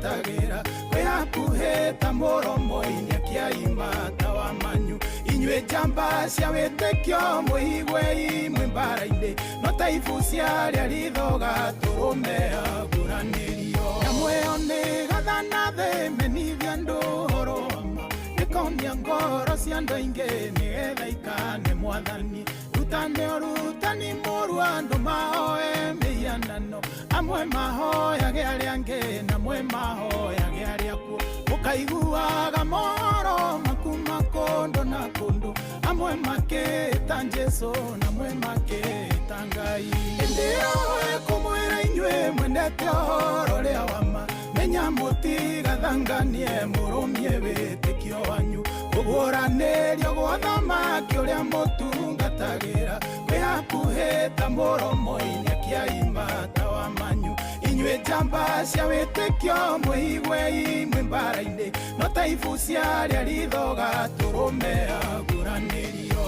Mũtungatagĩra kwĩ hakuhĩ ta mũromo-inĩ, akĩaima tawa manyu. Inyuĩ njamba cia wĩtĩkio, mwĩiguei mwĩ mbara-inĩ, no ta ibucia rĩa ritho gatũrũme aguranĩrio. Nyamũ ĩyo nĩ gathana thĩ, menithia andũ ũhoro wa ma, ĩkomia ngoro cia andũ aingĩ nĩgetha ikane Mwathani. Rutane ũrutani mũru, andũ mahoe mĩhianano, amwe mahoyage arĩa angĩ na amwe mahoyage arĩa akuũ. Ũkaiguaga mohoro makuma kũndũ na kũndũ, amwe makĩta Jesu na amwe makĩta Ngai. Ĩndĩ ĩyo ĩkũmwĩra inyuĩ mwendete ũhoro ũrĩa wa ma, menya mũtigathanganie, mũrũmie wĩtĩkio wanyu. Kũguũranĩrio gwa thamaki ũrĩa mũtungatagĩra kwĩ hakuhĩ ta mũromo-inĩ, akĩaima tawa manyu. Inyuĩ njamba cia wĩtĩkio, mwĩiguei mwĩ mbara-inĩ, no ta ibucia rĩa ritho gatũrũme aguranĩrio.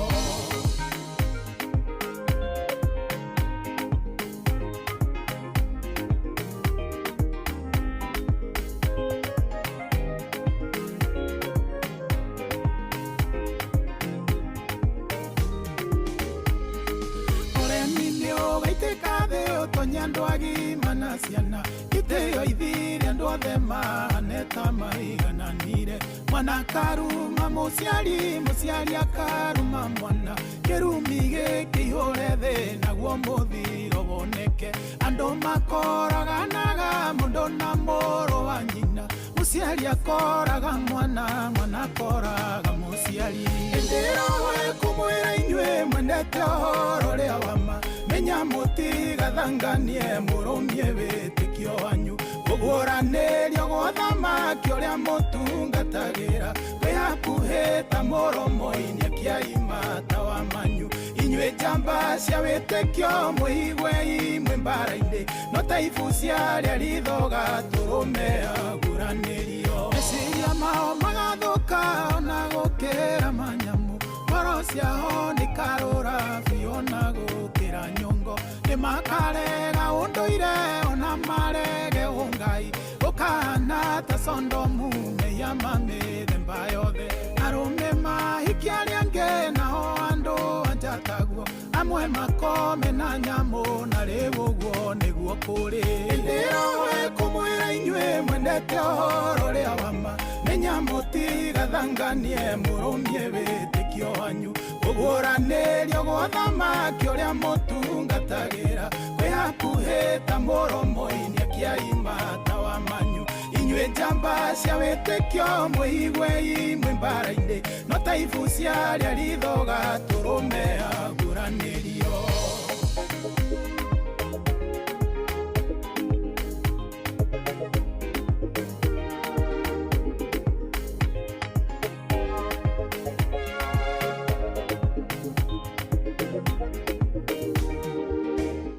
Ũremi nĩ ũgaitĩka thĩ, ũtonye andũ agima na ciana, itĩo ithire andũ othe mahane ta maigananire. Mwana akaruma mũciari, mũciari akaruma mwana, kĩrumi gĩkĩihũre thĩ, naguo mũthiro woneke. Andũ makoraganaga, mũndũ na mũrũ wa nyina, mũciari akoraga mwana, mwana akoraga mũciari. Ĩndĩ roho ĩkũmwĩra inyuĩ mwendete ũhoro ũrĩa wa ma, menya mũtigathanganie, mũrũmie wĩtĩkio wanyu. Kũguũranĩrio gwa thamaki ũrĩa mũtungatagĩra kwĩ hakuhĩ ta mũromo-inĩ, akĩaima tawa manyu. Inyuĩ njamba cia wĩtĩkio, mwĩiguei mwĩ mbara-inĩ, no ta ibucia rĩa ritho gatũrũme aguranĩrio. Meciria mao magathũka ona gũkĩra manyamũ, ngoro ciao nĩ karũra biũ ona gũkĩra nyongo. Nĩ makarega ũndũire ona marege ũngai, gũkahana ta Sondomu, mehia ma mĩthemba yothe. Arũme mahikia arĩa angĩ, nao andũ anja taguo, amwe makome na nyamũ, na rĩu ũguo nĩguo kũrĩ. Ĩndĩ roho ĩkũmwĩra inyuĩ mwendete ũhoro ũrĩa wa ma, menya mũtigathanganie, mũrũmie wĩtĩkio wanyu. Kũguũranĩrio gwa thamaki ũrĩa mũtungatagĩra kwĩ hakuhĩ ta mũromo-inĩ, akĩaima tawa manyu. Inyuĩ njamba cia wĩtĩkio, mwĩiguei mwĩ mbara-inĩ, no ta ibucia rĩa ritho gatũrũme aguranĩrio.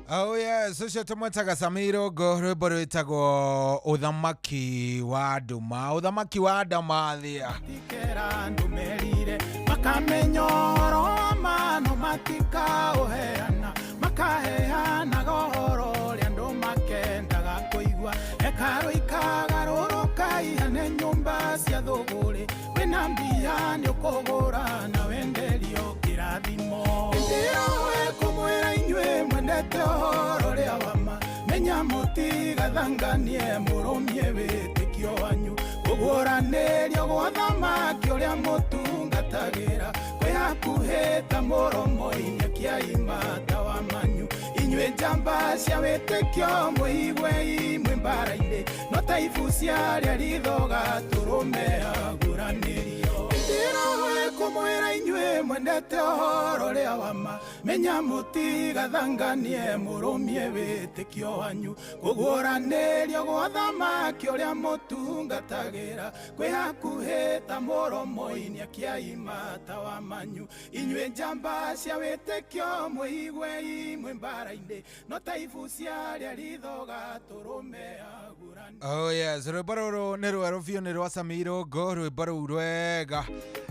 Oh yes, ũcio tũmwĩtaga Samiro Ngo, rwĩmbo rwĩtagwo Ũthamaki wa Nduma, Ũthamaki wa Ndamathia. Tikera andũ merire, makamenya ũhoro wa ma no matikaũheana, makaheanaga ũhoro ũrĩa andũ makendaga kũigua. Hekarũ ikagarũrũka ihane nyũmba cia thũgũrĩ, wĩna mbia nĩ ũkũgũra na wenderio kĩrathimo. Ĩndĩ roho ĩkũmwĩra inyuĩ mwendete ũhoro ũrĩa wa ma, menya mũtigathanganie, mũrũmie wĩtĩkio wanyu. Kũguũranĩrio gwa thamaki ũrĩa mũtungatagĩra kwĩ hakuhĩ ta mũromo-inĩ, akĩaima tawa manyu. Inyuĩ njamba cia wĩtĩkio, mwĩiguei mwĩ mbara-inĩ, no ta ibucia rĩa ritho gatũrũme aguranĩrio. Ĩndĩ roho ĩkũmwĩra inyuĩ mwendete ũhoro ũrĩa wa ma, menya mũtigathanganie, mũrũmie wĩtĩkio wanyu. Kũguũranĩrio gwa thamaki ũrĩa mũtungatagĩra kwĩ hakuhĩ ta mũromo-inĩ, akĩaima tawa manyu. Inyuĩ njamba cia wĩtĩkio, mwĩiguei mwĩ mbara-inĩ, no ta ibucia rĩa ritho gatũrũme aguranĩrio. Oh yes, rwĩmbo rũrũ nĩ rwerũ biũ, nĩ rwa Samiro Ngo, rwĩmbo rũu rwega.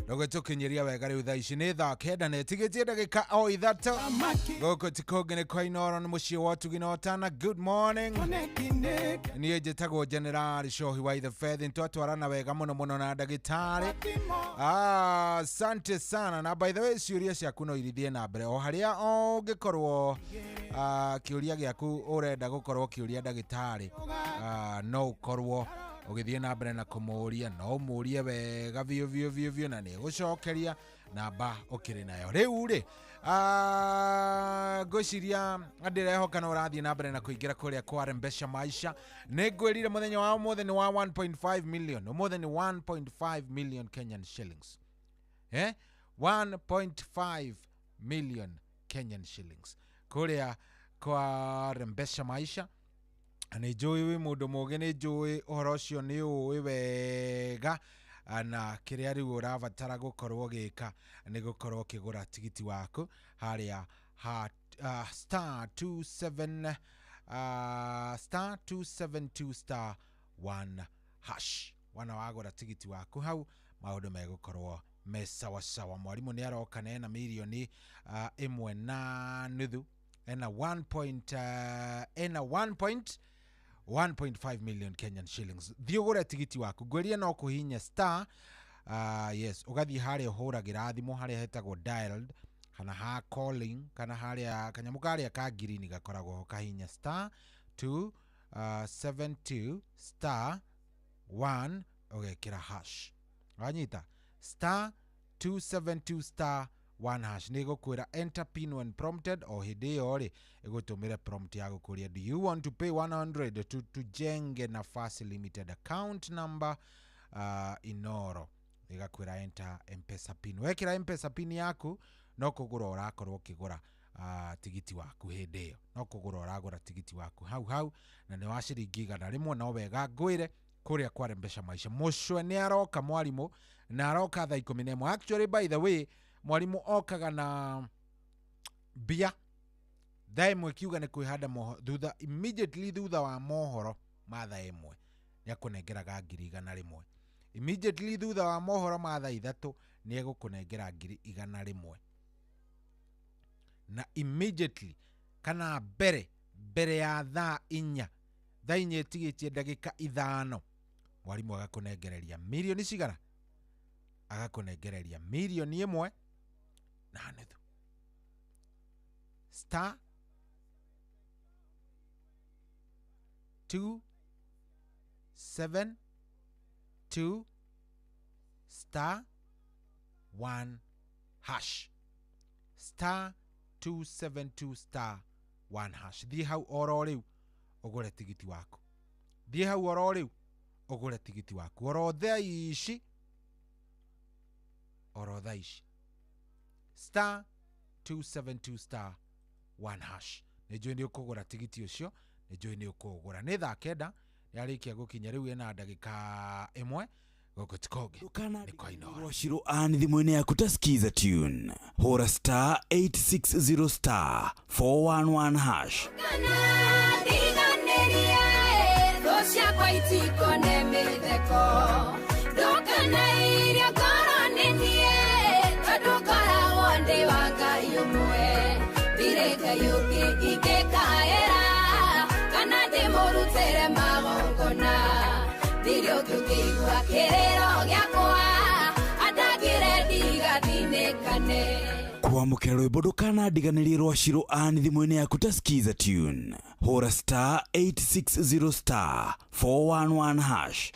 Rũgĩtũkinyĩria wega rĩu thaa ici nĩ thaa 9 na ĩtigĩtie ndagĩka o 3. Thamaki Gũkũ ti kũngĩ nĩ kwa Inooro, nĩ mũciĩ wa ũtugi na ũtana. Good morning. Onekinĩke. Niĩ njĩtagwo General Shohi wa Ithe Fethi, twatwarana wega mũno mũno na ndagĩtarĩ. Timo. Asante sana. Na by the way, ciũria ciaku no irithiĩ na mbere o harĩa ũngĩkorwo kĩũria gĩaku ũrenda gũkorwo kĩũria ndagĩtarĩ, no ũkorwo ũgĩthiĩ na mbere na kũmũũria, no ũmũũrie wega biũ biũ biũ biũ na nĩ egũcokeria. Namba ũkĩrĩ nayo rĩu rĩ, ngwĩciria ndĩrehoka no ũrathiĩ na mbere na kũingĩra kũrĩa kwa Rembesha Maisha. Nĩ ngwĩrire mũthenya wa ũmũthĩ nĩ wa 1.5 million. Ũmũthĩ nĩ 1.5 million Kenyan shillings, eh? 1.5 million Kenyan shillings kũrĩa kwa Rembesha Maisha. Nĩ njũĩ wĩ mũndũ mũgĩ, nĩ njũĩ ũhoro ũcio nĩ ũĩ wega, na kĩrĩa rĩu ũrabatara gũkorwo ũgĩka nĩ gũkorwo ũkĩgũra tigiti waku harĩa ha star 27 star 272 star 1 hash. Wana wagũra tigiti waku hau, maũndũ megũkorwo me sawasawa. Mwarimũ nĩ aroka na ena mirioni 1.5, ena 1 point, ena 1 point 1.5 million Kenyan shillings. Thiĩ ũgũre tigiti waku. Ngwĩrire no kũhihinya star, yes, ũgathiĩ harĩa ũhũragĩra thimũ, harĩa hetagwo dialed kana ha calling, kana harĩa kanyamũ karĩa ka ngirini gakoragwo ho, kahihinya star 2 72 star 1 ũgekĩra hash. Wanyita star 272 star 1 hash, nĩ ĩgũkwĩra enter pin when prompted. O hĩndĩ ĩyo rĩ, ĩgũtũmĩre prompt ya gũkũria, do you want to pay 100 to Tujenge Nafasi Limited account number, Inoro? Ĩgakwĩra enter Mpesa pin. Wekĩra Mpesa pin yaku, no kũgũra ũrakorwo ũkĩgũra tigiti waku. Hĩndĩ ĩyo no kũgũra ũragũra tigiti waku hau hau, na nĩ wa ciringi 100. No wega ngwĩre kũrĩa kwa Rembesha Maisha, mũcwe nĩ aroka mwarimũ, na aroka thaa 11. Actually, by the way, mwarimũ okaga na mbia thaa 1 kiuga nĩ kwĩhanda moho, thutha, immediately thutha wa mohoro ma thaa 1 nĩ akũnengeraga 100,000. Immediately thutha wa mohoro ma thaa 3 nĩ egũkũnengera 100,000, na immediately kana mbere mbere ya thaa 4, thaa 4 ĩtigĩtie ndagĩka 5, mwarimũ agakũnengereria mirioni cigana? Agakũnengereria 1.5 million. Star 2 7 2 star 1 hash, star 272 star 1 hash. Thiĩ hau oro rĩu ũgũre tigiti waku. Thiĩ hau oro rĩu ũgũre tigiti waku oro thaa ici, oro thaa ici, star 272 star 1 hash. Nĩ njũĩ nĩ ũkũgũra tigiti ũcio, nĩ njũĩ nĩ ũkũgũra. Nĩ thaa 9 yarĩkia gũkinya rĩu, ĩna ndagĩka 1. Gũkũ ti kũngĩ nĩ kwa Inooro. Rwaciro ani thimũ-inĩ yaku ta skiza tune, hũra star 860 star 411 hash. Ndiganĩrie thũ ciakwa itikone mĩtheko, ndũkanairie ngoro nĩ niĩ, tondũ ngoragwo ndĩ wa Ngai ũmwe. Ndirĩ Ngai ũngĩ ingĩkaĩra kana ndĩmũrutĩre magongona. Ndirĩ ũngĩ ũngĩigua kĩrĩro gĩakwa andangĩre ndigathinĩkane. Kwamũkĩra rwĩmbo ndũkanandiganĩrie rwaciro ani thimũ-inĩ yaku ta skiza tune, hũra star 860 star 411 hash.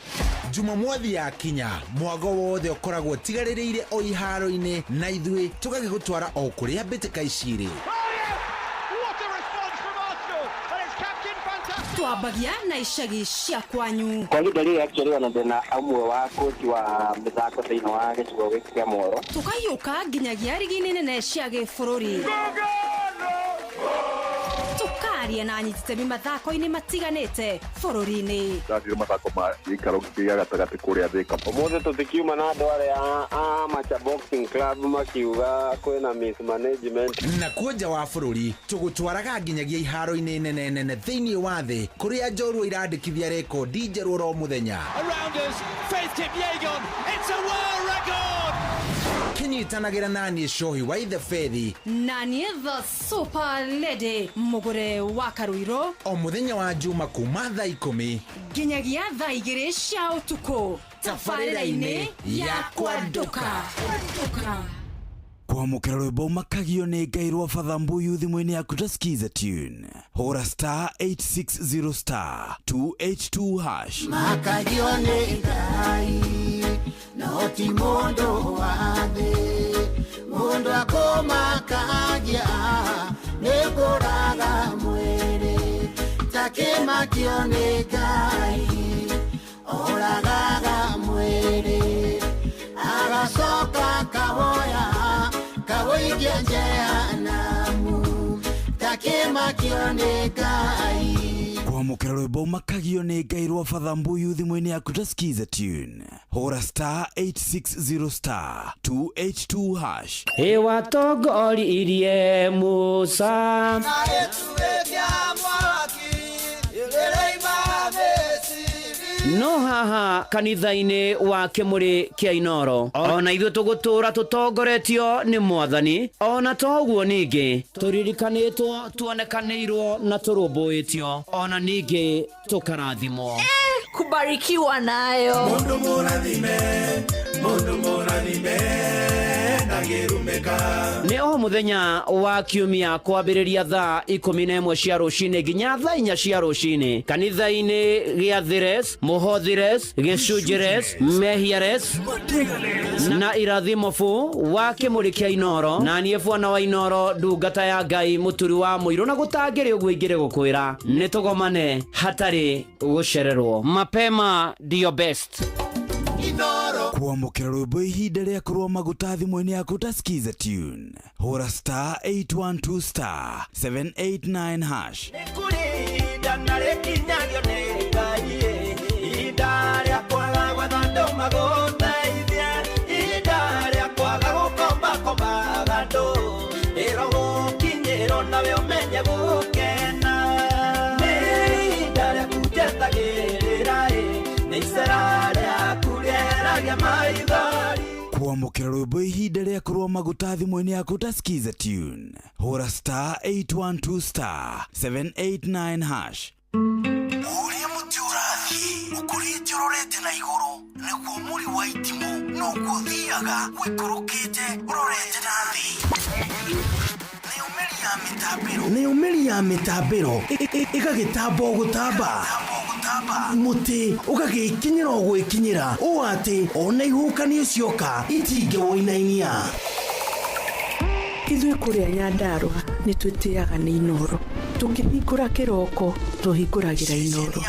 Jumamothi yakinya, mwago wothe ũkoragwo ũtigarĩrĩire o iharo-inĩ, na ithuĩ tũgagĩgũtwara o kũrĩa mbĩtĩka ici irĩ. What a response from Arsenal! And it's Captain Fantastic! Twambagia na icagi cia kwanyu. Kwa ihinda rĩrĩ, actually, ona ndĩna ũmwe wa coach wa mĩthako thĩinĩ wa gĩcigo gĩkĩ kĩa Mworo. Tũkaiũka nginyagia rigi-inĩ nene cia gĩbũrũri, tũkaria na anyititemi mathako-inĩ matiganĩte bũrũri-inĩ. Ndathire mathako ma gĩikaro gĩa gatagatĩ kũrĩa Thika. Ũmũthĩ tũtikiuma na andũ arĩa a Macha Boxing Club makiuga kwĩna mismanagement. Na kuo nja wa bũrũri tũgũtwaraga nginyagia iharo-inĩ nene nene thĩinĩ wa thĩ, kũrĩa njorua irandĩkithia rekondi njerũ oro mũthenya. Around us, Faith Kipyegon. It's a world record! Kĩnyitanagĩra naniĩ Cohi wa Ithe Bethi na niĩ the super lady mũgũre wa Karũirũ o mũthenya wa Juma kuma thaa 10 nginyagia thaa 2 cia ũtukũ tabarĩra-inĩ ya Kwanduka. Kwamũkĩra rwĩmbo makagio nĩ Ngai rwa Father Mbuyu thimũ-inĩ yaku ta Skiza tune, hũra star 860 star 282 hash. Makagio nĩ Ngai no ti mũndũ wa thĩ, mũndũ akũmakagia nĩ kũraga mwĩrĩ, takĩmakio nĩ Ngai oragaga mwĩrĩ, agacoka kawoya kawoigia jehanamu, takĩmakio nĩ Ngai. Kwamũkĩra rwĩmbo makagio nĩ Ngai rwa Father Mbuyu thimũ-inĩ yaku ta Skiza tune, hũra star 860 star 282 hash. Ĩwatongoririe Musa no haha kanitha-inĩ wa Kĩmũrĩ kĩa Inoro ona ithuĩ tũgũtũra tũtongoretio nĩ Mwathani, ona toguo ningĩ tũririkanĩtwo, tuonekanĩirwo na tũrũmbũĩtio, ona ningĩ tũkarathimwo. Kubarikiwa nayo. Mundu mũrathime, mundu mũrathime ndangĩrumĩka. Nĩ o mũthenya wa kiumia kwambĩrĩria thaa 11 cia rũcinĩ nginya thaa 4 cia rũcinĩ kanitha-inĩ gĩa Thires, Mũhothires, Gĩcunjires, Mehiares na Irathimobu wa Kĩmũrĩ kĩa Inoro, na niĩ bwana wa Inoro, ndungata ya Ngai, mũturi wa mũirũ, na gũtangĩrĩ ũguo ingĩrĩ gũkwĩra nĩ tũgomane hatarĩ gũcererwo. Mapema ndio best. Kwamũkĩra rwĩmbo ihinda rĩa kũrũa maguta thimũ-inĩ yaku ta Skiza tune, hũra star 812 star 789 hash. Ihinda na rĩkinyagio nĩ Ngai, ihinda rĩa kwaga gwetha andũ magũteithie, ihinda rĩa kwaga gũkombakombaga andũ, ĩrogũkinyĩrwo nawe ũmenye gũkena. Nĩ ihinda rĩaku njetagĩrĩra, nĩ icera rĩaku rĩeragia maithori. Kwamũkĩra rwĩmbo ihinda rĩa kũrũa maguta thimũ-inĩ yaku ta Skiza tune, hũra star 812 star 789 hash. Ũrĩa mũtĩ ũrathiĩ ũkũrĩte ũrorete na igũrũ nĩguo mũri wa itimũ noguo ũthiaga ũikũrũkĩte ũrorete na thĩ. Nayo mĩri ya mĩtambĩro ĩgagĩtamba o gũtamba, mũtĩ ũgagĩkinyĩra o gwĩkinyĩra ũũ atĩ ona ihuhũkanio cioka itingĩwũinainia. Ithuĩ kũrĩa Nyandarũa nĩ twĩtĩaga nĩ Inoro, tũkĩhingũra kĩroko tũhingũragĩra Inoro.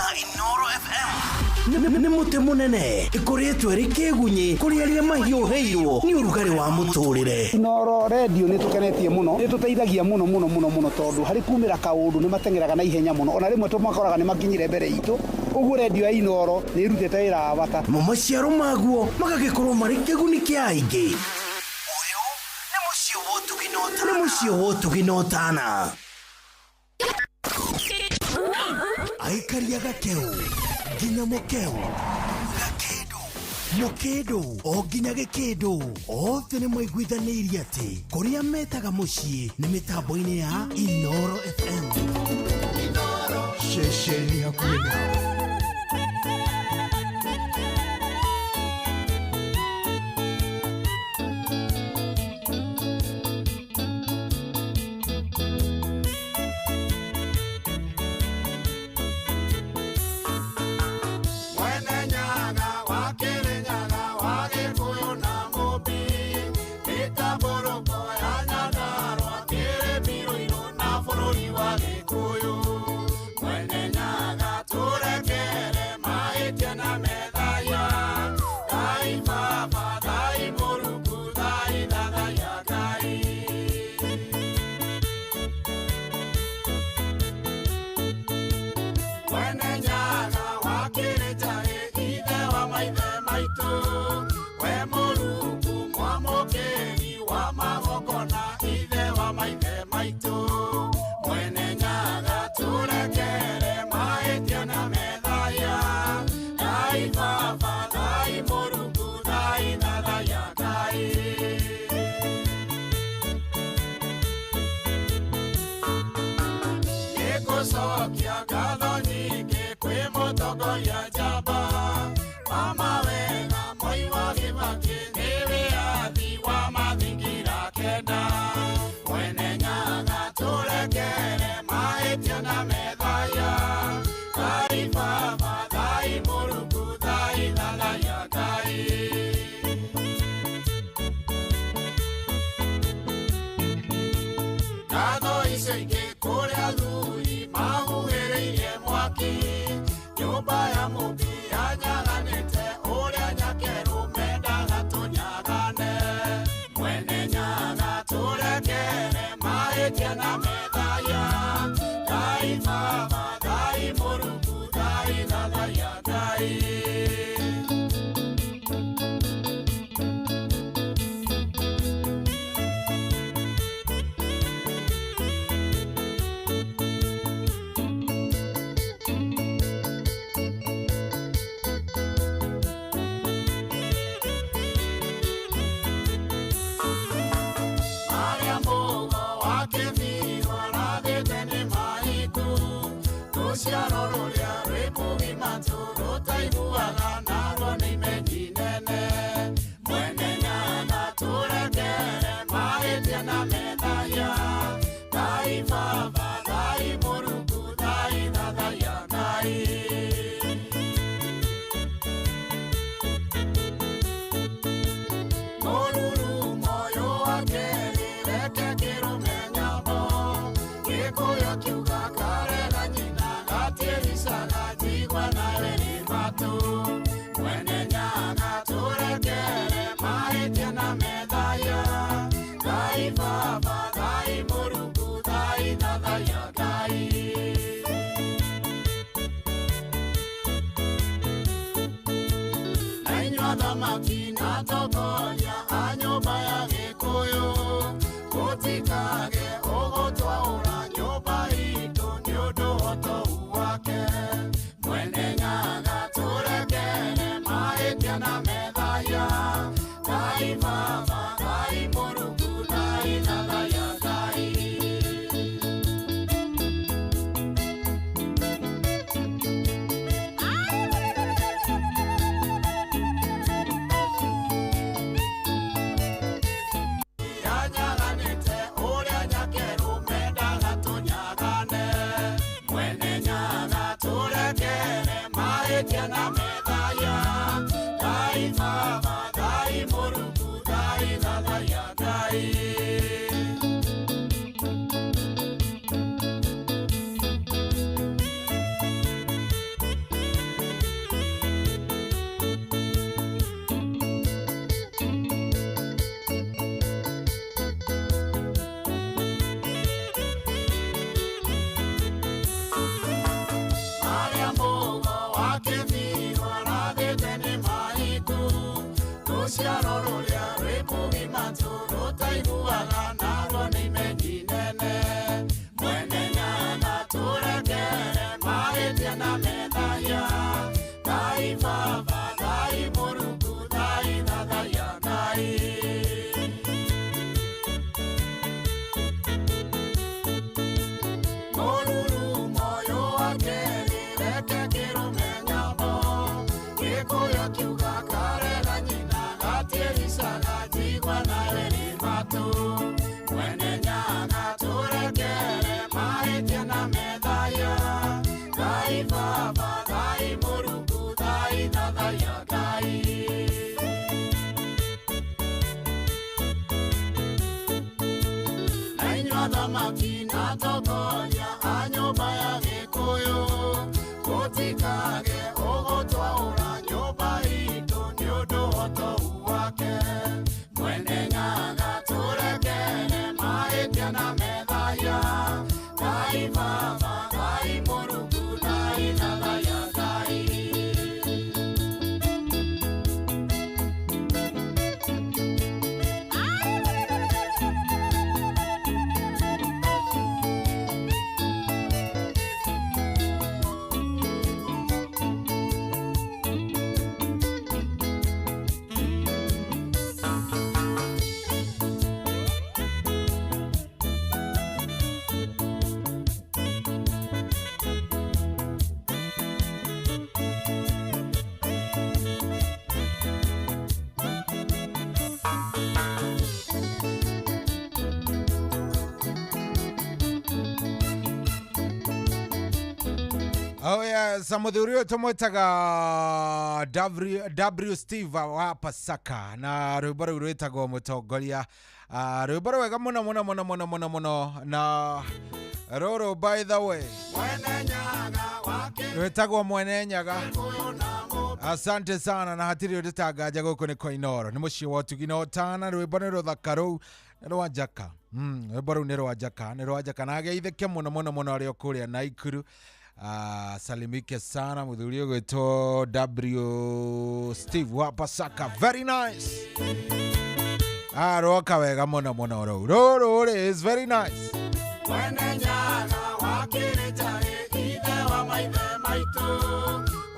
Nĩ mũtĩ mũnene ĩkũrĩtwo ĩrĩ kĩgunyĩ kũrĩ arĩa mahiũhĩirwo nĩ ũrugarĩ wa mũtũrĩre. Inoro redio nĩ tũkenetie mũno, nĩ tũteithagia mũno mũno mũno mũno, tondũ harĩ kumĩra kaũndũ nĩ mateng'eraga na ihenya mũno, ona rĩmwe tũmakoraga nĩ makinyire mbere itũ. Ũguo redio ya Inoro nĩ ĩrutĩte wĩra wa bata. Mo maciaro maguo magagĩkorwo marĩ kĩguni kĩa aingĩ. Ũyũ nĩ mũciĩ wa ũtugi na ũtana. Aikaria gakeu nginya mũkeu, gakĩndũ mũkĩndũ o nginya gĩkĩndũ, othe nĩ maiguithanĩirie atĩ kũrĩa metaga mũciĩ nĩ mĩtambo-inĩ ya Inoro FM. Ceceni hakuhĩ nawe. Mwene Nyaga wa Kĩrĩnyaga wa Gĩkũyũ na Mũmbi, mĩtambũrũko ya Nyandarũa kĩrĩmĩrũirũ na bũrũri wa Gĩkũyũ. Mwene Nyaga tũrekere mahĩtia na methaya, Ngai Baba, Ngai Mũrungu, Ngai Thathaya Ngai. Mwene Nyaga wa Kĩrĩnjaĩ ithe wa maithe maitũ, we Mũrungu mwamũkĩri wa magongona ithe wa maithe maitũ. Mwene Nyaga tũrekere mahĩtia na methaya, Ngai Baba, Ngai Mũrungu, Ngai Thathaya Ngai. athamaki na atongoria a nyũmba ya Gĩkũyũ gũtikage ũgũtwaũra nyũmba itũ nĩ ũndũ wa ũtou wake. Mwene Nyaga tũrekere mahĩtia na methahia. Ngai Baba, Ngai Mũrungu, Ngai Thathaya Ngai. Yanyaganĩte ũrĩa nyakerũ mendaga tũnyagane. Mwene Nyaga tũrekere mahĩtia na methahia. Ngai Baba, Ngai Mũrungu, Ngai Thathaya Ngai. Arĩa mũgo wa kĩbirũ arathĩte nĩ mahiku. Rũciaro rũrĩa rwĩ mũgima rũtaiguaga naruo nĩ imenyi nene. Mwene Nyaga tũrekere mahĩtia na methahia. Ngai Baba, Ngai Mũrungu, Ngai Thathaya Ngai. Mũrurumo ũyũ wa kerĩ reke kĩrũme nyambo. Gĩkũyũ kiuga karega nyina gatiĩricaga njigua na ĩrĩ matũ. Mwene Nyaga tũrekere mahĩtia na methahia. Ngai Baba, Ngai Mũrungu, Ngai Thathaya Ngai. Na inyuĩ athamaki na atongoria a nyũmba ya Gĩkũyũ gũtikage ũgũtwaũra nyũmba itũ nĩ ũndũ wa ũtou wake. Mwene Nyaga tũrekere mahĩtia na methahia. Ngai Baba, Ngai Mũrungu, Ngai Thathaya Ngai. Oh yes, muthuri ũyũ tũmwĩtaga W Steve wa Pasaka na rwĩmbo rũu rwĩtagwo mũtongoria. Rwĩmbo rwega mũno mũno mũno mũno mũno mũno na rũrũ by the way Mwene Nyaga wake rwĩtagwo Mwene Nyaga. Asante sana na hatirĩ ũndũ tanganja gũkũ nĩ kwa Inooro nĩ mũciĩ wa ũtugi na ũtana. Rwĩmbo nĩ rũthaka rũu nĩ rwa Njaka. Rwĩmbo rũu nĩ rwa Njaka, nĩ rwa Njaka na ageithĩke mũno mũno mũno arĩ o kũrĩa Naikuru. Salimike sana muthuri ũgwĩtwo W Steve wa Pasaka, very nice. Roka wega mũno mũno rũu rũrũ rĩ is very nice. Mwene Nyaga wakĩrĩ ithe wa maithe maitũ.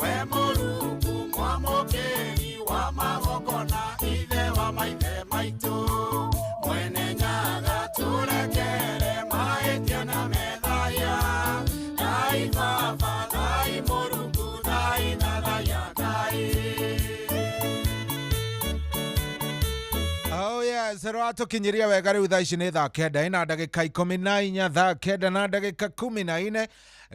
We Mũrungu mwamũkĩri wa magongona ithe wa maithe maitũ. Mwene Nyaga tũrekere mahĩtia na methahia. Ngai Baba, Ngai Mũrungu, Ngai Thathaya Ngai. Oh yes, rwatũkinyiria wega rĩu thaa ici nĩ thaa kenda ĩna ndagĩka 14, thaa 9 na ndagĩka 14,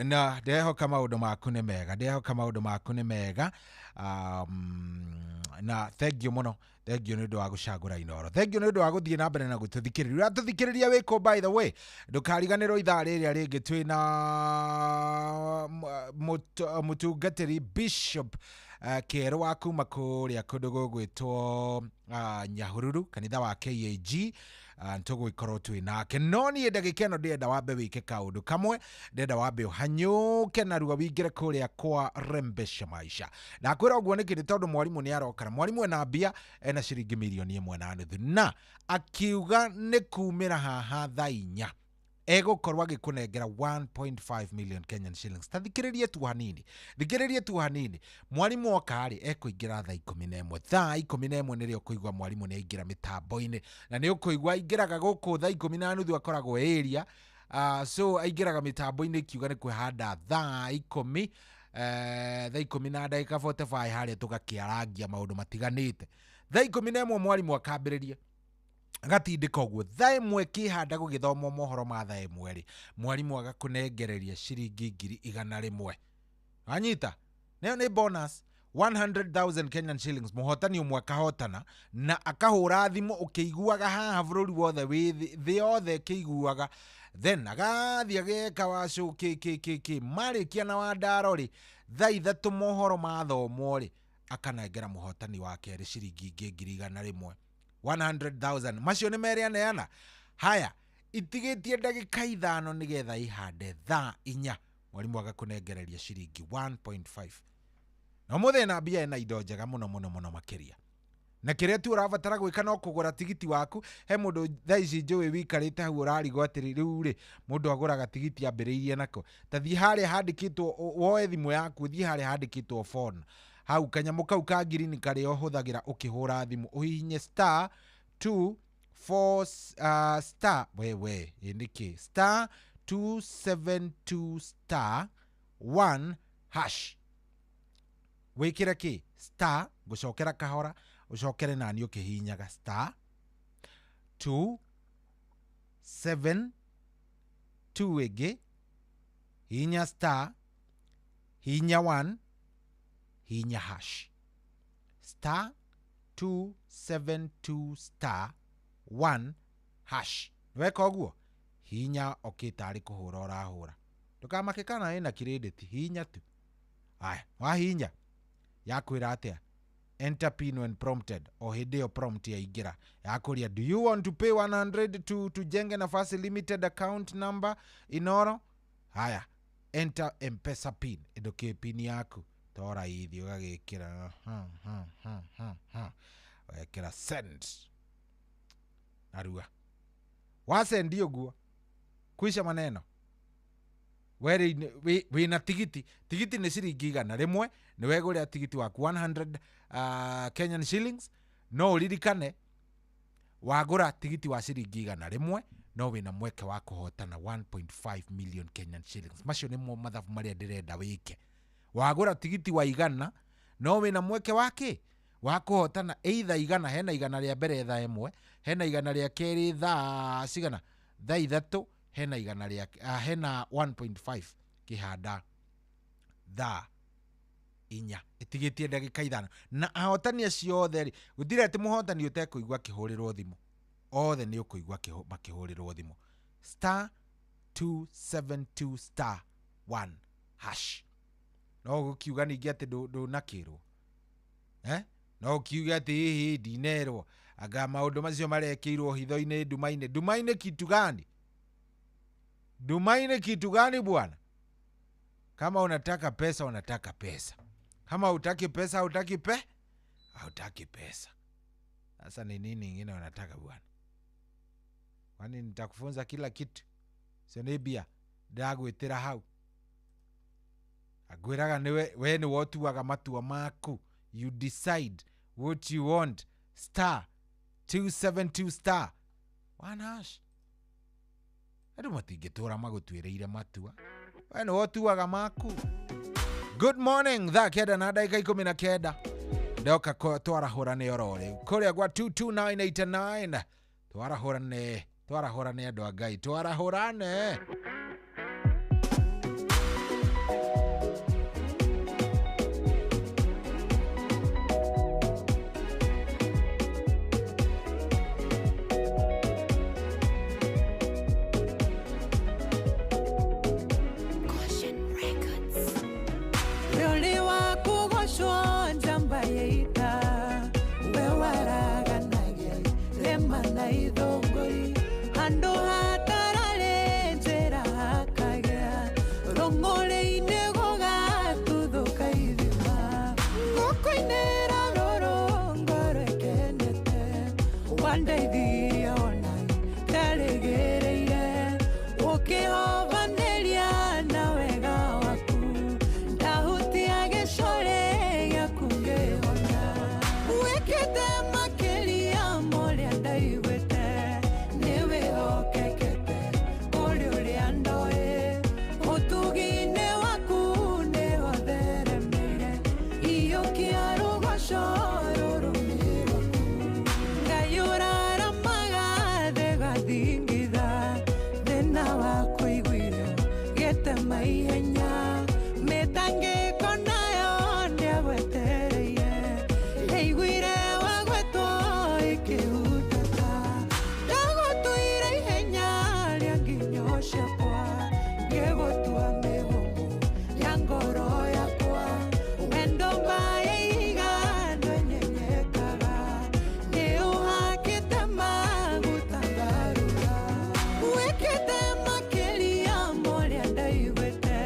na ndehoka maũndũ maku nĩ mega, ndehoka maũndũ maku nĩ mega. Na thank you mũno, thank you nĩ ũndũ wa gũcagũra Inooro, thank you nĩ ũndũ wa gũthiĩ na mbere na gũtũthikĩrĩria. Ũratũthikĩrĩria wĩkũ by the way, ndũkariganĩrwo ithaa rĩrĩa rĩngĩ twĩna mũtungatĩri Bishop Kĩerũ wa kuma kũrĩa kũndũ gũgwĩtwo Nyahururu, kanitha wa KAG. Tũgũgĩkorwo twĩ nake, no niĩ ndagĩka ĩno ndĩrenda wambe wĩke kaũndũ kamwe, ndĩrenda wambe ũhanyũke narua wingĩre kũrĩa kwa Rembesha Maisha. Ndakwĩra ũguo nĩkĩ? Nĩ tondũ mwarimũ nĩ arokara. Mwarimũ ena mbia, ena ciringi 1.5 million, na akiuga nĩ kumĩra haha thaa 4 egũkorwo agĩkũnengera 1.5 million Kenyan shillings. Ta thikĩrĩrie tu hanini, thikĩrĩrie tu hanini. Mwarimũ oka rĩ, ekũingĩra thaa 11. Thaa 11 nĩrĩo ũkũigua mwarimũ nĩ aingĩra mĩtambo-inĩ, na nĩ ũkũigua aingĩraga gũkũ thaa 10:30, akoragwo area, so aingĩraga mĩtambo-inĩ ikiuga nĩ kwĩhanda thaa 10, thaa 10 na ndagĩka 45, harĩa tũgakĩarangia maũndũ matiganĩte. Thaa 11 mwarimũ akambĩrĩria agatindĩka ũguo. Thaa 1 kĩhanda gũgĩthomwo mohoro ma thaa 1 rĩ, mwarimũ agakũnengereria ciringi 100,000. Wanyita? Nayo nĩ bonus 100,000 Kenyan shillings. Mũhotani ũmwe akahotana na akahũra thimũ ũkĩiguaga haha bũrũri wothe wĩ thĩ yothe ĩkĩiguaga, then agathiĩ ageka wacũ kĩ kĩ kĩ kĩ marĩkia na wandaro rĩ, thaa 3 mohoro mathomwo rĩ, akanengera mũhotani wa kerĩ ciringi ingĩ 100,000, 100,000. Macio nĩ merĩ aneana. Haya, itigĩtie ndagĩka 5 nĩgetha ihande thaa 4, mwarimũ agakũnengereria ciringi 1.5. Na ũmũthĩ na mbia ena indo njega mũno mũno mũno makĩria, na kĩrĩa tu ũrabatara gwĩka no kũgũra tigiti waku. He mũndũ thaa ici njũĩ wĩikarĩte hau ũrarigwo atĩrĩ, rĩu rĩ, mũndũ agũraga tigiti ambĩrĩirie nako? Ta thiĩ harĩa handĩkĩtwo, woe thimũ yaku, ũthiĩ harĩa handĩkĩtwo phone, hau kanyamũ kau ka ngirini karĩa ũhũthagĩra ũkĩhũra thimũ, ũhihinye star 2 4 star, wewe ĩ nĩkĩ, star 272 star 1 hash, wĩkĩre kĩ star. Ngũcokera kahora, ũcokere nani ũkĩhinyaga star 2 7 2 ĩngĩ, hinya star, hinya 1, hinya hash, star 272 star 1 hash. Weka ũguo, hinya ũkĩ tarĩ kũhũra ũrahũra, ndũkamake kana ĩna credit, hinya tu. Aya, wahinya yakwĩra atĩa? Enter PIN when prompted. O hĩndĩ ĩyo prompt yaingĩra yakũria, "Do you want to pay 100 to Tujenge Nafasi Limited account number Inoro?" Haya, enter M-Pesa PIN. Ĩndũkĩ PIN yaku tora ithi ũgagĩkĩra, wekĩra send narua. Wasendi ũguo, kwisha maneno. Were wĩna tigiti. Tigiti nĩ ciringi 100. Nĩ wegũrĩra tigiti waku 100 Kenyan shillings. No ũririkane, wagũra tigiti wa ciringi 100, no wĩna mweke wa kũhotana 1.5 million Kenyan shillings. Macio nĩmo mathabu marĩa ndĩrenda wĩke. Wagũra tigiti wa 100, no wĩna mweke wa kĩ wa kũhotana either 100. Hena 100 rĩa mbere thaa 1, hena 100 rĩa kerĩ thaa cigana? Thaa 3. Hena 100 rĩa hena 1.5 kĩhanda thaa 4 ĩtigĩtie ndagĩka 5. Na ahotani acio othe rĩ, gũtirĩ atĩ mũhotani ũtekũigua akĩhũrĩrwo thimũ, othe nĩ ũkũigua makĩhũrĩrwo thimũ. Star 272 star 1 hash. No gũkiuga ningĩ atĩ ndũnakĩrwo, eh? No ũkiuge atĩ hihi ndinerwo, anga maũndũ macio marekĩirwo hitho-inĩ, nduma-inĩ. Nduma-inĩ kitu gani? Nduma-inĩ kitu gani bwana? Kama unataka pesa, unataka pesa. Kama hutaki pesa, hutaki pe hautaki pesa. Sasa ni nini ingine unataka bwana? Kwani nitakufunza kila kitu? Sio nĩ mbia ndĩragwĩtĩra hau, ngwĩraga nĩwe we nĩ wotuaga matua maku. You decide what you want. Star 272 star 1 hash. Andũ matingĩtũra magũtuĩrĩire matua, we nĩ wotuaga maku. Good morning. Thaa 9:19, ndoka twarahũrane oro rĩu kũrĩa gwa 22989. Twarahũrane, twarahũrane, andũ a Ngai, twarahũrane. Rĩũrĩ wa kũgocwo. ihenya mĩtangĩko nayo ndĩagwetereire ĩiguire wagwetwo ĩkĩhutata ndagũtuire ihenya rĩa nginyo ciakwa ngĩgũtua mĩhũmũ ya ngoro yakwa wendo mbaĩ iga ndwenyenyekaga nĩ ũhakĩte maguta ngarura wĩkĩte makĩria ma ũrĩa ndaiguĩte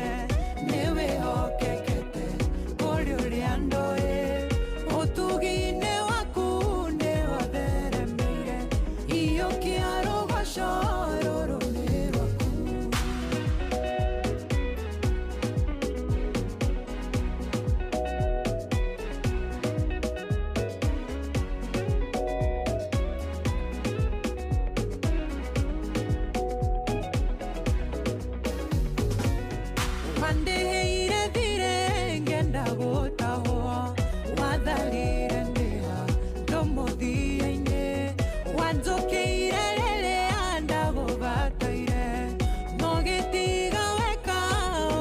nĩ wĩhokekete kũrĩ ũrĩa ndoĩ ũtugi-inĩ waku nĩ watheremeire iyũkia rũgoco rũrũ nĩ rwaku. Wandĩhĩire thirĩ ngĩenda gũtahwo watharire ndĩha ndũmũthia-inĩ wanjũkĩire rĩrĩa ndagũbataire no gĩtiga weka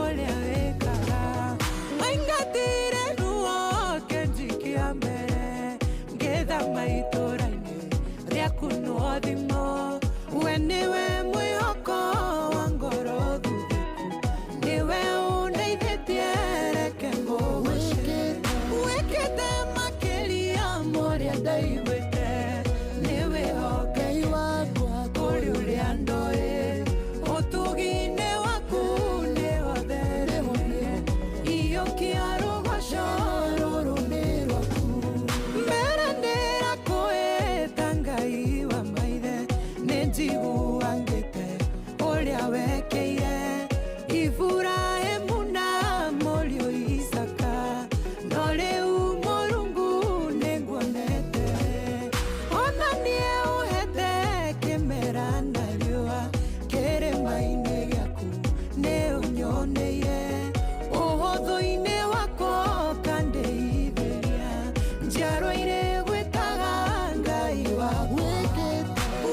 ũrĩa wĩkaga waingatire ruo kĩnjikia mbere ngĩthama itũra-inĩ rĩaku no thimo we nĩwe mwĩhoko wa ngoro thuthĩku niwe undeithĩtie reke ngũgooce wĩkĩte makĩria ma ũrĩa ndaiguĩte nĩ wĩhokekete kũrĩ ũrĩa ndoĩ ũtugi-inĩ waku nĩ watheremeire iyũkia rũgoco rũrũ nĩ rwaku mbere ndĩrakwĩta Ngai wa maithe nĩ njiguangĩte ũrĩa wekĩire Iburahĩmu na mũriũ Isaka no rĩu Mũrungu nĩnguonete ona niĩ ũhete kĩmera na riũa kĩrĩma-inĩ gĩaku nĩ ũnyoneire ũhũthũ-inĩ wakwa ũkandeithĩria njiarwa irĩgwĩtaga Ngai wakwa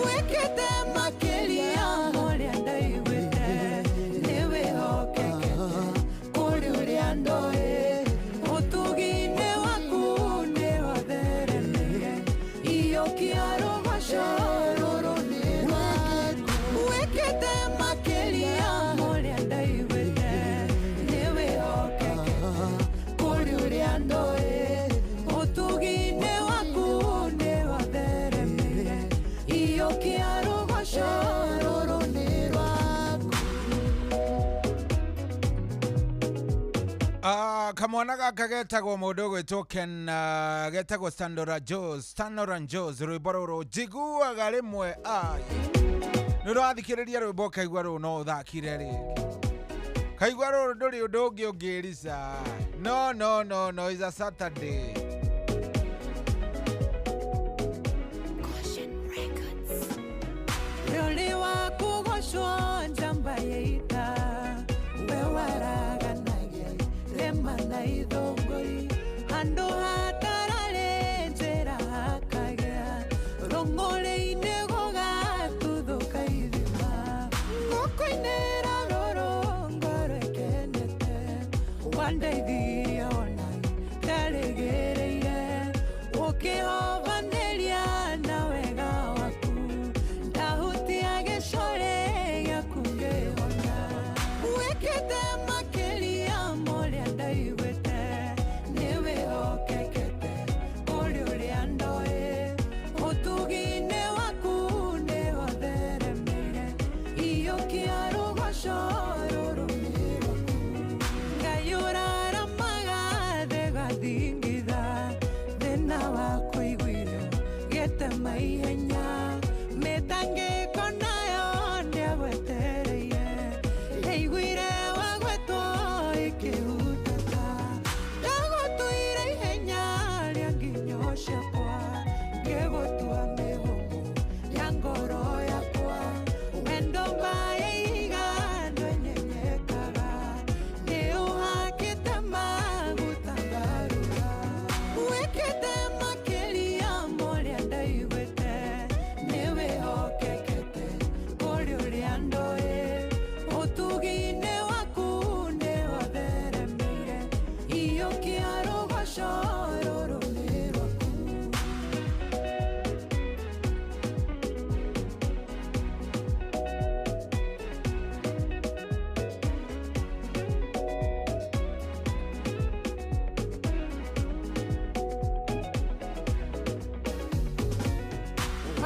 wĩkĩte makĩria ma ũrĩa ndaiguĩte nĩ wĩhokekete kũrĩ ũrĩa ndoĩ ũtugi-inĩ waku nĩ watheremeire iyũkia rũgoco rũrũ nĩ rwaku wĩkĩte makĩria ma ũrĩa ndaiguĩte nĩ wĩhokekete kũrĩ ũrĩa ndoĩ ũtugi-inĩ waku nĩ watheremeire iyũkia rũgoco rũrũ nĩ rwaku. Kamwana gaka getagwo mundu ugwitwo Ken, getagwo Sandora Jones, Sandora Jones rwimbo ruru njiguaga rimwe ai nä ũrathikĩrĩria rwĩmbo ũkaigua rũu no ũthakire rĩngĩ kaigua rũrũ ndũrĩ ũndũ ũngĩ ũngĩrica no no no no is a Saturday. Rũrĩ wa kũgocwo njamba ya ita we waraganagia rĩma na ithũngũri handũ hatararĩ njĩra hakagĩa rũng'ũrĩ-inĩ gũgatuthũka ithima ngũkũinĩra rũrũ ngoro ĩkenete wandeithirie ona ndarĩgĩrĩire.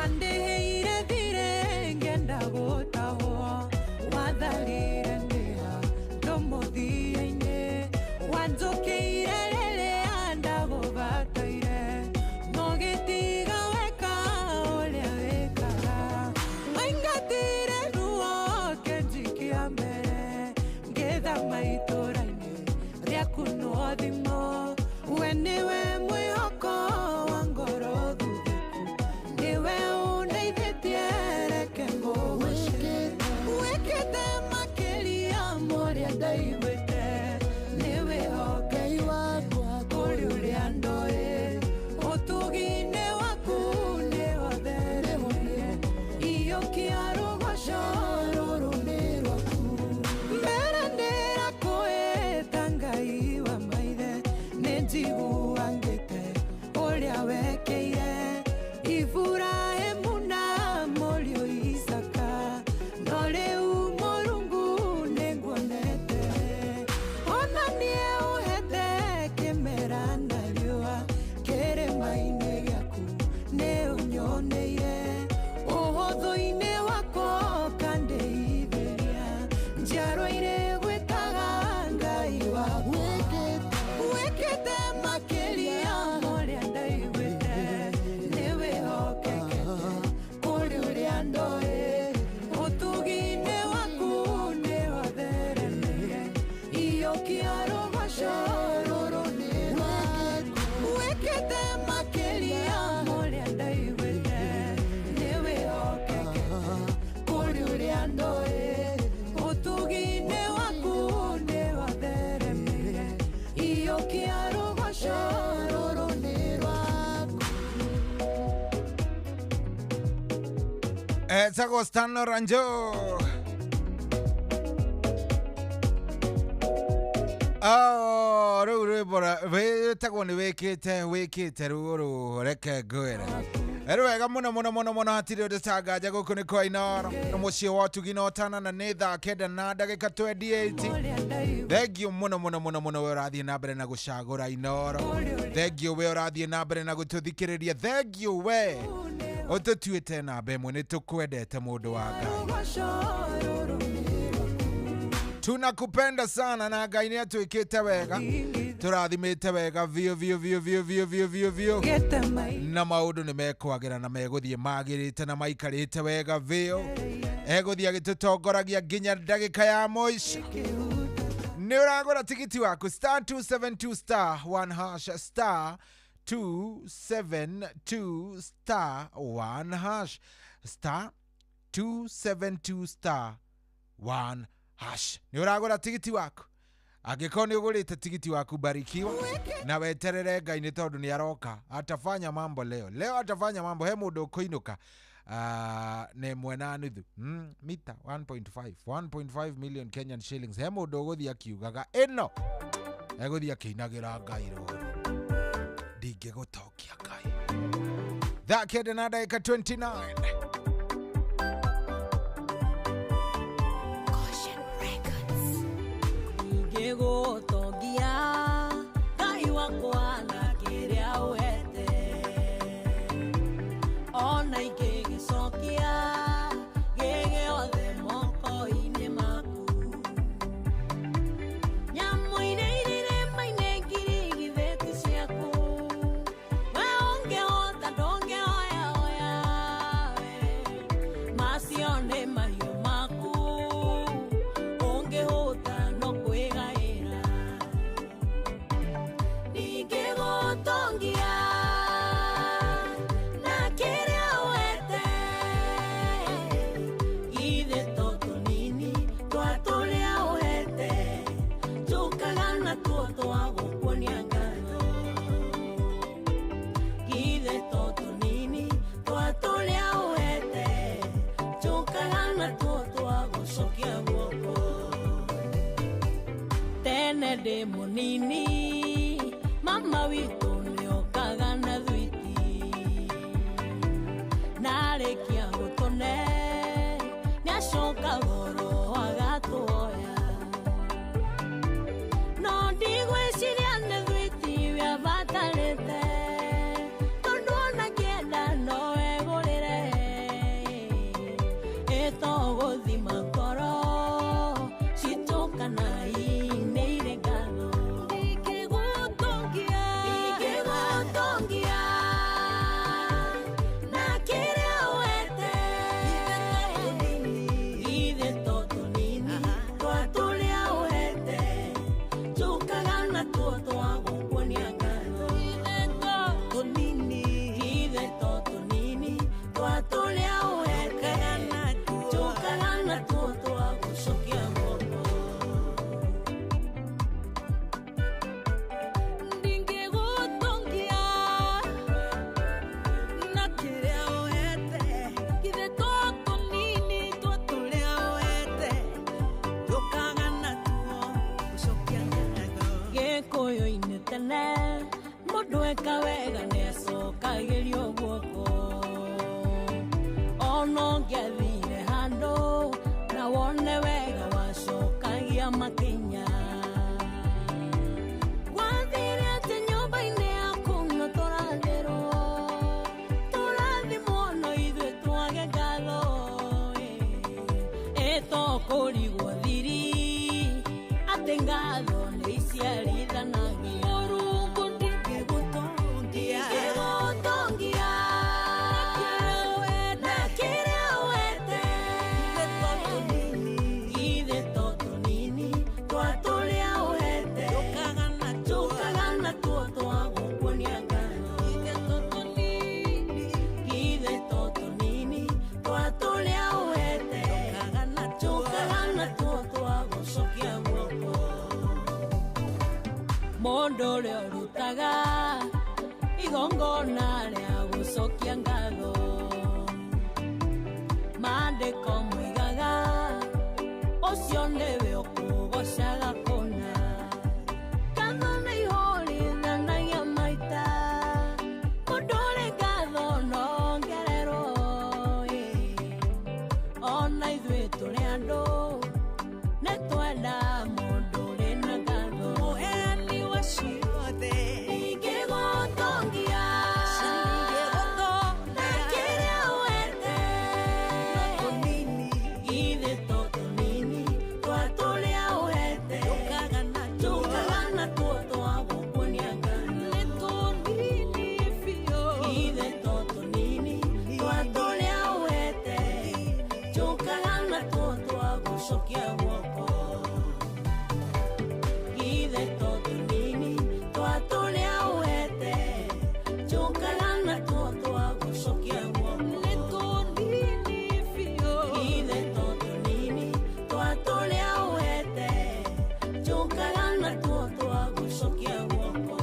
Wandĩhĩire thirĩ ngĩenda gũtahwo watharire ndĩha ndũmũthia-inĩ wanjũkĩire rĩrĩa ndagũbataire mũgĩtiga weka ũrĩa wĩkaga maingatire ruo kĩnjikia mbere ngĩthama itũra-inĩ rĩaku no thimo we nĩwe mwĩhoko wa ngoro thuthĩku nĩwe ũndeithĩtie reke ngũgooce wĩkĩte makĩria mũrĩa ndaiguĩte nĩwĩhokei wakwa kũrĩ ũrĩa ndoĩ ũtugi-inĩ waku nĩwatheremire iyũkia rũgoco rũrũ nĩ rwaku mbere ndĩrakwĩta Ngai wa maithe nĩ njiguangĩte ũrĩa wekĩire Iburahĩmu na mũriũ Isaka no rĩu Mũrungu nĩnguonete ona niĩ ũhete kĩmera na riũa kĩrĩma-inĩ gĩaku nĩ ũnyoneire ũhũthũ-inĩ wakwa ũkandeithĩria njiarwa irĩ gwĩtaga Ngai wakwa wĩkĩte makĩria mũrĩa ndaiguĩte nĩwĩhokekete kũrĩ ũrĩa ndoĩ ũtugi-inĩ waku nĩwatheremire iyũkia rũgoco rũrũ nĩ rwaku wĩkĩte makĩria mũrĩa ndaiguĩte nĩwĩhokekete kũrĩ ũrĩa ndoĩ ũtugi-inĩ waku nĩwatheremire iyũkia rũgoco rũrũ nĩ rwaku. Etagwo Stan Oranjo. Oh, rĩu rwĩmbo wĩtagwo nĩ wĩkĩte wĩkĩte rũrũ reke ngwĩre rĩ wega mũno mũno mũno mũno hatirĩ ũndũ tanganja gũkũ nĩ kwa Inooro mũciĩ wa ũtugi na ũtana na nĩ thaa 9 na ndagĩka 28. Thengio mũno mũno mũno mũno we ũrathiĩ na mbere na gũcagũra Inooro. Thengio we ũrathiĩ na mbere na gũtũthikĩrĩria. Thengio we ũtũtuĩte namba ĩmwe nĩ tũkwendete mũndũ wa Ngai. Tunakupenda sana na Ngai nĩ atwĩkĩte wega tũrathimĩte wega biũ biũ biũ biũ biũ biũ biũ biũ na maũndũ nĩ mekwagĩra na megũthiĩ magĩrĩte na maikarĩte wega biũ egũthiĩ agĩtũtongoragia nginya ndagĩka ya mũico. Nĩ ũragũra tigiti waku star 272 star 1 hash star 272 star 1 hash star 272 star 1 hash. Nĩ ũragũra tigiti waku angĩkorwo nĩ ũgũrĩte tigiti waku barikiwa na weterere Ngai nĩ tondũ nĩ aroka atafanya mambo leo leo atafanya mambo he mũndũ ũkũinũka na ĩmwe na nuthu mita 1.5 1.5 million Kenyan shillings he mũndũ ũgũthiĩ akiugaga ĩno egũthiĩ akĩinagĩra Ngai rũrũ ndingĩgũtokia Ngai. Thaa 9 na ndagĩka 29. Ngĩgũtongia Ngai wakwa na kĩrĩa ũhete ona ingĩgĩcokia gĩgĩothe moko-inĩ maku nyamũ iria irĩ irĩma-inĩ ngiri githĩti ciaku we ũngĩhota ndũngĩhoyahoya we macio nĩ mahiũ maku ũngĩhũta no kwĩgaĩra ningĩgũtongia na kĩrĩa ũhete githĩ to tũnini twa tũrĩa ũhete njũkaga natuo twa gũkuonia ngatho githĩ to tũnini twa tũrĩa ũhete njũkaga natuo twa gũcokia guoko tene ndĩ mũnini mama witũ nĩokaga na thwiti narĩkia gũtũne nĩacoka goro agatuoya no ndigwĩciria nĩ thwiti we abatarĩte tondũ ona kĩenda no egũrĩre Ũngĩathire handũ na wone wega wacokagia makinya. Gwathire atĩ nyũmba-inĩ yaku no tũrathĩrwo, tũrathimwo no ithuĩ twage ngatho. Ĩtokũrigwo thiri atĩ ngatho nĩ iciarithanagia. Mũrungu ndingĩgũtongia, ndingĩgũtongia na kĩrĩa ũhete. Ithe to tũnini twa tũrĩa ũhete, tũkaga natuo twagũkuonia ngatho. Ithe to tũnini twa tũrĩa ũhete, tũkaga natuo twagũcokia guoko. Mũndũ ũrĩa ũrutaga igongona rĩa gũcokia ngatho, maandĩko moigaga ũcio nĩwe ũkũgocaga kũna. Ngatho nĩ ihũrithanagia maita, mũndũ ũrĩ ngatho no ongererwo. Ona ithuĩ tũrĩ andũ nĩ twenda mũndũ ũrĩ na ngatho. Mũheani wa ciothe ingĩgũtongia na kĩrĩa ũhete. Ithe to tũnini twa tũrĩa ũhete, tũkaga natuo twagũkuonia ngatho. Ithe to tũnini twa tũrĩa ũhete, tũkaga natuo twagũcokia guoko. Ithe to tũnini twa tũrĩa ũhete, tũkaga natuo twagũcokia guoko. Ithe to tũnini twa tũrĩa ũhete, tũkaga natuo twagũcokia guoko.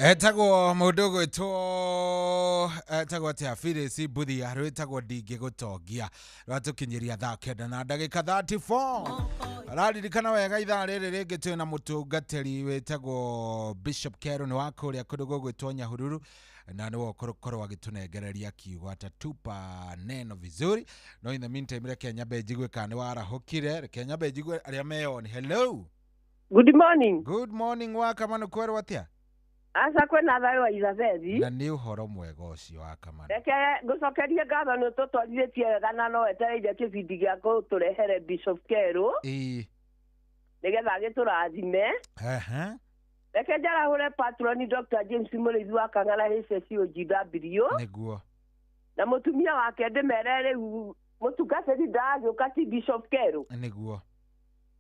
Etagwo mũndũ ũgwĩtwo etagwo atĩa Phyllis Mbuthia rwĩtagwo ndingĩgũtongia rwatũkinyĩria thaa 9 na ndagĩka 34. Araririkana wega ithaa rĩrĩ rĩngĩ twĩ na mũtungatĩri wĩtagwo Bishop Kero nĩ wa kũrĩa kũndũ gũgwĩtwo Nyahururu na nĩwe ũkũkorwo agĩtũnengereria kiugo atatupa neno vizuri. No in the meantime reke nyambe njigue kana nĩ warahũkire, reke nyambe njigue arĩa me on. Hello. Good morning. Good morning Wakamanu, kwerwo atĩa? Aca kwĩna thayũ wa Izabethi. Na nĩ ũhoro mwega ũcio Wakamanu. Reke ngũcokerie ngatho nĩ ũtũtwarithĩtie wega na no wetereire kĩbindi gĩa gũtũrehere Bishop Kerũ ĩĩ nĩgetha agĩtũrathime. Ehe. Reke njarahũre patroni Dr. James Mũrĩithi wa Kang'ara HSOGW nĩguo na mũtumia wake ndĩmere rĩu mũtungatĩri ndagĩũka ti Bishop Kerũ nĩguo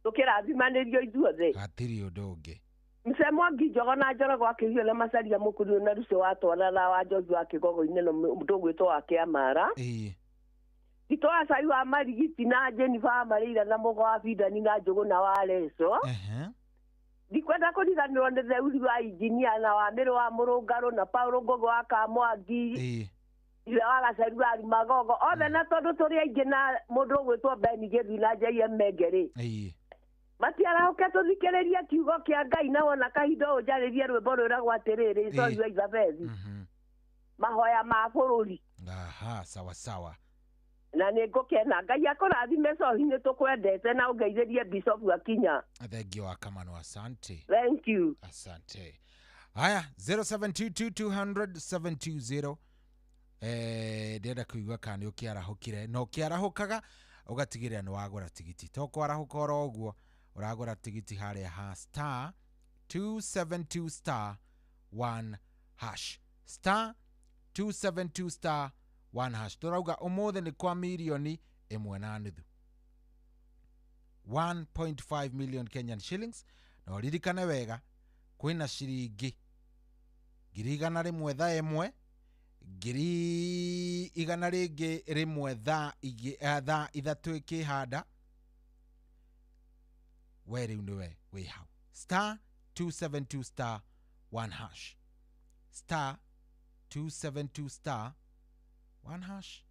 tũkĩrathimanĩrio ithuothe. Hatirĩ ũndũ ũngĩ. Mzee Mwangi Njogo na Njorogo akĩgio na Macaria Mũkũriũ na Rucio wa Twana wa Njogu wa Kĩgogo-inĩ na mũndũ ũgwĩtwo wa Kĩamara. Ĩĩ. Tito wa Cai wa Marigiti na Jennifer wa Marĩira na Mũgo wa Bindani na Njũgũna wa Leso. Ehe. Ndikwenda kũriganĩrwo nĩ Theuri wa Injinia na wa Mĩrũ wa Mũrũngarũ na Paulo Ngũgũ wa Kamwangi. Ĩĩ. Ithe wa Gaceri wa Magogo othe na tondũ tũrĩ aingĩ na mũndũ ũgwĩtwo Ben Gĩthui na JM Mengeri. Ĩĩ. Matiarahũke tũthikĩrĩrie kiugo kĩa Ngai na wona kahinda ũũ njarĩrie rwĩmbo rwĩragwo atĩrĩrĩ Cohi wa Izabethi. Mahoya ma bũrũri. Aha, sawa sawa. Na nĩ ngũkena Ngai akũrathime Cohi nĩ tũkwendete na ũngeithĩrie Bishop akinya. Thank you Wakamanu, asante. Thank you. Asante. Haya, 0722 200 720. Ndĩrenda kũigua kana nĩ ũkĩarahũkire na ũkĩarahũkaga ũgatigĩrĩra nĩ wagũra tigiti to kwarahũka oro ũguo ũragũra tigiti harĩa ha star 272 star 1 hash, star 272 star 1 hash. Tũrauga ũmũthĩ nĩ kwa 1.5 million, 1.5 million Kenyan shillings. Na ũririkane wega kwĩna ciringi 100,000 thaa 1, 100,000 rĩngĩ thaa 3 ĩkĩhanda. We rĩu nĩwe wĩ hau star 272 star 1 hash, star 272 star 1 hash.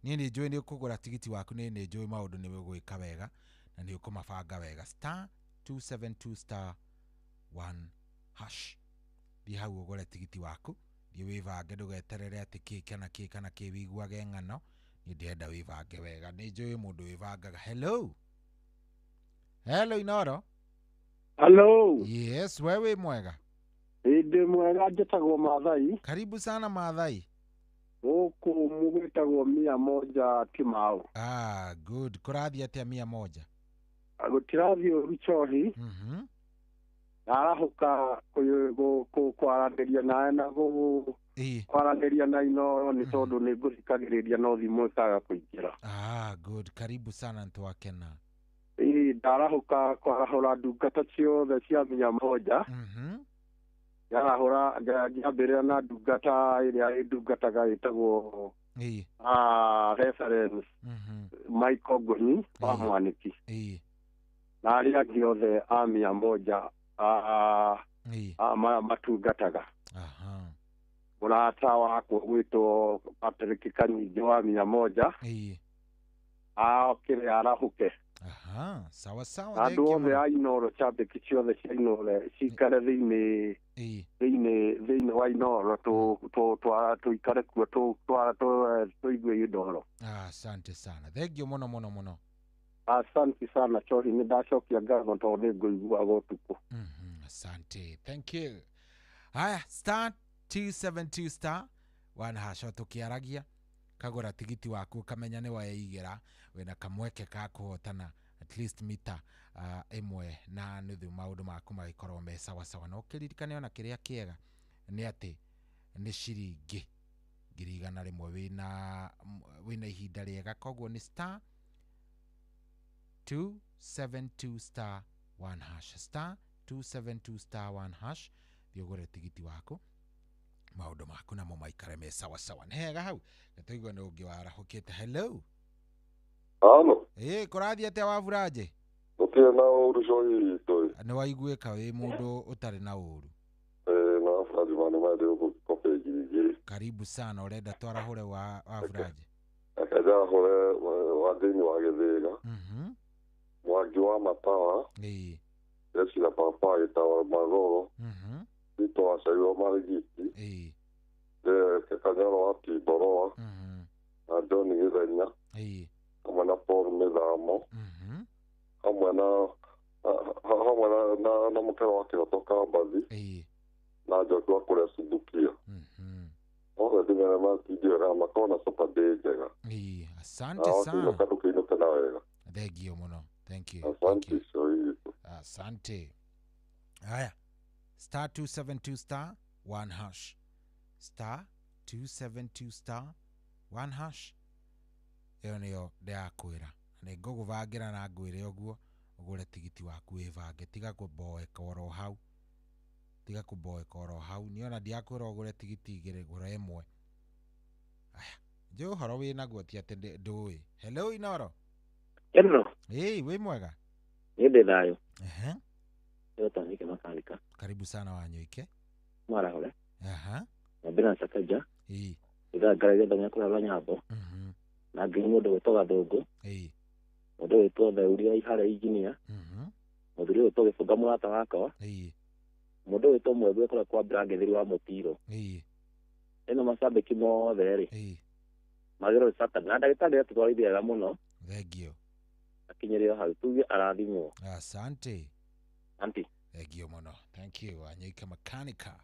Niĩ nĩ njũĩ nĩ ũkũgũra tigiti waku, niĩ nĩ njũĩ maũndũ nĩ ũgwĩka wega na nĩ ũkũmabanga wega. Star 272 star 1 hash, thiĩ hau ũgũre tigiti waku. Thiĩ wĩbange ndũgeterere atĩ kĩ kana kĩ kana kĩ wĩiguage ng'ano. Niĩ ndĩrenda wĩbange wega, nĩ njũĩ mũndũ wĩbangaga. Hello, hello Inoro. Hello. Yes, we wĩ mwega? Ĩndĩ mwega, njĩtagwo Maathai. Karibu sana Maathai. Gũkũ mũgwĩtagwo Mia Moja Kimau. Ah, good. Kũrathiĩ atĩa Mia Moja? Gũtirathiĩ ũru Chohi. Ndarahũka kwaranĩria nawe na kwaranĩria na Inoro nĩ tondũ nĩ ngũthikagĩrĩria no thimũ ĩkaga kũingĩra. Ah, good. Karibu sana, ntwakena. Ĩĩ, ndarahũka kwarahũra ndungata ciothe cia Mia Moja. Ndarahũra ngĩambĩrĩra na ndungata ĩrĩa ĩndungataga ĩtagwo Reference Michael Ngũnyi wa Mwanĩki na arĩa angĩ othe a Mia Moja matungataga. Mũrata wakwa gwĩtwo Patrick Kanyingĩ wa Mia Moja okĩre arahũke. Aha, sawa sawa. Andũ Thank you othe mũno. a Inoro cambĩki ciothe cia Inoro cikare thĩinĩ thĩinĩ wa Inoro tũikare kuo tũigue Inoro. Ah, asante sana, thank you mũno mũno mũno. Asante sana Chohi, nĩ ndacokia ngatho tondũ nĩ ngũiguaga ũtukũ. Asante, thank you. Haya, star 272 star 1 hash, o tũkĩaragia kagũra tigiti waku kamenya nĩ waigĩra wĩna kamweke ka kũhotana at least mita 1.5, maũndũ maku magĩkorwo me sawasawa. Na ũkĩririkane ona kĩrĩa kĩega nĩ atĩ nĩ ciringi 100,000 wĩna ihinda rĩega, koguo nĩ star 272 star 1 hash, star 272 star 1 hash, thiĩ ũgũre tigiti waku maũndũ maku namo maikare me sawasawa. Nĩ hega hau tũigue nĩ ũngĩ warahũkĩte. Hello. Halo. Ĩ, kũrathiĩ atĩa Waburaje? Gũtirĩ na ũru Cohi witũ. Nĩ waiguĩka wĩ mũndũ ũtarĩ na ũru. Ĩ, na Waburaje mane mende gũkũ ngiri igĩrĩ. Karibu sana, ũrenda twarahũre wa Waburaje? Reke njarahũre wa thĩinĩ wa Gĩthĩga. Mwangi wa Matawa. Ecira Papa gĩtawa Magoro. Tito wa Cairwo Marigiti. Kanyoro wa Timboroa. Na John Gĩthenya. Hamwe na Paul Mĩthamo. Hamwe na hamwe na mũkero wa Kĩhoto Kambathi. Na Njoki wa kũrĩa Subukia. Othe ndĩmere matindĩ wega makorwo na Saturday njega. Asante sana. Kĩinũka ndũkĩinũke na wega. Thank you mũno. Thank you. Asante Cohi witũ. Asante. Haya, star 272 star 1 hash, star 272 star 1 hash, ĩyo nĩyo ndĩrakwĩra, nĩ ngũgũbangĩra na ngwĩre ũguo ũgũre tigiti waku wĩbange, tiga kũmboeka oro hau, tiga kũmboeka oro hau. Niĩ ona ndiakwĩra ũgũre tigiti igĩrĩ, gũra ĩmwe. Aya, njũĩ ũhoro wĩnaguo ti atĩ ndũĩ. Hello Inoro. Hello. Ĩĩ, wĩ mwega? Niĩ ndĩ thayũ. Ehe. Ĩyo Makanika. Karibu sana Wanyoike. Mwarahũre. Aha. Nyambĩra na Sakaja. Ĩĩ. Ithaa ngaragia thomya kũrĩa rwa Nyambo. Na nginya mũndũ gwĩtwo Gathũngũ. Ĩĩ. Mũndũ gwĩtwo Theuria Ihare Engineer. Mũthuri gwĩtwo Gĩbũnga mũrata wakwa. Ĩĩ. Mũndũ gwĩtwo Mwegue kũrĩa kwa Brangethiri wa Mũtiro. Ĩĩ. Ĩno macambĩki mothe rĩ. Ĩĩ. Magĩrĩirwo nĩ Saturday. Na ndagĩtarĩ atũtwarithia wega mũno. Thank you. Akinyĩrĩo hau tuge arathimwo. Asante. Anti. Thank you mũno. Thank you Wanyoike Makanika.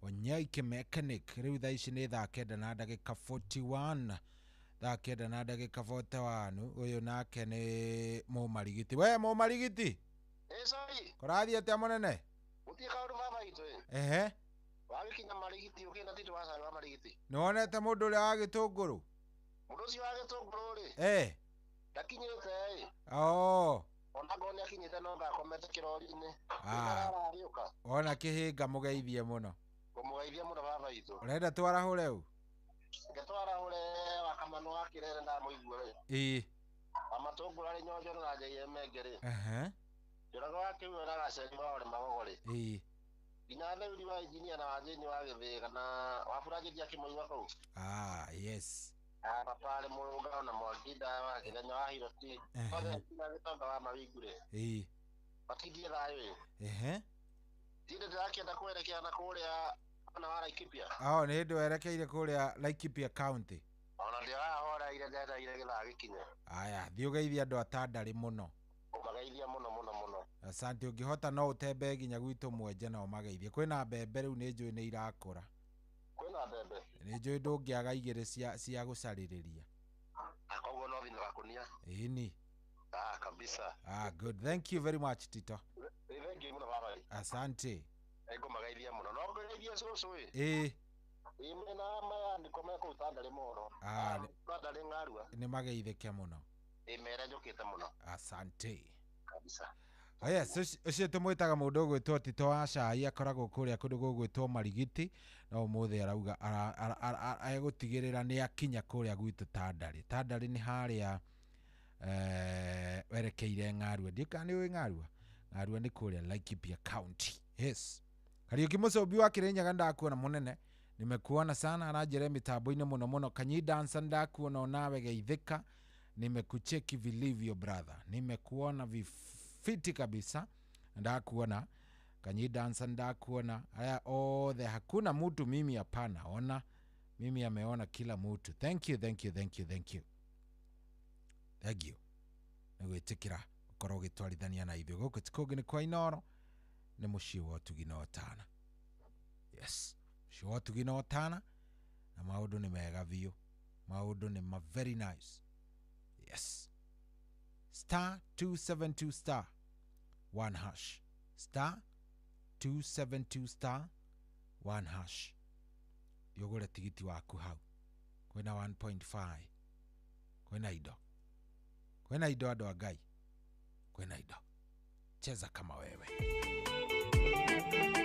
Wanyoike Mechanic. Rĩu thaa ici nĩ thaa 9 na ndagĩka 41. Thaa 9 na ndagĩka 41. Ũyũ nake nĩ Mũmarigiti. We Mũmarigiti. Ĩ sorry. Kũrathiĩ atĩa mũnene? Gũtirĩ kaũndũ baba witũ ĩ. Ehe. Wagĩkinya Marigiti ũkĩenda titũ wa wa Marigiti. Nĩ wonete mũndũ ũrĩa wa gĩtũngũrũ? Mũndũ ũcio wa gĩtũngũrũ rĩ. Ndakinyĩte ĩ. Oo. Ona ngorwo nĩ akinyĩte no ngakomete kĩrori-inĩ. Ah. Aragĩũka. Wona kĩhĩnga mũgeithie mũno. Ngũmũgeithia mũno baba witũ. Ũrenda twarahũre ũ? Reke twarahũre wa Kamano wa Kĩrere ndamũigua rĩ. Ĩĩ. Wa Matũngũrũ arĩ Nyonjoro na Njaire Menge rĩ. Ehe. Njũrago wa Kĩhuyo na Gaceri wa Ole Magogo rĩ. Ĩĩ. Nginya Theuri wa Injinia na Wanjĩni wa Gĩthĩga na Waburangĩti akĩmũigua kũu. Ah, yes. Ah, Papa arĩ Mũrũngao na Mwanginda wa Kĩthenya wa Hiroti. Othe nginya Gĩtonga wa Mawingu rĩ. Ĩĩ. Matindie thayũ ĩ. Ehe. Tindĩ ndĩrakĩenda kwerekera na kũrĩa Mwena wa Laikipia. Oh, nĩ hĩndĩ werekeire kũrĩa Laikipia County. Ona ndio hahoreire ndetereire gĩthaa gĩkinye. Aya, thiĩ ũgeithie andũ a Tandari mũno. Ũmageithia mũno mũno mũno. Asante, ũngĩhota no ũtembee nginya gwitũ Mwenje na ũmageithie. Kwĩna mbembe rĩu nĩ njũĩ nĩ irakũra. Kwĩna mbembe. Nĩ njũĩ ndũngĩaga igĩrĩ cia gũcarĩrĩria. Koguo no thiĩ na gakunia. Ĩni. Ah, kabisa. Ah, good. Thank you very much, Tito. Nĩ thengiũ mũno baba. Asante. Ngũmageithia mũno. No ngũgeithie cũcũ ĩ. Ĩĩ. Ĩ mena maya nĩko me kũu Tandari mũno. Ah, Tandari ng'arua. nĩ mageithĩke mũno. Ĩ mere njũkĩte mũno. Asante. Kabisa. Oh yes, ũcio tũmwĩtaga mũndũ ũgwĩtwo Tito wa Cai, akoragwo kũrĩa kũndũ gũgwĩtwo Marigiti, no ũmũthĩ arauga egũtigĩrĩra nĩ akinya kũrĩa gwitũ Tandari. Tandari nĩ harĩa werekeire Ng'arua. Ndiũĩ kana nĩ ũĩ Ng'arua? Ng'arua nĩ kũrĩa Laikipia County. Yes. Kariũki Mũcũmbi wa Kĩrĩnyaga ndakuona mũnene. Nimekuona sana, aranjĩra mĩtambo-inĩ mũno mũno. Kanyi Dancer ndakuona onawe geithĩka. Nimekucheki vilivyo brother. Nimekuona vifiti kabisa. Ndakuona Kanyi Dancer, ndakuona haya othe, hakuna mtu mimi hapana ona. Mimi ameona kila mtu. Thank you, thank you, thank you, thank you. Thank you. Nĩgwĩtĩkĩra ũkorwo ũgĩtwarithania na ithuĩ gũkũ ti kũngĩ nĩ kwa Inooro, nĩ mũciĩ wa ũtugi na ũtana. Yes, mũciĩ wa ũtugi na ũtana, na maũndũ nĩ mega biũ. Maũndũ nĩ ma very nice. Yes. Star 272 star 1 hash. Star 272 star 1 hash. Thiĩ ũgũre tigiti waku hau. Kwĩna 1.5. Kwĩna indo. Kwĩna indo andũ a Ngai. Kwĩna indo. Cheza kama wewe. Mwene ndari,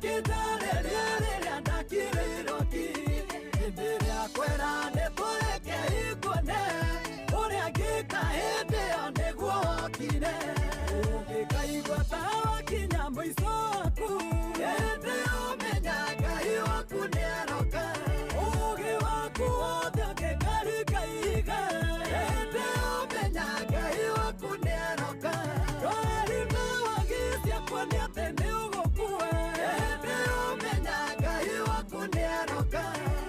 Ũkĩnjarĩria rĩrĩa ndakirĩirwo ki. Hĩndĩ ĩrĩa kwĩra nĩ tũreke ikuone, ũrĩa ngĩka hĩndĩ ĩyo nĩguo wokire. Ũngĩkaigua ta wakinya mũico waku, hĩndĩ ũmenya Ngai waku nĩaroka. Ũũgĩ waku wothe ũngĩkarika ihiga, hĩndĩ ũmenya Ngai waku nĩaroka. Ndwari na wagi ciakuonia atĩ nĩũgũkua, hĩndĩ ũmenya Ngai waku nĩaroka.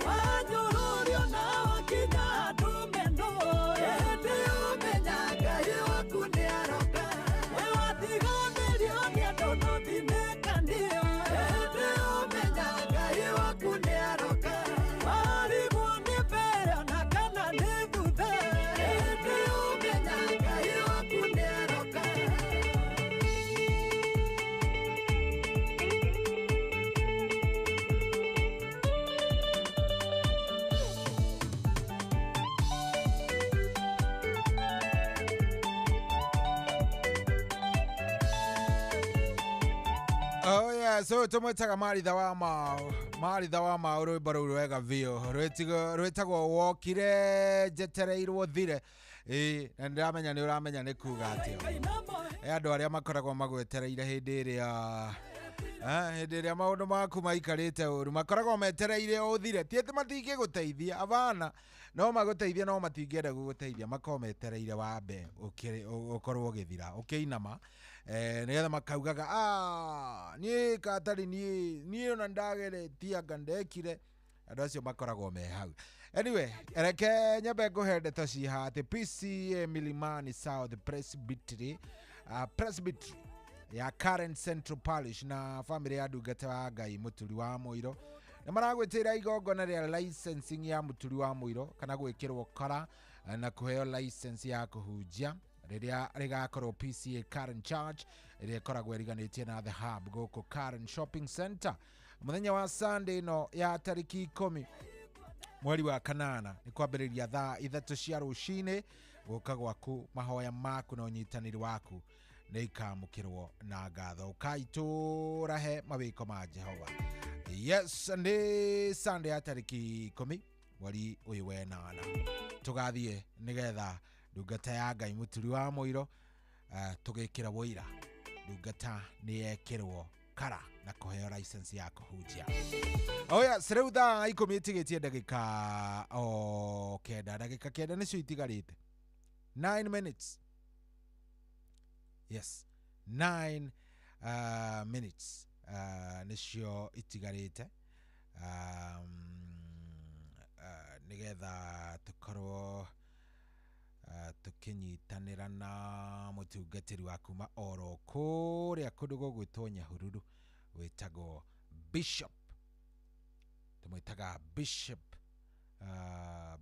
Wanyũrũrio na wakinya handũ menwo, hĩndĩ ũmenya Ngai waku nĩaroka. We watiganĩrio nĩ andũ no thinĩkanio, hĩndĩ ũmenya Ngai waku nĩaroka. Warigwo nĩ mbere ona kana nĩ thutha, hĩndĩ ũmenya Ngai waku nĩaroka. Oh yeah, so tumwitaga Maritha wa Mau. Maritha wa Mau rwimbo rũu rwega biũ. Rwĩtagwo wokire njetereirwo thire. Ĩĩ, na nĩndĩramenya nĩ ũramenya nĩ kuga atĩa. He andũ arĩa makoragwo magwetereire hĩndĩ ĩrĩa hĩndĩ ĩrĩa maũndũ maku maikarĩte ũru makoragwo metereire ũthire. Ti atĩ matingĩgũteithia, abana, no magũteithia no matingĩenda gũgũteithia, makoragwo metereire wambe ũkorwo ũgĩthira ũkĩinama, nĩgetha makaugaga niĩ katarĩ niĩ ona ndageretie anga ndekire. Andũ acio makoragwo me hau. Anyway, reke nyambe ngũhe ndeto ciha atĩ PCA Milimani South Presbytery, Presbytery ya Karen Central Parish na family ya ndungata wa Ngai Mũturi wa Mũiro nĩ maragwĩtĩra igongona rĩa licensing ya Mũturi wa Mũiro kana gwĩkĩrwo kara na kũheo license ya kũhunjia rĩrĩa rĩgakorwo PCA Karen Church ĩrĩa ĩkoragwo ĩriganĩtie na The Hub gũkũ Karen Shopping Center mũthenya wa Sunday ĩno ya tarĩki 10 mweri wa kanana nĩ kwambĩrĩria thaa 3 cia rũcinĩ. Gũka gwaku, mahoya maku na ũnyitanĩri waku nĩ ikamũkĩrwo na ngatho. Ũkaitũrahe mawĩko ma Jehova. Yes, nĩ Sunday ya tarĩki 10 mweri ũyũ wenana. Tũgathiĩ nĩgetha ndungata ya Ngai Mũturi wa Mũiro tũgĩkĩra wũira ndungata nĩ yekĩrwo kara na kũheo license ya kũhunjia. Oh yes, rĩu thaa 10 ĩtigĩtie ndagĩka o 9, ndagĩka 9 nĩcio itigarĩte. 9 minutes. Yes, 9 minutes nĩcio itigarĩte nĩgetha tũkorwo tũkĩnyitanĩra na mũtungatĩri wa kuma oro kũrĩa kũndũ gũgwĩtwo Nyahururu wĩtagwo Bishop, tũmwĩtaga Bishop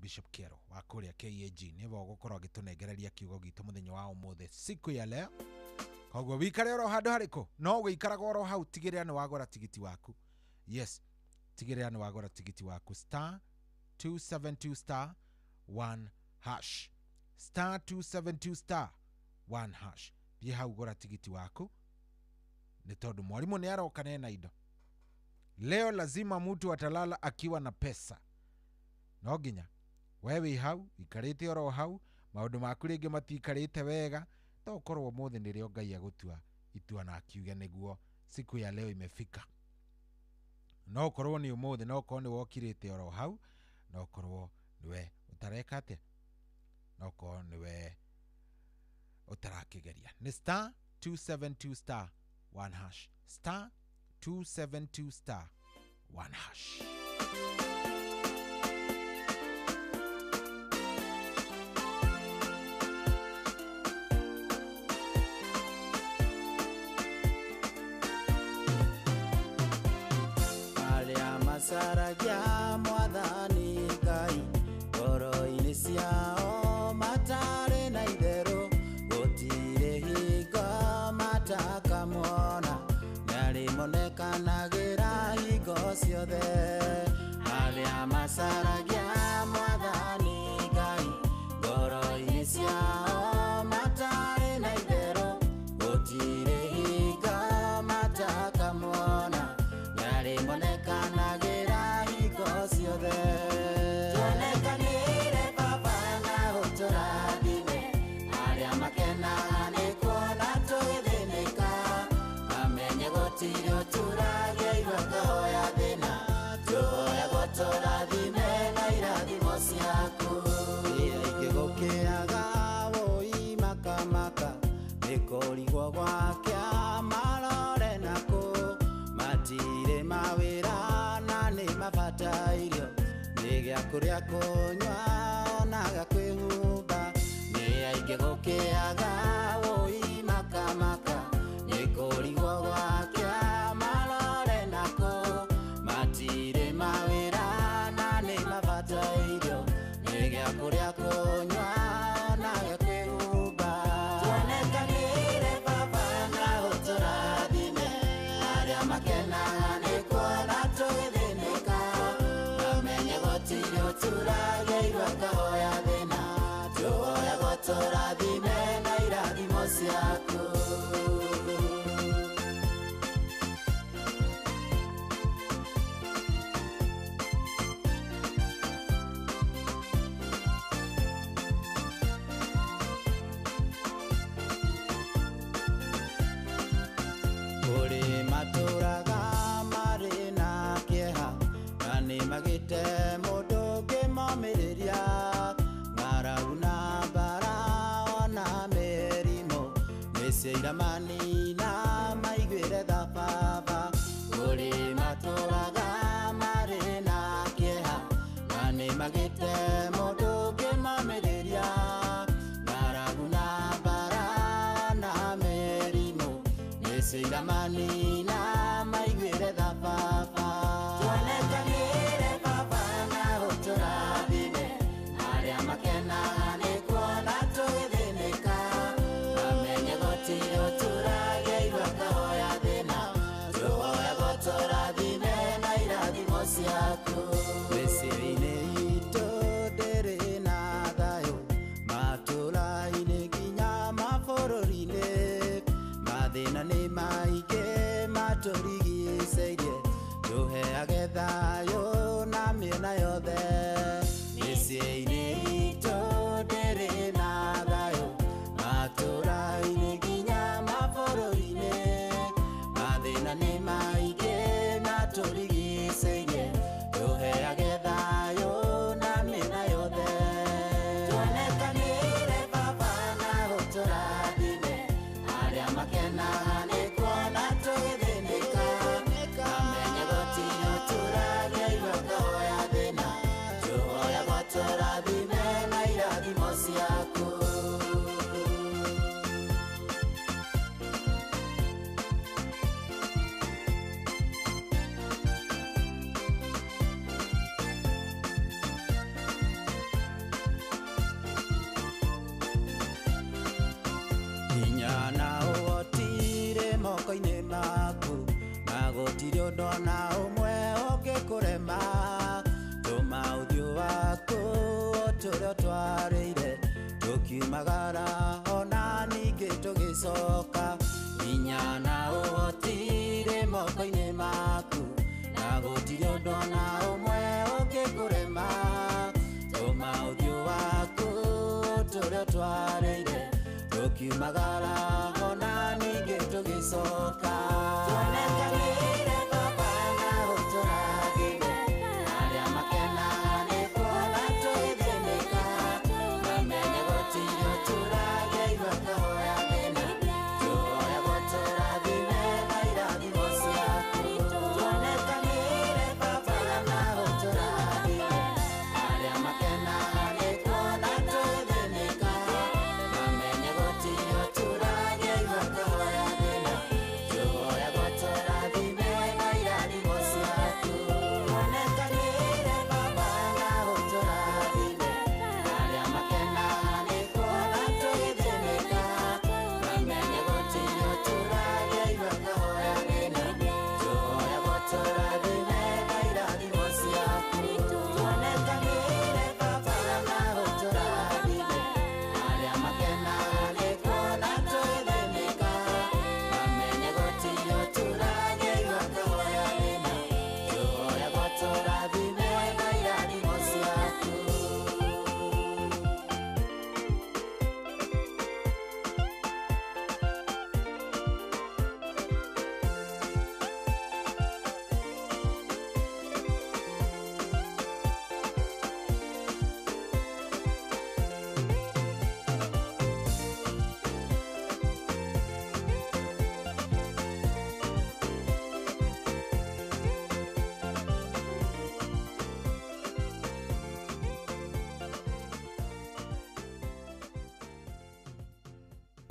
Bishop Kero wa kũrĩa KAG. Nĩwe ũgũkorwo agĩtũnengereria kiugo gitũ mũthenya wa ũmũthĩ siku ya leo. Koguo wikare oro handũ harĩkũ, no wĩikaraga oro hau, tigĩrĩra nĩ wagũra tigiti waku. Yes, tigĩrĩra nĩ wagũra tigiti waku star 272 star 1 hash, star 272 star 1 hash. Thiĩ hau gũra tigiti waku nĩ tondũ mwarimũ nĩ aroka nena indo. Leo lazima mtu atalala akiwa na pesa. No nginya we wĩ hau ikarĩte oro hau, maũndũ maku rĩngĩ matiikarĩte wega, to ũkorwo ũmũthĩ nĩrĩo Ngai agũtua itua na akiuge nĩguo siku ya leo imefika. No ũkorwo nĩ ũmũthĩ, no ũkorwo nĩ wokirĩte oro hau, no ũkorwo nĩwe ũtareka atĩa, no ũkorwo nĩwe ũtarakĩgeria. Nĩ star 272 star 1 hash, star 272 star 1 hash. Arĩa macaragia mwathani Ngai ngoro-inĩ ciao matarĩ na itherũ, gũtirĩ hingo matakamwona, nĩarĩmonekanagĩra hingo ciothe. Arĩa macaragia mwathani Ngai ngoro-inĩ ciao matarĩ na itherũ, gũtirĩ hingo matakamwona, Arĩmonekanagĩra hingo ciothe. Tuonekanĩre Baba na ũtũrathime, arĩa makenaga nĩ kuona tũgĩthĩnĩka, mamenye gũtirĩ ũturagia irua kahoya thĩna, tũhoyagwo tũrathime na irathimo ciaku. Aingĩ gũkĩaga wũi makamaka, nĩ kũrigwo gwakĩa marore nakũ, matirĩ mawĩra na nĩ mabatairio, nĩ gĩa kũrĩa kũnyua ona gĩa kwĩhumba. Nĩ aingĩ gũkĩaga wũi makamaka, nĩ kũrigwo gwakĩa marore nakũ, matirĩ mawĩra na nĩ mabatairio, nĩ gĩa kũrĩa kũnyua ona gĩa kwĩhumba. Tuonekanĩre Baba na ũtũrathime, arĩa makenaga nĩ kuona tũgĩthĩnĩka, mamenye gũtirĩ ũturagia irua kahoya thĩna, tũhoyagwo tũrathime na irathimo ciaku. Kũrĩ matũraga marĩ na kĩeha, na nĩ magĩte mũndũ ũngĩmomĩrĩria, ng'aragu na mbara ona mĩrimũ, nĩcio iramanina maiguĩre tha Baba. Kũrĩ matũraga marĩ na kĩeha, na nĩ magĩte mũndũ ũngĩmomĩrĩria, ng'aragu na mbara ona mĩrimũ, nĩcio iramanina maiguĩre tha Baba. Tuonekanĩre Baba na ũtũrathime, arĩa makenaga nĩ kuona tũgĩthĩnĩka, mamenye gũtirĩ ũturagia irua kahoya thĩna, tũhoyagwo tũrathime na irathimo ciaku. Mĩciĩ-inĩ itũ ndĩrĩ na thayũ, matũra-inĩ nginya mabũrũri-inĩ, mathĩna nĩ maingĩ matũrigicĩirie, tũheage thayũ na mĩena yothe. Mĩciĩ-inĩ itũ ndĩrĩ na thayũ, matũra-inĩ nginya mabũrũri-inĩ, mathĩna nĩ maingĩ matũrigicĩirie, tũheage thayũ na mĩena yothe. Tuonekanĩre Baba na ũtũrathime, arĩa makenaga nĩ kuona tũgĩthĩnĩka, mamenye gũtirĩ ũturagia irua kahoya thĩna, tũhoyagwo tũrathime na irathimo ciaku. Hinya na ũhotire moko-inĩ maku, na gũtirĩ ũndũ ona ũmwe ũngĩkũrema, tũma ũthiũ waku ũtũre ũtwarĩire, tũkiumagara ona ningĩ tũgĩcoka. Hinya na ũhotire moko-inĩ maku, na gũtirĩ ũndũ ona ũmwe ũngĩkũrema, tũma ũthiũ waku ũtũre ũtwarĩire, tũkiumagara ona ningĩ tũgĩcoka. Tuonekanĩre Baba na ũtũrathime, arĩa makenaga nĩ kuona tũgĩthĩnĩka, mamenye gũtirĩ ũturagia irua kahoya thĩna, tũhoyagwo tũrathime na irathimo ciaku. Tuonekanĩre Baba na ũtũrathime, arĩa makenaga nĩ kuona tũgĩthĩnĩka, mamenye gũtirĩ ũturagia irua kahoya thĩna,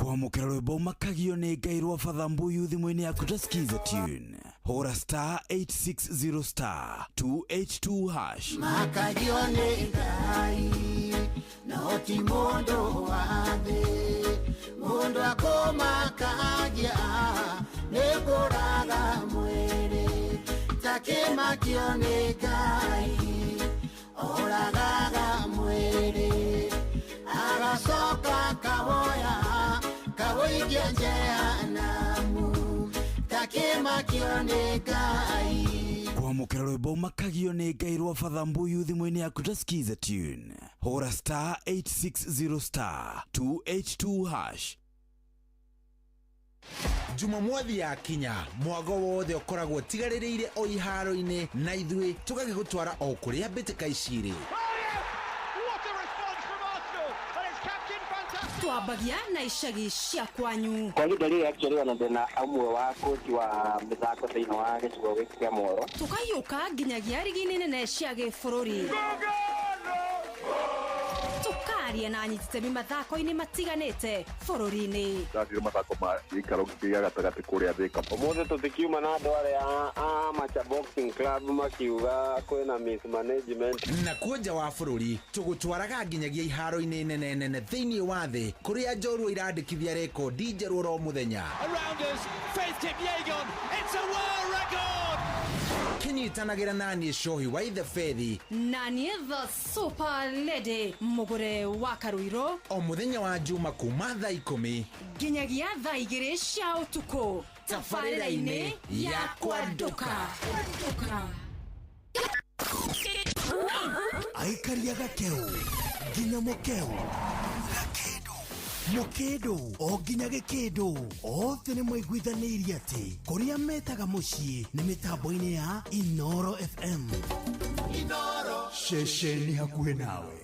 Kwamũkĩra rwĩmbo makagio nĩ Ngai rwa Father Mbuyu thimũ-inĩ yaku ta Skiza tune. Hũra star 860 star 282 hash. Makagio nĩ Ngai no ti mũndũ wa thĩ, mũndũ akũmakagia nĩ kũraga mwĩrĩ, takĩmakio nĩ Ngai oragaga mwĩrĩ, agacoka kawoya kawoigia jehanamu, takĩmakio nĩ Ngai. Kwamũkĩra rwĩmbo makagio nĩ Ngai rwa Father Mbuyu thimũ-inĩ yaku ta Skiza tune. Hũra star 860 star 282 hash. Jumamothi ya kinya mwago wothe ũkoragwo ũtigarĩrĩire o iharo-inĩ na ithuĩ tũgagĩgũtwara o kũrĩa mbĩtĩka icirĩ. What a response from Arsenal! And it's captain fantastic. Twambagia na icagi cia kwanyu. Kwa ihinda rĩrĩ actually ona ndĩna ũmwe wa coach wa mĩthako thĩinĩ wa gĩcigo gĩkĩ kĩa Mworo. Tũkaiũka nginyagia rigi-inĩ nene cia gĩbũrũri. Tũkaria na anyititemi mathako-inĩ matiganĩte bũrũri-inĩ. Ndathire mathako ma gĩikaro gĩa gatagatĩ kũrĩa Thika. Ũmũthĩ tũtikiuma na andũ arĩa a Macha Boxing Club makiuga kwĩna mismanagement. Na kuo nja wa bũrũri tũgũtwaraga nginyagia iharo-inĩ nene nene thĩinĩ wa thĩ kũrĩa njorua irandĩkithia rekondi njerũ oro mũthenya. Around us, Faith Kipyegon, it's a world record! Kĩnyitanagĩra na niĩ Shohi wa Ithe Fethi na niĩ the Super Lady mũgũre wa Karuiro o mũthenya wa Juma kuma thaa 10 nginyagia thaa 2 cia ũtukũ tabarĩra-inĩ ya Kwanduka. Aikaria gakeu nginya mũkeu gakĩndũ mũkĩndũ o nginya gĩkĩndũ othe nĩ maiguithanĩirie atĩ kũrĩa metaga mũciĩ nĩ mĩtambo-inĩ ya Inoro FM. Inoro ceceni hakuhĩ nawe.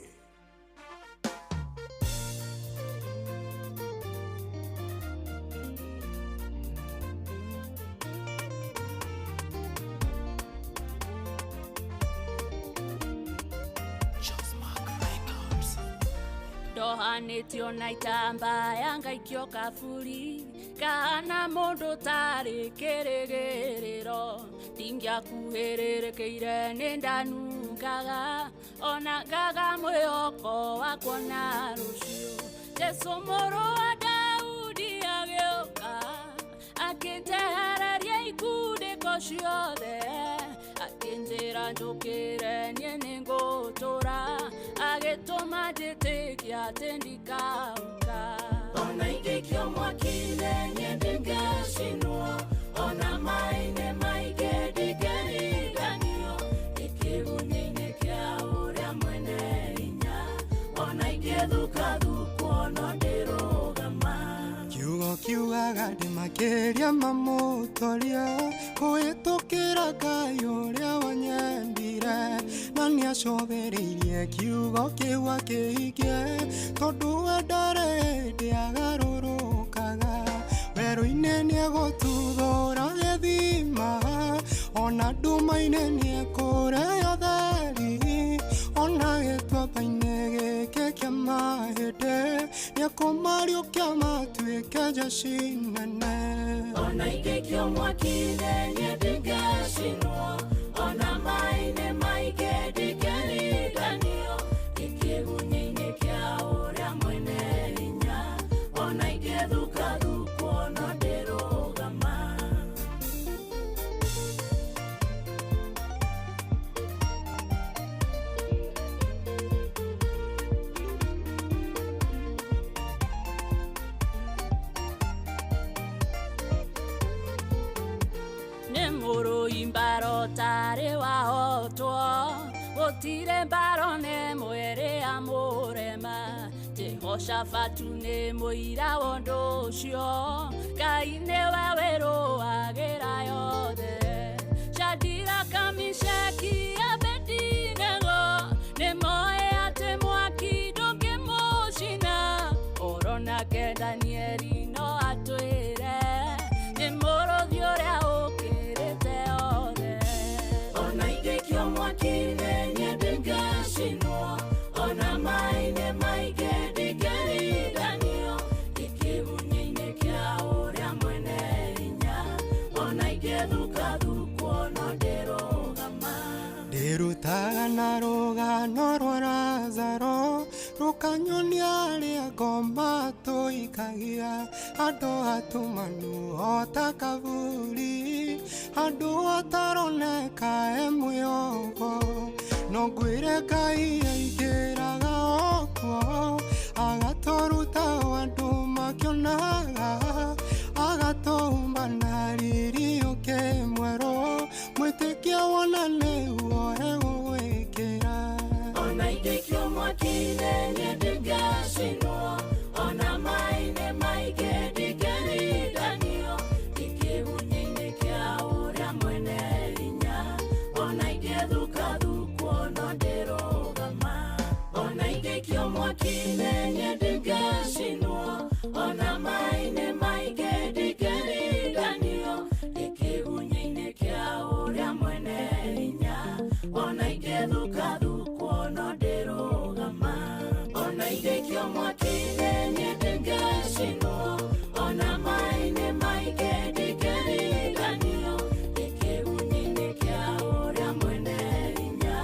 Ndohanĩtio na itambaya ngaikio kaburi kana mũndũ tarĩ kĩrĩgĩrĩro ndingĩakuhĩrĩrĩkĩire nĩ ndanungaga ona ngaga mwĩhoko wa kuona rũciũ. Jesũ mũrũ wa Daudi agĩũka akĩnjehereria ikundĩko ciothe akĩnjĩra njũkĩre niĩ nĩngũtũra agĩtũma njĩtĩkie atĩ ndikauka. Ona ingĩikio mwaki-inĩ niĩ ndingĩcinwo, ona maĩ-inĩ maingĩ ndingĩringanio, ndĩ kĩgunyĩ-inĩ kĩa ũrĩa mwene hinya, ona ingĩthukathukwo no ndĩrũgama. Kiugo kiugaga ndĩ makĩria ma mũtoria kũhĩtũkĩra Ngai ũrĩa wanyendire na nĩacobereirie kiugo kĩu akĩhingie tondũ we ndarĩ hĩndĩ agarũrũkaga werũ-inĩ nĩegũtuthũra gĩthima ona nduma-inĩ nĩekũrehe ũtheri ona gĩtuamba-inĩ gĩkĩ kĩa mahĩndĩ nĩekũmariũkia matuĩke njeci nene. Ona ingĩikio mwaki-inĩ niĩ ndingĩcinwo, ona maĩ-inĩ maingĩ ndingĩringanio, ndĩ kĩgunyĩ-inĩ kĩa ũrĩa mwene hinya, ona ingĩthukathukwo no ndĩrũgama. Nĩ mũrũi mbaro tarĩ wahotwo gũtirĩ mbaro nĩ mwĩrĩ amũrema Jehoshafatu nĩ mũira wa ũndũ ũcio Ngai nĩwe wĩrũagĩra yothe. Shadiraka Mishaki Abedinego nĩmoĩ atĩ mwaki ndũngĩmũcina oronake Danieli no atwĩre nĩ mũrũthi ũrĩa ũkĩrĩte othe. Ona ingĩikio mwaki-inĩ niĩ ndingĩcinwo, ona maĩ-inĩ maingĩ ndingĩringanio, ndĩ kĩgunyĩ Ndĩrutaga na rũgano rwa Lazaro rũkanyonia arĩa ngoma tũikagia andũ atumanu o ta kaburi andũ ataroneka e mwĩhoko no ngwĩre Ngai aingĩraga okuo agatũruta andũ makĩonaga agatũmba na riri ũkĩ mwerũ mwĩtĩkia wona nĩguo egũgwĩkĩra. Ona ingĩikio mwaki-inĩ niĩ ndingacinwo, ona maĩ-inĩ maingĩ ndingĩrindanio, ndĩ kĩgunyĩ-inĩ kĩa ũrĩa mwene hinya, ona ingĩthukathukwo no ndĩrũgama. Ona ingĩikio mwaki-inĩ niĩ ndingacinwo, ona maĩ-inĩ maingĩ ndingĩrindanio, ndĩ kĩgunyĩ-inĩ kĩa ũrĩa mwene hinya, ona ingĩthukathukwo no ndĩrũgama. Ona ingĩikio mwaki-inĩ niĩ ndingacinwo, ona maĩ-inĩ maingĩ ndingĩrindanio, ndĩ kĩgunyĩ-inĩ kĩa ũrĩa mwene hinya,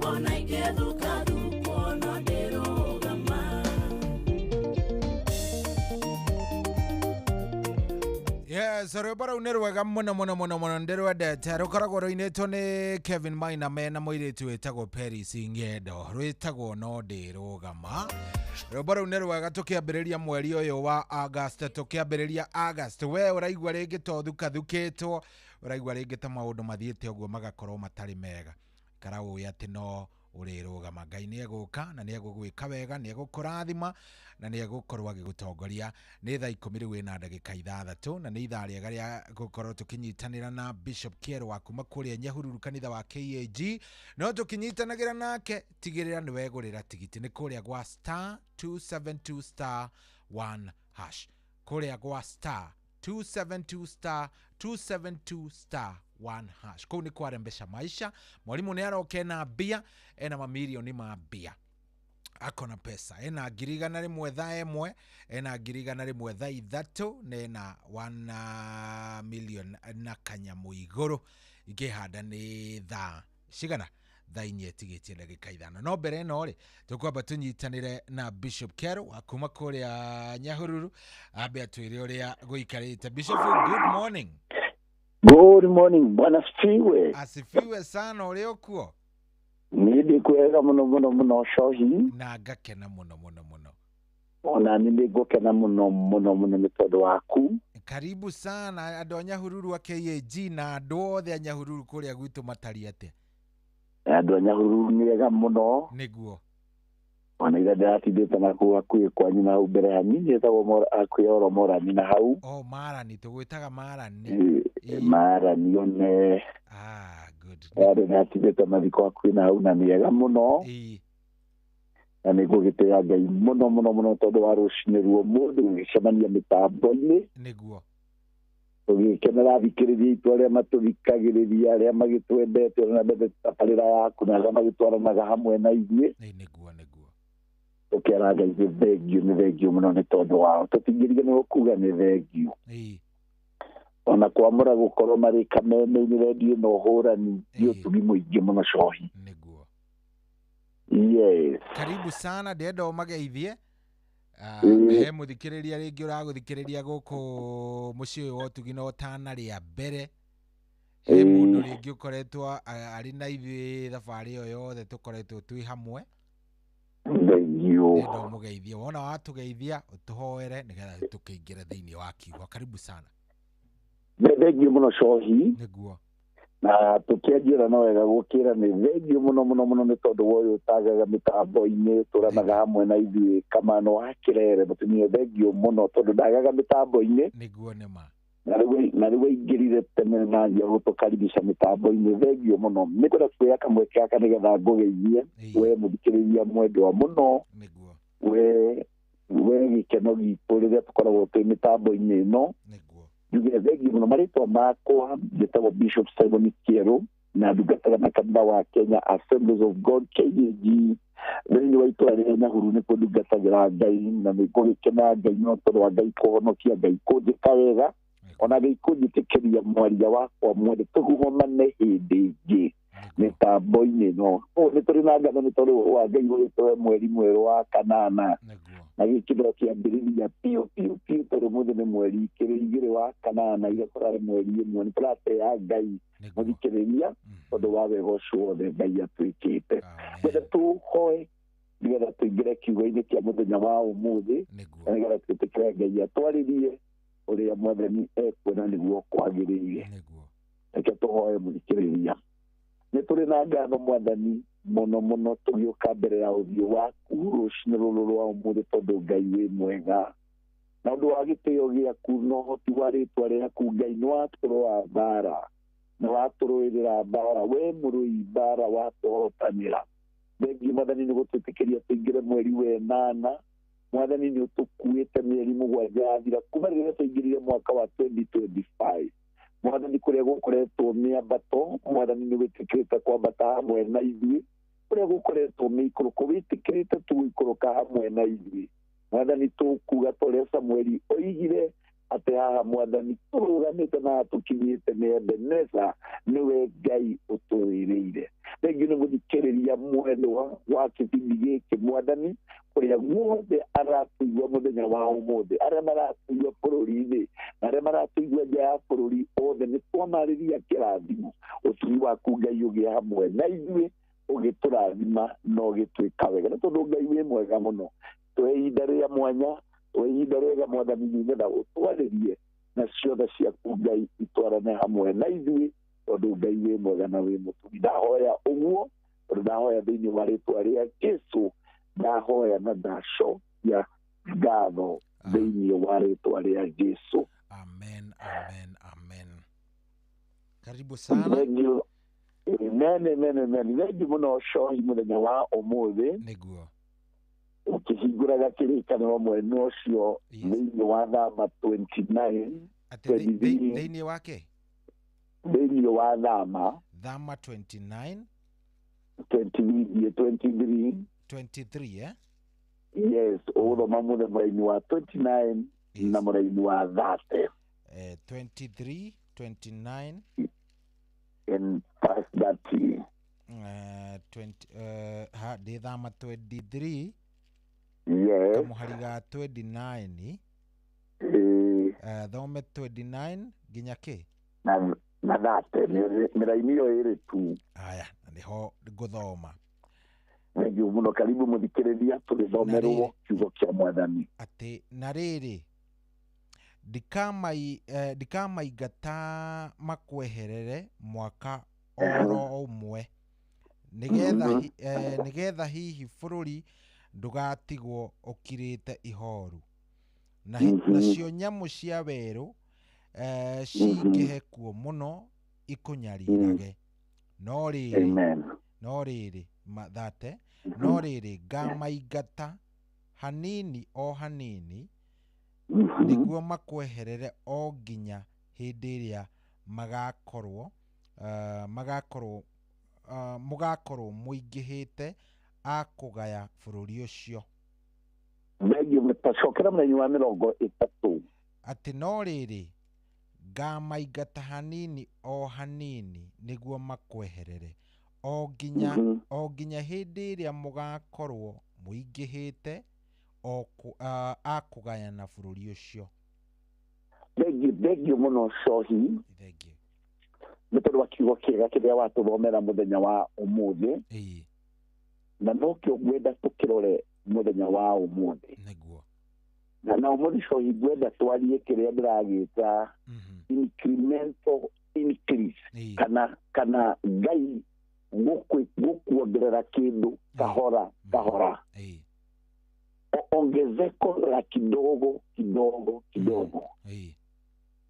ona ingĩthukathukwo no ndĩrũgama. Yes, rwĩmbo rũu nĩ rwega mũno mũno mũno mũno ndĩrwendete. Rũkoragwo rũinĩtwo nĩ Kevin Maina mena mũirĩtu wĩtagwo Peris Ng'endo, rwĩtagwo no ndĩrũgama. Rwĩmbo rũu nĩ rwega tũkĩambĩrĩria mweri ũyũ wa August, tũkĩambĩrĩria August. We ũraigua rĩngĩ ta ũthukathukĩtwo, ũraigua rĩngĩ ta maũndũ mathiĩte ũguo magakorwo matarĩ mega. Ikara ũĩ atĩ no ũrĩrũgama. Ngai nĩ egũka na nĩ egũgwĩka wega, nĩ egũkũrathima na nĩ egũkorwo agĩgũtongoria. Nĩ thaa 10 rĩu ĩna ndagĩka 6 na nĩ ithaa rĩega rĩa gũkorwo tũkĩnyitanĩra na Bishop Kierũ wa kuma kũrĩa Nyahururu kanitha wa KAG. No tũkĩnyitanagĩra nake, tigĩrĩra nĩ wegũrĩra tigiti nĩ kũrĩa gwa star 272 star 1 hash, kũrĩa gwa star 272 star 272 star 1 hash. Kũu nĩ kwarembesha maisha. Mwalimu nĩ aroka ena mbia, ena mamirioni ma mbia, akona pesa, ena 100,000 thaa 1, ena 100,000 thaa 3, na ena 1 million na kanyamũ igũrũ. Ingĩhanda nĩ thaa cigana? Thaa 4 ĩtigĩtie ndagĩka 5. No mbere ĩno rĩ, tũkwamba tũnyitanĩre na Bishop Kierũ wa kuma kũrĩa Nyahururu, ambe atwĩre ũrĩa gũikarĩte. Bishop, good morning. Good morning, bwana asifiwe. Asifiwe sana. Ũrĩ ũkuo? Niĩ ndĩ kwega mũno mũno mũno cohi. Na ngakena mũno mũno mũno. Ona nĩ nĩngũkena mũno mũno mũno nĩ tondũ waku. Karibu sana andũ a Nyahururu a KAG na andũ othe a Nyahururu kũrĩa gwitũ matariĩ atĩa? Andũ a Nyahururu nĩ ega mũno. Nĩguo. Ona ira ndĩratindĩte na kũu hakuhĩ kwanyu na hau mbere hanini ĩtagwo hakuhĩ oro Morani na hau. Oh, Marani, tũgwĩtaga Marani. Marani one. Ah, good. Andũ nĩatindĩte mathiko hakuhĩ na hau na nĩ ega mũno. Na nĩ ngũgĩtĩĩa Ngai mũno mũno mũno tondũ wa rũcinĩ ruo mũndũ gũgĩcemania mĩtambo-inĩ. Nĩguo. Tũgĩkenera athikĩrĩria aitũ arĩa matũthikagĩrĩria, arĩa magĩtwendete, arĩa mendete tabarĩra yaku na arĩa magĩtwaranaga hamwe na ithuĩ. Nĩguo nĩguo. Tũkĩara Ngai nĩ thengio, nĩ thengio mũno nĩ tondũ wao. Tũtingĩriganĩrwo kuga nĩ thengio. Ona kwamũra gũkorwo marĩ kameme-inĩ redio na ũhũrani nĩ ũtugi mũingĩ mũno cohi. Nĩguo. Yes. Karibu sana, ndĩrenda ũmageithie. He mũthikĩrĩria rĩngĩ ũragũthikĩrĩria gũkũ mũciĩ ũyũ wa ũtugi na ũtana rĩa mbere. He mũndũ rĩngĩ ũkoretwo arĩ na ithuĩ thabarĩ ĩyo yothe tũkoretwo twĩ hamwe. Thengio. Ndĩrenda ũmũgeithie. Wona watũgeithia ũtũhoere nĩgetha tũkĩingĩre thĩinĩ wa kiugo. Karibu sana. Thengio mũno cohi. Nĩguo. Na tũkĩanjĩra no wega gũkĩra nĩ thengio mũno mũno mũno nĩ tondũ wa ũyũ ũtagaga mĩtambo-inĩ tũranaga hamwe na ithuĩ Kamano wa Kĩrere mũtumia thengio mũno tondũ ndagaga mĩtambo-inĩ. Nĩguo nĩ ma. Na rĩu aingĩrire tene na anjia gũtũkaribisha mĩtambo-inĩ thengio mũno. Nĩ ngwenda kuoya kamweke gaka nĩgetha ngũgeithie we mũthikĩrĩria mwendwa mũno. Nĩguo. We gĩkeno gitũ rĩrĩa tũkoragwo twĩ mĩtambo-inĩ ĩno. Nĩguo. Njuge thengio mũno. Marĩtwa makwa njĩtagwo Bishop Simon Kierũ na ndungataga na kanitha wa Kenya Assemblies of God KAG thĩinĩ wa itũra rĩa Nyahururu nĩkuo ndungatagĩra Ngai na nĩ ngũgĩkena Ngai no tondũ wa Ngai kũhonokia, Ngai kũnjĩka wega, ona Ngai kũnjĩtĩkĩria mwaria wakwa mwende tũhũmane hĩndĩ ĩngĩ. Mĩtambo-inĩ ĩno. Nĩ tũrĩ na ngatho nĩ tondũ wa Ngai gũgĩtũhe mweri mwerũ wa kanana. Na gĩkĩ no kĩambĩrĩria piũ piũ piũ tondũ mũthĩ nĩ mweri ikĩrĩ igĩrĩ wa kanana ira kũrarĩ mweri ĩmwe. Nĩ tũratea Ngai mũthikĩrĩria tondũ wa wega ũcio wothe Ngai atwĩkĩte. Nĩgetha tũhoe nĩgetha tũingĩre kiugo-inĩ kĩa mũthenya wa ũmũthĩ na nĩgetha twĩtĩkĩre Ngai atwarĩrie ũrĩa Mwathani ekuona nĩguo kwagĩrĩire. Reke tũhoe mũthikĩrĩria. Nĩ tũrĩ na ngatho Mwathani mũno mũno tũgĩũka mbere ya ũthiũ waku rũcinĩ rũrũ rwa ũmũthĩ tondũ Ngai wĩ mwega. Na ũndũ wa gĩtĩo gĩaku na ũhoti wa rĩtwa rĩaku Ngai nĩ watũrũa mbara, nĩ watũrũĩrĩra mbara, we mũrũi mbara watũhotanĩra. Thengiũ Mwathani nĩ gũtwĩtĩkĩria tũingĩre mweri wa ĩnana. Mwathani nĩ ũtũkuĩte mĩeri mũgwanja yathira kuma rĩrĩa twaingĩrire mwaka wa 2025. Mwathani kũrĩa gũkoretwo mĩambato, Mwathani nĩ wĩtĩkĩrĩte kwambata hamwe na ithuĩ. Kũrĩa gũkoretwo mĩikũrũko, wĩtĩkĩrĩte tu gũikũrũka hamwe na ithuĩ. Mwathani tũkuga ta ũrĩa Samueli oigire atĩ haha Mwathani tũrũgamĩte na tũkinyĩte nĩ Ebeneza, nĩwe Ngai ũtũrĩrĩire. Thengiũ nĩ gũthikĩrĩria mwendwa wa kĩbindi gĩkĩ Mwathani kũrĩa guothe aratũigua mũthenya wa ũmũthĩ, arĩa maratũigua bũrũri-inĩ na arĩa maratũigua nja ya bũrũri othe, nĩ twamarĩria kĩrathimo. Ũtugi waku Ngai ũgĩe hamwe na ithuĩ, ũgĩtũrathima na ũgĩtwĩka wega. Nĩ tondũ Ngai wĩ mwega mũno. Tũhe ihinda rĩa mwanya, tũhe ihinda rĩega Mwathani nĩgetha ũtwarĩrie na ciothe ciaku Ngai itwarane hamwe na ithuĩ, tondũ Ngai wĩ mwega na wĩ mũtugi. Ndahoya ũguo tondũ ndahoya thĩinĩ wa rĩtwa rĩa Jesũ, ndahoya na ndacokia ngatho thĩinĩ wa rĩtwa rĩa Jesũ. Amen, amen, amen. Karibu sana. Thank you. Amen, amen, amen. Thengiũ mũno Cohi mũthenya wa ũmũthĩ. Nĩguo. Ũkĩhingũraga kĩrĩkanĩro mwena ũcio thĩinĩ wa Thama 29. Atĩ thĩinĩ wake? Thĩinĩ wa Thama. Thama 29. 23, 23. 23, eh? Yes, ũgũthoma mũraini wa 29 na mũraini wa 30. 23, 29 and past 30. 20, ha, ndĩ Thama 23. Yes. Kamũhari ga 29. Thome 29 nginya kĩ? Na 30, mĩraini ĩyo ĩrĩ tu. Aya, nĩho ngũthoma. Thengiũ mũno, karibu mũthikĩrĩria tũgĩthomerwo kiugo kĩa Mwathani. Atĩ na rĩrĩ, ndikamaingata makweherere mwaka oro ũmwe, nĩgetha hihi bũrũri ndũgatigwo ũkirĩte ihoru. Nacio nyamũ cia werũ cingĩhe kuo mũno ikũnyarirage. No rĩrĩ, no rĩrĩ, thate, no rĩrĩ, ngamaingata hanini o hanini nĩguo makweherere o nginya hĩndĩ ĩrĩa magakorwo mũgakorwo mũingĩhĩte a kũgaya bũrũri ũcio. Thengiũ, tacokera mũthenya wa 30. Atĩ no rĩrĩ, ngamaingata hanini o hanini nĩguo makweherere o nginya hĩndĩ ĩrĩa mũgakorwo mũingĩhĩte a kũgayana bũrũri ũcio. Thengiũ mũno Cohi. Thengiũ. Nĩ tondũ wa kiugo kĩega kĩrĩa watũthomera mũthenya wa ũmũthĩ. Na nokĩo ngwenda tũkĩrore mũthenya wa ũmũthĩ. Nĩguo. Na ũmũthĩ Cohi ngwenda twarie kĩrĩa ndĩragĩta incremental increase, kana Ngai gũkuongerera kĩndũ kahora kahora. Ongezeko la kidogo kidogo kidogo.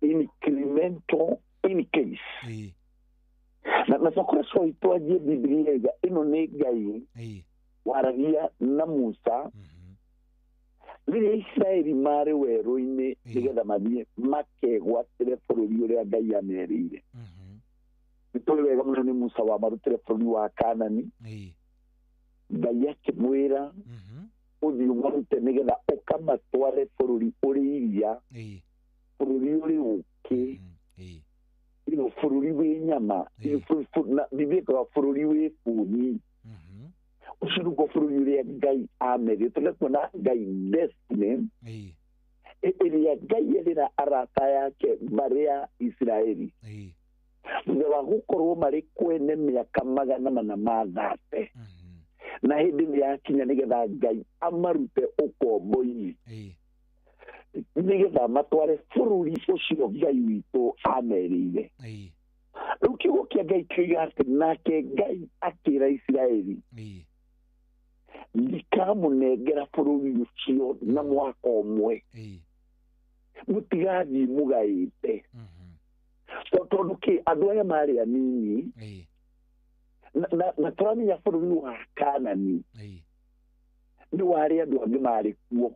Incremental increase. Na cokora Cohi twanjie Biblia ĩno nĩ Ngai waragia na Musa rĩrĩa Isiraeli marĩ werũ-inĩ nĩgetha mathiĩ makegwatĩre bũrũri ũrĩa Ngai amerĩire. Nĩ tũĩ wega mũno nĩ Musa wamarutĩre bũrũri wa Kanani. Ngai akĩmwĩra ũthiĩ ũmarute nĩgetha ũkamatware bũrũri ũrĩ iria, bũrũri ũrĩ ũkĩ. Bũrũri wĩ nyama na biblia wa bũrũri wĩ bũni ũcio nĩguo bũrũri ũrĩa Ngai amerie tũrĩa kuona Ngai destiny ĩrĩa Ngai erĩra arata yake marĩ ya Isiraeli thutha wa gũkorwo marĩ kwene mĩaka 430 na hĩndĩ nĩ yakinya nĩgetha Ngai amarute ũkombo-inĩ nĩgetha matware bũrũri ũcio Ngai witũ ameriire. Rĩu kiugo kĩa Ngai kĩoiga atĩ nake Ngai akĩra Isiraeli ndikamũnengera bũrũri ũcio na mwaka ũmwe mũtigathiĩ mũgaĩte tondũ kĩ andũ aya marĩ anini na tũramenya bũrũri wa Kanani nĩ warĩ andũ angĩ marĩ kuo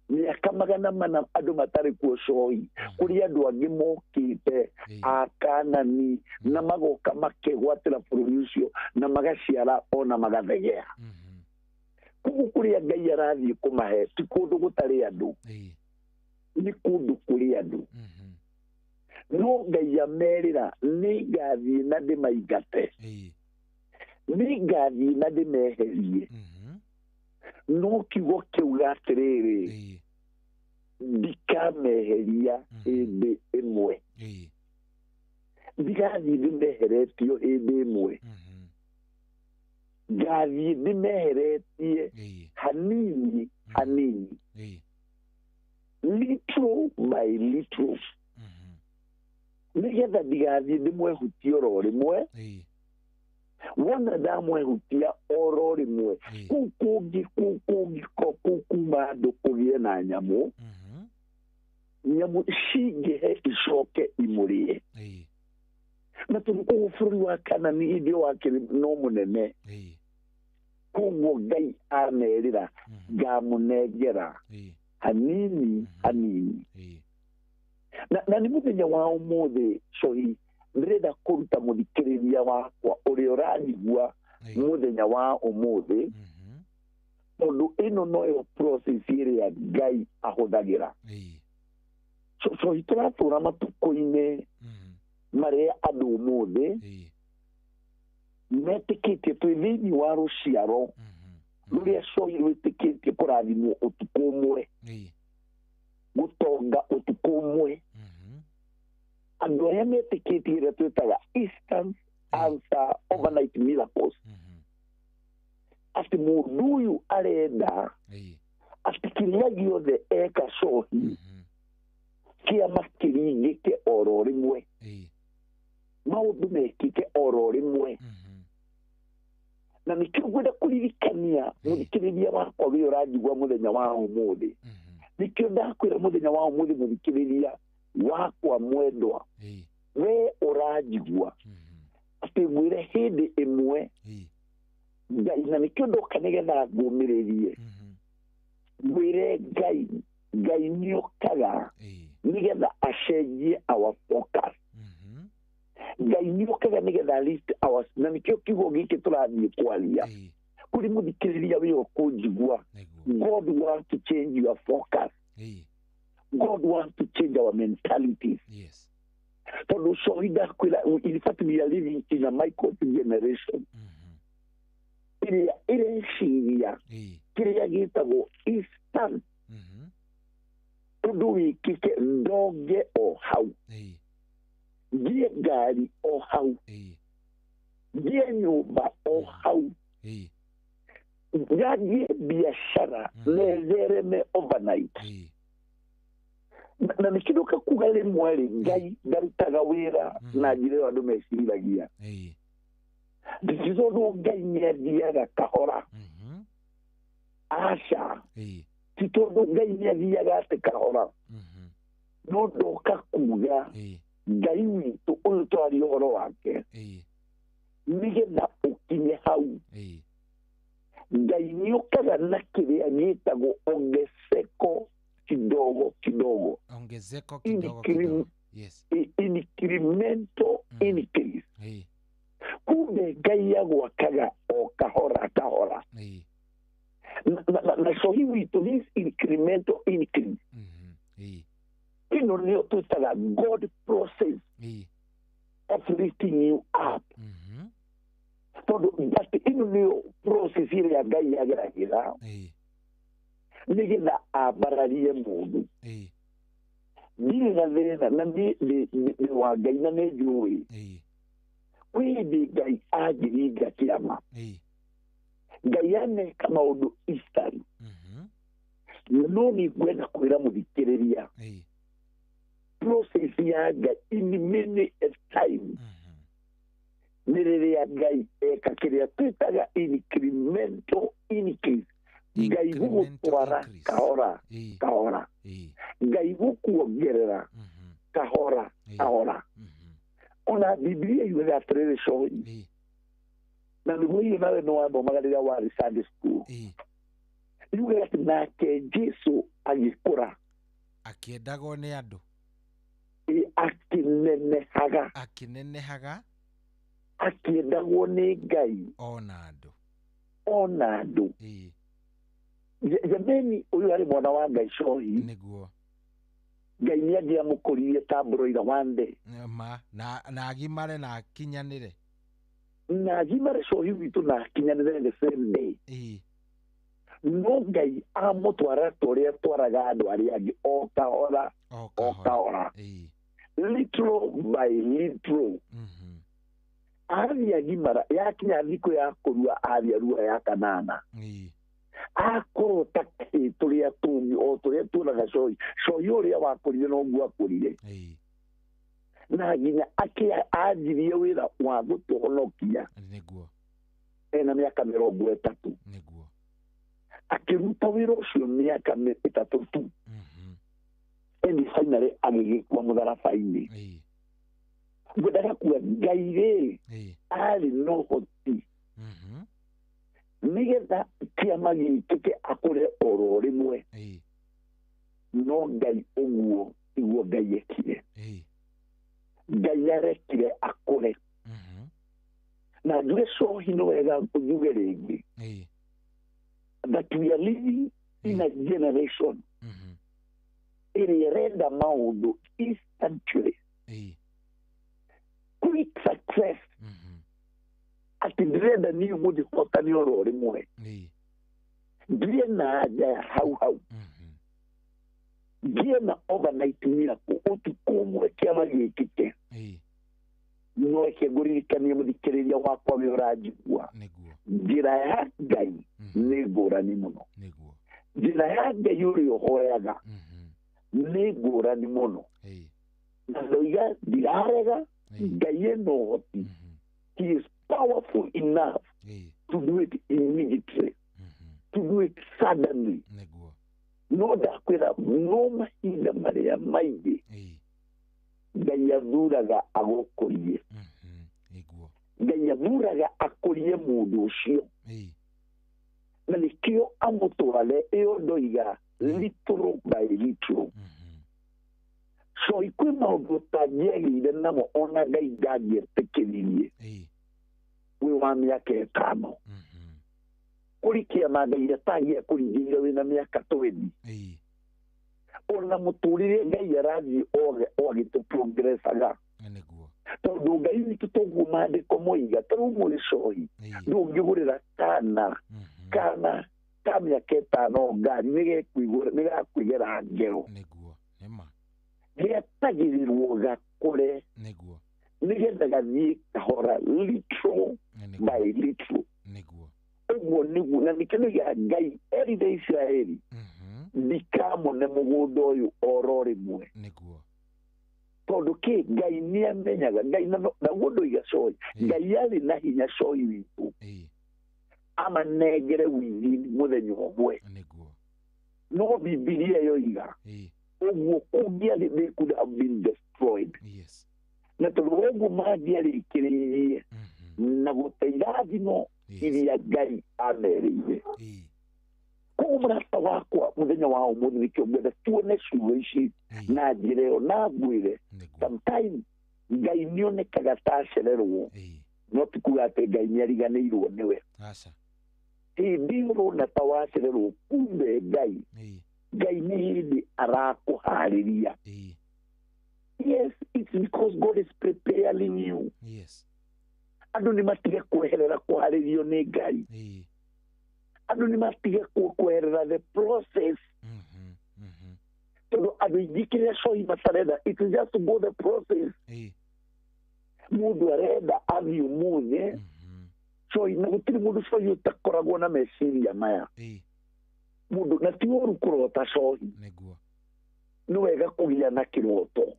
mĩaka 400 andũ matarĩ kuo coi kũrĩ andũ angĩ mokĩte a Kanani na magoka makegwatĩra bũrũri ũcio na magaciara ona magathegea. Koguo kũrĩa Ngai arathiĩ kũmahe ti kũndũ gũtarĩ andũ nĩ kũndũ kũrĩ andũ no Ngai amerira nĩngathiĩ na ndĩmaingate nĩngathiĩ na ndĩmeherie no kiugo kĩuga atĩrĩrĩ ndikameheria hĩndĩ ĩmwe ndigathiĩ ndĩmeheretio hĩndĩ ĩmwe ngathiĩ ndĩmeheretie hanini hanini little by little nĩgetha ndigathiĩ ndĩmwehutie oro rĩmwe wona ndamwehutia oro rĩmwe kũu kũngĩ kũu kũngĩ kũu kuma andũ kũgĩe na nyamũ nyamũ cingĩhe icoke imũrĩe na tondũ kũu bũrũri wa Kanani hĩndĩ ĩyo wakĩrĩ no mũnene koguo Ngai amerira ngamũnengera hanini hanini na nĩ mũthenya wa ũmũthĩ cohi ndĩrenda kũruta mũthikĩrĩria wakwa ũrĩa ũranjigua mũthenya wa ũmũthĩ tondũ ĩno noyo process ĩrĩa Ngai ahũthagĩra. Cohi tũratũra matukũ-inĩ marĩa andũ ũmũthĩ metĩkĩtie twĩ thĩinĩ wa rũciaro rũrĩa cohi rwĩtĩkĩtie kũrathimwo ũtukũ ũmwe gũtonga ũtukũ ũmwe andũ arĩa metĩkĩtie ĩrĩa twĩtaga instant answer overnight miracles atĩ mũndũ ũyũ arenda atĩ kĩrĩa gĩothe eka cohi kĩama kĩringĩke oro rĩmwe maũndũ mekĩke oro rĩmwe na nĩkĩo ngwenda kũririkania mũthikĩrĩria wakwa wĩ ũranjigua mũthenya wa ũmũthĩ nĩkĩo ndakwĩra mũthenya wa ũmũthĩ mũthikĩrĩria wakwa mwendwa we ũranjigua atĩ ngwĩre hĩndĩ ĩmwe Ngai na nĩkĩo ndoka nĩgetha ngũmĩrĩrie ngwĩre Ngai Ngai nĩokaga nĩgetha acenjie our focus Ngai nĩokaga nĩgetha lift our na nĩkĩo kiugo gĩkĩ tũrathiĩ kwaria kũrĩ mũthikĩrĩria wĩ ũkũnjigua God wants to change your focus. God wants to change our mentalities. Yes. Tondũ cohi ndakwĩra in fact we are living in a micro generation ĩrĩa ĩreciria kĩrĩa gĩtagwo instant ũndũ wĩkĩke ndonge o hau ngie ngari o hau ngie nyũmba o hau nyanjie biacara na ĩthereme overnight na nĩkĩndũ kakuga rĩmwe rĩ Ngai ndarutaga wĩra na njĩra ĩyo andũ meciragia ti tondũ Ngai nĩathiaga kahora aca ti tondũ Ngai nĩathiaga atĩ kahora no ndoka kuga Ngai witũ ũyũ twaria ũhoro wake nĩgetha ũkinye hau Ngai nĩũkaga na kĩrĩa gĩtagwo ongezeko kidogo kidogo ongezeko kidogo kidogo yes incremento increase kumbe Ngai agwakaga o kahora kahora na cohi witũ this incremental increase ĩno nĩyo twĩtaga God process Of lifting you up. Tondũ but ĩno nĩyo process ĩrĩa Ngai ageragĩra nĩgetha ambararie mũndũ. Ndirĩ na thĩna na nĩ wa Ngai na nĩ njũĩ kwĩ hĩndĩ Ngai angĩringa kĩama. Ngai aneka maũndũ Eastern. No nĩ ngwenda kwĩra mũthikĩrĩria process ya Ngai in many a time nĩ rĩrĩa Ngai eka kĩrĩa twĩtaga incremental increase. Ngai gũgũtwara kahora kahora, Ngai gũkuongerera kahora kahora. Ona Biblia yugaga atĩrĩrĩ cohi, na nĩguo iũ nawe nĩ wathomaga rĩrĩa warĩ Sunday school, yugaga atĩ nake Jesu agĩkũra akĩendagwo nĩ andũ, akĩnenehaga, akĩnenehaga, akĩendagwo nĩ Ngai ona andũ, ona andũ. Jameni, ũyũ arĩ mwana wa Ngai cohi. Nĩguo Ngai nĩ angĩamũkũririe ta broiler one day ma na agimare na akinyanĩre, na agimare cohi witũ na akinyanĩre the same day. No Ngai amũtwara ta ũrĩa twaraga andũ arĩa angĩ, o kahora o kahora, little by little. Athiĩ agimara, yakinya thikũ ya kũrua athiĩ arua ya kanana, akorwo ta kahĩĩ tũrĩa tũngĩ o tũrĩa tuonaga cohi. Cohi ũrĩa wakũrire noguo akũrire, na nginya anjirie wĩra wa gũtũhonokia nĩguo ena mĩaka 30. Nĩguo akĩruta wĩra ũcio mĩaka 3 tu, and finally agĩgĩkua mũtharaba-inĩ. Ngwendaga kuga Ngai rĩ arĩ na ũhoti nĩgetha kĩama gĩkĩke akũre oro rĩmwe, no Ngai ũguo tiguo Ngai ekire. Ngai arekire akũre. Na njuge cohi nĩ wega njuge rĩngĩ that we are living in a generation ĩrĩa ĩrenda maũndũ instantly, quick success, atĩ ndĩrenda niĩ mũthĩ hotane oro rĩmwe, ndirĩ na anja ya hau hau, ngĩe na overnight miracle, ũtukũ ũmwe kĩama gĩkĩke. No reke ngũririkanie mũthikĩrĩria wakwa wĩ ũranjigua, njĩra ya Ngai nĩ ngũrani mũno. Njĩra ya Ngai ũrĩa ũhoyaga nĩ ngũrani mũno. Na ndoiga ndirarega, Ngai ena ũhoti. He is powerful enough to do it immediately, to do it suddenly. No ndakwĩra no mahinda marĩa maingĩ Ngai athuraga agũkũrie. Ngai athuraga akũrie mũndũ ũcio, na nĩkĩo amũtware ĩyo ndoiga little by little. So kwĩ maũndũ ũtangĩagĩire namo ona Ngai ndangĩetĩkĩririe wĩ wa mĩaka 5. Kũrĩ kĩama Ngai atangĩakũringĩire wĩna mĩaka 20. Ona mũtũrĩre Ngai arathiĩ o agĩtũprogresaga, tondũ Ngai witũ toguo maandĩko moiga, ta rĩu mũrĩ cohi ndũngĩgũrĩra kana kana ka mĩaka 5 ngari, nĩgakwĩgera ngero. Gĩetagĩrĩrwo gakũre nĩgetha gathiĩ kahora, little by little. Ũguo nĩguo, na nĩkĩo nĩgĩa Ngai erire Isiraeli ndikamone mũgũnda ũyũ oro rĩmwe, tondũ kĩ Ngai nĩamenyaga. Ngai naguo ndoiga cohi, Ngai arĩ na hinya cohi witũ amanengere within mũthenya ũmwe. No Bibilia yoiga ũguo kũngĩarĩ they could have been destroyed. Na tondũ ũguo mangĩarĩkĩrĩirie na gũte irathimo iria Ngai amerĩire. Koguo mũrata wakwa mũthenya wa ũmũthĩ nĩkĩo ngwenda tuone ciugo ici na njĩra ĩyo, na ngwĩre sometime Ngai nĩonekaga ta acererwo, no ti kuga atĩ Ngai nĩariganĩirwo nĩwe. Hĩndĩ ĩyo ũrona ta wacererwo, kumbe Ngai Ngai nĩ hĩndĩ arakũharĩria. Yes, it's because God is preparing you. Yes. Andũ nĩ matige kweherera kũharĩrio nĩ Ngai. Andũ nĩ matige kweherera the process. Tondũ andũ aingĩ kĩrĩa cohi matarenda, it is just to go the process. Mũndũ arenda athiĩ ũmũthĩ cohi, na gũtirĩ mũndũ cohi ũtakoragwo na meciria maya. Mũndũ na ti ũru kũrota cohi. Nĩguo. Nĩ wega kũgĩa na kĩroto.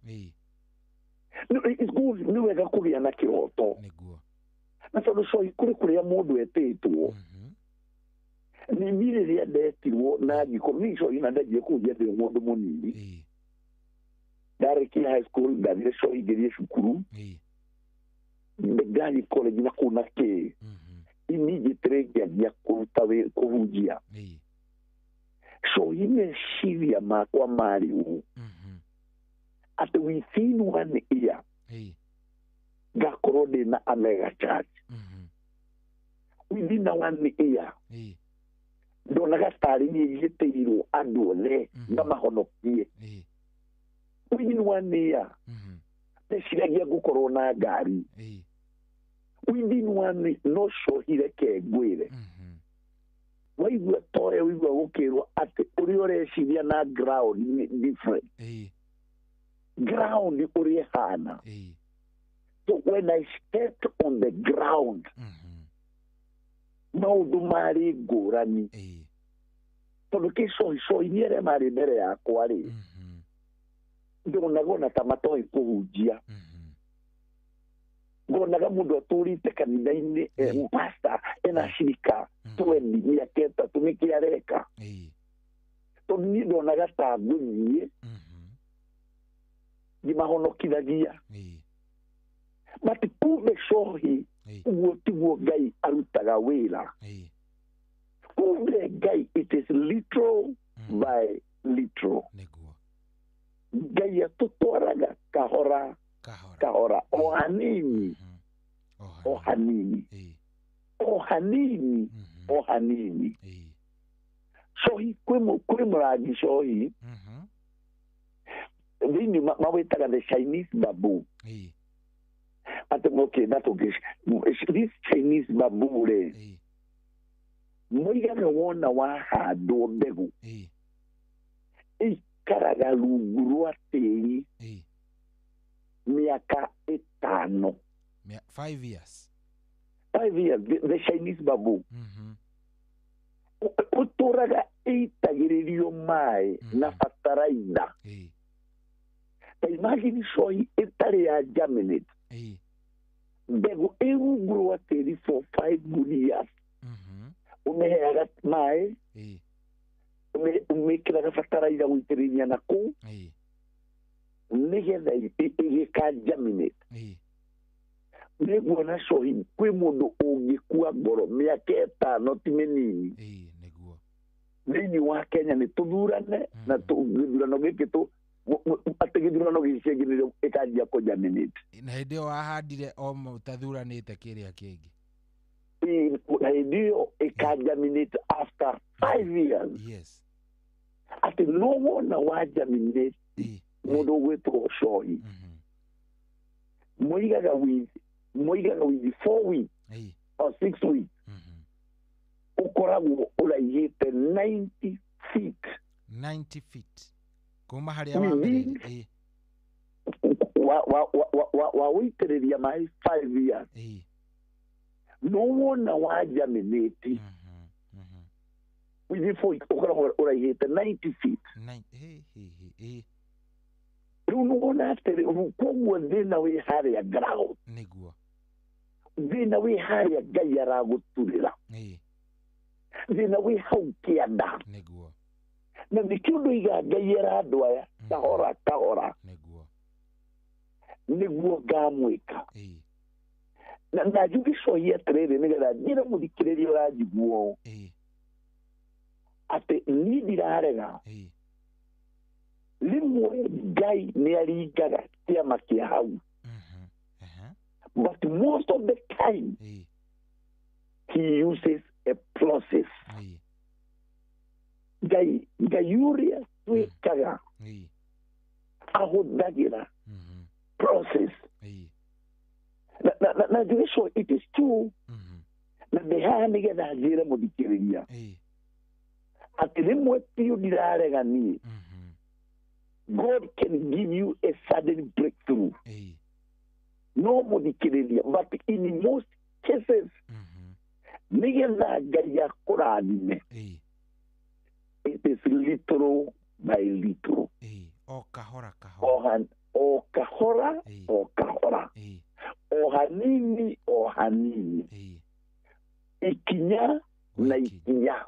It's good, nĩ wega kũgĩa na kĩroto. Nĩguo. Na tondũ cohi kũrĩ kũrĩa mũndũ etĩtwo. Nĩ niĩ rĩrĩa ndetirwo na ngĩkorwo niĩ cohi na ndanjire kũhunjia ndĩ mũndũ mũnini. Ndarĩkia high school ndathire cohi ngĩthiĩ cukuru. Ngathiĩ college na kũu na kĩ. Immediately ngĩanjia kũruta kũhunjia. Cohi meciria makwa marĩ ũũ. Atĩ within 1 year ngakorwo ndĩ na a mega church. Within 1 year ndonaga tarĩ niĩ njĩtĩirwo andũ othe ngamahonokie. Within 1 year ndeciragia ngũkorwo na ngari. Within 1 year no cohi reke ngwĩre. Waigua toya waigua gũkĩrwo atĩ ũrĩa ũreciria na ground nĩ different. Ground ũrĩa ĩhana. So when I stepped on the ground, maũndũ marĩ ngũrani. Tondũ kĩ cohi cohi nĩ arĩa marĩ mbere yakwa rĩ, ndonaga ona ta matoĩ kũhunjia. Ngonaga mũndũ atũrĩte kanitha-inĩ, pastor ena cirika 20 mĩaka 3 nĩkĩ areka. Tondũ niĩ ndonaga ta ngũthiĩ ngĩmahonokithagia. But kumbe cohi ũguo tiguo Ngai arutaga wĩra. Kumbe Ngai it is little by little. Ngai atũtwaraga kahora kahora, o hanini o hanini o hanini o hanini. Cohi kwĩ mũrangi cohi thĩinĩ mawĩtaga the Chinese bamboo. Atĩ okay, that okay. This Chinese bamboo rĩ, moigaga wona wahandwo mbegũ ĩikaraga rungu rwa tĩri mĩaka 5. 5 years. 5 years, the Chinese bamboo. Ũtũraga ĩitagĩrĩrio maĩ na bataraitha. Ta imagine cohi ĩtarĩ ya germinate. Mbegũ ĩ rungu rwa tĩri for 5 good years. Ũmĩheaga maĩ, ũmĩkĩraga bataraitha gũitĩrĩria na kũu nĩgetha ĩgĩka germinate. Nĩguona cohi kwĩ mũndũ ũngĩkua ngoro mĩaka 5 ti mĩnini. Thĩinĩ wa Kenya nĩ tũthurane na gĩthurano gĩkĩ atĩ gĩthurano gĩkĩ kĩngĩ nĩrĩo ĩkanjia kũ-germinate. Na hĩndĩ ĩyo wahandire o mũtathuranĩte kĩrĩa kĩngĩ. Hĩndĩ ĩyo ĩka-germinate after 5 years. Yes. Atĩ no wona wa germinate mũndũ ũgwĩtwo cohi. Moigaga with 4 weeks or 6 weeks ũkoragwo ũraihĩte 90 feet. 90 feet. Kuma harĩa wambĩrĩirie. Wa wĩitĩrĩria maĩ 5 years. No wona wa germinate within 4 weeks ũkoragwo ũraihĩte 90 feet. Rĩu nĩwona atĩrĩ, koguo thĩna wĩ harĩa ground. Nĩguo. Thĩna wĩ harĩa Ngai aragũturĩra. Thĩna wĩ hau kĩanda. Nĩguo. Na nĩkĩo ndoiga Ngai era andũ aya kahora kahora. Nĩguo. Nĩguo ngamwĩka. Na njuge cohi atĩrĩrĩ nĩgetha njĩre mũthikĩrĩria ũranjigua ũũ. Atĩ niĩ ndirarega. Rĩmwe Ngai nĩ aringaga kĩama kĩa hau. But most of the time he uses a process. Ngai ũrĩa twĩkaga ahũthagĩra Process. Na njuge so it is true. Na ndĩ haha nĩgetha njĩre mũthikĩrĩria atĩ rĩmwe biũ ndirarega niĩ. God can give you a sudden breakthrough. No mũthikĩrĩria, but in most cases nĩgetha Ngai akũrathime, it is little by little. O kahora kahora. O kahora o kahora, o hanini o hanini, ikinya na ikinya.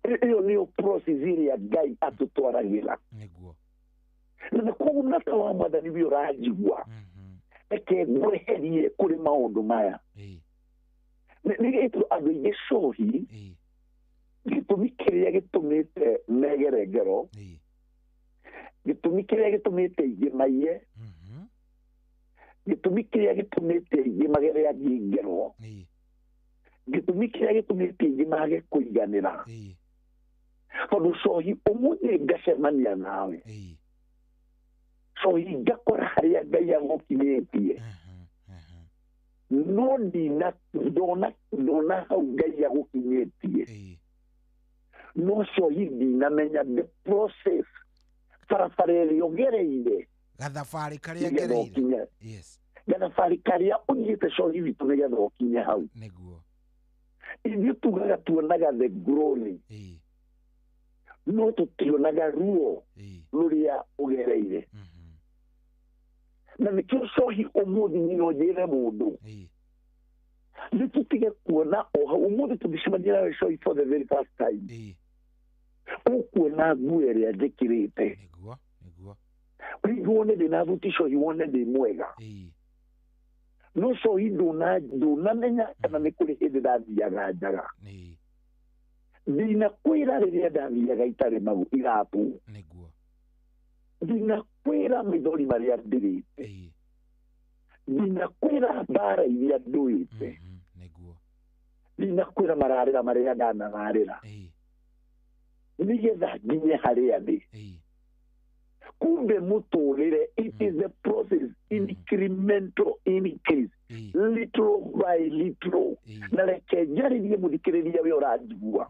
Ĩyo nĩyo process ĩrĩa Ngai atũtwaragĩra. Nĩguo. Na koguo mũrata wa Mwathani ũyũ ũranjigua, reke ngweherie kũrĩ maũndũ maya. Nĩ andũ aingĩ cohi, gĩtũmi kĩrĩa gĩtũmĩte megere ngero, gĩtũmi kĩrĩa gĩtũmĩte aingĩ maiye, gĩtũmi kĩrĩa gĩtũmĩte aingĩ magere angĩ ngero, gĩtũmi kĩrĩa gĩtũmĩte aingĩ mage kũiganĩra, tondũ cohi ũmũthĩ ngacemania nawe, cohi ngakora harĩa Ngai agũkinyĩtie, no ndona hau Ngai agũkinyĩtie, no cohi ndinamenya the process, barabara ĩrĩa ũgereire, gathabarĩ karĩa ngereire. Yes. Gathabarĩ karĩa ũthiĩte cohi witũ nĩgetha ũkinye hau. Nĩguo. Ithuĩ tugaga tuonaga the glory, no tũtionaga ruo rũrĩa ũgereire. Na nĩkĩo cohi ũmũthĩ niĩ no njĩre mũndũ, nĩ tũtige kuona o hau. Ũmũthĩ tũngĩcemania nawe cohi for the very first time, ũkuona nguo ĩrĩa njĩkĩrĩte. Nĩguo. Nĩguo. Rĩngĩ wone ndĩna thuti cohi, wone ndĩ mwega, no cohi ndũnamenya kana nĩ kũrĩ hĩndĩ ndathiaga njaga. Ndinakwĩra rĩrĩa ndathiaga itarĩ iratũ. Nĩguo. Ndinakwĩra maithori marĩa ndĩrĩte. Ndinakwĩra mbara iria ndũĩte. Nĩguo. Ndinakwĩra mararĩra marĩa ndanararĩra, nĩgetha nginye harĩa ndĩ. Kumbe mũtũrĩre, it is a process, incremental increase, little by little. Na reke njarĩrie mũthikĩrĩria we ũranjigua,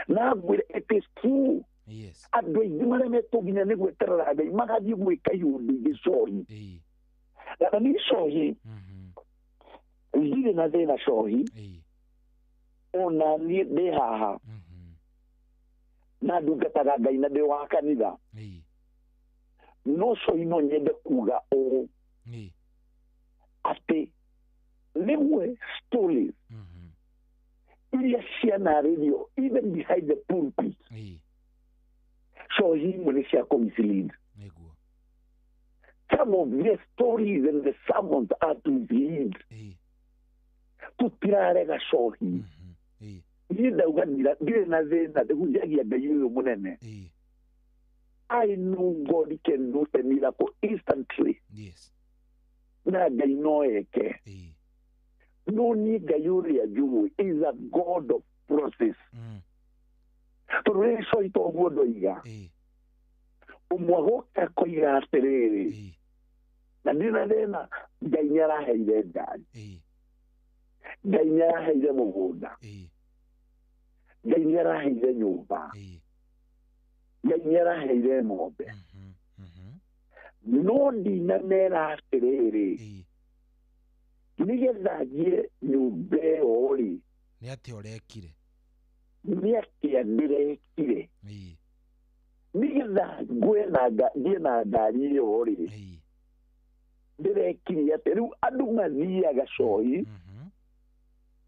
na ngwĩre it is true. Andũ aingĩ maremetwo nginya nĩ gweterera Ngai, magathiĩ gwĩka iũndũ ingĩ cohi. Na niĩ cohi ndirĩ na thĩna cohi, ona niĩ ndĩ haha na ndungataga Ngai na ndĩ wa kanitha, no cohi no nyende kuga ũũ atĩ rĩmwe stories iria cianarĩrio even behind the pulpit, cohi imwe nĩ cia kũ-mislead. Nĩguo. Some of the stories and the sermons are to mislead. Tũtirarega cohi. Niĩ ndauga ndirĩ na thĩna, ndĩhunjagia Ngai ũyũ mũnene. I know God can do a miracle instantly. Yes. Na Ngai no eke. No niĩ Ngai ũrĩa njũĩ is a God of process. Tondũ rĩrĩ cohi to ũguo ndoiga, ũmwe agoka akoiga atĩrĩrĩ, na ndirĩ na thĩna, Ngai nĩ araheire ngari, Ngai nĩ araheire mũgũnda, Ngai nĩ araheire nyũmba, Ngai nĩ araheire ng'ombe, no ndinamera atĩrĩrĩ, nĩgetha ngie nyũmba ĩyo rĩ, Nĩ atĩa ũrekire? Nĩ atĩa ndĩrekire nĩgetha ngĩe na ngari ĩyo rĩ, ndĩrekire atĩ. Rĩu andũ mathiaga cohi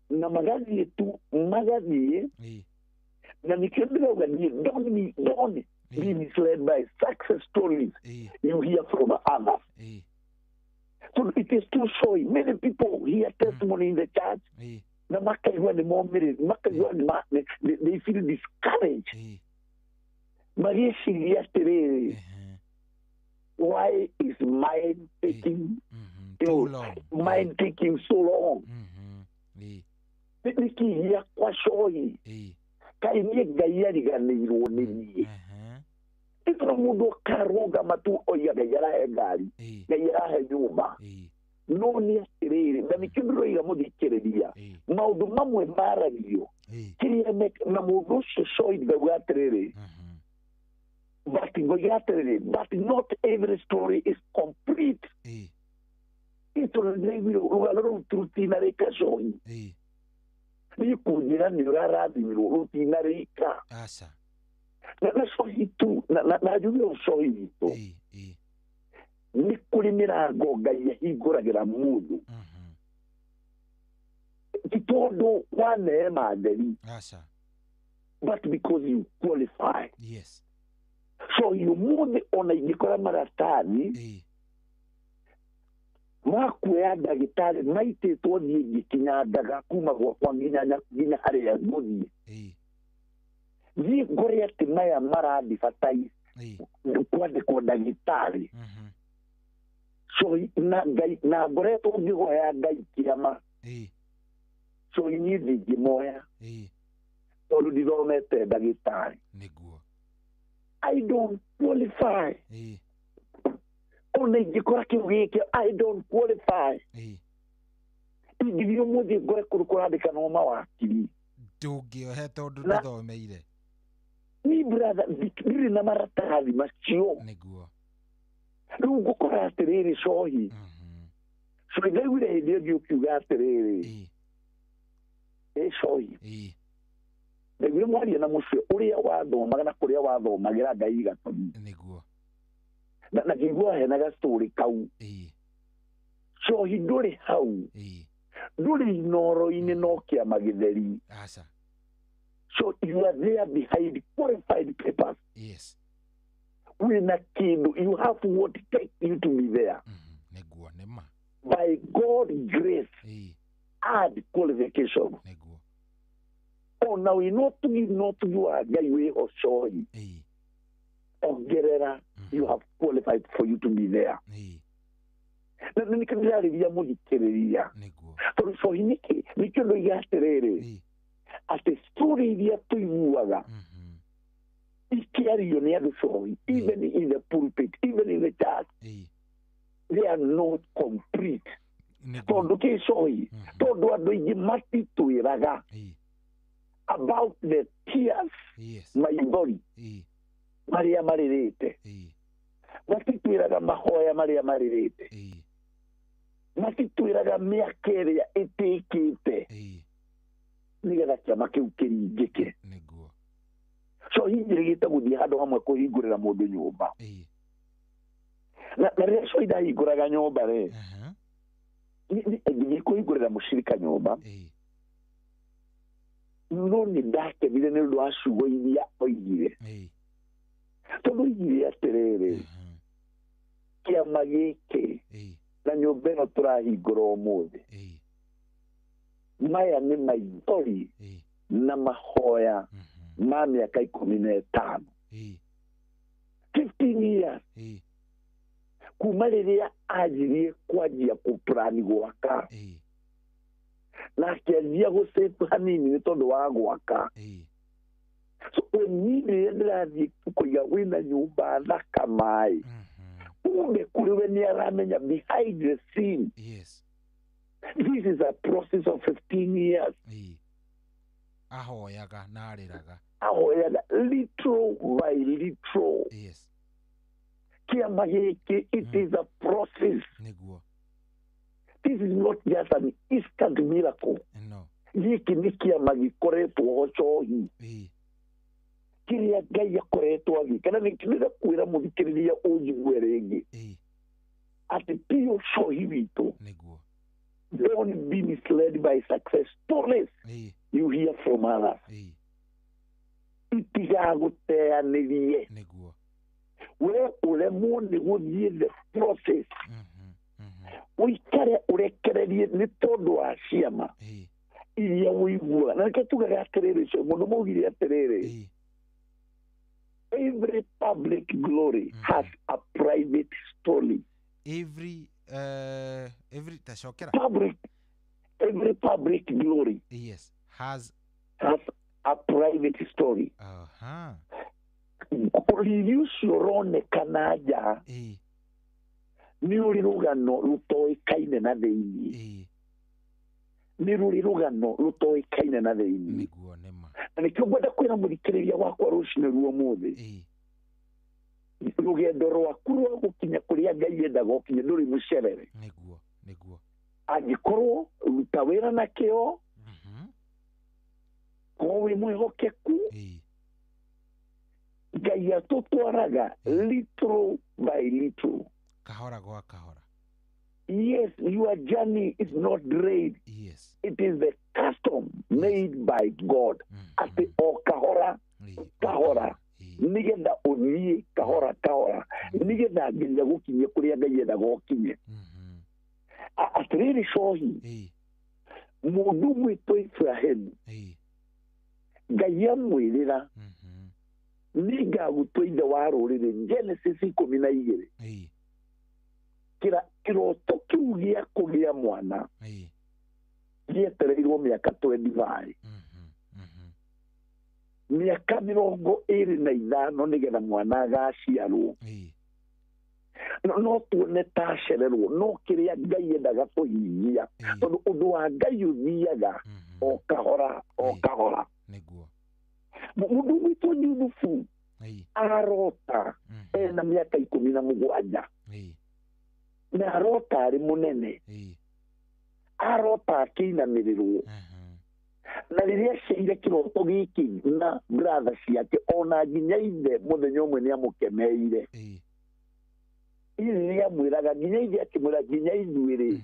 na magathiĩ tu magathiĩ, na nĩkĩo ndĩrauga niĩ don't be misled by success stories you hear from others. So it is too showy. Many people hear testimony in the church, na makaigua nĩ momĩrĩru, makaigua they feel discouraged, magĩciria atĩrĩrĩ, why is mine taking Too long? Mine taking so long? Nĩkĩ gĩakwa cohi? Kaĩ niĩ Ngai ariganĩirwo nĩ niĩ? Tondũ mũndũ akarũgama tu oiga Ngai arahe ngari, Ngai arahe nyũmba, no nĩ atĩrĩrĩ, na nĩkĩo ndĩroiga mũthikĩrĩria, maũndũ mamwe maragio kĩrĩa na mũndũ ũcio coin ngauga atĩrĩrĩ, but ngoiga atĩrĩrĩ, but not every story is complete. Tondũ nĩndĩraiguire rũgano rũu rũtinarĩka coin, niĩ kũnjĩra nĩ ũrarathimirwo rũtinarĩka. Aca. Na cohi tu na njuge ũcohi witũ nĩ kũrĩ mĩrango Ngai ahingũragĩra mũndũ ti tondũ wa neema theri, aca, but because you qualify. Yes. So ũmũthĩ ona ingĩkora maratathi ma kuoya ndagĩtarĩ maitĩtwo thiĩ ngĩkinyangaga kuma gwakwa nginya harĩa ngũthiĩ, thiĩ ngore atĩ maya maradibataire kwandĩkwo ndagĩtarĩ. So na Ngai na ngoretwo ngĩhoya Ngai kĩama, so niĩ ndingĩmoya tondũ ndithomete ndagĩtarĩ. Nĩguo. I don't qualify. Ona ingĩkora kĩu gĩkĩ, I don't qualify. Ingĩthiĩ ũmũthĩ ngore kũndũ kũrandĩkanwo mawakiri, ndũngĩohe tondũ ndũthomeire. Ni brother, ndirĩ na maratathi macio. Nĩguo. Rĩu ngũkora atĩrĩrĩ cohi, cohi ndaiguire hĩndĩ ĩngĩ ũkiuga atĩrĩrĩ, ĩ cohi, ndaiguire mwaria na mũcio ũrĩa wathomaga na kũrĩa wathomagĩra Ngai gatoni. Nĩguo. Na ngĩigua hena gastory kau. Cohi ndũrĩ hau, ndũrĩ Inooro-inĩ no kĩama gĩtheri. Aca. So you are there behind qualified papers. Yes. Wĩna kĩndũ, you have what takes you to be there. Nĩguo, nĩ ma. By God grace and qualification. Nĩguo. Ona wĩna ũtugi na ũtugi wa Ngai wĩho cohi, ongerera, you have qualified for you to be there. Na nĩkĩo ndĩrarĩria mũthikĩrĩria, tondũ cohi nĩkĩ nĩkĩo ndoiga atĩrĩrĩ, atĩ story iria tũiguaga ikĩario nĩ andũ cohi, even in the pulpit, even in the church, they are not complete. Tondũ kĩ cohi, tondũ andũ aingĩ matitwĩraga about the tears, maithori marĩa marĩrĩte, matitwĩraga mahoya marĩa marĩrĩte, matitwĩraga mĩaka ĩrĩa ĩtĩkĩte nĩgetha kĩama kĩu kĩringĩke. Nĩguo. So hinjĩrĩgĩte gũthiĩ handũ hamwe kũhingũrĩra mũndũ nyũmba, na rĩrĩa cohi ndahingũraga nyũmba rĩ, ngĩthiĩ kũhingũrĩra mũcirika nyũmba, no nĩ ndakenire nĩ ũndũ wa ciugo iria oigire, tondũ oigire atĩrĩrĩ, kĩama gĩkĩ na nyũmba ĩno tũrahingũra ũmũthĩ, maya nĩ maithori na mahoya ma mĩaka 15, 15 years, kuma rĩrĩa anjirie kwanjia kũplani gwaka, na akĩanjia gũsave hanini nĩ tondũ wa gwaka. So niĩ rĩrĩa ndĩrathiĩ kũiga wĩna nyũmba thaka maĩ, kumbe kũrĩ we nĩ aramenya behind the scene. Yes. This is a process of 15 years. Ahoyaga na arĩraga. Ahoyaga little by little. Yes. Kĩama gĩkĩ, it is a process. Nĩguo. This is not just an instant miracle. No. Gĩkĩ nĩ kĩama gĩkoretwo ho cohi, kĩrĩa Ngai akoretwo agĩka. Na nĩndĩrenda kwĩra mũthikĩrĩria ũnjigue rĩngĩ atĩ ti ũcohi witũ. Nĩguo. Don't be misled by success stories you hear from others. Itigagũteanĩrie. Nĩguo. We ũremwo nĩ gũthiĩ the process, ũikare ũrekererie nĩ tondũ wa ciama iria ũiguaga. Na nĩkĩo tugaga atĩrĩrĩ, mũndũ maugire atĩrĩrĩ, every public glory has a private story. Every tacokera. Public, every public glory, yes, has a private story. Riri ũcio ũronekana nja nĩ ũrĩ rũgano rũtoĩkaine na thĩinĩ. Nĩ rũrĩ rũgano rũtoĩkaine na thĩinĩ. Na nĩkĩo ngwenda kwĩra mũthikĩrĩria wakwa rũcinĩ ruo mũthĩ, rũgendo rwaku rwa gũkinya kũrĩa Ngai endaga ũkinye ndũrĩ mũcerere. Nĩguo. Angĩkorwo ruta wĩra na kĩo, korwo wĩ mwĩhokeku, Ngai atũtwaraga little by little. Kahora gwa kahora. Yes, your journey is not delayed. Yes. It is the custom made by God. Atĩ o kahora kahora, nĩgetha ũthiĩ kahora kahora, nĩgetha nginya gũkinye kũrĩa Ngai endaga ũkinye. Atĩrĩrĩ cohi, mũndũ gwĩtwo Ibrahimu, Ngai amwĩrĩra nĩngagũtua ithe wa rũrĩrĩ, Genesis 12. Kĩroto kĩu gĩa kũgĩa mwana gĩetereirwo mĩaka 25. Mĩaka 25 nĩgetha mwana agaciarwo. No tuone ta acererwo, no kĩrĩa Ngai endaga kũhingia, tondũ ũndũ wa Ngai ũthiaga o kahora o kahora. Mũndũ gwĩtwo Yusufu arota ena mĩaka 17, na arota arĩ mũnene, arota akĩinamĩrĩrwo. Na rĩrĩa aciaire kĩroto gĩkĩ na brother ciake, ona nginya ithe mũthenya ũmwe nĩamũkemeire. Ithe nĩamwĩraga, nginya ithe akĩmwĩra, nginya ithuĩ rĩ,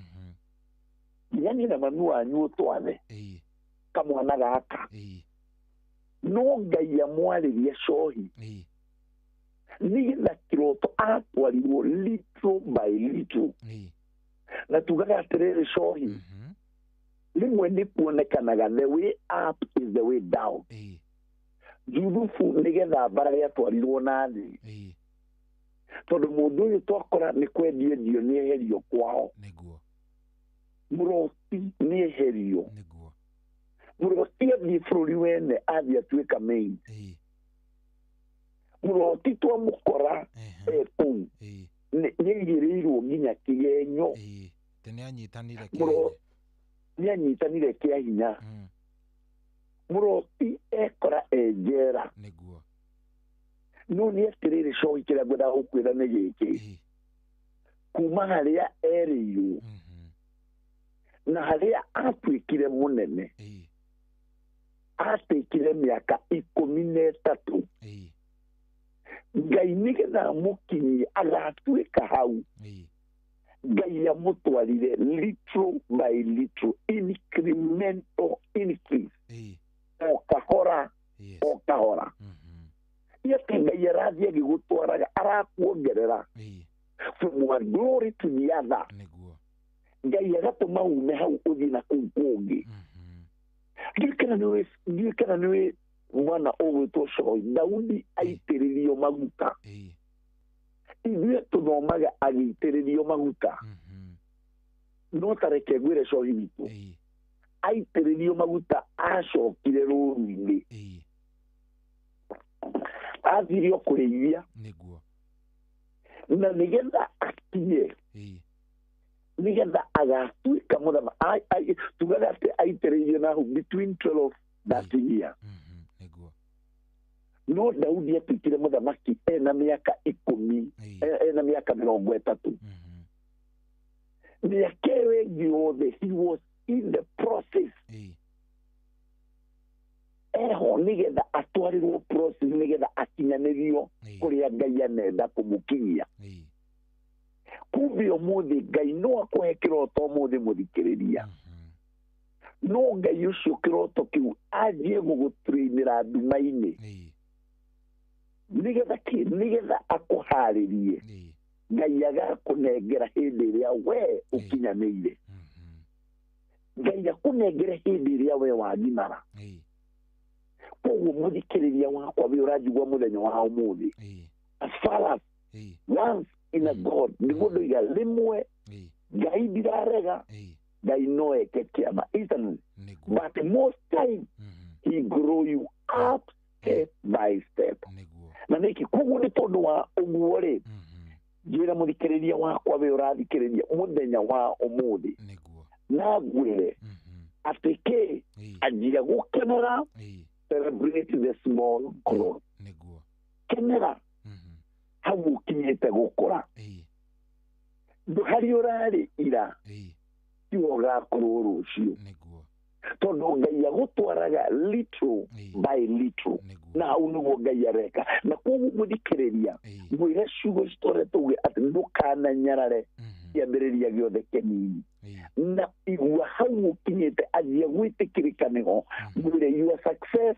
nginya niĩ na mami wanyu ũtwathe kamwana gaka. No Ngai amwarĩria cohi, nĩgetha kĩroto atwarirwo little by little. Na tugaga atĩrĩrĩ cohi, rĩmwe nĩ kuonekanaga the way up is the way down. Juthubu nĩgetha mbarare atwarirwo na thĩ, tondũ mũndũ ũyũ twakora nĩ kwendio endio nĩ eherio kwao. Mũroti nĩ eherio. Mũroti athiĩ bũrũri wene, athiĩ atuĩka main. Mũroti twamũkora e kũu, nĩaigĩrĩirwo nginya kĩgenyo. Nĩanyitanire kĩa hinya. Mũroti ekora e njera. No nĩ atĩrĩrĩ cohi, kĩrĩa ngwendaga gũkwĩra nĩ gĩkĩ, kuma harĩa erĩirwo na harĩa atuĩkire mũnene, atuĩkire mĩaka 13. Ngai nĩgetha amũkinyie agatuĩka hau, Ngai amũtwarire little by little, incremental increase, o kahora o kahora. Atĩ Ngai arathiĩ agĩgũtwaraga, arakuongerera from one glory to the other. Ngai agatũma ume hau ũthiĩ na kũu kũngĩ. Ndiũĩ kana nĩũĩ mwana ũgwĩtwo Cohi, Daudi aitĩrĩrio maguta. Ithuĩ tũthomaga agĩitĩrĩrio maguta, no ta reke ngwĩre cohi witũ, aitĩrĩrio maguta acokire rũru-inĩ, athire o kũrĩithia, na nĩgetha akinye, nĩgetha agatuĩka mũthamaki. Tugaga atĩ aitĩrĩirio na hau between 12 13 years. No Daudi atuĩkire mũthamaki ena mĩaka 10, ena mĩaka 30. Mĩaka ĩyo ĩngĩ yothe he was in the process. Eho nĩgetha atwarĩrwo process, nĩgetha akinyanĩrio kũrĩa Ngai anenda kũmũkinyia. Kumbe ũmũthĩ Ngai no akũhe kĩroto ũmũthĩ mũthikĩrĩria, no Ngai ũcio kĩroto kĩu anjie gũgũtrainĩra nduma-inĩ, nĩgetha kĩ, nĩgetha akũharĩrie. Ngai agakũnengera hĩndĩ ĩrĩa we ũkinyanĩire. Ngai akũnengere hĩndĩ ĩrĩa we wagimara. Koguo mũthikĩrĩria wakwa wĩ ũranjigua mũthenya wa ũmũthĩ, as far as once in a God, nĩguo ndoiga rĩmwe Ngai ndirarega, Ngai no eke kĩama instantly, but most time he grow you up step by step. Na nĩkĩ koguo nĩ tondũ wa ũguo rĩ njĩra mũthikĩrĩria wakwa we ũrathikĩrĩria mũthenya wa ũmũthĩ na ngwĩre atĩ kĩ anjia gũkenera celebrate the small growth kenera hau ũkinyĩte gũkũra harĩa ũrarĩ ira tiwe ũgakorwo rũciũ tondũ Ngai agũtwaraga little by little na hau nĩguo Ngai areka na koguo mũthikĩrĩria mwĩre ciugo citore tuge atĩ ndũkananyarare kĩambĩrĩria gĩothe kĩnini na igua hau ũkinyĩte anjia gwĩtĩkĩrĩka nĩho mwĩre your success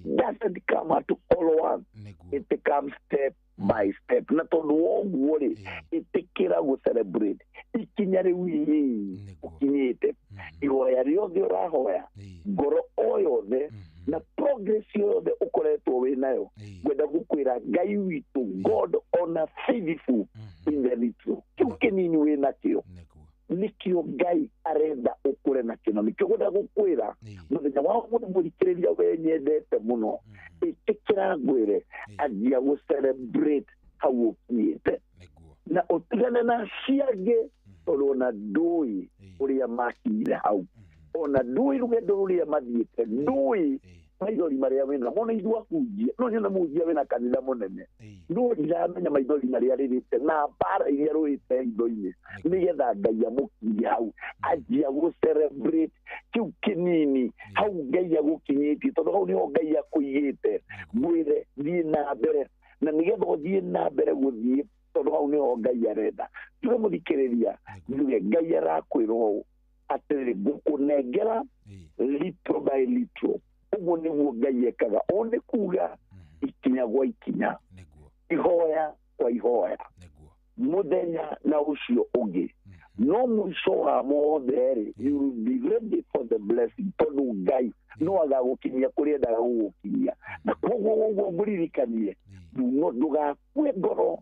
doesn't come at all once it comes step by step na tondũ wa ũguo rĩ ĩtĩkĩra gũ celebrate ikinya rĩu inini ũkinyĩte ihoya rĩothe ũrahoya ngoro o yothe na progress yothe ũkoretwo wĩ nayo ngwenda gũkwĩra Ngai witũ God ona faithful in the little kĩu kĩnini wĩ nakĩo nĩkĩo Ngai arenda ũkũre nakĩo na nĩkĩo ngwenda gũkwĩra mũthenya wa ũmũthĩ mũthikĩrĩria we nyendete mũno ĩtĩkĩra ngwĩre anjia gũ celebrate hau ũkinyĩte na ũtigane na ciangĩ tondũ ona ndũĩ ũrĩa makinyire hau ona ndũĩ rũgendo rũrĩa mathiĩte ndũĩ maithori marĩa wĩna mona ithuĩ ahunjia no nyone mũhunjia wĩna kanitha mũnene no ndiramenya maithori marĩa rĩrĩte na mbara iria rũĩte hitho-inĩ nĩgetha Ngai amũkinyie hau anjia gũ celebrate kĩu kĩnini hau Ngai agũkinyĩtie tondũ hau nĩho Ngai akũigĩte mwĩre thiĩ na mbere na nĩgetha ũthiĩ na mbere gũthiĩ tondũ hau nĩho Ngai arenda tuge mũthikĩrĩria njuge Ngai arakwĩra ũũ atĩrĩrĩ ngũkũnengera little by little ũguo nĩguo Ngai ekaga o nĩ kuga ikinya gwa ikinya ihoya kwa ihoya mũthenya na ũcio ũngĩ no mũico wa mothe rĩ you will be ready for the blessing tondũ Ngai no agagũkinyia kũrĩa endaga gũgũkinyia na koguo ũguo ngũririkanie no ndũgakue ngoro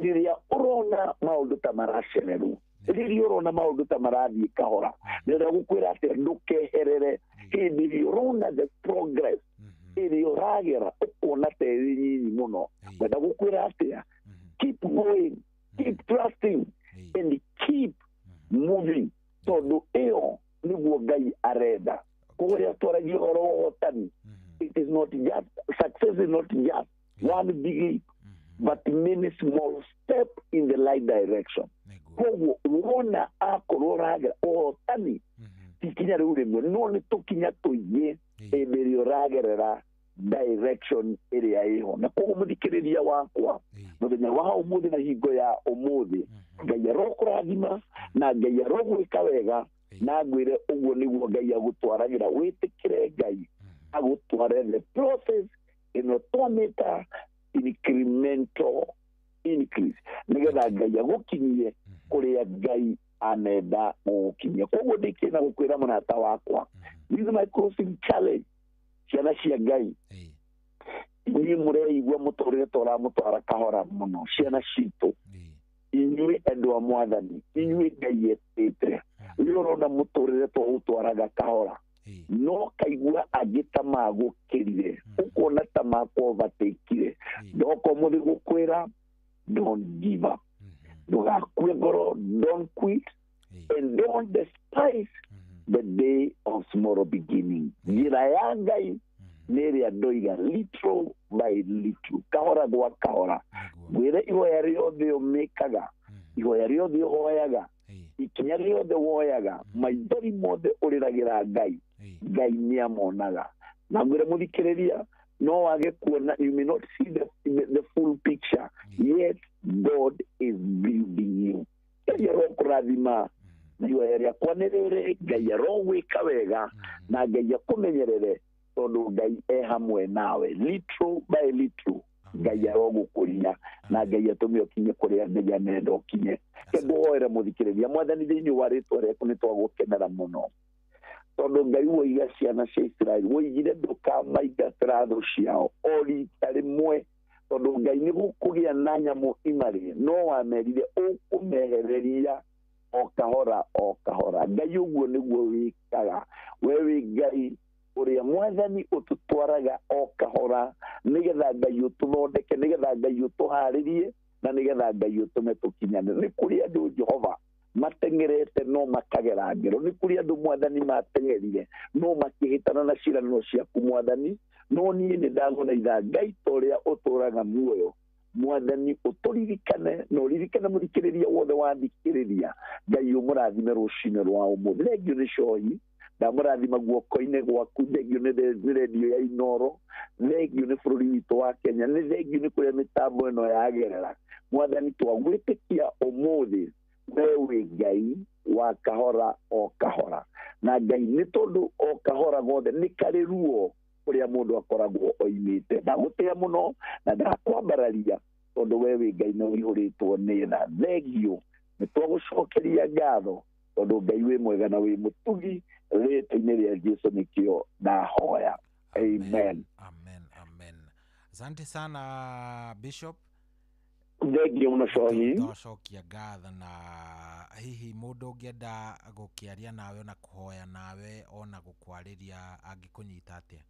rĩrĩa ũrona maũndũ ta maracererwo rĩrĩa ũrona maũndũ ta marathiĩ kahora ndĩrenda gũkwĩra atĩ ndũkeherere hĩndĩ ĩrĩa ũrona the progress ĩrĩa ũragera ũkona ta ĩrĩ nyinyi mũno ngwenda gũkwĩra atĩa keep going keep trusting and keep moving tondũ ĩyo nĩguo Ngai arenda koguo rĩrĩa twaragia ũhoro wa ũhotani it is not just success is not just one big leap but many small step in the right direction koguo wona akorwo ũragera ũhotani ti kinya rĩu rĩmwe no nĩ tũkinya tũingĩ hĩndĩ ĩrĩa ũragerera direction ĩrĩa ĩho na koguo mũthikĩrĩria wakwa mũthenya wa ũmũthĩ na hingo ya ũmũthĩ Ngai arokũrathima na Ngai arogwĩka wega na ngwĩre ũguo nĩguo Ngai agũtwaragĩra wĩtĩkĩre Ngai agũtware the process ĩno twamĩta incremental increase nĩgetha Ngai agũkinyie kũrĩa Ngai anenda gũgũkinyia koguo ndĩkĩna na gũkwĩra mũrata wakwa this is my closing challenge ciana cia Ngai inyuĩ mũreigua mũtũrĩre tũramũtwara kahora mũno ciana citũ inyuĩ andũ a mwathani inyuĩ Ngai etĩte rĩrĩa ũrona mũtũrĩre tũũtwaraga kahora no kaigua angĩ ta magũkĩrire ũkona ta makwovatekire ndoka ũmũthĩ gũkwĩra don't give up ndũgakue ngoro don't quit and don't despise the day of small beginning njĩra ya Ngai nĩ ĩrĩa ndoiga little by little kahora gwa kahora ngwĩre ihoya rĩothe ũmĩkaga ihoya rĩothe ũhoyaga ikinya rĩothe woyaga maithori mothe ũrĩragĩra Ngai Ngai nĩ amonaga na ngwĩre mũthikĩrĩria no wage kuona you may not see the full picture yet God is building you Ngai arokũrathima na ihoya rĩakwa nĩ rĩrĩ Ngai arogwĩka wega na Ngai akũmenyerere tondũ Ngai e hamwe nawe little by little Ngai arogũkũria na Ngai atũme ũkinye kũrĩa Ngai anenda ũkinye ngũhoere mũthikĩrĩria mwathani thĩinĩ wa rĩtwa rĩaku nĩ twagũkenera mũno tondũ Ngai woiga ciana cia Isiraeli woigire ndũkamaingatĩra thũ ciao o rita rĩmwe tondũ Ngai nĩ gũkũgĩa na nyamũ imarĩe no wamerire ũkũmehereria o kahora o kahora Ngai ũguo nĩguo wĩkaga we wĩ Ngai ũrĩa mwathani ũtũtwaraga o kahora Nĩgetha Ngai ũtũthondeke, nĩgetha Ngai ũtũharĩrie, na nĩgetha Ngai ũtũme tũkinyane. Nĩ kũrĩ andũ Jehova mateng'erete no makagera ngero. Nĩ kũrĩ andũ Mwathani mateng'erire no makĩhĩtana na ciĩranĩro ciaku Mwathani. No niĩ nĩ ndagũthaitha Ngai ta ũrĩa ũtũũraga muoyo, Mwathani ũtũririkane na ũririkane mũthikĩrĩria wothe wathikĩrĩria. Ngai ũmũrathime rũcinĩ rwa ũmũthĩ. Thengio nĩ cohi, ndamũrathima guoko-inĩ gwaku. Thengio nĩ redio ya Inooro, thengio nĩ bũrũri witũ wa Kenya, nĩ thengio nĩ kũrĩa mĩtambo ĩno yagerera. Mwathani, twagwĩtĩkia ũmũthĩ we wĩ Ngai wa kahora o kahora, na Ngai nĩ tondũ o kahora gothe nĩ karĩ ruo kũrĩa mũndũ akoragwo oimĩte. Ndagũtĩa mũno na ndakwambararia tondũ we wĩ Ngai na ũihũrĩtwo nĩ tha. Thengio, nĩ twagũcokeria ngatho tondũ Ngai wĩ mwega na wĩ mũtugi. Rĩtwa-inĩ rĩa Jesu nĩkĩo ndahoya, amen. Amen, amen. Asante sana, Bishop. Thengio mũno, Cohi. Twacokia ngatho. Na hihi mũndũ ũngĩenda gũkĩaria nawe, ona kũhoya nawe, ona gũkwarĩria, angĩkũnyita atĩa?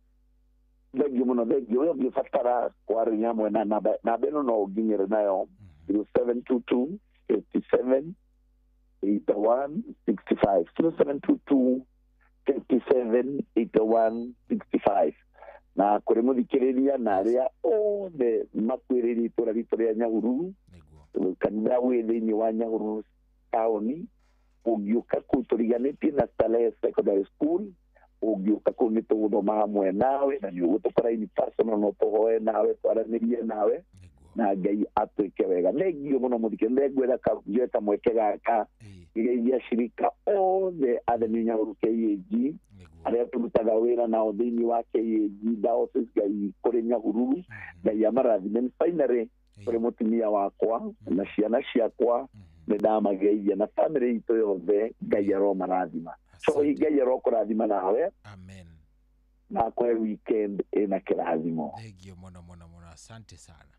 Thengio mũno, thengio. We ũngĩbatara kwaria hamwe na namba ĩno no ũnginyĩre nayo, 0722 57 81 65, 0722 57 81 65. Na kũrĩ mũthikĩrĩria na arĩa othe makuĩrĩirie itũra ritũ rĩa Nyahururu, kanitha wĩ thĩinĩ wa Nyahururu taũni, ũngĩũka kũu tũriganĩtie na Starehe Secondary School, ũngĩũka kũu nĩ tũgũthoma hamwe nawe na nĩ ũgũtũkora in personal, no tũhoe nawe, twaranĩrie nawe, na Ngai atwĩke wega. Thengio mũno, mũthikĩrĩria. Nĩngwenda njoe kamweke gaka ngeithia cirika othe a The New Nyahururu KAG, arĩa tũrutaga wĩra nao thĩinĩ wa KAG Diocese. Ngai kũrĩ Nyahururu, Ngai amarathime. And finally, kũrĩ mũtumia wakwa na ciana ciakwa, nĩ ndamageithia na family itũ yothe. Ngai aromarathima. So Ngai arokũrathima nawe. Amen. Na akũhe weekend ĩna kĩrathimo. Thengio mũno mũno mũno, asante sana.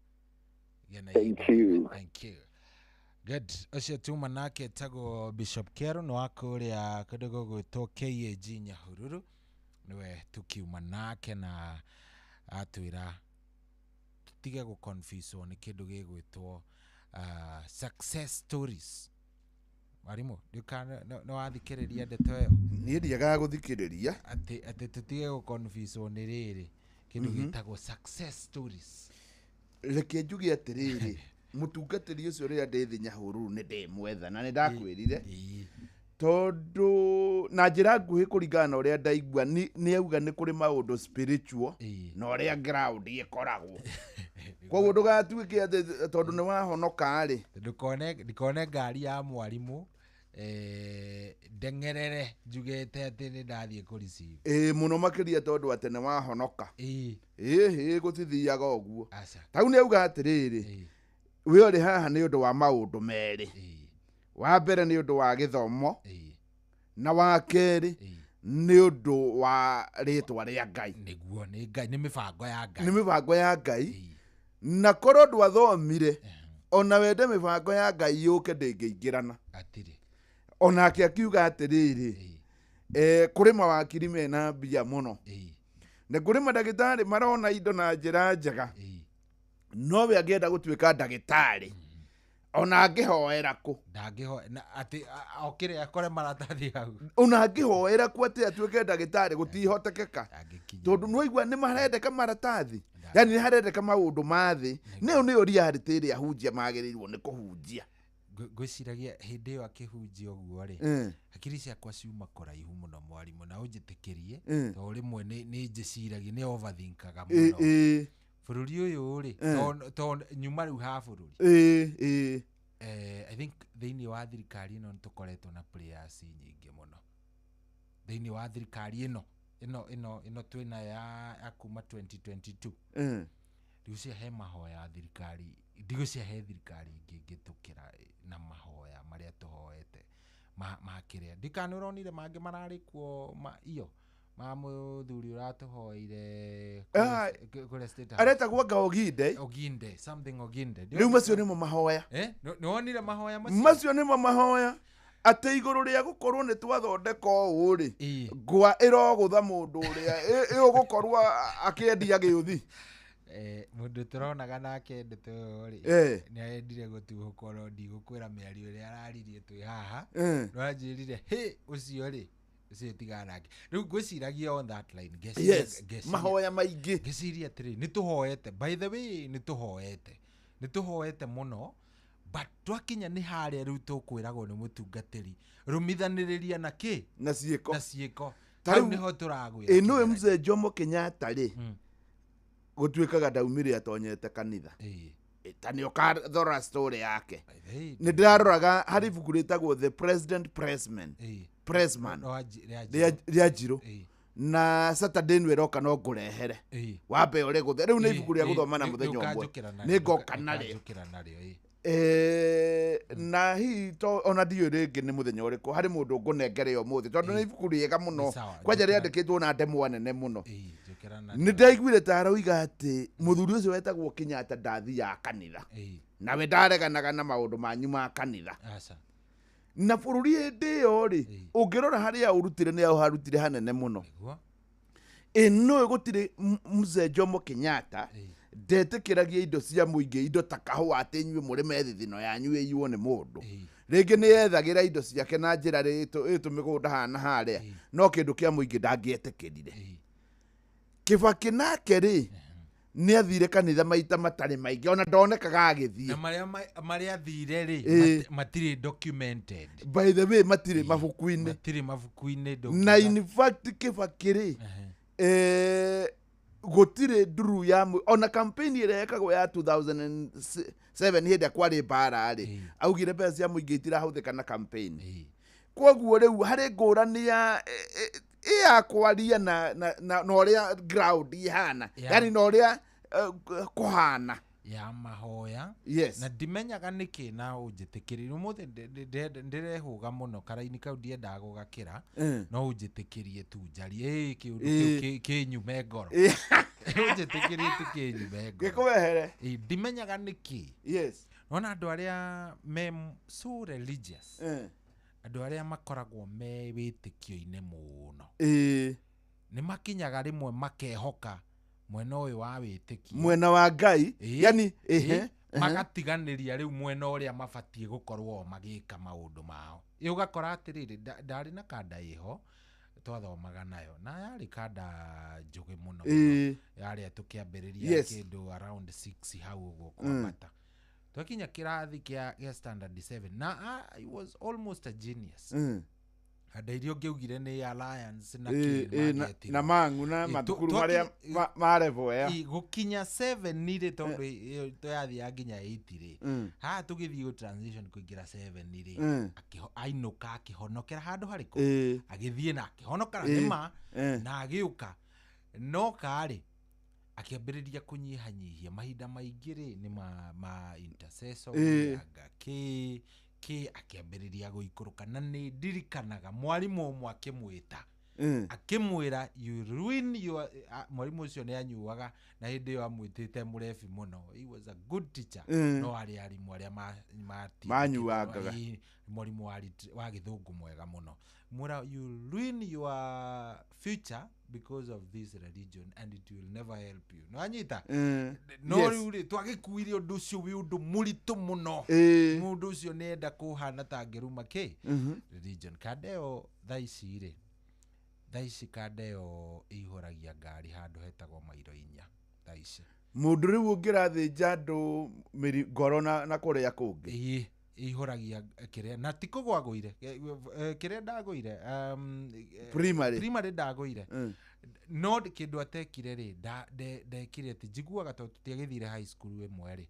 Gĩa na Thank ihinda rĩega. you. Thank you. Good. Ũcio tuma nake etagwo Bishop Kero, nĩ wa kũrĩa kũndũ gũgwĩtwo KAG Nyahururu, nĩwe tukiuma nake na atwĩra tũtige gũconfuswo nĩ kĩndũ gĩgwĩtwo success stories. Mwarimũ, nĩ wathikĩrĩria ndeto ĩyo? Niĩ ndiagaga gũthikĩrĩria. Atĩ tũtige gũconfuswo nĩ rĩrĩ kĩndũ gĩtagwo success stories. Reke njuge atĩrĩrĩ, mũtungatĩri ũcio rĩrĩa ndĩ thĩ Nyahururu nĩ ndĩmwetha na nĩ ndakwĩrire, tondũ na njĩra nguhĩ kũringana na ũrĩa ndaigua nĩ auga nĩ kũrĩ maũndũ spiritual na ũrĩa ground ĩkoragwo. Koguo ndũgatuĩke atĩ tondũ nĩ wahonoka rĩ, Ndikone ngari ya mwarimũ, ndeng'erere njugĩte atĩ nĩ ndathiĩ kũ receive. Ĩĩ, mũno makĩria tondũ atĩ nĩ wahonoka. Ĩĩ, gũtithiaga ũguo. Tau nĩ auga atĩrĩrĩ, we ũrĩ haha nĩ ũndũ wa maũndũ merĩ. Wa mbere nĩ ũndũ wa gĩthomo, na wa kerĩ nĩ ũndũ wa rĩtwa rĩa Ngai. Nĩguo, nĩ Ngai, nĩ mĩbango ya Ngai. Nĩ mĩbango ya Ngai. Na korwo ndwathomire, ona wende mĩbango ya Ngai yũke, ndĩngĩingĩrana. Atirĩ. Onake akiuga atĩrĩrĩ, kũrĩ mawakiri mena mbia mũno, na kũrĩ mandagĩtarĩ marona indo na njĩra njega, nowe angĩenda gũtuĩka ndagĩtarĩ, ona angĩhoera kũ? Ndangĩhoe na atĩ okĩre akore maratathi hau. Ona angĩhoera kũ atĩ atuĩke ndagĩtarĩ, gũtihotekeka, tondũ nĩwaigua nĩ marendeka maratathi, yani nĩ harendeka maũndũ ma thĩ. Nĩyo nĩyo reality ĩrĩa ahunjia magĩrĩirwo nĩ kũhunjia. Ngwĩciragia hĩndĩ ĩyo akĩhunjia ũguo rĩ, hakiri ciakwa ciuma kũraihu mũno, mwarimũ, na ũnjĩtĩkĩrie, tondũ rĩmwe nĩ njĩciragia, nĩ overthinkaga mũno. Bũrũri ũyũ rĩ, tondũ nyuma rĩu ha bũrũri. Ĩ, ĩ. I think thĩinĩ wa thirikari ĩno nĩ tũkoretwo na players nyingĩ mũno thĩinĩ wa thirikari ĩno twĩnayo ya kuma 2022. Ndigũcia he mahoya thirikari, ndigũcia he thirikari ingĩ ingĩtũkĩra na mahoya marĩa tũhoete ma kĩrĩa. Ndikana ũronire mangĩ mararĩ kuo ma iyo ma mũthuri ũratũhoeire kũrĩa State House. Aretagwo anga Oginde. Oginde, something Oginde. Rĩu macio nĩmo mahoya. Nĩwonire mahoya macio? Macio nĩmo mahoya, atĩ igũrũ rĩa gũkorwo nĩ twathondeka ũũ rĩ, ngwa ĩrogũtha mũndũ ũrĩa ĩũgũkorwo akĩendia gĩũthi. Mundu turonaga nake ndeto ĩyo rĩ, nĩ arendire gũtuhũka no ndigũkwĩra mĩario ĩrĩa araririe twĩ haha. No anjĩrire hĩ ũcio rĩ, ũcio tigana nake. Rĩu ngwĩciragia on that line, mahoya maingĩ. Ngĩciria atĩrĩ, nĩ tũhoete, by the way, nĩ tũhoete, nĩ tũhoete mũno, but twakinya nĩ harĩa rĩu tũkwĩragwo nĩ mũtungatĩri rũmithanĩrĩria na kĩ, na ciĩko, na ciĩko. Hau nĩho tũragwĩra. Ĩ nĩwe mzee Jomo Kenyatta rĩ, gũtuĩkaga ndaumire atonyete kanitha. Ta nĩ ũkathora story yake. Nĩ ndĩraroraga harĩ ibuku rĩtagwo The President Pressman, Pressman rĩa Njirũ, na Saturday nĩ ĩroka no ngũrehere wambe ũrĩ gũthe. Rĩu nĩ ibuku rĩa gũthoma na mũthenya ũmwe, nĩ ngoka narĩo. Na hihi to ona ndiũĩ rĩngĩ nĩ mũthenya ũrĩkũ harĩ mũndũ ngũnengere ũmũthĩ, tondũ nĩ ibuku rĩega mũno, kwanja rĩandĩkĩtwo na ndemwa nene mũno. Nĩ ndaiguire ta aroiga atĩ mũthuri ũcio wetagwo Kenyatta ndathiaga kanitha, nawe ndareganaga na maũndũ manyu ma kanitha. Na bũrũri hĩndĩ ĩyo rĩ, ũngĩrora harĩa ũrutire nĩ aũharutire hanene mũno. Ĩno gũtirĩ mzee Jomo Kenyatta ndetĩkĩragia indo cia mũingĩ, indo ta kahũa atĩ inyuĩ mũrĩme thithino yanyu ĩiywo nĩ mũndũ. Rĩngĩ nĩ ethagĩra indo ciake na njĩra ĩtũ mĩgũnda hana harĩa, no kĩndũ kĩa mũingĩ ndangĩetĩkĩrire. Kibaki nake rĩ, nĩ athire kanitha maita matarĩ maingĩ, ona ndonekaga agĩthiĩ. Na marĩa athire rĩ, matirĩ documented. By the way, matirĩ mabuku-inĩ. Matirĩ mabuku-inĩ. Na in fact Kibaki rĩ, gũtirĩ nduru ya ona campaign ĩrĩa yekagwo ya 2007 hĩndĩ ĩrĩa kwarĩ mbara rĩ, augire mbeca cia mũingĩ itirahũthĩka na campaign. Koguo rĩu harĩ ngũrani ya ya kwaria na na ũrĩa ground ihana, yani na ũrĩa kũhana ya mahoya. Yes. Na ndimenyaga nĩkĩ na ũnjĩtĩkĩrie ũmũthĩ ndĩrehuga mũno karaini kau ndiendaga gũgakĩra, no ũnjĩtĩkĩrie tu njarie kĩũndũ kĩu kĩnyume ngoro. Ũnjĩtĩkĩrie tu kĩnyume ngoro. Gĩkwehere. Ndimenyaga nĩkĩ. Yes. Nona andũ arĩa me so religious, andũ arĩa makoragwo me wĩtĩkio-inĩ mũno, nĩ makinyaga rĩmwe makehoka mwena ũyũ wa wĩtĩkio, mwena wa Ngai, yani magatiganĩria rĩu mwena ũrĩa mabatiĩ gũkorwo magĩka maũndũ mao. Ũgakora atĩrĩrĩ, ndarĩ na kanda ĩho twathomaga nayo, na yarĩ kanda njũgĩ mũno, yarĩa tũkĩambĩrĩria kĩndũ around 6 hau ũguo kwambata. Twakinya kĩrathi kĩa standard 7, na I was almost a genius. Andũ iria ũngĩaugire nĩ Alliance na kĩ na Mang'u na mathukuru marĩa marevoya. Gũkinya 7 rĩ, tondũ twathiaga nginya 8 rĩ, haha tũgĩthiĩ gũ transition kũingĩra 7 rĩ, ainũka akĩhonokera handũ harĩkũ, agĩthiĩ na akĩhonokera nĩma, na agĩũka no karĩ akĩambĩrĩria kũnyihanyihia mahinda maingĩ rĩ, nĩ ma intercessor anga kĩ kĩ, akĩambĩrĩria gũikũrũka. Na nĩ ndirikanaga mwarimũ ũmwe akĩmwĩta, akĩmwĩra you ruin your, mwarimũ ũcio nĩ anyuaga na hĩndĩ ĩyo amwĩtĩte mũrebi mũno, he was a good teacher, no arĩ arimũ arĩa manyuangaga, mwarimũ wa gĩthũngũ mwega mũno, mwĩra you ruin your future because of this religion and it will never help you. No anyita no rĩu rĩ, twagĩkuire ũndũ ũcio wĩ ũndũ mũritũ mũno. Mũndũ ũcio nĩ enda kũhana ta ngĩruma kĩ religion. Kanda ĩyo thaa ici rĩ, thaa ici kanda ĩyo ĩihũragia ngari handũ hetagwo mairo 4 thaa ici. Mũndũ rĩu ũngĩrathĩnja andũ ngoro na kũrĩa kũngĩ, ihũragia kĩrĩa, na ti kũgwa ngũire kĩrĩa ndagũire primary ndagũire, no kĩndũ atekire rĩ, ndekire atĩ njiguaga tondũ tũtiagĩthire high school ĩmwe rĩ,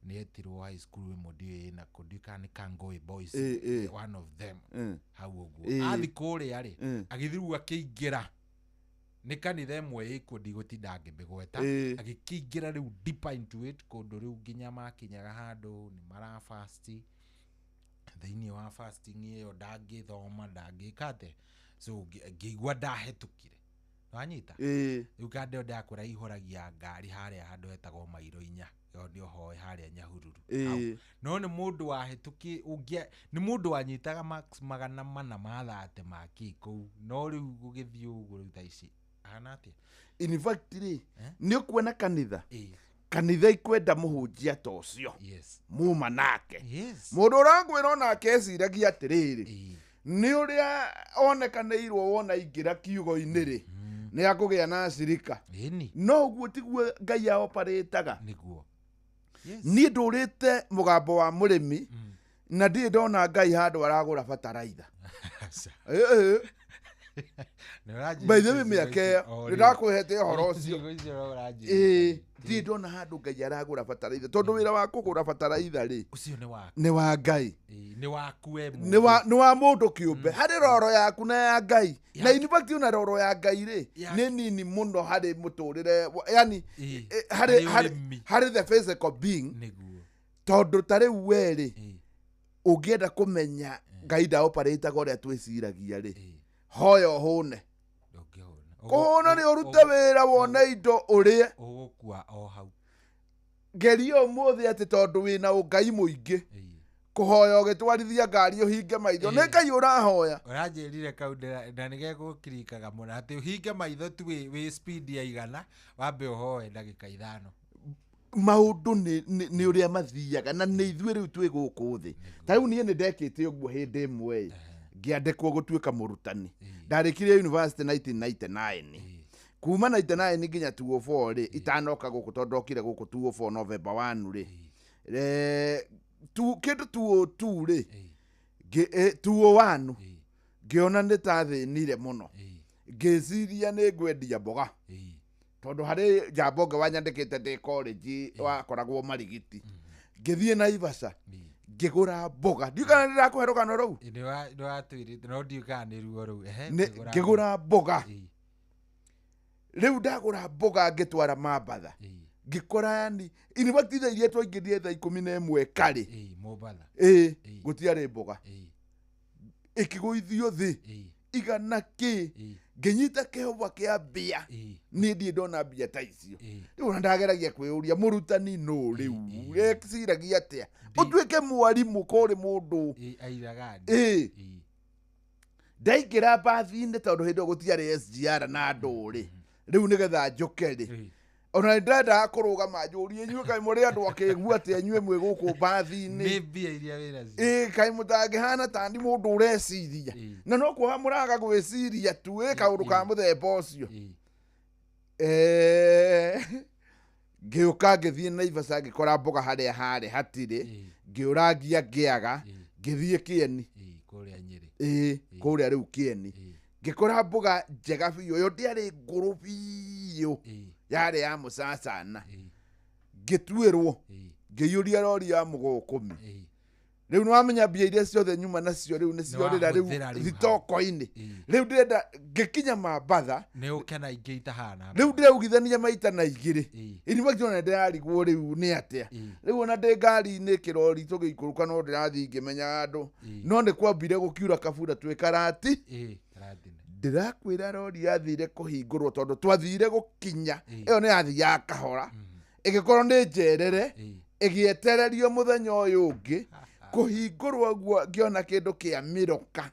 nĩ etirwo high school ĩmwe ndiũĩ ĩna kũ, ndiũĩ kana nĩ Kangoi Boys, one of them hau ũguo. Athi kũrĩa rĩ, agĩthiĩ rĩu akĩingĩra nĩ kanitha ĩmwe ĩkuo ndigũtinda ngĩmĩgweta, agĩkĩingĩra rĩu deeper into it, kũndũ rĩu nginya makinyaga handũ nĩ marafasti, thĩinĩ wa fasting ĩyo ndangĩthoma ndangĩka atĩa, so ngĩigua ndahetũkire. Wanyita? Rĩu kanda ĩyo ndakwĩra ihũragia ngari harĩa handũ hetagwo mairo 4, ĩyo nĩ ũhoe harĩa Nyahururu. No nĩ mũndũ wahĩtũki, nĩ mũndũ wanyitaga max 430 ma kĩ kũu, no rĩu gũgĩthiĩ ũguo rĩu thaa ici ahana atĩa? In fact rĩ, nĩ ũkuona kanitha, Kanitha ikwenda mũhunjia ta ũcio. Yes. Muma nake. Yes. Mũndũ ũrangwĩra onake eciragia atĩrĩrĩ, nĩ ũrĩa onekanĩirwo wona ingĩra kiugo-inĩ rĩ, nĩ akũgĩa na acirika. Ĩni. No ũguo tiguo Ngai aoparĩtaga. Nĩguo. Niĩ ndũrĩte mũgambo wa mũrĩmi na ndirĩ ndona Ngai handũ aragũra bataraitha. Ĩ, ĩ. By the way, mĩaka ĩyo nĩ ndakũhete ũhoro ũcio. Ĩ, ndirĩ ndona handũ Ngai aragũra bataraitha, tondũ wĩra wa kũgũra bataraitha rĩ, ũcio nĩ waku. Nĩ wa Ngai. Ĩ, nĩ waku we nĩ wa nĩ wa mũndũ kĩũmbe harĩ roro yaku na ya Ngai, na in fact ona roro ya Ngai rĩ nĩ nini mũno harĩ mũtũrĩre yani Ĩ, harĩ harĩ harĩ ũrĩmi. harĩ the physical being. Nĩguo. Tondũ ta rĩu we rĩ, ũngĩenda kũmenya Ngai ndaoparĩtaga ũrĩa twĩciragia rĩ, hoya ũhũne. Kũhũna nĩ ũrute wĩra wone indo ũrĩe. Ũgũkua o hau. Geria ũmũthĩ atĩ tondũ wĩna ũngai mũingĩ kũhoya ũgĩtwarithia ngari ũhinge maitho, nĩ Ngai ũrahoya. Ũranjĩrire kau na nĩ gegũkirikaga mũno atĩ ũhinge maitho tu wĩ speed ya 100, wambe ũhoe ndagĩka 5. Maũndũ nĩ ũrĩa mathiaga, na nĩ ithuĩ rĩu twĩ gũkũ thĩ. Ta rĩu niĩ nĩ ndekĩte ũguo hĩndĩ ĩmwe ĩ, ngĩandĩkwo gũtuĩka mũrutani. Ndarĩkirie university 1999. Kuma 99 nginya 204 rĩ, itanoka gũkũ, tondũ ndokire gũkũ 204 November 1 rĩ, kĩndũ 202 rĩ, 201 ngĩona nĩ ta thĩnire mũno, ngĩciria nĩ ngwendia mboga, tondũ harĩ njamba ũngĩ wanyandĩkĩte ndĩ college wakoragwo Marigiti. Ngĩthiĩ Naivasha ngĩgũra mboga. Ndiũĩ kana nĩndĩrakũhe rũgano rũu. Nĩ watwĩrĩte, no ndiũĩ kana nĩ ruo rũu. Ehe, Nĩ- ngĩgũra ngĩgũra mboga. Rĩu ndagũra mboga ngĩtwara Mambatha, ngĩkora yani in fact thaa iria twaingĩrire thaa 11 karĩ, Ĩ, Mombatha. Ĩ, gũtiarĩ mboga. Ĩkĩgũithio thĩ igana kĩ. Ngĩnyita kĩhũba kĩa mbia, niĩ ndirĩ ndona mbia ta icio. Rĩu ona ndageragia kwĩyũria, mũrutani nũ rĩu eciragia atĩa ũtuĩke mwarimũ ko ũrĩ mũndũ? Ĩ, airaga ndĩ. Ĩ, ndaingĩra mbathi-inĩ, tondũ hĩndĩ ĩyo gũtiarĩ SGR na andũ rĩ, rĩu nĩgetha njũke rĩ, ona nĩ ndĩrendaga kũrũgama njũrie, inyuĩ kaĩ mũrĩ andũ akĩgu atĩa, inyuĩ mwĩ gũkũ mbathi-inĩ? Nĩ mbia iria wĩ nacio. Ĩ, kaĩ mũtangĩhana tani mũndũ ũreciria, na no kuoha mũraga gwĩciria tu ĩ kaũndũ ka mũthemba ũcio. Ngĩũka ngĩthiĩ Naivasha, ngĩkora mboga harĩa harĩ hatirĩ, ngĩũrangia ngĩaga, ngĩthiĩ Kĩeni. Ĩ, kũrĩa Nyĩrĩ. Ĩ, kũrĩa rĩu Kĩeni ngĩkora mboga njega biũ, yo ndĩarĩ ngũrũ biũ, yarĩ ya mũcacana. Ngĩtuĩrwo, ngĩiyũria rori ya mũgũkũmi. Rĩu nĩ wamenya mbia iria ciothe nyuma nacio rĩu nĩciorĩra rĩu Nĩwahũthĩra rĩu thitoko-inĩ. Rĩu ndĩrenda ngĩkinya Mambatha, Nĩ ũke na ingĩ itahana. Rĩu ndĩraugithania maita na igĩrĩ. In fact ona ndĩrarigwo rĩu nĩ atĩa. Rĩu ona ndĩ ngari-inĩ kĩrori tũgĩikũrũka, no ndĩrathiĩ ngĩmenyaga andũ, no nĩ kwambire gũkiura kabura twĩ Karati. Ĩ, Karatina. Ndĩrakwĩra rori yathire kũhingũrwo, tondũ twathire gũkinya ĩyo nĩ yathiaga kahora, ĩgĩkorwo nĩ njerere, ĩgĩetererio mũthenya ũyũ ũngĩ kũhingũrwo guo, ngĩona kĩndũ kĩa mĩroka.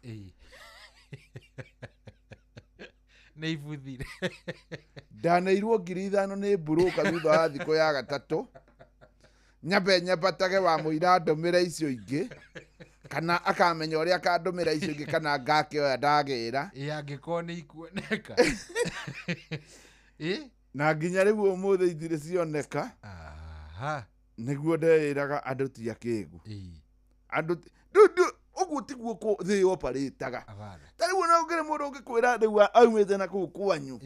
Nĩ ibuthire. Ndaneirwo 5,000 nĩ mburũka thutha wa thikũ ya gatatũ. Nyambe nyambatage wa mũira ndũmĩre icio ingĩ, kana akamenya ũrĩa akandũmĩra icio ingĩ, kana ngakĩoya ndagĩra. Ĩ, angĩkorwo nĩ ikuoneka. Ĩ? Na nginya rĩu ũmũthĩ itirĩ cioneka. Nĩguo ndeĩraga andũ ti akĩgu, andũ ũguo tiguo thĩ yoparĩtaga. Ta rĩu ona ũngĩrĩ mũndũ ũngĩkwĩra rĩu aumĩte na kũu kwanyu,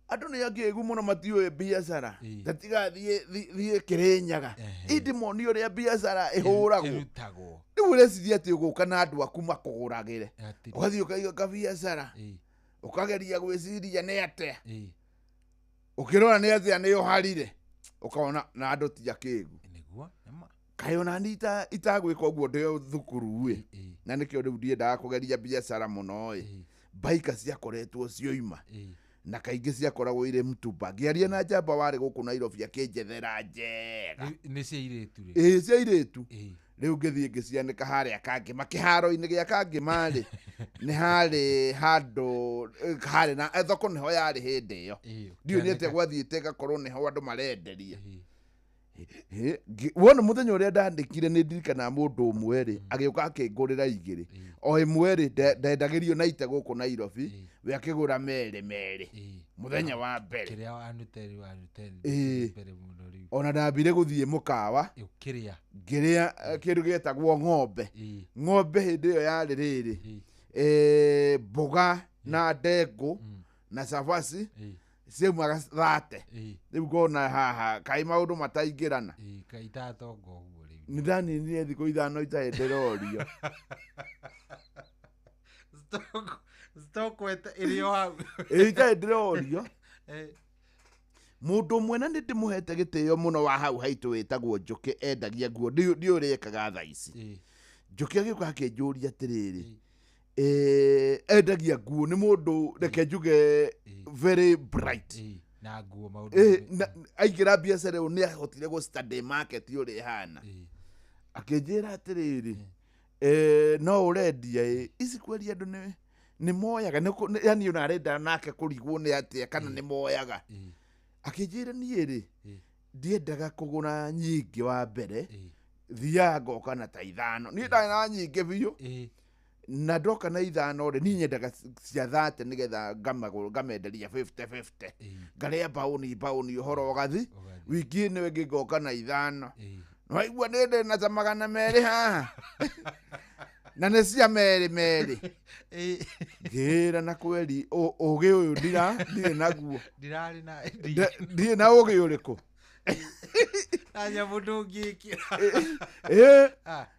andũ nĩ akĩgu mũno, matiũĩ biacara, ta tiga thiĩ Kĩrĩnyaga indi moni ũrĩa biacara ĩhũragwo. Ĩrutagwo. Rĩu ũreciria atĩ ũgũka na andũ aku makũgũragĩre, ũgathiĩ ũkaiga kabiacara, ũkageria gwĩciria nĩ atĩa, ũkĩrora nĩ atĩa nĩ ũharire, ũkona na andũ ti akĩgu. Nĩguo, nĩma. Kaĩ ona ni itagwĩka ũguo ndĩ thukuru ĩ, na nĩkĩo rĩu ndiendaga kũgeria biacara mũno ĩ. Baika ciakoretwo cioima, na kaingĩ ciakoragwo irĩ mtumba. Ngĩaria na njamba warĩ gũkũ Nairobi akĩnjethera njega. Nĩ cia airĩtu rĩ? Ĩ, cia airĩtu. Rĩu ngĩthiĩ ngĩcianĩka harĩa Kangĩma, kĩharo-inĩ gĩa Kangĩma rĩ, nĩ harĩ handũ harĩ na thoko nĩho yarĩ hĩndĩ ĩyo. Ndiũĩ nĩ atĩa gwathiĩte ĩgakorwo nĩho andũ marenderia. Wona mũthenya ũrĩa ndandĩkire nĩ ndirikanaga mũndũ ũmwe rĩ, agĩũka akĩngũrĩra igĩrĩ. O ĩmwe rĩ, ndendagĩrio na ite gũkũ Nairobi, we akĩgũra merĩ merĩ mũthenya wa mbere. Kĩrĩa anuteri anuteri mbere mũno rĩu. Ona ndambire gũthiĩ mũkawa ũkĩrĩa, ngĩrĩa kĩndũ gĩetagwo ng'ombe. Ng'ombe hĩndĩ ĩyo yarĩ rĩrĩ, mboga na ndengũ na cabaci ciaumaga 30. Rĩu ngona haha kaĩ maũndũ mataingĩrana. Kaĩ itatonga ũguo rĩu. Nĩ ndaninire thikũ 5 itarĩ ndĩrorio. Stock wete ĩrĩ o hau. Ĩ, itarĩ ndĩrorio. Mũndũ ũmwe na nĩ ndĩmũhete gĩtĩo mũno wa hau haitũ wĩtagwo Njũkĩ, endagia nguo, ndiũĩ ũrĩa ekaga thaa ici. Njũkĩ agĩũka akĩnjũria atĩrĩrĩ, endagia nguo, nĩ mũndũ reke njuge very bright. Na nguo maũndũ. Aingĩra biacara ĩyo nĩ ahotire gũ study market ũrĩa ĩhana. Akĩnjĩra atĩrĩrĩ, no ũrendia ĩ, ici kweri andũ nĩ moyaga, yani ona arenda nake kũrigwo nĩ atĩa kana nĩ moyaga. Akĩnjĩra niĩ rĩ, ndiendaga kũgũra nyingĩ wa mbere, thiaga ngoka na ta 5. Niĩ ndarĩ na nyingĩ biũ. Na ndoka na 5 rĩ, niĩ nyendaga cia 30 nĩgetha ngamenderia 50-50. Ngarĩa mbaũni mbaũni ũhoro ũgathi, wiki ĩno ĩngĩ ngoka na 5. Waigua nĩ ndĩ na ta 200 haha. Na nĩ cia merĩ merĩ. Ngĩra na kweri, ũgĩ ũyũ ndirĩ naguo. Ndirarĩ na Ndirĩ na ũgĩ ũrĩkũ? Na nyamũ ndũngĩkĩra.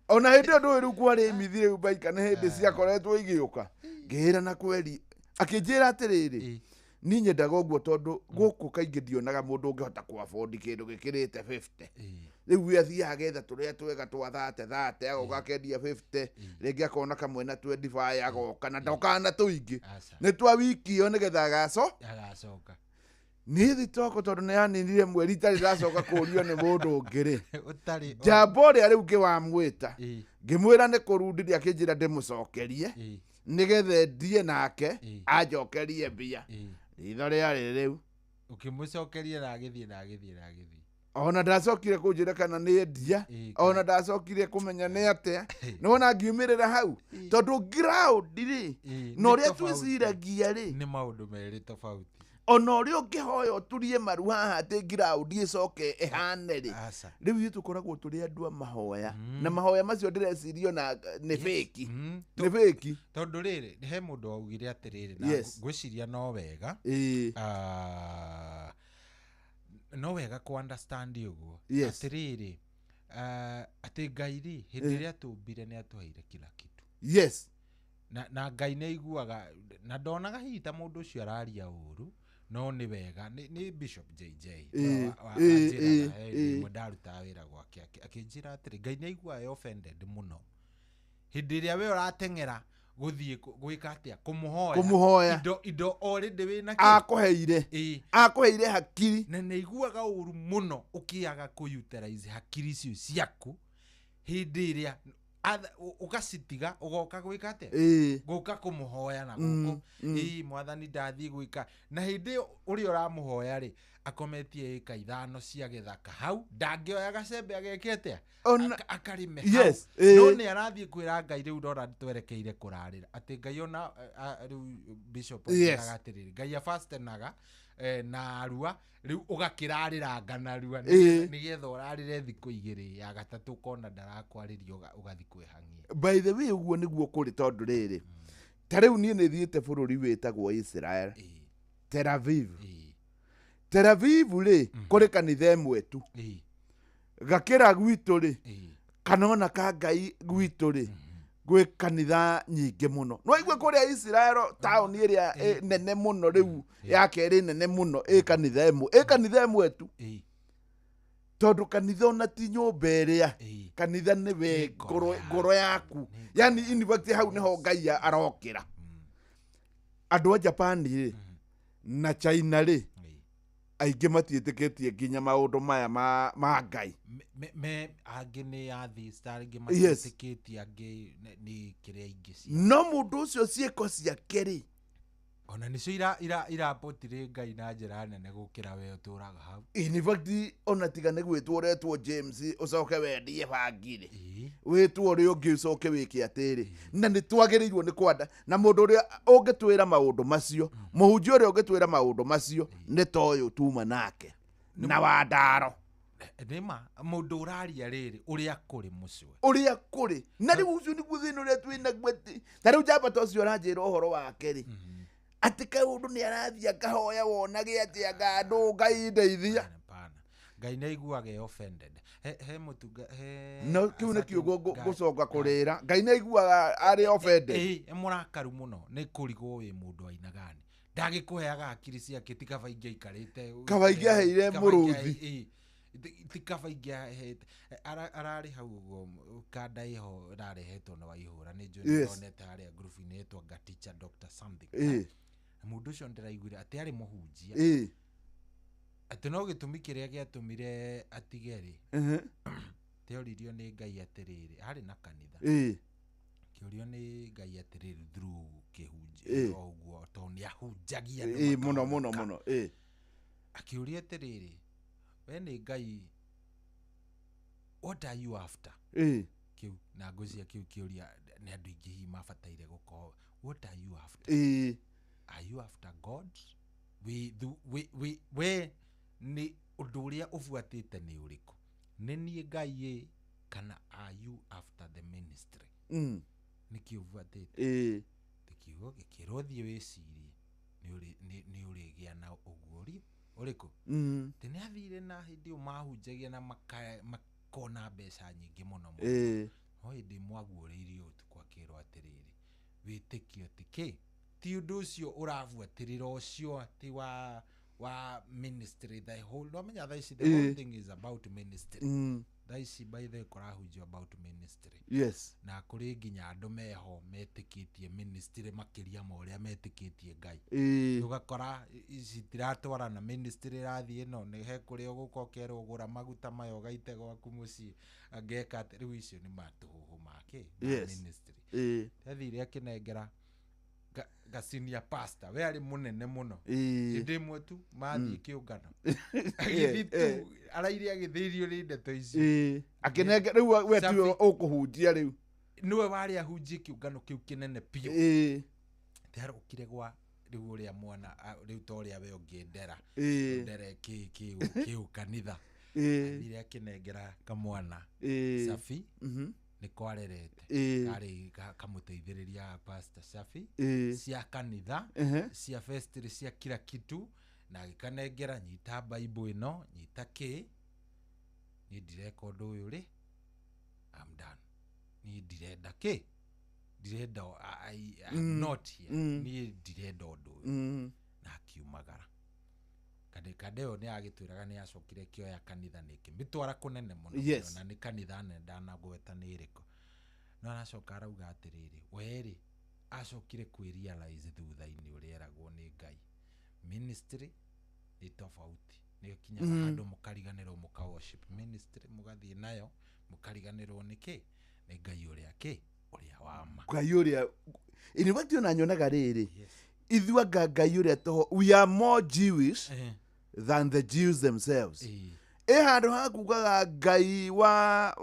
Ona hĩndĩ ĩyo ndũĩ rĩu kwarĩ mithi rĩu baika nĩ hĩndĩ ciakoretwo igĩũka. Ngĩra na kweri, akĩnjĩra atĩrĩrĩ, niĩ nyendaga ũguo tondũ gũkũ kaingĩ ndionaga mũndũ ũngĩhota kũ afford kĩndũ gĩkĩrĩte 50. Rĩu we athiaga agetha tũrĩa twega twa 30 30, agoka akendia 50, rĩngĩ akona kamwe na 25 agoka, na ndokaga na tũingĩ. Nĩ twa wiki ĩyo nĩgetha agacoka. Niĩ thitoko tondũ nĩ yaninire mweri itarĩ ndacoka kũũrio nĩ mũndũ ũngĩ rĩ. Ũtarĩ Njamba ũrĩa rĩu ngĩwamwĩta, ngĩmwĩra nĩ kũrundirie, akĩnjĩra ndĩmũcokerie, nĩgetha endie nake, anjokerie mbia. Ritho rĩarĩ rĩu. Ũkĩmũcokeria na agĩthiĩ na agĩthiĩ na agĩthiĩ. Ona ndacokire kũnjĩra kana nĩ endia, ona ndacokire kũmenya nĩ atĩa. Nĩ wona ngiumĩrĩra hau, tondũ ground rĩ, na ũrĩa twĩciragia rĩ, nĩ maũndũ merĩ tofauti. Ona ũrĩa ũngĩhoya ũturie maru haha atĩ ground ĩcoke ĩhane rĩ, rĩu ithuĩ tũkoragwo tũrĩ andũ a mahoya, na mahoya macio ndĩreciria ona nĩ fake. Nĩ fake. Tondũ rĩrĩ, he mũndũ waugire atĩrĩrĩ, na ngwĩciria no wega. No wega kũ understand ũguo. Atĩrĩrĩ, atĩ Ngai rĩ, hĩndĩ ĩrĩa atũmbire nĩ atũheire kila kitu. Na Ngai nĩ aiguaga, na ndonaga hihi ta mũndũ ũcio araria ũru, no nĩ wega. Nĩ Bishop JJ wa ndarutaga wĩra gwake, akĩnjĩra atĩrĩ, Ngai nĩ aiguaga e offended mũno hĩndĩ ĩrĩa we ũrateng'era gũthiĩ gwĩka atĩa, kũmũhoya. Kũmũhoya. Indo already wĩna kĩ? Akũheire. Akũheire hakiri. Na nĩ aiguaga ũru mũno ũkĩaga kũ-utilize hakiri icio ciaku hĩndĩ ĩrĩa ũgacitiga, ũgoka gwĩka atĩa? Gũka kũmũhoya na gũkũ. Mwathani ndathiĩ gwĩka. Na hĩndĩ ĩyo ũrĩa ũramũhoya rĩ, akometie ĩka 5 cia gĩthaka hau, ndangĩoya gacembe ageke atĩa? Akarĩme hau. No nĩ arathiĩ kwĩra Ngai rĩu ndona twerekeire kũrarĩra. Atĩ Ngai ona, rĩu Bishop anjĩraga atĩrĩrĩ, Ngai afastenaga, na arua, rĩu ũgakĩrarĩranga narua, nĩgetha ũrarĩre thikũ 2 ya gatatũ ũkona ndarakwarĩria ũgathiĩ kwĩhang'ia. By the way, ũguo nĩguo kũrĩ tondũ rĩrĩ, ta rĩu niĩ nĩ thiĩte bũrũri wĩtagwo Israel, Tel Aviv. Tel Aviv rĩ, kũrĩ kanitha ĩmwe tu. Gakĩra gwitũ rĩ, kana ona ka Ngai gwitũ rĩ, gwĩ kanitha nyingĩ mũno. No igue kũrĩa Israel, taũni ĩrĩa nene mũno rĩu, ya kerĩ nene mũno, ĩ kanitha ĩmwe. Ĩ kanitha ĩmwe tu. Tondũ kanitha ona ti nyũmba ĩrĩa, kanitha nĩ we ngoro yaku. Yani in fact hau nĩho Ngai arokĩra. Andũ a Japan rĩ, na China rĩ, Aingĩ matiĩtĩkĩtie nginya maũndũ maya ma Ngai. Me angĩ nĩ atheist, angĩ matiĩtĩkĩtie, angĩ nĩ kĩrĩa ingĩ cia. No mũndũ ũcio ciĩko ciake rĩ, ona nĩcio irapotire Ngai na njĩra nene gũkĩra we ũtũraga hau. In fact, ona tiga nĩ gwĩtwo ũretwo James ũcoke wendie bangi rĩ, wĩtwo ũrĩa ũngĩ ũcoke wĩke atĩrĩ, na nĩ twagĩrĩirwo nĩ kwanda na mũndũ ũrĩa ũngĩtwĩra maũndũ macio, mũhunjia ũrĩa ũngĩtwĩra maũndũ macio nĩ ta ũyũ tuma nake na wandaro. Nĩma mũndũ ũraria rĩrĩ ũrĩa kũrĩ mũcwe, ũrĩa kũrĩ na rĩu ũcio nĩguo thĩna ũrĩa twĩ naguo, atĩ ta rĩu njamba ta ũcio ũranjĩra ũhoro wake rĩ, atĩ kaũndũ nĩ arathiĩ akahoya wonage atĩ anga andũ Ngai ndeithia. Ngai nĩ aiguaga e offended. He mũtunga he No kĩu nĩ certain kiugo ngũcoka kũrĩra. Ngai nĩ aiguaga arĩ offended. Ĩ mũrakaru mũno nĩ kũrigwo wĩ mũndũ aina gani, ndagĩkũheaga hakiri ciake, ti kaba ingĩaikarĩte. Kaba ingĩaheire Kaba mũrũthi. Ti kaba ingĩahete ararĩ hau ũguo kanda ĩho ĩrarehetwo na Waihũra nĩ njũĩ nĩndonete harĩa ngurubu-inĩ ĩtwo anga teacher doctor something. Na mũndũ ũcio ndĩraiguire atĩ arĩ mũhunjia, atĩ no gĩtũmi kĩrĩa gĩatũmire atige rĩ, teoririo nĩ Ngai atĩrĩrĩ, arĩ na kanitha, kĩũrio nĩ Ngai atĩrĩrĩ through kĩhunjio o ũguo tondũ nĩ ahunjagia andũ Mũno mũno makahonoka. Mũno. Akĩũria atĩrĩrĩ, we nĩ Ngai, what are you after? Kĩu na ngwĩciria kĩu kĩũria nĩ andũ aingĩ hihi mabataire gũkorwo, what are you after? Are you after God? We nĩ ũndũ ũrĩa ũbuatĩte nĩ ũrĩkũ, nĩ niĩ Ngai ĩ, kana are you after the ministry? Nĩkĩ ũbuatĩte? Kiugo gĩkĩrwo thiĩ wĩcirie nĩ ũrĩgĩa na ũguo ũrĩkũ. Atĩ nĩ athire na hĩndĩ ĩyo mahunjagia na makona mbeca nyingĩ mũno mũno. No hĩndĩ ĩmwe aguũrĩirio ũtukũ akĩrwo atĩrĩrĩ, wĩtĩkio ti kĩ, ti ũndũ ũcio ũrabuatĩrĩra ũcio atĩ wa ministry, the whole, no thaa ici the whole thing is about ministry. Thaa ici by the way kũrahunjio about ministry. Na kũrĩ nginya andũ meho metĩkĩtie ministry makĩria ma ũrĩa metĩkĩtie Ngai. Ũgakora ici tiratwarana, ministry ĩrathiĩ ĩno nĩ he kũrĩa ũgũka ũkerwo gũra maguta maya ũgaite gwaku mũciĩ, angeka atĩ rĩu icio nĩ matũhũhũ make ma ministry. Athire akĩnengera ga senior pastor, we arĩ mũnene mũno. Hĩndĩ ĩmwe tu mathiĩ kĩũngano, agĩthiĩ tu araire agĩthĩirio nĩ ndeto icio. Akĩnenge rĩu we tiwe Safi. ũkũhunjia rĩu. Nĩwe warĩ ahunjie kĩũngano kĩu kĩnene biũ. Ndarokire gwa rĩu ũrĩa mwana rĩu ta ũrĩa we ũngĩndera ndere kĩ kanitha. Athire akĩnengera kamwana Safi nĩ kwarerete karĩ kamũteithĩrĩria pastor Safi cia kanitha, cia vestry, cia kila kitu, na agĩkanengera, nyita Bible ĩno, nyita kĩ, niĩ ndireka ũndũ ũyũ rĩ, I'm done, niĩ ndirenda kĩ, ndirenda I'm not here. Niĩ ndirenda ũndũ ũyũ. Na akiumagara. Kande ĩyo nĩ agĩtwĩraga nĩ acokire kĩoya kanitha nĩ ĩkĩmĩtwara kũnene mũno mũno, na nĩ kanitha nene ndanagweta nĩ ĩrĩkũ, no aracoka arauga atĩrĩrĩ, werĩ acokire kwĩ realize thutha-inĩ ũrĩa eragwo nĩ Ngai ministry nĩ tofauti, nĩ kinyaga handũ mũkariganĩrwo, mũka worship ministry, mũgathiĩ nayo mũkariganĩrwo nĩ kĩ, nĩ Ngai ũrĩa kĩ, ũrĩa wa ma. Ngai ũrĩa, in fact, ona nyonaga rĩrĩ, ithuĩ anga Ngai ũrĩa toho, we are more Jewish than the Jews themselves. Ĩ handũ ha kugaga Ngai wa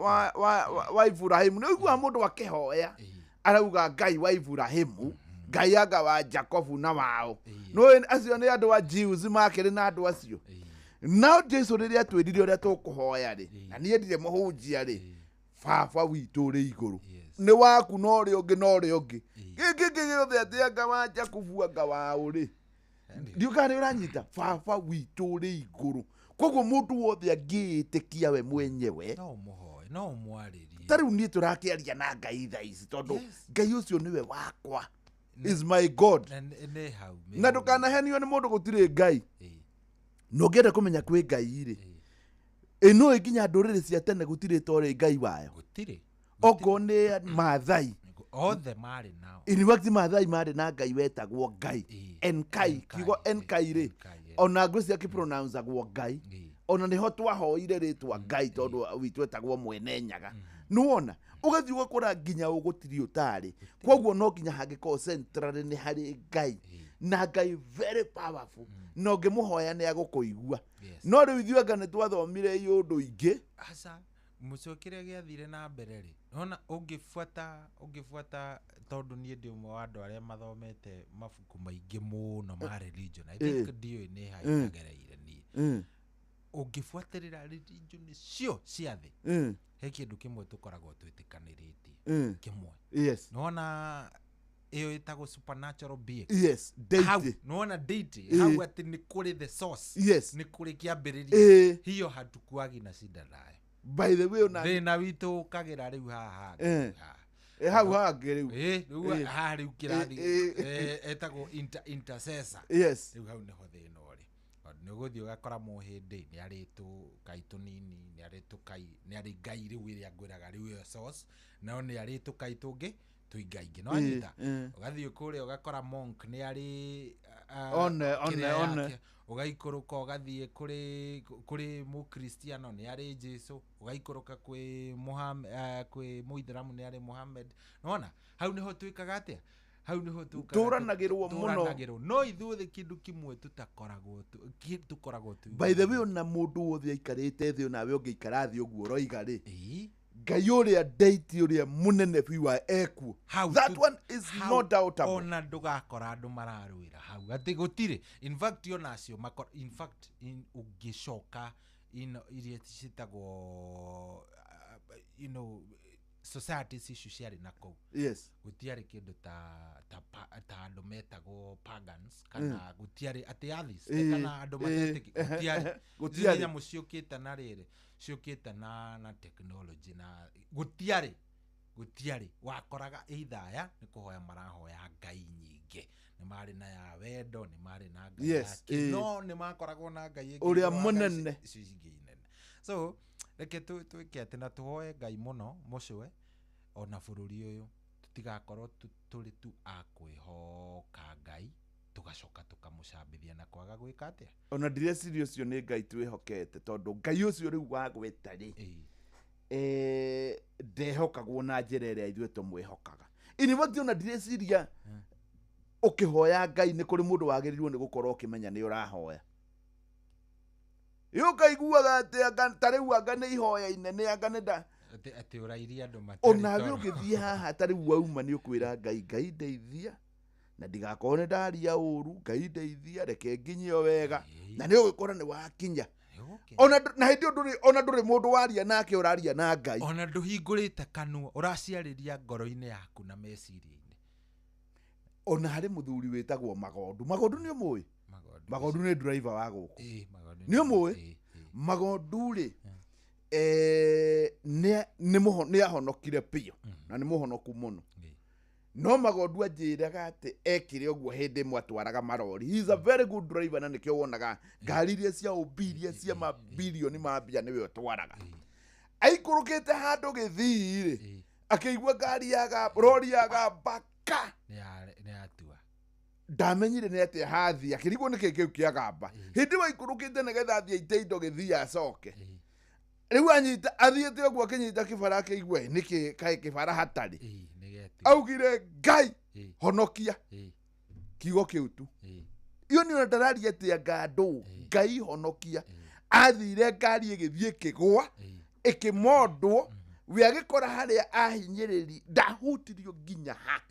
Iburahĩmu, nĩ ũiguaga mũndũ akĩhoya arauga Ngai wa Iburahĩmu, Ngai anga wa Jacobu na wao, no acio nĩ andũ a Jews makĩrĩ na andũ acio. No Jesu rĩrĩa atwĩrire ũrĩa tũkũhoya rĩ, na niĩ ndirĩ mũhunjia rĩ, baba witũ ũrĩ igũrũ nĩ waku na ũrĩa ũngĩ na ũrĩa ũngĩ gĩkĩ kĩ gĩothe atĩ anga wa Jakubu anga wa ũrĩ, ndiũ kana nĩ ũranyita, baba witũ ũrĩ igũrũ. Koguo mũndũ wothe angĩĩtĩkia we mwenyewe, no ũmũhoe, no ũmwarĩrie. Ta rĩu niĩ tũrakĩaria na Ngai thaa ici tondũ Ngai ũcio nĩwe wakwa, is my God. Na nĩ hau. Na ndũkanahenio nĩ mũndũ, gũtirĩ Ngai. Na ũngĩenda kũmenya kwĩ Ngai rĩ, ĩno nginya ndũrĩrĩ cia tene gũtirĩ torĩ Ngai wayo. Gũtirĩ. Okorwo nĩ Maathai, othe marĩ nao. In fact, Maathai marĩ na Ngai wetagwo Ngai Enkai. Kiugo Enkai rĩ, Ona ngwĩciria akĩpronounceagwo Ngai. Ona nĩho twahoire rĩtwa Ngai tondũ witũ etagwo Mwene Nyaga. Nĩwona ũgathiĩ ũgakora nginya ũgũtirĩ ũtarĩ. Koguo no nginya hangĩkorwo centrally nĩ harĩ Ngai, na Ngai very powerful, na ũngĩmũhoya nĩ agũkũigua. No rĩu ithuĩ anga nĩ twathomire iũndũ ingĩ. Aca, mũco, kĩrĩa gĩathire na mbere rĩ, ona ũngĩbuata, tondũ niĩ ndĩ ũmwe wa andũ arĩa mathomete mabuku maingĩ mũno ma religion, I think ndiũĩ nĩ ha itagereire niĩ. Ũngĩbuatĩrĩra religion cio cia thĩ, he kĩndũ kĩmwe tũkoragwo twĩtĩkanĩrĩtie. Kĩmwe. Nĩwona ĩyo ĩtagwo supernatural being. Deity. Hau nĩwona deity hau, atĩ nĩ kũrĩ the source, nĩ kũrĩ kĩambĩrĩria. Hiyo hatukuagi na shida nayo. By the way, ona thĩna witũ ũkagĩra rĩu haha hangĩ, haha. Hau hangĩ rĩu. Rĩu haha rĩu kĩrathi etagwo intercessor. Rĩu hau nĩho thĩna ũrĩ, tondũ nĩ ũgũthiĩ ũgakora mũhĩndĩ nĩ arĩ tũkai tũnini, nĩ arĩ tũkai, nĩ arĩ ngai rĩu ĩrĩa ngwĩraga rĩu ĩyo source, no nĩ arĩ tũkai tũngĩ tũingaingĩ no anyita. Ũgathiĩ kũrĩa ũgakora monk nĩ arĩ One, one, kĩrĩa one. yake. Ũgaikũrũka ũgathiĩ kũrĩ mũkristiano nĩ arĩ Jesu, ũgaikũrũka kwĩ Muhammad, kwĩ mũithĩramu nĩ arĩ Muhammad. Nĩwona hau nĩho twĩkaga atĩa, hau nĩho tũkaga Tũranagĩrwo mũno. Tũranagĩrwo, no ithuothe kĩndũ kĩmwe tũtakoragwo tũkoragwo By the way, ona mũndũ wothe aikarĩte thĩ, onawe ũngĩikara thĩ ũguo ũroiga rĩ, Ngai ũrĩa deity ũrĩa mũnene biũ wa ekuo. Hau That one is hau not doubtable. Ona ndũgakora andũ mararũĩra hau atĩ gũtirĩ. In fact, ona acio in fact, ũngĩcoka iria ciĩtagwo societies icio ciarĩ na kũu, gũtiarĩ kĩndũ ta andũ metagwo pagans, kana gũtiarĩ atĩ atheists, kana andũ matetĩki, gũtiarĩ. Gũtiarĩ. Ici nĩ nyamũ ciũkĩte na rĩrĩ, ciũkĩte na technology, na gũtiarĩ wakoraga either aya nĩ kũhoya marahoya ngai nyingĩ, nĩ marĩ na ya wendo, nĩ marĩ na ngai yake, no nĩ makoragwo na ngai ĩngĩ Ũrĩa igũrũ wa ngai mũnene. Icio ingĩ nene. So reke twĩke atĩ na tũhoe Ngai mũno mũcwe, ona bũrũri ũyũ tũtigakorwo tũrĩ tu a kwĩhoka Ngai, tũgacoka tũkamũcambithia na kwaga gwĩka atĩa. Ona ndireciria ũcio nĩ Ngai twĩhokete, tondũ Ngai ũcio rĩu wagweta rĩ, ndehokagwo na njĩra ĩrĩa ithuĩ tũmwĩhokaga. In fact, ona ndireciria ũkĩhoya Ngai nĩ kũrĩ mũndũ wagĩrĩirwo nĩ gũkorwo ũkĩmenya nĩ ũrahoya. Ĩ ũkaiguaga atĩ anga ta rĩu anga nĩ ihoya inene, anga nĩ nda Atĩ ũrairie andũ matarĩ onawe toro. Ũngĩthiĩ haha ta rĩu wauma nĩ ũkwĩra Ngai, Ngai ndeithia na ndigakorwo nĩ ndaria ũru, Ngai ndeithia, reke nginyio wega, na nĩ ũgũkora nĩ wakinya. Ona na hĩndĩ ĩyo ndũrĩ, ona ndũrĩ mũndũ waria nake, ũraria na Ngai. Ona ndũhingũrĩte kanua, ũraciarĩria ngoro-inĩ yaku na meciria-inĩ. Ona harĩ mũthuri wĩtagwo Magondu. Magondu nĩ ũmũĩ? Magondu nĩ driver wa gũkũ. Magondu. Nĩ ũmũĩ Magondu rĩ? Nĩ ahonokire biũ na nĩ mũhonoku mũno, no Magondu anjĩraga atĩ ekire ũguo hĩndĩ ĩmwe atwaraga marori. He is a very good driver, na nĩkĩo wonaga ngari iria cia ũmbi, iria cia mabilioni ma mbia, nĩwe ũtwaraga. Aikũrũkĩte handũ gĩthii rĩ, akĩigua ngari yaga, rori yagamba ka. Nĩ yatua. Ndamenyire nĩ atĩa hathi, akĩrigwo nĩ kĩ kĩu kĩagamba. Hĩndĩ ĩyo aikũrũkĩte nĩgetha athiĩ aite indo gĩthii acoke, rĩu anyita athiĩte ũguo, akĩnyita kĩbara, akĩigua, "Ĩ, nĩkĩ kaĩ kĩbara hatarĩ?" Augire, "Ngai honokia." Kiugo kĩu tu iyo nĩ ona ndararia atĩ anga ndũ Ngai honokia, athire ngari ĩgĩthiĩ ĩkĩgũa ĩkĩmondwo, we agĩkora harĩa ahinyĩrĩri ndahutirio nginya ha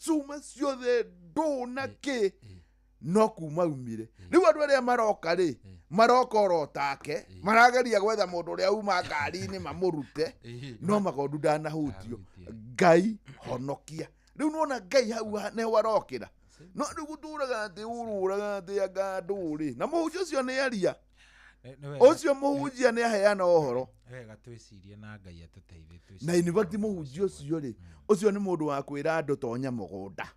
cuma ciothe ndũ na kĩ, no kuma umire. Rĩu andũ arĩa maroka rĩ, maroka oro take, marageria gwetha mũndũ ũrĩa uma ngari-inĩ mamũrute, no Magondu ndanahutio. Ngai honokia, rĩu nĩwona Ngai hau nĩho arokĩra. No rĩu gũtũraga atĩ ũrũraga atĩ anga ndũ rĩ, na mũhunjia ũcio nĩ aria, ũcio mũhunjia nĩ aheana ũhoro. Wega twĩcirie na Ngai atũteithie twĩcirie. Na in fact, mũhunjia ũcio rĩ, ũcio nĩ mũndũ wa kwĩra andũ tonya mũgũnda.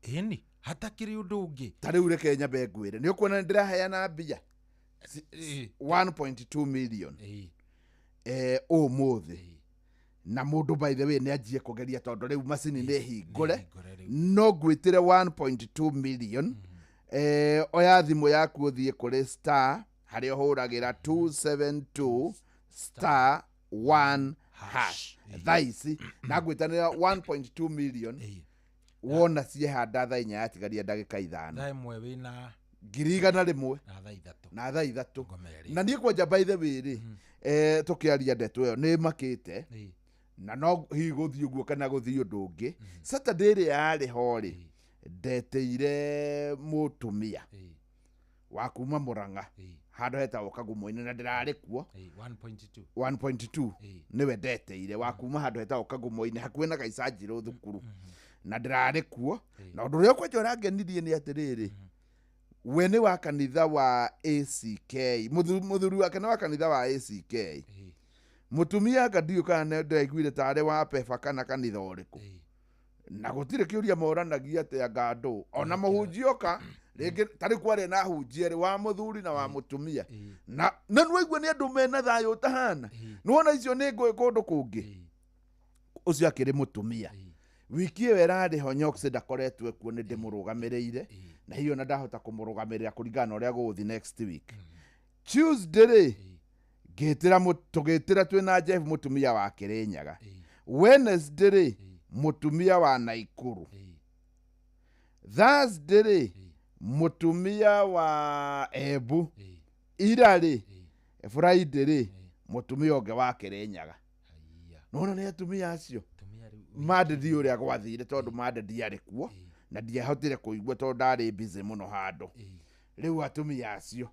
Ĩni hatakĩrĩ ũndũ ũngĩ. Ta rĩu reke nyambe ngwĩre, nĩ ũkuona nĩ ndĩraheana mbia 1.2 million ũmũthĩ, na mũndũ by the way nĩ anjie kũgeria, tondũ rĩu macini nĩ hingũre, no ngwĩtĩre 1.2 million. Oya thimũ yaku ũthiĩ kũrĩ star harĩa ũhũragĩra 272 star 1 hash thaa ici, na ngwĩtanĩra 1.2 million wona ciehanda thaa 4 yatigaria ndagĩka 5. Thaa 1 wĩna 100,000 na thaa 3 na thaa 3. Na niĩ kwanja by the way rĩ, tũkĩaria ndeto ĩyo nĩ makĩte na no hihi gũthiĩ ũguo kana gũthiĩ ũndũ ũngĩ. Saturday ĩrĩa yarĩ ho rĩ, ndeteire mũtumia wa kuma Murang'a handũ hetagwo Kagumo-inĩ, na ndĩrarĩ kuo. 1.2 1.2 nĩwe ndeteire, wa kuma handũ hetagwo Kagumo-inĩ hakuhĩ na Gaicanjirũ thukuru, na ndĩrarĩ kuo. Na ũndũ ũrĩa kwanja ũrangenirie nĩ atĩrĩrĩ, we nĩ wa kanitha wa ACK, mũthuri wake nĩ wa kanitha wa ACK, mũtumia anga ndiũĩ kana ndĩraiguire tarĩ wa Pefa kana kanitha ũrĩkũ, na gũtirĩ kĩũria moranagia atĩ anga andũ ona mũhunjia oka rĩngĩ tarĩ kwarĩa na ahunjia erĩ, wa mũthuri na wa mũtumia, na nĩwaigua nĩ andũ mena thayũ ũtahana. Nĩwona icio nĩ ngũĩ kũndũ kũngĩ. Ũcio akĩrĩ mũtumia. Wiki ĩyo ĩrarĩ ho Nyox ndakoretwo kuo, nĩ ndĩmũrũgamĩrĩire, na hiyo na ndahota kũmũrũgamĩrĩra kũringana na ũrĩa gũgũthiĩ next week. Tuesday rĩ, ngĩtĩra tũgĩtĩra twĩna Jeff mũtumia wa Kĩrĩnyaga. Wednesday rĩ, mũtumia wa Naikuru. Thursday rĩ, mũtumia wa Embu. Ira rĩ, Friday rĩ, mũtumia ũngĩ wa Kĩrĩnyaga. Nona nĩ atumia acio mande ndi ũrĩa gwathire, tondũ mande ndiarĩ kuo na ndiahotire kũigua tondũ ndarĩ busy mũno handũ. Rĩu atumia acio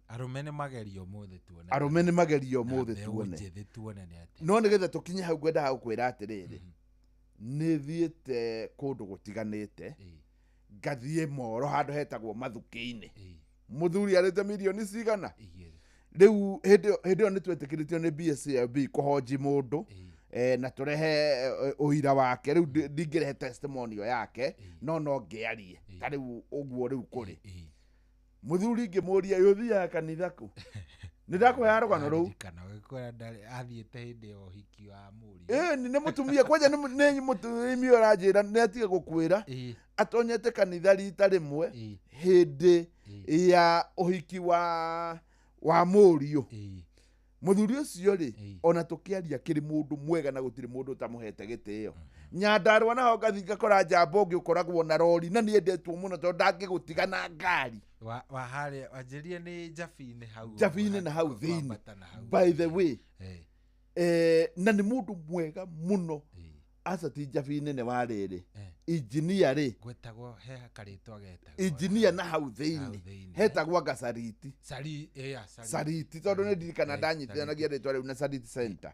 arũme nĩ magerio ũmũthĩ tuone, arũme nĩ magerio ũmũthĩ tuone, no nĩgetha tũkinye hau ngwendaga gũkwĩra atĩrĩrĩ, nĩ thiĩte kũndũ gũtiganĩte, ngathiĩ Moro handũ hetagwo Mathukĩ-inĩ, mũthuri arĩte mirioni cigana. Rĩu hĩndĩ ĩyo nĩ twetĩkĩrĩtio nĩ BSCLB kũhonji mũndũ, na tũrehe ũira wake. Rĩu ndingĩrehe testimonial yake, no ngĩarie ta rĩu ũguo rĩu kũrĩ mũthuri ngĩmũria ũthiaga kanitha kũ, nĩ ndakũheaga rũgano rũu. Athiĩte hĩndĩ ya ũhiki wa mũriũ. Nĩ mũtumia kwanja nĩ mũtumia ũranjĩra nĩ atige gũkwĩra atonyete kanitha rita rĩmwe hĩndĩ ya ũhiki wa mũriũ. Mũthuri ũcio rĩ, ona tũkĩaria kĩrĩ mũndũ mwega na gũtirĩ mũndũ ũtamũhete gĩtĩo. Nyandarũa naho ngathiĩ ngakora njamba ũngĩ ũkoragwo na rori na nĩendetwo mũno tondũ ndangĩgũtiga na ngari. Wa harĩa wanjĩrire nĩ Njabinĩ hau. Njabinĩ na hau thĩinĩ. By the way, na nĩ mũndũ mwega mũno. Aca ti Njabinĩ nĩ wa rĩrĩ. Injinia rĩ. Gwetagwo he karĩtwa getagwo. Injinia na hau thĩinĩ. Hetagwo anga Sariti. Sariti tondũ nĩ ndirikana ndanyitithanagia rĩtwa rĩu na Sariti Center.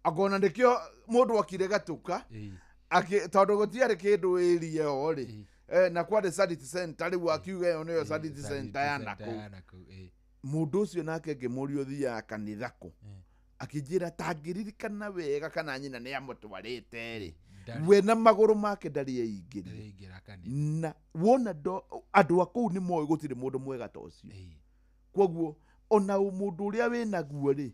Angona nĩkĩo mũndũ okire gatuka tondũ gũtiarĩ kĩndũ ĩria ĩyo rĩ, na kwarĩ Sariti Center rĩu akiuga ĩyo nĩyo Sariti Center ya nakũu. Mũndũ ũcio nake ngĩmũria ũthiaga kanitha kũ, akĩnjĩra tangĩririkana wega kana nyina nĩ amũtwarĩte rĩ, we na magũrũ make ndarĩ aingĩrire. Na wona andũ a kũu nĩ moĩ gũtirĩ mũndũ mwega ta ũcio. Kwoguo ona mũndũ ũrĩa wĩnaguo rĩ,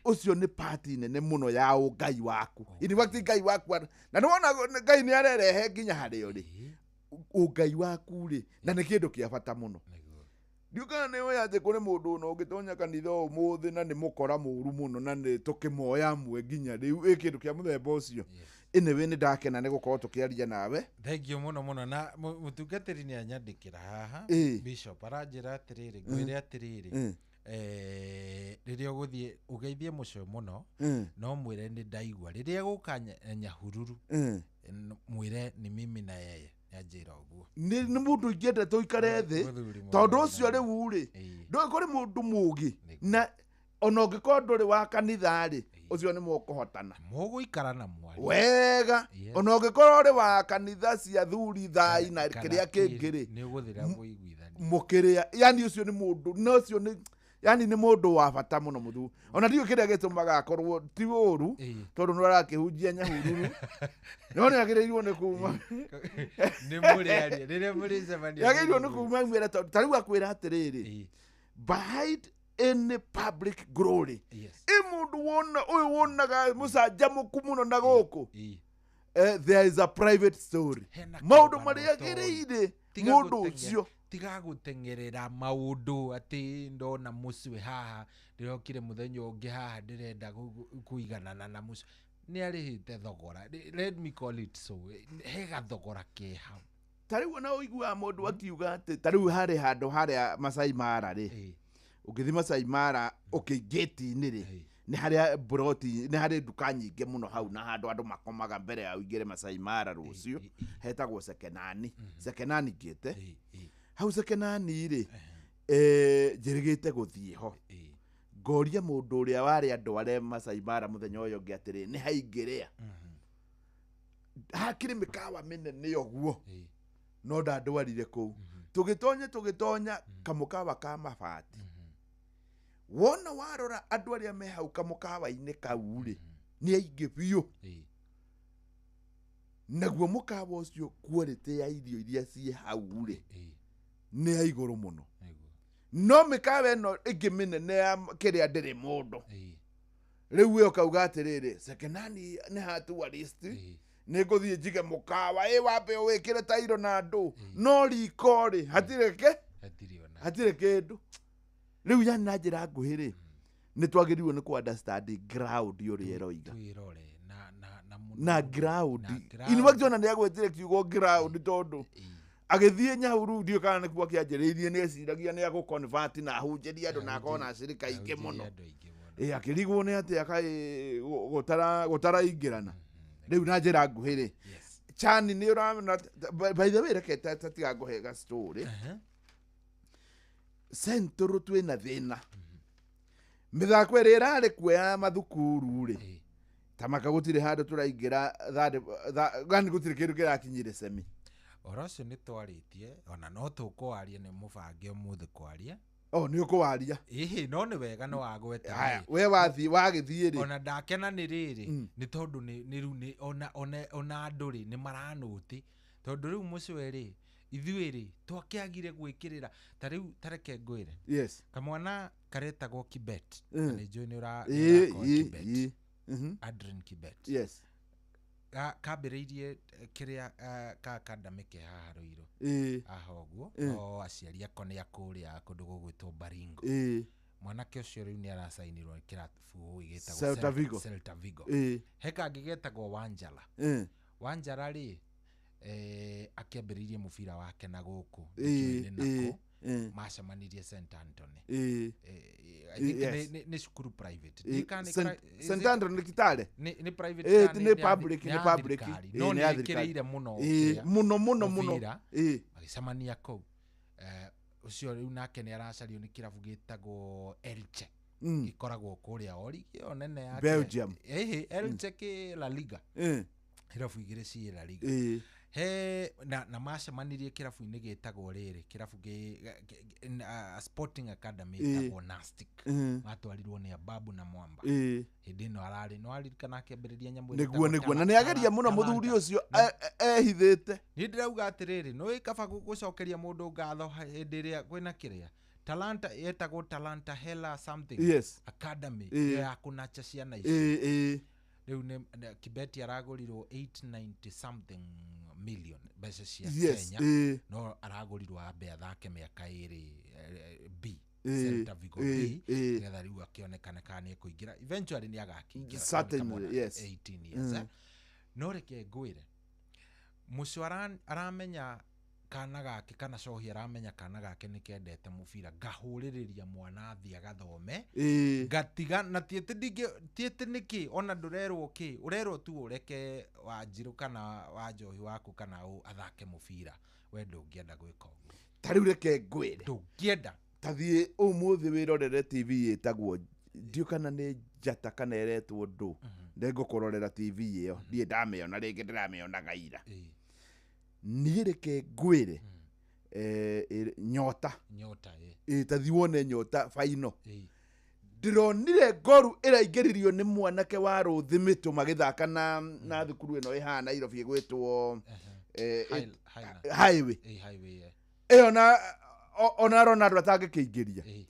ũcio nĩ party nene mũno ya ũngai waku. In fact Ngai waku na nĩwona Ngai nĩ arerehe nginya harĩa ũrĩ. Ũngai waku rĩ, na nĩ kĩndũ kĩa bata mũno. Ndiũkaga nĩ ũĩ atĩ kũrĩ mũndũ ona ũngĩtonya kanitha ũmũthĩ na nĩ mũkora mũru mũno na nĩ tũkĩmoya amwe nginya rĩu ĩ kĩndũ kĩa mũthemba ũcio. Anyway, nĩ ndakena nĩ gũkorwo tũkĩaria nawe. Thank you mũno mũno. Na mũtungatĩri nĩ anyandĩkĩra haha. Bishop aranjĩra atĩrĩrĩ, ngwĩre atĩrĩrĩ, rĩrĩa ũgũthiĩ ũgeithie mũcio mũno, no mwĩre nĩ ndaigua rĩrĩa gũka Nyahururu, mwĩre nĩ mimi na yeye. Nyanjĩra ũguo. Nĩ mũndũ ingĩenda tũikare thĩ, tondũ ũcio rĩu rĩ, ndũĩ kũrĩ mũndũ mũũgĩ, na ona ũngĩkorwo ndũrĩ wa kanitha rĩ, ũcio nĩ mũkũhotana. Mũgũikara na mwaria wega. Ona ũngĩkorwo ũrĩ wa kanitha cia thuri thai na kĩrĩa kĩngĩ rĩ, nĩ ũgũthira mũiguithania mũkĩrĩa. Yani ũcio nĩ mũndũ, na ũcio nĩ yani nĩ mũndũ wa bata mũno mũthuri. Ona ndiũĩ kĩrĩa gĩtũmaga akorwo ti ũru, tondũ nĩ arakĩhunjia Nyahururu, no nĩ agĩrĩirwo nĩ kuma. Nĩ mũrĩaria rĩrĩa mũrĩcemania. Agĩrĩirwo nĩ kuma mwĩre tondũ ta rĩu akwĩra atĩrĩrĩ, behind any public glory, ĩ mũndũ wona ũyũ wonaga mũcanjamũku mũno na gũkũ, there is a private story. Maũndũ marĩa agĩrĩire Tiga Mũndũ gũteng'era- ũcio tiga gũteng'erera maũndũ atĩ ndona mũcwe haha ndĩrokire mũthenya ũngĩ haha ndĩrenda kũiganana na mũcwe nĩ arĩhĩte thogora. Let me call it so, he gathogora ke hau. Ta rĩu ona ũiguaga mũndũ akiuga atĩ ta rĩu harĩ handũ harĩa Masai Mara rĩ, ũngĩthiĩ Masai Mara ũkĩ gate-inĩ rĩ, nĩ harĩa broti, nĩ harĩ nduka nyingĩ mũno hau na handũ andũ makomaga mbere ya ũingĩre Masai Mara rũciũ, hetagwo Sekenani, Sekenani gate. Hau Sekenani rĩ, njĩrĩgĩte gũthiĩ ho, ngoria mũndũ ũrĩa warĩ andware Masai Mara mũthenya ũyũ ũngĩ atĩrĩ, nĩ haingĩrĩa hakĩrĩ mĩkawa mĩnene ũguo, no ndandwarire kũu. Tũgĩtonya kamũkawa ka mabati, wona warora andũ arĩa me hau kamũkawa-inĩ kau rĩ, nĩ aingĩ biũ. Naguo mũkawa ũcio quality ya irio iria ciĩ hau rĩ nĩ ya igũrũ mũno, no mĩkawa ĩno ĩngĩ mĩnene ya kĩrĩa ndĩrĩ mũndũ. Rĩu we ũkauga atĩrĩrĩ, Sekenani nĩ ha tourist, nĩ ngũthiĩ njige mũkawa ĩ wambe wĩkĩre tairo na andũ, no riko rĩ hatirĩ ke hatirĩ kĩndũ. Rĩu yani na njĩra nguhĩ rĩ, nĩ twagĩrĩirwo nĩ kũ understand ground ũrĩa ĩroiga. Twĩrore na na na mũno Na ground. Na ground. In fact ona nĩ agwetire kiugo ground, tondũ agĩthiĩ Nyahururu ndiũĩ kana nĩkuo akĩanjĩrĩirie, nĩ eciragia nĩ agũ convert na ahunjĩrie andũ na akorwo na acirika aingĩ mũno. Ĩ akĩrigwo nĩ atĩa kaĩ gũtaraingĩrana. Rĩu na njĩra nguhĩ rĩ, chani nĩ ũramenya, by the way, reke tiga ngũhe ga story. Central twĩna thĩna, mĩthako ĩrĩa ĩrarĩ kuo ya mathukuru rĩ, ta maka gũtirĩ handũ tũraingĩra yani gũtirĩ kĩndũ kĩrakinyire semi. Ũhoro ũcio nĩ twarĩtie, ona no tũkũwaria, nĩ mũbange ũmũthĩ kwaria. O nĩ ũkũwaria? Ĩhĩ, no nĩ wega nĩ wagweta. Haya, Rĩ. we wathiĩ wagĩthiĩ rĩ? Ona ndakena nĩ rĩrĩ, nĩ tondũ nĩ rĩu nĩ ona andũ rĩ nĩ maranũti, tondũ rĩu mũcwe rĩ, ithuĩ rĩ twakĩagire gwĩkĩrĩra ta rĩu, tareke ngwĩre. Kamwana karetagwo Kibet. Nĩ njũĩ nĩ ũrakoĩ Kibet. Adrian Kibet. Kambĩrĩirie kĩrĩa ka academy ke haha Ruiru. Haha ũguo. No aciari ako nĩ a kũrĩa kũndũ gũgwĩtwo Baringo. Mwanake ũcio rĩu nĩ aracainirwo nĩ kĩrabu gĩtagwo Celta Vigo. Celta Vigo. He kangĩ getagwo Wanjala. Wanjala rĩ, akĩambĩrĩirie mũbira wake na gũkũ ndiũĩ nĩ nakũ. Macemanirie St Anthony. I think nĩ cukuru private. Ndiũĩ kana nĩ is St it- Anthony nĩ Kitale? Nĩ private kana nĩ public, nĩ nĩ ya public. thirikari. No Nĩ nĩ ya thirikari. ĩkĩrĩire mũno kĩrĩa Mũno, mũno, mũno. mũbira. Magĩcemania kũu. Ũcio rĩu nake nĩ aracario nĩ kĩrabu gĩtagwo Elche. Gĩkoragwo kũrĩa o ligi ĩyo nene ya Belgium. Ĩhĩ, Elche kĩ La Liga. Irabu igĩrĩ ciĩ La Liga. He na macemanirie kĩrabu-inĩ gĩtagwo rĩrĩ, kĩrabu Sporting Academy ĩtagwo Nastic. Matwarirwo nĩ Ababu na Mwamba. Hĩndĩ ĩno ararĩ, no aririkana akĩambĩrĩria nyamũ Nĩguo, ĩtagwo nĩguo na nĩ ageria mũno Talanta. mũthuri ũcio ehithĩte. Niĩ ndĩrauga atĩrĩrĩ, nĩ kaba gũcokeria mũndũ ngatho hĩndĩ ĩrĩa kwĩna kĩrĩa Talanta yetagwo Talanta Hela something Academy ya kũnacha ciana ici. Rĩu nĩ Kibeti aragũrirwo 890 something million mbeca cia Kenya, no aragũrirwo ambe athake mĩaka ĩrĩ B, Celta Vigo B, nĩgetha rĩu akĩonekane kana nĩ ekũingĩra. Eventually nĩ agakĩingĩra, tondũ nĩ kamwana 18 years, eh. No reke ngwĩre, mũcio aramenya kana gake kana cohi aramenya kana gake nĩ kendete mũbira, ngahũrĩrĩria mwana athiĩ agathome, ngatiga na ti atĩ ndingĩ, ti atĩ nĩkĩ ona ndũrerwo kĩ, ũrerwo tu ũreke Wanjirũ kana Wanjohi waku kana ũ athake mũbira. We ndũngĩenda gwĩka ũguo. Ta rĩu reke ngwĩre, ndũngĩenda. Ta thiĩ ũmũthĩ wĩrorere TV ĩtagwo, ndiũ kana nĩ Njata kana ĩretwo ndũ, nĩngũkũrorera TV ĩyo, ndiĩ ndamĩona rĩngĩ, ndĩramĩonaga ira. Niĩ reke ngwĩre, Nyota. Nyota, ĩ. Ĩ, ta thiĩ wone Nyota final. Ndĩronire ngoru ĩraingĩririo nĩ mwanake wa Rũthĩ Mĩtũ magĩthaka na thukuru ĩno ĩhana Nairobi ĩgwĩtwo Highway. Ĩ, Highway, ĩ. Ĩyo na ona Ronaldo atangĩkĩingĩria,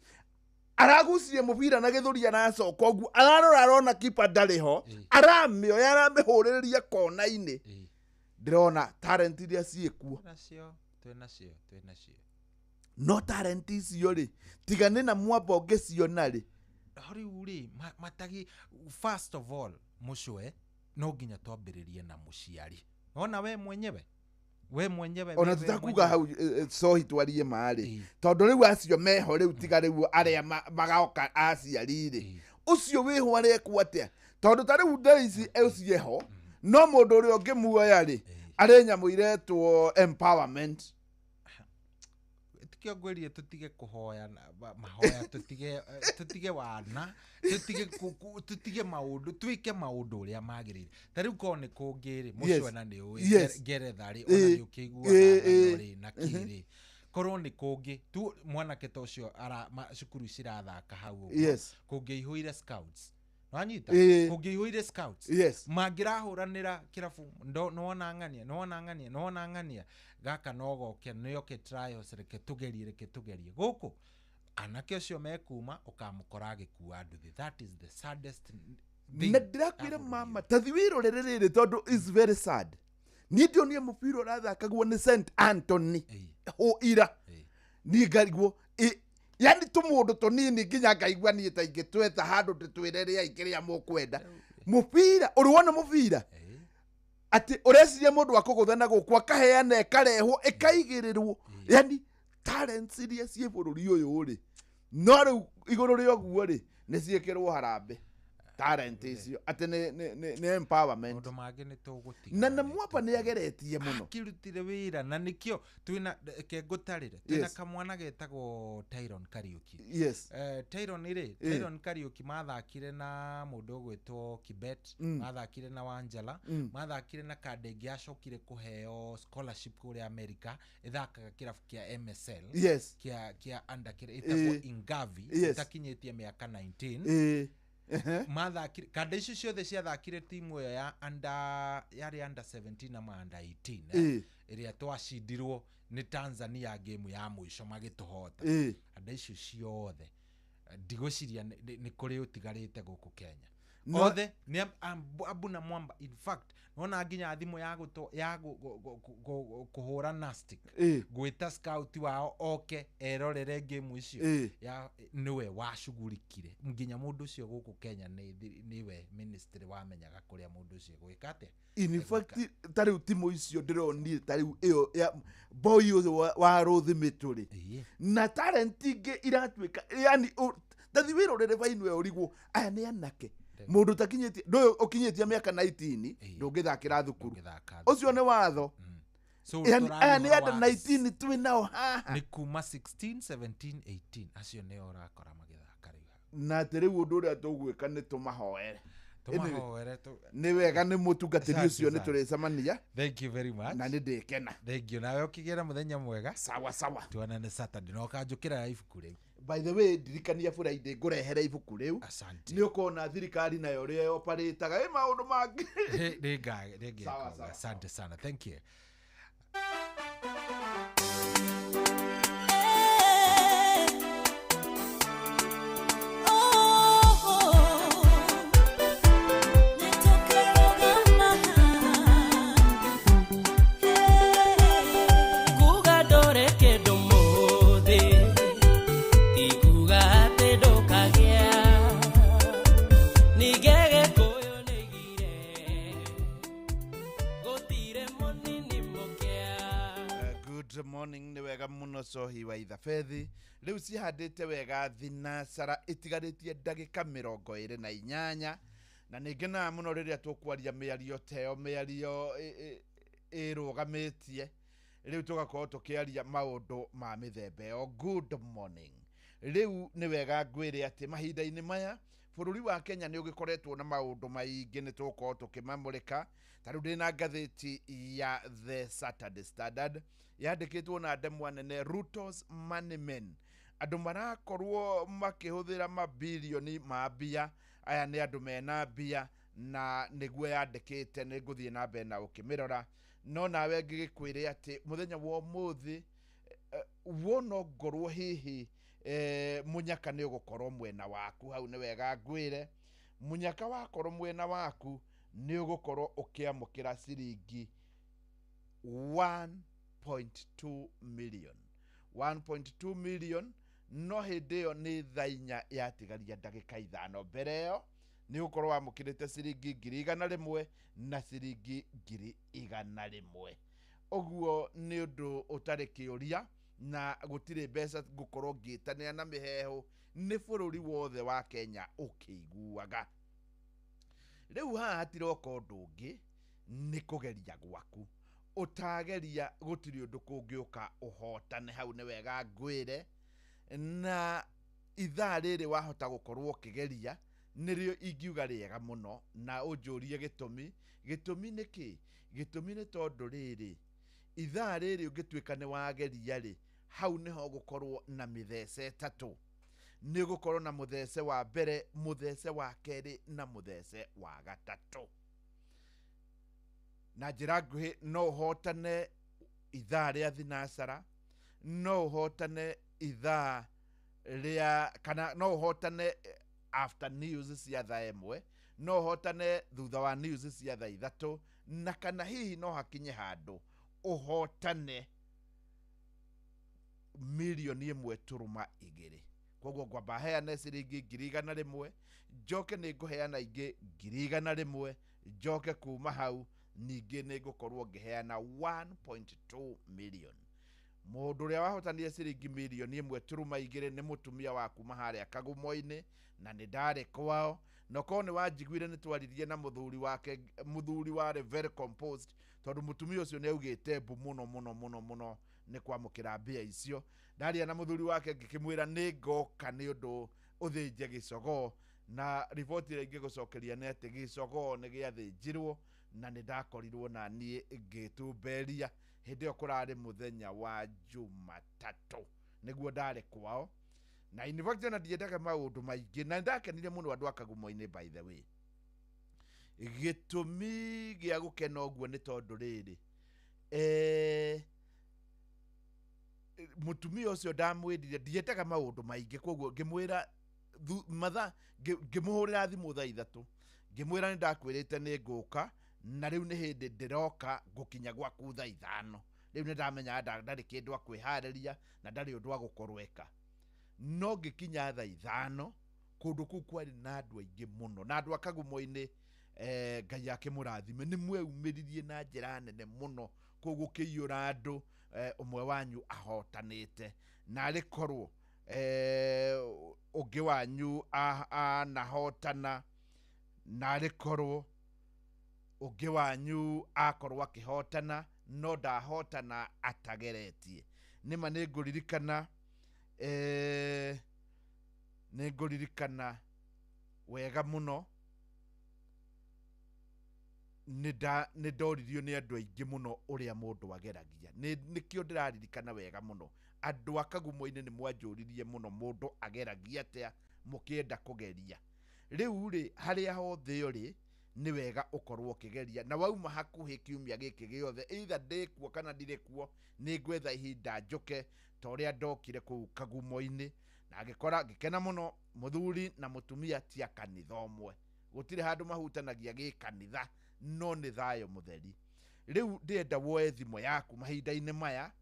aragucirie mũbira na gĩthũri, aracoka ũguo ararora, arona kipa ndarĩ ho, aramĩoya, aramĩhũrĩrĩria kona-inĩ. Ndĩrona talent iria ciĩkuo. Nacio. Twĩnacio, twĩnacio. No talent icio rĩ, tiga nĩ na mwamba ũngĩciona rĩ. Rĩu rĩ, matagi, first of all, mũcwe no nginya twambĩrĩrie na mũciari, ona we mwenyewe, we mwenyewe. Ona we tũtakuga mwenyewe. Hau sohi twarie marĩ, tondũ rĩu acio meho rĩu, tiga rĩu arĩa magoka aciari rĩ, ũcio wĩho arekwo atĩa? Tondũ ta rĩu thaa ici ũcio eho, no mũndũ ũrĩa ũngĩmuoya rĩ, arĩ nyamũ iretwo empowerment. Tikio ngwĩrire tũtige kũhoya mahoya, tũtige wana, tũtige tũtige maũndũ, twĩke maũndũ ũrĩa magĩrĩire. Ta rĩu korwo nĩ kũngĩ rĩ, mũcwena nĩ ũĩ Ngeretha rĩ, ona nĩ ũkĩiguaga ng'ano rĩ na kĩ rĩ, korwo nĩ kũngĩ tu mwanake ta ũcio cukuru cirathaka hau ũguo, kũngĩihũire scouts, wanyita, kũngĩihũire scouts, mangĩrahũranĩra kĩrabu nĩwona ng'ania, nĩwona ng'ania, nĩwona ng'ania gaka no goke nĩoke trials, reke tũgerie, reke tũgerie gũkũ anake ũcio mekuma ũkamũkora agĩkua nduthi. That is the saddest thing. Na ndĩrakwĩra mama, tathi wĩrorere rĩrĩ, tondũ is very sad. Niĩ ndionire mũbira ũrathakagwo nĩ St Anthony ho ira, niĩ ngarigwo yani tũmũndũ tũnini nginya ngaigua niĩ ta ingĩtwetha handũ ndĩtwĩre rĩai kĩrĩa mũkwenda. Mũbira ũrĩ wona mũbira atĩ ũreciria mũndũ akũgũtha na gũkũ akaheana ĩkarehwo ĩkaigĩrĩrwo, yani talents iria ciĩ bũrũri ũyũ rĩ, no rĩu igũrũ rĩa ũguo rĩ, nĩ ciĩkĩrwo harambĩ talent icio atĩ nĩ empowerment. Maũndũ mangĩ nĩ tũgũtiga. Na mwamba nĩ ageretie mũno. Akĩrutire wĩra na nĩkĩo twĩna, reke ngũtarĩre, twĩna kamwana getagwo Tyron Kariuki. Tyron rĩ, Tyron Kariuki mathakire na mũndũ ũgwĩtwo Kibet, mathakire na Wanjala, mathakire na kanda ĩngĩ yacokire kũheo scholarship kũrĩa America, ĩthakaga kĩrabu kĩa MSL, kĩa under kĩrĩa ĩtagwo Ingavi, ĩtakinyĩtie mĩaka 19. Mathakire kanda icio ciothe ciathakire timu ĩyo ya under, yarĩ under 17 ama under 18, eh? Ĩrĩa twacindirwo nĩ Tanzania game ya mũico magĩtũhota. Anda icio ciothe, ndigwĩciria nĩ kũrĩ ũtigarĩte gũkũ Kenya. Othe nĩ Abuna Mwamba. In fact, nona nginya thimũ ya gũtũ ya kũhũra nastic, gwĩta scout wao oke erorere game icio, ya nĩwe wacugurikire nginya mũndũ ũcio gũkũ Kenya, nĩwe ministry wamenyaga kũrĩa mũndũ ũcio gwĩka atĩa. In fact, ta rĩu timu icio ndĩronire, ta rĩu ĩyo ya boy ũyũ wa Rũthimĩtũ rĩ, na talent ingĩ iratuĩka yani tathi wĩrorere baino ĩyo ũrigwo aya nĩ anake. Mũndũ ũtakinyĩtie, ndũyũ ũkinyĩtie mĩaka 19 ndũngĩthakĩra thukuru, ũcio nĩ watho. So, Yani tũraria aya nĩ ũhoro under 19 twĩ nao haha. Nĩ kuma 16, 17, 18, acio nĩo ũrakora magĩthaka rĩu. Na atĩ rĩu ũndũ ũrĩa tũgwĩka nĩ tũmahoere. Tũmahoere Nĩ wega, nĩ mũtungatĩri Asante ũcio, nĩ sana. tũrĩcemania. Thank you very much. Na nĩ ndĩkena. Thank you, nawe ũkĩgĩra mũthenya mwega. Sawa sawa. Tuonane Saturday na ũkanjũkĩra ya ibuku rĩu. By the way, ndirikania Friday ngũrehere ibuku rĩu. Asante. Nĩ ũkona thirikari nayo ũrĩa ĩoparĩtaga ĩ maũndũ mangĩ. Nĩngeka Sawa, ũguo. sawa. Asante sana, thank you. Kuga ndũrĩ kĩndũ mũthĩ ti kuga atĩ ndũkagĩa, ningĩ Gĩkũyũ nĩoigire gũtirĩ mũnini mũkĩa. Good morning, nĩ wega mũno cohi wa ithabethi. Rĩu cihandĩte wega thinacara ĩtigarĩtie ndagĩka 28, na nĩ ngenaga mũno rĩrĩa tũkwaria mĩario teo, mĩario ĩrũgamĩtie. Rĩu tũgakorwo tũkĩaria maũndũ ma mĩthemba ĩyo. Good morning. Rĩu nĩ wega ngwĩre atĩ mahinda-inĩ maya bũrũri wa Kenya nĩ ũgĩkoretwo na maũndũ maingĩ, nĩ tũgũkorwo tũkĩmamũrĩka. Ta rĩu ndĩna ngathĩti ya The Saturday Standard, yandĩkĩtwo na ndemwa nene, "Ruto's Money Men". Andũ marakorwo makĩhũthĩra mabilioni ma mbia, aya nĩ andũ mena mbia, na nĩguo yandĩkĩte. Nĩ ngũthiĩ na mbere na ũkĩmĩrora, no nawe ngĩgĩkwĩre atĩ mũthenya wa ũmũthĩ, wona ngorwo hihi mũnyaka nĩ ũgũkorwo mwena waku hau, nĩ wega ngwĩre mũnyaka wakorwo mwena waku nĩ ũgũkorwo ũkĩamũkĩra ciringi 1 1.2 million. 1.2 million no hĩndĩ ĩyo nĩ thaa inya yatigaria ndagĩka 5. Mbere ĩyo nĩ ũkorwo wamũkĩrĩte ciringi 100,000 na ciringi 100,000. Ũguo nĩ ũndũ ũtarĩ kĩũria na gũtirĩ mbeca ngũkorwo ngĩtanĩra na mĩheehũ, nĩ bũrũri wothe wa Kenya ũkĩiguaga. Rĩu haha hatiroka ũndũ ũngĩ, nĩ kũgeria gwaku. Ũtageria gũtirĩ ũndũ kũngĩũka ũhotane. Hau nĩ wega ngwĩre, na ithaa rĩrĩ wahota gũkorwo ũkĩgeria nĩrĩo ingiuga rĩega mũno, na ũnjũrie gĩtũmi. Gĩtũmi nĩ kĩ? Gĩtũmi nĩ tondũ rĩrĩ, ithaa rĩrĩ ũngĩtuĩka nĩ wageria rĩ, hau nĩho ũgũkorwo na mĩthece 3. Nĩ ũgũkorwo na mũthece wa mbere, mũthece wa kerĩ na mũthece wa gatatũ. Na njĩra nguhĩ no ũhotane ithaa rĩa thinacara, no ũhotane ithaa rĩa, kana no ũhotane after news cia thaa 1, no ũhotane thutha wa news cia thaa 3, na kana hihi no hakinye handũ ũhotane milioni 1.2. Koguo ngwamba heane ciringi 100,000, njoke nĩ ngũheana ingĩ 100,000, njoke kuma hau ningĩ nĩ ngũkorwo ngĩheana 1.2 million. Mũndũ ũrĩa wahotanire ciringi milioni 1.2 nĩ mũtumia wa kuma harĩa Kagumo-inĩ, na nĩ ndarĩ kwao. Na korwo nĩ wanjiguire nĩ twaririe na mũthuri wake, mũthuri warĩ very composed, tondũ mũtumia ũcio nĩ augĩte mbu mũno mũno mũno mũno nĩ kwamũkĩra mbia icio. Ndaria na mũthuri wake ngĩkĩmwĩra nĩ ngoka nĩ ũndũ ũthĩnje gĩcogoo, na riboti ĩrĩa ingĩgũcokeria nĩ atĩ gĩcogoo nĩ gĩathĩnjirwo na nĩ ndakorirwo na niĩ ngĩtumberia. Hĩndĩ ĩyo kũrarĩ mũthenya wa Jumatatũ nĩguo ndarĩ kwao, na in fact ona ndiendaga maũndũ maingĩ, na ndakenire mũno andũ a Kagumo-inĩ by the way. Gĩtũmi gĩa gũkena ũguo nĩ tondũ rĩrĩ, mũtumia ũcio ndamwĩrire ndiendaga maũndũ maingĩ, koguo ngĩmwĩra mathaa, ngĩmũhũrĩra thimũ thaa 3, ngĩmwĩra nĩ ndakwĩrĩte nĩ ngũka, na rĩu nĩ hĩndĩ ndĩroka ngũkinya gwaku thaa 5. Rĩu nĩ ndamenya ndarĩ kĩndũ akwĩharĩria na ndarĩ ũndũ agũkorwo eka. No ngĩkinya thaa 5 kũndũ kũu kwarĩ na andũ aingĩ mũno, na andũ a Kagumo-inĩ, Ngai akĩmũrathime, nĩ mweumĩririe na njĩra nene mũno kũu gũkĩiyũra andũ, ũmwe wanyu ahotanĩte, na arĩ korwo ũngĩ wanyu anahotana, na arĩ korwo ũngĩ wanyu akorwo akĩhotana, no ndahotana atageretie. Nĩma nĩ ngũririkana, nĩ ngũririkana wega mũno, nĩ ndoririo nĩ andũ aingĩ mũno ũrĩa mũndũ ageragia. Nĩkĩo ndĩraririkana wega mũno. Andũ a Kagumo-inĩ nĩ mwanjũririe mũno mũndũ ageragia atĩa mũkĩenda kũgeria. Rĩu rĩ, harĩa hothe ũrĩ nĩ wega ũkorwo ũkĩgeria, na wauma hakuhĩ kiumia gĩkĩ gĩothe, either ndĩkuo kana ndirĩ kuo, nĩ ngwetha ihinda njũke ta ũrĩa ndokire kũu Kagumo-inĩ, na ngĩkora ngĩkena mũno mũthuri na mũtumia ti a kanitha ũmwe, gũtirĩ handũ mahutanagia gĩkanitha, no nĩ thayũ mũtheri. Rĩu ndĩrenda woe thimũ yaku mahinda-inĩ maya,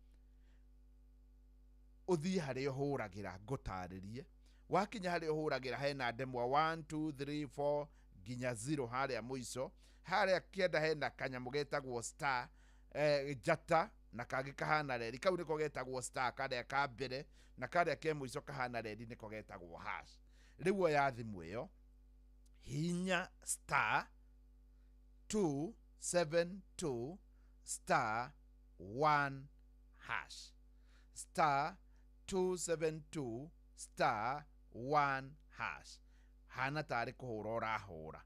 ũthiĩ harĩa ũhũragĩra ngũtarĩrie. Wakinya harĩa ũhũragĩra hena ndemwa 1 2 3 4 nginya 0 harĩa mũico. Harĩa kĩanda hena kanyamũ getagwo star, njata, na kangĩ kahana reri, kau nĩko getagwo star karĩa ka mbere, na karĩa ke mũico kahana reri nĩko getagwo hash. Rĩu oya thimũ ĩyo, hihinya star 272 star 1 hash, star 272 star 1 hash. Hana tarĩ kũhũra ũrahũra.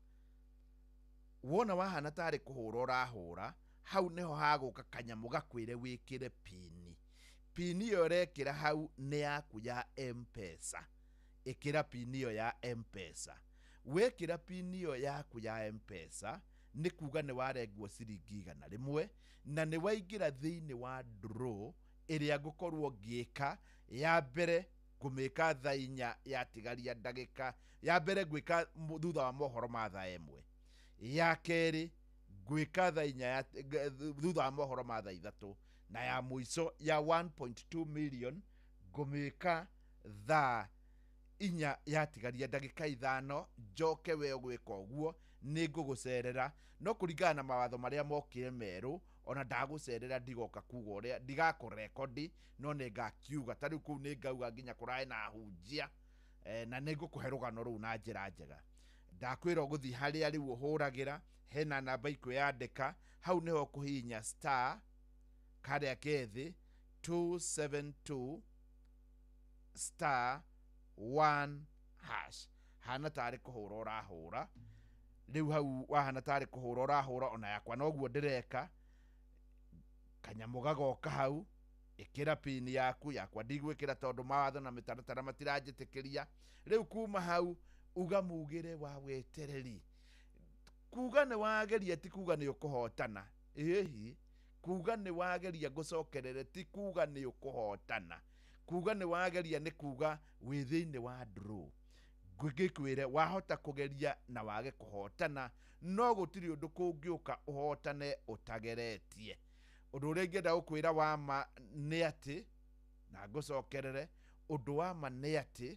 Wona wahana tarĩ kũhũra ũrahũra, hau nĩho hagũka kanyamũ gakwĩre wĩkĩre pini. Pini ĩyo ũrekĩra hau nĩ yaku ya M-Pesa. Ĩkĩra pini ĩyo ya M-Pesa. Wekĩra pini ĩyo yaku ya M-Pesa, nĩ kuga nĩ warengwo ciringi 100, na nĩ waingĩra thĩinĩ wa draw ĩrĩa ngũkorwo ngĩka. Ya mbere ngũmĩka thaa 4 yatigaria ndagĩka, ya mbere ngwĩka thutha wa mohoro ma thaa 1, ya kerĩ ngwĩka thaa 4 thutha wa mohoro ma thaa 3, Na ya mũico ya 1.2 million ngũmĩka thaa 4 yatigaria ndagĩka 5. Njoke we ũgwĩka ũguo nĩ ngũgũcerera, no kũringana na mawatho marĩa mokire merũ, ona ndagũcerera ndigoka kuga ũrĩa ndigakũrekodi, no nĩ ngakiuga ta rĩu kũu nĩ ngauga nginya kũraĩ na ahunjia, na nĩ ngũkũhe rũgano rũu na njĩra njega. Ndakwĩra ũgũthiĩ harĩa rĩu ũhũragĩra, hena namba ikwĩyandĩka hau, nĩho ũkũhihinya star karĩa ke thĩ 272 star 1 hash. Hana tarĩ kũhũra ũrahũra rĩu hau, wahana tarĩ kũhũra ũrahũra, ona yakwa noguo ndĩreka. Kanyamũ gagoka hau, ĩkĩra pin yaku, yakwa ndigwĩkĩra tondũ mawatho na mĩtaratara matiranjĩtĩkĩria. Rĩu kuma hau uga mugĩre wa wetereri, kuga nĩ wageria ti kuga nĩ ũkũhotana. Ĩhi, kuga nĩ wageria ngũcokerere ti kuga nĩ ũkũhotana. Kuga nĩ wageria nĩ kuga wĩ thĩinĩ wa draw. Ngĩkwĩre wahota kũgeria na wage kũhotana, no gũtirĩ ũndũ kũngĩũka ũhotane ũtageretie. Ũndũ ũrĩa ingĩenda gũkwĩra wa ma nĩ atĩ, na ngũcokerere, ũndũ wa ma nĩ atĩ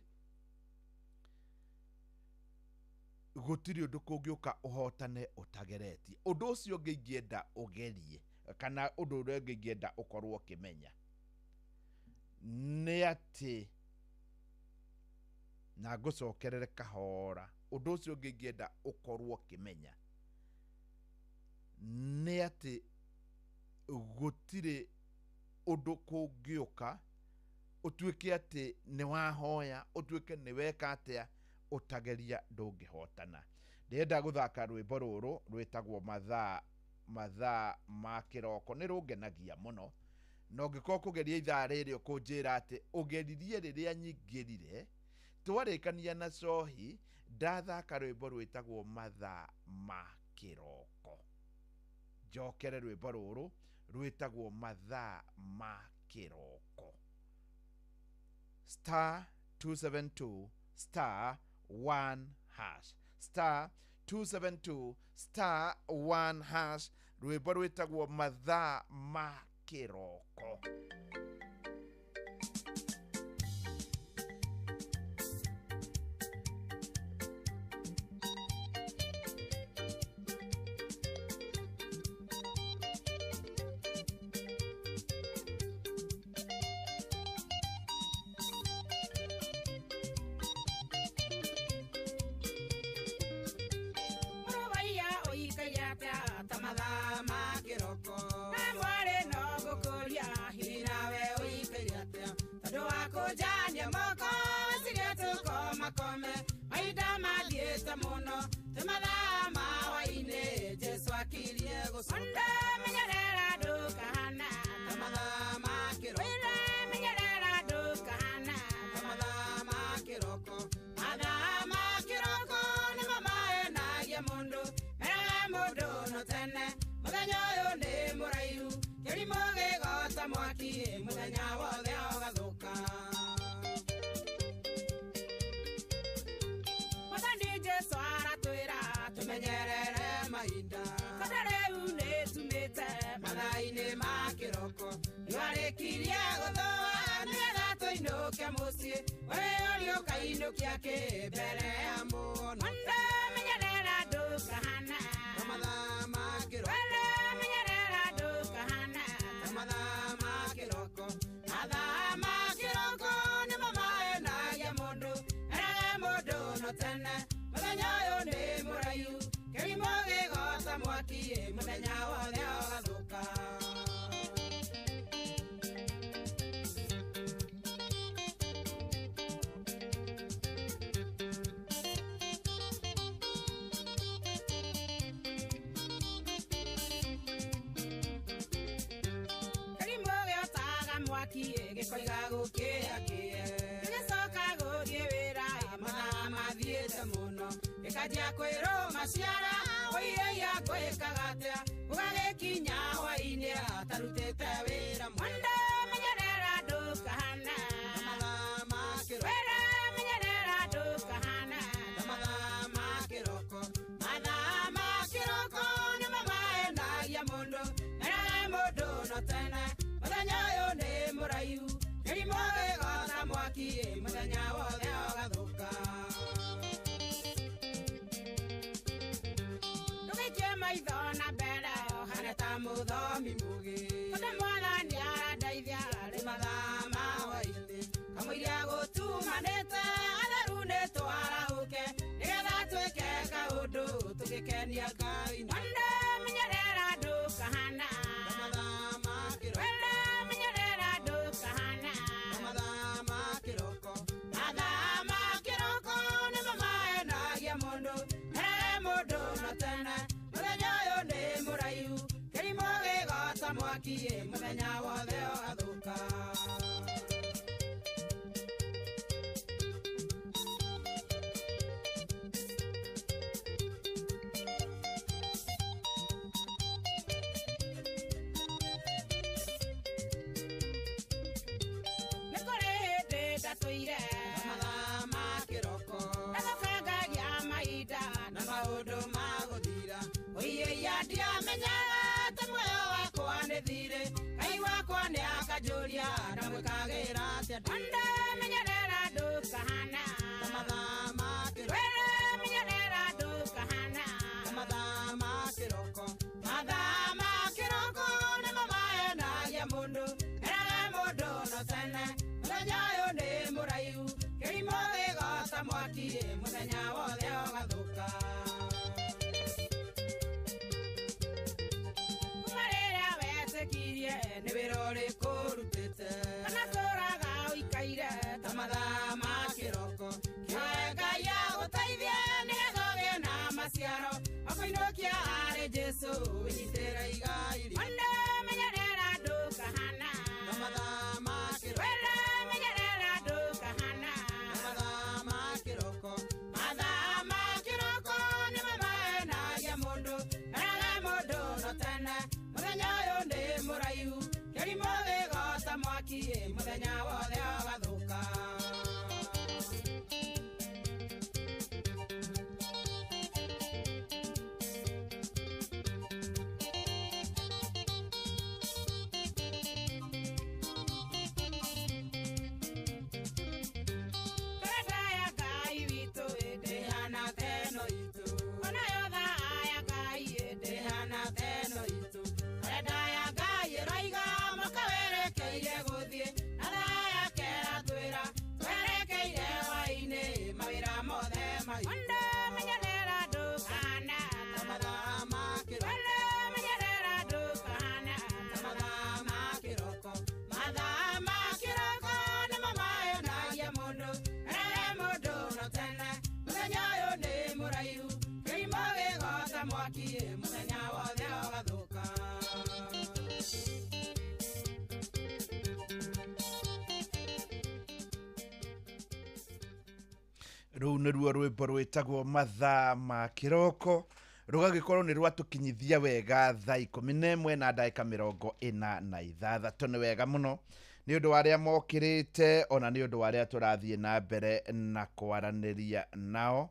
gũtirĩ ũndũ kũngĩũka ũhotane ũtageretie. Ũndũ ũcio ũngĩ ingĩenda ũgerie, kana ũndũ ũrĩa ũngĩ ingĩenda ũkorwo ũkĩmenya nĩ atĩ, na ngũcokerere kahora, ũndũ ũcio ũngĩ ingĩenda ũkorwo ũkĩmenya nĩ atĩ gũtirĩ ũndũ kũngĩũka ũtuĩke atĩ nĩ wahoya, ũtuĩke nĩ weka atĩa, ũtageria ndũngĩhotana. Ndĩrenda gũthaka rwĩmbo rũrũ rwĩtagwo mathaa ma kĩroko, nĩ rũngenagia mũno. Na ũngĩkorwo kũgeria ithaa rĩrĩ ũkũnjĩra atĩ ũgeririe rĩrĩa nyingĩrire, twarĩkania na cohi, ndathaka rwĩmbo rwĩtagwo mathaa ma kĩroko. Njokere rwĩmbo rũrũ rwĩtagwo mathaa ma kĩroko. Star 272 star 1 hash, star 272 star 1 hash, rwĩmbo rwĩtagwo mathaa ma kĩroko. Tena, Ndũngĩkenia Ngai Ndamenyerera ndũkahana Mathaa ma kĩroko Ndamenyerera ndũkahana Mathaa ma kĩroko Mathaa ma kĩroko nĩmo mahenagia mũndũ Erage mũndũ na tene Mũthenya ũyũ nĩ mũraihu Kĩrimũ gĩgota mwaki mũthenya wothe ũgathũka. Nĩ kũrĩ hĩndĩ ndatũire mathaa ma kĩroko ndathũkangagia mahinda na maũndũ ma gũthira ũiĩia ndiamenyaga atĩ muoyo wakwa nĩ thirĩ Ngai wakwa nĩ akanjũria ndamwĩkagĩra atĩa Ndamenyerera ndũkahana mathaa ma kĩroko Ndamenyerera ndũkahana mathaa ma kĩroko Mathaa ma kĩroko nĩmo mahenagia mũndũ Erage mũndũ no tene Mũthenya ũyũ nĩ mũraihu Kĩrimũ gĩgota mwaki mũthenya wothe ũgathũka. Kuma rĩrĩa wetĩkirie nĩ wĩra ũrĩkũ ũrutĩte Kana tũraga ũikaire ta mathaa ma kĩroko Kĩoe Ngai agũteithie nĩgetha ũgĩe na maciaro Makũinũkia harĩ Jesũ wĩnyitĩre igai rĩake Ndamenyerera ndũkahana Mathaa ma kĩroko Ndamenyerera ndũkahana Mathaa ma kĩroko Mathaa ma kĩroko nĩmo mahenagia mũndũ Erage mũndũ no tene Mũthenya ũyũ nĩ mũraihu Kĩrimũ gĩgota mwaki mũthenya wothe ũgathũka. Karenda ya Ngai witũ ndĩhana ta ĩno itũ Onayo thaa ya Ngai ndĩhana ta ĩno itũ Karenda ya Ngai ĩroiga mwaka werekeire gũthiĩ Na thaa yake ĩratwĩra twerekeire hwaĩ-inĩ mawĩra mothe maitũ Ndamenyerera ndũkahana ta mathaa ma kĩroko Ndamenyerera ndũkahana ta mathaa ma kĩroko Mathaa ma kĩroko nĩmo mahenagia mũndũ Erage mũndũ no tene Mũthenya ũyũ nĩ mũraihu Kĩrimũ gĩgota mwaki mũthenya wothe ũgathũka. Rũu nĩruo rwĩmbo rwĩtagwo mathaa ma kĩroko rũgagĩkorwo nĩ rwatũkinyithia wega thaa 11 na ndagĩka 46. Nĩ wega mũno nĩ ũndũ wa arĩa mokĩrĩte ona nĩ ũndũ wa arĩa tũrathiĩ na mbere na kwaranĩria nao.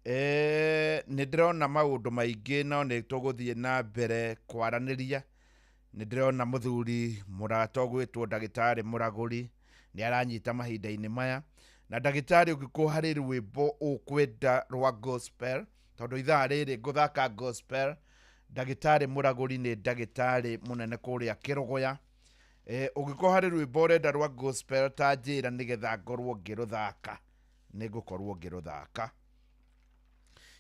Nĩ ndĩrona maũndũ maingĩ no nĩ tũgũthiĩ na mbere kwaranĩria. Nĩ ndĩrona mũthuri mũrata ũgwĩtwo ndagĩtarĩ Mũragũri nĩ aranyita mahinda-inĩ maya na ndagĩtarĩ ũngĩkorwo harĩ rwĩmbo ũkwenda rwa gospel tondũ ithaa rĩrĩ ngũthaka gospel. Ndagĩtarĩ Mũragũri nĩ ndagĩtarĩ mũnene kũrĩa Kĩrũgũya. Ũngĩkorwo harĩ rwĩmbo ũrenda rwa gospel ta njĩra nĩgetha ngorwo ngĩrũthaka nĩ ngũkorwo ngĩrũthaka.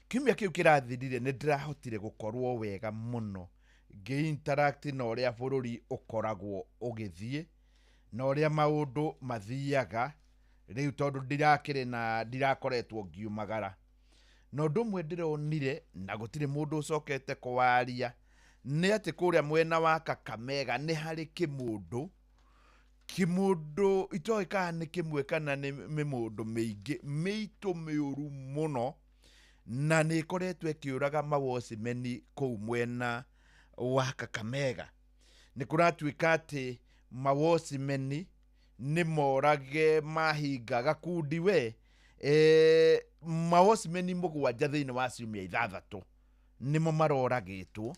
Kiumia kĩu kĩrathirire nĩ ndĩrahotire gũkorwo wega mũno ngĩ-interact na ũrĩa bũrũri ũkoragwo ũgĩthiĩ na ũrĩa maũndũ mathiaga rĩu tondũ ndirakĩrĩ na ndirakoretwo ngiumagara. Na ũndũ ũmwe ndĩronire na gũtirĩ mũndũ ũcokete kwaria nĩ atĩ kũrĩa mwena wa Kakamega nĩ harĩ kĩmũndũ itoĩ kana nĩ kĩmwe kana nĩ mĩmũndũ mĩingĩ mĩitũ mĩũru mũno na nĩ ĩkoretwo ĩkĩũraga mawocimeni kũu mwena wa Kakamega. Nĩ kũratuĩka atĩ mawocimeni nĩ morage mahinga gakundi we mawocimeni 7 thĩinĩ wa ciumia 6 nĩmo maroragĩtwo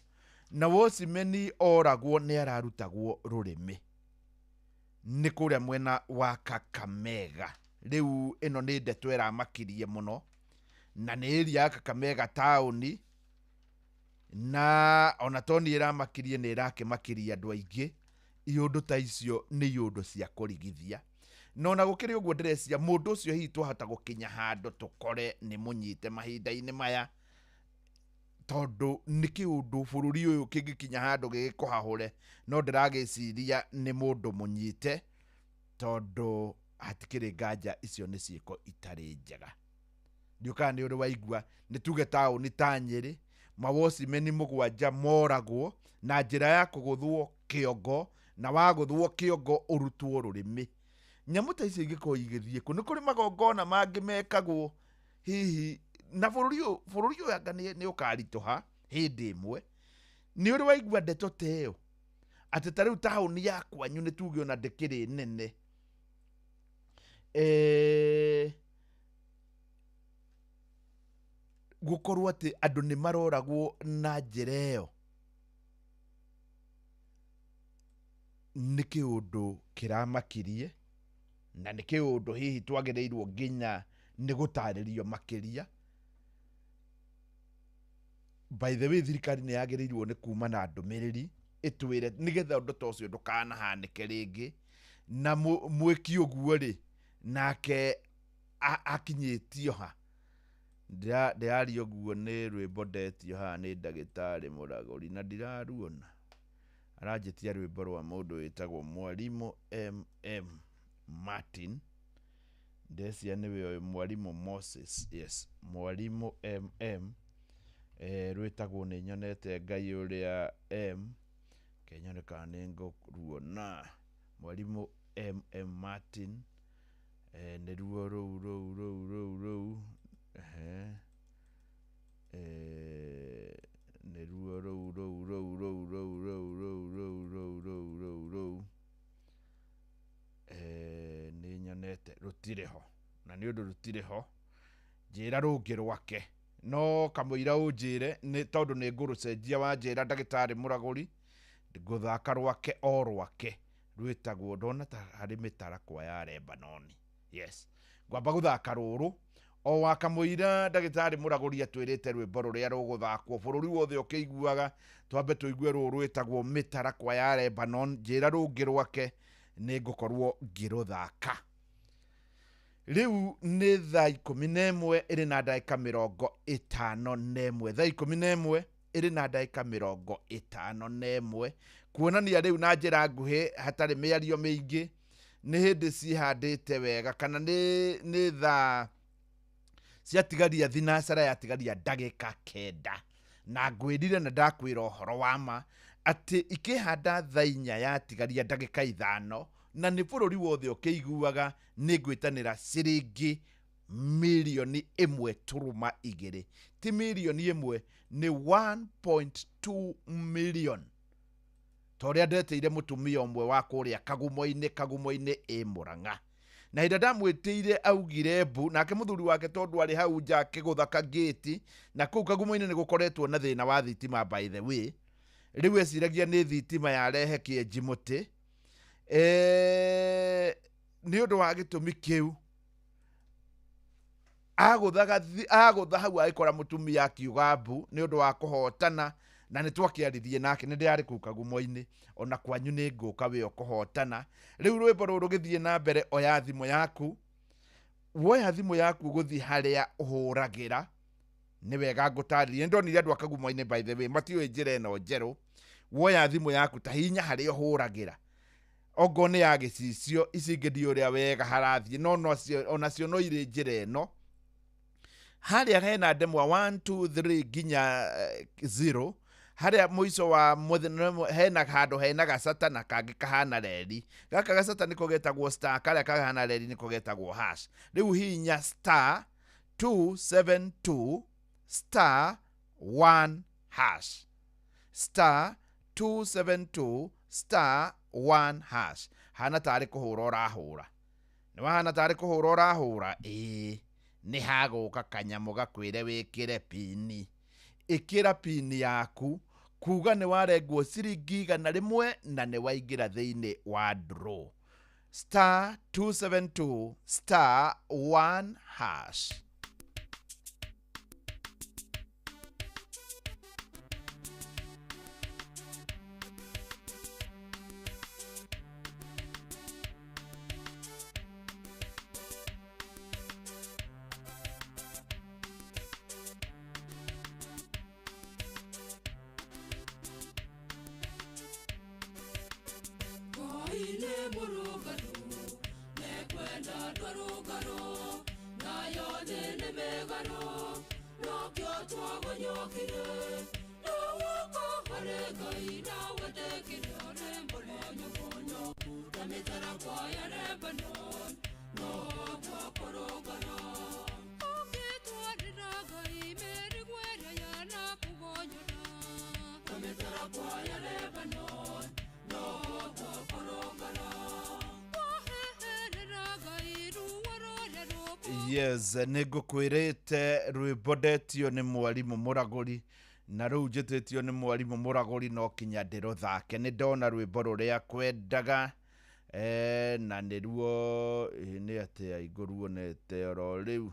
na wocimeni oragwo nĩ ararutagwo rũrĩmĩ nĩ kũrĩa mwena wa Kakamega. Rĩu ĩno nĩ ndeto ĩramakirie mũno na nĩ area ya Kakamega taũni na ona to nĩ ĩramakirie nĩ ĩrakĩmakiria andũ aingĩ. Iũndũ ta icio nĩ iũndũ cia kũrigithia no na gũkĩrĩ ũguo ndĩrecia mũndũ ũcio hihi twahota gũkinya handũ tũkore nĩ mũnyite mahinda-inĩ maya. Tondũ nĩ kĩũndũ bũrũri ũyũ kĩngĩkinya handũ gĩgĩkũhahũre, no ndĩragĩciria nĩ mũndũ mũnyite, tondũ hatikĩrĩ nganja icio nĩ ciĩko itarĩ njega. Ndiũkaga nĩ ũrĩ waigua nĩ tuge taũni ta Nyĩrĩ mawocimeni 7 moragwo na njĩra ya kũgũthwo kĩongo, na wagũthwo kĩongo ũrutwo rũrĩmĩ. Nyamũ ta icio ingĩkorwo igĩthiĩ kũ? Nĩ kũrĩ magongona mangĩ mekagwo hihi na bũrũri ũyũ anga nĩ ũkaritũha hĩndĩ ĩmwe. Nĩ ũrĩ waigua ndeto ta ĩyo atĩ ta rĩu taũni ya kwanyu nĩ tuge ona ndĩkĩrĩ nene, gũkorwo atĩ andũ nĩ maroragwo na njĩra ĩyo nĩ kĩũndũ kĩramakirie, na nĩ kĩũndũ hihi twagĩrĩirwo nginya nĩ gũtarĩrio makĩria. By the way, thirikari nĩ yagĩrĩirwo nĩ kuma na ndũmĩrĩri ĩtwĩre nĩgetha ũndũ ta ũcio ndũkanahanĩke rĩngĩ, na mwĩki ũguo rĩ nake akinyĩtio ha. Ndĩraria ũguo nĩ rwĩmbo ndetio haha nĩ ndagĩtarĩ Mũragũri na ndiraruona. Aranjĩtia rwĩmbo rwa mũndũ wĩtagwo Mwarimũ MM Martin. Ndecia nĩwe ũyũ Mwarimũ Moses, yes, Mwarimũ MM, rwĩtagwo nĩ nyonete Ngai ũrĩa M, kenyone kana nĩ ngũruona. Mwarimũ MM Martin, nĩruo rũu rũu rũu rũu rũu, nĩruo rũu rũu rũu rũu rũu rũu rũu rũu rũu rũu rũu rũu, nĩ nyonete rũtirĩ ho, na nĩ ũndũ rũtirĩ ho njĩra rũngĩ rwake, no kamũira ũnjĩre nĩ tondũ nĩ ngũrũcenjia wanjĩra ndagĩtarĩ Mũragũri, ngũthaka rwake o rwake rwĩtagwo ndona ta harĩ mĩtarakwa ya Lebanoni. Yes, ngwamba gũthaka rũrũ o wa kamũira ndagĩtarĩ Mũragũri atwĩrĩte rwĩmbo rũrĩa rũgũthakwo bũrũri wothe ũkĩiguaga, twambe tũigue rũrũ rwĩtagwo mĩtarakwa ya Lebanon. Njĩra rũngĩ rwake nĩ ngũkorwo ngĩrũthaka. Rĩu nĩ thaa 11 ĩrĩ na ndagĩka 51, thaa 11 ĩrĩ na ndagĩka 51, kuonania rĩu na njĩra nguhĩ hatarĩ mĩario mĩingĩ nĩ hĩndĩ cihandĩte wega, kana nĩ thaa ciatigaria thinacara yatigaria ndagĩka 9, na ngwĩrire na ndakwĩra ũhoro wa ma atĩ ikĩhanda thaa 4 yatigaria ndagĩka 5, na nĩ bũrũri wothe ũkĩiguaga nĩ ngwĩtanĩra ciringi mirioni 1.2, ti mirioni 1, nĩ 1.2 million, ta ũrĩa ndetĩire mũtumia ũmwe wa kũrĩa Kagumo-inĩ ĩ Mũrang'a, na hĩndĩ ndamwĩtĩire augire mbu, nake mũthuri wake tondũ arĩ hau nja akĩgũtha kagĩti, na kũu Kagumo-inĩ nĩ gũkoretwo na thĩna wa thitima by the way. Rĩu eciragia nĩ thitima yarehe kĩenji mũtĩ, nĩ ũndũ wa gĩtũmi kĩu agũtha hau agĩkora mũtumia akiuga mbu nĩ ũndũ wa kũhotana, na nĩ twakĩaririe nake nĩ ndĩrarĩ kũu Kagumo-inĩ, ona kwanyu nĩ ngũka wĩ ũkũhotana. Rĩu rwĩmbo rũrũ rũgĩthiĩ na mbere, oya thimũ yaku, woya thimũ yaku gũthiĩ harĩa ũhũragĩra, nĩ wega ngũtarĩrie. Nĩ ndonire andũ a Kagumo-inĩ by the way matiũĩ njĩra ĩno njerũ. Woya thimũ yaku ta hinya harĩa ũhũragĩra, ongorwo nĩ ya gĩcicio, ici ingĩ ndiũĩ ũrĩa wega harathiĩ, no onacio no irĩ njĩra ĩno. Harĩa hena ndemwa 1 2 3 nginya 0, harĩa mũico wa hena handũ hena gacata na kangĩ kahana reri. Gaka gacata nĩko getagwo star, karĩa kahana reri nĩko getagwo hash. Rĩu hihinya star 272 star 1 hash, star 272 star 1 hash. Hana tarĩ kũhũra ũrahũra, nĩ wahana tarĩ kũhũra ũrahũra, ĩĩ nĩ hagũka kanyamũ gakwĩre wĩkĩre pini. Ĩkĩra pini yaku kuga nĩ warengwo ciringi 100 na nĩ waingĩra thĩinĩ wa draw. Star 272 star 1 hash. mĩtĩ nĩ mĩgarũ nokĩo twagonyokire no woka harĩ Ngai na wetĩkire nĩ mũmonyomonyoku ta mĩtarakwa ya Lebanon no twakũrũngara ũngĩtwarĩra Ngai mĩrigo ĩrĩa yanakũgonyora ta mĩtarakwa ya Lebanon no twakũrũngara waheherera Ngai ruo rũrĩa rũkũ Yes, nä ngå kwä rä te rwä mbo ndetio nä mwarimå må ragå na rä u njä tä tio nä mwarimå må ragå no kinya ndä rå thake nä ndona rwä mbo rå rä a kwendaga na nä ruo nä atä a ingå ruonete oro rä u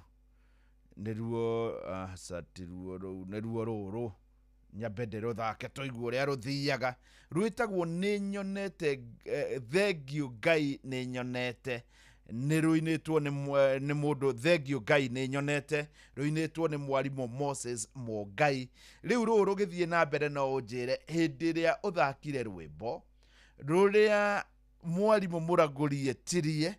nä ruo aca ti ruo rå u nä ruo rå rå nyambe ndä rå thake tåigue å rä a rå thiaga rwätagwo nä nyonete thengio Ngai nä nyonete nä rũinĩtwo nĩ mũndũ thengio Ngai nĩ nyonete rũinĩtwo nĩ mwarimũ Moses Mũngai. Rĩu rũũ rũgĩthiĩ na mbere no ũnjĩre hĩndĩ ĩrĩa ũthakire rwĩmbo rũrĩa mwarimũ mũragũri etirie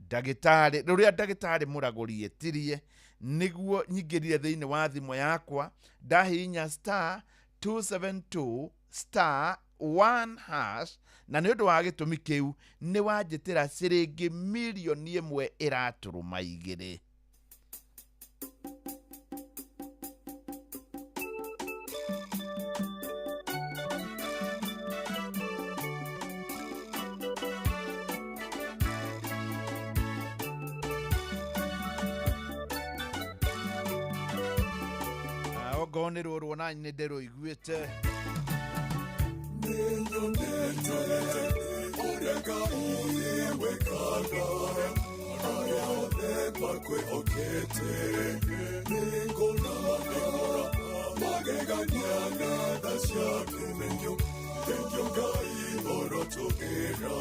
ndagĩtarĩ rũrĩa ndagĩtarĩ mũragũri etirie nĩguo nyingĩrire thĩinĩ wa thimũ yakwa ndahihinya star 272 star 1 hash na nĩ ũndũ wa gĩtũmi kĩu nĩ wanjĩtĩra ciringi mirioni 1 ĩraturuma 2. Ongorwo nĩ rũrũ ona nĩ ndĩrũiguĩte. Nĩnyonete ũrĩa Ngai wĩkaga arĩa othe makwĩhokete nĩngona magegania na tha ciaku. Thengiũ thengiũ Ngai ũrotũgĩra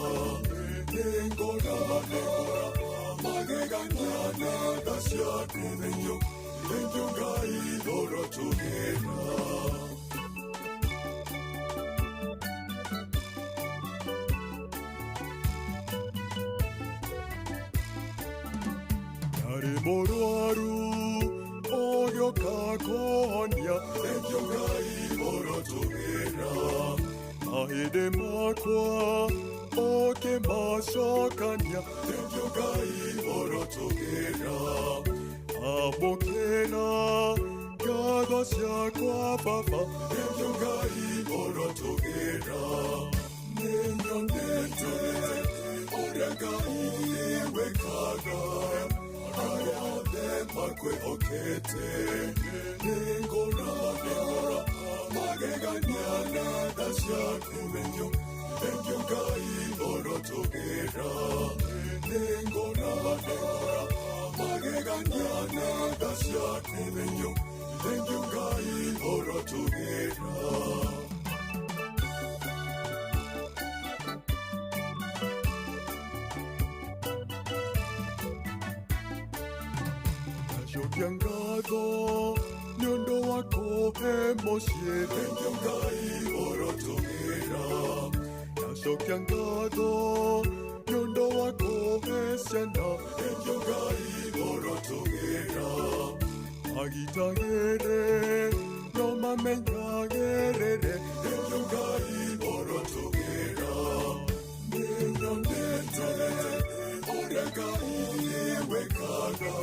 nĩngona magegania na tha ciaku. Thengiũ thengiũ Ngai ũrotũgĩra. Mũrwaru ũgĩũka kũhonia thengiũ Ngai ũrotũgĩra mahĩndĩ makwa ũkĩmacokania thengiũ Ngai ũrotũgĩra amũkĩra ngatho ciakwa Baba thengiũ Ngai ũrotũgĩra nĩnyonete ũrĩa Ngai wĩkaga arĩa othe makwĩhokete nĩngona magegania na tha ciaku. Thengiũ thengiũ Ngai ũrotũgĩra nĩngona magegania na tha ciaku. Thengiũ thengiũ Ngai ũrotũgĩra. Ndacokia ngatho nĩ ũndũ wa kũhe mũciĩ thengiũ Ngai ũrotũgĩra ndacokia ngatho nĩ ũndũ wa kũhe ciana thengiũ Ngai ũrotũgĩra magitagĩre no mamenyagĩrĩre thengiũ Ngai ũrotũgĩra nĩnyonete ũrĩa Ngai wĩkaga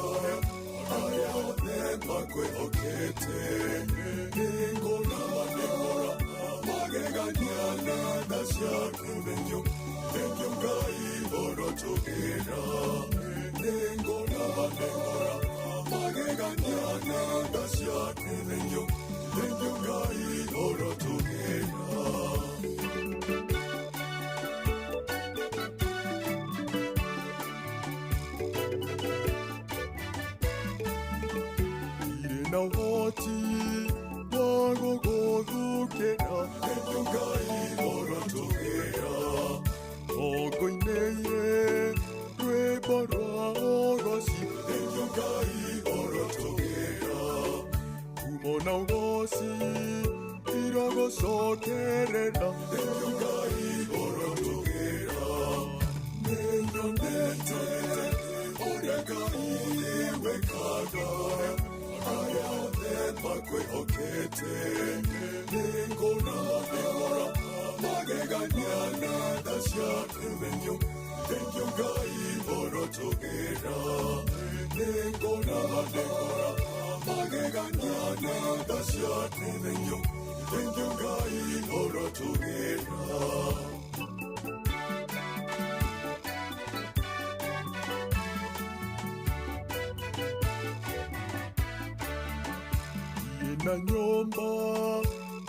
arĩa othe makwĩhokete nĩngona magegania na tha ciaku. Thengiũ thengiũ Ngai ũrotũgĩra nĩngona magegania na tha ciaku. Thengiũ thengiũ Ngai ũrotũgĩra. Na ũhoti wa gũgũthukĩra thengiũ Ngai ũrotũgĩra ngũinĩire rwĩmbo rwa ũgoci thengiũ Ngai ũrotũgĩra kumo na ũgoci irogũcokerera thengiũ Ngai ũrotũgĩra nĩnyonete ũrĩa Ngai wĩkaga wĩkaga arĩa othe makwĩhokete nĩngona magegania na tha ciaku thengiũ thengiũ Ngai ũrotũgĩra nĩngona magegania na tha ciaku thengiũ thengiũ Ngai ũrotũgĩra. Na nyũmba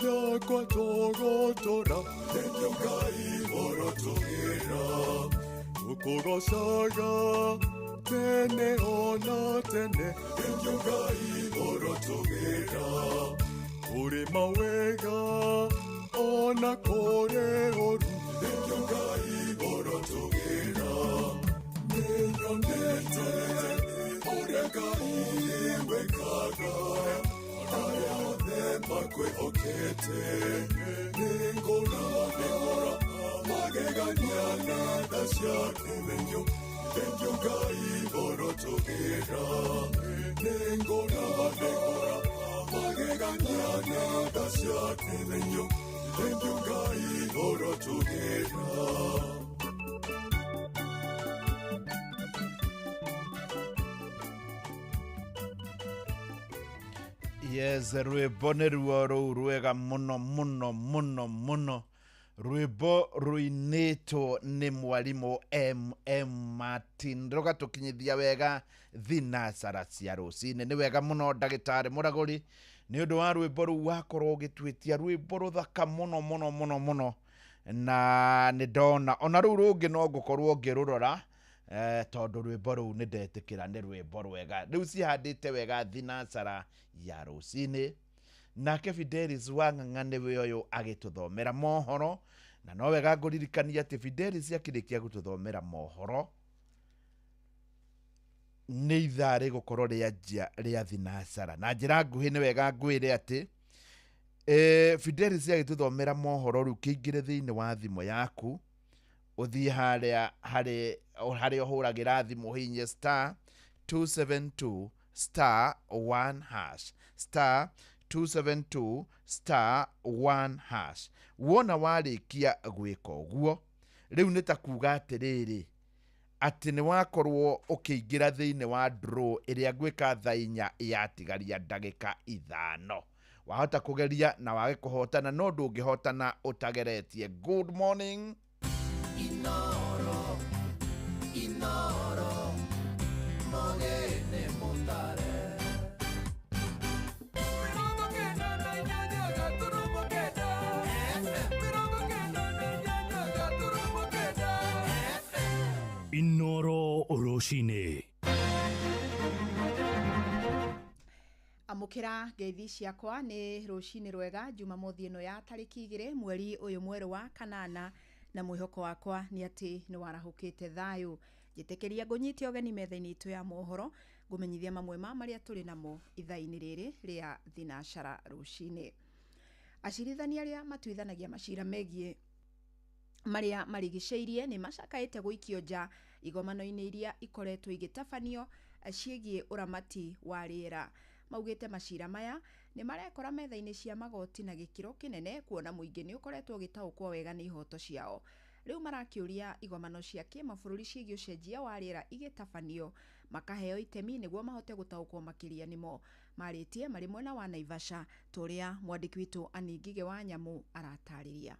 yakwa tũgũtũra thengiũ Ngai ũrotũgĩra tũkũgocaga tene ona tene thengiũ Ngai ũrotũgĩra kũrĩ mawega ona kũrĩ ũru thengiũ Ngai ũrotũgĩra nĩnyonete ũrĩa Ngai wĩkaga arĩa othe makwĩhokete nĩngona magegania na tha ciaku thengiũ thengiũ Ngai ũrotũgĩra nĩngona magegania na tha ciaku thengiũ thengiũ Ngai ũrotũgĩra. Yes, rwĩmbo nĩ ruo rũu rwega mũno mũno mũno mũno rwĩmbo rũinĩtwo nĩ mwarimũ MM Martin rũgatũkinyithia wega thinacara cia rũcinĩ. Nĩ wega mũno ndagĩtarĩ Mũragũri nĩ ũndũ wa rwĩmbo rũu wakorwo ũgĩtwĩtia rwĩmbo rũthaka mũno mũno mũno mũno na nĩ ndona ona rũu rũngĩ no ngũkorwo ngĩrũrora tondũ rwĩmbo rũu nĩ ndetĩkĩra nĩ rwĩmbo rwega. Rĩu cihandĩte wega thinacara ya rũcinĩ. Nake Fidelis Wang'ang'a nĩwe ũyũ agĩtũthomera mohoro na no wega ngũririkania atĩ Fidelis akĩrĩkia gũtũthomera mohoro nĩ ithaa rĩgũkorwo rĩanjia rĩa thinacara. Na njĩra nguhĩ nĩ wega ngwĩre atĩ Fidelis agĩtũthomera mohoro rĩu kĩingĩre thĩinĩ wa thimũ yaku ũthiĩ harĩa harĩa ũhũragĩra thimũ hihinye star 272 star 1 hash star 272 star 1 hash. Wona warĩkia gwĩka ũguo rĩu nĩ ta kuga atĩrĩrĩ atĩ nĩ wakorwo ũkĩingĩra thĩinĩ wa draw ĩrĩa ngwĩka thaa 4 yatigaria ndagĩka 5. Wahota kũgeria na wage kũhotana no ndũngĩhotana ũtageretie. Good morning. Inoro, Inoro, mogene mutare. Inoro rũcinĩ. Amũkĩra ngeithi ciakwa nĩ rũcinĩ rwega Jumamothi ĩno ya tarĩki 2 mweri ũyũ mwerũ wa kanana na mwĩhoko wakwa nĩ atĩ nĩ warahũkĩte thayũ. Njĩtĩkĩria ngũnyite ũgeni metha-inĩ itũ ya mohoro ngũmenyithia mamwe ma marĩa tũrĩ namo ithaa-inĩ rĩrĩ rĩa thinacara rũcinĩ. Acirithania arĩa matuithanagia macira megiĩ marĩa marigicĩirie nĩ macakaĩte gũikio nja igomano-inĩ iria ikoretwo igĩtabanio ciĩgiĩ ũramati wa rĩera. Maugĩte macira maya nĩ marekora metha-inĩ cia magoti na gĩkĩro kĩnene kuona mũingĩ nĩ ũkoretwo ũgĩtaũkwo wega nĩ ihoto ciao. Rĩu marakĩũria igomano cia kĩmabũrũri ciĩgiĩ ũcenjia wa rĩera igĩtabanio makaheo itemi nĩguo mahote gũtaũkwo makĩria nĩmo. Marĩtie marĩ mwena wa Naivasha tũrĩa mwandĩki witũ Annie Ngigĩ wa Nyamũ aratarĩria.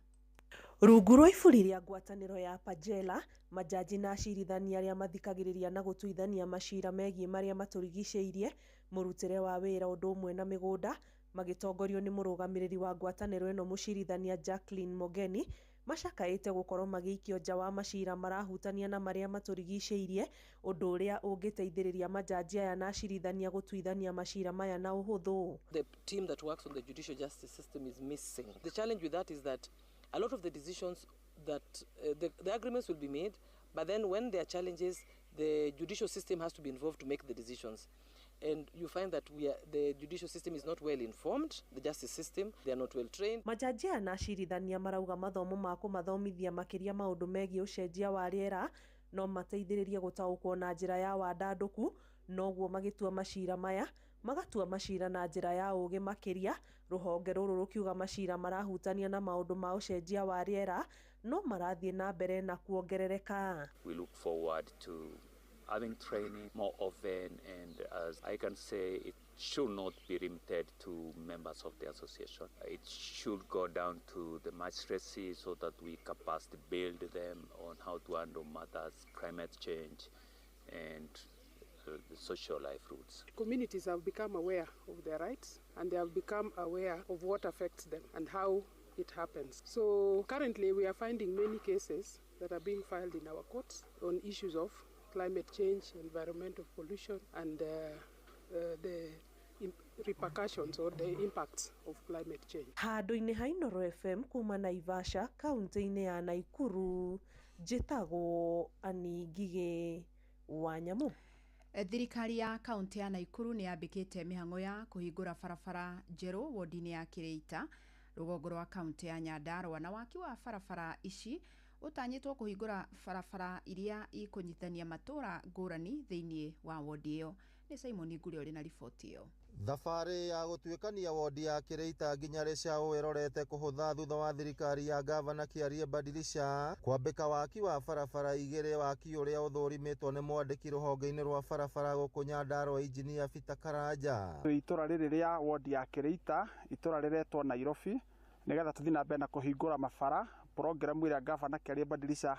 Rungu rwa iburi rĩa ngwatanĩro ya Pajela, majaji na acirithania arĩa mathikagĩrĩria na gũtuithania macira megiĩ marĩa matũrigicĩirie, mũrutĩre wa wĩra ũndũ ũmwe na mĩgũnda, magĩtongorio nĩ mũrũgamĩrĩri wa ngwatanĩro ĩno mũcirithania Jacqueline Mogeni, macakaĩte gũkorwo magĩikio nja wa macira marahutania na marĩa matũrigicĩirie, ũndũ ũrĩa ũngĩteithĩrĩria majaji aya na acirithania gũtuithania macira maya na ũhũthũ. The team that works on the judicial justice system is missing. The challenge with that is that a lot of the decisions that the agreements will be made, but then when there are challenges, the judicial system has to be involved to make the decisions. And you find that the judicial system is not well informed, the justice system, they are not well trained. Majaji aya na acirithania marauga mathomo ma kũmathomithia makĩria maũndũ megiĩ ũcenjia wa rĩera no mateithĩrĩrie gũtaũkwo na njĩra ya wandandũku Noguo magĩtua macira maya magatua macira na njĩra ya ũũgĩ makĩria. Rũhonge rũrũ rũkiuga macira marahutania na maũndũ ma ũcenjia wa rĩera no marathiĩ na mbere na kuongerereka. We look forward to having training more often, and as I can say, it should not be limited to members of the association. It should go down to the magistracy so that we capacity build them on how to handle matters, climate change, and the social life roots. Communities have become aware of their rights, and they have become aware of what affects them and how it happens. So currently we are finding many cases that are being filed in our courts on issues of climate change, environmental pollution, and the repercussions or the impacts of climate change. Handũ-inĩ ha Inooro FM kuma Naivasha kaunti-inĩ ya Nakuru, njĩtagwo Annie Ngigĩ wa Nyamu. Thirikari ya kaunti ya Nakuru nĩ yambĩkĩte mĩhang'o ya kũhingũra barabara njerũ wodi-inĩ ya Kĩrĩita rũgongo rwa kaunti ya Nyandarua, na waki wa barabara ici ũtanyĩtwo kũhingũra barabara iria ikũnyitithania matũũra ngũrani thĩinĩ wa wodi ĩyo. Nĩ Simon Ngure ũrĩ na riboti ĩyo. Thabarĩ ya gũtuĩkania wodi ya Kĩrĩita nginya Rĩcaũ ĩrorete kũhũtha thutha wa thirikari ya gavana Kĩarie Badilisha kwambĩka waki wa barabara igĩrĩ, waki ũrĩa ũthũrimĩtwo nĩ mwandĩki rũhonge-inĩ rwa barabara gũkũ Nyandarua Injinia Peter Karanja. Itũra rĩrĩ rĩa wodi ya Kĩrĩita, itũra rĩretwo Nairobi, nĩgetha tũthiĩ na mbere na kũhingũra mabara programu ĩrĩa gavana Kĩarie Badilisha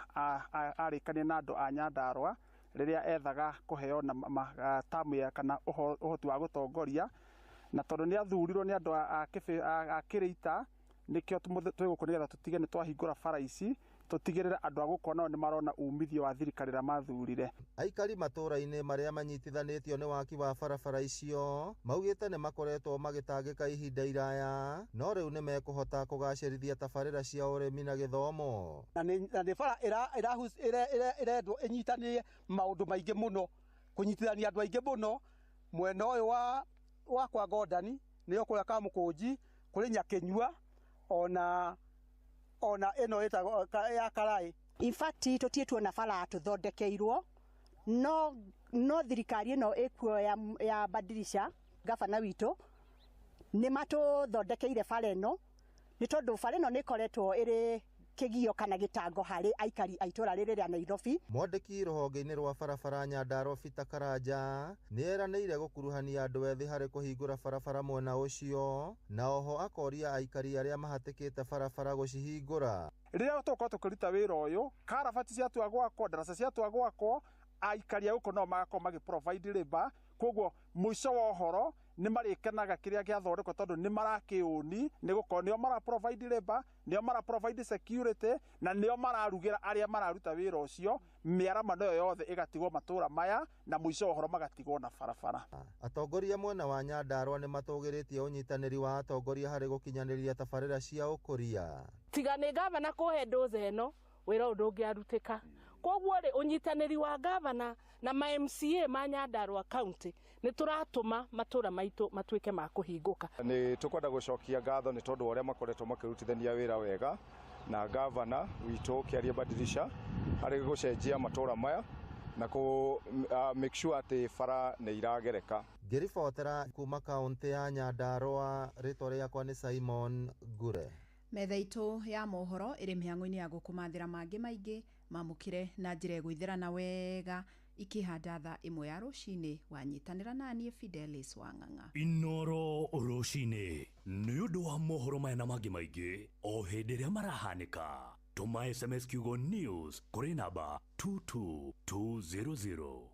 arĩkania na andũ a Nyandarua rĩrĩa ethaga kũheo na tamu ya kana ũhoti wa gũtongoria, na tondũ nĩ athurirwo nĩ andũ a Kĩrĩita nĩkĩo twĩ gũkũ nĩgetha tũtige nĩ twahingũra bara ici tũtigĩrĩre andũ a gũkũ nao nĩ marona umithio wa thirikari ĩrĩa mathurire. Aikari matũũra-inĩ marĩa manyitithanĩtio nĩ waki wa barabara icio maugĩte nĩ makoretwo magĩtangĩka ihinda iraya, no rĩu nĩ mekũhota kũgacĩrithia tabarĩra cia ũrĩmi na gĩthomo. Na nĩ bara ĩrendwo ĩnyitanĩre maũndũ maingĩ mũno, kũnyitithania andũ aingĩ mũno mwena ũyũ wa kwa Gondani nĩyo kũrĩa Kamũkũnji, kũrĩ Nyakĩnyua ona ĩno ĩtagwo ya Karai. In fact tũtirĩ tuona bara tũthondekeirwo, no thirikari ĩno ĩkuo ya Badilisha gavana witũ nĩ matũthondekeire bara ĩno, nĩ tondũ bara ĩno nĩ ĩkoretwo ĩrĩ kĩgio kana gĩtango harĩ aikari a itũra rĩrĩ rĩa Nairobi. Mwandĩki rũhonge-inĩ rwa barabara Nyandarua Peter Karanja nĩ eranĩire gũkuruhania andũ ethĩ harĩ kũhingũra barabara mwena ũcio, na oho akoria aikari arĩa mahatĩkĩte barabara gũcihingũra. Rĩrĩa tũgũkorwo tũkĩruta wĩra ũyũ, karabati ciatua gwakwo, ndaraca ciatua gwakwo, aikari a gũkũ nao magakorwo magĩ provide labour, koguo mũico wa ũhoro nĩ marĩkenaga kĩrĩa gĩathondekwo tondũ nĩ marakĩũni, nĩ gũkorwo nĩo mara provide labour, nĩo mara provide security, na nĩo mararugĩra arĩa mararuta wĩra ũcio. Mĩaramano ĩyo yothe ĩgatigwo matũũra maya na mũico wa ũhoro magatigwo na barabara. Atongoria mwena wa Nyandarua nĩ matũgĩrĩtie ũnyitanĩri wa atongoria harĩ gũkinyanĩria tabarĩra cia ũkũria. Tiga nĩ gavana kũhe ndoze ĩno wĩra ũyũ ndũngĩarutĩka. Koguo rĩ, ũnyitanĩri wa gavana na ma MCA ma Nyandarua County nĩ tũratũma matũra maitũ matuĩke ma kũhingũka. Nĩ tũkwenda gũcokia ngatho nĩ tondũ wa ũrĩa makoretwo makĩrutithania wĩra wega na gavana witũ Kĩarie Badilisha harĩ gũcenjia matũra maya na kũ make sure atĩ bara nĩ iragereka. Ngĩribotera kuma kaunti ya Nyandarua, rĩtwa rĩakwa nĩ Simon Ngure. Metha itũ ya mohoro ĩrĩ mĩhang'o-inĩ ya gũkũmathĩra mangĩ maingĩ mamũkĩre na njĩra ĩgũithĩrana wega ikĩhanda thaa 1 ya rũcinĩ. Wanyitanĩra naniĩ Fidelis Wang'ang'a. Inooro rũcinĩ nĩ ũndũ wa mohoro maya na mangĩ maingĩ o hĩndĩ ĩrĩa marahanĩka. Tũma SMS kiugo news kũrĩ namba 22200.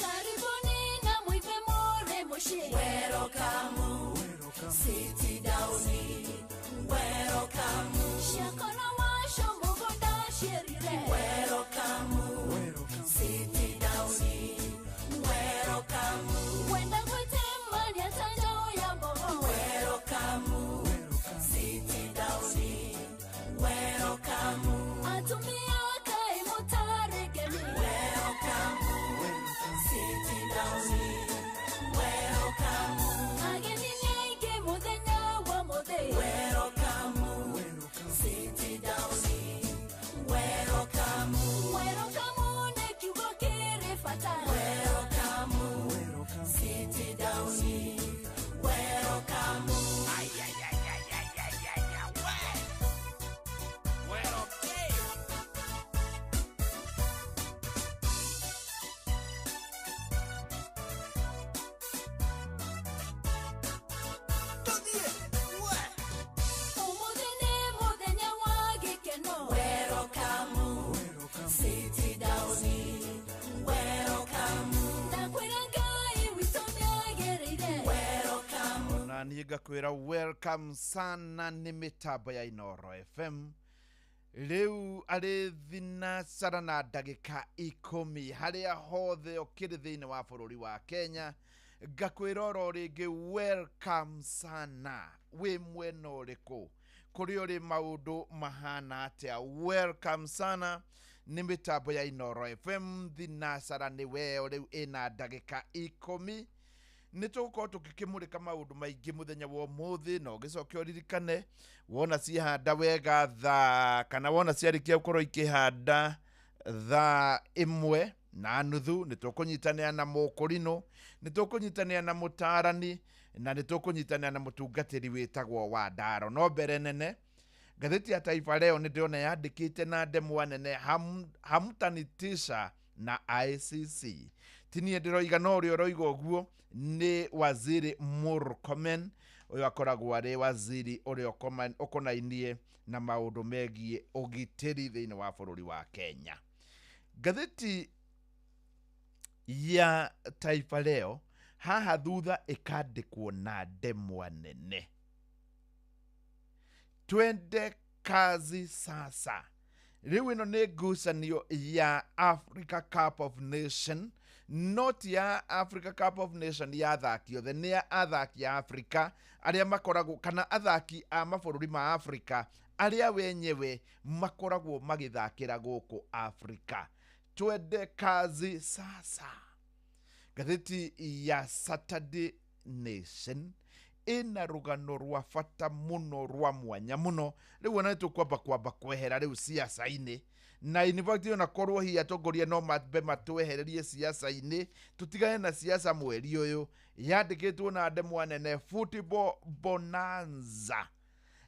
Karibuni na muive more moshi. Weroka. Ngakwĩra welcome sana nĩ mĩtambo ya Inoro FM. Rĩu arĩ thinacara na ndagĩka 10 harĩa hothe ũkĩrĩ thĩinĩ wa bũrũri wa Kenya, ngakwĩra oro rĩngĩ welcome sana. Wĩ mwena ũrĩkũ, kũrĩa ũrĩ maũndũ mahana atĩa? Welcome sana nĩ mĩtambo ya Inoro FM. Thinacara nĩ weo rĩu ĩna ndagĩka 10. Nĩ tũgũkorwo tũgĩkĩmũrĩka maũndũ maingĩ mũthenya wa ũmũthĩ, na ũgĩcoke ũririkane wona ciahanda wega thaa, kana wona ciarĩkia gũkorwo ikĩhanda thaa 1:30, nĩ tũkũnyitanĩra na mũkũrinũ, nĩ tũkũnyitanĩra na mũtarani, na nĩ tũkũnyitanĩra na mũtungatĩri wĩtagwo wa Ndaro. No mbere nene, ngathĩti ya Taifa Leo nĩ ndĩrona yandĩkĩte na ndemwa nene, hamtanitisha na ICC. Ti niĩ ndĩroiga, no ũrĩa ũroiga ũguo nĩ Waziri Murkomen. Ũyũ akoragwo arĩ waziri ũrĩa ũkonainie na maũndũ megiĩ ũgitĩri thĩinĩ wa bũrũri wa Kenya. Ngathĩti ya Taifa Leo haha thutha ĩkandĩkwo na ndemwa nene, twende kazi sasa. Rĩu ĩno nĩ ngucanio ya Africa Cup of Nation, not ya Africa Cup of Nation ya athaki othe, nĩ ya athaki a Africa arĩa makoragwo, kana athaki a mabũrũri ma Africa arĩa wenyewe makoragwo magĩthakĩra gũkũ Africa. Twende kazi sasa. Ngathĩti ya Saturday Nation ĩna rũgano rwa bata mũno rwa mwanya mũno. Rĩu ona nĩ tũkwamba kwehera rĩu siasa-inĩ, na in fact ona korwo hihi atongoria no mambe matwehererie siasa-inĩ, tũtigane na siasa mweri ũyũ. Yandĩkĩtwo na ndemwa nene, football bonanza.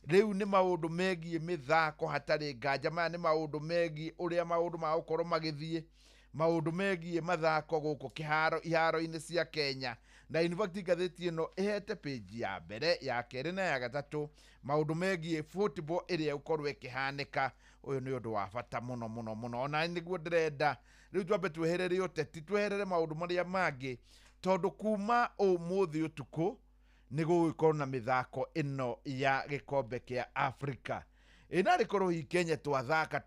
Rĩu nĩ maũndũ megiĩ mĩthako, hatarĩ nganja. Maya nĩ maũndũ megiĩ ũrĩa maũndũ magũkorwo magĩthiĩ, maũndũ megiĩ mathako gũkũ kĩharo, iharo-inĩ cia Kenya. Na in fact ngathĩti ĩno ĩhete page ya mbere, ya kerĩ na ya gatatũ maũndũ megiĩ football ĩrĩa ĩgũkorwo ĩkĩhanĩka. Ũyũ nĩ ũndũ wa bata mũno mũno mũno, ona nĩguo ndĩrenda rĩu twambe tweherere ũteti, tweherere maũndũ marĩa mangĩ, tondũ kuma ũmũthĩ ũtukũ nĩ gũgũkorwo na mĩthako ĩno ya gĩkombe kĩa Africa. Ĩnarĩ korwo hihi Kenya twathaka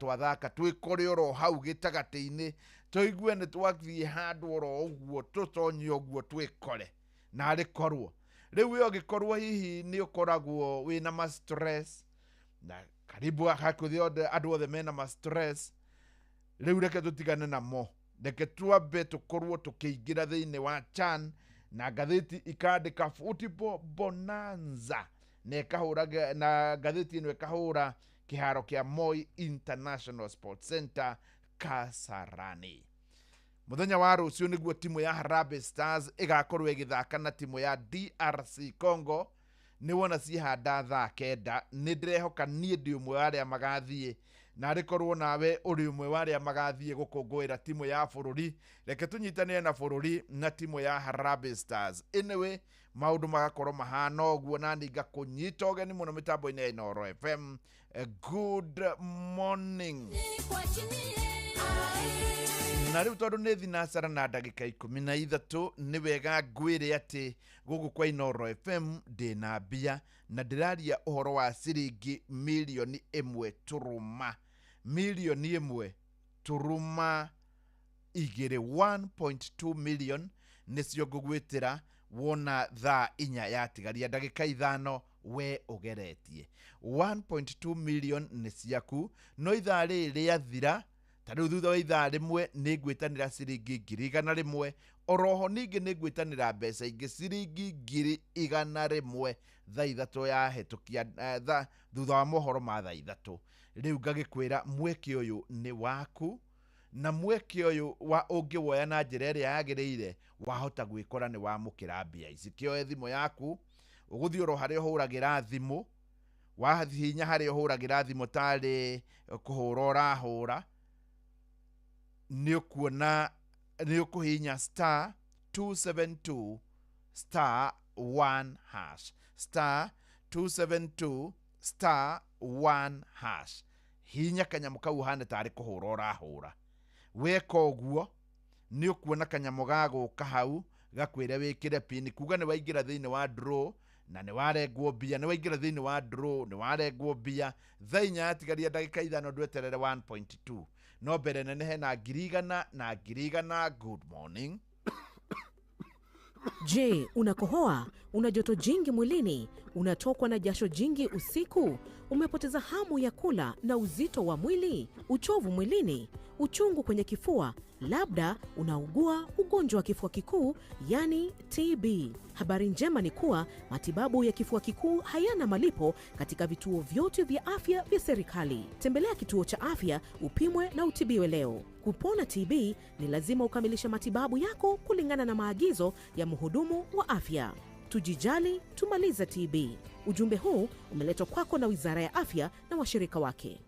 twĩkore oro hau gĩtagatĩ-inĩ, tũigue nĩ twathiĩ handũ oro ũguo, tũtonye ũguo twĩkore, narĩ korwo rĩu we ũngĩkorwo hihi nĩ ũkoragwo wĩna ma stress, na karibu hakuhĩ othe andũ othe mena ma stress, rĩu reke tũtigane namo, reke twambe tũkorwo tũkĩingĩra thĩinĩ wa CHAN. Na ngathĩti ikandĩka football bonanza, na ĩkahũra, na ngathĩti ĩno ĩkahũra kĩharo kĩa Moi International Sports Center Kasarani. Mũthenya wa rũciũ nĩguo timu ya Harambee Stars ĩgakorwo ĩgĩthaka na timu ya DRC Congo. Nĩ wona ciahanda thaa 9. Nĩ ndĩrehoka niĩ ndĩ ũmwe wa arĩa magathiĩ, na arĩ korwo nawe ũrĩ ũmwe wa arĩa magathiĩ gũkũngũĩra timu ya bũrũri, reke tũnyitanĩre na bũrũri na timu ya Harambee Stars. Anyway, maũndũ magakorwo mahana ũguo, na niĩ ngakũnyita ũgeni mũno mĩtambo-inĩ ya Inoro FM. Good morning. Na rĩu tondũ nĩ thinacara na ndagĩka 13, nĩ wega ngwĩre atĩ gũkũ kwa Inoro FM ndĩna mbia, na ndĩraria ũhoro wa ciringi mirioni 1 turuma, mirioni 1 turuma 2, 1.2 million nĩcio ngũgwĩtĩra wona thaa 4 yatigaria ndagĩka 5 we ũgeretie. 1.2 million nĩ ciaku, no ithaa rĩrĩ rĩathira, ta rĩu thutha wa ithaa rĩmwe nĩ ngwĩtanĩra ciringi 100,000. Oroho ningĩ nĩ ngwĩtanĩra mbeca ingĩ ciringi 100,000 thaa 3 yahĩtũkia, thutha wa mohoro ma thaa 3. Rĩu ngagĩkwĩra mweke ũyũ nĩ waku, na mweke ũyũ wa ũngĩwoya na njĩra ĩrĩa yagĩrĩire, wahota gwĩkora nĩ wamũkĩra mbia ici. Kĩoe thimũ yaku, ũgũthiĩ oro harĩa ũhũragĩra thimũ, wahihinya harĩa ũhũragĩra thimũ tarĩ kũhũra ũrahũra, nĩ ũkuona, nĩ ũkũhihinya star 272 star 1 hash, star 272 star 1 hash. Hihinya kanyamũ kau ũhane tarĩ kũhũra ũrahũra. Weka ũguo nĩ ũkuona kanyamũ gagũka hau gakwĩre wĩkĩre pin, kuga nĩ waingĩra thĩinĩ wa draw Na nĩ warengwo mbia, nĩ waingĩra thĩinĩ wa draw, nĩ warengwo mbia. Thaa 4 yatigaria ndagĩka 5 ndweterere 1.2. No mbere nene hena 100,000 na 100,000. Good morning. Je, unakohoa? Una joto jingi mwilini? Unatokwa na jasho jingi usiku? Umepoteza hamu ya kula na uzito wa mwili? Uchovu mwilini? Uchungu kwenye kifua? Labda unaugua ugonjwa wa kifua kikuu, yani TB. Habari njema ni kuwa matibabu ya kifua kikuu hayana malipo katika vituo vyote vya afya vya serikali. Tembelea kituo cha afya upimwe na utibiwe leo. Kupona TB ni lazima ukamilishe matibabu yako kulingana na maagizo ya mhudumu wa afya. Tujijali, tumalize TB. Ujumbe huu umeletwa kwako na Wizara ya Afya na washirika wake.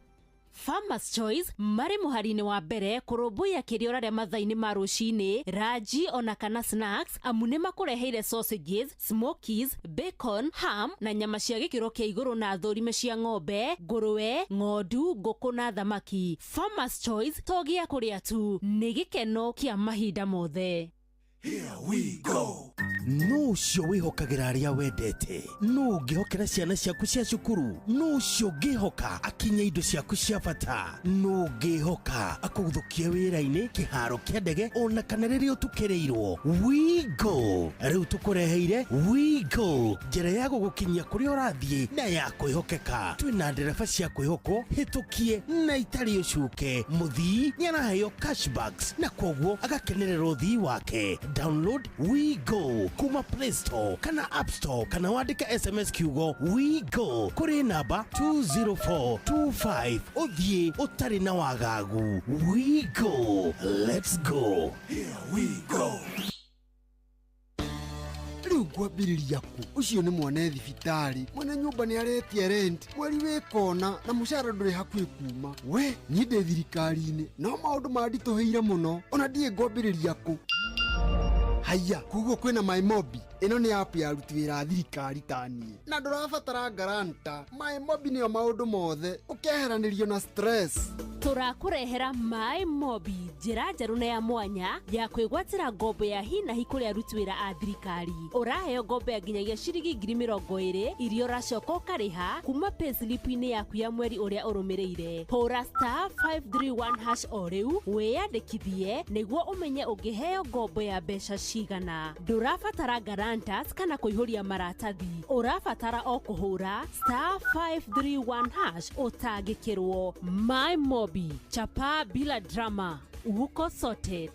Farmers Choice marĩ mũhari-inĩ wa mbere kũrũmbũiya kĩrĩa ũrarĩa mathaa-inĩ ma rũcinĩ, ranji ona kana snacks, amu nĩ makũreheire sausages, smokies, bacon, ham na nyama cia gĩkĩro kĩa igũrũ na thũrime cia ng'ombe, ngũrwe, ng'ondu, ngũkũ na thamaki. Farmers Choice to gĩa kũrĩa tu, nĩ gĩkeno kĩa mahinda mothe. Here we go. No ũcio wĩhokagĩra arĩa wendete, no ũngĩhokera ciana ciaku cia cukuru, no ũcio ũngĩhoka akinye indo ciaku cia bata, no ũngĩhoka akũgũthũkie wĩra-inĩ, kĩharo kĩa ndege ona kana rĩrĩa ũtukĩrĩirwo. WeGo rĩu tũkũreheire WeGo, njĩra ya gũgũkinyia kũrĩa ũrathiĩ na ya kwĩhokeka. Twĩna ndereba cia kwĩhokwo hĩtũkie na itarĩ ũcuke. Mũthii nĩ araheo cashbacks na kwoguo agakenerera ũthii wake. Download WeGo kuma Play Store kana App Store kana wandĩke SMS kiugo WeGo kũrĩ namba 20425 ũthiĩ ũtarĩ na wagagu. WeGo, let's go. Here we go. Rĩu ngwambĩrĩria kũ? Ũcio nĩ mwana thibitarĩ, mwene nyũmba nĩ aretia rent, mweri wĩ kona na mũcara ndũrĩ hakuhĩ kuma. We niĩ ndĩ thirikari-inĩ no maũndũ manditũhĩire mũno, ona ndiĩ ngwambĩrĩria kũ. Haiya, koguo kwĩna MyMobi. Ĩno nĩ app ya aruti wĩra a thirikari ta niĩ, na ndũrabatara guarantor. MyMobi nĩyo maũndũ mothe, ũkeheranĩrio na stress. Tũrakũrehera MyMobi, njĩra njerũ na ya mwanya ya kwĩgwatĩra ngombo ya hi na hi kũrĩ aruti wĩra a thirikari. Ũraheo ngombo ya nginyagia ciringi 20,000 iria ũracoka ũkarĩha kuma payslip-inĩ yaku ya mweri ũrĩa ũrũmĩrĩire. Hũra *531# o rĩu wĩyandĩkithie nĩguo ũmenye ũngĩheo ngombo ya mbeca cigana. Ndũrabatara guarantors kana kũihũria maratathi, ũrabatara o kũhũra *531# ũtangĩkĩrwo. MyMobi, chapa bila drama, uko sorted.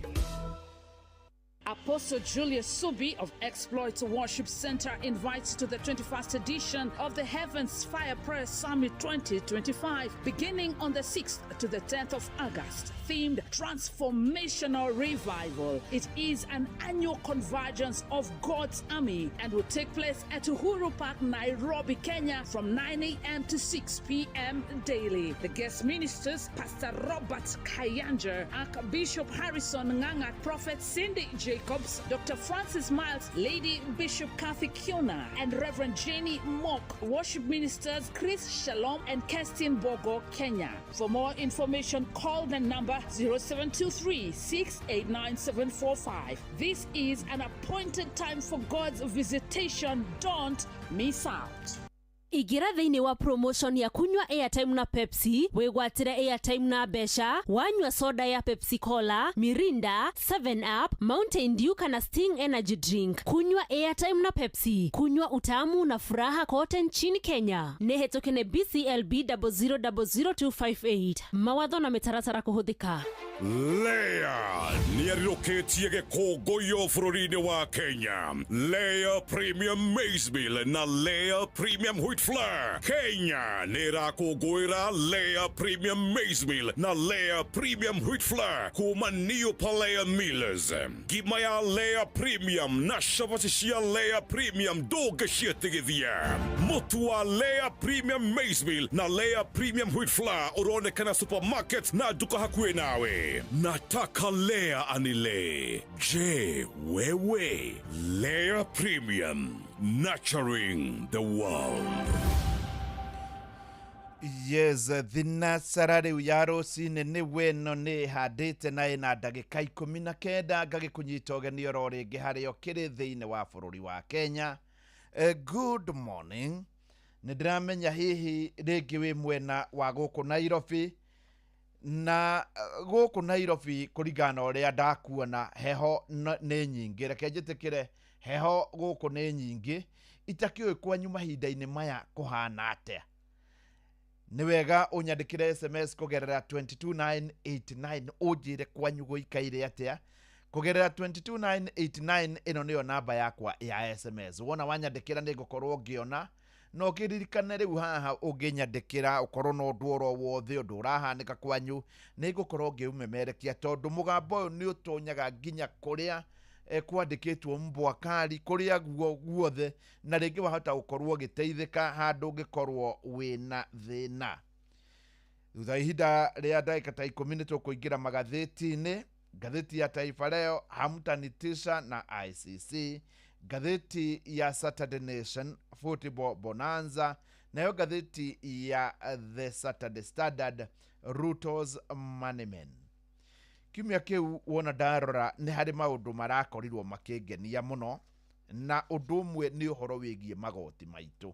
Apostle Julius Subi of Exploit Worship Center invites to the 21st edition of the Heavens Fire Prayer Summit 2025, beginning on the 6th to the 10th of August, themed Transformational Revival. It is an annual convergence of God's army and will take place at Uhuru Park, Nairobi, Kenya, from 9 a.m. to 6 p.m. daily. The guest ministers, Pastor Robert Kayanja, Archbishop Harrison Nganga, Prophet Cindy Jacobs, Dr. Francis Miles, Lady Bishop Kathy Kiona, and Reverend Jenny Mock. Worship ministers Chris Shalom and Kerstin Bogo, Kenya. For more information, call the number 0723 689 745. This is an appointed time for God's visitation. Don't miss out. Igira thĩinĩ wa promotion ya kunywa airtime na Pepsi, wĩgwatĩre airtime na mbeca, wanyua soda ya Pepsi Cola, Mirinda, 7 Up, Mountain Dew kana Sting Energy Drink. Kunywa airtime na Pepsi, kunywa utamu na furaha kote nchini Kenya. Nĩ hetũke nĩ BCLB 0000258. Mawatho na mĩtaratara kũhũthĩka. Lea nĩarirũkĩtie gĩkũngũiyo bũrũri-inĩ wa Kenya. Lea Premium Maize Meal na Lea Premium Wheat Flour. Kenya nĩ ĩrakũngũĩra Lea Premium Maize Meal na Lea Premium Wheat Flour kuma New Palea Millers. Ngima ya Lea Premium na cabaci cia Lea Premium ndũngĩciĩtigithia. Mũtu wa Lea Premium Maize Meal na Lea Premium Wheat Flour ũronekana supermarket na nduka hakuhĩ nawe. Nataka Lea anile. Je, wewe? Lea Premium, nurturing the world. Yes, thinacara rĩu ya rũcinĩ nĩ weno nĩ handĩte na ĩna ndagĩka 19 ngagĩkũnyita ũgeni oro rĩngĩ harĩa ũkĩrĩ thĩinĩ wa bũrũri wa Kenya. Good morning. Nĩ ndĩramenya hihi rĩngĩ wĩ mwena wa gũkũ Nairobi, na gũkũ Nairobi kũringana na ũrĩa ndakuona heho nĩ nyingĩ. Reke njĩtĩkĩre heho gũkũ nĩ nyingĩ, itakĩũĩ kwanyu mahinda-inĩ maya kũhana atĩa. Nĩ wega ũnyandĩkĩre SMS kũgerera 22989 ũnjĩre kwanyu gũikaire atĩa kũgerera 22989. Ĩno nĩyo namba yakwa ya SMS. Wona wanyandĩkĩra nĩ ngũkorwo ngĩona, na ũkĩririkane rĩu haha ũngĩnyandĩkĩra ũkorwo na ũndũ oro wothe, ũndũ ũrahanĩka kwanyu, nĩ ngũkorwo ngĩũmemerekia, tondũ mũgambo ũyũ nĩ ũtonyaga nginya kũrĩa kwandĩkĩtwo mbwakari, kũrĩa guo guothe, na rĩngĩ wahota gũkorwo ũgĩteithĩka handũ ũngĩkorwo wĩna thĩna. Thutha wa ihinda rĩa ndagĩka ta 10 nĩ tũkũingĩra magathĩti-inĩ. Ngathĩti ya Taifa Leo, hamtanitisha na ICC. Ngathĩti ya Saturday Nation, Football Bonanza. Nayo ngathĩti ya The Saturday Standard, Ruto's Moneymen. Kiumia kĩu wona ndarora nĩ harĩ maũndũ marakorirwo makĩngenia mũno, na ũndũ ũmwe nĩ ũhoro wĩgiĩ magoti maitũ,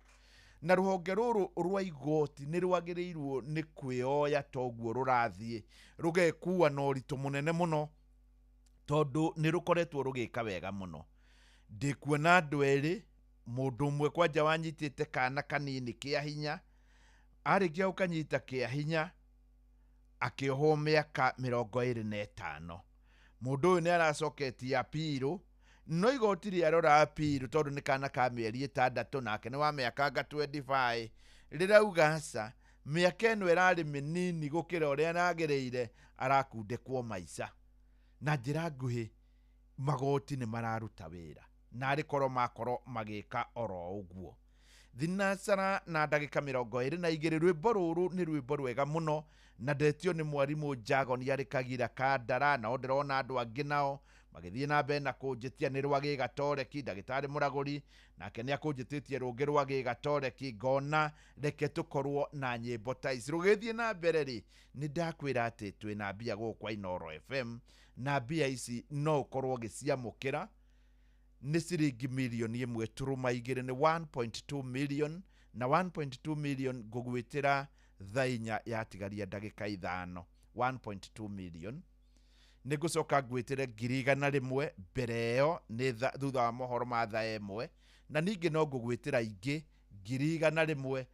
na rũhonge rũrũ rwa igoti nĩ rwagĩrĩirwo nĩ kwĩoya toguo rũrathiĩ rũgekua na ũritũ mũnene mũno, tondũ nĩ rũkoretwo rũgĩka wega mũno. Ndĩkuona andũ erĩ, mũndũ ũmwe kwanja wanyitĩte kana kanini kĩa hinya, arĩkia gũkanyita kĩa hinya akĩohwo mĩaka 25. Mũndũ ũyũ nĩ aracoketie apirũ, no igoti rĩarora apirũ tondũ nĩ kana ka mĩeri 6 nake nĩ wa mĩaka anga 25, rĩrauga aca, mĩaka ĩno ĩrarĩ mĩnini gũkĩra ũrĩa aragĩrĩire, arakundĩkwo maica. Na njĩra nguhĩ magoti nĩ mararuta wĩra, na arĩ korwo makorwo magĩka oro ũguo. Thinacara na ndagĩka 22. Rwĩmbo rũrũ nĩ rwĩmbo rwega mũno, na ndetio nĩ mwarimũ Jagoni arĩ Kagira Kandara. Nao ndĩrona andũ angĩ nao magĩthiĩ na mbere na kũnjĩtia nĩ rwa Gĩgatoreki. Ndagĩtarĩ Mũragũri nake nĩ akũnjĩtĩtie rũngĩ rwa Gĩgatoreki. Ngona reke tũkorwo na nyĩmbo ta ici rũgĩthiĩ na mbere rĩ, nĩ ndakwĩra atĩ twĩna mbia gũkũ kwa Inooro FM, na mbia ici no ũkorwo ũgĩciamũkĩra. Nĩ ciringi mirioni 1.2, nĩ 1.2 million, na 1.2 million ngũgwĩtĩra thaa 4 yatigaria ndagĩka 5. 1.2 million nĩ ngũcoka ngwĩtĩre 100,000 mbere ĩyo nĩ thutha wa mohoro ma thaa 1, na ningĩ no ngũgwĩtĩra ingĩ 100,000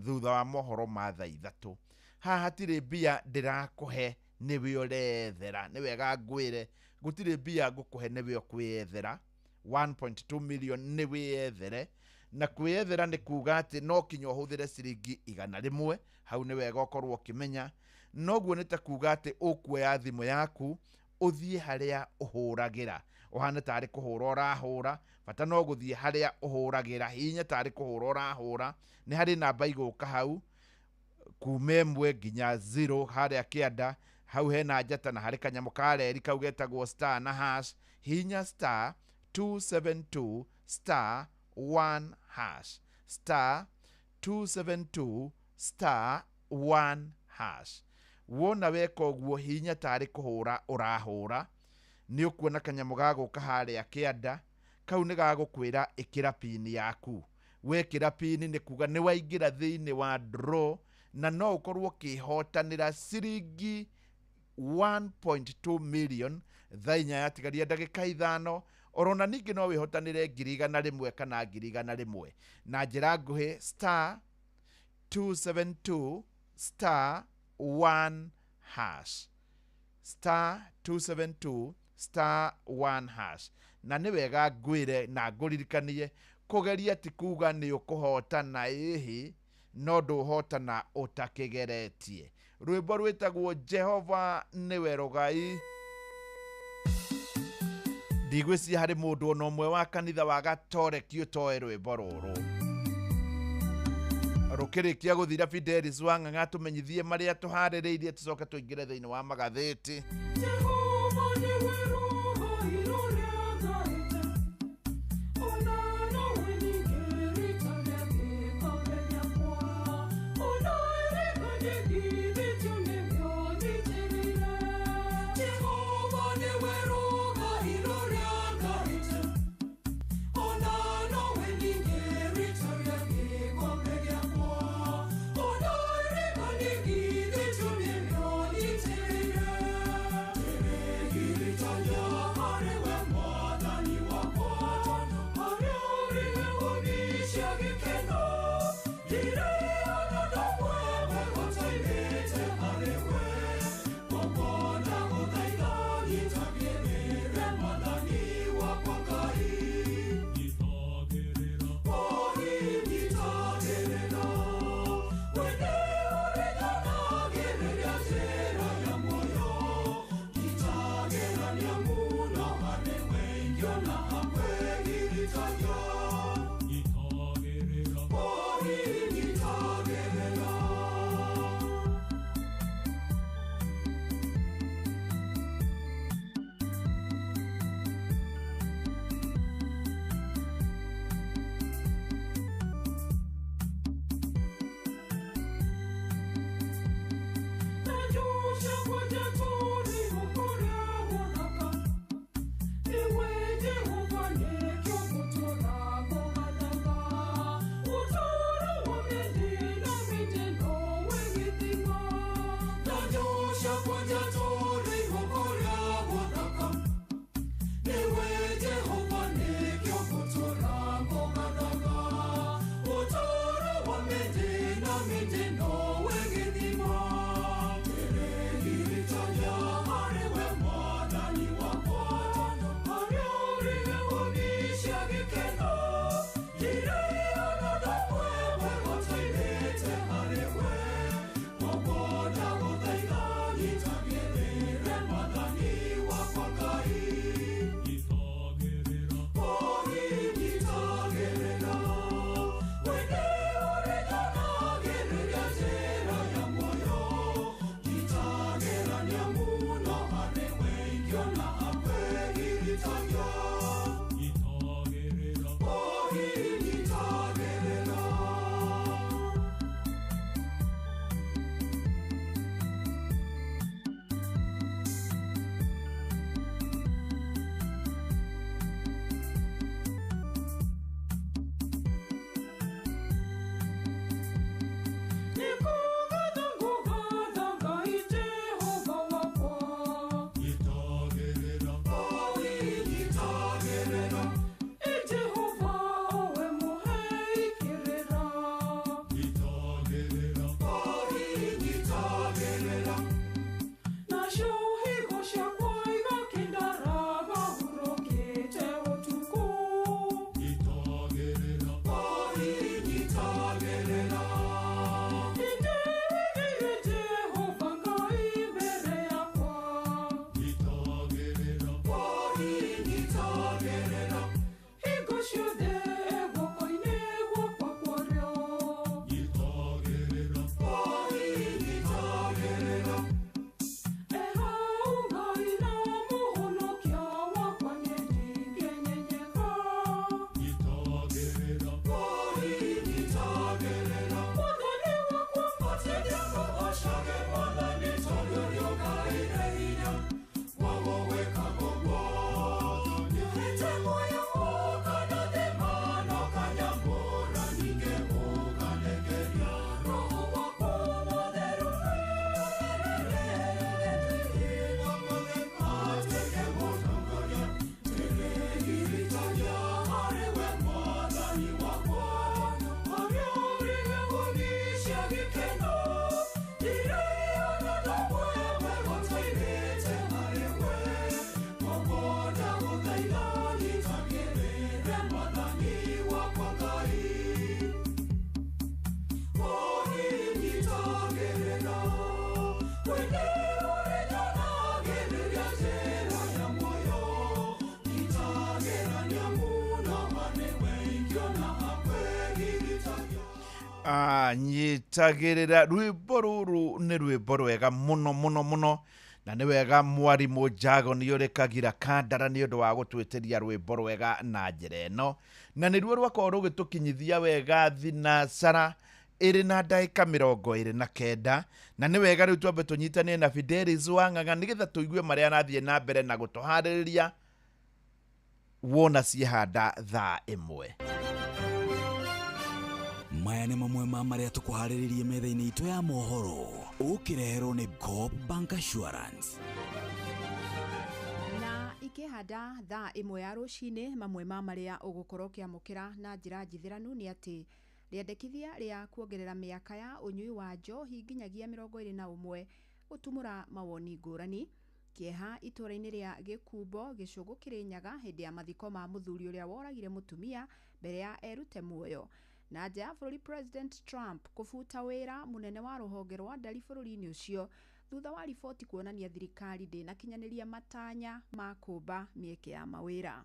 thutha wa mohoro ma thaa 3. Haha hatirĩ mbia ndĩrakũhe nĩwe ũrethera, nĩ wega ngwĩre gũtirĩ mbia ngũkũhe nĩwe ũkwĩyethera. 1.2 million nĩ wĩyethere, na kwĩyethera nĩ kuga atĩ no kinya ũhũthĩre ciringi 100. Hau nĩ wega ũkorwo ũkĩmenya. Noguo nĩ ta kuga atĩ ũkuoya thimũ yaku ũthiĩ harĩa ũhũragĩra, ũhane tarĩ kũhũra ũrahũra, bata no gũthiĩ harĩa ũhũragĩra, hinya tarĩ kũhũra ũrahũra. Nĩ harĩ namba igũka hau kuma 1 nginya 0 harĩa kĩanda hau hena njata, na harĩ kanyamũ ka reri kau getagwo star na hash. Hinya star 272 star 1 hash, star 272 star 1 hash. Wona weka ũguo hinya tarĩ kũhũra ũrahũra, nĩ ũkuona kanyamũ gagũka harĩa kĩanda kau nĩ gagũkwĩra ĩkĩra pini yaku. Wekĩra pini nĩ kuga nĩ waingĩra thĩinĩ wa draw, na no ũkorwo ũkĩhotanĩra ciringi 1.2 million thaa 4 yatigaria ndagĩka 5. Orona ningĩ no wĩhotanĩre 100,000 kana 100,000. Na njĩra nguhĩ star 272 star 1 hash, star 272 star 1 hash. Na nĩ wega ngwĩre na ngũririkanie, kũgeria ti kuga nĩ ũkũhotana, ĩhĩ, no ndũhotana ũtakĩgeretie. Rwĩmbo rwĩtagwo Jehova nĩwe rũgai. Ndigwĩciria harĩ mũndũ ona ũmwe wa kanitha wa Gatoreki ũtoĩ rwĩmbo rũrũ. Rũkĩrĩkia gũthira, Fidelis Wang'ang'a tũmenyithie marĩa tũharĩrĩirie, tũcoke tũingĩre thĩinĩ wa magathĩti. Ona no we ninge Nyitagĩrĩra rwĩmbo rũrũ nĩ rwĩmbo rwega mũno mũno mũno, na nĩ wega mwarimũ Jago nĩ ũrĩ Kagira Kandara nĩ ũndũ wa gũtwĩtĩria rwĩmbo rwega na njĩra ĩno, na nĩruo rwakorwo rũgĩtũkinyithia wega thinacara ĩrĩ na ndagĩka 29. Na nĩ wega rĩu twambe tũnyitanie na Fidelis Wang'ang'a nĩgetha tũigue marĩa arathiĩ na mbere na gũtũharĩrĩria wona ciehanda thaa 1. Maya nĩ mamwe ma marĩa tũkũharĩrĩrie metha-inĩ itũ ya mohoro, ũkĩreherwo nĩ Coop Bank Assurance. Na ikĩhanda thaa 1 ya rũcinĩ, mamwe ma marĩa ũgũkorwo ũkĩamũkĩra na njĩra njithĩranu nĩ atĩ rĩendekithia rĩa kuongerera mĩaka ya ũnyui wa njohi nginyagia 21 gũtumũra mawoni ngũrani. Kĩeha itũũra-inĩ rĩa Gĩkumbo gĩcũgũ Kĩrĩnyaga hĩndĩ ya mathiko ma mũthuri ũrĩa woragire mũtumia mbere ya erute muoyo. Na nja ya bũrũri, President Trump kũbuta wĩra mũnene wa rũhonge rwa ndari bũrũri-inĩ ũcio thutha wa riboti kuonania thirikari ndĩnakinyanĩria matanya ma kũmba mĩeke ya mawĩra.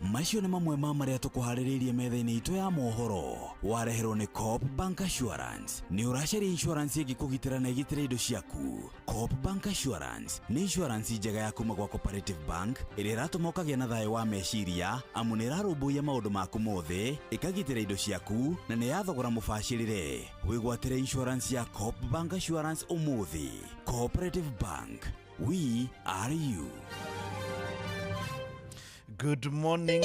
Macio nĩ mamwe ma marĩa tũkũharĩrĩirie metha-inĩ itũ ya mohoro, wareherwo nĩ Coop Bank Assurance. Nĩ ũracaria insurance ĩngĩkũgitĩra na ĩgitĩre indo ciaku? Coop Bank Assurance nĩ insurance njega ya kuma gwa Cooperative Bank ĩrĩa ĩratũma ũkagĩa na thayũ wa meciria, amu nĩ ĩrarũmbũiya maũndũ maku mothe, ĩkagitĩra indo ciaku na nĩ ya thogora mũbacĩrĩre. Wĩgwatĩre insurance ya Coop Bank Assurance ũmũthĩ. Cooperative Bank, we are you. Good morning.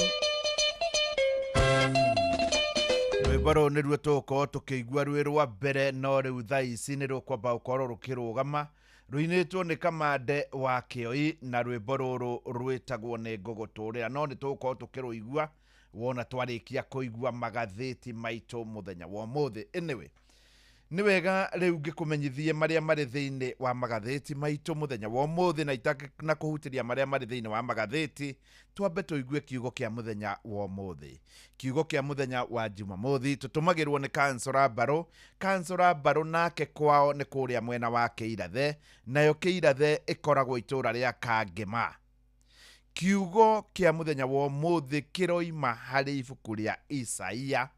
Rwĩmbo rũrũ nĩruo tũgũkorwo tũkĩigua rwĩ rwa mbere, no rĩu thaa ici nĩ rũkwamba gũkorwo rũkĩrũgama. Rũinĩtwo nĩ Kamande wa Kĩoi na rwĩmbo rũrũ rwĩtagwo nĩ ngũgũtũrĩra, no nĩ tũgũkorwo tũkĩrũigua wona twarĩkia kũigua magathĩti maitũ mũthenya wa ũmũthĩ. Anyway, nĩ wega rĩu ngĩkũmenyithie marĩa marĩ thĩinĩ wa magathĩti maitũ mũthenya wa ũmũthĩ, na na kũhutĩria marĩa marĩ thĩinĩ wa magathĩti, twambe tũigue kiugo kĩa mũthenya wa ũmũthĩ. Kiugo kĩa mũthenya wa Jumamothi tũtũmagĩrwo nĩ Kansũra Mbarũ. Kansũra Mbarũ nake kwao nĩ kũrĩa mwena wa Kĩirathe, nayo Kĩirathe ĩkoragwo itũũra rĩa Kangĩma. Kiugo kĩa mũthenya wa ũmũthĩ kĩroima harĩ ibuku rĩa Isaia.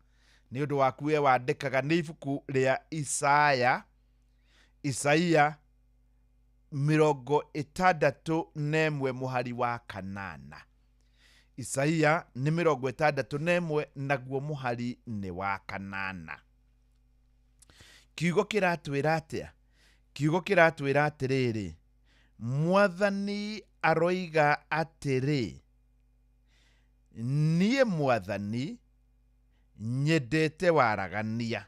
Nĩ ũndũ waku we wandĩkaga, nĩ ibuku rĩa Isaya, Isaia 61 mũhari wa 8. Isaia nĩ 61 naguo mũhari nĩ wa 8. Kiugo kĩratwĩra atĩa? Kiugo kĩratwĩra atĩrĩrĩ, Mwathani aroiga atĩrĩ, niĩ Mwathani nyendete waragania,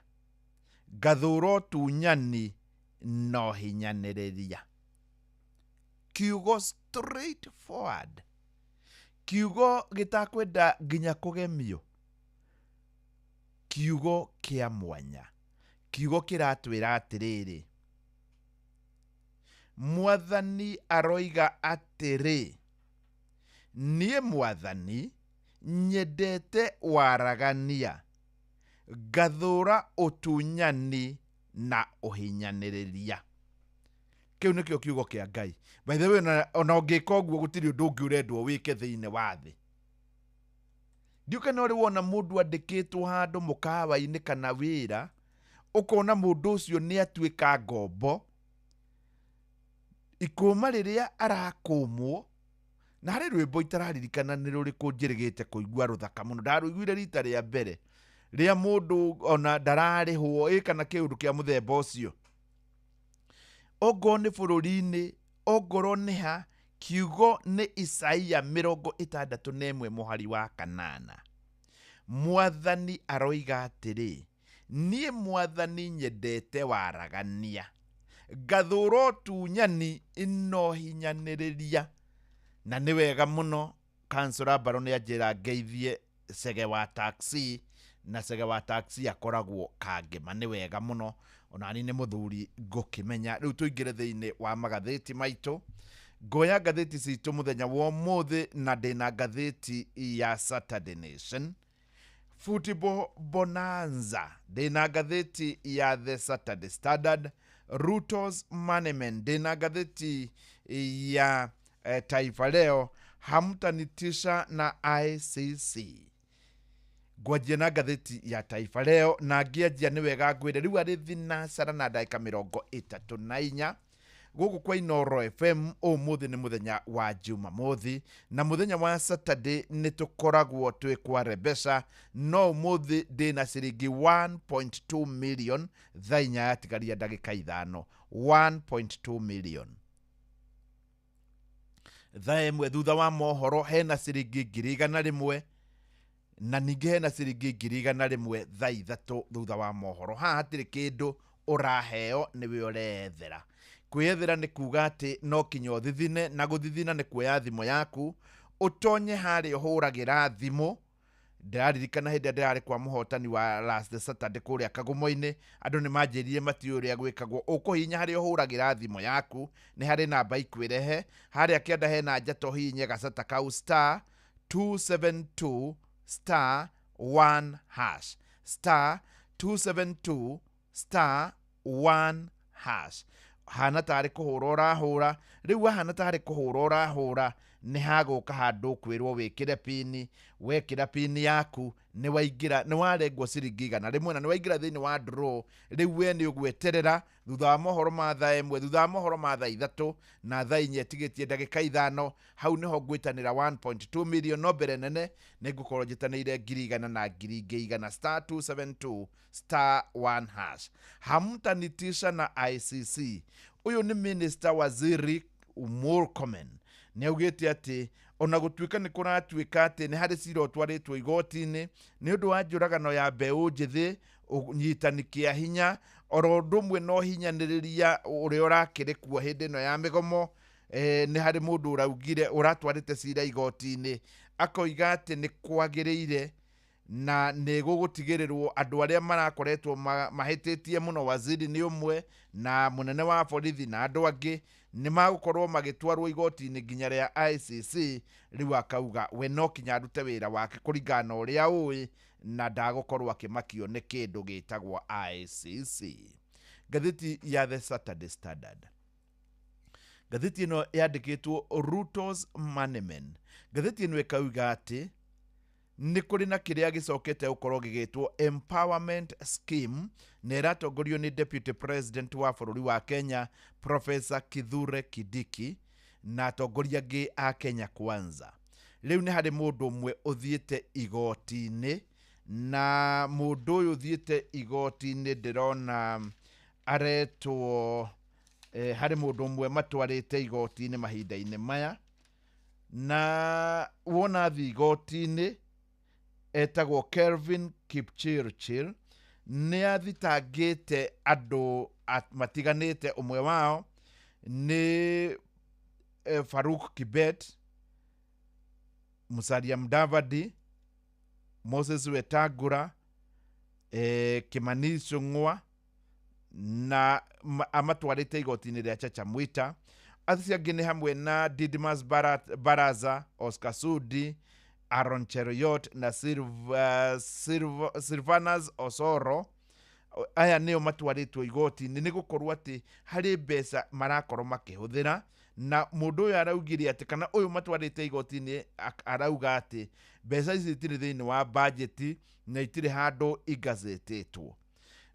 ngathũra ũtunyani no hinyanĩrĩria. Kiugo straight forward, kiugo gĩtakwenda nginya kũgemio, kiugo kĩa mwanya, kiugo kĩratwĩra atĩrĩrĩ, Mwathani aroiga atĩrĩ, niĩ Mwathani nyendete waragania, ngathũra ũtunyani na ũhinyanĩrĩria. Kĩu nĩkĩo kiugo kĩa Ngai. By the way, ona ũngĩka ũguo gũtirĩ ũndũ ũngĩ ũrendwo wĩke thĩinĩ wa thĩ. Ndiũĩ kana ũrĩ wona mũndũ andĩkĩtwo handũ mũkawa-inĩ kana wĩra, ũkona mũndũ ũcio nĩ atuĩka ngombo, ikũma rĩrĩa arakũmwo, na harĩ rwĩmbo itararirikana nĩ rũrĩkũ njĩrĩgĩte kũigua rũthaka mũno, ndarũiguire rita rĩa mbere rĩa mũndũ ona ndararĩhwo ĩ kana kĩũndũ kĩa mũthemba ũcio. Ongorwo nĩ bũrũri-inĩ, ongorwo nĩ ha, kiugo nĩ Isaia 61 mũhari wa 8. Mwathani aroiga atĩrĩ, niĩ Mwathani nyendete waragania, ngathũra ũtunyani no hinyanĩrĩria. Na nĩ wega mũno Kansũra Mbarũ nĩ anjĩra ngeithie Cege wa taxi, na Cege wa taxi akoragwo Kangĩma. Nĩ wega mũno, onani nĩ mũthuri ngũkĩmenya. Rĩu tũingĩre thĩinĩ wa magathĩti maitũ. Ngoya ngathĩti citũ mũthenya wa ũmũthĩ, na ndĩna ngathĩti ya Saturday Nation, Football Bonanza, ndĩna ngathĩti ya The Saturday Standard, Ruto's Moneyman, ndĩna ngathĩti ya Taifa Leo, hamtanitisha na ICC. Ngwanjia na ngathĩti ya Taifa Leo, na ngĩanjia nĩ wega ngwĩre rĩu arĩ thinacara na ndagĩka 34 gũkũ kwa Inoro FM. Ũmũthĩ nĩ mũthenya wa Jumamothi, na mũthenya wa Saturday nĩ tũkoragwo twĩ kwa Rebesha, no ũmũthĩ ndĩna ciringi 1.2 million thaa 4 yatigaria ndagĩka 5. 1.2 million thaa 1 thutha wa mohoro hena ciringi 100,000, na ningĩ hena ciringi 100,000 thaa 3 thutha wa mohoro. Haha hatirĩ kĩndũ ũraheo, nĩwe ũrethera. Kwĩyethera nĩ kuga atĩ no kinya ũthithine, na gũthithina nĩ kuoya thimũ yaku ũtonye harĩa ũhũragĩra thimũ. Ndĩraririkana hĩndĩ ĩrĩa ndĩrarĩ kwa mũhotani wa last Saturday kũrĩa Kagumo-inĩ, andũ nĩ manjĩrire matiũĩ ũrĩa gwĩkagwo. Ũkũhihinya harĩa ũhũragĩra thimũ yaku, nĩ harĩ namba ikwĩrehe harĩa kĩanda hena njata, ũhihinye gacata kau star 272 star 1 hash, star 272 star 1 hash. Hana tarĩ kũhũra ũrahũra rĩu, wahana tarĩ kũhũra ũrahũra, nĩ hagũka handũ kwĩrwo wĩkĩre pini. Wekĩra pini yaku nĩ waingĩra, nĩ warengwo ciringi 100, na nĩ waingĩra thĩinĩ wa draw. Rĩu we nĩ ũgweterera thutha wa mohoro ma thaa 1, thutha wa mohoro ma thaa 3 na thaa 4 ĩtigĩtie ndagĩka 5, hau nĩho ngwĩtanĩra 1.2 million. No mbere nene nĩ ngũkorwo njĩtanĩire 100,000 na 100,000, star 272 star 1 hash. Hamtanitisha na ICC. Ũyũ nĩ Minister Waziri Murkomen, nĩ augĩte atĩ ona gũtuĩka nĩ kũratuĩka atĩ nĩ harĩ cira ũtwarĩtwo igoti-inĩ nĩ ũndũ wa njũragano ya mbeũ njĩthĩ, ũnyitani kĩa hinya, oro ũndũ ũmwe na ũhinyanĩrĩria ũrĩa ũrakĩrĩ kuo hĩndĩ ĩno ya mĩgomo. Nĩ harĩ mũndũ ũraugire ũratwarĩte cira igoti-inĩ, akoiga atĩ nĩ kwagĩrĩire na nĩ gũgũtigĩrĩrwo andũ arĩa marakoretwo mahĩtĩtie mũno, waziri nĩ ũmwe na mũnene wa borithi na andũ angĩ, nĩ magũkorwo magĩtwarwo igoti-inĩ nginya rĩa ICC. Rĩu akauga we no kinya arute wĩra wake kũringana na ũrĩa ũĩ, na ndagũkorwo akĩmakio nĩ kĩndũ gĩtagwo ICC. Ngathĩti ya The Saturday Standard, ngathĩti ĩno yandĩkĩtwo Ruto's Moneymen. Ngathĩti ĩno ĩkauga atĩ nĩ kũrĩ na kĩrĩa gĩcokete gũkorwo gĩgĩtwo Empowerment Scheme, na ĩratongorio nĩ Deputy President wa bũrũri wa Kenya Professor Kithure Kindiki na atongoria angĩ a Kenya Kwanza. Rĩu nĩ harĩ mũndũ ũmwe ũthiĩte igoti-inĩ, na mũndũ ũyũ ũthiĩte igoti-inĩ ndĩrona aretwo harĩ mũndũ ũmwe matwarĩte igoti-inĩ mahinda-inĩ maya, na wona thi igoti-inĩ etagwo Kelvin Kipchirchir. Nĩ athitangĩte andũ matiganĩte, ũmwe wao nĩ Faruk Kibet, Musalia Mudavadi, Moses Wetangula, Kimani Ichung'wa, na amatwarĩte igoti-inĩ rĩa Chacha Mwita. Acio angĩ nĩ hamwe na Didmus Baraza, Oscar Sudi, Aaron Cheruiyot na Silvanus Osoro. Aya nĩo matwarĩtwo igoti-inĩ nĩ gũkorwo atĩ harĩ mbeca marakorwo makĩhũthĩra, na mũndũ ũyũ araugire atĩ, kana ũyũ matwarĩte igoti-inĩ arauga atĩ mbeca ici itirĩ thĩinĩ wa bajeti na itirĩ handũ igazetĩtwo.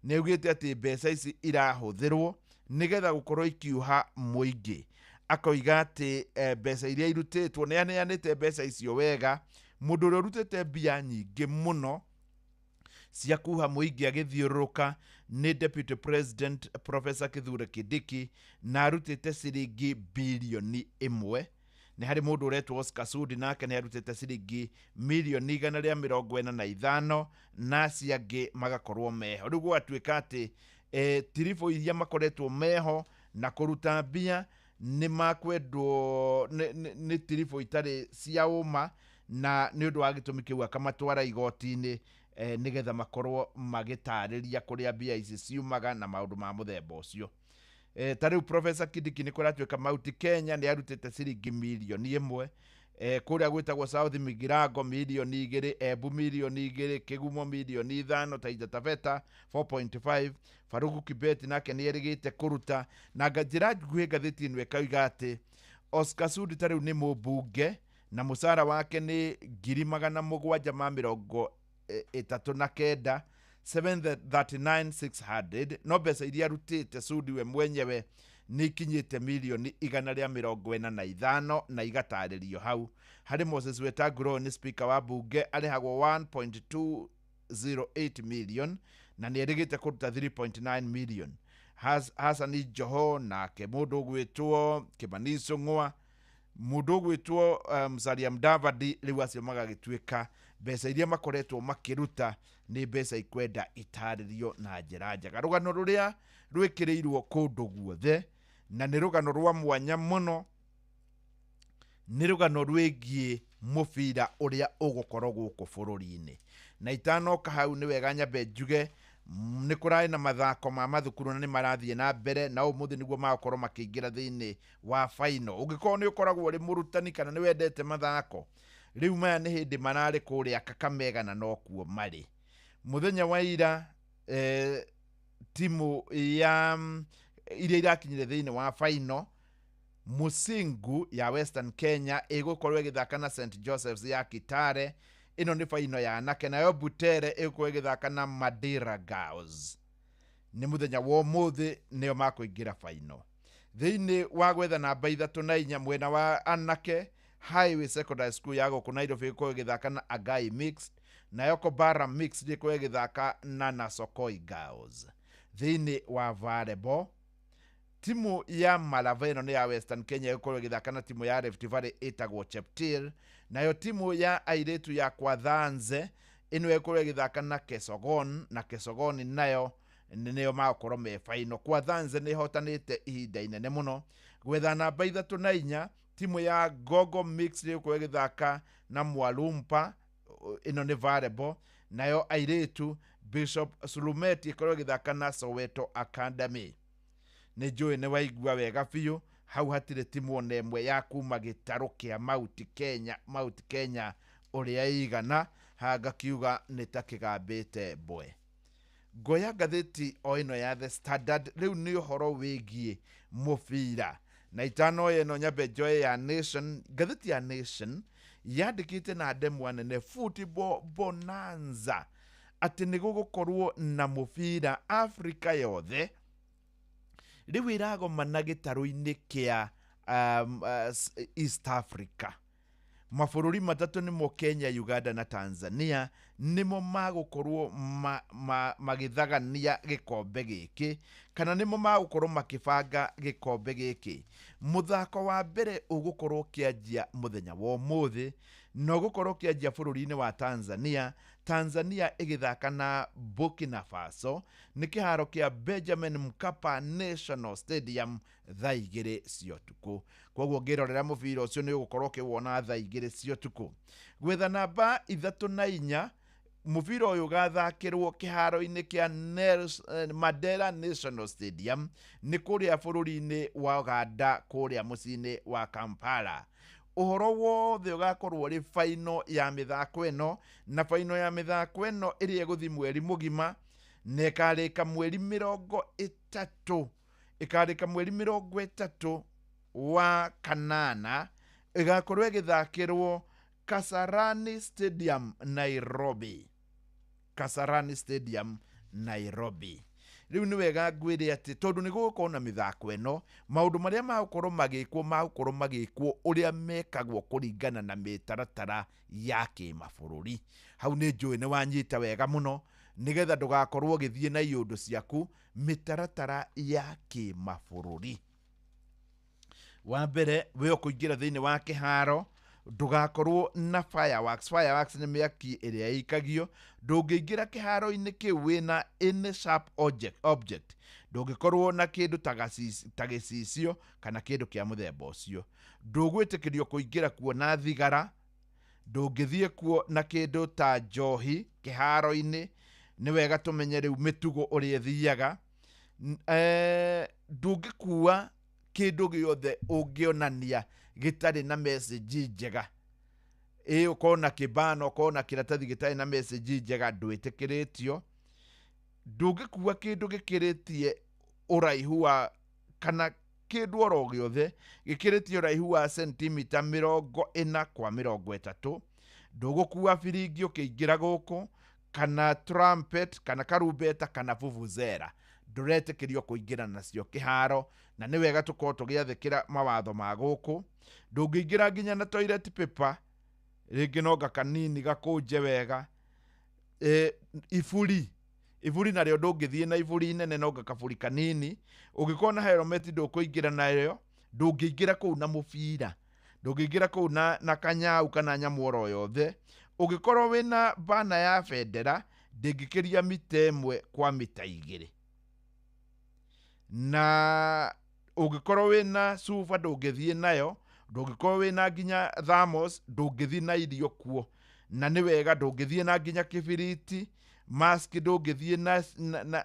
Nĩ augĩte atĩ mbeca ici irahũthĩrwo nĩgetha gũkorwo ikiuha mũingĩ. Akoiga atĩ mbeca iria irutĩtwo, nĩ aneanĩte mbeca icio wega. Mũndũ ũrĩa ũrutĩte mbia nyingĩ mũno cia kuha mũingĩ agĩthiũrũrũka nĩ Deputy President Professor Kithure Kindiki, na arutĩte ciringi birioni 1. Nĩ harĩ mũndũ ũretwo Oscar Sudi, nake nĩ arutĩte ciringi mirioni 145, na acio angĩ magakorwo meho. Rĩu gũgatuĩka atĩ tiribũ iria makoretwo meho na kũruta mbia nĩ makwendwo nĩ tiribũ itarĩ cia ũma, na nĩ ũndũ wa gĩtũmi kĩu akamatwara igoti-inĩ nĩgetha makorwo magĩtarĩria kũrĩa mbia ici ciumaga na maũndũ ma mũthemba ũcio. Ta rĩu Professor Kindiki nĩ kũratuĩka Mount Kenya nĩ arutĩte ciringi mirioni 1, kũrĩa gwĩtagwo South Migirango mirioni 2, Embu mirioni 2, Kĩgumo mirioni 5, Taita Taveta 4.5. Faruku Kibet nake nĩ erĩgĩte kũruta. Na njĩra nguhĩ ngathĩti ĩno ĩkauga atĩ Oscar Sudi ta rĩu nĩ mũmbunge na mũcara wake nĩ 720,000 ĩtatũ na kenda, 739,600. No mbeca iria arutĩte Sudi we mwenyewe nĩ ikinyĩte mirioni 145 na igatarĩrio hau. Harĩ Moses Wetangula, ũyũ nĩ speaker wa bunge, arĩhagwo 1.208 million na nĩ erĩgĩte kũruta 3.9 million. Hasani Joho, nake mũndũ ũgwĩtwo Kimani Ichung'wa, mũndũ ũgwĩtwo Musalia Mudavadi, rĩu acio magagĩtuĩka mbeca iria makoretwo makĩruta nĩ mbeca ikwenda itarĩrio na njĩra njega. Rũgano rũrĩa rwĩkĩrĩirwo kũndũ guothe na nĩ rũgano rwa mwanya mũno, nĩ rũgano rwĩgiĩ mũbira ũrĩa ũgũkorwo gũkũ bũrũri-inĩ. Na itanoka hau, nĩ wega nyambe njuge nĩ kũrarĩ na mathako ma mathukuru na nĩ marathiĩ na mbere, na ũmũthĩ nĩguo magũkorwo makĩingĩra thĩinĩ wa final. Ũngĩkorwo nĩ ũkoragwo ũrĩ mũrutani kana nĩ wendete mathako, rĩu maya nĩ hĩndĩ mararĩ kũrĩa Kakamega na nokuo marĩ mũthenya wa ira. Timu ya iria irakinyire thĩinĩ wa final, Musingu ya Western Kenya ĩgũkorwo ĩgĩthaka na St Joseph's ya Kitale. Ĩno nĩ final ya anake. Nayo Butere ĩgũkorwo ĩgĩthaka na Madira Girls. Nĩ mũthenya wa ũmũthĩ nĩo makũingĩra final. Thĩinĩ wa gwetha namba 3 na 4, mwena wa anake, Highway Secondary School ya gũkũ Nairobi ĩgũkorwo ĩgĩthaka na Agai Mixed, nayo Kobara Mixed ĩgũkorwo ĩgĩthaka na Nasokoi Girls. Thĩinĩ wa volleyball, timu ya Malava, ĩno nĩ ya Western Kenya, ĩgũkorwo ĩgĩthaka na timu ya Rift Valley ĩtagwo Cheptil. Nayo timu ya airĩtu ya Kwathanze ĩno ĩgũkorwo ĩgĩthaka na Kesogon, na Kesogon nayo nĩo magũkorwo me final. Kwathanze nĩ ĩhotanĩte ihinda inene mũno. Gwetha namba 3 na 4, timu ya Gogo Mixed ĩgũkorwo ĩgĩthaka na Mwalumpa. Ĩno nĩ volleyball. Nayo airĩtu, Bishop Sulumeti ĩkorwo ĩgĩthaka na Soweto Academy. Nĩ njũĩ nĩ waigua wega biũ, hau hatirĩ timu ona ĩmwe ya kuma gĩtarũ kĩa Mount Kenya. Mount Kenya ũrĩa ĩigana hangakiuga nĩ ta kĩgambĩte mbwe. Ngoya ngathĩti o ĩno ya The Standard, rĩu nĩ ũhoro wĩgiĩ mũbira. Na itanoya ĩno, nyambe njoe ya Nation. Ngathĩti ya Nation yandĩkĩte na ndemwa nene "Football Bonanza", atĩ nĩ gũgũkorwo na mũbira Afrika yothe rĩu ĩragomana gĩtarũ-inĩ kĩa East Africa. Mabũrũri matatũ nĩmo Kenya, Uganda na Tanzania, nĩmo magũkorwo magĩthagania gĩkombe gĩkĩ, kana nĩmo magũkorwo makĩbanga gĩkombe gĩkĩ. Mũthako wa mbere ũgũkorwo ũkĩanjia mũthenya wa ũmũthĩ na ũgũkorwo ũkĩanjia bũrũri-inĩ wa Tanzania, Tanzania ĩgĩthaka na Burkina Faso nĩ kĩharo kĩa Benjamin Mkapa National Stadium thaa 2 cia ũtukũ. Koguo ngĩrorera mũbira ũcio nĩ ũgũkorwo ũkĩwona thaa 2 cia ũtukũ. Gwetha namba 3 na 4, mũbira ũyũ ũgathakĩrwo kĩharo-inĩ kĩa Mandela National Stadium, nĩ kũrĩa bũrũri-inĩ wa Uganda, kũrĩa mũciĩ-inĩ wa Kampala. Ũhoro wothe ũgakorwo ũrĩ final ya mĩthako ĩno, na final ya mĩthako ĩno ĩrĩa ĩgũthiĩ mweri mũgima na ĩkarĩka mweri 30, ĩkarĩka mweri 30 wa kanana, ĩgakorwo ĩgĩthakĩrwo Kasarani Stadium, Nairobi. Kasarani Stadium, Nairobi. Rĩu nĩ wega ngwĩre atĩ tondũ nĩ gũgũkorwo na mĩthako ĩno, maũndũ marĩa magũkorwo magĩkwo, magũkorwo magĩkwo ũrĩa mekagwo kũringana na mĩtaratara ya kĩmabũrũri. Hau nĩ njũĩ nĩ wanyita wega mũno, nĩgetha ndũgakorwo ũgĩthiĩ na iũndũ ciaku. Mĩtaratara ya kĩmabũrũri, wa mbere, we ũkũingĩra thĩinĩ wa kĩharo ndũgakorwo na fireworks. Fireworks nĩ mĩaki ĩrĩa ĩikagio. Ndũngĩingĩra kĩharo-inĩ kĩu wĩna any sharp object. Ndũngĩkorwo na kĩndũ ta gĩcicio kana kĩndũ kĩa mũthemba ũcio. Ndũgwĩtĩkĩrio kũingĩra kuo na thigara. Ndũngĩthiĩ kuo na kĩndũ ta njohi kĩharo-inĩ. Nĩ wega tũmenye rĩu mĩtugo ũrĩa ĩthiaga. Ndũngĩkua kĩndũ gĩothe ũngĩonania gĩtarĩ na message njega. Ĩ ũkorwo na kĩbano, ũkorwo na kĩratathi gĩtarĩ na message njega, ndwĩtĩkĩrĩtio. Ndũngĩkua kĩndũ gĩkĩrĩtie ũraihu wa, kana kĩndũ oro gĩothe gĩkĩrĩtie ũraihu wa sentimita 40 kwa 30. Ndũgũkua biringi ũkĩingĩra gũkũ. Kana trumpet, kana karumbeta, kana vuvuzela, ndũretĩkĩrio kũingĩra nacio kĩharo. Na nĩ wega tũkorwo tũgĩathĩkĩra mawatho ma gũkũ. Ndũngĩingĩra nginya na toilet paper, rĩngĩ nonga kanini gakũnje wega. Iburi, iburi narĩo ndũngĩthiĩ na iburi inene, nonga kaburi kanini. Ũngĩkorwo na helmet ndũkũingĩra nayo. Ndũngĩingĩra kũu na mũbira, ndũngĩingĩra kũu na kanyau kana nyamũ oro yothe. Ũngĩkorwo wĩna bana ya bendera, ndĩngĩkĩria mita 1 kwa mita 2. Na ũngĩkorwo wĩna cuba ndũngĩthiĩ nayo. Ndũngĩkorwo wĩna nginya thermos, ndũngĩthiĩ na irio kuo. Na nĩ wega ndũngĩthiĩ na nginya kĩbiriti, mask ndũngĩthiĩ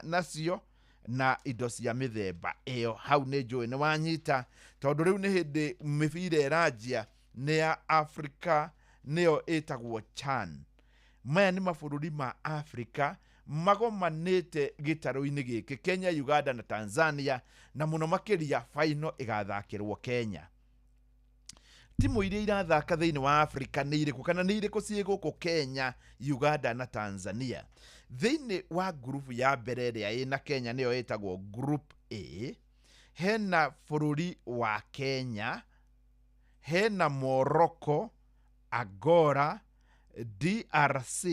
nacio, na indo cia mĩthemba ĩyo. Hau nĩ njũĩ nĩ wanyita, tondũ rĩu nĩ hĩndĩ mĩbira ĩranjia, nĩ ya Africa, nĩyo ĩtagwo CHAN. Maya nĩ mabũrũri ma Africa magomanĩte gĩtarũ-inĩ gĩkĩ, Kenya, Uganda na Tanzania, na mũno makĩria final ĩgathakĩrwo Kenya. Timu iria irathaka thĩinĩ wa Africa nĩ irĩkũ, kana nĩ irĩkũ ciĩ gũkũ Kenya, Uganda na Tanzania? Thĩinĩ wa ngurubu ya mbere ĩrĩa ĩna Kenya, nĩyo ĩtagwo Group A, hena bũrũri wa Kenya, hena Morocco, Angola, DRC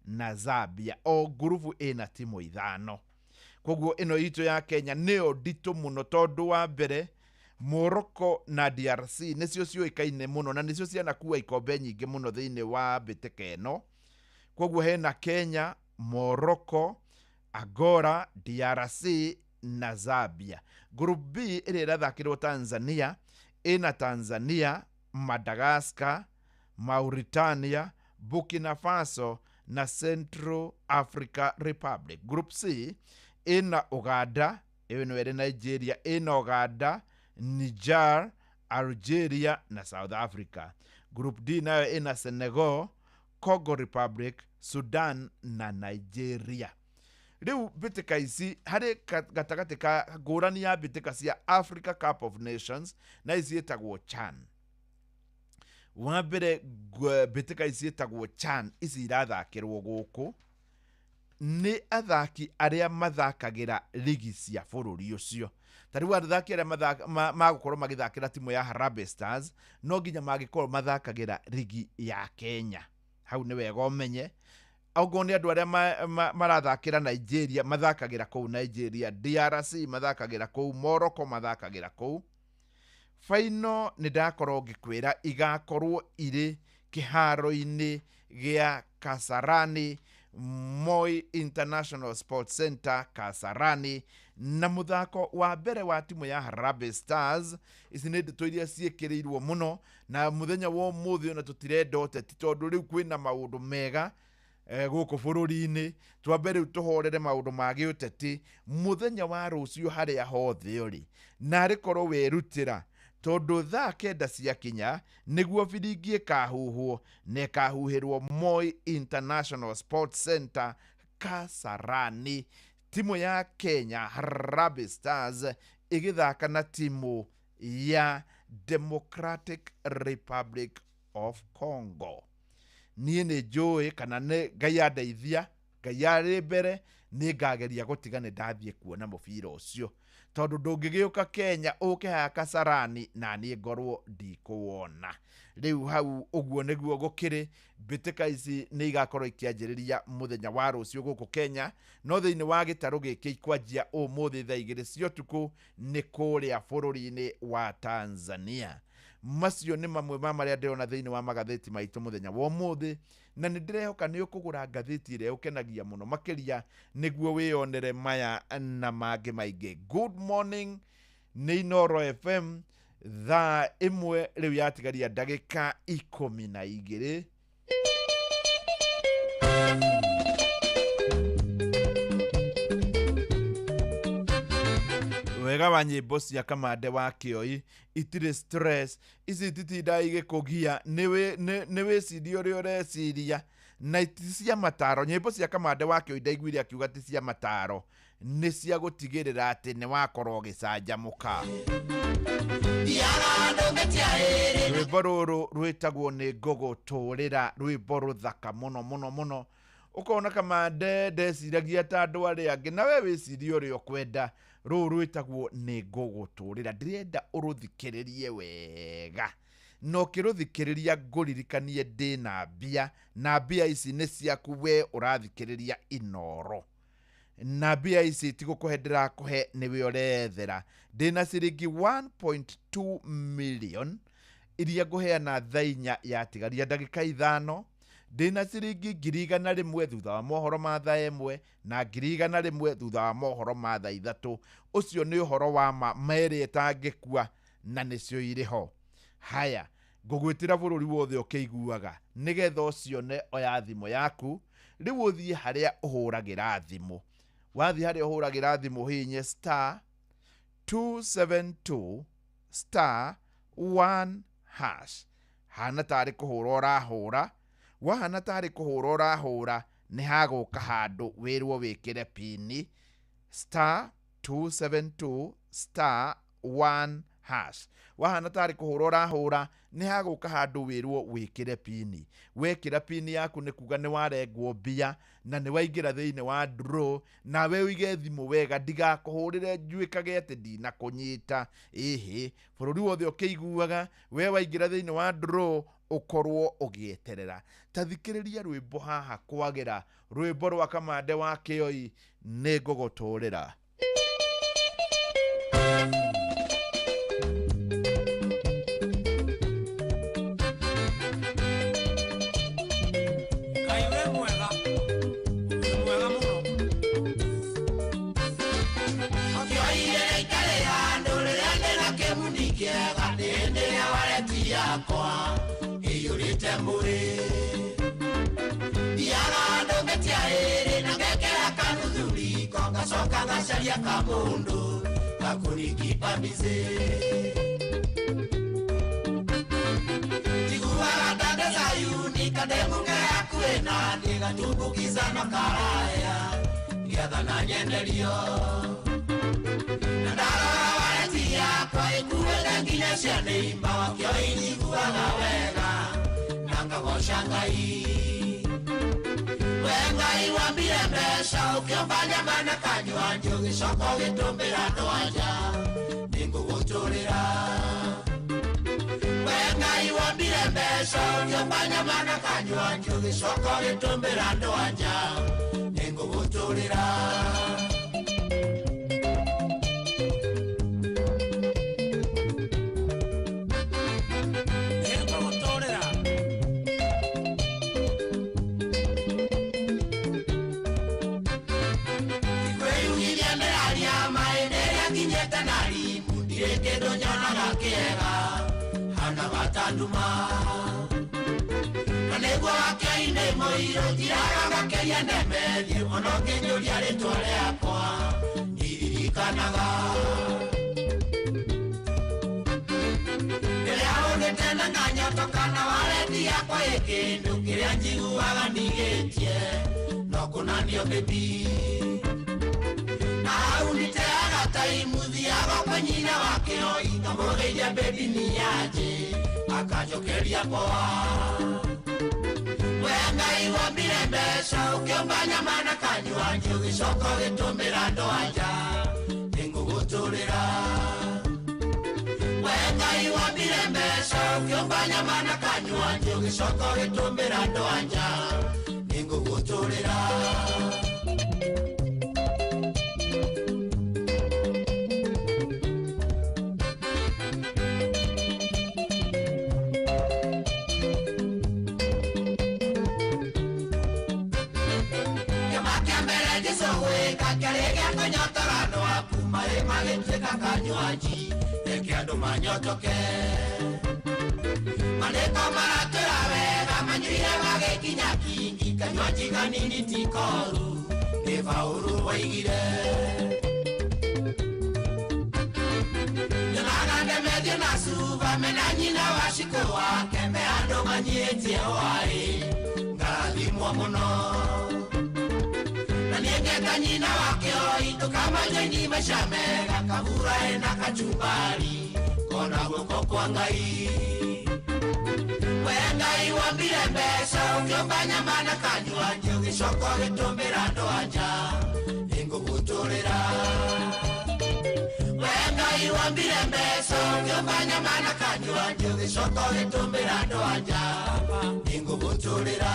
na Zambia. O ngurubu ĩna timu 5. Koguo ĩno itũ ya Kenya nĩyo nditũ mũno, tondũ wa mbere Morocco na DRC nĩcio ciũĩkaine mũno na nĩcio cianakua ikombe nyingĩ mũno thĩinĩ wa mbĩtĩka ĩno. Koguo hena Kenya, Morocco, Angola, DRC na Zambia. Group B ĩrĩa ĩrathakĩrwo Tanzania, ĩna Tanzania, Madagascar, Mauritania, Burkina Faso na Central Africa Republic. Group C ĩna Uganda, ĩyo nĩyo ĩrĩ Nigeria, ĩna Uganda, Niger, Algeria na South Africa. Group D nayo ĩna Senegal, Congo Republic, Sudan na Nigeria. Rĩu mbĩtĩka ici harĩ gatagatĩ ka ngũrani ya mbĩtĩka cia Africa Cup of Nations, na ici ĩtagwo CHAN. Wa mbere, mbĩtĩka ici ĩtagwo CHAN, ici irathakĩrwo gũkũ nĩ athaki arĩa mathakagĩra ligi cia bũrũri ũcio. Ta rĩu athaki arĩa magũkorwo magĩthakĩra timu ya Harambee Stars no nginya mangĩkorwo mathakagĩra ligi ya Kenya. Hau nĩ wega ũmenye. Okorwo nĩ andũ arĩa marathakĩra Nigeria, mathakagĩra kũu Nigeria, DRC mathakagĩra kũu, Morocco mathakagĩra kũu. Final nĩ ndakorwo ngĩkwĩra igakorwo irĩ kĩharo-inĩ gĩa Kasarani, Moi International Sports Center Kasarani, na mũthako wa mbere wa timu ya Harambee Stars. Ici nĩ ndeto iria ciĩkĩrĩirwo mũno, na mũthenya wa ũmũthĩ ona tũtirenda ũteti, tondũ rĩu kwĩna maũndũ mega gũkũ bũrũri-inĩ. Twambe rĩu tũhorere maũndũ ma gĩũteti. Mũthenya wa rũciũ harĩa hothe ũrĩ, na arĩ korwo werutĩra, tondũ thaa 9 ciakinya nĩguo biringi ĩkahuhwo, na ĩkahuhĩrwo Moi International Sports Center Kasarani. Timu ya Kenya Harambee Stars ĩgĩthaka na timu ya Democratic Republic of Congo. Niĩ nĩ njũĩ kana nĩ Ngai andeithia, Ngai arĩ mbere, nĩ ngageria gũtiga nĩ ndathiĩ kuona mũbira ũcio, tondũ ndũngĩgĩũka Kenya ũke haha Kasarani na niĩ ngorwo ndikũwona. Rĩu hau ũguo nĩguo gũkĩrĩ. Mbĩtĩka ici nĩ igakorwo ikĩanjĩrĩria mũthenya wa rũciũ gũkũ Kenya, no thĩinĩ wa gĩtarũ gĩkĩ ikwanjia ũmũthĩ thaa 2 cia ũtukũ nĩ kũrĩa bũrũri-inĩ wa Tanzania. Macio nĩ mamwe ma marĩa ndĩrona thĩinĩ wa magathĩti maitũ mũthenya wa ũmũthĩ, na nĩ ndĩrehoka nĩ ũkũgũra ngathĩti ĩrĩa ũkenagia mũno makĩria nĩguo wĩyonere maya na mangĩ maingĩ. Good morning, nĩ Inooro FM, thaa 1 rĩu yatigaria ndagĩka 12. Wega wa nyĩmbo cia Kamande wa Kĩoi itirĩ stress, ici ititindaga igĩkũgia, nĩ wĩciria ũrĩa ũreciria, na ti cia mataro. Nyĩmbo cia Kamande wa Kĩoi ndaiguire akiuga ti cia mataro, nĩ cia gũtigĩrĩra atĩ nĩ wakorwo ũgĩcanjamũka. Rwĩmbo rũrũ rwĩtagwo nĩ ngũgũtũrĩra, rwĩmbo rũthaka mũno mũno mũno. Ũkona Kamande ndeciragia ta andũ arĩa angĩ, na we wĩcirie ũrĩa ũkwenda. Rũũ rwĩtagwo nĩ ngũgũtũrĩra. Ndĩrenda ũrũthikĩrĩrie wega, na ũkĩrũthikĩrĩria ngũririkanie ndĩna mbia, na mbia ici nĩ ciaku we ũrathikĩrĩria Inoro, na mbia ici ti gũkũhe ndĩrakũhe, nĩwe ũrethera. Ndĩna ciringi 1.2 million iria ngũheana thaa 4 yatigaria ndagĩka 5. Ndĩna ciringi 100,000 thutha wa mohoro ma thaa 1 na 100,000 thutha wa mohoro ma thaa 3. Ũcio nĩ ũhoro wa ma merĩ ĩtangĩkua, na nĩcio irĩ ho. Haya, ngũgwĩtĩra bũrũri wothe ũkĩiguaga, nĩgetha ũcione. Oya thimũ yaku rĩu, ũthiĩ harĩa ũhũragĩra thimũ. Wathiĩ harĩa ũhũragĩra thimũ, hihinye star 272 star 1 hash. Hana tarĩ kũhũra ũrahũra, wahana tarĩ kũhũra ũrahũra, nĩ hagũka handũ wĩrwo wĩkĩre pini. Star 272 star 1 hash. Wahana tarĩ kũhũra ũrahũra, nĩ hagũka handũ wĩrwo wĩkĩre pini. Wekĩra pini yaku, nĩ kuga nĩ warengwo mbia na nĩ waingĩra thĩinĩ wa draw. Nawe ũige thimũ wega, ndigakũhũrĩre njuĩkage atĩ ndinakũnyita. Ĩhĩ, bũrũri wothe ũkĩiguaga, we waingĩra thĩinĩ wa draw, ũkorwo ũgĩeterera. Ta thikĩrĩria rwĩmbo haha, kwagĩra rwĩmbo rwa Kamande wa Kĩoi, nĩ ngũgũtũrĩra. Ngai wĩ mwega, wĩ mwega mũno. Akĩoire itarĩ handũ rĩrĩa ndĩna kĩguni kĩega, nĩ hĩndĩ ĩrĩa wareti yakwa ĩiyũrĩte mũrĩ. Thiaga handũ ngetia ĩrĩ na ngekĩra kanuthu riko, ngacoka ngacaria kamũndũ gakũnikipa busy. Njiguaga ta ndĩ Zayuni kandemu ke hakuhĩ naniĩ, gatumbukiza na karaya ngĩathana nyenderio. Na ndarora wareti yakwa ĩkuĩte nginya cia nĩimba, wakĩoi njiguaga wega na ngagoca Ngai. We Ngai wambire mbeca, ũkĩũmba nyama na kanywanji, ũgĩcoka ũgĩtũmbĩra andũ anja, nĩngũgũtũrĩra. We Ngai wambire mbeca, ũkĩũmba nyama na kanywanji, ũgĩcoka ũgĩtũmbĩra andũ anja, nĩngũgũtũrĩra. Nĩngũgũtũrĩra. Kwĩyugithia ndĩraria maĩ rĩrĩa nginyĩte na rimu, ndirĩ kĩndũ nyonaga kĩega hana batanduma. Na nĩguo wakĩoinĩ mũirũ njiraga ngakĩria ndemethiĩ, ona ũkĩnjũria rĩtwa rĩakwa ndiririkanaga. Rĩrĩa ũgĩte na nganyotoka na wareti yakwa ĩ kĩndũ kĩrĩa njiguaga ndigĩtie, no kũnanio baby. Na hau nĩteaga taimu, thiaga kwa nyina wa kĩoi, ngamũgeithia baby nĩ aje, akanjokeria poa. We Ngai wambire mbeca, ũkĩũmba nyama na kanywanji, ũgĩcoka ũgĩtũmĩra andũ anja, nĩngũgũtũrĩra. We Ngai wambire mbeca, ũkĩũmba nyama na kanywanji, ũgĩcoka ũgĩtũmĩra andũ anja, nĩngũgũtũrĩra. Kĩama kĩa mbere Jesũ gwĩka kĩarĩ gĩa kũnyotora andũ aku, marĩ magĩtuĩka kanywanji, reke andũ manyotoke. Maandĩko maratwĩra wega, manyuire magĩkinya kingi, kanywanji kanini ti koru, nĩ Paũlũ woigire. Nyonaga Ndemethio na Cuba mena nyina wa Shikũ wake, me andũ manyiĩtie hwaĩ, ngarathimwo mũno. Na niĩ ngeta nyina wa kĩoi, tũkamanjoini maica mega, kabura ĩna kachumbari, kona guoko kwa Ngai. We Ngai wambire mbeca ũkĩũmba nyama na kanyuanji ũgĩcoka ũgĩtũmĩra andũ anja nĩngũgũtũrĩra. We Ngai wambire mbeca ũkĩũmba nyama na kanyuanji ũgĩcoka ũgĩtũmĩra andũ anja nĩngũgũtũrĩra.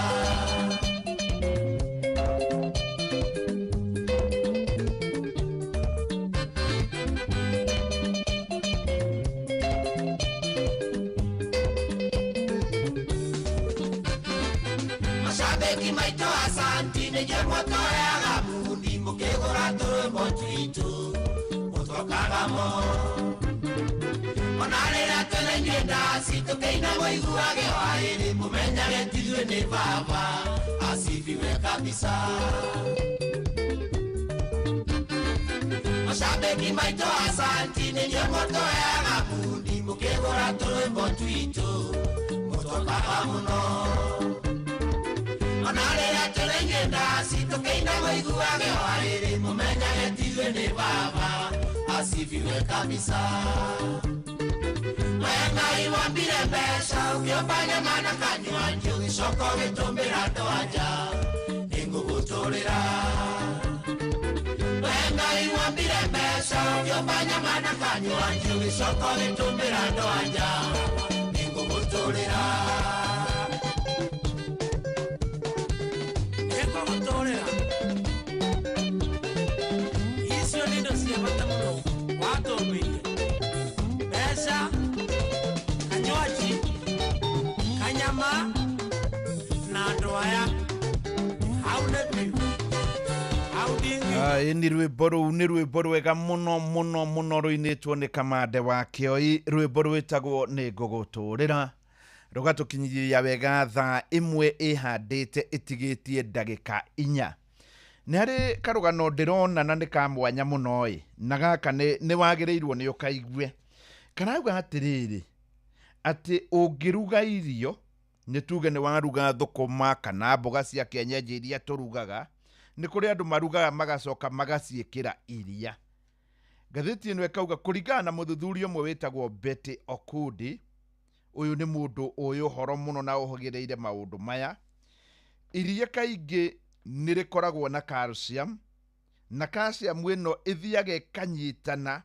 Mashabiki maitũ asanti nĩnyuĩ mũtũheaga mundi mũkĩgũra tũrwĩmbo twitũ mũtwakaga mo. Ona rĩrĩa twĩna inyuĩ ndaci tũkĩina mũiguage hwaĩrĩ mũmenyage ti ithuĩ nĩ baba asifiwe kabisa. Mashabiki maitũ asanti nĩnyuĩ mũtũheaga mundi mũkĩgũra tũrwĩmbo twitũ mũtwakaga mũno. Ona rĩrĩa twĩna inyuĩ ndaci tũkĩina mũiguage hwaĩrĩ mũmenyage ti ithuĩ nĩ baba asifiwe kabisa. We Ngai wambire mbeca ũkĩũmba nyama na kanyuanji ũgĩcoka ũgĩtũmĩra andũ anja nĩngũgũtũrĩra. We Ngai wambire mbeca ũkĩũmba nyama na kanyuanji ũgĩcoka ũgĩtũmĩra andũ anja nĩngũgũtũrĩra. Nĩngũgũtũrĩra. Icio nĩ indo cia bata mũno watũmbĩire. Mbeca, kanywaji, kanyama na andũ aya. Hau nĩ biũ. Hau ndingiuga. Ĩ nĩ rwĩmbo rũu nĩ rwĩmbo rwega mũno mũno mũno rũinĩtwo nĩ Kamande wa Kĩoi, rwĩmbo rwĩtagwo nĩ ngũgũtũrĩra. Rũgatũkinyithia wega thaa 1 ĩhandĩte ĩtigĩtie ndagĩka 4. Nĩ harĩ karũgano ndĩrona na nĩ ka mwanya mũno ĩ, na gaka nĩ wagĩrĩirwo nĩ ũkaigue. Karauga atĩrĩrĩ, atĩ ũngĩruga irio, nĩ tuge nĩ waruga thũkũma kana mboga cia kienyeji iria tũrugaga, nĩ kũrĩ andũ marugaga magacoka magaciĩkĩra iria. Ngathĩti ĩno ĩkauga kũringana na mũthuthuria ũmwe wĩtagwo Betty Okundi, ũyũ nĩ mũndũ ũĩ ũhoro mũno na ũhĩgĩrĩire maũndũ maya, iria kaingĩ nĩ rĩkoragwo na calcium, na calcium ĩno ĩthiaga ĩkanyitana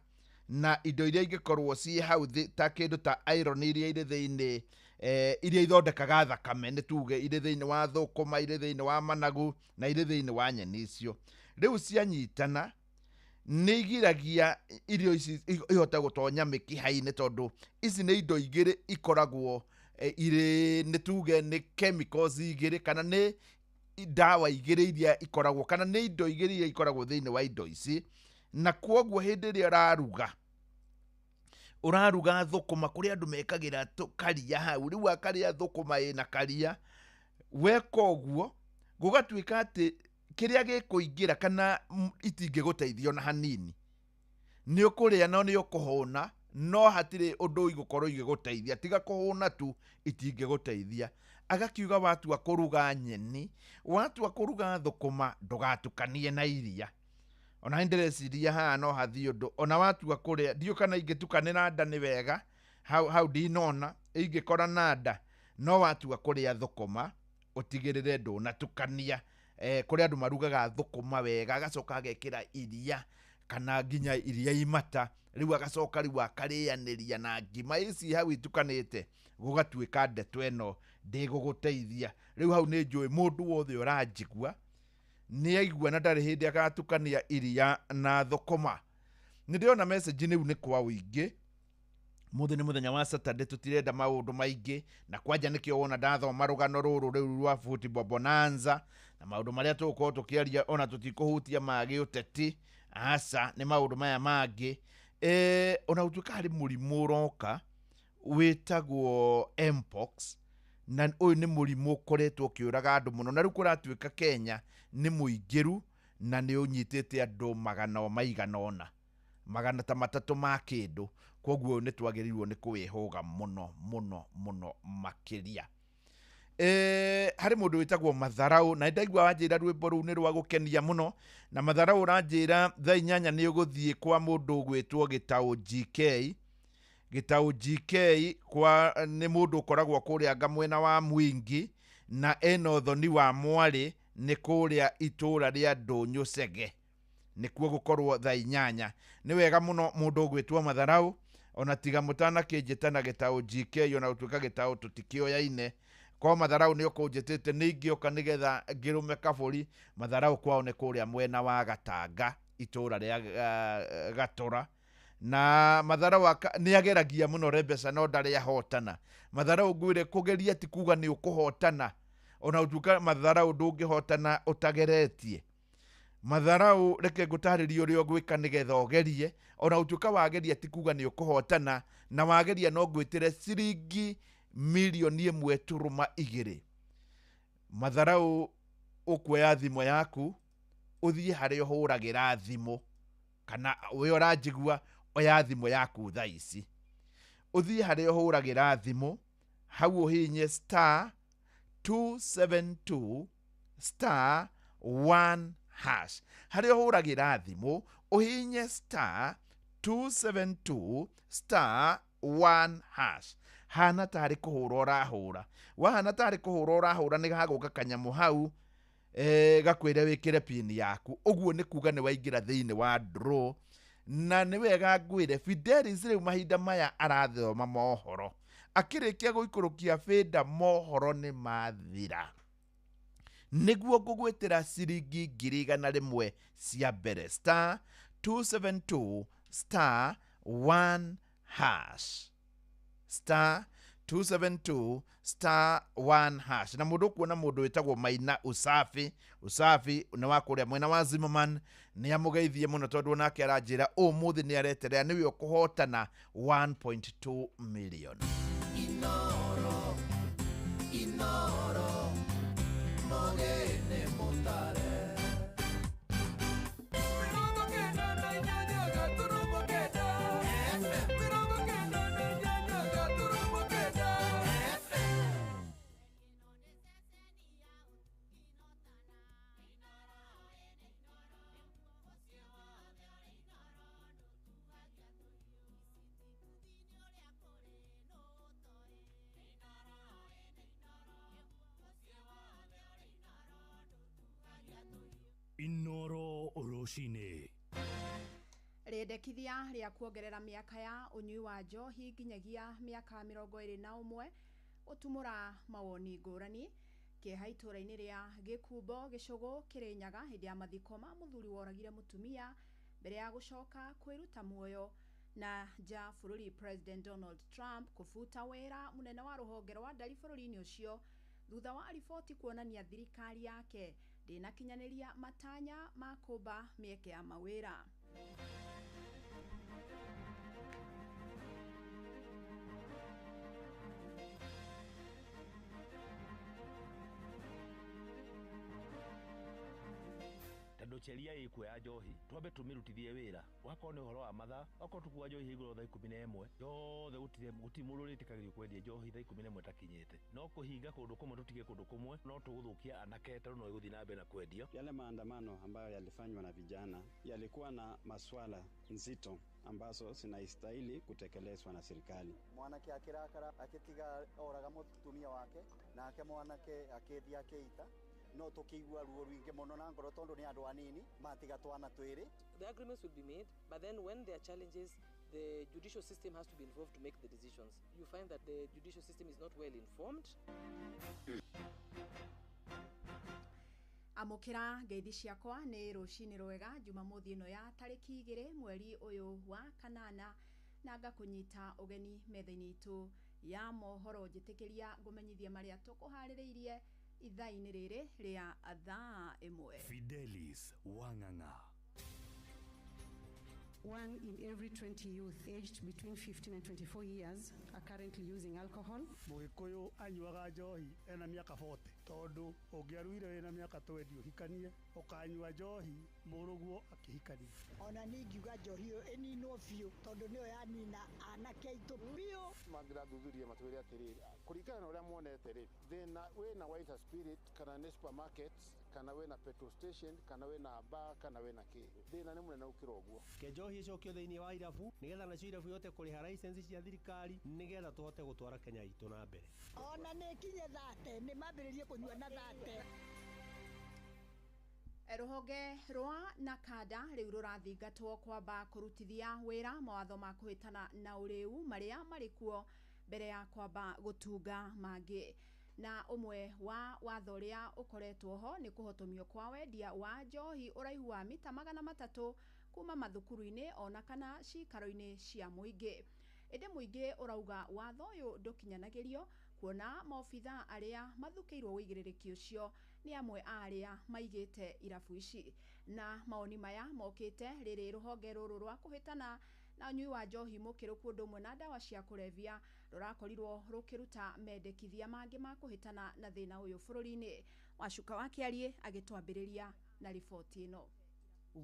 na indo iria ingĩkorwo ciĩ hau thĩ ta kĩndũ ta iron iria irĩ thĩinĩ, iria ithondekaga thakame, nĩ tuge irĩ thĩinĩ wa thũkũma, irĩ thĩinĩ wa managu na irĩ thĩinĩ wa nyeni icio. Rĩu cianyitana nĩ igiragia irio ici ihote gũtonya mĩkiha-inĩ, tondũ ici nĩ indo igĩrĩ ikoragwo irĩ, nĩ tuge nĩ chemicals igĩrĩ kana nĩ ndawa igĩrĩ iria ikoragwo kana nĩ indo igĩrĩ iria ikoragwo thĩinĩ wa indo ici. Na kwoguo hĩndĩ ĩrĩa ũraruga thũkũma, kũrĩ andũ mekagĩra karia hau, rĩu akarĩa thũkũma ĩna karia, weka ũguo gũgatuĩka atĩ kĩrĩa gĩkũingĩra kana itingĩgũteithia ona hanini. Nĩ ũkũrĩa no nĩ ũkũhũna, no hatirĩ ũndũ igũkorwo igĩgũteithia, tiga kũhũna tu itingĩgũteithia. Agakiuga watua kũruga nyeni, watua kũruga thũkũma, ndũgatukanie na iria. Ona nĩ ndĩreciria haha no hathiĩ ũndũ, ona watua kũrĩa, ndiũĩ kana ingĩtukanĩra nda nĩ wega, hau ndinona, ingĩkora na nda, no watua kũrĩa thũkũma, ũtigĩrĩre ndũnatukania. Kũrĩ andũ marugaga thũkũma wega, agacoka agekĩra iria kana nginya iria imata, rĩu agacoka rĩu akarĩanĩria na ngima ici hau itukanĩte, gũgatuĩka ndeto ĩno ndĩgũgũteithia. Rĩu hau nĩ njũĩ mũndũ wothe ũranjigua nĩ aigua na ndarĩ hĩndĩ agatukania iria na thũkũma. Nĩ ndĩrona message rĩu nĩ kwa ũingĩ. Mũthĩ nĩ mũthenya wa Saturday, tũtirenda maũndũ maingĩ, na kwanja nĩkĩo wona ndathoma rũgano rũrũ rĩu rwa Football Bonanza na maũndũ marĩa tũgũkorwo tũkĩaria, ona tũtikũhutia ma gĩũteti, aca, nĩ maũndũ maya mangĩ. Ona gũtuĩka harĩ mũrimũ ũroka wĩtagwo Mpox, na ũyũ nĩ mũrimũ ũkoretwo ũkĩũraga andũ mũno, na rĩu kũratuĩka Kenya nĩ mũingĩru na nĩ ũnyitĩte andũ magana maigana ũna, magana ta matatũ ma kĩndũ. Kwoguo nĩ twagĩrĩirwo nĩ kũwĩhũga mũno mũno mũno makĩria. Harĩ mũndũ wĩtagwo Matharau, na ndaigua wanjĩra rwĩmbo rũu nĩ rwa gũkenia mũno, na Matharau ũranjĩra thaa 8 nĩ ũgũthiĩ kwa mũndũ ũgwĩtwo Gĩtaũ GK. Gĩtaũ GK kwa nĩ mũndũ ũkoragwo kũrĩa ngamwena wa Mwingi na ena ũthoni wa mwarĩ nĩ kũrĩa itũra rĩa Ndũnyũ Cege, nĩkuo gũkorwo thaa 8. Nĩ wega mũno mũndũ ũgwĩtwo Matharau, ona tiga mũtanakĩnjĩta na Gĩtaũ GK, ona gũtuĩka gĩtaũ tũtikĩoyaine. Kwa Matharau nĩ ũkũnjĩtĩte nĩ ingĩũka nĩgetha ngĩrũme kabũri. Matharau kwao nĩ kũrĩa mwena wa Gatanga, itũra rĩa Gatũra. Na Matharau nĩ ageragia mũno Rebesa no ndarĩ ahotana. Matharau ngwĩre kũgeria ti kuga nĩ ũkũhotana, ona ũtuĩka Matharau ndũngĩhotana ũtageretie. Matharau reke ngũtarĩrie ũrĩa ũgwĩka nĩgetha ũgerie, ona ũtuĩka wageria ti kuga nĩ ũkũhotana, na wageria no ngwĩtĩre ciringi 1.2 million. Matharau ũkuoya thimũ yaku ũthiĩ harĩa ũhũragĩra thimũ, kana we ũranjigua oya thimũ yaku thaa ici ũthiĩ harĩa ũhũragĩra thimũ, hau ũhihinye *272 *1#. Harĩa ũhũragĩra thimũ ũhihinye *272 *1#. Hana tarĩ kũhũra ũrahũra, wahana tarĩ kũhũra ũrahũra nĩ hagũka kanyamũ hau gakwĩre wĩkĩre pin yaku. Ũguo nĩ kuga nĩ waingĩra thĩinĩ wa draw. Na nĩ wega ngwĩre Fidelis rĩu mahinda maya arathoma mohoro, akĩrĩkia gũikũrũkia bĩnda mohoro nĩ mathira. Nĩguo ngũgwĩtĩra ciringi 100,000 cia mbere, *272 *1#, *272 *1#. Na mũndũ ũkuona mũndũ wĩtagwo Maina Usafi, Usafi nĩ wa kũrĩa mwena wa Zimmerman, nĩ amũgeithie mũno tondũ onake aranjĩra ũmũthĩ nĩ areterera nĩwe ũkũhotana 1.2 million. Inoro, Inoro, mogene mutare. Inoro rũcinĩ. Rĩendekithia rĩa kuongerera mĩaka ya ũnyui wa njohi nginyagia mĩaka 21 gũtumũra mawoni ngũrani. Kĩeha itũra-inĩ rĩa Gĩkumbo Gĩcũgũ Kĩrĩnyaga hĩndĩ ya mathiko ma mũthuri woragire mũtumia mbere ya gũcoka kwĩruta muoyo. Na nja bũrũri, President Donald Trump kũbuta wĩra mũnene wa rũhonge rwa ndari bũrũri-inĩ ũcio thutha wa riboti kuonania thirikari yake ndĩnakinyanĩria matanya ma kũmba mĩeke ya mawĩra. Tondũ sheria ĩkuo ya njohi twambe tũmĩrutithie wĩra, wakorwo nĩ ũhoro wa mathaa, wakorwo tũkuwa njohi hingũrwo thaa 11 yothe, gũtirĩ mũndũ ũrĩtĩkagĩrio kwendia njohi thaa 11 takinyĩte. No kũhinga kũndũ kũmwe tũtige kũndũ kũmwe no tũgũthũkia anake tondũ no ĩgũthiĩ na mbere na kwendio. Yale maandamano ambayo yalifanywa na vijana yalikuwa na maswala nzito ambazo zinastahili kutekelezwa na serikali. Mwanake akirakara akitiga oraga mutumia wake, nake mwanake akithia akiita no tukigua ruo rwingi muno na ngoro tondu ni andu anini matiga twana twiri. The agreements will be made, but then when there are challenges, the judicial system has to be involved to make the decisions. You find that the judicial system is not well informed. Amũkĩra ngeithi ciakwa nĩ rũcinĩ rwega Jumamothi ĩno ya tarĩki 2 mweri ũyũ wa kanana, na ngakũnyita ũgeni metha-inĩ itũ ya mohoro. Njĩtĩkĩria ngũmenyithie marĩa tũkũharĩrĩirie ithaa-inĩ rĩrĩ rĩa thaa 1. Fidelis Wang'ang'a. 1 in every 20 youth aged between 15 and 24 years are currently using alcohol. Mũgĩkũyũ anyuaga njohi ena mĩaka 40. Tondũ ũngĩaruire wĩna mĩaka 20 ũhikanie, ũkanyua njohi mũrũguo akĩhikania. Ona niĩ ingiuga njohi ĩyo ĩninwo biũ tondũ nĩyo yanina anake aitũ biũ. Mangĩrathuthuria matwĩre atĩrĩrĩ, kũringana na ũrĩa monete rĩ, thĩna wĩna Wines and Spirit kana nĩ supermarkets kana wĩna petrol station kana wĩna bar kana wĩna kĩ, thĩna nĩ mũnene gũkĩra ũguo. Ke njohi ĩcokio thĩinĩ wa irabu nĩgetha nacio irabu ihote kũrĩha license cia thirikari nĩgetha tũhote gũtwara Kenya itũ na mbere. Ona nĩ ĩkinye 30 nĩ mambĩrĩrie kũnyua na 30. Rũhonge rwa NACADA rĩu rũrathingatwo kwamba kũrutithia wĩra mawatho ma kũhĩtana na ũrĩu marĩa marĩ kuo mbere ya kwamba gũtunga mangĩ. Na ũmwe wa watho ũrĩa ũkoretwo ho nĩ kũhotomio kwa wendia wa njohi ũraihu wa mita 300 kuma mathukuru-inĩ ona kana cikaro-inĩ cia mũingĩ. Ĩndĩ mũingĩ ũrauga watho ũyũ ndũkinyanagĩrio kuona maobitha arĩa mathukĩirwo ũigĩrĩrĩki ũcio nĩ amwe a arĩa maigĩte irabu ici. Na maoni maya mokĩte rĩrĩ rũhonge rũrũ rwa kũhĩtana na ũnyui wa njohi mũkĩrũku ũndũ ũmwe na ndawa cia kũrebia rũrakorirwo rũkĩruta mendekithia mangĩ ma kũhĩtana na thĩna ũyũ bũrũri-inĩ. Wacuka wa Kĩariĩ agĩtwambĩrĩria na riboti ĩno.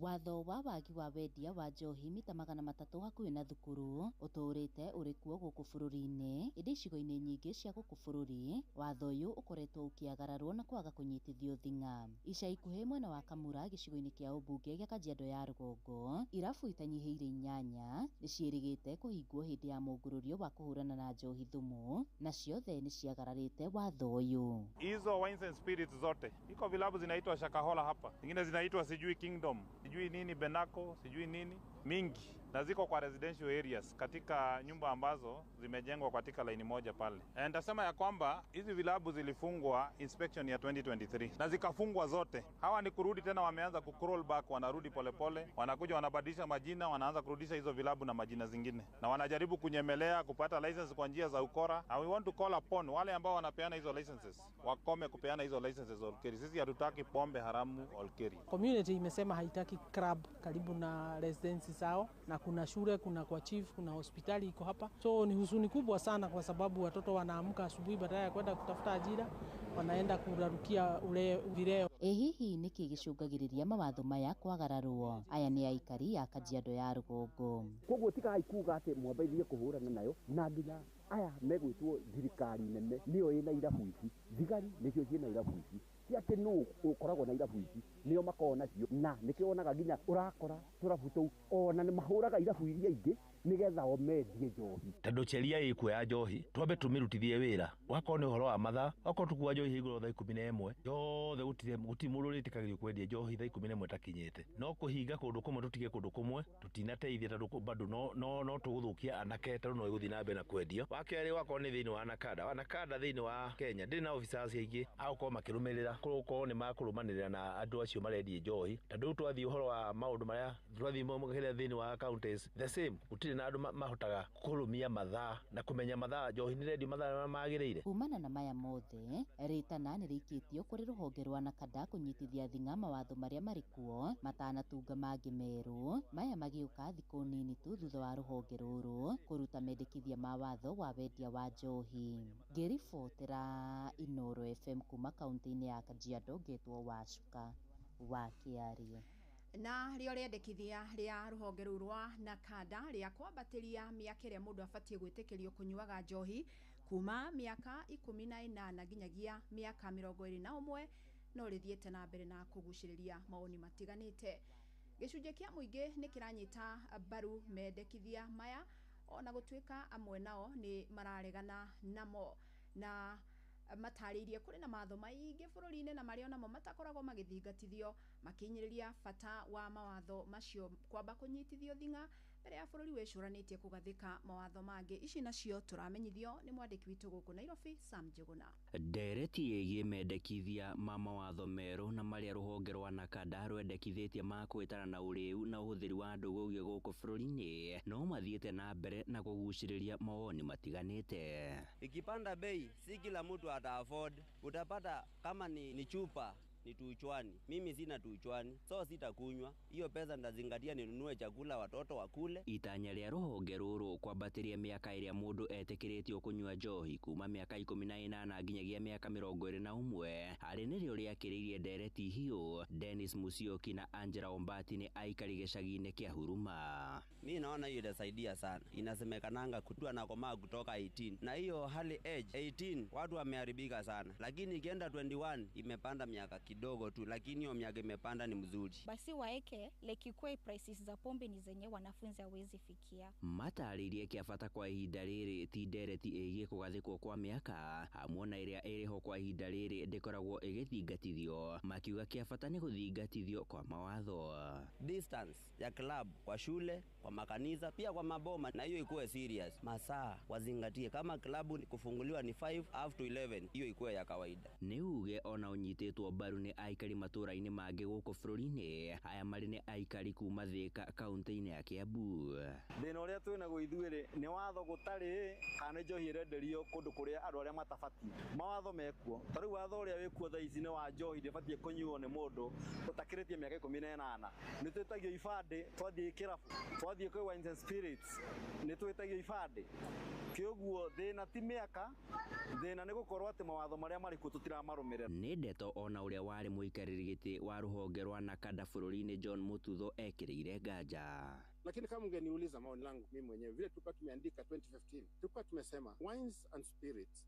Watho wa wagi wa wendia wa njohi mita 300 hakuhĩ na thukuru ũtũũrĩte ũrĩ kuo gũkũ bũrũri-inĩ, ĩndĩ icigo-inĩ nyingĩ cia gũkũ bũrũri watho ũyũ ũkoretwo ũkĩagararwo na kwaga kũnyitithio thing'a. Ica ikuhĩ mwena wa Kamura gĩcigo-inĩ kĩa ũmbunge gĩa Kajiado ya rũgongo, irabu itanyihĩire 8 nĩciĩrĩgĩte kũhingwo hĩndĩ ya mũngũrũrio wa kũhũrana na njohi thumu, na ciothe nĩciagararĩte watho ũyũ. Hizo wines and spirits zote, iko vilabu zinaitwa Shakahola hapa, zingine zinaitwa sijui Kingdom, sijui nini Benako, sijui nini mingi, na ziko kwa residential areas katika nyumba ambazo zimejengwa katika laini moja pale. Nitasema ya kwamba hizi vilabu zilifungwa inspection ya 2023 na zikafungwa zote. Hawa ni kurudi tena, wameanza ku crawl back, wanarudi polepole, wanakuja wanabadilisha majina, wanaanza kurudisha hizo vilabu na majina zingine, na wanajaribu kunyemelea kupata license kwa njia za ukora. And we want to call upon wale ambao wanapeana hizo licenses wakome kupeana hizo licenses Olkeri. Sisi hatutaki pombe haramu Olkeri. Community imesema haitaki club karibu na residency zao, na kuna shule, kuna kwa chief, kuna hospitali iko hapa. So ni huzuni kubwa sana kwa sababu watoto wanaamka asubuhi badala ya kwenda kutafuta ajira wanaenda kurarukia ule vileo. Ĩ hihi nĩkĩ gĩcũngagĩrĩria mawatho maya kwagararwo? Aya nĩ aikari a Kajiado ya rũgongo. Koguo tigai kuga atĩ mwambĩrĩrie kũhũrana nayo na nginya aya megwĩtwo thirikari nene nĩyo ĩna irabu ici, thigari nĩcio ciĩna irabu ici, ti atĩ nũ ũkoragwo na irabu ici nĩo makoragwo nacio, na nĩkĩo wonaga nginya ũrakora tũrabu tũu ona nĩ mahũraga irabu iria ingĩ nĩgetha o mendie njohi. Tondũ cheria ĩkuo ya njohi twambe tũmĩrutithie wĩra, wakorwo nĩ ũhoro wa mathaa, wakorwo tũkuwa njohi igũrũ thaa 11 yothe gũtirĩ mũndũ ũrĩtĩkagĩrio kwendia njohi thaa 11 takinyĩte. No kũhinga kũndũ kũmwe tũtige kũndũ kũmwe tũtinateithia, tondũ bado no tũgũthũkia anake, tondũ no ĩgũthiĩ na mbere na kwendio. Wa kerĩ wakorwo nĩ thĩinĩ wa NACADA, NACADA thĩinĩ wa Kenya ndĩrĩ na officers aingĩ a gũkorwo makĩrũmĩrĩra, gũkorwo nĩ makũrũmanĩrĩra na andũ acio marendia njohi, tondũ rĩu twathiĩ ũhoro wa maũndũ marĩa twathiĩ thĩinĩ wa counties the same, gũtirĩ na andũ mahotaga kũrũmia mathaa na kũmenya mathaa njohi nĩ rendio mathaa marĩa magĩrĩire. Kumana na maya mothe, rĩtana nĩ rĩikĩtio kũrĩ rũhonge rwa NACADA kũnyitithia thing'a mawatho marĩa marĩ kuo matanatunga mangĩ merũ, maya magĩũka thikũ nini tu thutha wa rũhonge rũrũ kũruta mendekithia ma watho wa wendia wa njohi. Ngĩribotera Inooro FM kuma kaunti-inĩ ya Kajiado, ngetwo Wacuka wa Kĩariĩ. Na rĩo rĩendekithia rĩa rũhonge rũu rwa NACADA rĩa kwambatĩria mĩaka ĩrĩa mũndũ abatiĩ gwĩtĩkĩrio kũnyuaga njohi kuma mĩaka 18 nginyagia mĩaka 21 no rĩthiĩte na mbere na kũgucĩrĩria mawoni matiganĩte. Gĩcunjĩ kĩa mũingĩ nĩ kĩranyita mbaru mendekithia maya ona gũtuĩka amwe nao nĩ mararegana namo, na matarĩirie kũrĩ na matho maingĩ bũrũri-inĩ na marĩa onamo matakoragwo magĩthingatithio, makinyĩrĩria bata wa mawatho macio kwamba kũnyitithio thing'a mbere ya bũrũri wĩcũranĩtie kũgathĩka mawatho mangĩ. Ici nacio tũramenyithio nĩ mwandĩki witũ gũkũ Nairobi, Sam Njuguna. Ndereti ĩgiĩ mendekithia ma mawatho merũ na marĩa rũhonge rwa NACADA rwendekithĩtie ma kũhĩtana na ũrĩu na ũhũthĩri wa ndũgũgio gũkũ bũrũri-inĩ no mathiĩte na mbere na kũgucĩrĩria mawoni matiganĩte. Ikipanda bei si kila mtu ata afford. Utapata kama ni chupa ni tuchwani. Mimi sina tuchwani, so sitakunywa hiyo pesa. Nitazingatia ninunue chakula watoto wakule. Itanya rĩa rũhonge rũrũ kwambatĩria mĩaka ĩrĩa mũndũ etĩkĩrĩtio kũnyua njohi kuma mĩaka 18 nginyagia mĩaka 21 harĩ nĩrĩo rĩakĩrĩirie ndereti hiũ. Dennis Musyoki na Angela Ombati nĩ aikari gĩcagi-inĩ kĩa Huruma. Mi naona hiyo itasaidia sana. Inasemekananga kutu anakomaa kutoka 18, na hiyo hali age 18 watu wameharibika sana, lakini ikienda 21 imepanda miaka kidogo tu, lakini hiyo miaka imepanda ni mzuri. Basi waeke like ikue prices za pombe ni zenye wanafunzi hawezi fikia. Matarĩirie kĩa bata kwa ihinda rĩrĩ ti ndereti ĩgiĩ kũgathĩkwo kwa mĩaka hamwe na ĩrĩa ĩrĩho kwa ihinda rĩrĩ ndĩkoragwo ĩgĩthingatithio, makiuga kĩa bata nĩ gũthingatithio kwa mawatho. Distance ya club kwa shule, kwa makanisa, pia kwa maboma, na hiyo ikuwe serious. Masaa wazingatie, kama klabu ni kufunguliwa ni 5 up to 11, hiyo ikuwe ya kawaida. Nĩ uge ona ũnyitĩtwo mbaru nĩ aikari matũra-inĩ mangĩ gũkũ bũrũri-inĩ. Aya marĩ nĩ aikari kuma Thika kaunti-inĩ ya Kiambu. Thĩna ũrĩa twĩ naguo ithuĩ rĩ, nĩ watho gũtarĩ kana nĩ njohi ĩrenderio kũndũ kũrĩa andũ arĩa matabatiĩ. Mawatho mekuo, ta rĩu watho ũrĩa wĩkuo thaa ici nĩ wa njohi ndĩbatiĩ kũnyuo nĩ mũndũ ũtakĩrĩtie mĩaka 18. Nĩ twĩtagio ibandĩ twathiĩ kĩrabu, twathiĩ kwĩ Wines and Spirits nĩ twĩtagio ibandĩ. Kĩoguo thĩna ti mĩaka, thĩna nĩ gũkorwo atĩ mawatho marĩa marĩ kuo tũtiramarũmĩrĩra. Nĩ ndeto ona ũrĩa warĩ mũikarĩri gĩtĩ wa rũhonge rwa NACADA bũrũri-inĩ John Mututho ekĩrĩire nganja. Lakini kama ungeniuliza maoni langu mimi mwenyewe, vile tulikuwa tumeandika 2015, tulikuwa tumesema wines and spirits,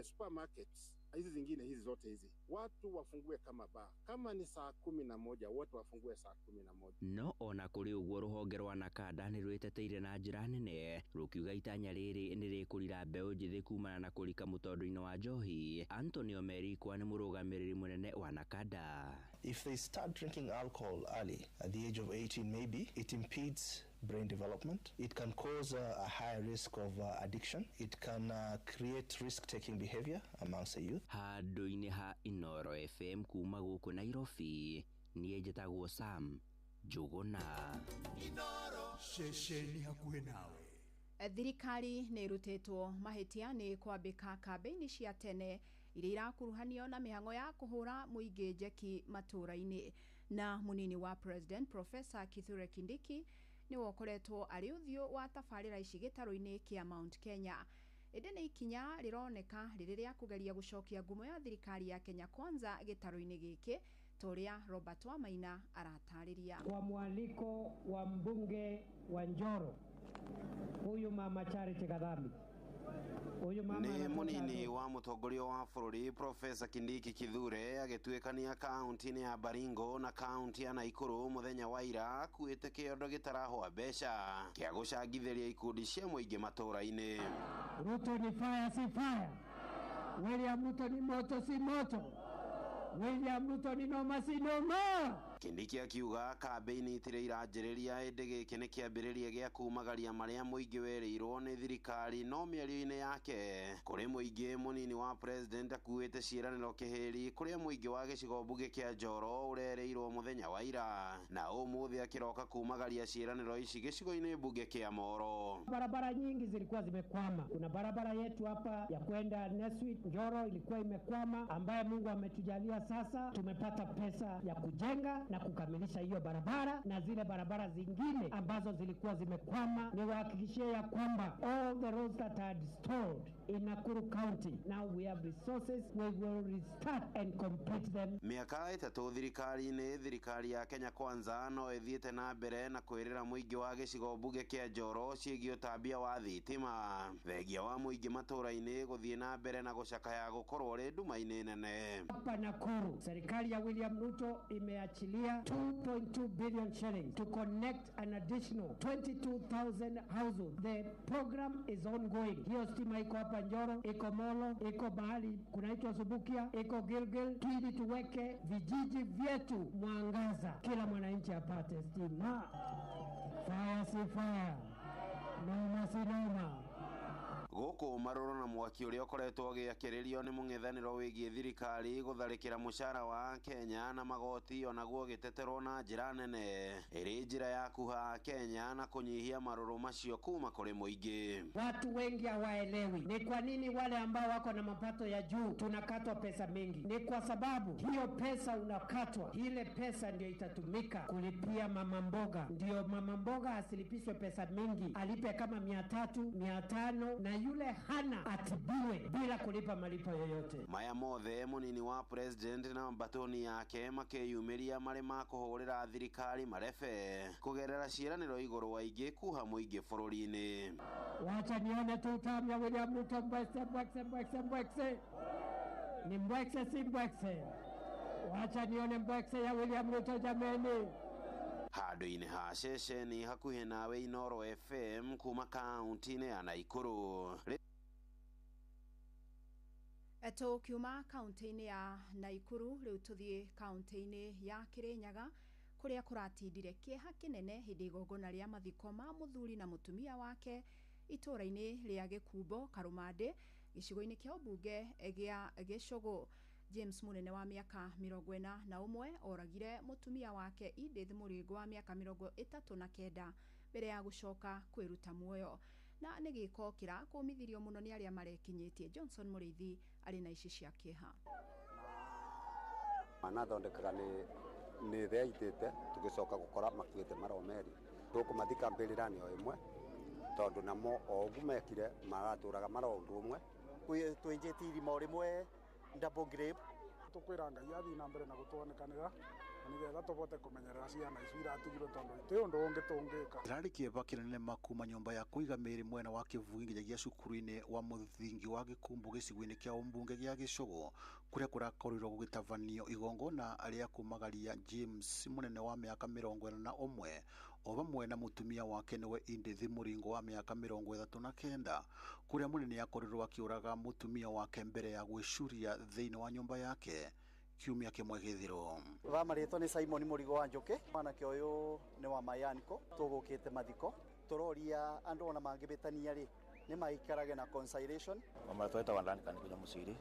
supermarkets hizi zingine hizi zote hizi watu wafungue kama bar, kama ni saa 11 wote wafungue saa 11. No ona kũrĩ ũguo rũhonge rwa NACADA nĩ rwĩteteire na njĩra nene rũkiuga itanya rĩrĩ nĩ rĩkũrira mbeũ njĩthĩ kumana na kũrika mũtondo-inĩ wa njohi. Antonio Merikwa nĩ mũrũgamĩrĩri mũnene wa NACADA. If they start drinking alcohol early, at the age of 18 maybe, it impedes brain development. It can cause a higher risk of addiction. It can create risk-taking behavior amongst the youth. Handũ-inĩ ha Inoro FM kuma gũkũ Nairobi, niĩ njĩtagwo Sam Njũgũna. Inoro ceceni hakuhĩ nawe. Thirikari nĩ ĩrutĩtwo mahĩtia nĩ kwambĩka kambĩini cia tene iria irakuruhanio na mĩhang'o ya kũhũra mũingĩ njeki matũũra-inĩ. Na mũnini wa President Professor Kithure Kindiki nĩwe ũkoretwo arĩ ũthiũ wa tabarĩra ici gĩtarũ-inĩ kĩa Mount Kenya. Ĩndĩ nĩ ikinya rĩroneka rĩrĩ rĩa kũgeria gũcokia ngumo ya thirikari ya Kenya Kwanza gĩtarũ-inĩ gĩkĩ, ta ũrĩa Robert Wamaina aratarĩria. Kwa mwaliko wa mbunge wa Njoro, huyu mama Charity Gathami, Nĩ mũnini wa mũtongoria wa bũrũri Profesa Kindiki Kithure agĩtuĩkania kaunti-inĩ ya Baringo na kaunti ya Naikuru mũthenya wa ira akuĩte kĩondo gĩtarahũa mbeca kĩa gũcangithĩria ikundi cia mũingĩ matũũra-inĩ. Ruto ni fire si fire, William Ruto ni moto si moto, William Ruto ni noma si noma. Kindiki akiuga kambĩini itirĩ iranjĩrĩria ĩndĩ gĩkĩ nĩ kĩambĩrĩria gĩa kumagaria marĩa mũingĩ werĩirwo nĩ thirikari. No mĩario-inĩ yake kũrĩ mũingĩ, mũnini wa president akuĩte ciĩranĩro kĩhĩri kũrĩa mũingĩ wa gĩcigo mbunge kĩa Njoro ũrerĩirwo mũthenya wa ira, na ũmũthĩ akĩroka kumagaria ciĩranĩro ici gĩcigo-inĩ mbunge kĩa Moro. Barabara nyingi zilikuwa zimekwama. Kuna barabara yetu hapa ya kwenda Neswit Njoro ilikuwa imekwama, ambaye Mungu ametujalia sasa tumepata pesa ya kujenga na kukamilisha hiyo barabara na zile barabara zingine ambazo zilikuwa zimekwama. Niwahakikishie ya kwamba all the roads that had stalled in Nakuru County, now we have resources, we will restart and complete them. Mĩaka 3 thirikari-inĩ, thirikari ya Kenya Kwanza no ĩthiĩte na mbere na kwĩrĩra mũingĩ wa gĩcigo mbunge kĩa Njoro ciĩgiĩ ũtambia wa thitima, thengia wa mũingĩ matũũra-inĩ gũthiĩ na mbere na gũcakaya gũkorwo rĩ nduma-inĩ nene. Hapa Nakuru, serikali ya William Ruto imeachilia 2.2 billion shillings to connect an additional 22,000 households. The program is ongoing. Hiyo stima iko hapa Njoro, iko Molo, iko mahali kunaitwa Subukia, iko Gilgil, ili tuweke vijiji vyetu mwangaza, kila mwananchi apate stima. Fire si fire, noma si noma. Gũkũ marũrũ na mwaki ũrĩa ũkoretwo ũgĩakĩrĩrio nĩ mũng'ethanĩro wĩgiĩ thirikari gũtharĩkĩra mũcara wa Kenya na magoti onaguo ũgĩteterwo na njĩra nene ĩrĩ njĩra ya kuha Kenya na kũnyihia marũrũ macio kuma kũrĩ mũingĩ. Watu wengi hawaelewi ni kwa nini wale ambao wako na mapato ya juu tunakatwa pesa mingi. Ni kwa sababu hiyo pesa unakatwa, ile pesa ndio itatumika kulipia mama mboga, ndio mama mboga asilipishwe pesa mingi, alipe kama 300, 500, na yule hana atibiwe bila kulipa malipo yoyote. Maya mothe munini wa president na mbatoni yake makeyumiria mari ma kuhurira thirikari marebe kugerera ciĩranĩro igũrũ wa ingĩ kuha mũingĩ bũrũri-inĩ. Wacha nione tu utamu ya William Ruto, mbwekse mbwekse mbwekse mbwekse, ni mbwekse si mbwekse. Wacha nione mbwekse ya William Ruto jameni. Handũ-inĩ ha ceceni hakuhĩ nawe Inooro FM kuma kaunti-inĩ ya Naikuru. Tũkiuma kaunti-inĩ ya Naikuru rĩu tũthiĩ kaunti-inĩ ya Kirinyaga kũrĩa kũratindire kĩeha kĩnene hĩndĩ igongona rĩa mathiko ma mũthuri na mũtumia wake itũũra-inĩ rĩa Gĩkumbo Karũmandĩ gĩcigo-inĩ kĩa ũmbunge gĩa Gĩcũgũ. James Munene wa mĩaka 41 oragire mũtumia wake Edith Mũrĩngũ wa mĩaka 39 mbere ya gũcoka kwĩruta muoyo, na nĩ gĩko kĩrakũmithirio mũno nĩ arĩa marekinyĩtie. Johnson Mũrĩithi arĩ na ici cia kĩeha. Manathondekaga nĩ thĩ aitĩte tũgĩcoka gũkora makuĩte maromeri tũkũmathika mbĩrĩra-inĩ o ĩmwe tondũ namo o ũguo mekire maratũraga mara ũndũ ũmwe. Twĩnjĩte irima o rĩmwe double grave. Tukwira Ngai athii na mbere na gutuonekanira na nigetha tubote kumenyerera ciana icio iratigirwo tondu iti undu ungi tungika. Kĩrarĩ kĩeva kĩnene ma kuma nyũmba ya kũiga mĩĩrĩ mwena wa Kĩvugi nginyagia cukuru-inĩ wa mũthingi wa Gĩkumbu gĩcigo-inĩ kĩa ũmbunge gĩa Gĩcũgũ kũrĩa kũrakorirwo gũgĩtabanio igongona rĩa kumagaria James Munene wa mĩaka 41 o vamwe na mũtumia wake nĩwe Edith Mũringo wa mĩaka 39 kũrĩa Munene akorirwo akĩũraga mũtumia wake mbere ya gwĩcuria thĩinĩ wa nyũmba yake kiumia kĩmwe gĩthiru. Wa marĩtwa nĩ Simon Mũrigo wa Njũkĩ, mwanake ũyũ nĩ wa Mayaniko, tũgũkĩte mathiko tũroria andũ ona mangĩbĩtania rĩ nĩ maikarage na conciliation. Marĩtwa ĩtagwo Duncan Kunya Mũciri.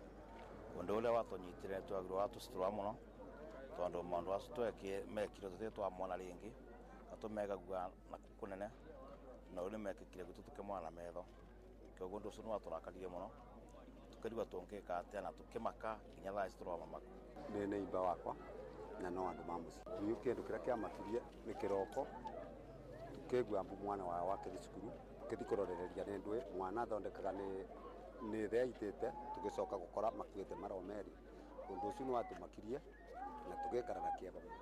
Ũndũ ũrĩa watũnyitire twagĩrwo watũcitura mũno tondũ maũndũ acio mekire tũtirĩ twamona rĩngĩ na tũmegagua na kũnene na ũrĩa mekĩkire gwitũ tũkĩmona na metho. Koguo ũndũ ũcio nĩ watũrakaririe mũno tũkĩrigwo tũngĩka atĩa na tũkĩmaka nginya thaa ici tũramamaka. Nĩ neighbor wakwa na no andũ ma mũciĩ. Niĩ kĩndũ kĩrĩa kĩamakirie nĩ kĩroko tũkĩigua mbu mwana wao akĩthiĩ cukuru tũkĩthiĩ kũrorereria nĩ ndũĩ mwana athondekaga nĩ thĩ aitĩte tũgĩcoka gũkora makuĩte maromeri. Ũndũ ũcio nĩ watũmakirie na tũgĩikara na kĩeva mũno.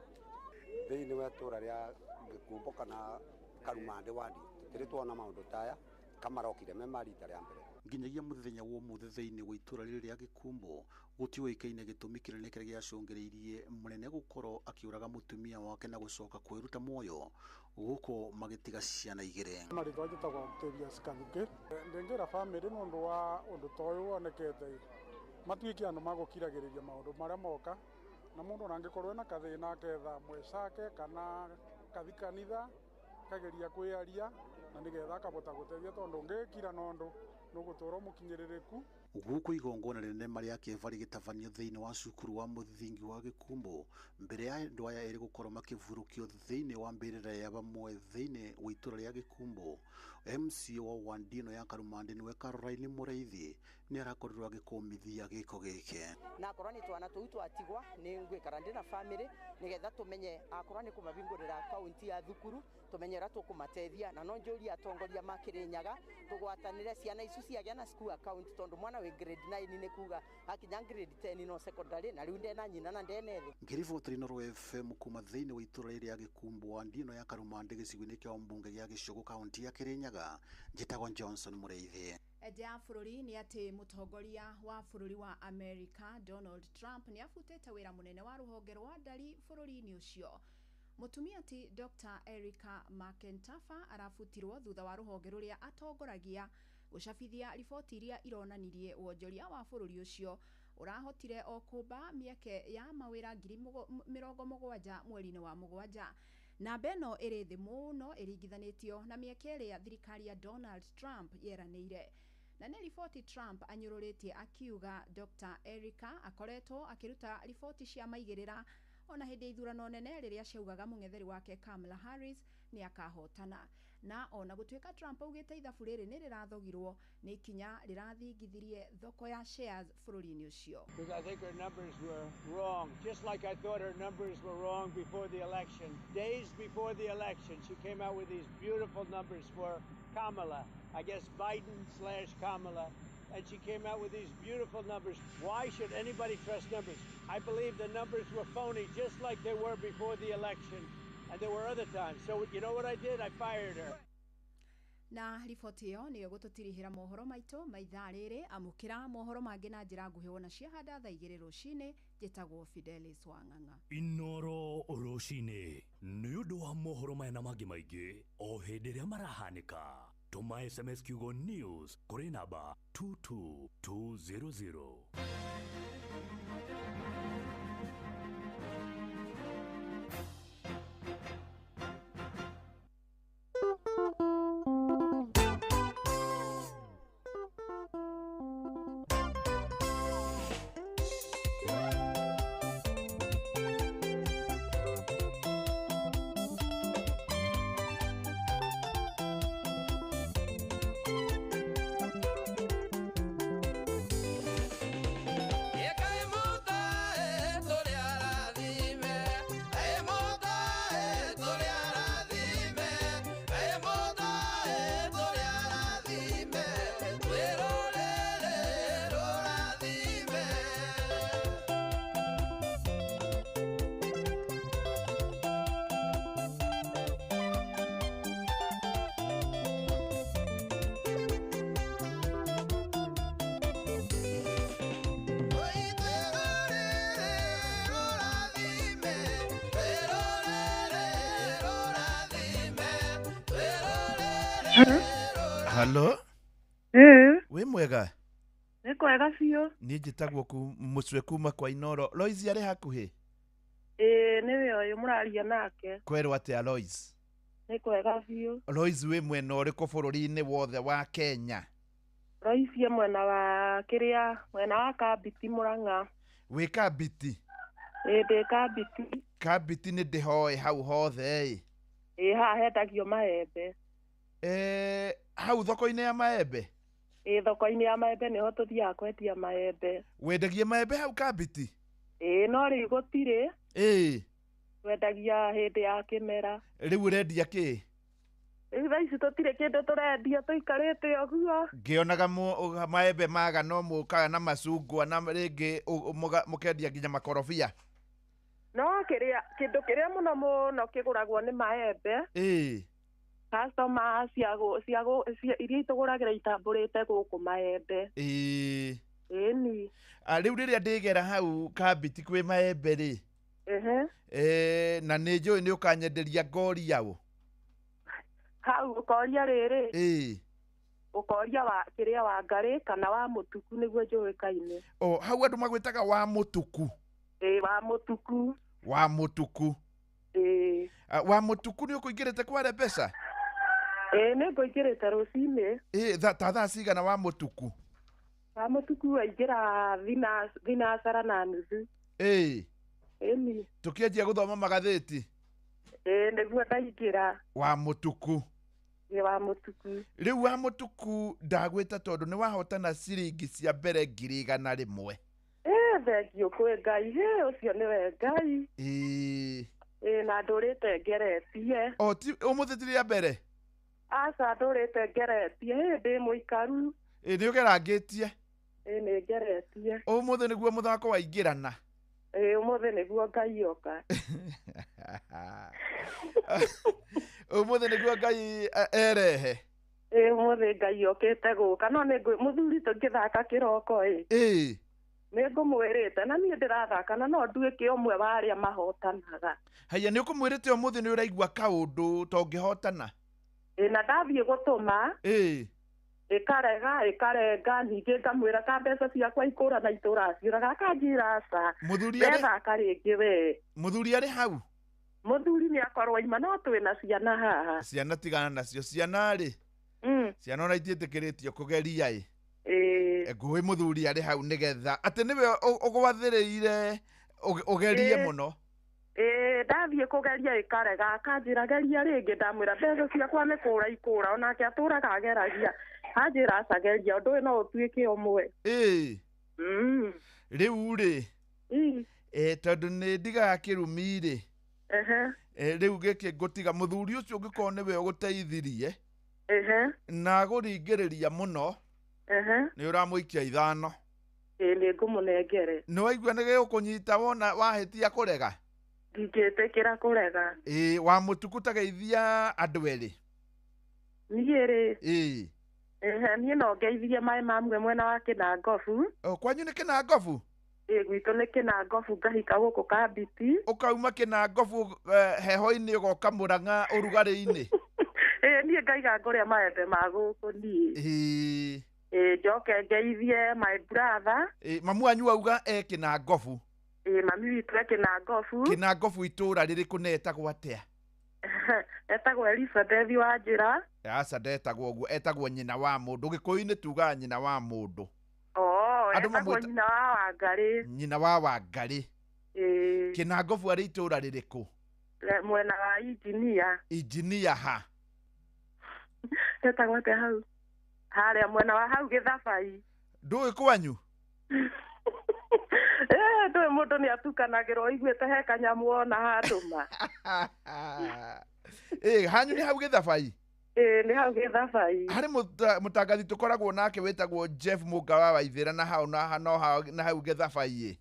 Thĩinĩ wa itũũra rĩa Gĩkumbo kana Karumandĩ wadi tũtirĩ tuona maũndũ taya kamarokire me ma rita rĩa mbere. Nginyagia mũthenya wa ũmũthĩ thĩinĩ wa itũũra rĩrĩ rĩa Gĩkumbo gũtiũĩkaine gĩtũmi kĩnene kĩrĩa gĩacũngĩrĩirie Munene gũkorwo akĩũraga mũtumia wake na gũcoka kwĩruta muoyo gũkũ magĩtiga ciana igĩrĩ. Marĩtwa njĩtagwo Octavius Kathukĩ. Ndĩngĩra bamĩrĩ nĩ ũndũ wa ũndũ ta ũyũ wonekete matuĩke andũ magũkiragĩrĩria maũndũ marĩa moka na mũndũ ona angĩkorwo ena kathĩna aketha mwecake kana kathi kanitha kageria kwĩaria na nĩgetha akabota gũteithia tondũ ũngĩkira na ũndũ nũgũtũra mũkinyĩrĩrĩku. Gũkũ igongona rĩnene marĩa kĩeva rĩgĩtabanio thĩinĩ wa cukuru wa mũthingi wa Gĩkumbo mbere ya andũ aya erĩ gũkorwo makĩvurũkio thĩinĩ wa mbĩrĩra ya vamwe thĩinĩ wa itũũra rĩa Gĩkumbo. MC wa Wandino ya Karumandĩ nĩwe Caroline Mũrĩithi nĩ arakorirwo agĩkũmithia gĩko gĩkĩ. Na akorwo nĩ twana tũu twatigwa nĩ ngwĩkara ndĩ na bamĩrĩ nĩgetha tũmenye akorwo nĩ kũmahingũrĩra akaunti ya thukuru tũmenye ũrĩa tũkũmateithia na no njũrie atongoria ma Kĩrĩnyaga tũgwatanĩre ciana icio ciagĩa na school account tondũ mwana wĩ grade 9 nĩ kuga akinya grade 10 no secondary na rĩu ndena nyina na ndena ithe. Ngĩribotera Inooro FM kuma thĩinĩ wa itũũra rĩrĩ rĩa Gĩkumbo Wandino ya Karumandĩ gĩcigo-inĩ kĩa ũmbunge gĩa Gĩcũgũ kaunti ya Kĩrĩnyaga, njĩtagwo Johnson Mũrĩithi. Nja ya bũrũri nĩ atĩ mũtongoria wa bũrũri wa America Donald Trump nĩ abutĩte wĩra mũnene wa rũhonge rwa ndari bũrũri-inĩ ũcio. Mũtumia ti Dr. Erika McEntarfer arabutirwo thutha wa rũhonge rũrĩa atongoragia gũcabithia riboti iria ironanirie wonjoria wa bũrũri ũcio ũrahotire o kũmba mĩeke ya mawĩra 70,000 mweri-inĩ wa 7. Namba ĩno ĩrĩ thĩ mũno ĩringithanĩtio na mĩeke ĩrĩa thirikari ya Donald Trump yeranĩire. Na nĩ riboti Trump anyũrũrĩtie akiuga Dr. Erica akoretwo akĩruta riboti cia maigĩrĩra ona hĩndĩ ya ithurano nene rĩrĩa ciaugaga mũng'etheri wake Kamala Harris nĩ akahotana. Na ona gũtuĩka Trump augĩte ithabu rĩrĩ nĩ rĩrathogirwo, nĩ ikinya rĩrathingithirie thoko ya shares bũrũri-inĩ ũcio. Because I think her numbers were wrong, just like I thought her numbers were wrong before the election. Days before the election, she came out with these beautiful numbers for Kamala, I guess Biden/Kamala, and she came out with these beautiful numbers. Why should anybody trust numbers? I believe the numbers were phony, just like they were before the election, and there were other times. So you know what I did? I fired her. Na riboti ĩyo nĩyo gũtũtirihĩra mohoro maitũ ma ithaa rĩrĩ. Amũkĩra mohoro mangĩ na njĩra nguhĩ wona ciahanda thaa 2 rũcinĩ. Njĩtagwo Fidelis Wang'ang'a. Inoro rũcinĩ nĩ ũndũ wa mohoro maya na mangĩ maingĩ o hĩndĩ ĩrĩa marahanĩka. Tũma SMS kiugo news kũrĩ namba 22200. Halo? Wĩ mwega? Nĩ kwega biũ. Niĩ njĩtagwo Mũcwe kuma kwa Inoro. Lois arĩ hakuhĩ? Ĩĩ nĩwe ũyũ mũraria nake. Kwerwo atĩa Lois? Nĩ kwega biũ. Lois wĩ mwena ũrĩkũ bũrũri-inĩ wothe wa Kenya? Lois e mwena wa kĩrĩa, mwena wa Kambiti Mũrang'a. Wĩ Kambiti? Ĩĩ ndĩ Kambiti. Kambiti nĩ ndĩhoe hau hothe ĩ? Ĩĩ haha hendagio maembe. Hau thoko-inĩ ya maembe? Ĩĩ thoko-inĩ ya maembe nĩho tũthiaga kwendia maembe. Wendagia maembe hau Kambiti? Ĩĩ no rĩu gũtirĩ. Ĩĩ. Twendagia hĩndĩ ya kĩmera. Rĩu ũrendia kĩ? Rĩu thaa ici tũtirĩ kĩndũ tũrendia, tũikarĩte ũguo. Ngĩonaga maembe maga no mũkaga na macungwa na rĩngĩ mũkendia nginya makorobia. No kĩrĩa kĩndũ kĩrĩa mũno mũno kĩgũragwo nĩ maembe. Ĩĩ. Customer cia iria itũgũragĩra itambũrĩte gũkũ maembe. Ĩĩ. Ĩni. Rĩu rĩrĩa ndĩgera hau Kambiti kwĩ maembe rĩ. Ehe. Na nĩ njũĩ nĩ ũkanyenderia ngori yaũ. Hau ũkoria rĩrĩ. Ĩĩ. Ũkoria wa kĩrĩa wa ngarĩ kana wa mũtuku nĩguo njũĩkaine. O hau andũ magwĩtaga wa mũtuku. Ĩĩ wa mũtuku. Wa mũtuku. Ĩĩ. Wa mũtuku nĩ ũkũingĩrĩte kware mbeca? Ĩĩ nĩ ngũingĩrĩte rũcinĩ. Ĩĩ ta thaa cigana wa mũtuku? Wa mũtuku waingĩra thinacara na nuthu. Ĩĩ. Ĩni. Tũkĩanjia gũthoma magathĩti? Ĩĩ nĩguo ndaingĩra. Wa mũtuku. Ĩĩ wa mũtuku. Rĩu wa mũtuku ndagwĩta tondũ nĩ wahotana ciringi cia mbere 100,000. Ĩĩ thengiũ kwĩ Ngai, hĩ ũcio nĩwe Ngai. Ĩĩ. Ĩĩ na ndũrĩte ngeretie. O ti ũmũthĩ ti rĩa mbere? Aca ndũrĩte ngeretie, hĩ ndĩ mũikaru. Ĩĩ nĩ ũgerangĩtie? Ĩĩ nĩ ngeretie. Ũmũthĩ nĩguo mũthako waingĩrana? Ĩĩ ũmũthĩ nĩguo Ngai oka. Ũmũthĩ nĩguo Ngai erehe? Ĩĩ ũmũthĩ Ngai okĩte gũka, no nĩ mũthuri tũngĩthaka kĩroko ĩ. Ĩĩ. Nĩ ngũmwĩrĩte na niĩ ndĩrathaka na no nduĩke ũmwe wa arĩa mahotanaga. Haiya nĩ ũkũmwĩrĩte ũmũthĩ nĩ ũraigua kaũndũ ta ũngĩhotana? Ĩĩ na ndathiĩ gũtũma. Ĩĩ. Ĩkarega ĩkarenga, ningĩ ngamwĩra ka mbeca ciakwa ikũra na itũraciũraga, akanjĩra aca. Ndethaka rĩngĩ we. Mũthuri arĩ hau? Mũthuri nĩ akorwo aima no twĩna ciana haha. Ciana tigana nacio, ciana rĩ. Ciana ona itiĩtĩkĩrĩtio kũgeria ĩ. Ngũĩ mũthuri arĩ hau nĩgetha atĩ nĩwe ũgwathĩrĩire ũgerie mũno. Ĩĩ, ndathiĩ kũgeria ĩkarega, akanjĩra geria rĩngĩ, ndamwĩra mbeca ciakwa nĩ kũra ikũra, onake atũraga ageragia, anjĩra aca geria ũndũ ũyũ no ũtuĩke ũmwe. Ĩĩ. Rĩu rĩ, tondũ nĩ ndigaga kĩrumi rĩ, rĩu gĩkĩ ngũtiga mũthuri ũcio ũngĩkorwo nĩwe ũgũteithirie na agũringĩrĩria mũno, nĩ ũramũikia 5. Ĩĩ, nĩ ngũmũnengere. Nĩ waigua nĩ gĩgũkũnyita wona wahĩtia kũrega? Ndingĩtĩkĩra kũrega. Ĩĩ, wa mũtukũ tageithia andũ erĩ. Niĩ rĩ? Ĩĩ. Niĩ no ngeithirie maĩ mamwe mwena wa Kĩnangobu. O, kwanyu nĩ Kĩnangobu? Ĩĩ, gwitũ nĩ Kĩnangobu, ngahika gũkũ Kambiti. Ũkauma Kĩnangobu heho-inĩ ũgoka Mũrang'a ũrugarĩ-inĩ. Ĩĩ, niĩ ngaiga ngũrĩa maembe ma gũkũ niĩ. Ĩĩ. Ĩĩ, njoke ngeithie my brother. Ĩĩ, mamu wanyu auga e Kĩnangobu. Ĩĩ, mami witũ e Kĩnangobu. Kĩnangobu itũũra rĩrĩkũ na etagwo atĩa? Etagwo Elizabeth wa Njĩra. Aca ndetagwo ũguo, etagwo nyina wa mũndũ. Gĩkũyũ-inĩ tugaga nyina wa mũndũ. Etagwo nyina wa Wangarĩ. Nyina wa Wangarĩ. Ĩĩ. Kĩnangobu arĩ itũũra rĩrĩkũ? Mwena wa Injinia. Injinia ha? Etagwo atĩa hau? Harĩa mwena wa hau Gĩthabai. Ndũĩ kwanyu? Ndũĩ mũndũ nĩ atukanagĩrwo iguĩte he kanyamũ ona handũ ma. Ĩĩ, hanyu nĩ hau Gĩthabai? Ĩĩ, nĩ hau Gĩthabai. Harĩ mũtangathi tũkoragwo nake wĩtagwo Jeff Mũnga wa Waithĩra na hau na hau Gĩthabai ĩ.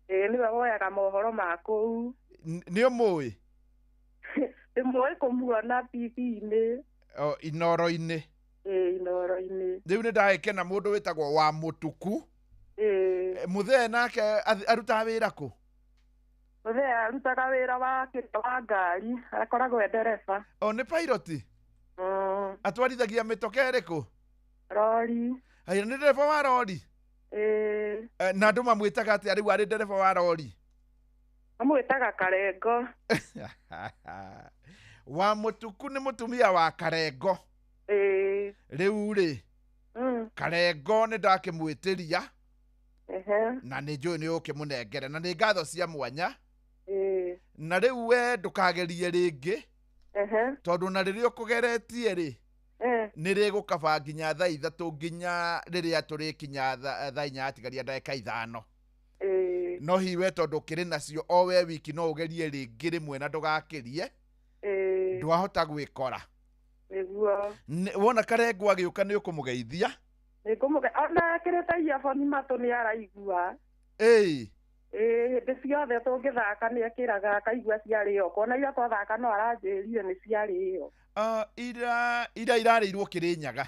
Ĩĩ, nĩwe woyaga mohoro ma kũu. Nĩ ũmũĩ? Ndĩmũĩ kũmuona TV-inĩ. O, Inoro-inĩ. Ĩĩ, Inoro-inĩ. Rĩu nĩ ndagĩkena mũndũ wĩtagwo wa Mũtuku. Ĩĩ. Mũthee nake arutaga wĩra kũ? Mũthee arutaga wĩra wa ngari, akoragwo e ndereba. O, nĩ pilot? Atwarithagia mĩtoka ĩrĩkũ? Rori. Haya, nĩ ndereba wa rori? Ĩĩ. Na andũ mamwĩtaga atĩa rĩu arĩ ndereba wa rori? Mamwĩtaga Karengo. Wa Mũtuku nĩ mũtumia wa Karengo. Ĩĩ. Rĩu rĩ, Karengo nĩ ndakĩmwĩtĩria. Na nĩ njũĩ nĩ ũkĩmũnengere na nĩ ngatho cia mwanya. Na rĩu we ndũkagerie rĩngĩ. Tondũ na rĩrĩa ũkũgeretie rĩ, nĩ rĩgũkaba nginya thaa 3 nginya rĩrĩa tũrĩkinya thaa 4 atigaria ndagĩka 5. No hihi we tondũ ũkĩrĩ nacio o we wiki no ũgerie rĩngĩ rĩmwe na ndũgakĩrie. Ndwahota gwĩkora. Nĩguo. Wona Karengo agĩũka nĩ ũkũmũgeithia? Ona ekĩrĩte earphone matũ nĩ araigua. Ĩĩ. Ĩĩ, hĩndĩ ciothe tũngĩthaka nĩ ekĩraga akaigua ciarĩo. Kona ira twathaka no aranjĩrire nĩ ciarĩo. Ira irarĩirwo Kĩrĩnyaga.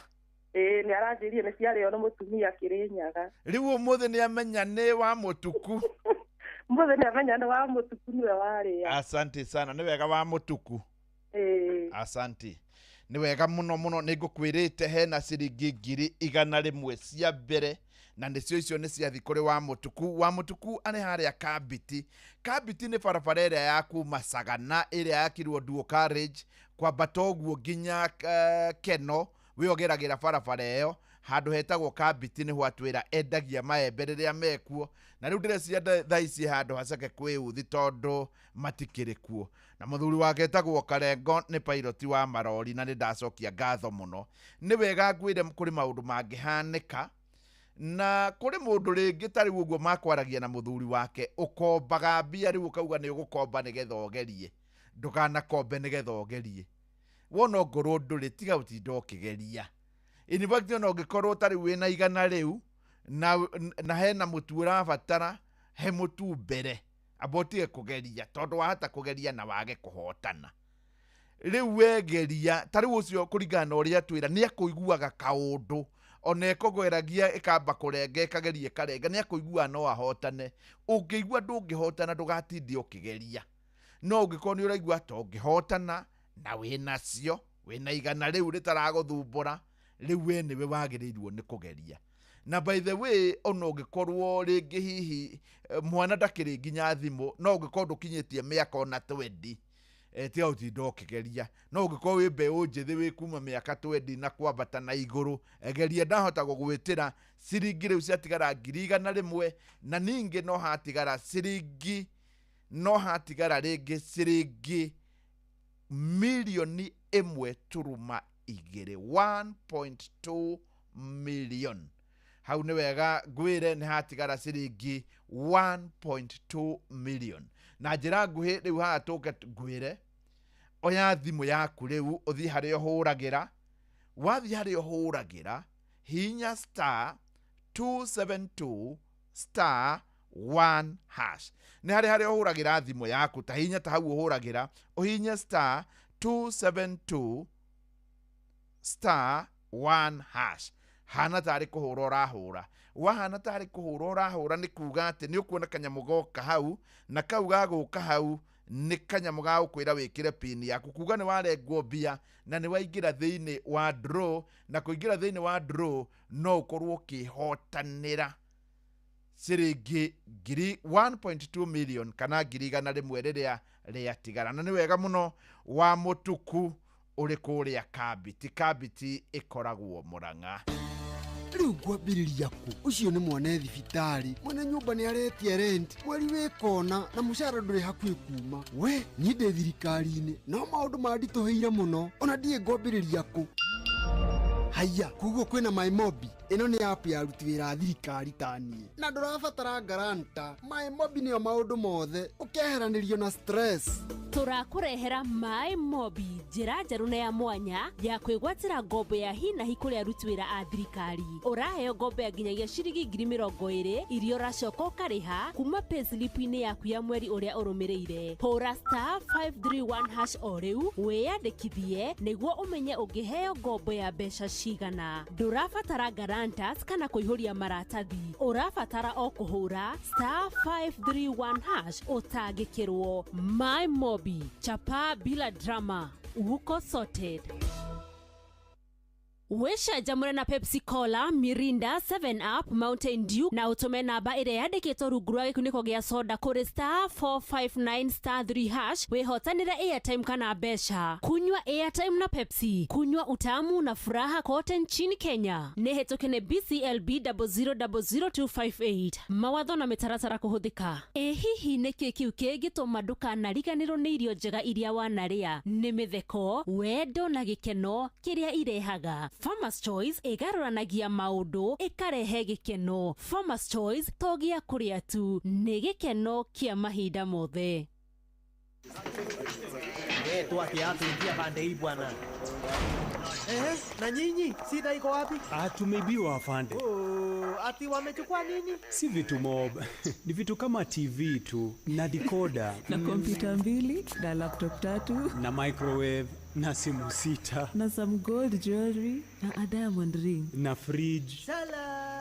Ĩĩ, nĩ aranjĩrire nĩ ciarĩo nĩ mũtumia Kĩrĩnyaga. Rĩu ũmũthĩ nĩ amenya nĩ wa Mũtuku. Ũmũthĩ nĩ amenya nĩ wa Mũtuku nĩwe warĩa. Asante sana, nĩ wega wa Mũtuku. Ĩĩ. Asante. Nĩ wega mũno mũno, nĩ ngũkwĩrĩte hena ciringi 100,000 cia mbere na nĩcio icio nĩ ciathi kũrĩ wa Mũtuku. Wa Mũtuku arĩ harĩa Kambiti. Kambiti nĩ barabara ĩrĩa ya kuma Sagana ĩrĩa yakirwo Dual Carriage kwambata ũguo nginya Keno, we ũgeragĩra barabara ĩyo handũ hetagwo Kambiti nĩho atwĩra endagia maembe rĩrĩa mekuo, na rĩu ndĩreciria thaa ici handũ haceke kwĩ uthi tondũ matikĩrĩ kuo. Na mũthuri wake etagwo Karengo nĩ pilot wa marori na nĩ ndacokia ngatho mũno. Nĩ wega ngwĩre kũrĩ maũndũ mangĩhanĩka na kũrĩ mũndũ rĩngĩ ta rĩu ũguo makwaragia na mũthuri wake ũkombaga mbia rĩu ũkauga nĩ ũgũkomba nĩgetha ũgerie. Ndũkanakombe nĩgetha ũgerie. Wona ongorwo ndũrĩ tiga ũtinda ũkĩgeria. In fact ona ũngĩkorwo ta rĩu wĩna 100 rĩu na hena mũtu ũrabatara, he mũtu mbere amba ũtige kũgeria tondũ wahota kũgeria na wage kũhotana. Rĩu wegeria ta rĩu ũcio kũringana na ũrĩa twĩra nĩ akũiguaga kaũndũ ona ĩkũgeragia ĩkamba kũrenga ĩkageria ĩkarenga nĩ akũiguaga no ahotane. Ũngĩigua ndũngĩhotana ndũgatinde ũkĩgeria. No ũngĩkorwo nĩ ũraigua ta ũngĩhotana na wĩnacio wĩna 100 rĩu rĩtaragũthumbũra, rĩu we nĩwe wagĩrĩirwo nĩ kũgeria. Na by the way ona ũngĩkorwo rĩngĩ hihi mwana ndakĩrĩ nginya thimũ, no ũngĩkorwo ndũkinyĩtie mĩaka ona 20, Tiga gũtinda ũkĩgeria no ũngĩkorwo wĩ mbeũ njĩthĩ wĩ kuma mĩaka 20 na kwambata na igũrũ, geria ndahota gũgwĩtĩra ciringi rĩu ciatigara 100,000 na ningĩ no hatigara ciringi, no hatigara rĩngĩ ciringi 1.2 million, 1.2 million. Hau nĩ wega ngwĩre nĩ hatigara ciringi 1.2 million. Na njĩra nguhĩ rĩu haha tũke ngwĩre oya thimũ yaku rĩu ũthiĩ harĩa ũhũragĩra. Wathiĩ harĩa ũhũragĩra, hihinya *272*1#. Nĩ harĩ harĩa ũhũragĩra thimũ yaku, ta hihinya ta hau ũhũragĩra, ũhihinye *272*1#. Hana tarĩ kũhũra ũrahũra, wahana tarĩ kũhũra ũrahũra, nĩ kuga atĩ nĩ ũkuona kanyamũ goka hau, na kau gagũka hau nĩ kanyamũ ga gũkwĩra wĩkĩre pin yaku, kuga nĩ warengwo mbia na nĩ waingĩra thĩinĩ wa draw. Na kũingĩra thĩinĩ wa draw no ũkorwo ũkĩhotanĩra ciringi ngiri 1.2 million kana 100,000 rĩrĩa rĩatigara. Na nĩ wega mũno wa mũtuku ũrĩ kũrĩa Kambiti. Kambiti ĩkoragwo Mũrang'a. Rĩu ngwambĩrĩria kũ? Ũcio nĩ mwana thibitarĩ, mwene nyũmba nĩ aretia rent mweri wĩ kona, na mũcara ndũrĩ hakuhĩ kuma. We niĩ ndĩ thirikari-inĩ no maũndũ manditũhĩire mũno, ona ndiĩ ngwambĩrĩria kũ. Haiya, koguo kwĩna MyMobi. Ĩno nĩ app ya aruti wĩra a thirikari ta niĩ, na ndũrabatara guarantor. MyMobi nĩyo maũndũ mothe, ũkeheranĩrio na stress. Tũrakũrehera Maĩ Mobi, njĩra njerũ na ya mwanya ya kwĩgwatĩra ngombo ya hi na hi kũrĩ aruti wĩra a thirikari. Ũraheo ngombo ya nginyagia ciringi 20,000 iria ũracoka ũkarĩha kuma payslip-inĩ yaku ya mweri ũrĩa ũrũmĩrĩire. Hũra *531# o rĩu wĩyandĩkithie nĩguo ũmenye ũngĩheo ngombo ya mbeca cigana. Ndũrabatara guarantors kana kũihũria maratathi, ũrabatara o kũhũra *531# ũtangĩkĩrwo. My Mobi, chapa bila drama, uko sorted. Wĩcanjamũre na Pepsi Cola, Mirinda, 7 Up, Mountain Dew na ũtũme namba ĩrĩa yandĩkĩtwo rungu rwa gĩkunĩko gĩa soda kũrĩ *459*3# wĩhotanĩre airtime kana mbeca. Kunywa airtime na Pepsi, kunywa utamu na furaha kote nchini Kenya. Nĩ hĩtũke nĩ BCLB 0000258. Mawatho na mĩtaratara kũhũthĩka. Ĩ hihi nĩkĩ kĩu kĩngĩtũma ndũkanariganĩrwo nĩ irio njega iria wanarĩa? Nĩ mĩtheko, wendo na gĩkeno kĩrĩa irehaga. Farmers Choice ĩgarũranagia maũndũ, ĩkarehe gĩkeno. Farmers Choice to gĩa kũrĩa tu, nĩ gĩkeno kĩa mahinda mothe. Eh, toa kiatu, ingia pande hii bwana. Eh, na nyinyi shida iko wapi? Ah, tumeibiwa, afande. Oh, ati wamechukua nini? Si vitu mob. Ni vitu kama TV tu na decoder na kompyuta mbili na laptop tatu na microwave na simu sita na some gold jewelry na a diamond ring na fridge. Salale.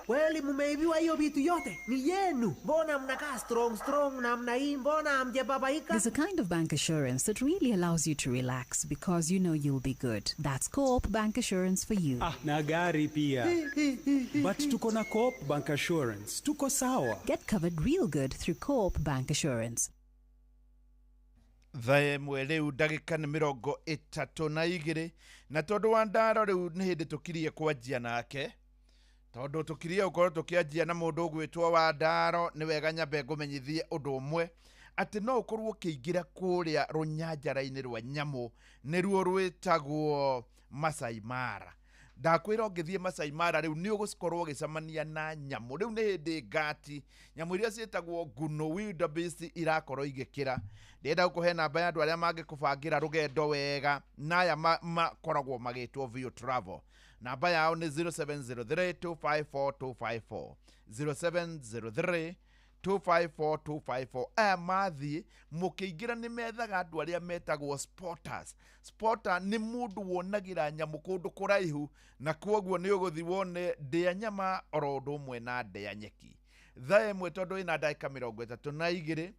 Kweli mumeibiwa hiyo vitu yote? Ni yenu. Mbona mnakaa strong strong namna hii? Mbona hamjababaika? There's a kind of bank assurance that really allows you to relax because you know you'll be good. That's Co-op Bank Assurance for you. Ah, na gari pia. But tuko na Co-op Bank Assurance. Tuko sawa. Get covered real good through Co-op Bank Assurance. 1:00 rĩu ndagĩka nĩ 32, na tondũ wa ndaro rĩu nĩ hĩndĩ tũkirie kwanjia nake, tondũ tũkirie gũkorwo tũkĩanjia na mũndũ ũgwĩtwo wa ndaro, nĩ wega nyambe ngũmenyithie ũndũ ũmwe atĩ no ũkorwo ũkĩingĩra kũrĩa rũnyanjara-inĩ rwa nyamũ, nĩruo rwĩtagwo Masai Mara. Ndakwĩra ũngĩthiĩ Masai Mara rĩu nĩ ũgũkorwo ũgĩcemania na nyamũ. Rĩu nĩ hĩndĩ ngati nyamũ iria ciĩtagwo nguno, wildebeest, irakorwo igĩkĩra. Ndĩrenda gũkũhe namba ya andũ arĩa mangĩkũbangĩra rũgendo wega, na aya makoragwo magĩtwo View Travel. Namba yao nĩ 0703 254 254, 0703 254254. Aya mathiĩ mũkĩingĩra nĩ methaga andũ arĩa metagwo spotters. Spotter nĩ mũndũ wonagĩra nyamũ kũndũ kũraihu, na kwoguo nĩ ũgũthiĩ wone ndĩa nyama oro ũndũ ũmwe na ndĩa nyeki. 1:00 tondũ ĩna ndagĩka 32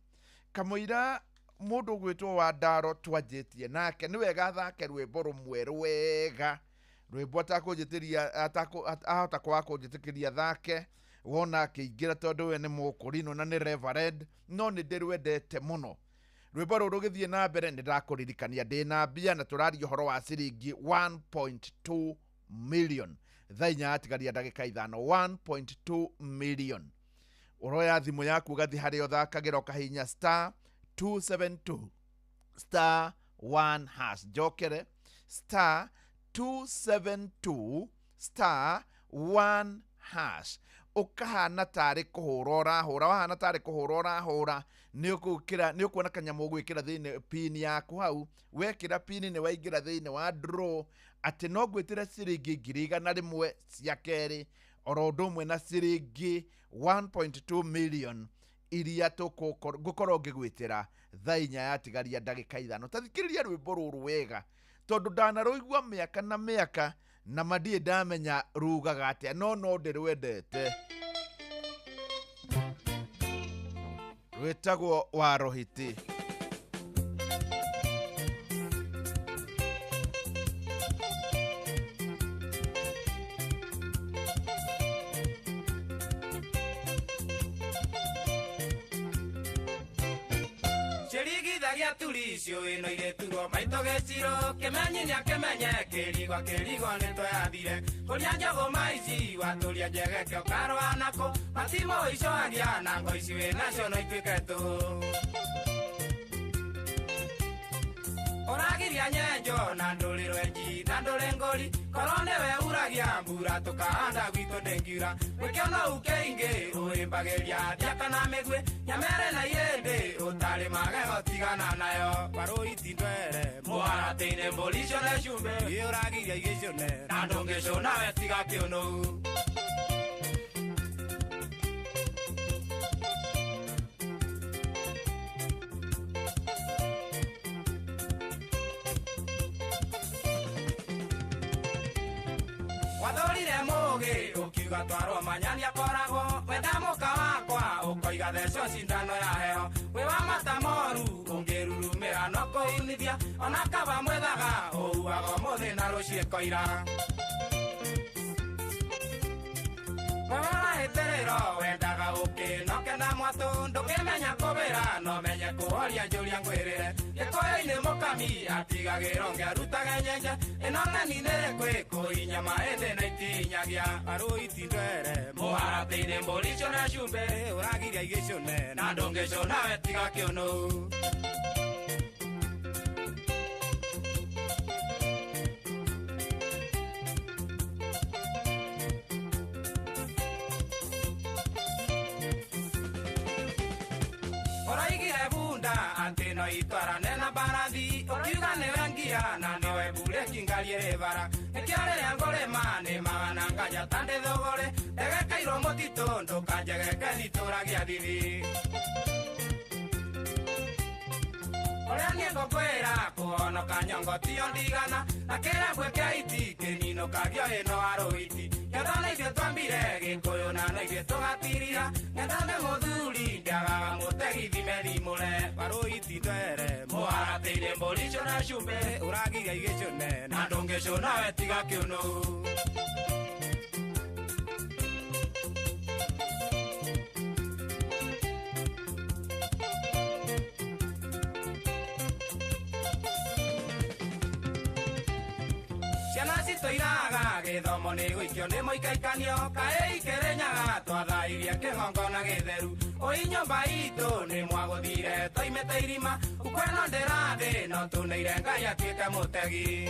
kamũira mũndũ ũgwĩtwo wa ndaro twanjĩtie nake, nĩ wega athake rwĩmbo rũmwe rwega, rwĩmbo atakũnjĩtĩria ahota kwaga kũnjĩtĩkĩria thake wona akĩingĩra, tondũ we nĩ mũkũrinũ na nĩ reverend, no nĩ ndĩrwendete mũno. Rwĩmbo rũrũ rũgĩthiĩ na mbere nĩ ndakũririkania ndĩna mbia na tũraria ũhoro wa ciringi 1.2 million. Thaa 4 yatigaria ndagĩka 5, 1.2 million. Ũroya thimũ yaku ũgathiĩ harĩa ũthakagĩra ũkahihinya star 272 star 1 hash. Njokere star 272 star 1 hash. Ũkahana tarĩ kũhũra ũrahũra, wahana tarĩ kũhũra ũrahũra, nĩ ũkuona kanyamũ ũgwĩkĩra thĩinĩ pin yaku hau. Wekĩra pin nĩ waingĩra thĩinĩ wa draw atĩ no ngwĩtĩre ciringi 100,000 cia kerĩ oro ũndũ ũmwe na ciringi 1.2 million iria ngũkorwo ngĩgwĩtĩra thaa 4 yatigaria ndagĩka 5. Ta thikĩrĩria rwĩmbo rũrũ wega tondũ ndanarũigua mĩaka na mĩaka na mandirĩ ndamenya rugaga atĩa, no ndĩrwendete. Rwĩtagwo Warohiti. Turicio ino ireturwo maito geciro kimenyinya kimenye kirigwa kirigwa ni twathire kuria njogo maici waturia njegeke ukarwa nako matimo icoagia na ngo ici winacio no ituike tu uragiria nyenjo na nduri rwenji na nduri ngori korwo niwe uragia mbura tukahanda gwitũ ndĩngiura gwĩkĩona uke ingĩ ũrĩmbagĩria thiaka na mĩguĩ nyamere na irĩndĩ ũtarĩ magego tigana nayo warũiti ndwere mũharatĩ-inĩ mbũri icio nĩ cumbĩ ĩ ũragiria igĩcũne na ndũngĩcũna we tiga kĩũnũu. Wathorire mũgĩ ũkiuga twarwo manyani akoragwo wenda mũka wakwa ũkoiga theco cindano ya heho wĩ wa mata moru ũngĩrurumĩra no kũunithia ona kaba mwethaga ũuaga ũmũthĩ na rũciĩ koira wewe ũrahĩtĩrĩro wendaga ũkĩ no kenda mwatũ ndũngĩmenya kũbĩra no menye kũhoria njũria ngwĩrĩre gĩkũyũ-inĩ mũkami atigagĩrwo ngĩarutage nyenje ĩno ng'eni nĩrĩkwĩ kũinya ĩndĩ na itinyagia arũiti ndwere mũharatĩ-inĩ mbũri icio na cumbĩ ũragiria igĩcũne na ndũngĩcũna we tiga kĩũnũu. Atĩ no itwarane na mbarathi ũkiuga nĩwe ngia na nĩwe mburĩki ngari ĩrĩ bara nĩkĩo rĩrĩa ngũrĩma nĩmaga na nganja ta ndĩ thũgũrĩ ndegekeirwo mũtitũ ndũkanjegeke nditũragia thithi ũrĩa niĩ ngũkwĩra kũhonoka nyongo tiyo ndigana na kĩrembwe kĩa iti kĩninũkagio ĩno warũiti ketha na ithuĩ twambire gĩkũyũ na no ithuĩ tũgatirira ngetha nĩ mũthuri ndiagaga mũtegi thime thimũre warũiti ndwere mũharatĩ-inĩ mbũri icio na cumbĩ ũragiria igĩcũne na ndũngĩcũna we tiga kĩũnũu. Ciana citũiraga gĩthomo nĩ gũikio nĩ mũikaikanio kaĩ ikĩrĩnyaga twathairie kĩgongona gĩtheru ũi nyũmba itũ nĩ mwagũthire twaimĩte irima ukweno ndĩrathĩ no tũneire Ngai atuĩke mũtegi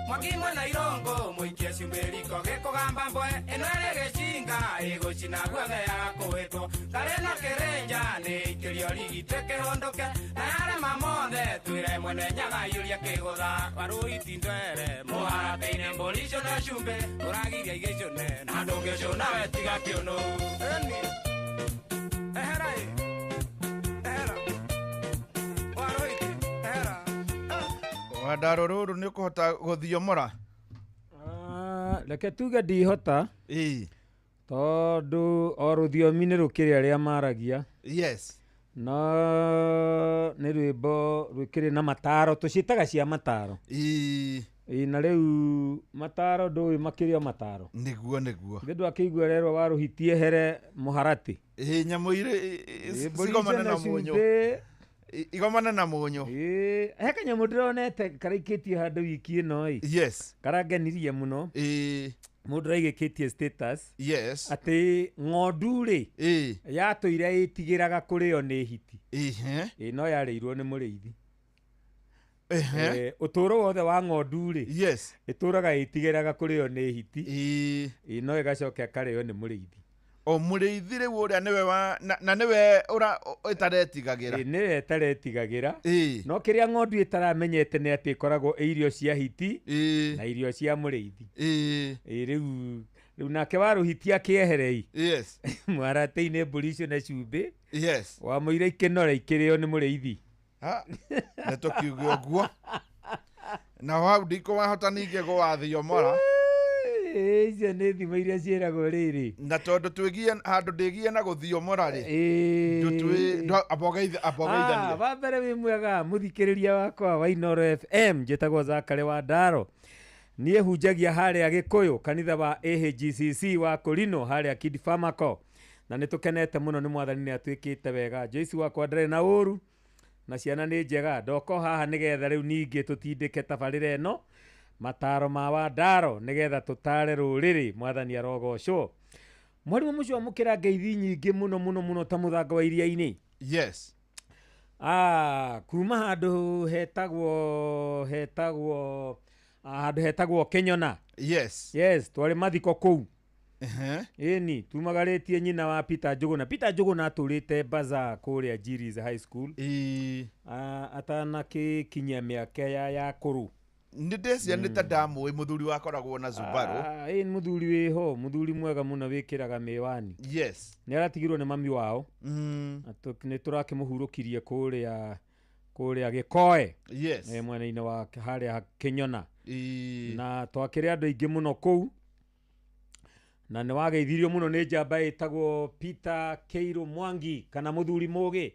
mwaki mwena irũngũ mũikie cumbĩ riko gĩkũgamba mbwe ĩno ĩrĩ gĩcinga ĩgũcina guothe yaga kũhĩtwo ngarĩ na kĩrĩnja nĩ ikĩrio rigitĩ kĩhũndũke na yarema mothe twĩre mwene nyaga aiyũrie kĩgũtha warũiti ndwere mũharatĩ-inĩ mbũri icio na cumbĩ ũragiria igĩcũne na ndũngĩcũna we tiga kĩũnũu. Ehera ĩ ehera warũiti ehera. Wandaro rũrũ nĩ ũkũhota gũthiomora? Reke tuge ndihota tondũ o rũthiomi nĩ rũkĩrĩ arĩa maragia. Yes. No nĩ rwĩmbo rwĩkĩrĩ na mataro tũciĩtaga cia mataro. Ĩ na rĩu mataro ndũĩ makĩria mataro. Nĩguo nĩguo. Ithe ndwakĩigua rerwo warũhitie here mũharatĩ. Ĩ nyamũ irĩ Ĩ, mbũri cigomane icio na mũnyũ. cumbĩ. Igomane na mũnyũ. Ĩ, he kanyamũ ndĩronete karaikĩtio handũ wiki ĩno ĩ. Yes. Karangenirie mũno. Ĩ. Mũndũ araigĩkĩtie status. Yes. Atĩ ng'ondu rĩ. Ĩ. Yatũire ĩtigĩraga kũrĩo nĩ hiti. Ĩhĩ. Ĩ no yarĩirwo nĩ mũrĩithi. Ehe. Ũtũũro wothe wa ng'ondu rĩ. Yes. Ĩtũraga ĩtigĩraga kũrĩo nĩ hiti. Ĩ. Ĩ no ĩgacoka ĩkarĩo nĩ mũrĩithi. O mũrĩithi rĩu ũrĩa nĩwe wa na nĩwe ũra ĩtaretigagĩra. Ĩ nĩwe ĩtaretigagĩra. Ĩ. No kĩrĩa ng'ondu ĩtaramenyete nĩ atĩ ĩkoragwo ĩ irio cia hiti. Ĩ. Na irio cia mũrĩithi. Ĩ. Ĩ rĩu nake warũhitia kĩeherei. Yes. Mũharatĩ-inĩ mbũri icio na cumbĩ. Yes. Wamũira ikĩnora ikĩrĩo nĩ mũrĩithi. Ha. Nĩ tũkiuge ũguo. Na hau ndikũ wahota ningĩ gũwathiomora. Ĩ, icio nĩ thimo iria ciĩragwo rĩrĩ. Na tondũ twĩgie handũ ndĩgie na gũthiomora rĩ. Ĩ. Abogeithania. Wa mbere wĩ mwega mũthikĩrĩria wakwa wa Inooro FM njĩtagwo Zakary wa Ndaro. Niĩ hunjagia harĩa Gĩkũyũ kanitha wa AHGCC wa Kũrinũ harĩa Kid Pharmaco. Na nĩ tũkenete mũno nĩ mwathani nĩ atwĩkĩte wega. Joyce wakwa ndarĩ na ũru na ciana nĩ njega. Ndoko haha nĩgetha rĩu ningĩ tũtindĩke tabarĩra ĩno mataro ma Wandaro nĩgetha tũtare rũrĩrĩ mwathani arogocwo. Mwarimũ mũcio amũkĩra ngeithi nyingĩ mũno mũno mũno ta mũthanga wa iria-inĩ. Yes. Kuma handũ hetagwo handũ hetagwo Kĩnyona. Yes. Yes, twarĩ mathiko kũu. Ĩni tumagarĩtie nyina wa Peter Njũgũna. Peter Njũgũna atũrĩte bazaar kũrĩa Jiris High School. Atanakĩkinyia mĩaka ya kũrũ. Nĩ ndĩciria nĩ ta ndamũĩ mũthuri wakoragwo na Subaru. Ĩ mũthuri wĩho, mũthuri mwega mũno wĩkĩraga mĩwani. Yes. Nĩ aratigirwo nĩ mami wao. Nĩ tũrakĩmũhurũkirie kũrĩa Gĩkoe. Yes. Mwena-inĩ wa harĩa Kĩnyona. Na twakĩrĩ andũ aingĩ mũno kũu. Na nĩ wageithirio mũno nĩ njamba ĩtagwo Peter Keiru Mwangi kana mũthuri mũgĩ.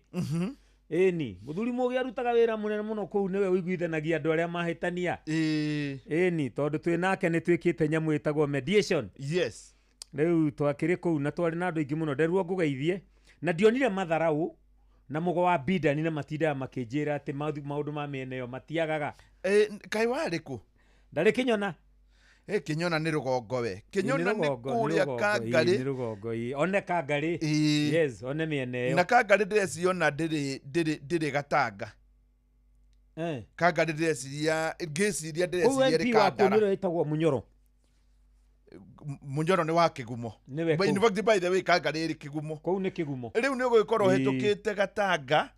Ĩni mũthuri mũgĩ arutaga wĩra mũnene mũno kũu, nĩwe ũiguithanagia andũ arĩa mahĩtania. Ĩni tondũ twĩ nake nĩ twĩkĩte nyamũ ĩtagwo mediation. Yes. Rĩu twakĩrĩ kũu na twarĩ na andũ aingĩ mũno nderuo ngũgeithie na ndionire matharau na mũgo wa bidani na matindaga makĩnjĩra atĩ maũndũ ma mĩena ĩyo matiagaga. Kaĩ warĩ kũ? Ndarĩ Kĩnyona. Kĩnyona nĩ rũgongo we. Kĩnyona nĩ kũrĩa Kangarĩ. Nĩ rũgongo ĩ. One Kangarĩ. Yes, one mĩena ĩyo. Na Kangarĩ ndĩreciona ndĩrĩ Gatanga. Kangarĩ ndĩreciria ngĩciria ndĩreciria rĩ Kandara. Kũu MP wa kũu ĩtagwo Mũnyoro. Mũnyoro nĩ wa Kĩgumo. Nĩwe In fact by the way Kangarĩ ĩrĩ Kĩgumo. Kũu nĩ Kĩgumo. Rĩu nĩ ũgũgĩkorwo ũhĩtũkĩte Gatanga.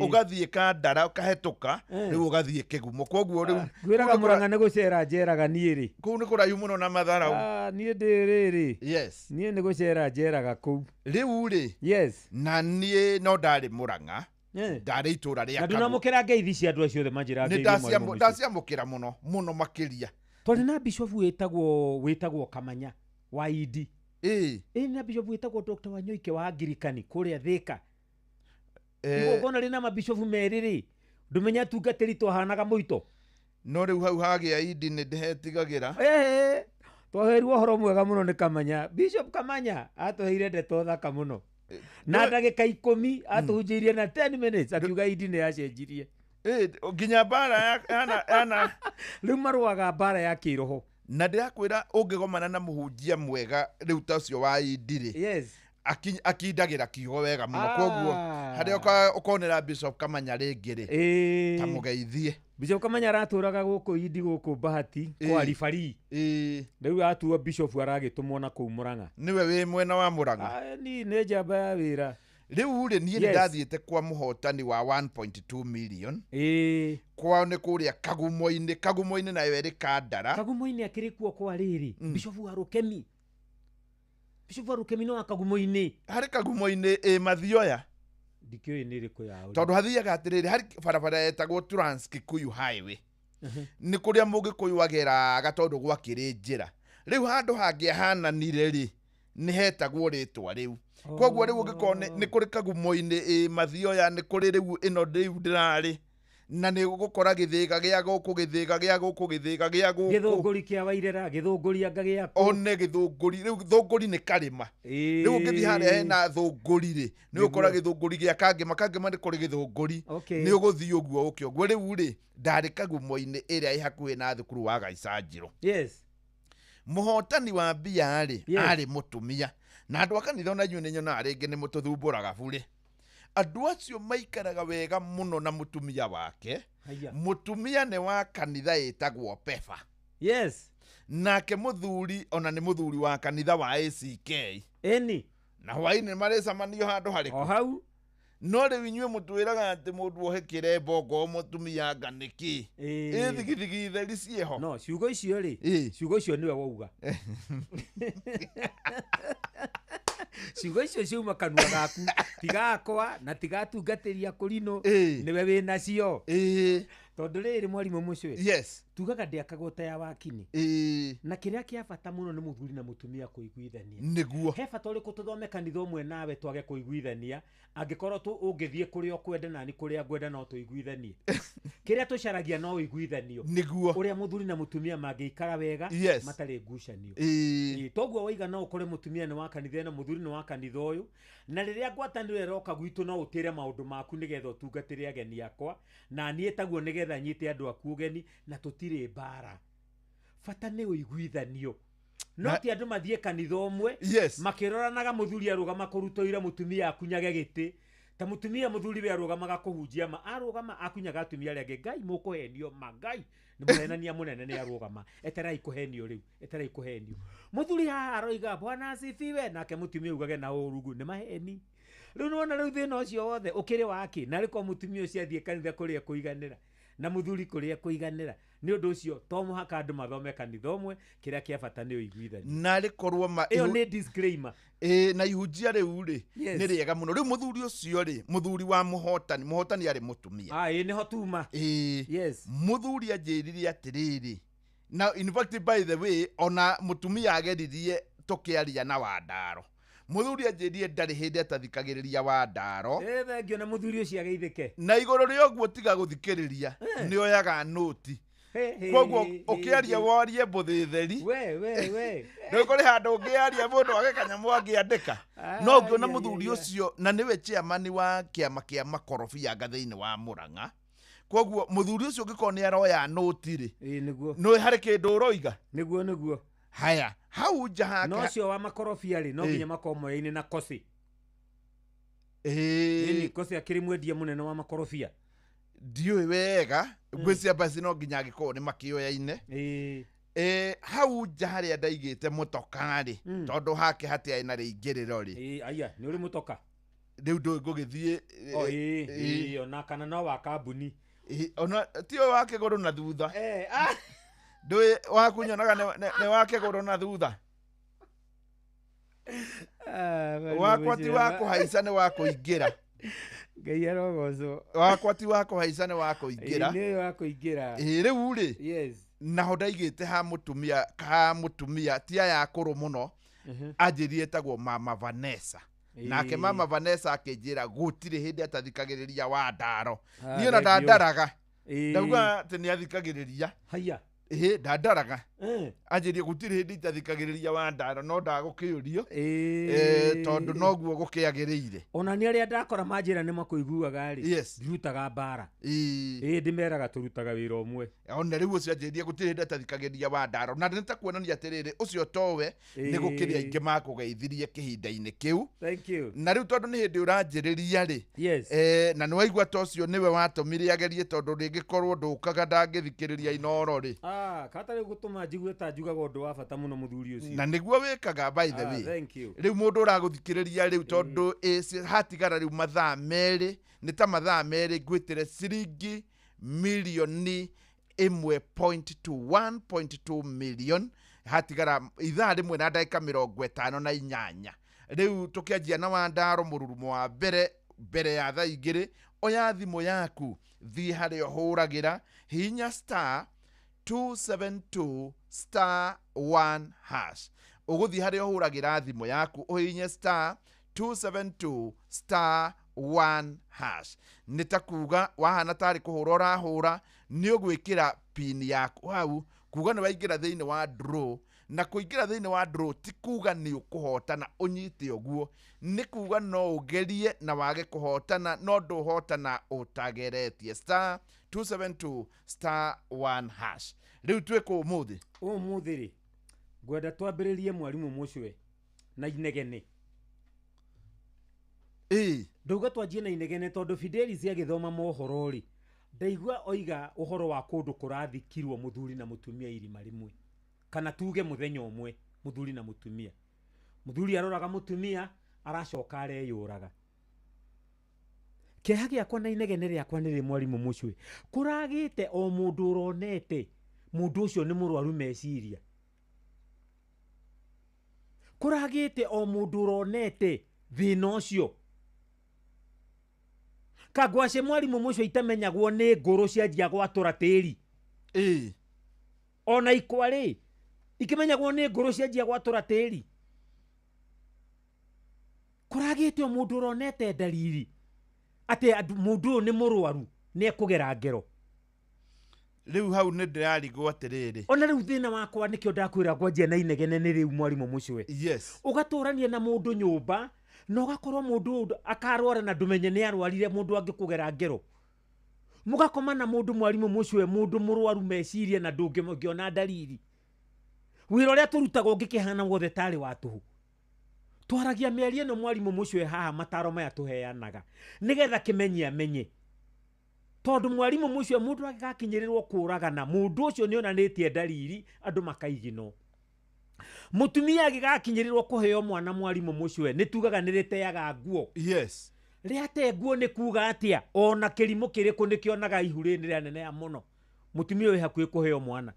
Ũgathiĩ Kandara ũkahĩtũka rĩu ũgathiĩ Kĩgumo. Kwoguo rĩu ngwĩraga Mũrang'a nĩ gũcera njeraga niĩ rĩ. Kũu nĩ kũraihu mũno na matharau. Niĩ ndĩ rĩrĩ. Yes. Niĩ nĩ gũcera njeraga kũu. Rĩu rĩ. Yes. Na niĩ no ndarĩ Mũrang'a. Ndarĩ itũra rĩa Na ndunamũkĩra ngeithi cia andũ acio othe manjĩra ngeithi. Nĩ ndaciamũkĩra mũno mũno makĩria. Twarĩ na bishop wĩtagwo Kamanya wa Idi. Ĩ na bishop wĩtagwo Dr. Wanyoike wa Angirikani kũrĩa Thĩka. Igongona rĩna mabishofu merĩ rĩ, ndũmenya atungatĩri twahanaga mũito. No rĩu hau hagĩa Idi nĩ ndĩhetigagĩra. Twaheirwo ũhoro mwega mũno nĩ Kamanya. Bishop Kamanya atũheire ndeto thaka mũno. Na ndagĩka 10 atũhunjĩirie na 10 minutes akiuga Idi nĩ yacenjirie. Nginya mbara yana rĩu marũaga mbara ya kĩroho. Na ndĩrakwĩra ũngĩgomana na mũhunjia mwega rĩu ta ũcio wa Idi rĩ. Yes. Akindagĩra kiugo wega mũno. Kwoguo harĩa ũkonera Bishop Kamanya rĩngĩ rĩ, ta mũgeithie. Bishop Kamanya aratũraga gũkũ Idi gũkũ Bahati kwa ribari. Rĩu atuo bishop aragĩtũmwo na kũu Mũrang'a. Nĩwe wĩ mwena wa Mũrang'a. Ni nĩ njamba ya wĩra. Rĩu rĩ niĩ nĩ ndathiĩte kwa mũhotani wa 1.2 million. Kwao nĩ kũrĩa Kagumo-inĩ. Kagumo-inĩ nayo ĩrĩ Kandara. Kagumo-inĩ akĩrĩ kuo kwa rĩrĩ. Bishop wa Rũkemi. Bishop wa Rũkemi no wa Kagumo-inĩ. Harĩ Kagumo-inĩ ĩ Mathioya. Ndikĩũĩ nĩ ĩrĩkũ yao. Tondũ hathiaga atĩrĩrĩ, harĩ barabara yetagwo Trans Kikuyu Highway. Nĩ kũrĩa mũgĩkũyũ ageraga tondũ gwakĩrĩ njĩra. Rĩu handũ hangĩahananire rĩ, nĩ hetagwo rĩtwa rĩu. Kwoguo rĩu ũngĩkorwo nĩ kũrĩ Kagumo-inĩ ĩ Mathioya, nĩ kũrĩ rĩu ĩno rĩu ndĩrarĩ. Na nĩ ũgũkora gĩthĩga gĩa gũkũ, gĩthĩga gĩa gũkũ, gĩthĩga gĩa gũkũ, gĩthũngũri kĩa Wairera, gĩthũngũri anga gĩaku. One gĩthũngũri rĩu, thũngũri nĩ karĩma. Rĩu ũngĩthiĩ harĩa hena thũngũri rĩ, nĩ ũgũkora gĩthũngũri gĩa Kangema. Kangema nĩ kũrĩ gĩthũngũri. Nĩ ũgũthiĩ ũguo ũke ũguo. Rĩu rĩ, ndarĩ Kagumo-inĩ ĩrĩa ĩ hakuhĩ na thukuru wa Gaicanjirũ. Mũhotani wa mbia rĩ, arĩ mũtumia. Na andũ a kanitha ona inyuĩ nĩ nyonaga rĩngĩ nĩ mũtũthumbũraga burĩ. Andũ acio maikaraga wega mũno na mũtumia wake. Haya. Mũtumia nĩ wa kanitha ĩtagwo Pefa. Nake mũthuri ona nĩ mũthuri wa kanitha wa ACK. Eni. Na hwaĩ-inĩ marĩcamanio handũ harĩkũ? O hau. No rĩu inyuĩ mũtwĩraga atĩ mũndũ ohe kĩrembo mũtumia anga nĩkĩ? Ĩ thigithigi theri ciĩho. No ciugo icio rĩ, ciugo icio nĩwe wauga. Ciugo icio ciauma kanua gaku, tigakwa na tigatungatĩria kũrinũ, nĩwe wĩnacio. Tondũ rĩrĩ mwarimũ mũcwe, tugaga ndĩakagwo ta ya wakini. Na kĩrĩa kĩa bata mũno nĩ mũthuri na mũtumia kũiguithania. Nĩguo. He bata ũrĩkũ tũthome kanitha ũmwe nawe twage kũiguithania, angĩkorwo tu ũngĩthiĩ kũrĩa ũkwenda nani kũrĩa ngwenda no tũiguithanie. Kĩrĩa tũcaragia no ũiguithanio. Nĩguo. Ũrĩa mũthuri na mũtumia mangĩikara wega, matarĩ ngucanio. Toguo waiga no ũkore mũtumia nĩ wa kanitha ĩno, mũthuri nĩ wa kanitha ũyũ, na rĩrĩa ngwatanĩro ĩroka gwitũ no ũtĩre maũndũ maku nĩgetha ũtungatĩre ageni akwa, na niĩ taguo nĩgetha nyite andũ aku ũgeni, na tũtirĩ mbara. Bata nĩ ũiguithanio. No ti andũ mathiĩ kanitha ũmwe, makĩroranaga mũthuri arũgama kũruta ũira, mũtumia akunyage gĩtĩ. Ta mũtumia mũthuri we arũgamaga kũhunjia ma, arũgama akunyaga atumia arĩa angĩ, Ngai mũkũhenio ma, Ngai nĩ mũhenania mũnene nĩ arũgama, eterai kũhenio rĩu, eterai kũhenio. Mũthuri haha aroiga Bwana asifiwe, nake mũtumia augage na ũrugu nĩ maheni. Rĩu nĩwona rĩu thĩna ũcio wothe ũkĩrĩ wake, na rĩkorwo mũtumia ũcio athiĩ kanitha kũrĩa kũiganĩra na mũthuri kũrĩa kũiganĩra. Nĩ ũndũ ũcio to mũhaka andũ mathome kanitha ũmwe, kĩrĩa kĩa bata nĩ ũiguithanio. Na rĩkorwo ma ĩyo nĩ disclaimer. Na ihunjia rĩu rĩ, nĩ rĩega mũno. Rĩu mũthuri ũcio rĩ, mũthuri wa mũhotani, mũhotani arĩ mũtumia. Ĩĩ nĩho tuma. Mũthuri anjĩrire atĩrĩrĩ, na in fact by the way, ona mũtumia ageririe tũkĩaria na Wandaro. Mũthuri anjĩrire ndarĩ hĩndĩ atathikagĩrĩria Wandaro. Thengio na mũthuri ũcio ageithĩke. Na igũrũ rĩa ũguo tiga gũthikĩrĩria, nĩ oyaga nũti. Koguo ũkĩaria warie mbũthĩ theri. We. Rĩu kũrĩ handũ ũngĩaria mũndũ age kanyamũ angĩandĩka. No ũngĩona mũthuri ũcio, na nĩwe chairman wa kĩama kĩa makorobia anga thĩinĩ wa Murang'a. Koguo mũthuri ũcio ũngĩkorwo nĩ aroya nũti rĩ, nĩguo. Nĩ harĩ kĩndũ ũroiga? Nĩguo, nĩguo. Haya, hau nja hake. No ũcio wa makorobia rĩ, no nginya makorwo moyaine na Kosi. Ĩni, Kosi akĩrĩ mwendia mũnene wa makorobia. Ndiũĩ wega, ngwĩciria basi no nginya angĩkorwo nĩ makĩoyaine. Hau nja harĩa ndaigĩte mũtoka rĩ, tondũ hake hatiarĩ na rĩingĩrĩro rĩ. Aya, nĩ ũrĩ mũtoka? Rĩu ndũĩ ngũgĩthiĩ, Ona kana no wa kambuni. Ona ti ũyũ wa kĩgũrũ na thutha. Ndũĩ waku nyonaga nĩ wa kĩgũrũ na thutha. Wakwa ti wa kũhaica nĩ wa kũingĩra. Ngai arogocwo. Wakwa ti wa kũhaica nĩ wa kũingĩra. Nĩ wa kũingĩra. Rĩu rĩ, naho ndaigĩte ha mũtumia, ha mũtumia ti aya akũrũ mũno, anjĩrire etagwo Mama Vanessa. Nake Mama Vanessa akĩnjĩra gũtirĩ hĩndĩ atathikagĩrĩria Wandaro. Niĩ ona ndandaraga. Ndauga atĩ nĩ athikagĩrĩria. Haya. Ndandaraga. Anjĩrire gũtirĩ hĩndĩ itathikagĩrĩria Wandaro, no ndagũkĩũrio. Tondũ noguo gũkĩagĩrĩire. Ona nĩ arĩa ndakora manjĩra nĩ makũiguaga rĩ, ndirutaga mbara. Ndĩmeraga tũrutaga wĩra ũmwe. Ona rĩu ũcio anjĩrire gũtirĩ hĩndĩ atathikagĩrĩria Wandaro. Na nĩ ta kuonania atĩrĩrĩ, ũcio towe nĩ gũkĩrĩ aingĩ makũgeithirie kĩhinda-inĩ kĩu. Thank you. Na rĩu tondũ nĩ hĩndĩ ũranjĩrĩria rĩ, na nĩ waigua ta ũcio nĩwe watũmire agerie, tondũ rĩngĩkorwo ndũkaga ndangĩthikĩrĩria Inooro rĩ. Kata rĩu gũtũma njigue ta njugaga ũndũ wa bata mũno mũthuri ũcio. Na nĩguo wĩkaga by the way. Thank you. Rĩu mũndũ ũragũthikĩrĩria rĩu tondũ hatigara rĩu mathaa merĩ, nĩ ta mathaa merĩ ngwĩtĩre ciringi mirioni ĩmwe point two, one point two million, hatigara ithaa rĩmwe na ndagĩka mĩrongo ĩtano na inyanya. Rĩu tũkĩanjia na Wandaro mũrurumo wa mbere, mbere ya thaa igĩrĩ, oya thimũ yaku, thiĩ harĩa ũhũragĩra, hihinya star 272 star 1 hash. Ũgũthiĩ harĩa ũhũragĩra thimũ yaku, ũhihinye star 272 star 1 hash. Nĩ ta kuga wahana tarĩ kũhũra ũrahũra, nĩ ũgwĩkĩra pin yaku hau, kuga nĩ waingĩra thĩinĩ wa draw. Na kũingĩra thĩinĩ wa draw ti kuga nĩ ũkũhotana ũnyite ũguo, nĩ kuga no ũgerie na wage kũhotana, no ndũhotana ũtageretie. Star 272 star 1 hash. Rĩu twĩ kũ ũmũthĩ? Ũmũthĩ rĩ, ngwenda twambĩrĩrie mwarimũ Mũcwe na inegene. Ĩĩ. Ndauga twanjie na inegene tondũ Fidelis agĩthoma mohoro rĩ, ndaigua oiga ũhoro wa kũndũ kũrathikirwo mũthuri na mũtumia irima rĩmwe, kana tuge mũthenya ũmwe mũthuri na mũtumia. Mũthuri aroraga mũtumia, aracoka areyũraga. Kĩeha gĩakwa na inegene rĩakwa nĩ rĩ mwarimũ Mũcwe, kũragĩte o mũndũ ũronete mũndũ ũcio nĩ mũrwaru meciria. Kũragĩte o mũndũ ũronete thĩna ũcio. Kangwacĩ mwarimũ Mũcwe itamenyagwo nĩ ngũrũ cianjia gwatũra tĩri. Ĩĩ. Ona ikwa rĩ, ikĩmenyagwo nĩ ngũrũ cianjia gwatũra tĩri. Kũragĩte o mũndũ ũronete ndariri atĩ mũndũ ũyũ nĩ mũrwaru, nĩ ekũgera ngero. Rĩu hau nĩ ndĩrarigwo atĩrĩrĩ. Ona rĩu thĩna wakwa nĩkĩo ndakwĩra ngwanjia na inegene nĩ rĩu mwarimũ Mũcwe. Yes. Ũgatũrania na mũndũ nyũmba na ũgakorwo mũndũ ũyũ akarwara na ndũmenye nĩ arwarire mũndũ angĩkũgera ngero. Mũgakoma na mũndũ mwarimũ Mũcwe, mũndũ mũrwaru meciria na ndũngĩona ndariri. Wĩra ũrĩa tũrutaga ũngĩkĩhana wothe tarĩ wa tũhũ. Twaragia mĩario ĩno mwarimũ Mũcwe haha, mataro maya tũheanaga nĩgetha kĩmenye amenye. Tondũ mwarimũ Mũcwe mũndũ angĩgakinyĩrĩrwo kũragana, mũndũ ũcio nĩ onanĩtie ndariri, andũ makaiginwo. Mũtumia angĩgakinyĩrĩrwo kũheo mwana mwarimũ Mũcwe, nĩ tugaga nĩ rĩteaga nguo. Yes. Rĩate nguo nĩ kuga atĩa? Ona kĩrimũ kĩrĩkũ nĩkĩonaga ihu rĩrĩ rĩaneneha mũno. Mũtumia ũyũ wĩ hakuhĩ kũheo mwana.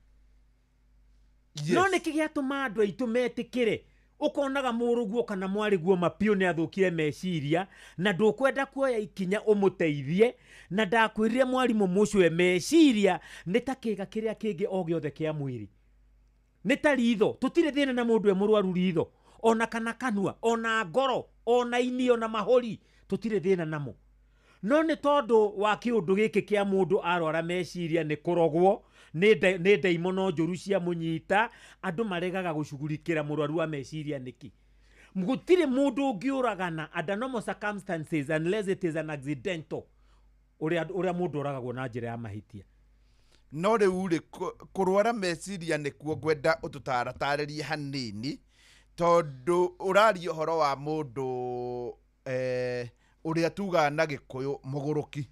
Yes. No nĩkĩ gĩatũma andũ aitũ metĩkĩre? Ũkonaga mũrũguo kana mwarĩguo mapiũ nĩ athũkire meciria na ndũkwenda kuoya ikinya ũmũteithie, na ndakwĩrire mwarimũ Mũcwe meciria nĩ ta kĩga kĩrĩa kĩngĩ o gĩothe kĩa mwĩrĩ. Nĩ ta ritho, tũtirĩ thĩna na mũndũ e mũrwaru ritho, ona kana kanua, ona ngoro, ona ini, ona mahũri, tũtirĩ thĩna namo. No nĩ tondũ wa kĩũndũ gĩkĩ kĩa mũndũ arwara meciria nĩ kũrogwo, nĩ ndaimono njũru cia mũnyita, andũ maregaga gũcugurikĩra mũrwaru wa meciria nĩkĩ? Gũtirĩ mũndũ ũngĩũragana under normal circumstances unless it is an accidental, ũrĩa mũndũ oragagwo na njĩra ya mahĩtia. No rĩu rĩ, kũrwara meciria nĩkuo ngwenda ũtũtaratarĩrie hanini, tondũ ũraria ũhoro wa mũndũ ũrĩa tugaga na Gĩkũyũ mũgũrũki.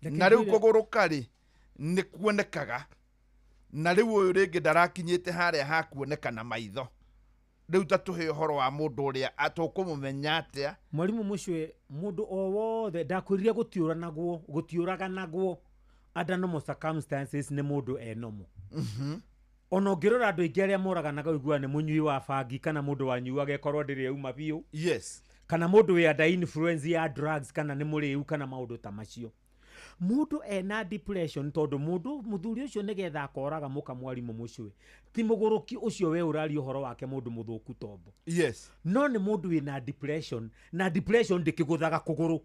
Na rĩu kũgũrũka rĩ, nĩ kuonekaga. Na rĩu ũyũ rĩngĩ ndarakinyĩte harĩa ha kuoneka na maitho. Rĩu ta tũhe ũhoro wa mũndũ ũrĩa tũkũmũmenya atĩa? Mwarimũ Mũcwe, mũndũ o wothe ndakwĩrire gũtiũraganagwo under normal circumstances nĩ mũndũ e normal. Ona ũngĩrora andũ aingĩ arĩa moraganaga ũiguaga nĩ mũnyui wa bangi kana mũndũ wanyuaga ĩkorwo ndĩrĩ yauma biũ. Yes. Kana mũndũ wĩ under influence ya drugs kana nĩ mũrĩu kana maũndũ ta macio. Mũndũ ena depression tondũ mũndũ mũthuri ũcio nĩgetha akoraga mũka mwarimũ Mũcwe, ti mũgũrũki ũcio we ũraria ũhoro wake mũndũ mũthũku tombo. Yes. No nĩ mũndũ wĩna depression, na depression ndĩkĩgũthaga kũgũrũ.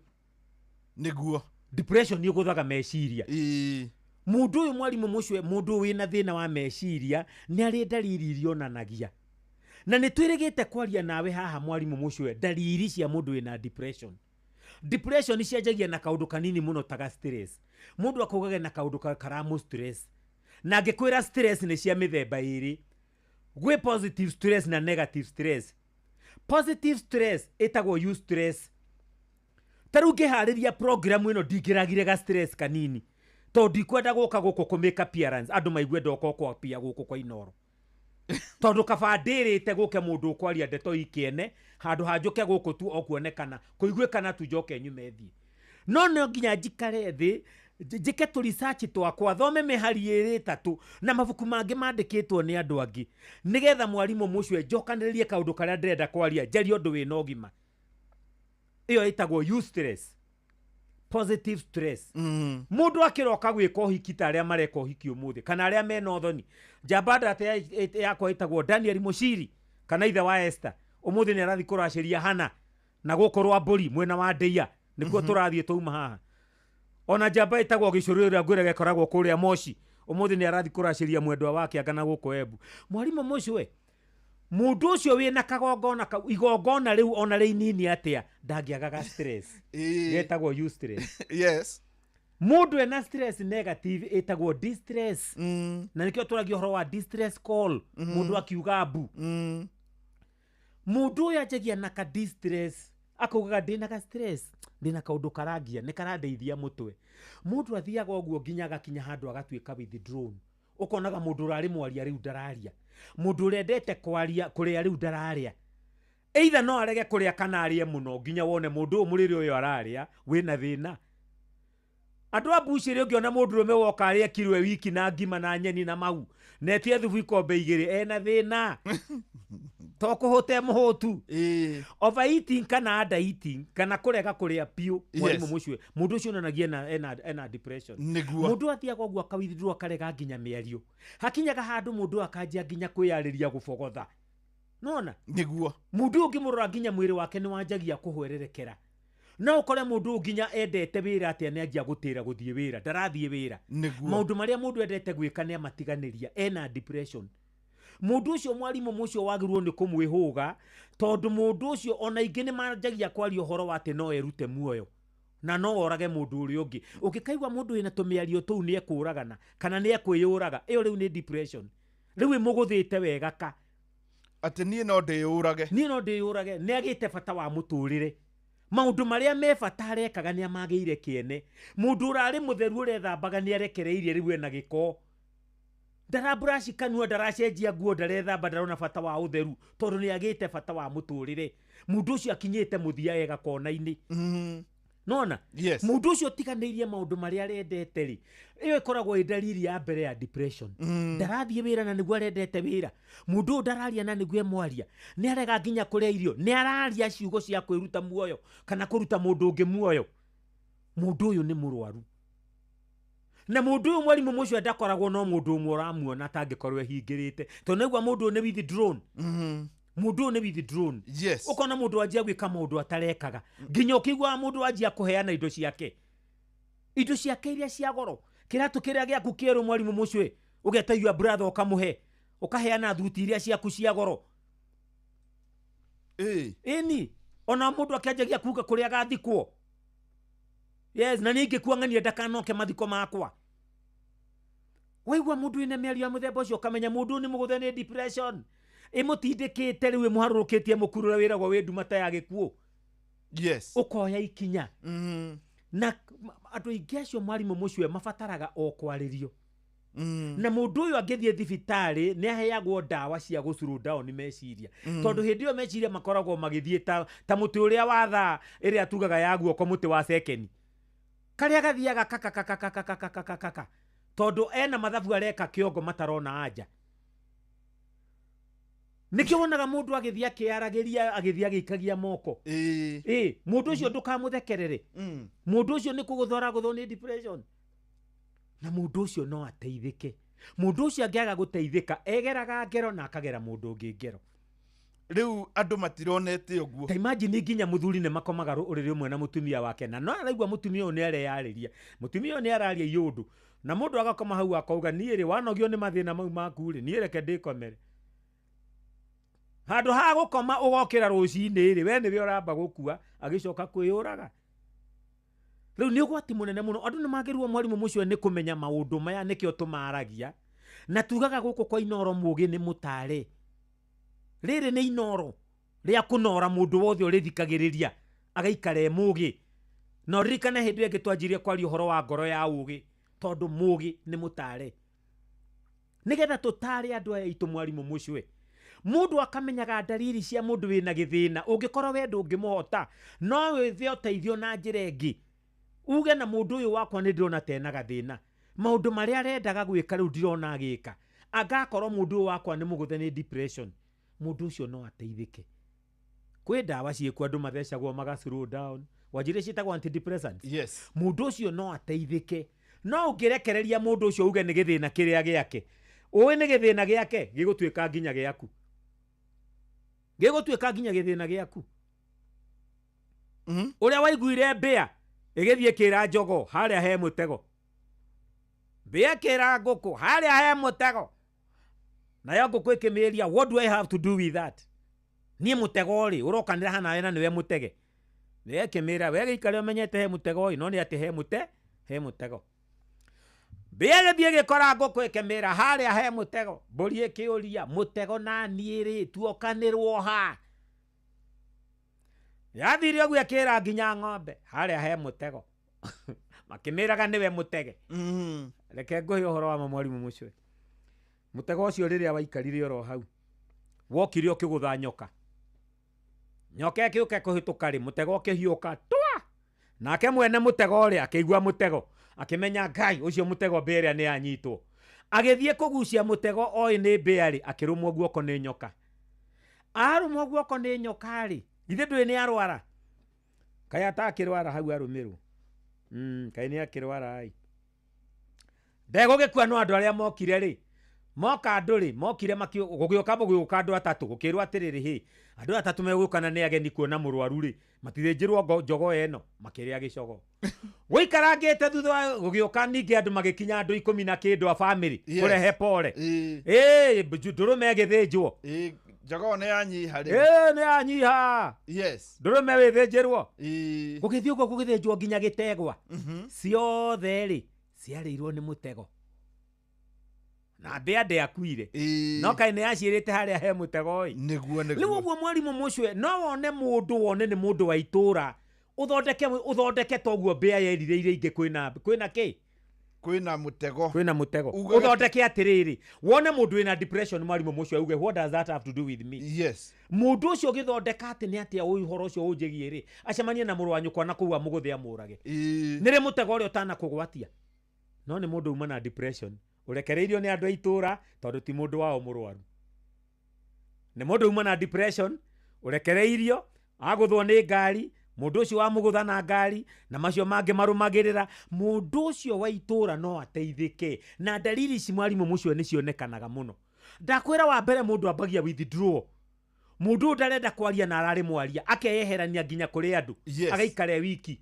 Nĩguo. Depression nĩ ĩgũthaga meciria. Ĩĩ. Mũndũ ũyũ mwarimũ Mũcwe, mũndũ wĩna thĩna wa meciria nĩ arĩ ndariri iria onanagia. Na nĩ twĩrĩgĩte kwaria nawe haha mwarimũ Mũcwe ndariri cia mũndũ wĩna depression. Depression cianjagia na kaũndũ kanini mũno ta ga stress. Mũndũ akaugaga na kaũndũ karamũ stress. Na angĩkwĩra stress nĩ cia mĩthemba ĩrĩ. Gwĩ positive stress na negative stress. Positive stress ĩtagwo eustress. Ta rĩu ngĩharĩria program ĩno ndingĩragire ga stress kanini. Tondũ ndikwenda gũka gũkũ kũ make appearance, andũ maigue ndoka kwapia gũkũ kwa Inooro. Tondũ kaba ndĩrĩte gũke mũndũ ũkwaria ndeto ikĩene, handũ ha njũke gũkũ tu o kuonekana, kũiguĩkana tu njoke nyume thiĩ. No no nginya njikare thĩ, njĩke tũ research twakwa, thome mĩhari ĩrĩ ĩtatũ na mabuku mangĩ mandĩkĩtwo nĩ andũ angĩ, nĩgetha mwarimũ Mũcwe njokanĩrĩrie kaũndũ karĩa ndĩrenda kwaria, njarie ũndũ wĩna ũgima. Ĩyo ĩtagwo eustress. Positive stress. Mũndũ akĩroka gwĩka ũhiki ta arĩa mareka ũhiki ũmũthĩ kana arĩa mena ũthoni. Njamba ndate yakwa ĩtagwo Daniel Mũciri kana ithe wa Esther, ũmũthĩ nĩ arathiĩ kũracĩria Hana na gũkũ Rwambũri mwena wa Ndĩia Nĩkuo tũrathiĩ twauma haha. Ona njamba ĩtagwo gĩcũrĩ ũrĩa ngwĩraga ĩkoragwo kũrĩa Moshi, ũmũthĩ nĩ arathiĩ kũracĩria mwendwa wake anga na gũkũ Embu. Mwarimũ mũcwe, mũndũ ũcio wĩna kagongona kau, igongona rĩu ona rĩinini atĩa, ndangĩagaga stress. Getagwo eustress. Yes. Mũndũ ena stress negative ĩtagwo distress. Na nĩkĩo tũragia ũhoro wa distress call. Mũndũ akiuga mbu. Mũndũ ũyũ anjagia na ka distress, akaugaga ndĩna ka stress, ndĩna kaũndũ karangia, nĩ karandeithia mũtwe. Mũndũ athiaga ũguo nginya agakinya handũ agatuĩka withdrawn. Ũkonaga mũndũ ũrarĩ mwaria rĩu ndararia, mũndũ ũrendete kwaria kũrĩa rĩu ndararĩa. Either no arege kũrĩa kana arĩe mũno nginya wone mũndũ ũyũ mũrĩre ũyũ ararĩa wĩna thĩna. Andũ a mbucĩrĩ ũngĩona mũndũrũme woka arĩe kiro e wiki na ngima na nyeni na mau na etie thubu ikombe igĩrĩ, ena thĩna. To kũhũta mũhũtu. Overeating kana undereating kana kũrega kũrĩa piũ, mwarimũ mũcwe, mũndũ ũcio onanagia ena depression. Nĩguo. Mũndũ athiaga ũguo akawithdraw akarega nginya mĩario. Hakinyaga handũ mũndũ akanjia nginya kwĩyarĩria gũbogotha. Nona? Nĩguo. Mũndũ ũngĩmũrora nginya mwĩrĩ wake nĩ wanjagia kũhwererekera. No ũkore mũndũ nginya endete wĩra atĩa nĩ anjia gũtĩra gũthiĩ wĩra, ndarathiĩ wĩra. Nĩguo. Maũndũ marĩa mũndũ endete gwĩka nĩ amatiganĩria, ena depression. Mũndũ ũcio mwarimũ mũcio wagĩrĩirwo nĩ kũmwĩhũga, tondũ mũndũ ũcio ona ingĩ nĩ manjagia kwaria ũhoro wa atĩ no erute muoyo na no orage mũndũ ũrĩa ũngĩ. Ũngĩkaigua mũndũ wĩna tũmĩario tũu nĩ ekũragana kana nĩ ekwĩyũraga, ĩyo rĩu nĩ depression. Rĩu ĩmũgũthĩte wega ka atĩ niĩ no ndĩyũrage. Niĩ no ndĩyũrage. Nĩ agĩte bata wa mũtũrĩre. Maũndũ marĩa me bata arekaga nĩ amagĩire kĩene. Mũndũ ũrarĩ mũtheru ũrethambaga nĩ arekereirie rĩu ena gĩko. Ndaraburaci kanua, ndaracenjia nguo, ndarethamba, ndarona bata wa ũtheru, tondũ nĩ agĩte bata wa mũtũrĩre. Mũndũ ũcio akinyĩte mũthia ega kona-inĩ. Nona? Yes. Mũndũ ũcio ũtiganĩirie maũndũ marĩa arendete rĩ, ĩyo ĩkoragwo ĩ dalili ya mbere ya depression. Ndarathiĩ wĩra na nĩguo arendete wĩra. Mũndũ ũyũ ndararia na nĩguo emwaria. Nĩ arega nginya kũrĩa irio, nĩ araria ciugo cia kwĩruta muoyo kana kũruta mũndũ ũngĩ muoyo. Mũndũ ũyũ nĩ mũrwaru. Na mũndũ ũyũ mwarimũ mũcio ndakoragwo no mũndũ ũmwe ũramuona atangĩkorwo ehingĩrĩte. Tondũ nĩaigua mũndũ ũyũ nĩ withdrawn. Mũndũ ũyũ nĩ withdrawn. Yes. Ũkona mũndũ anjia gwĩka maũndũ atarekaga. Nginya ũkĩiguaga mũndũ anjia kũheana indo ciake. Indo ciake iria cia goro. Kĩratũ kĩrĩa gĩaku kĩerũ mwarimũ mũcio, ũgeta your brother ũkamũhe. Ũkaheana thuti iria ciaku cia goro. Ĩni, ona mũndũ akĩanjagia kuga kũrĩa agathikwo. Yes, na ningĩ kuang'ania ndakanoke mathiko makwa. Waigua mũndũ wĩna mĩario ya mũthemba ũcio ũkamenya mũndũ ũyũ nĩ mũgũthe nĩ depression. Ĩmũtindĩkĩte rĩu ĩmũharũrũkĩtie mũkuru ũrĩa wĩragwo wĩ nduma ta ya gĩkuũ. Yes. Ũkoya ikinya. Na andũ aingĩ acio mwarimũ mũcio mabataraga o kwarĩrio. Na mũndũ ũyũ angĩthiĩ thibitarĩ nĩ aheagwo ndawa cia gũ slow down meciria. Tondũ hĩndĩ ĩyo meciria makoragwo magĩthiĩ ta mũtĩ ũrĩa wa thaa ĩrĩa tugaga ya guoko, mũtĩ wa cekeni. Karĩa gathiaga kaka kaka kaka kaka kaka kaka. Tondũ ena mathabu areka kĩongo matarona anja. Nĩkĩo wonaga mũndũ agĩthiĩ akĩaragĩria, agĩthiĩ agĩikagia moko. Mũndũ ũcio ndũkamũthekerere. Mũndũ ũcio nĩ kũgũthwo aragũthwo nĩ depression. Na mũndũ ũcio no ateithĩke. Mũndũ ũcio angĩaga gũteithĩka, egeraga ngero na akagera mũndũ ũngĩ ngero. Rĩu andũ matironete ũguo. Ta imagine nginya mũthuri nĩ makomaga ũrĩrĩ ũmwe na mũtumia wake, na no araigua mũtumia ũyũ nĩ areyarĩria. Mũtumia ũyũ nĩ araria iũndũ. Na mũndũ agakoma hau akauga, niĩ rĩ, wanogio nĩ mathĩna mau maku rĩ, niĩ reke ndĩkomere. Handũ ha gũkoma ũgokĩra rũcinĩ rĩ, we nĩwe ũramba gũkua, agĩcoka kwĩyũraga. Rĩu nĩ ũgwati mũnene mũno. Andũ nĩ magĩrĩirwo mwarimũ mũcio nĩ kũmenya maũndũ maya, nĩkĩo tũmaragia. Na tugaga gũkũ kwa Inooro mũgĩ nĩ mũtare. Rĩrĩ nĩ Inooro rĩa kũnora mũndũ wothe ũrĩthikagĩrĩria, agaikara e mũgĩ. Na ũririkane hĩndĩ ĩyo ĩngĩ twanjirie kwaria ũhoro wa ngoro ya ũgĩ, tondũ mũgĩ nĩ mũtare. Nĩgetha tũtare andũ aya aitũ mwarimũ mũcwe. Mũndũ akamenyaga ndariri cia mũndũ wĩna gĩthĩna, ũngĩkorwo we ndũngĩmũhota, no wĩthe ũteithio na njĩra ĩngĩ. Uge na mũndũ ũyũ wakwa nĩ ndĩrona ta ena gathĩna. Maũndũ marĩa arendaga gwĩka rĩu ndirona agĩka. Angakorwo mũndũ ũyũ wakwa nĩ mũgũthe nĩ depression, mũndũ ũcio no ateithĩke. Kwĩ ndawa ciĩkuo andũ mathecagwo maga slow down. Wanjĩrĩria ciĩtagwo antidepressants. Yes. Mũndũ ũcio no ateithĩke. No ũngĩrekereria mũndũ ũcio uge nĩ gĩthĩna kĩrĩa gĩake, ũĩ nĩ gĩthĩna gĩake, gĩgũtuĩka nginya gĩaku. Gĩgũtuĩka nginya gĩthĩna gĩaku. Ũrĩa waiguire mbĩa ĩgĩthiĩ kĩra njogo harĩa he mũtego, mbĩa kĩra ngũkũ harĩa he mũtego, nayo ngũkũ ĩkĩmĩria, what do I have to do with that? Niĩ mũtego rĩ ũrokanĩra haha nawe na nĩwe mũtege. Nĩwe ĩkĩmĩra, we gĩikare ũmenyete he mũtego ĩ, no nĩ atĩ he mũtego. Mbĩa ĩgĩthiĩ ĩgĩkora ngũkũ ĩkĩmĩra harĩa he mũtego. Mbũri ĩkĩũria, mũtego na niĩ rĩ tuokanĩrwo ha? Yathire ũguo ĩkĩra nginya ng'ombe harĩa he mũtego. Makĩmĩraga nĩwe mũtege. Reke ngũhe ũhoro wa ma mwarimũ mũcwe. Mũtego ũcio rĩrĩa waikarire oro hau, wokire ũkĩgũtha nyoka. Nyoka ĩkĩũka kũhĩtũka rĩ, mũtego ũkĩhiũka twa. Nake mwene mũtego rĩ akĩigua mũtego, akĩmenya Ngai ũcio mũtego mbĩa ĩrĩa nĩ yanyitwo. Agĩthiĩ kũgucia mũtego oĩ nĩ mbĩa rĩ, akĩrũmwo guoko nĩ nyoka. Arũmwo guoko nĩ nyoka rĩ, githĩ ndũĩ nĩ arwara? Kaĩ atakĩrwara hau arũmĩrwo? Kaĩ nĩ akĩrwara ĩ. Ndegũgĩkua no andũ arĩa mokire rĩ, moka andũ rĩ, mokire gũgĩũka gũgĩũka andũ atatũ, gũkĩrwo atĩrĩrĩ, hĩ, andũ atatũ megũka na nĩ ageni kuona mũrwaru rĩ, matithĩnjĩrwo njogo ĩno, makĩrĩa gĩcogo. Gũikarangĩte thutha wa gũgĩũka ningĩ andũ magĩkinya andũ 10 na kĩndũ a family kũrehe pole. Ndũrũme ĩgĩthĩnjwo. Njogo nĩ yanyiha rĩ. Nĩ yanyiha. Yes. Ndũrũme wĩthĩnjĩrwo. Gũgĩthiĩ ũguo gũgĩthĩnjwo nginya gĩtegwa. Ciothe rĩ ciarĩirwo nĩ mũtego. Na mbĩa ndĩakuire. No kaĩ nĩ yaciĩrĩte harĩa he mũtego ĩ. Nĩguo nĩguo. Rĩu ũguo mwarimũ mũcwe, no wone mũndũ wone nĩ mũndũ wa itũra, ũthondeke toguo mbĩa yerirĩire ingĩ kwĩna kĩ? Kwĩna mũtego. Kwĩna mũtego. Ũthondeke atĩrĩrĩ, wone mũndũ wĩna depression mwarimũ mũcwe auge, what does that have to do with me? Yes. Mũndũ ũcio ũgĩthondeka atĩ nĩ atĩa ũhoro ũcio ũnjĩgiĩ rĩ, acemanie na mũrũ wa nyũkwa na kũu amũgũthe amũrage. Nĩ rĩ mũtego ũrĩa ũtanakũgwatia? No nĩ mũndũ uma na depression, ũrekereirio nĩ andũ a itũra tondũ ti mũndũ wao mũrwaru. Nĩ mũndũ uma na depression, ũrekereirio, agũthwo nĩ ngari, mũndũ ũcio wamũgũtha na ngari, na macio mangĩ marũmagĩrĩra, mũndũ ũcio wa itũra no ateithĩke. Na dalili ici mwarimũ mũcio nĩ cionekanaga mũno. Ndakwĩra wa mbere mũndũ ambagia withdraw. Mũndũ ũyũ ndarenda kwaria na ararĩ mwaria, akeyeherania nginya kũrĩ andũ, agaikara wiki.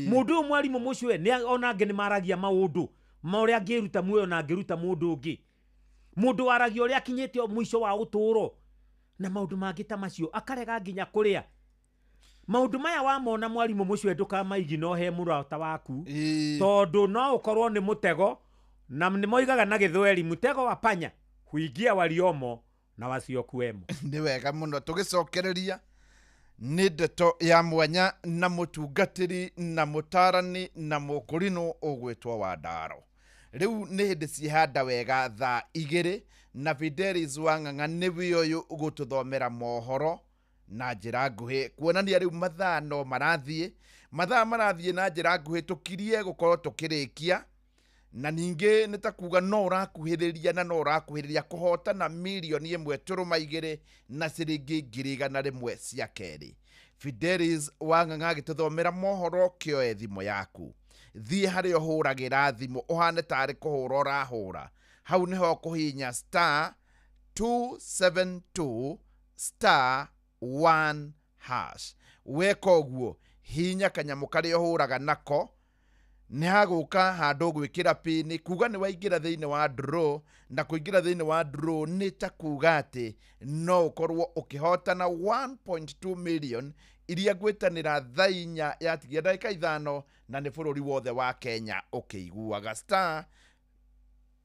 Mũndũ ũyũ mwarimũ mũcio nĩ ona angĩ nĩ maragia maũndũ ma ũrĩa angĩruta muoyo na angĩruta mũndũ ũngĩ. Mũndũ waragia ũrĩa akinyĩte mũico wa ũtũũro na maũndũ mangĩ ta macio, akarega nginya kũrĩa. Maũndũ maya wamona mwarimũ mũcio ndũkamaigi no he mũrata waku, tondũ no ũkorwo nĩ mũtego, na nĩ moigaga na gĩthweri mũtego wa panya huingia waliomo na wasiokuemo. Nĩ wega mũno tũgĩcokereria nĩ ndeto ya mwanya na mũtungatĩri na mũtarani na mũkũrinũ ũgwĩtwo wa Ndaro. Rĩu nĩ hĩndĩ cihanda wega thaa 2 na Fidelis Wang'ang'a nĩwe ũyũ ũgũtũthomera mohoro na njĩra nguhĩ, kuonania rĩu mathaa no marathiĩ, mathaa marathiĩ na njĩra nguhĩ, tũkirie gũkorwo tũkĩrĩkia. Na ningĩ nĩ ta kuga no ũrakuhĩrĩria na no ũrakuhĩrĩria kũhotana mirioni 1.2 na ciringi 100,000 cia kerĩ. Fidelis Wang'ang'a agĩtũthomera mohoro, kĩoe thimũ yaku, thiĩ harĩa ũhũragĩra thimũ ũhane tarĩ kũhũra ũrahũra, hau nĩho ũkũhihinya star 272 star 1 hash. Weka ũguo hihinya kanyamũ karĩa ũhũraga nako, nĩ hagũka handũ gwĩkĩra pini, kuga nĩ waingĩra thĩinĩ wa draw, na kũingĩra thĩinĩ wa draw nĩ ta kuga atĩ no ũkorwo ũkĩhotana 1.2 million iria ngwĩtanĩra thaa 4 yatigia ndagĩka 5, na nĩ bũrũri wothe wa Kenya ũkĩiguaga. Star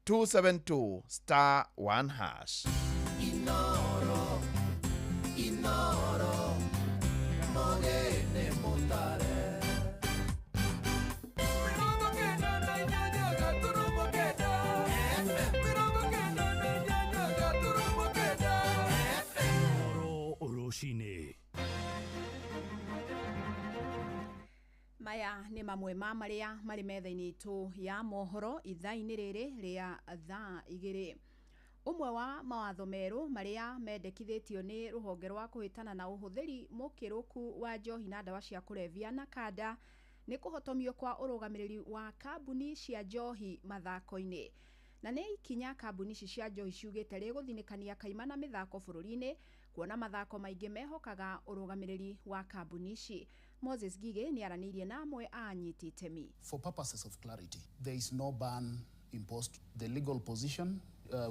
272 star 1 hash. Inoro, inoro, mogene mutare. Rũcinĩ. Maya nĩ mamwe ma marĩa marĩ metha-inĩ itũ ya mohoro ithaa-inĩ rĩrĩ rĩa thaa 2. Ũmwe wa mawatho merũ marĩa mendekithĩtio nĩ rũhonge rwa kũhĩtana na ũhũthĩri mũkĩrũku wa njohi na ndawa cia kũrebia na kanda nĩ kũhotomio kwa ũrũgamĩrĩri wa kambuni cia njohi mathako-inĩ. Na nĩ ikinya kambuni ici cia njohi ciugĩte rĩgũthinĩkania kaimana mĩthako bũrũri-inĩ, kuona mathako maingĩ mehokaga ũrũgamĩrĩri wa kambuni ici. Moses Gige nĩ aranĩirie na amwe a anyiti itemi. For purposes of clarity, there is no ban imposed. The legal position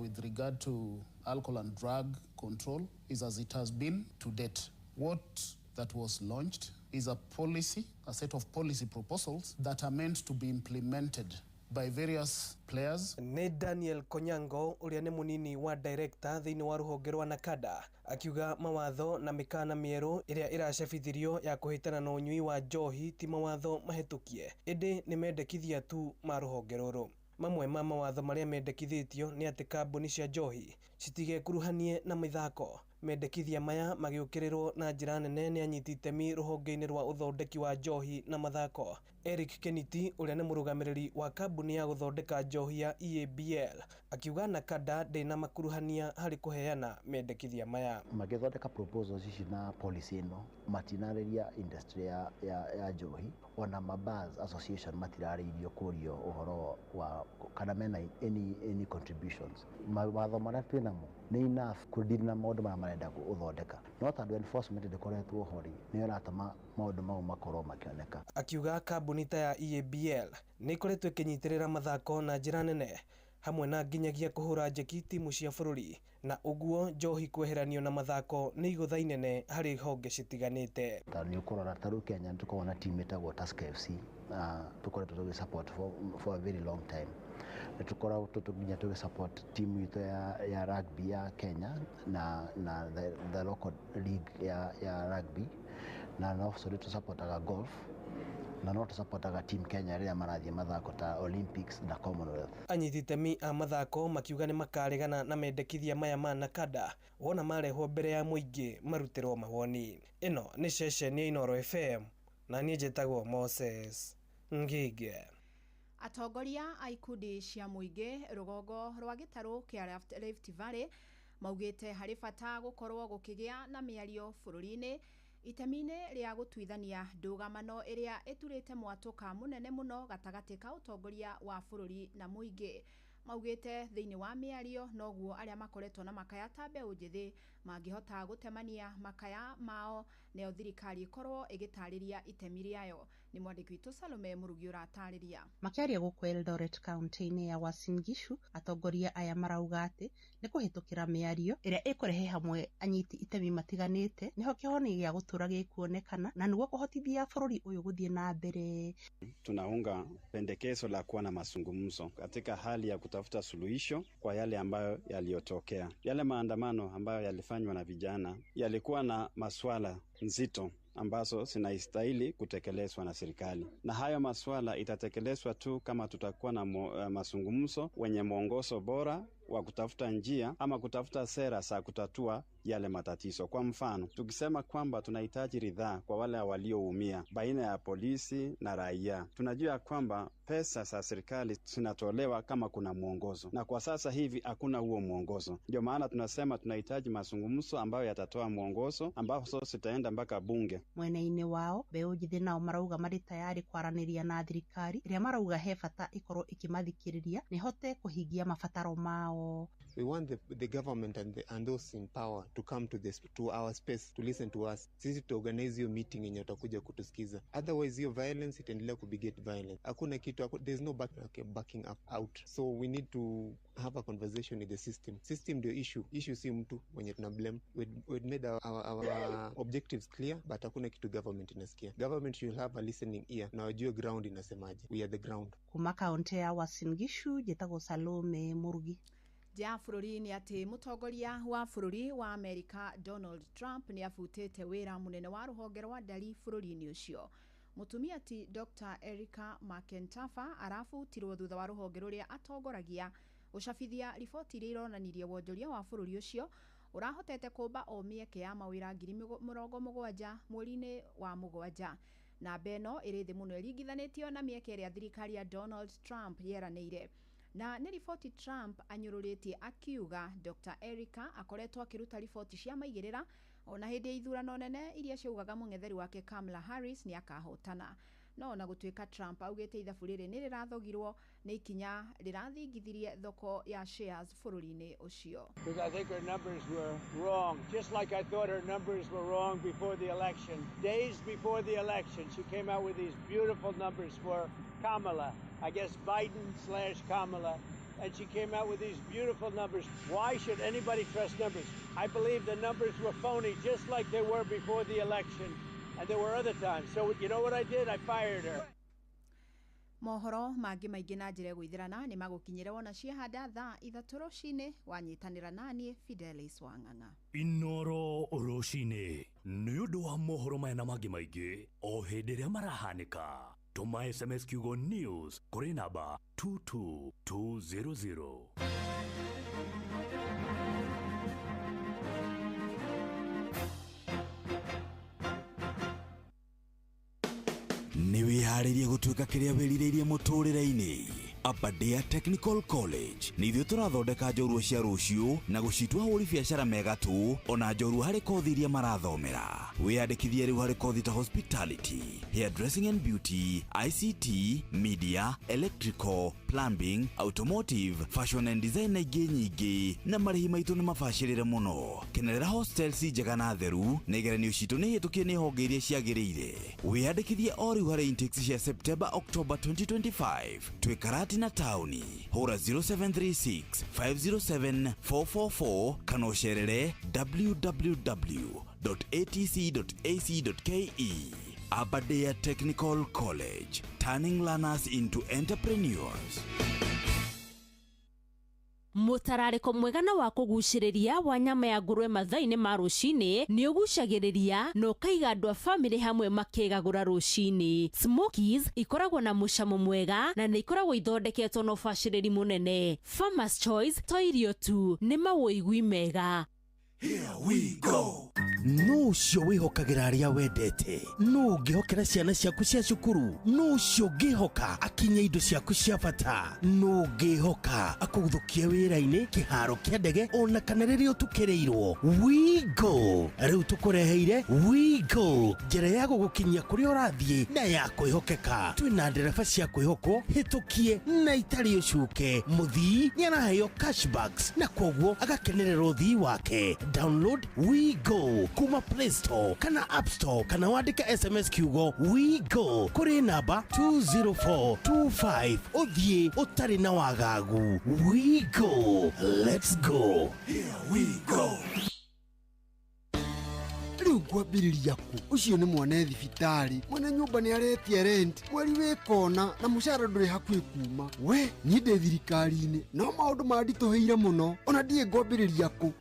with regard to alcohol and drug control is as it has been to date. What that was launched is a policy, a set of policy proposals that are meant to be implemented by various players. Nĩ Daniel Konyango ũrĩa nĩ mũnini wa director thĩinĩ wa rũhonge rwa NACADA akiuga mawatho na mĩkana mĩerũ ĩrĩa ĩracabithirio ya kũhĩtana na ũnyui wa njohi ti mawatho mahĩtũkie ĩndĩ nĩ mendekithia tu ma rũhonge rũrũ. Mamwe ma mawatho marĩa mendekithĩtio nĩ atĩ kambuni cia njohi citigekuruhanie na mĩthako. Mendekithia maya magĩũkĩrĩrwo na njĩra nene nĩ anyiti itemi rũhonge-inĩ rwa ũthondeki wa njohi na mathako. Eric Kenity ũrĩa nĩ mũrũgamĩrĩri wa kambuni ya gũthondeka njohi ya EABL akiuga NACADA ndĩnamakuruhania harĩ kũheana mendekithia maya. Magĩthondeka proposals ici na policy ĩno matinarĩria industry ya njohi ona ma bars association matirarĩirio kũrio ũhoro wa kana mena any contributions. Mawatho marĩa twĩ namo nĩ enough kũdeal na maũndũ marĩa marenda gũthondeka, no tondũ enforcement ndĩkoretwo ho rĩ, nĩyo ĩratũma maũndũ mau makorwo makĩoneka. Akiuga kambuni ta ya EABL nĩ ĩkoretwo ĩkĩnyitĩrĩra mathako na njĩra nene hamwe na nginyagia kũhũra njeki timu cia bũrũri na ũguo njohi kweheranio na mathako nĩ igũtha inene harĩ honge citiganĩte. Ta nĩ ũkũrora ta rĩu Kenya nĩ tũkoragwo na team ĩtagwo Tusker FC, tũkoretwo tũgĩ support for a very long time. Nĩ tũkoragwo nginya tũgĩ support team itũ ya rugby ya Kenya na the local league ya rugby, na no so tũsupportaga golf na no tũsupportaga team Kenya rĩrĩa marathiĩ mathako ta Olympics na Commonwealth. Anyiti itemi a mathako makiuga nĩ makaregana na mendekithia maya ma NACADA wona marehwo mbere ya mũingĩ marutĩrwo mawoni. Ĩno nĩ ceceni ya Inooro FM na niĩ njĩtagwo Moses Ngige. Atongoria a ikundi cia mũingĩ rũgongo rwa gĩtarũ kĩa Rift Valley maugĩte harĩ bata gũkorwo gũkĩgĩa na mĩario bũrũri-inĩ itemi-inĩ rĩa gũtuithania ndũgamano ĩrĩa ĩturĩte mwatũka mũnene mũno gatagatĩ ka ũtongoria wa bũrũri na mũingĩ. Maugĩte thĩinĩ wa mĩario noguo arĩa makoretwo na makaya ta mbeũ njĩthĩ mangĩhota gũtemania makaya mao nayo thirikari ĩkorwo ĩgĩtarĩria itemi rĩayo. Nĩ mwandĩki witũ Salome Mũrugi ũratarĩria. Makĩaria gũkũ Eldoret kaunti-inĩ ya Uasin Gishu, atongoria aya marauga atĩ nĩ kũhĩtũkĩra mĩario ĩrĩa ĩkũrehe hamwe anyiti itemi matiganĩte nĩho kĩhonia gĩa gũtũra gĩkuonekana na nĩguo kũhotithia bũrũri ũyũ gũthiĩ na mbere. Tunaunga pendekezo la kuwa na mazungumzo katika hali ya kutafuta suluhisho kwa yale ambayo yaliyotokea. Yale maandamano ambayo yalifanywa na vijana yalikuwa na maswala nzito ambazo zinastahili kutekelezwa na serikali, na hayo maswala itatekelezwa tu kama tutakuwa na mazungumzo wenye mwongozo bora wa kutafuta njia ama kutafuta sera za kutatua yale matatizo. Kwa mfano, tukisema kwamba tunahitaji ridhaa kwa wale walioumia baina ya polisi na raia, tunajua kwamba pesa za serikali zinatolewa kama kuna mwongozo, na kwa sasa hivi hakuna huo mwongozo. Ndio maana tunasema tunahitaji mazungumzo ambayo yatatoa mwongozo ambazo zitaenda mpaka bunge. Mwena-inĩ wao mbeũ njĩthĩ nao marauga marĩ tayari kwaranĩria na thirikari ĩrĩa marauga he bata ĩkorwo ĩkĩmathikĩrĩria nĩhote kũhingia mabataro mao. We want the government and those in power to come to our space to listen to us. Sisi to organize hiyo meeting yenye watakuja kutusikiza. Otherwise hiyo violence itaendelea kubeget violence. Hakuna kitu, there's no backing up out. So we need to have a conversation with the system. System ndio issue. Issue si mtu mwenye tuna blame. We'd made our objectives clear, but hakuna kitu government inasikia. Government should have a listening ear na wajue ground inasemaje. We are the ground. Kuma kaunti ya Uasin Gishu njĩtagwo Salome Murugi. Nja bũrũri nĩ atĩ mũtongoria wa bũrũri wa Amerika Donald Trump nĩ abutĩte wĩra mũnene wa rũhonge rwa ndari bũrũri-inĩ ũcio. Mũtumia ti Dr. Erika McEntarfer arabutirwo thutha wa rũhonge rũrĩa atongoragia gũcabithia riboti iria ironanirie wonjoria wa bũrũri ũcio ũrahotete kũmba o mĩeke ya mawĩra 70,000 mweri-inĩ wa 7. Namba ĩno ĩrĩ thĩ mũno ĩringithanĩtio na mĩeke ĩrĩa thirikari ya Donald Trump yeranĩire. Na nĩ riboti Trump anyũrũrĩtie akiuga Dr. Erika akoretwo akĩruta riboti cia maigĩrĩra ona hĩndĩ ya ithurano nene iria ciaugaga mũng'etheri wake Kamala Harris nĩ akahotana. No ona gũtuĩka Trump augĩte ithabu rĩrĩ nĩ rĩrathogirwo, nĩ ikinya rĩrathingithirie thoko ya shares bũrũri-inĩ ũcio. Because I think her numbers were wrong, just like I thought her numbers were wrong before the election. Days before the election, she came out with these beautiful numbers for Kamala, I guess Biden/Kamala, and she came out with these beautiful numbers. Why should anybody trust numbers? I believe the numbers were phony, just like they were before the election, and there were other times. So you know what I did? I fired her. Mohoro mangĩ maingĩ na njĩra ĩgũithĩrana nĩ magũkinyĩra wona ciahanda thaa 3 rũcinĩ. Wanyitanĩra naniĩ Fidelis Wang'ang'a. Inoro rũcinĩ nĩ ũndũ wa mohoro maya na mangĩ maingĩ o hĩndĩ ĩrĩa marahanĩka, tũma SMS kiugo news kũrĩ namba 22200. Nĩ wĩharĩirie gũtuĩka kĩrĩa wĩrirĩirie mũtũrĩre-inĩ? Aberdare Technical College nĩ ithuĩ tũrathondeka njorua cia rũciũ na gũcitua ahũri biacara mega tu, ona njorua harĩ kothi iria marathomera. Wĩyandĩkithie rĩu harĩ kothi ta hospitality, hairdressing and beauty, ICT, media, electrical, plumbing, automotive, fashion and design na ingĩ nyingĩ, na marĩhi maitũ nĩ mabacĩrĩre mũno. Kenerera hostels njega na theru, na igeranio citũ nĩ hĩtũkie nĩ honge iria ciagĩrĩire. Wĩyandĩkithie o rĩu harĩ intakes cia September October 2025. Twĩ Karati na taũni. Hũra 0736 507 444 kana ũcerere www.atc.ac.ke. Aberdare Technical College, turning learners into entrepreneurs. Mũtararĩko mwega na wa kũgucĩrĩria wa nyama ya ngũrwe mathaa-inĩ ma rũcinĩ nĩ ũgucagĩrĩria na ũkaiga andũ a bamĩrĩ hamwe makĩgagũra rũcinĩ. Smokies ikoragwo na mũcamo mwega na nĩ ikoragwo ithondeketwo na ũbacĩrĩri mũnene. Farmer's Choice to irio tu, nĩ mawũigui mega. Here we go. No ũcio wĩhokagĩra arĩa wendete, no ũngĩhokera ciana ciaku cia cukuru, no ũcio ũngĩhoka akinye indo ciaku cia bata, no ũngĩhoka akũgũthũkie wĩra-inĩ, kĩharo kĩa ndege, ona kana rĩrĩa ũtukĩrĩirwo. WeGo rĩu tũkũreheire WeGo, njĩra ya gũgũkinyia kũrĩa ũrathiĩ na ya kwĩhokeka. Twĩna ndereba cia kwĩhokwo, hĩtũkie na itarĩ ũcuke. Mũthii nĩ araheo cashbacks na koguo agakenerera ũthii wake. Download WeGo kuma Play Store kana App Store, kana wandĩke SMS kiugo WeGo kũrĩ namba 20425, ũthiĩ ũtarĩ na wagagu. WeGo, let's go. Here we go. Rĩu ngwambĩrĩria kũ? Ũcio nĩ mwana thibitarĩ, mwene nyũmba nĩ aretia rent mweri wĩ kona, na mũcara ndũrĩ hakuhĩ kuma. We niĩ ndĩ thirikari-inĩ, no maũndũ manditũhĩire mũno, ona ndiĩ ngwambĩrĩria kũ.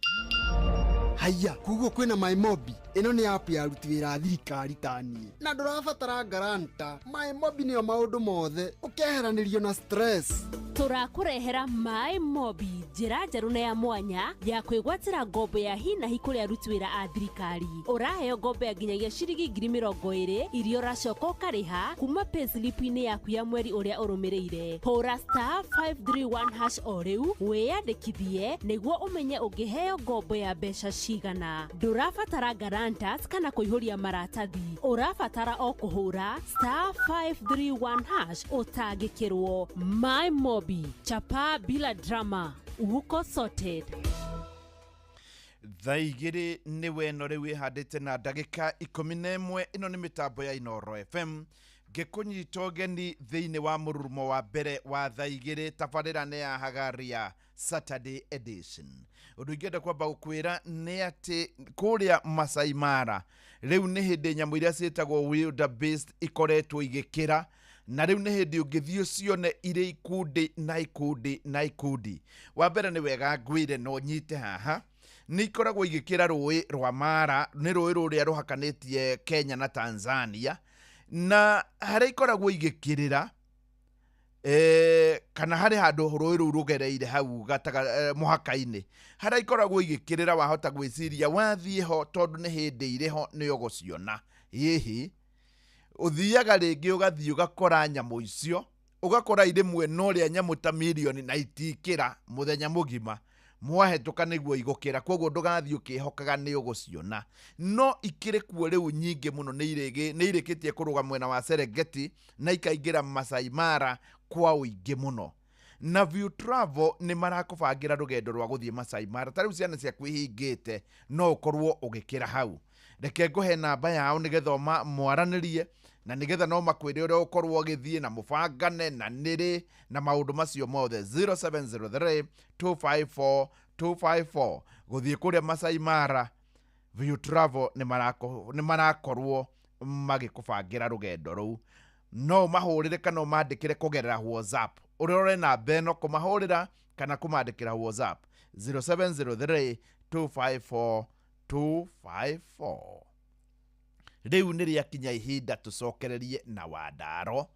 Haiya, koguo kwĩna MyMobi. Ĩno nĩ app ya aruti wĩra a thirikari ta niĩ, na ndũrabatara guarantor. MyMobi nĩyo maũndũ mothe, ũkeheranĩrio na stress. Tũrakũrehera MyMobi, njĩra njerũ na ya mwanya ya kwĩgwatĩra ngombo ya hi na hi kũrĩ aruti wĩra a thirikari. Ũraheo ngombo ya nginyagia ciringi 20,000 iria ũracoka ũkarĩha kuma payslip-inĩ yaku ya mweri ũrĩa ũrũmĩrĩire. Hũra *531# o rĩu wĩyandĩkithie nĩguo ũmenye ũngĩheo ngombo ya mbeca cigana. Ndũrabatara guarantors kana kũihũria maratathi, ũrabatara o kũhũra *531# ũtangĩkĩrwo. MyMobi, chapa bila drama, uko sorted. Thaa 2 nĩ weno rĩu ĩhandĩte na ndagĩka 11. Ĩno nĩ mĩtambo ya Inoro FM ngĩkũnyita ũgeni thĩinĩ wa mũrurumo wa mbere wa thaa 2, tabarĩra nĩ ya Hagaria Saturday edition. Ũndũ ingĩenda kwamba gũkwĩra nĩ atĩ kũrĩa Masai Mara rĩu nĩ hĩndĩ nyamũ iria ciĩtagwo wildebeest ikoretwo igĩkĩra, na rĩu nĩ hĩndĩ ũngĩthiĩ ũcione irĩ ikundi na ikundi na ikundi. Wa mbere nĩ wega ngwĩre no nyite haha, nĩ ikoragwo igĩkĩra rũĩ rwa Mara, nĩ rũĩ rũrĩa rũhakanĩtie Kenya na Tanzania, na harĩa ikoragwo igĩkĩrĩra kana harĩ handũ rũĩ rũu rũgereire hau mũhaka-inĩ, harĩa ikoragwo igĩkĩrĩra, wahota gwĩciria wathiĩ ho tondũ nĩ hĩndĩ irĩ ho nĩ ũgũciona. Hihi ũthiaga rĩngĩ ũgathiĩ ũgakora nyamũ icio, ũgakora irĩ mwena ũrĩa nyamũ ta mirioni na itikĩra mũthenya mũgima. Mwahĩtũka nĩguo igũkĩra, koguo ndũgathiĩ ũkĩhokaga nĩ ũgũciona, no ikĩrĩ kuo rĩu nyingĩ mũno. Nĩ irĩkĩtie kũrũga mwena wa Serengeti na ikaingĩra Masai Mara kwa ũingĩ mũno, na View Travel nĩ marakũbangĩra rũgendo rwa gũthiĩ Masai Mara. Ta rĩu ciana ciaku ihingĩte, no ũkorwo ũgĩkĩra hau. Reke ngũhe namba yao nĩgetha mwaranĩrie na nĩgetha no makwĩre ũrĩa ũkorwo ũgĩthiĩ na mũbangane na nĩrĩ na maũndũ macio mothe. 0703 254 254 gũthiĩ kũrĩa Masai Mara, View Travel nĩ marakorwo magĩkũbangĩra rũgendo rũu. No ũmahũrĩre kana ũmandĩkĩre kũgerera WhatsApp. Ũrore namba ĩno kũmahũrĩra kana kũmandĩkĩra WhatsApp, 0703 254 254. Rĩu nĩ rĩakinya ihinda tũcokererie na Wandaro,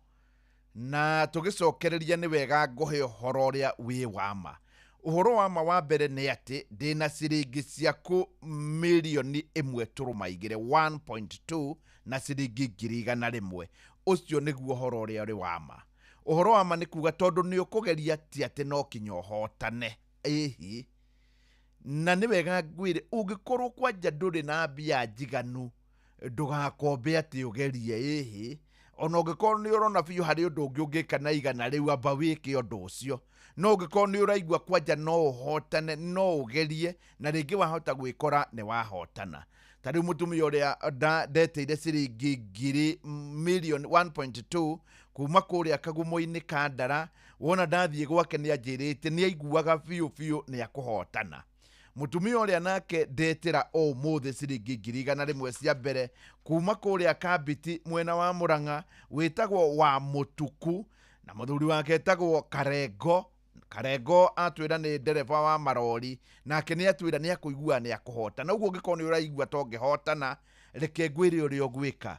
na tũgĩcokereria nĩ wega ngũhe ũhoro ũrĩa wĩ wama. Ũhoro wa ma wa mbere nĩ atĩ ndĩna ciringi ciaku 1.2 million, 1.2 na ciringi 100,000. Ũcio nĩguo ũhoro ũrĩa ũrĩ wa ma. Ũhoro wa ma nĩ kuga tondũ nĩ ũkũgeria ti atĩ no kinya ũhotane. Ĩhi, na nĩ wega ngwĩre, ũngĩkorwo kwanja ndũrĩ na mbia njiganu, ndũgakombe atĩ ũgerie. Ĩhĩ, ona ũngĩkorwo nĩ ũrona biũ harĩ ũndũ ũngĩ ũngĩka na 100 rĩu, amba wĩke ũndũ ũcio. No ũngĩkorwo nĩ ũraigua kwanja no ũhotane, no ũgerie, na rĩngĩ wahota gwĩkora nĩ wahotana. Ta rĩu mũtumia ũrĩa ndetĩire ciringi ngiri milioni 1.2 kuma kũrĩa kagumo-inĩ ka Ndara, wona ndathiĩ gwake nĩ anjĩrĩte nĩ aiguaga biũ biũ nĩ akũhotana. Mũtumia ũrĩa nake ndetĩra ũmũthĩ ciringi 100,000 cia mbere kuma kũrĩa Kambiti mwena wa Mũrang'a, wĩtagwo wa Mũtuku, na mũthuri wake etagwo Karengo. Karengo atwĩra nĩ ndereba wa marori, nake nĩ atwĩra nĩ akũigua nĩ akũhotana. Ũguo ũngĩkorwo nĩ ũraigua ta ũngĩhotana, reke ngwĩre ũrĩa ũgwĩka.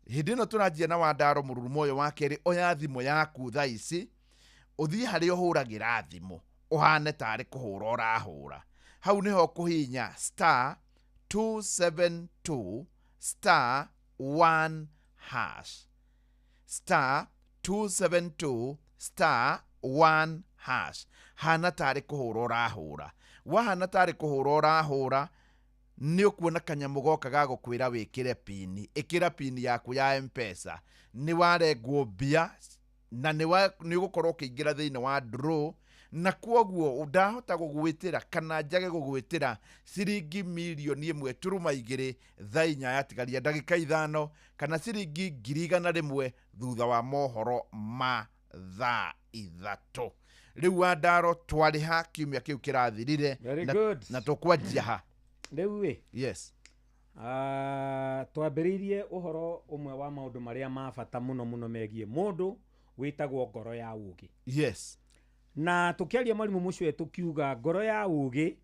Hĩndĩ ĩno tũranjia na Wandaro mũrurumo ũyũ wa kerĩ, oya thimũ yaku thaa ici, ũthiĩ harĩa ũhũragĩra thimũ, ũhane tarĩ kũhũra ũrahũra. Hau nĩho kũhihinya star 272 star 1 hash, star 272 star 1 hash. Hana tarĩ kũhũra ũrahũra. Wahana tarĩ kũhũra ũrahũra, nĩ ũkuona kanyamũ goka ga gũkwĩra wĩkĩre pini. Ĩkĩra pini yaku ya M-Pesa. Nĩ warengwo mbia na nĩ ũgũkorwo ũkĩingĩra thĩinĩ wa draw, na kwoguo ndahota gũgwĩtĩra kana njage gũgwĩtĩra ciringi 1.2 million thaa 7:55, kana ciringi 100,000 thutha wa mohoro ma thaa 3. Rĩu Wandaro, twarĩha kiumia kĩu kĩrathirire. Very na, good. Na tũkwanjia ha? Rĩu ĩ, Yes. Twambĩrĩirie ũhoro ũmwe wa maũndũ marĩa ma bata mũno mũno megiĩ mũndũ, wĩtagwo ngoro ya ũũgĩ. Na tũkĩaria mwarimũ mũcwe, tũkiuga ngoro ya ũũgĩ,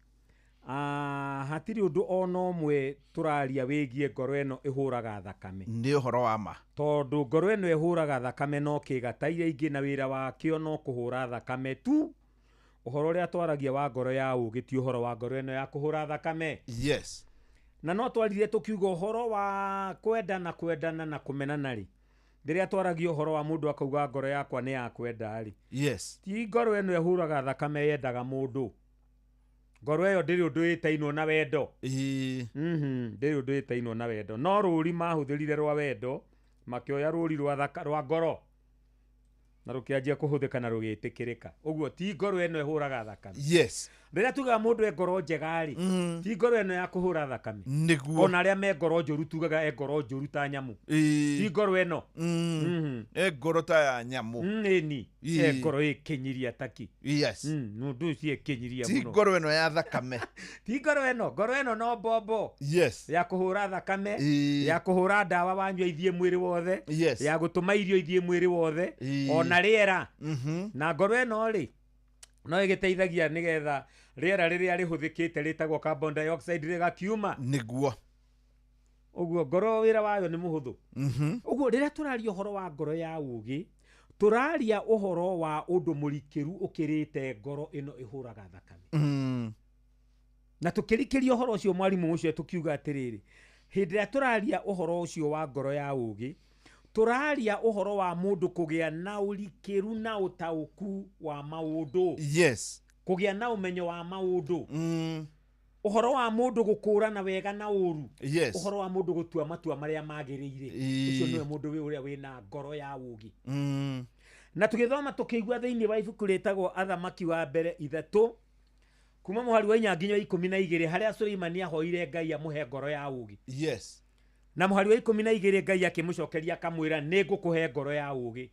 hatirĩ ũndũ ona ũmwe tũraria wĩgiĩ ngoro ĩno ĩhũraga thakame. Nĩ ũhoro wa ma. Tondũ ngoro ĩno ĩhũraga thakame no kĩga ta iria ingĩ, na wĩra wakĩo no kũhũra thakame tu. Ũhoro ũrĩa twaragia wa ngoro ya ũũgĩ ti ũhoro wa ngoro ĩno ya kũhũra thakame. Na no twarire tũkiuga ũhoro wa kwendana, kwendana na kũmenana rĩ, rĩrĩa twaragia ũhoro wa mũndũ akauga ngoro yakwa nĩ ya kwenda rĩ, ti ngoro ĩno ĩhũraga thakame yendaga mũndũ. Ngoro ĩyo ndĩrĩ ũndũ ĩtainwo na wendo. Ndĩrĩ ũndũ ĩtainwo na wendo, no rũri mahũthĩrire rwa wendo, makĩoya rũri rwa ngoro na rũkĩanjia kũhũthĩka na rũgĩtĩkĩrĩka. Ũguo ti ngoro ĩno ĩhũraga thakame. Rĩrĩa tugaga mũndũ e ngoro njega rĩ, ti ngoro ĩno ya kũhũra thakame. Ona arĩa me ngoro njũru tugaga e ngoro njũru ta nyamũ, ti ngoro ĩno. E ngoro ta ya nyamũ. Ĩni. E ngoro ĩkĩnyiria taki. Mũndũ ũcio ĩkĩnyiria Ti mũno. ngoro ĩno ya thakame. Ti ngoro ĩno. Ngoro ĩno no mbombo ya kũhũra thakame, ya kũhũra ndawa wanyua ithiĩ mwĩrĩ wothe, ya gũtũma irio ithiĩ mwĩrĩ wothe, ona rĩera. Na ngoro ĩno rĩ, no ĩgĩteithagia nĩgetha rĩera rĩrĩa rĩhũthĩkĩte rĩtagwo carbon dioxide rĩgakiuma. Ũguo ngoro wĩra wayo nĩ mũhũthũ. Ũguo rĩrĩa tũraria ũhoro wa ngoro ya ũũgĩ, tũraria ũhoro wa ũndũ mũrikĩru ũkĩrĩte ngoro ĩno ĩhũraga thakame. Na tũkĩrikĩria ũhoro ũcio mwarimũ ũcio, tũkiuga atĩrĩrĩ, hĩndĩ ĩrĩa tũraria ũhoro ũcio wa ngoro ya ũũgĩ, tũraria ũhoro wa mũndũ kũgĩa na ũrikĩru na ũtaũku wa maũndũ. Kũgĩa na ũmenyo wa maũndũ. Ũhoro wa mũndũ gũkũrana wega na ũru. Yes. Ũhoro wa mũndũ gũtua matua marĩa magĩrĩire. Ũcio nĩwe mũndũ wĩ ũrĩa wĩna ngoro ya ũũgĩ. Na tũgĩthoma tũkĩigua thĩinĩ wa ibuku rĩtagwo Athamaki wa mbere 3 kuma mũhari wa 4 nginya 12 harĩa Suleimani ahoire Ngai amũhe ngoro ya ũũgĩ. Yes. Na mũhari wa 12 Ngai akĩmũcokeria akamwĩra nĩ ngũkũhe ngoro ya ũũgĩ.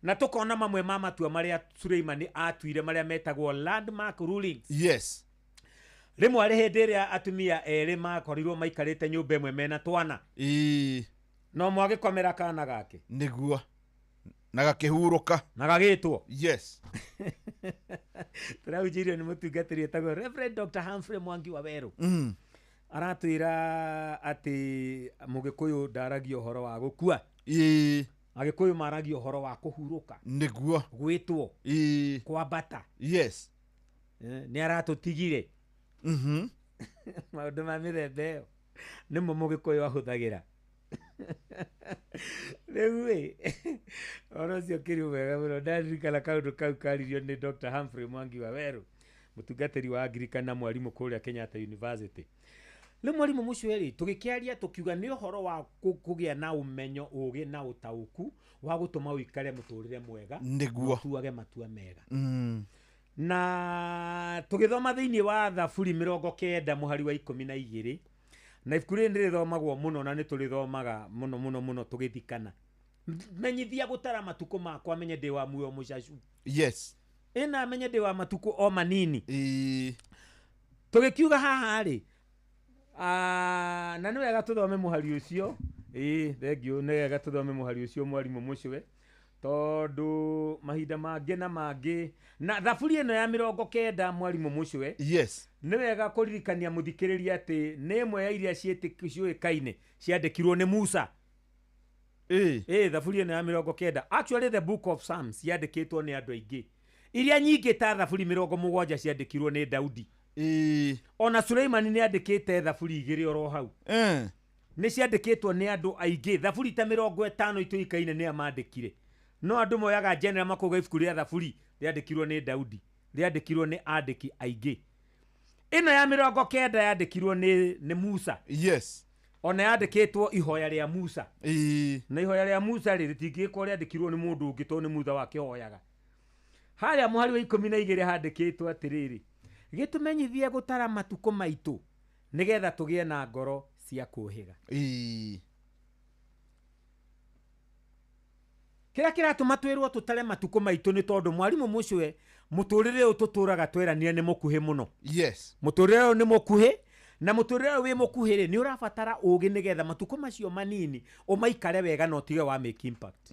Na tũkona mamwe ma matua marĩa Suleimani atuire marĩa metagwo landmark rulings. Yes. Rĩmwe arĩ hĩndĩ ĩrĩa atumia erĩ makorirwo maikarĩte nyũmba ĩmwe mena twana. No ũmwe agĩkomera kana gake. Nĩguo. Na gakĩhurũka. Na gagĩtwo. Yes. Tũrahunjĩirio nĩ mũtungatĩri wĩtagwo Reverend Dr. Humphrey Mwangi wa Werũ. Aratwĩra atĩ Mũgĩkũyũ ndaragia ũhoro wa gũkua. Agĩkũyũ maragia ũhoro wa kũhurũka. Nĩguo. Gwĩtwo. Kwambata. Yes. Nĩ aratũtigire. Maũndũ ma mĩthemba ĩyo nĩmo Mũgĩkũyũ ahũthagĩra. Rĩu ĩ ũhoro ũcio ũkĩrĩ mwega mũno. Ndaririkana kaũndũ kau karirio nĩ Dr. Humphrey Mwangi wa Werũ, mũtungatĩri wa Anglican na mwarimũ kũrĩa Kenyatta University. Rĩu mwarimũ Mũcweri tũgĩkĩaria tũkiuga nĩ ũhoro wa kũgĩa na ũmenyo, ũũgĩ na ũtaũku wa gũtũma ũikare mũtũrĩre mwega. Nĩguo. Ũtuage matua mega. Na tũgĩthoma thĩinĩ wa Thaburi 90 mũhari wa 12 na ibuku rĩrĩ nĩrĩthomagwo mũno na nĩtũrĩthomaga mũno mũno mũno tũgĩthikana. Menyithia gũtara matukũ makwa menye ndĩ wa muoyo mũcacu. Yes. Ĩna menye ndĩ wa matukũ o manini. Tũgĩkiuga haha rĩ, na nĩ wega tũthome mũhari ũcio. Thengiũ, nĩ wega tũthome mũhari ũcio mwarimũ Mũcwe, tondũ mahinda mangĩ na mangĩ na Thaburi ĩno ya 90 mwarimũ Mũcwe. Yes. Nĩ wega kũririkania mũthikĩrĩria atĩ nĩ ĩmwe ya iria ciũĩkaine ciandĩkirwo nĩ Musa. Thaburi ĩno ya 90 actually the book of Psalms yandĩkĩtwo nĩ andũ aingĩ. Iria nyingĩ ta Thaburi 70 ciandĩkirwo nĩ Daudi. Ona Suleimani nĩ andĩkĩte Thaburi 2 oro hau. Nĩ ciandĩkĩtwo nĩ andũ aingĩ. Thaburi ta 50 itũĩkaine nĩ amandĩkire. No andũ moyaga general makauga ibuku rĩa Thaburi rĩandĩkirwo nĩ Daudi, rĩandĩkirwo nĩ andĩki aingĩ. Ĩno ya 90 yandĩkirwo nĩ Musa. Yes. Ona yandĩkĩtwo ihoya rĩa Musa. Na ihoya rĩa Musa rĩ rĩtingĩkorwo rĩandĩkirwo nĩ mũndũ ũngĩ tondũ nĩ Musa wakĩhoyaga. Harĩa mũhari wa 12 handĩkĩtwo atĩrĩrĩ, gĩtũmenyithie gũtara matukũ maitũ nĩgetha tũgĩe na ngoro cia kũũhĩga. Kĩrĩa kĩratũma twĩrwo tũtare matukũ maitũ nĩ tondũ mwarimũ Mũcwe mũtũrĩre ũyũ tũtũraga tweranire nĩ mũkuhĩ mũno. Yes. Mũtũrĩre ũyũ nĩ mũkuhĩ, na mũtũrĩre ũyũ wĩ mũkuhĩ rĩ, nĩ ũrabatara ũũgĩ nĩgetha matukũ macio manini ũmaikare wega na ũtige wa make impact.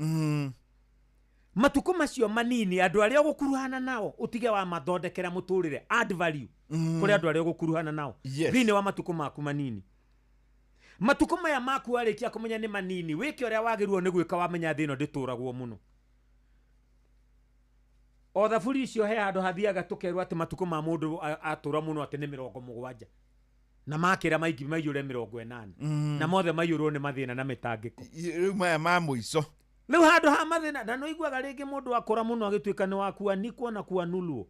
Matukũ macio manini andũ arĩa ũgũkuruhana nao ũtige wa mathondekera mũtũrĩre, add value kũrĩ andũ arĩa ũgũkuruhana nao. Yes. Thĩinĩ wa matukũ maku manini. Matukũ maya maku warĩkia kũmenya nĩ manini, wĩke ũrĩa wagĩrĩirwo nĩ gwĩka wamenya thĩ ĩno ndĩtũragwo mũno. O Thaburi icio he handũ hathiaga tũkerwo atĩ matukũ ma mũndũ atũra mũno atĩ nĩ 70. Na makĩra maingĩ maiyũre 80. Na mothe maiyũrwo nĩ mathĩna na mĩtangĩko. Rĩu maya ma mũico. Rĩu handũ ha mathĩna, na nĩũiguaga rĩngĩ mũndũ akũra mũno agĩtuĩka nĩ wakuanikwo na kuanulwo.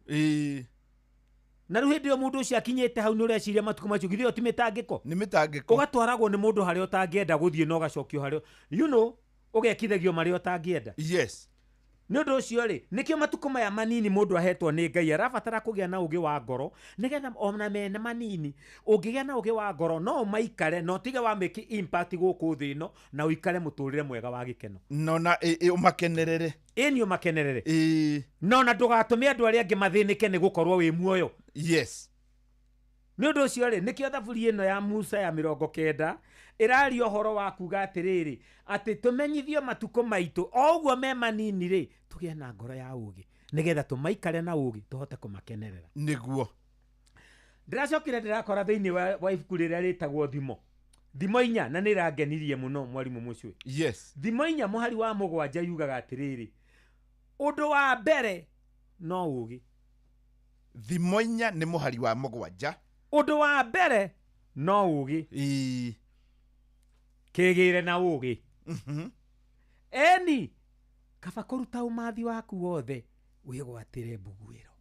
Na rĩu hĩndĩ ĩyo mũndũ ũcio akinyĩte hau nĩ ũreciria matukũ macio githĩ ĩyo ti mĩtangĩko? Nĩ mĩtangĩko. Ũgatwaragwo nĩ mũndũ harĩa ũtangĩenda gũthiĩ na ũgacokio harĩa, you know, ũgekithagio marĩa ũtangĩenda. Yes. Nĩ ũndũ ũcio rĩ, nĩkĩo matukũ maya manini mũndũ ahetwo nĩ Ngai arabatara kũgĩa na ũũgĩ wa ngoro nĩgetha ona mena manini ũngĩgĩa na ũũgĩ wa ngoro no ũmaikare na ũtige wa make impact gũkũ thĩ ĩno na ũikare mũtũrĩre mwega wa gĩkeno. No na ũmakenerere. Ĩni ũmakenerere. No na ndũgatũme andũ arĩa angĩ mathĩnĩke nĩ gũkorwo wĩ muoyo. Yes. Nĩ ũndũ ũcio rĩ, nĩkĩo Thaburi ĩno ya Musa ya 90 ĩraria ũhoro wa kuga atĩrĩrĩ, atĩ tũmenyithio matukũ maitũ o ũguo me manini rĩ, tũgĩe na ngoro ya ũũgĩ nĩgetha tũmaikare na ũũgĩ tũhote kũmakenerera. Nĩguo. Ndĩracokire ndĩrakora thĩinĩ wa ibuku rĩrĩa rĩtagwo Thimo. Thimo 4 na nĩrangenirie mũno mwarimũ Mũcwe. Yes. Thimo 4 mũhari wa 7 yugaga atĩrĩrĩ, ũndũ wa mbere no ũũgĩ. Thimo 4 nĩ mũhari wa 7. Ũndũ wa mbere no ũũgĩ. Kĩgĩre na ũũgĩ. Eni kaba kũruta ũmathi waku wothe wĩgwatĩre mbuguĩro.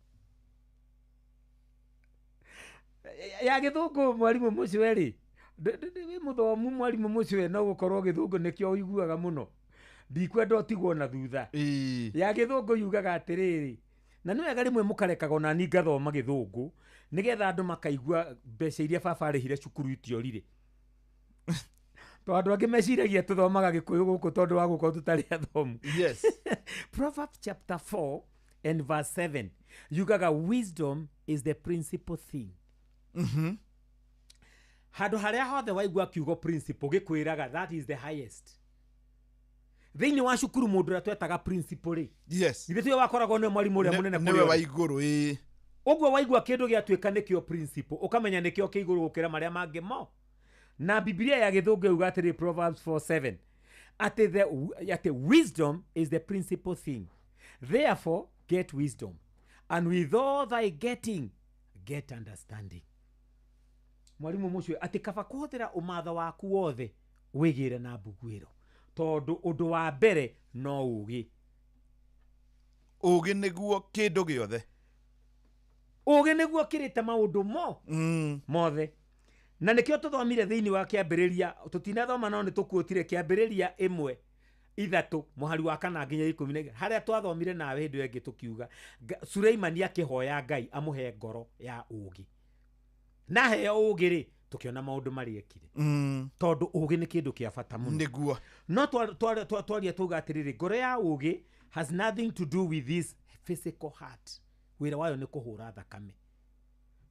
Ya gĩthũngũ mwarimũ mũcwe rĩ, wĩ mũthomu mwarimũ mũcwe, no gũkorwo gĩthũngũ nĩkĩo ũiguaga mũno, ndikwenda ũtigwo na thutha. Ya gĩthũngũ yugaga atĩrĩrĩ, na nĩ wega rĩmwe mũkarekaga ona ni ngathoma gĩthũngũ nĩgetha andũ makaigua mbeca iria baba arĩhire cukuru itiorire, tondũ andũ angĩ meciragia tũthomaga gĩkũyũ gũkũ tondũ wa gũkorwo tũtarĩ athomu. Proverbs chapter 4 and verse 7 yugaga, "Wisdom is the principal thing." Handũ harĩa hothe waigua kiugo principal, gĩkwĩraga that is the highest. Thĩinĩ wa cukuru mũndũ ũrĩa twetaga principal rĩ, ithuĩ tiwe wakoragwo nĩwe mwarimũ ũrĩa mũnene nĩwe kũrĩ wa othe? Igũrũ, ĩĩ. Ũguo waigua kĩndũ gĩatuĩka nĩkĩo principal, ũkamenya nĩkĩo kĩ igũrũ gũkĩra marĩa mangĩ mo. Na Bibilia ya gĩthũngũ yuga atĩrĩ, Proverbs 4:7, atĩ wisdom is the principal thing, therefore get wisdom, and with all thy getting get understanding. Mwarimũ mũcio, atĩ kaba kũhũthĩra ũmatho waku wothe wĩgĩre na mbuguĩro, tondũ ũndũ wa mbere no ũgĩ. Ũgĩ nĩguo kĩndũ gĩothe. Ũgĩ nĩguo kĩrĩte maũndũ mo mothe, na nĩkĩo tũthomire thĩinĩ wa Kĩambĩrĩria. Tũtinathoma no nĩ tũkuotire Kĩambĩrĩria 1:3 mũhari wa 4 nginya 12, harĩa twathomire nawe hĩndĩ ĩyo ĩngĩ tũkiuga Suleimani akĩhoya Ngai amũhe ngoro ya ũgĩ, na heo ũgĩ rĩ, tũkĩona maũndũ marĩa ekire, tondũ ũgĩ nĩ kĩndũ kĩa bata mũno. Nĩguo. No twaria tuga atĩrĩrĩ, ngoro ya ũgĩ has nothing to do with this physical heart. Wĩra wayo nĩ kũhũra thakame.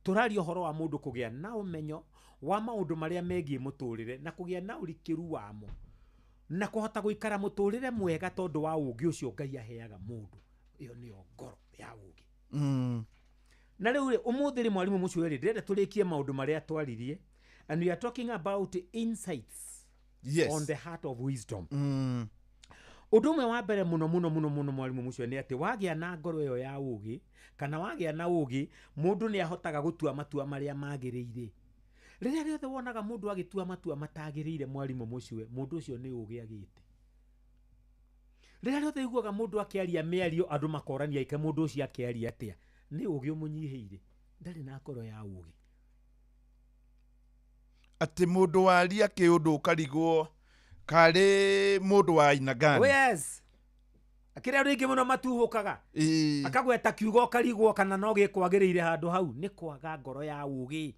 Tũraria ũhoro wa mũndũ kũgĩa na ũmenyo wa maũndũ marĩa megiĩ mũtũrĩre na kũgĩa na ũrikĩru wamo na kũhota gũikara mũtũrĩre mwega tondũ wa ũgĩ ũcio Ngai aheaga mũndũ. Ĩyo nĩyo ngoro ya ũgĩ. Na rĩu rĩ, ũmũthĩ rĩ, mwarimũ mũcio rĩ, ndĩrenda tũrĩkie maũndũ marĩa twaririe, and we are talking about insights on the heart of wisdom. Ũndũ ũmwe wa mbere mũno mũno mũno mũno, mwarimũ mũcio, nĩ atĩ wagĩa na ngoro ĩyo ya ũgĩ, kana wagĩa na ũgĩ, mũndũ nĩ ahotaga gũtua matua marĩa magĩrĩire. Rĩrĩa rĩothe wonaga mũndũ agĩtua matua matagĩrĩire, mwarimũ mũcio, mũndũ ũcio nĩ ũgĩ agĩte. Rĩrĩa rĩothe iguaga mũndũ akĩaria mĩario andũ makorania ike mũndũ ũcio akĩaria atĩa, nĩ ũgĩ ũmũnyihĩire, ndarĩ na ngoro ya ũgĩ. Atĩ mũndũ waria kĩũndũ ũkarigwo karĩ mũndũ wa aina gani. Oh yes, akĩrĩa andũ aingĩ mũno matuhũkaga, akagweta kiugo ũkarigwo kana no gĩkwagĩrĩire handũ hau, nĩ kwaga ngoro ya ũgĩ.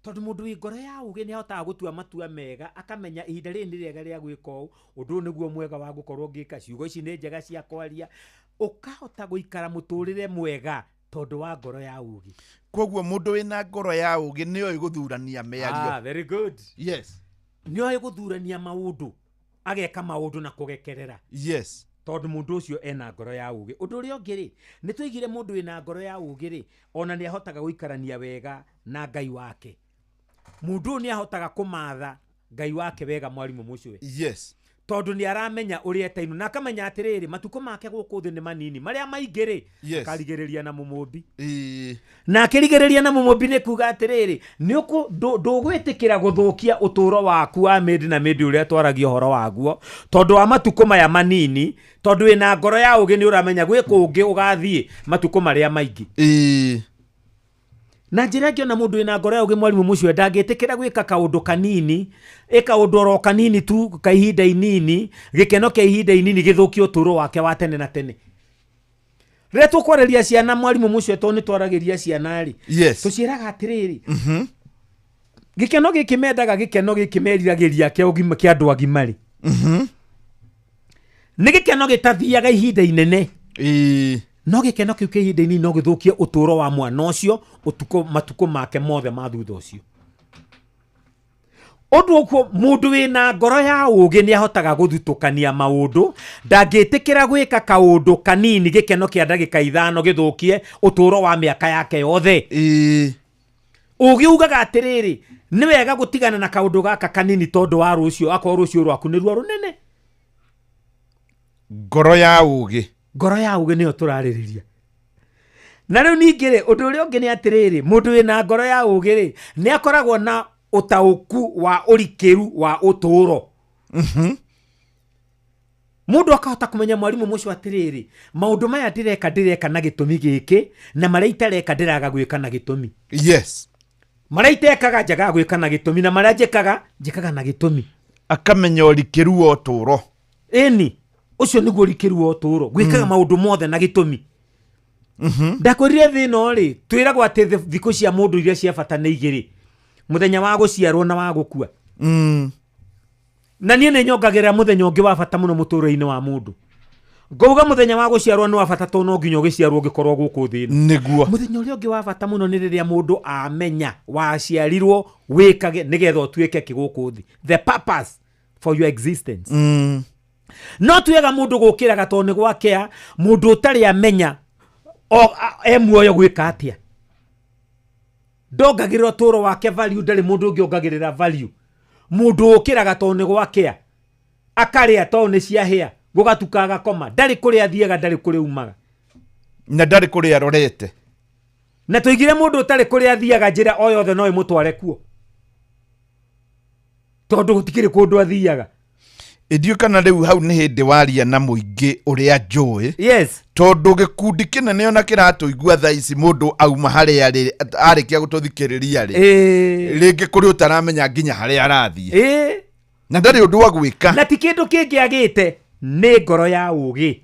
Tondũ mũndũ wĩ ngoro ya ũgĩ nĩ ahotaga gũtua matua mega, akamenya ihinda rĩrĩ nĩ rĩega rĩa gwĩka ũũ, ũndũ ũyũ nĩguo mwega wa gũkorwo ngĩka, ciugo ici nĩ njega cia kwaria, ũkahota gũikara mũtũrĩre mwega tondũ wa ngoro ya ũgĩ. Koguo mũndũ wĩna ngoro ya ũgĩ nĩoĩ gũthurania mĩario. Ah, very good. Nĩoĩ gũthurania maũndũ, ageka maũndũ na kũgekerera, tondũ mũndũ ũcio ena ngoro ya ũgĩ. Ũndũ ũrĩa ũngĩ rĩ, nĩ tũigire mũndũ wĩna ngoro ya ũgĩ rĩ, ona nĩ ahotaga gũikarania wega na Ngai wake. Mũndũ ũyũ nĩ ahotaga kũmatha Ngai wake wega, mwarimũ mũcwe, tondũ nĩ aramenya ũrĩa etainwo na akamenya atĩrĩrĩ, matukũ make gũkũ thĩ nĩ manini, marĩa maingĩ rĩ, akarigĩrĩria na mũmũmbi. Na akĩrigĩrĩria na mũmũmbi nĩ kuga atĩrĩrĩ, nĩ ndũgwĩtĩkĩra gũthũkia ũtũũro waku wa mĩndĩ na mĩndĩ ũrĩa twaragia ũhoro waguo tondũ wa matukũ maya manini, tondũ wĩna ngoro ya ũgĩ nĩ ũramenya gwĩ kũngĩ ũgathiĩ matukũ marĩa maingĩ. Na njĩra ĩngĩ, ona mũndũ wĩna ngoro ya ũgĩ, mwarimũ mũcio, ndangĩtĩkĩra gwĩka kaũndũ kanini, ĩka ũndũ oro kanini tu ka ihinda inini, gĩkeno kĩa ihinda inini gĩthũkie ũtũũro wake wa tene na tene. Rĩrĩa tũkwarĩria ciana, mwarimũ mũcio, tondũ nĩ twaragĩria ciana rĩ, tũciĩraga atĩrĩrĩ, gĩkeno gĩkĩ mendaga, gĩkeno gĩkĩ meriragĩria kĩa ũgima kĩa andũ agima rĩ, nĩ gĩkeno gĩtathiaga ihinda inene, no gĩkeno kĩu kĩa ihinda inini no gĩthũkie ũtũũro wa mwana ũcio ũtukũ matukũ make mothe ma thutha ũcio. Ũndũ ũguo, mũndũ wĩna ngoro ya ũgĩ nĩ ahotaga gũthutũkania maũndũ, ndangĩtĩkĩra gwĩka kaũndũ kanini, gĩkeno kĩa ndagĩka 5 gĩthũkie ũtũũro wa mĩaka yake yothe. Ũgĩ ugaga atĩrĩrĩ, nĩ wega gũtigana na kaũndũ gaka kanini tondũ wa rũciũ, akorwo rũciũ rwaku nĩruo rũnene. Ngoro ya ũgĩ. Ngoro ya ũgĩ nĩyo tũrarĩrĩria. Na rĩu ningĩ rĩ, ũndũ ũrĩa ũngĩ nĩ atĩrĩrĩ, mũndũ wĩna ngoro ya ũgĩ rĩ, nĩ akoragwo na ũtaũku wa ũrikĩru wa ũtũũro. Mũndũ akahota kũmenya, mwarimũ mũcio, atĩrĩrĩ, maũndũ maya ndĩreka, ndĩreka na gĩtũmi gĩkĩ, na marĩa itareka ndĩraga gwĩka na gĩtũmi. Marĩa itekaga njagaga gwĩka na gĩtũmi, na marĩa njĩkaga njĩkaga na gĩtũmi. Akamenya ũrikĩru wa ũtũũro. Ĩni, ũcio nĩguo ũrikĩru wa ũtũũro, gwĩkaga maũndũ mothe na gĩtũmi. Ndakwĩrire thĩ ĩno rĩ, twĩragwo atĩ thikũ cia mũndũ iria cia bata nĩ igĩrĩ, mũthenya wa gũciarwo na wa gũkua. Na niĩ nĩ nyongagĩrĩra mũthenya ũngĩ wa bata mũno mũtũũrĩre-inĩ wa mũndũ. Ngauga mũthenya wa gũciarwo nĩ wa bata tondũ no nginya ũgĩciarwo ũngĩkorwo gũkũ thĩ ĩno. Nĩguo. Mũthenya ũrĩa ũngĩ wa bata mũno nĩ rĩrĩa mũndũ amenya waciarirwo wĩkage nĩgetha ũtuĩke kĩ gũkũ thĩ. The purpose for your existence. No ti wega mũndũ gũkĩraga tondũ nĩ gwakĩa, mũndũ ũtarĩ amenya e muoyo gwĩka atĩa. Ndongagĩrĩra ũtũũro wake value, ndarĩ mũndũ ũngĩ ongagĩrĩra value. Mũndũ ũkĩraga tondũ nĩ gwakĩa, akarĩa tondũ nĩ ciahĩa, gũgatuka agakoma, ndarĩ kũrĩa athiaga, ndarĩ kũrĩa umaga. Na ndarĩ kũrĩa arorete. Na tũigire mũndũ ũtarĩ kũrĩa athiaga njĩra o yothe no ĩmũtware kuo, tondũ gũtikĩrĩ kũndũ athiaga. Ndiũĩ kana rĩu hau nĩ hĩndĩ waria na mũingĩ ũrĩa njũĩ. Yes. Tondũ gĩkundi kĩnene ona kĩratũigua thaa ici, mũndũ auma harĩa arĩ, arĩkia gũtũthikĩrĩria rĩ, rĩngĩ kũrĩ ũtaramenya nginya harĩa arathiĩ. Na ndarĩ ũndũ wa gwĩka. Na ti kĩndũ kĩngĩ agĩte, nĩ ngoro ya ũgĩ.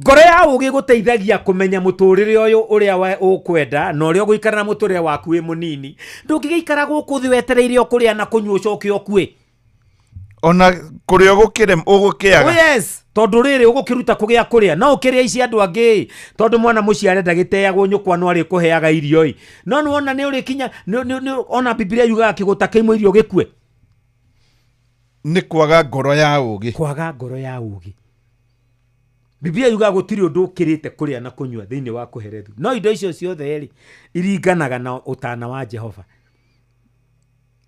Ngoro ya ũgĩ gũteithagia kũmenya mũtũrĩre ũyũ ũrĩa ũkwenda na ũrĩa ũgũikara na mũtũrĩre waku wĩ mũnini. Ndũngĩgĩikara gũkũ thĩ wetereire o kũrĩa na kũnyua ũcoke ũkue. Ona kũrĩa ũgũkĩaga. Oh yes, tondũ rĩrĩ ũgũkĩruta kũgĩa kũrĩa, no ũkĩrĩa ici andũ angĩ, tondũ mwana mũciare ndagĩteagwo nyũkwa no arĩkũheaga irio ĩ. No nĩwona nĩ ũrĩkinya, ona Bibilia yugaga kĩgũta kĩimwe irio gĩkue. Nĩ kwaga ngoro ya ũgĩ. Kwaga ngoro ya ũgĩ. Bibilia yugaga gũtirĩ ũndũ ũkĩrĩte kũrĩa na kũnyua thĩinĩ wa kũherethu. No indo icio ciothe rĩ, iringanaga na ũtana wa Jehova.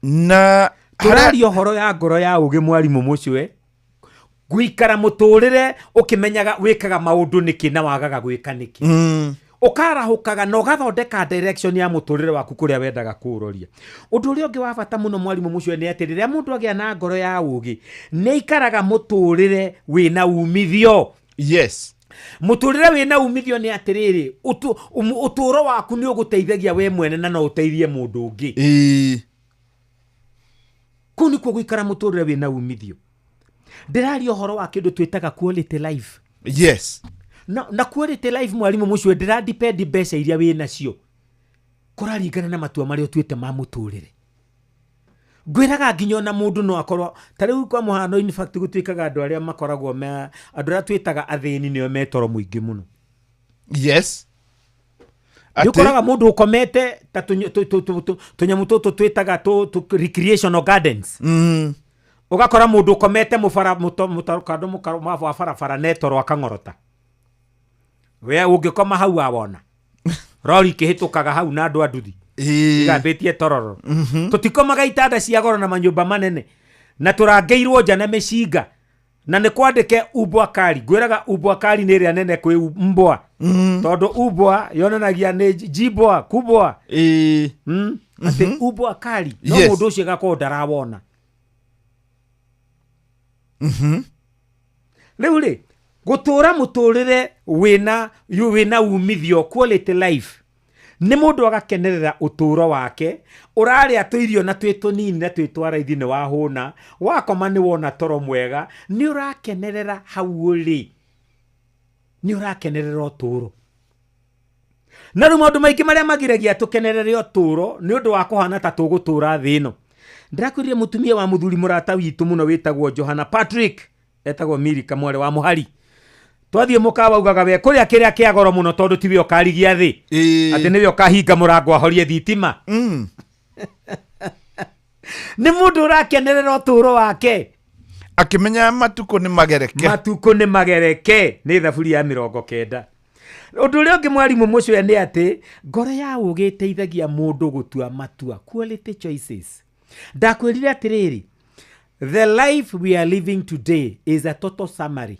Na tũraria ũhoro ya ngoro ya ũgĩ, mwarimũ mũcwe, gũikara mũtũrĩre ũkĩmenyaga wĩkaga maũndũ nĩkĩ na wagaga gwĩka nĩkĩ. Ũkarahũkaga na ũgathondeka direction ya mũtũrĩre waku kũrĩa wendaga kũũroria. Ũndũ ũrĩa ũngĩ wa bata mũno mwarimũ mũcwe nĩ atĩ rĩrĩa mũndũ agĩa na ngoro ya ũgĩ, nĩ aikaraga mũtũrĩre wĩna umithio. Yes. Mũtũrĩre wĩna umithio nĩ atĩrĩrĩ, ũtũũro waku nĩ ũgũteithagia we mwene na no ũteithie mũndũ ũngĩ. Kũu nĩkuo gũikara mũtũrĩre wĩna umithio. Ndĩraria ũhoro wa kĩndũ twĩtaga quality life. Yes. Na quality life mwarimũ mũcwe ndĩra depend mbeca iria wĩ nacio. Kũraringana na matua marĩa ũtuĩte ma mũtũrĩre. Ngwĩraga nginya ona mũndũ no akorwo ta rĩu kwa mũhano, in fact gũtuĩkaga andũ arĩa makoragwo me andũ arĩa twĩtaga athĩni nĩo me toro mũingĩ mũno. Yes. Nĩ ũkoraga mũndũ ũkomete ta tũnyamũ tũtũ twĩtaga recreational gardens. Ũgakora mũndũ ũkomete mũbara, mũto, mũtaro, kando mũkaro, wa barabara na etoro akang'orota. We ũngĩkoma hau wawona. Rori ikĩhĩtũkaga hau na andũ a nduthi. Igambĩtie tororo. Tũtikomaga itanda cia goro na manyũmba manene. Na tũrangĩirwo nja na mĩcinga. Na nĩ kwandĩke umbwa kali. Ngwĩraga umbwa kali nĩ ĩrĩa nene kwĩ mbwa. Tondũ umbwa yonanagia nĩ jibwa, kubwa. Atĩ umbwa kali. No mũndũ ũcio agakorwo ndarawona. Rĩu rĩ, gũtũũra mũtũrĩre wĩna umithio, quality life. Nĩ mũndũ agakenerera ũtũũro wake, ũrarĩa tũirio na twĩ tũnini na twĩ twa raithi nĩ wahũna, wakoma nĩ wona toro mwega, nĩ ũrakenerera hau ũrĩ. Nĩ ũrakenerera ũtũũro. Na rĩu maũndũ maingĩ marĩa magiragia tũkenerere ũtũũro nĩ ũndũ wa kũhana ta tũgũtũũra thĩ ĩno. Ndĩrakwĩrire mũtumia wa mũthuri mũrata witũ mũno wĩtagwo Johana Patrick, etagwo Milika mwarĩ wa Mũhari. Twathiĩ mũkawa augaga we kũrĩa kĩrĩa kĩa goro mũno tondũ tiwe ũkarigia thĩ. Atĩ nĩwe ũkahinga mũrango ahorie thitima. Nĩ mũndũ ũrakenerera ũtũũro wake. Akĩmenya matukũ nĩ magereke. Matukũ nĩ magereke. Nĩ thaburi ya 90. Ũndũ ũrĩa ũngĩ mwarimũ mũcwe nĩ atĩ ngoro ya ũgĩ ĩteithagia mũndũ gũtua matua, quality choices. Ndakwĩrire atĩrĩrĩ, the life we are living today is a total summary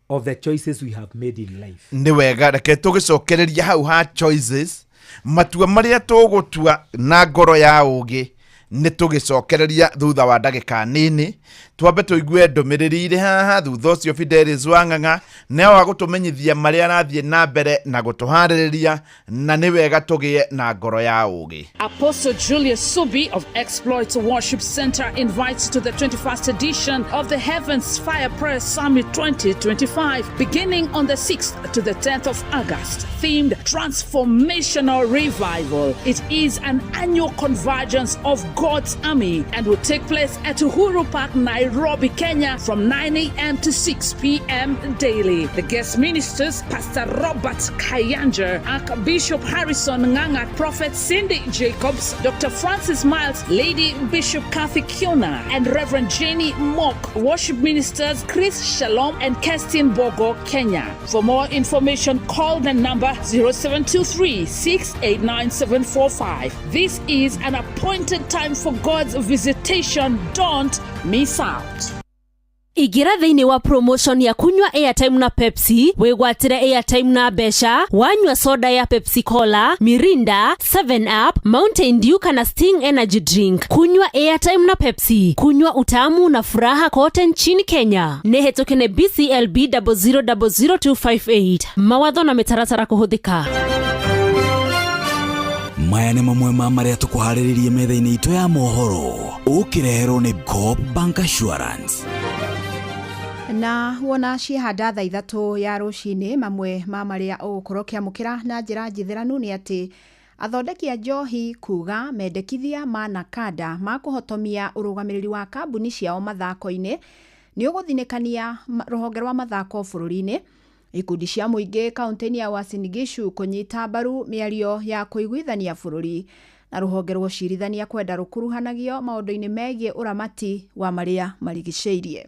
of the choices we have made in life. Nĩ wega, reke tũgĩcokereria hau ha choices, matua marĩa tũgũtua na ngoro ya ũgĩ nĩ tũgĩcokereria thutha wa ndagĩka nini. Twambe tũigue ndũmĩrĩri irĩ haha. Thutha ũcio Fidelis Wang'ang'a nĩ wa gũtũmenyithia marĩa arathiĩ na mbere na gũtũharĩrĩria, na nĩ wega tũgĩe na ngoro ya ũgĩ. Apostle Julius Subi of Exploits Worship Center invites you to the 21st edition of the Heavens Fire Prayer Summit 2025, beginning on the 6th to the 10th of August, themed Transformational Revival. It is an annual convergence of God's army and will take place at Uhuru Park, Nairobi, Kenya, from 9 a.m. to 6 p.m. daily. The guest ministers, Pastor Robert Kayanja, Archbishop Harrison Nganga, Prophet Cindy Jacobs, Dr. Francis Miles, Lady Bishop Kathy Kiona, and Reverend Jenny Mock. Worship ministers Chris Shalom and Kerstin Bogo, Kenya. For more information, call the number 0723 689 745. This is an appointed time for God's visitation. Don't miss out. Ingĩra thĩinĩ wa promotion ya kunywa airtime na Pepsi, wĩgwatĩre airtime na mbeca wanyua soda ya Pepsi Cola, Mirinda, 7 Up, Mountain Dew kana Sting Energy Drink. Kunywa airtime na Pepsi, kunywa utamu na furaha kote nchini Kenya. Nĩ hetũke nĩ BCLB 0000258. Mawatho na mĩtaratara kũhũthĩka. Maya nĩ mamwe ma marĩa tũkũharĩrĩrie metha-inĩ itũ ya mohoro, ũkĩreherwo nĩ Coop Bank Assurance. Na wona ciehanda thaa 3 ya rũcinĩ, mamwe ma marĩa ũgũkorwo ũkĩamũkĩra na njĩra njithĩranu nĩ atĩ athondeki a njohi kuga mendekithia ma NACADA ma kũhotomia ũrũgamĩrĩri wa kambuni ciao mathako-inĩ nĩ ũgũthinĩkania rũhonge rwa mathako bũrũri-inĩ. Ikundi cia mũingĩ kaunti-inĩ ya Uasin Gishu kũnyita mbaru mĩario ya kũiguithania bũrũri, na rũhonge rwa ũcirithania kwenda rũkuruhanagio maũndũ-inĩ megiĩ ũramati wa marĩa marigicĩirie.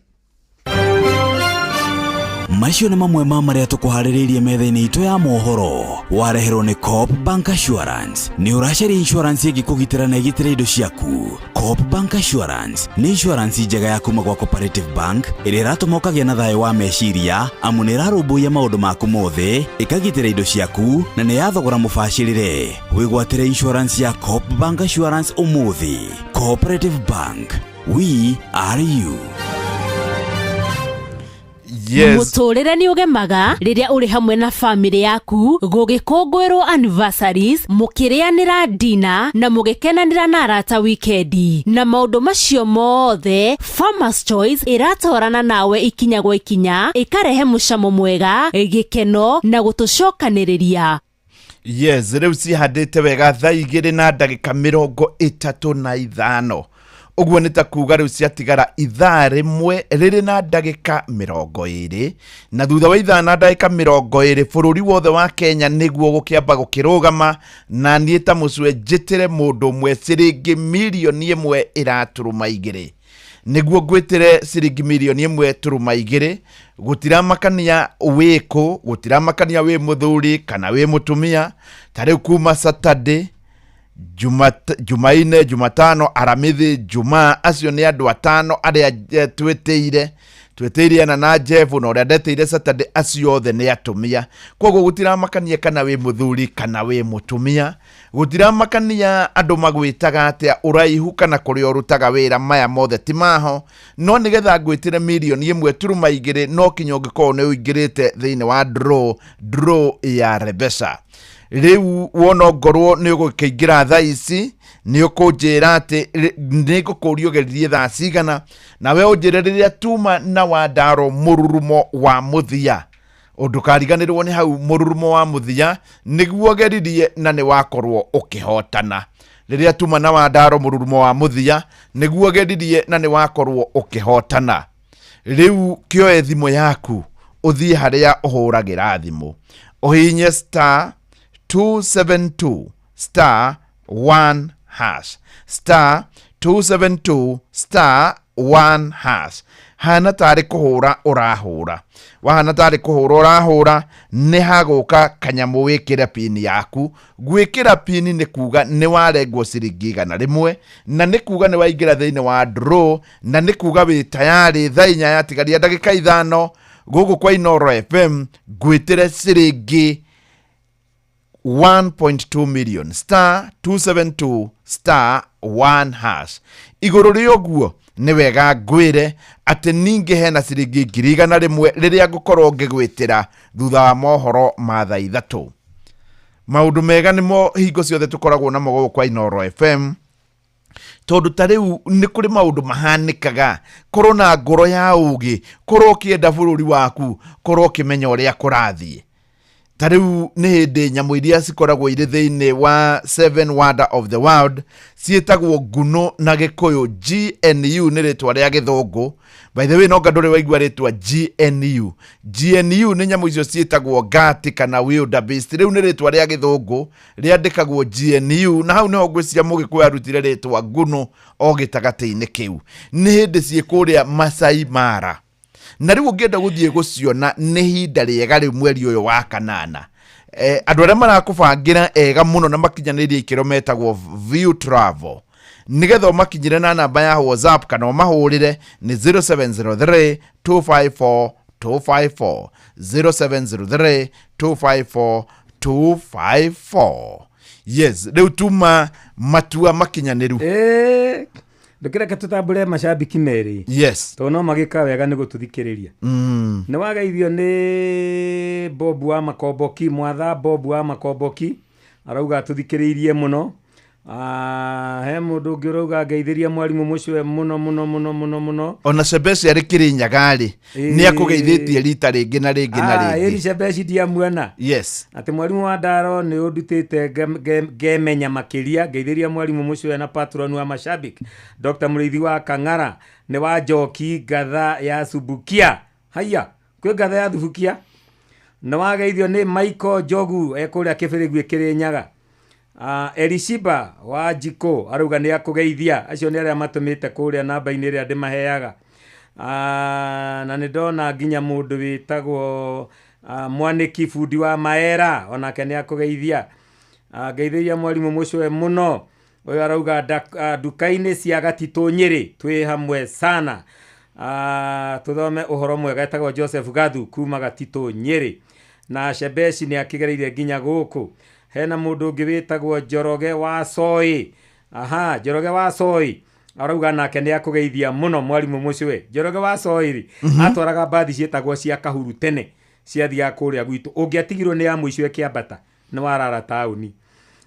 Macio nĩ mamwe ma marĩa tũkũharĩrĩirie metha-inĩ itũ ya mohoro, wareherwo nĩ Coop Bank Assurance. Nĩ ũracaria insurance ĩngĩkũgitĩra na ĩgitĩre indo ciaku? Coop Bank Assurance nĩ insurance njega ya kuma gwa Cooperative Bank ĩrĩa ĩratũma ũkagĩa na thayũ wa meciria, amu nĩ ĩrarũmbũiya maũndũ maku mothe, ĩkagitĩra indo ciaku, na nĩ ya thogora mũbacĩrĩre. Wĩgwatĩre insurance ya Coop Bank Assurance ũmũthĩ. Cooperative Bank, we are you. Yes. Mũtũrĩre nĩ ũgemaga rĩrĩa ũrĩ hamwe na famĩlĩ yaku, gũgĩkũngũĩrwo anniversaries, mũkĩrĩanĩra dina na mũgĩkenanĩra na arata wikendi. Na maũndũ macio mothe, Farmers Choice ĩratwarana nawe ikinya gwa ikinya, ĩkarehe mũcamo mwega, gĩkeno na gũtũcokanĩrĩria. Yes, rĩu cihandĩte wega thaa 2 na ndagĩka 35. Ũguo nĩ ta kuga rĩu ciatigara ithaa 1 rĩrĩ na ndagĩka 20, na thutha wa ithaa na ndagĩka 20 bũrũri wothe wa Kenya nĩguo gũkĩamba gũkĩrũgama, na niĩ ta mũcwe njĩtĩre mũndũ ũmwe ciringi mirioni 1 ĩraturuma 2. Nĩguo ngwĩtĩre ciringi mirioni 1.2, gũtiramakania wĩkũ, gũtiramakania wĩ mũthuri kana wĩ mũtumia. Ta rĩu kuma Saturday, Jumaine, Jumatano, Aramithi, Jumaa, acio nĩ andũ atano arĩa twĩtĩire ana na Jefu na ũrĩa ndetĩire Saturday, acio othe nĩ atumia. Koguo gũtiramakania kana wĩ mũthuri kana wĩ mũtumia, gũtiramakania andũ magwĩtaga atĩa, ũraihu kana kũrĩa ũrutaga wĩra, maya mothe ti maho. No nĩgetha ngwĩtĩre mirioni 1.2, no kinya ũngĩkorwo nĩ ũingĩrĩte thĩinĩ wa draw ya Rebesa. Rĩu wona ngorwo nĩ ũgũkĩingĩra thaa ici, nĩ ũkũnjĩra atĩ nĩ ngũkũria ũgeririe thaa cigana, nawe ũnjĩre rĩrĩa tuma na Wandaro mũrurumo wa mũthia. Ndũkariganĩrwo nĩ hau mũrurumo wa mũthia nĩguo ũgeririe na nĩ wakorwo ũkĩhotana. Rĩrĩa tuma na Wandaro mũrurumo wa mũthia nĩguo ũgeririe na nĩ wakorwo ũkĩhotana. Rĩu kĩoe thimũ yaku, ũthiĩ harĩa ũhũragĩra thimũ, ũhihinye *272*1#, *272*1#. Hana tarĩ kũhũra ũrahũra, wahana tarĩ kũhũra ũrahũra, nĩ hagũka kanyamũ wĩkĩre pini yaku. Gwĩkĩra pini nĩ kuga nĩ warengwo ciringi 100, na nĩ kuga nĩ waingĩra thĩinĩ wa draw, na nĩ kuga wĩ tayarĩ thaa 4 yatigaria ndagĩka 5 gũkũ kwa Inoro FM ngwĩtĩre ciringi 1.2 million, *272*1#. Igũrũ rĩa ũguo Nĩ wega ngwĩre atĩ ningĩ hena ciringi 100,000 rĩrĩa ngũkorwo ngĩgwĩtĩra thutha wa mohoro ma thaa 3. Maũndũ mega nĩmo hingo ciothe tũkoragwo namo gũkũ kwa Inooro FM, tondũ ta rĩu nĩ kũrĩ maũndũ mahanĩkaga. Korwo na ngoro ya ũgĩ, korwo ũkĩenda bũrũri waku, korwo ũkĩmenya ũrĩa kũrathiĩ. Ta rĩu nĩ hĩndĩ nyamũ iria cikoragwo irĩ thĩinĩ wa Seven Wonder of the World ciĩtagwo nguno na Gĩkũyũ. GNU nĩ rĩtwa rĩa gĩthũngũ. By the way, nonga ndũrĩ waigua rĩtwa GNU. GNU nĩ nyamũ icio ciĩtagwo ngati kana wildebeest. Rĩu nĩ rĩtwa rĩa gĩthũngũ rĩandĩkagwo GNU, na hau nĩho ngwĩciria Mũgĩkũyũ arutire rĩtwa nguno o gĩtagatĩ-inĩ kĩu. Nĩ hĩndĩ ciĩ kũrĩa Masai Mara, na rĩu ũngĩenda gũthiĩ gũciona nĩ ihinda rĩega rĩu mweri ũyũ wa kanana. Andũ arĩa marakũbangĩra ega mũno na makinyanĩirie ikĩro metagwo View Travel. Nĩgetha ũmakinyĩre na namba ya WhatsApp kana ũmahũrĩre nĩ 0703 254 254, 0703 254 254. Yes, rĩu tuma matua makinyanĩru. Ndũkĩreke tũtambũre macambiki merĩ. Yes. Tondũ no magĩka wega nĩ gũtũthikĩrĩria. Nĩ wageithio nĩ Bob wa Makomboki, mwatha Bob wa Makomboki arauga atũthikĩrĩirie mũno. He mũndũ ũngĩ ũrauga ngeithĩria mwarimũ mũcwe mũno mũno mũno mũno mũno. Ona Shebeci arĩ Kĩrĩnyaga-rĩ, nĩ akũgeithĩtie rita rĩngĩ na rĩngĩ na rĩngĩ. Ĩni Shebeci ndiamuona. Yes. Atĩ mwarimũ wa Ndaro nĩ ũndutĩte ngemenya makĩria. Ngeithĩria mwarimũ mũcwe na patron wa mashabiki Dr. Mũrĩithi wa Kang'ara nĩ wa Njoki ngatha ya Subukia. Haiya, kwĩ ngatha ya Thubukia. Nĩ wageithio nĩ Michael Njogu ekũrĩa Kĩbĩrĩguĩ Kĩrĩnyaga. Elishiba wa Njiko arauga nĩ akũgeithia. Acio nĩ arĩa matũmĩte kũrĩa namba-inĩ ĩrĩa ndĩmaheaga. Na nĩ ndona nginya mũndũ wĩtagwo Mwanĩki bundi wa Maera onake nĩ akũgeithia. Ngeithĩria mwarimũ mũcwe mũno. Ũyũ arauga nduka-inĩ cia Gatitũ Nyĩrĩ twĩ hamwe sana. Tũthome ũhoro mwega. Etagwo Joseph Gathu kuma Gatitũ Nyĩrĩ. Na Shebeci nĩ akĩgereire nginya gũkũ. Hena mũndũ ũngĩ wĩtagwo Njoroge wa Soi. Aha, Njoroge wa Soi arauga nake nĩ akũgeithia mũno mwarimũ mũcwe. Njoroge wa Soi rĩ, atwaraga mbathi ciĩtagwo cia kahuru tene ciathiaga kũrĩa gwitũ. Ũngĩatigirwo nĩ ya mũico ĩkĩambata nĩ warara taũni.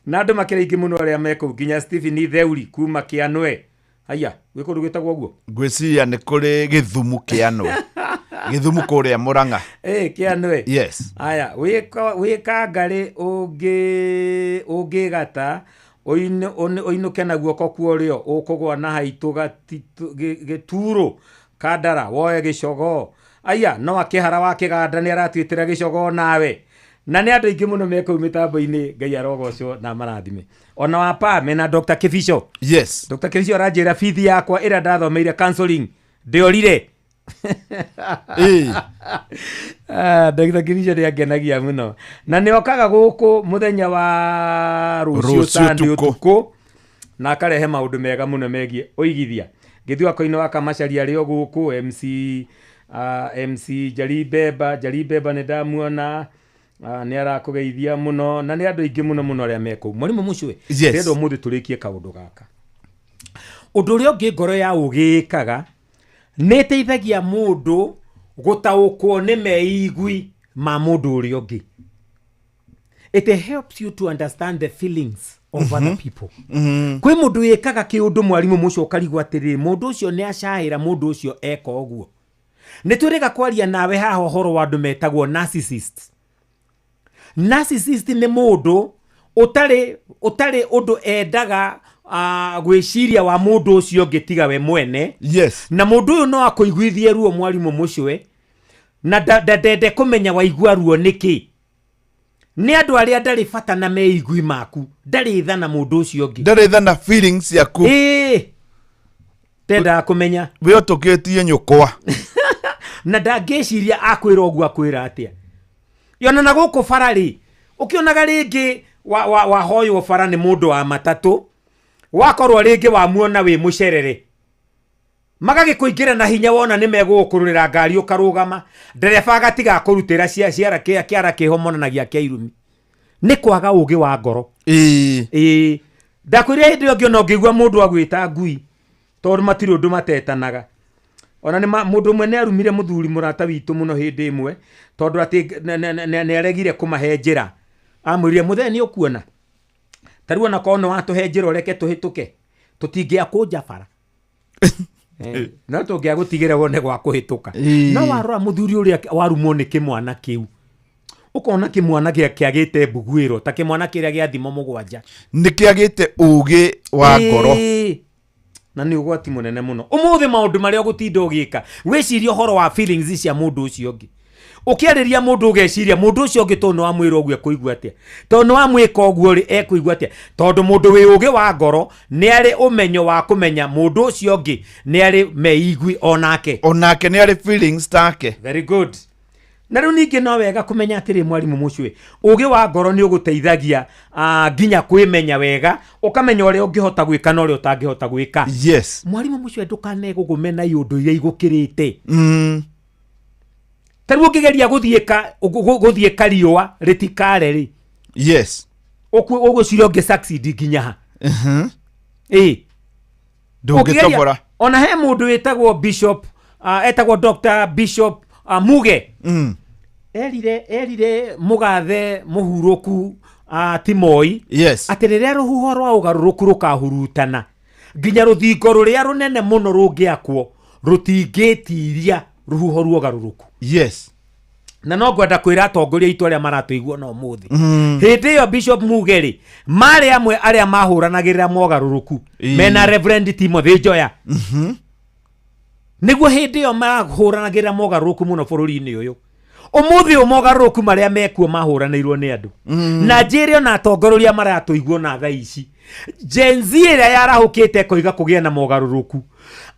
Na andũ makĩrĩ aingĩ mũno arĩa me kũu, nginya Stephen Theuri kuma Kĩanwe. Haiya, gwĩ kũndũ gwĩtagwo ũguo? Ngwĩciria nĩ kũrĩ Gĩthumu Kĩanwe. Gĩthumu kũrĩa Mũrang'a. Kĩanwe. Yes. Aya, wĩka ngarĩ ũngĩgata ũinũke na guoko kwa ũrĩo, ũkũgwa na haitũ gĩturo kandara woe gĩcogoo. Aya, no akĩhara wa kĩganda nĩ aratuĩtĩra gĩcogoo nawe. Na nĩ andũ aingĩ mũno me kũu mĩtambo-inĩ. Ngai arogocwo na marathime. Ona wa pa mena Dr. Kibicho. Yes. Dr. Kibicho aranjĩra bithi yakwa ĩrĩa ndathomeire counseling ndĩorire. Dr. Kibicho nĩ angenagia mũno. Na nĩ okaga gũkũ mũthenya wa rũciũ Rũciũ Sunday ũtukũ. ũtukũ, na akarehe maũndũ mega mũno megiĩ ũigithia. Ngĩthiĩ wakoinĩ wa Kamacharia arĩ o gũkũ, MC Jari Beba, Jari Beba nĩ ndamuona. Nĩ arakũgeithia mũno na nĩ andũ aingĩ mũno mũno arĩa me kũu. Mwarimũ Mũcwe, Yes. ndĩrenda ũmũthĩ tũrĩkie kaũndũ gaka. Ũndũ ũrĩa ũngĩ ngoro ya ũgĩ ĩkaga nĩ ĩteithagia mũndũ gũtaũkwo nĩ meigui ma mũndũ ũrĩa ũngĩ. It helps you to understand the feelings of other people. Kwĩ mũndũ wĩkaga kĩũndũ mwarimũ mũcio ũkarigwo atĩrĩrĩ, mũndũ ũcio nĩ acaĩra mũndũ ũcio eka ũguo. Nĩ twĩrĩga kwaria nawe haha ũhoro wa andũ metagwo narcissist. Narcissist nĩ mũndũ ũtarĩ ũndũ endaga gwĩciria wa mũndũ ũcio ũngĩ tiga we mwene. Yes. Na mũndũ ũyũ no akũiguithie ruo mwarimũ mũcwe, na ndende kũmenya waigua ruo nĩkĩ. Nĩ andũ arĩa ndarĩ bata na meigui maku, ndarĩ tha na mũndũ ũcio ũngĩ. Ndarĩ tha na feelings ciaku. Ndendaga kũmenya. We ũtũkĩtie nyũkwa. Na ndangĩciria akwĩra ũguo akwĩra atĩa. Yona na gũkũ bara rĩ, ũkĩonaga rĩngĩ wahoywo bara nĩ mũndũ wa matatũ, wakorwo rĩngĩ wamuona wĩ mũcerere, magagĩkũingĩra na hinya wona nĩ megũgũkũrũrĩra ngari ũkarũgama, ndereba agatiga kũrutĩra ciara kĩara kĩho monanagia kĩa irumi. Nĩ kwaga ũgĩ wa ngoro. Ndakwĩrire hĩndĩ ĩyo ngĩona ũngĩigua mũndũ agwĩta ngui, Tondũ matirĩ ũndũ matetanaga. Ona nĩ mũndũ ũmwe nĩ arumire mũthuri mũrata witũ mũno hĩndĩ ĩmwe, tondũ atĩ nĩ aregire kũmahe njĩra. Amwĩrire, mũthee nĩ ũkuona, ta rĩu ona korwo nĩ watũhe njĩra ũreke tũhĩtũke, tũtingĩakũnja bara. No tũngĩagũtigĩra wone gwa kũhĩtũka. No warora mũthuri ũrĩa warumwo nĩ kĩmwana kĩu, ũkona kĩmwana kĩagĩte mbuguĩro, ta kĩmwana kĩrĩa gĩa thimo 7. Nĩ kĩagĩte ũgĩ wa ngoro. Na nĩ ũgwati mũnene mũno. Ũmũthĩ maũndũ marĩa ũgũtinda ũgĩka, wĩcirie ũhoro wa feelings cia mũndũ ũcio ũngĩ. Ũkĩarĩria mũndũ ũgeciria mũndũ ũcio ũngĩ tondũ nĩ wamwĩra ũguo ekũigua atĩa, tondũ nĩ wamwĩka ũguo rĩ ekũigua atĩa, tondũ mũndũ wĩ ũgĩ wa ngoro nĩ arĩ ũmenyo wa kũmenya mũndũ ũcio ũngĩ nĩ arĩ meigui onake. Onake nĩ arĩ feelings take. Very good. Na rĩu ningĩ no wega kũmenya atĩrĩ mwarimũ Mũcwe, ũgĩ wa ngoro nĩ ũgũteithagia nginya kwĩmenya wega, ũkamenya ũrĩa ũngĩhota gwĩka na ũrĩa ũtangĩhota gwĩka. Yes. Mwarimũ Mũcwe, ndũkanegũgũme na iũndũ iria igũkĩrĩte. Ta rĩu ũngĩgeria gũthiĩ kariũa rĩtikare rĩ. Yes. Ũgwĩciria ũngĩ succeed nginya ha? Ndũngĩtobora. Ona he mũndũ wĩtagwo Bishop, etagwo Dr. Bishop Muge. Erire mũgathe mũhurũku Timoi. Yes. Atĩ rĩrĩa rũhuho rwa ũgarũrũku rũkahurutana, nginya rũthingo rũrĩa rũnene mũno rũngĩakwo rũtingĩtiria rũhuho rwa ũgarũrũku. Yes. Na no ngwenda kwĩra atongoria aitũ arĩa maratũigua na ũmũthĩ. Hĩndĩ ĩyo Bishop Muge rĩ, marĩ amwe arĩa mahũranagĩrĩra mogarũrũku mena Reverend Timothy Njoya. Nĩguo hĩndĩ ĩyo mahũranagĩrĩra mogarũrũku mũno bũrũri-inĩ ũyũ. Ũmũthĩ ũyũ mogarũrũku marĩa mekuo mahũranĩirwo nĩ andũ. Na njĩre ona atongoria maratũigua na thaa ici, Gen Z ĩrĩa yarahũkĩte ĩkoiga kũgĩa na mogarũrũku,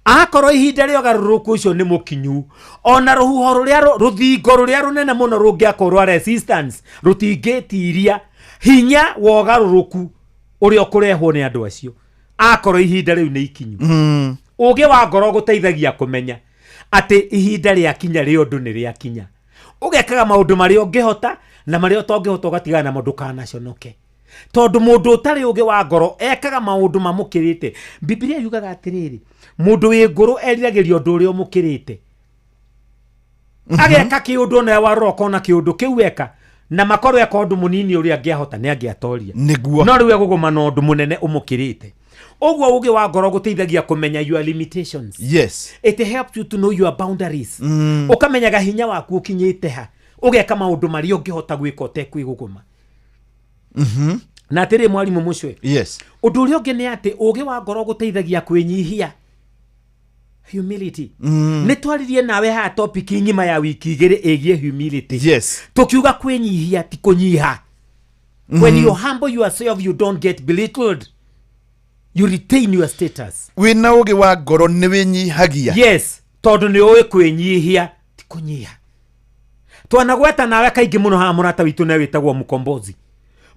akorwo ihinda rĩa ũgarũrũku ũcio nĩ mũkinyu, ona rũhuho rũrĩa rũthingo rũrĩa rũnene mũno rũngĩakorwo rwa resistance rũtingĩtiria hinya wa ũgarũrũku ũrĩa ũkũrehwo nĩ andũ acio, akorwo ihinda rĩu nĩ ikinyu. Ũgĩ wa ngoro ũgũteithagia kũmenya atĩ ihinda rĩakinya rĩa ũndũ nĩ rĩakinya. Ũgekaga maũndũ marĩa ũngĩhota na marĩa ũtangĩhota ũgatigana namo, ndũkanaconoke. Tondũ mũndũ ũtarĩ ũgĩ wa ngoro ekaga maũndũ mamũkĩrĩte. Bibilia yugaga atĩrĩrĩ, mũndũ wĩ ngũrũ eriragĩria ũndũ ũrĩa ũmũkĩrĩte. Ageka kĩũndũ ona warora ũkona kĩũndũ kĩu eka, na makorwo eka ũndũ mũnini ũrĩa angĩahota nĩ angĩatoria. Nĩguo. No rĩu egũgũma na ũndũ mũnene ũmũkĩrĩte. Ũguo ũgĩ wa ngoro gũteithagia kũmenya your limitations. Yes. It helps you to know your boundaries. Ũkamenyaga hinya waku ũkinyĩte ha, ũgeka maũndũ marĩa ũngĩhota gwĩka ũtekwĩgũgũma. Na atĩrĩ mwarimũ Mũcwe. Yes. Ũndũ ũrĩa ũngĩ nĩ atĩ ũgĩ wa ngoro gũteithagia kwĩnyihia. Humility. Nĩ twaririe nawe haha topic ng'ima ya wiki igĩrĩ ĩgiĩ humility. Yes. Tũkiuga kwĩnyihia ti kũnyiha. When you humble yourself, you don't get belittled. You retain your status. Wĩna ũgĩ wa ngoro nĩ wĩnyihagia. Yes, tondũ nĩ ũĩ kwĩnyihia ti kũnyiha. Twanagweta nawe kaingĩ mũno haha mũrata witũ nĩ wĩtagwo Mũkombozi.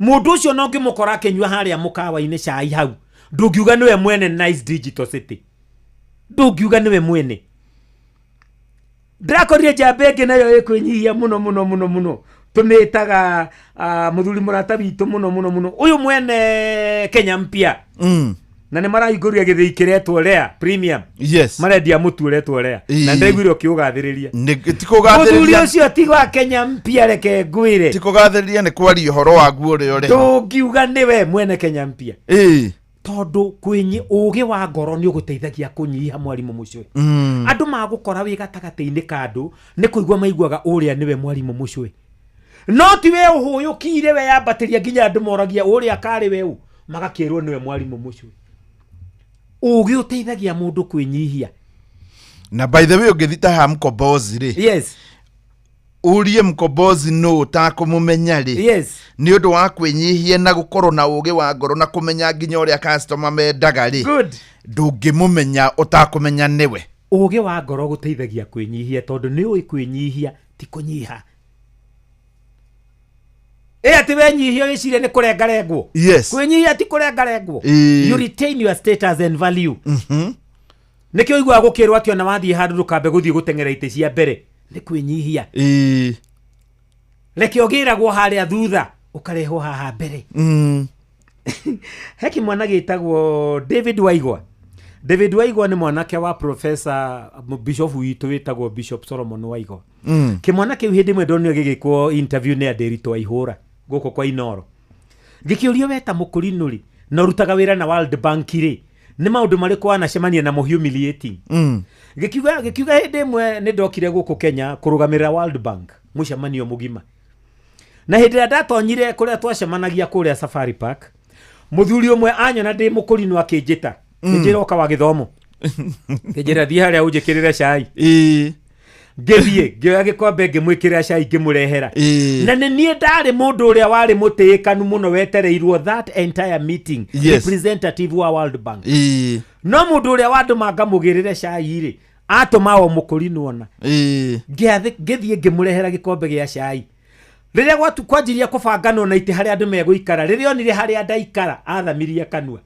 Mũndũ ũcio no ngĩmũkora akĩnyua harĩa mũkawa-inĩ cai hau, ndũngiuga nĩwe mwene Nice Digital City. Ndũngiuga nĩwe mwene. Ndĩrakorire njamba ĩngĩ nayo ĩkwĩnyihia mũno mũno mũno mũno. Tũmĩtaga mũthuri mũrata witũ mũno mũno mũno. Ũyũ mwene Kenya Mpya. Na nĩ marahingũrire gĩthĩi kĩretwo Rare Premium. Yes. Marendia mũtu ũretwo Rare. Na ndaiguire ũkĩũgathĩrĩria. Ti kũgathĩrĩria. Mũthuri ũcio ti wa Kenya Mpya, reke ngwĩre. Ti kũgathĩrĩria, nĩ kwaria ũhoro waguo ũrĩa ũrĩ ho. Ndũngiuga nĩwe mwene Kenya Mpya. Tondũ ũgĩ wa ngoro nĩ ũgũteithagia kũnyiha mwarimũ Mũcwe. Andũ magũkora wĩ gatagatĩ-inĩ ka andũ nĩ kũigua maiguaga ũrĩa nĩwe mwarimũ Mũcwe. No ti we ũhũyũkire we yambatĩria nginya andũ moragia ũrĩa karĩ we ũ, magakĩrwo nĩwe mwarimũ Mũcwe. Ũgĩ ũteithagia mũndũ kwĩnyihia. Na by the way ũngĩthiĩ ta haha Mkombozi rĩ. Yes. Ũrie Mkombozi nũ ũtakũmũmenya rĩ. Yes. Nĩ ũndũ wa kwĩnyihia na gũkorwo na ũgĩ wa ngoro na kũmenya nginya ũrĩa customer mendaga rĩ. Good. Ndũngĩmũmenya ũtakũmenya nĩwe. Ũgĩ wa ngoro gũteithagia kwĩnyihia tondũ nĩ ũĩ kwĩnyihia ti kũnyiha. Ĩ atĩ wenyihia wĩcirie nĩ kũrengarengwo. Yes. Kwĩnyihia ti kũrengarengwo. You retain your status and value. Nĩkĩo ũiguaga gũkĩrwo atĩ ona wathiĩ handũ ndũkambe gũthiĩ gũteng'era itĩ cia mbere. Nĩ kwĩnyihia. Reke ũgĩragwo harĩa thutha ũkarehwo haha mbere. He kĩmwana gĩtagwo David Waigwa. David Waigwa nĩ mwanake wa professor bishop witũ wĩtagwo Bishop Solomon Waigwa. Kĩmwana kĩu hĩndĩ ĩmwe ndonire gĩgĩkwo interview nĩ Nderitu Waihũra gũkũ kwa Inoro. Gĩkĩũrio we ta mũkũrinũ rĩ, na ũrutaga wĩra na World Bank rĩ, nĩ maũndũ marĩkũ wanacemania namo humiliating? Gĩkiuga hĩndĩ ĩmwe nĩ ndokire gũkũ Kenya kũrũgamĩrĩra World Bank mũcemanio mũgima. Na hĩndĩ ĩrĩa ndatonyire kũrĩa twacemanagia kũrĩa Safari Park, mũthuri ũmwe anyona ndĩ mũkũrinũ akĩnjĩta. Kĩnjĩra ũka wa gĩthomo. Kĩnjĩra thiĩ harĩa ũnjĩkĩrĩre cai. Ngĩthiĩ ngĩoya gĩkombe ngĩmwĩkĩrĩra cai ngĩmũrehera. Na nĩ niĩ ndarĩ mũndũ ũrĩa warĩ mũtĩĩkanu mũno wetereirwo that entire meeting. Representative wa World Bank. No mũndũ ũrĩa wandũma ngamũgĩrĩre cai rĩ, atũma o mũkũrinũ ona. Ngĩthiĩ ngĩmũrehera gĩkombe gĩa cai. Rĩrĩa gwatu kwanjiria kũbanganwo na itĩ harĩa andũ megũikara, rĩrĩa onire harĩa ndaikara, athamirie kanua.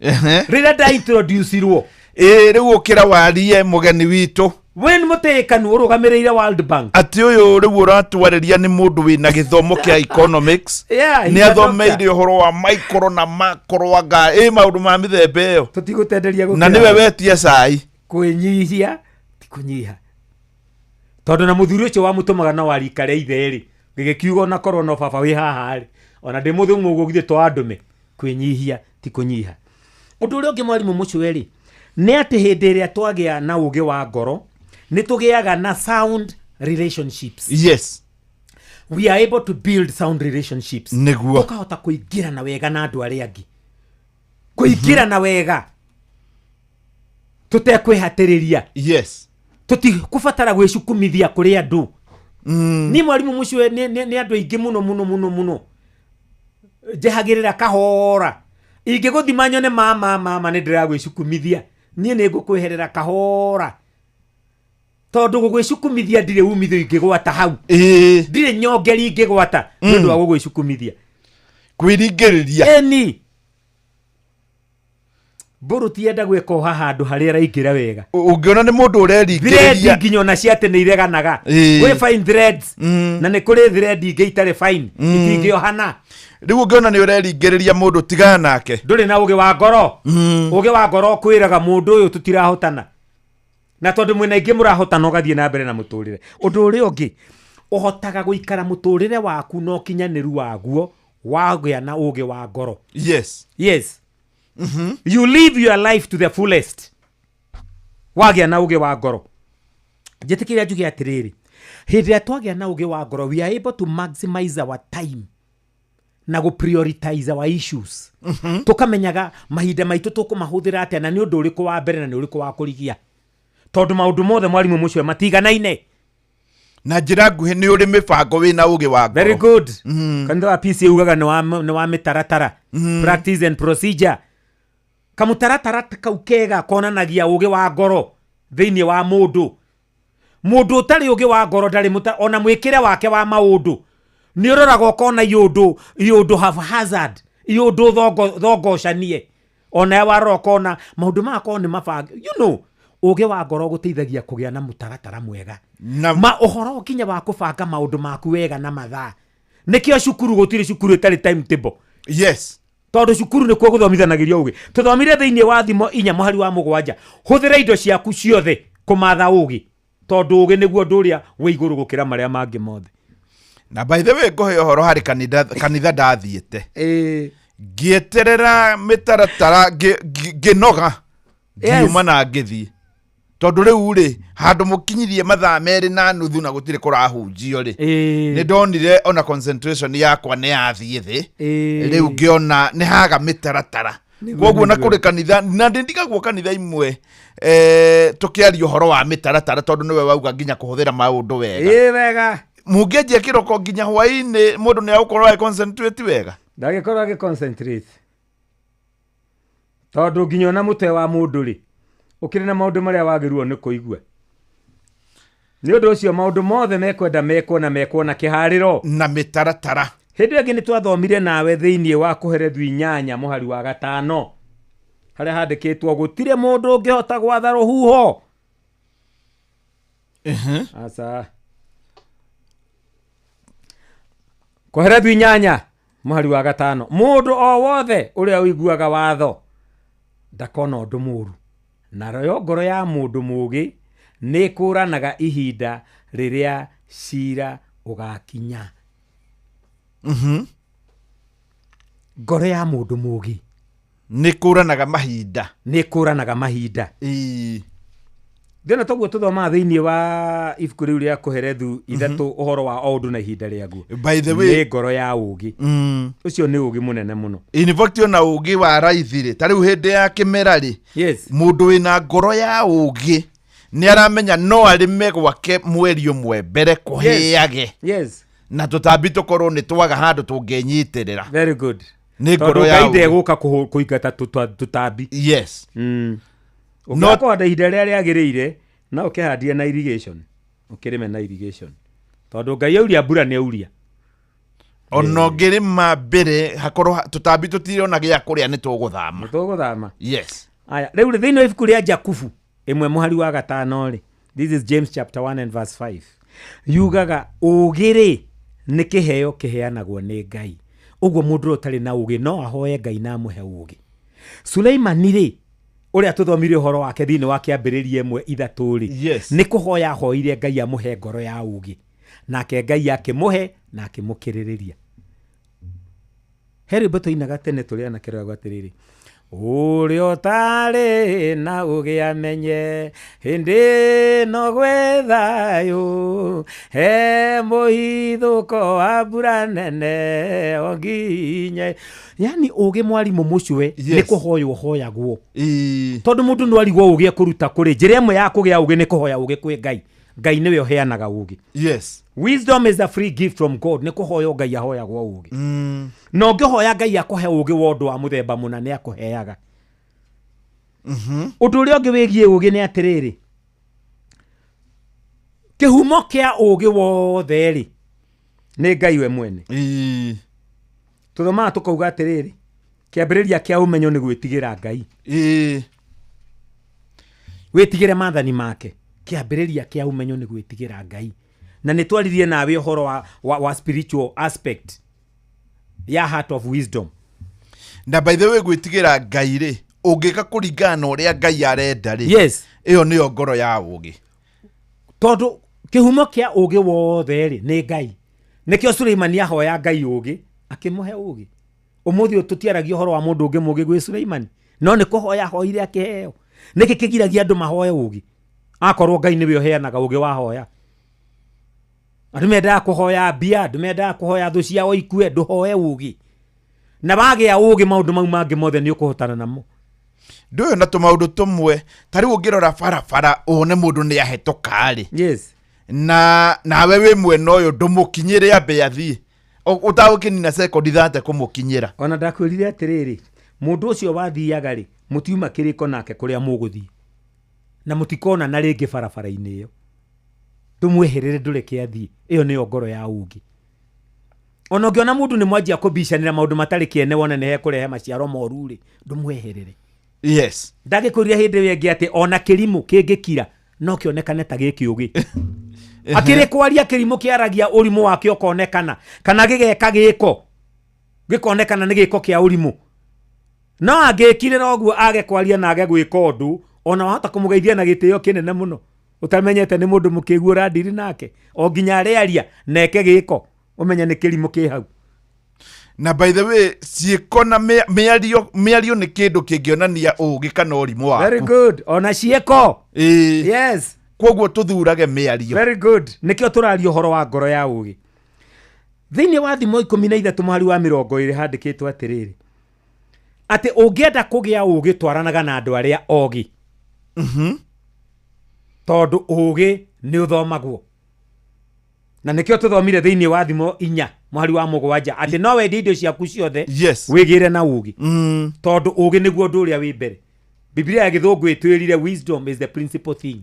Rĩrĩa ndaintroducirwo. Rĩu ũkĩra warie mũgeni witũ. We nĩ mũtĩĩkanu ũrũgamĩrĩire World Bank. Atĩ ũyũ rĩu ũratwarĩria nĩ mũndũ wĩna gĩthomo kĩa economics. Yeah, he's nĩ a athomeire ũhoro wa micro na macro anga maũndũ ma mĩthemba ĩyo. Tũtigũtenderia gũkĩra. Na nĩwe wetia cai. Kwĩnyihia ti kũnyiha. Tondũ na mũthuri ũcio wamũtũmaga no warikare ithe rĩ, gĩgĩkiuga ona korwo no baba wĩ haha rĩ, ona ndĩ mũthũngũ ũguo githĩ to andũme. Kwĩnyihia ti kũnyiha. Ũndũ ũrĩa ũngĩ mwarimũ Mũcwe rĩ, nĩ atĩ hĩndĩ ĩrĩa twagĩa na ũgĩ wa ngoro, nĩ tũgĩaga na sound relationships. Yes. We are able to build sound relationships. Nĩguo. Tũkahota kũingĩrana wega na andũ arĩa angĩ. Kũingĩrana wega. Tũtekwĩhatĩrĩria. Yes. Tũtikũbatara gwĩcukumithia kũrĩ andũ. Niĩ mwarimũ Mũcwe nĩ andũ aingĩ mũno mũno mũno mũno. Njehagĩrĩra kahora. Ingĩgũthima nyone mama mama nĩ ndĩragwĩcukumithia. Niĩ nĩ ngũkweherera kahora. Tondũ gũgwĩcukumithia ndirĩ umithio ingĩgwata hau. Ndirĩ nyongeri ingĩgwata nĩ ũndũ wa gũgwĩcukumithia. Kwĩringĩrĩria. Ĩni. Mbũrũ tienda gwĩka o haha handũ harĩa araingĩra wega. Ũngĩona nĩ mũndũ ũreringĩrĩria. Thread nginya ona cia atĩ nĩ ireganaga. Kwĩ fine threads. Na nĩ kũrĩ thread ingĩ itarĩ fine. Itingĩohana. Rĩu ũngĩona nĩ ũreringĩrĩria mũndũ tigana nake. Ndũrĩ na ũgĩ wa ngoro. Ũgĩ wa ngoro ũkwĩraga mũndũ ũyũ tũtirahotana. Na tondũ mwĩna aingĩ mũrahotana ũgathiĩ na mbere na mũtũrĩre. Ũndũ ũrĩa ũngĩ, ũhotaga gũikara mũtũrĩre waku na ũkinyanĩru waguo wagĩa na ũgĩ wa ngoro. Yes. Yes. You live your life to the fullest. Wagĩa na ũgĩ wa ngoro. Njĩtĩkĩria njuge atĩrĩrĩ, hĩndĩ ĩrĩa twagĩa na ũgĩ wa ngoro, we are able to maximize our time na gũ prioritize our issues. Tũkamenyaga mahinda maitũ tũkũmahũthĩra atĩa na nĩ ũndũ ũrĩkũ wa mbere na nĩ ũrĩkũ wa kũrigia. Tondũ maũndũ mothe mwarimũ Mũcwe matiganaine. Na njĩra nguhĩ nĩ ũrĩ mĩbango wĩna ũgĩ wa ngoro. Very good. Kanitha wa PCA ugaga nĩ wa mĩtaratara. Practice and procedure. Kamũtaratara kau kega konanagia ũgĩ wa ngoro thĩinĩ wa mũndũ. Mũndũ ũtarĩ ũgĩ wa ngoro ndarĩ ona mwĩkĩre wake wa maũndũ. Nĩ ũroraga ũkona iũndũ haphazard, iũndũ thongocanie. Ona warora ũkona maũndũ maya korwo nĩ mabange. You know, ũgĩ wa ngoro ũgũteithagia kũgĩa na mũtaratara mwega. Ma ũhoro nginya wa kũbanga maũndũ maku wega na mathaa. Nĩkĩo cukuru gũtirĩ cukuru ĩtarĩ timetable. Yes. Tondũ cukuru nĩkuo gũthomithanagĩrio ũgĩ. Tũthomire thĩinĩ wa thimo 4 mũhari wa 7. Hũthĩra indo ciaku ciothe kũmatha ũgĩ. Tondũ ũgĩ nĩguo ũndũ ũrĩa wĩ igũrũ gũkĩra marĩa mangĩ mothe. Na by the way ngũhe ũhoro harĩ kanitha ndathiĩte. Ngĩeterera mĩtaratara ngĩnoga. Ngiuma na ngĩthiĩ. Tondũ rĩu rĩ, handũ mũkinyirie mathaa 2.5 na gũtirĩ kũrahunjio rĩ. Nĩ ndonire ona concentration yakwa nĩ yathiĩ thĩ. Rĩu ngĩona nĩ haga mĩtaratara. Kwoguo na kũrĩ kanitha, na ndindigagwo kanitha imwe, tũkĩaria ũhoro wa mĩtaratara tondũ nĩwe wauga nginya kũhũthĩra maũndũ wega. Wega. Mũngĩanjia kĩroko nginya hwaĩ-inĩ mũndũ nĩ agũkorwo agĩ concentrate wega. Ndagĩkorwo agĩ concentrate. Tondũ nginya ona mũtwe wa mũndũ rĩ, ũkĩrĩ na maũndũ marĩa wagĩrĩirwo nĩ kũigua. Nĩ ũndũ ũcio maũndũ mothe mekwenda mekwo na mekwo na kĩharĩro. Na mĩtaratara. Hĩndĩ ĩngĩ nĩ twathomire nawe thĩinĩ wa Kũherethu 8 mũhari wa 5. Harĩa handĩkĩtwo gũtirĩ mũndũ ũngĩhota gwatha rũhuho. Aca. Kũherethu 8 mũhari wa 5. Mũndũ o wothe ũrĩa ũiguaga watho Ndakona ũndũ mũũru. Nayo ngoro ya mũndũ mũũgĩ nĩĩkũũranaga ihinda rĩrĩa ciira ũgaakinya. Ngoro ya mũndũ mũũgĩ Nĩ kũranaga mahinda. Nĩ kũranaga mahinda. Thĩna toguo tũthomaga thĩinĩ wa ibuku rĩu rĩa Kũherethu 3 ũhoro wa o ũndũ na ihinda rĩaguo. By the way, Nĩ ngoro ya ũũgĩ. Ũcio nĩ ũũgĩ mũnene mũno. In fact ona ũũgĩ wa raithi rĩ, ta rĩu hĩndĩ ya kĩmera rĩ, Yes. Mũndũ wĩna ngoro ya ũũgĩ nĩ aramenya no arĩme gwake mweri ũmwe mbere kũhĩage. Yes. Na tũtambi tũkorwo nĩ twaga handũ tũngĩnyitĩrĩra. Very good. Nĩ ngoro Tondũ ya Ngai ũũgĩ. ndegũka kũingata tũtambi. Yes. Ũngĩaga kũhanda ihinda rĩrĩa rĩagĩrĩire, no ũkĩhandie na irrigation. Ũkĩrĩme na irrigation. Tondũ Ngai auria mbura nĩ auria. Ona ũngĩrĩma mbere hakorwo tũtambi tũtirona gĩa kũrĩa nĩ tũgũthama. Nĩ tũgũthama. Yes. Aya, rĩu rĩ, thĩinĩ wa ibuku rĩa Jakubu 1 mũhari wa 5 rĩ, this is James chapter 1 and verse 5. Yugaga ũũgĩ rĩ nĩ kĩheo kĩheanagwo nĩ Ngai. Ũguo mũndũ ũrĩa ũtarĩ na ũũgĩ no ahoe Ngai na amũhe ũũgĩ. Suleimani rĩ, ũrĩa tũthomire ũhoro wake thĩinĩ wa kĩambĩrĩria 1:3 rĩ, Yes. nĩ kũhoya ahoire Ngai amũhe ngoro ya ũũgĩ. Nake Ngai akĩmũhe na akĩmũkĩrĩrĩria. He rwĩmbo twainaga tene tũrĩ anake rwauga atĩrĩrĩ, ũrĩa ũtarĩ na ũũgĩ amenye hĩndĩ ĩno gwĩ thayũ, he mũhithũko wa mbura nene o nginya. Yani ũũgĩ mwarimũ mũcwe nĩ Yes. kũhoywo ũhoyagwo. Tondũ mũndũ no arigwo ũũgĩ ekũruta kũrĩ. Njĩra ĩmwe ya kũgĩa ũũgĩ nĩ kũhoya ũũgĩ kwĩ Ngai. Ngai nĩwe ũheanaga ũũgĩ. Yes. Wisdom is a free gift from God. Nĩ kũhoywo Ngai ahoyagwo ũũgĩ. Na ũngĩhoya Ngai akũhe ũũgĩ wa ũndũ wa mũthemba mũna nĩ akũheaga. Ũndũ ũrĩa ũngĩ wĩgiĩ ũũgĩ nĩ atĩrĩrĩ, kĩhumo kĩa ũũgĩ wothe rĩ nĩ Ngai we mwene. Tũthomaga tũkauga atĩrĩrĩ, kĩambĩrĩria kĩa ũmenyo nĩ gwĩtigĩra Ngai. Wĩtigĩre maathani make. Kĩambĩrĩria kĩa ũmenyo nĩ gwĩtigĩra Ngai. Na nĩ twaririe nawe ũhoro wa spiritual aspect ya heart of wisdom. Na by the way gwĩtigĩra Ngai rĩ, ũngĩka kũringana na ũrĩa Ngai arenda rĩ, Yes. ĩyo nĩyo ngoro ya ũũgĩ. Tondũ kĩhumo kĩa ũũgĩ wothe rĩ nĩ Ngai. Nĩkĩo Suleimani ahoya Ngai ũũgĩ, akĩmũhe ũũgĩ. Ũmũthĩ ũyũ tũtiaragia ũhoro wa mũndũ ũngĩ mũũgĩ gwĩ Suleimani, no nĩ kũhoya ahoire akĩheo. Nĩkĩ kĩgiragia andũ mahoe ũũgĩ? Akorwo Ngai nĩwe ũheanaga ũũgĩ wahoya. Andũ mendaga kũhoya mbia, andũ mendaga kũhoya thũ ciao ikue, ndũhoe ũũgĩ. Na wagĩa ũũgĩ maũndũ mau mangĩ mothe nĩ ũkũhotana namo. Ndũyũ na tũmaũndũ tũmwe, ta rĩu ũngĩrora barabara wone mũndũ nĩ ahĩtũka rĩ. Yes. Na nawe wĩ mwena ũyũ ndũmũkinyĩre ambe athiĩ. Ũtagũkĩnina sekondi thate kũmũkinyĩra. Ona ndakwĩrire atĩrĩrĩ, mũndũ ũcio wathiaga rĩ, mũtiuma kĩrĩko nake kũrĩa mũgũthiĩ. Na mũtikonana rĩngĩ barabara-inĩ ĩyo. Ndũmweherere ndũreke athiĩ. Ĩyo nĩyo ngoro ya ũũgĩ. Ona ũngĩona mũndũ nĩ mwanjia kũbicanĩra maũndũ matarĩ kĩene wone nĩ hekũrehe maciaro moru rĩ, ndũmweherere. Yes. Ndagĩkwĩrire hĩndĩ ĩyo ĩngĩ atĩ ona kĩrimũ kĩngĩkira no kĩonekane ta gĩkĩũgĩ. Akĩrĩ kwaria kĩrimũ kĩaragia ũrimũ wake ũkonekana, kana gĩgeka gĩko gĩkonekana nĩ gĩko kĩa ũrimũ. No angĩkirĩra ũguo age kwaria na age gwĩka ũndũ, ona wahota kũmũgeithia na gĩtĩo kĩnene mũno ũtamenyete nĩ mũndũ mũkĩgu ũrandiri nake, o nginya arĩaria na eke gĩko ũmenye nĩ kĩrimũ kĩ hau. Na by the way, ciĩko na mĩario nĩ kĩndũ kĩngĩonania ũũgĩ kana ũrimũ waku. Very good. Ona ciĩko. Yes. Koguo tũthurage mĩario. Very good. Nĩkĩo tũraria ũhoro wa ngoro ya ũũgĩ. Thĩinĩ wa Thimo 13 mũhari wa 20 handĩkĩtwo atĩrĩrĩ, atĩ ũngĩenda kũgĩa ũũgĩ twaranaga na andũ arĩa ogĩ. Tondũ ũũgĩ nĩ ũthomagwo. Na nĩkĩo tũthomire thĩinĩ wa Thimo 4 mũhari wa 7 atĩ no wendie indo ciaku ciothe Yes. wĩgĩre na ũũgĩ. Tondũ ũũgĩ nĩguo ũndũ ũrĩa wĩ mbere. Biblia ya Gĩthũngũ ĩtwĩrire wisdom is the principal thing.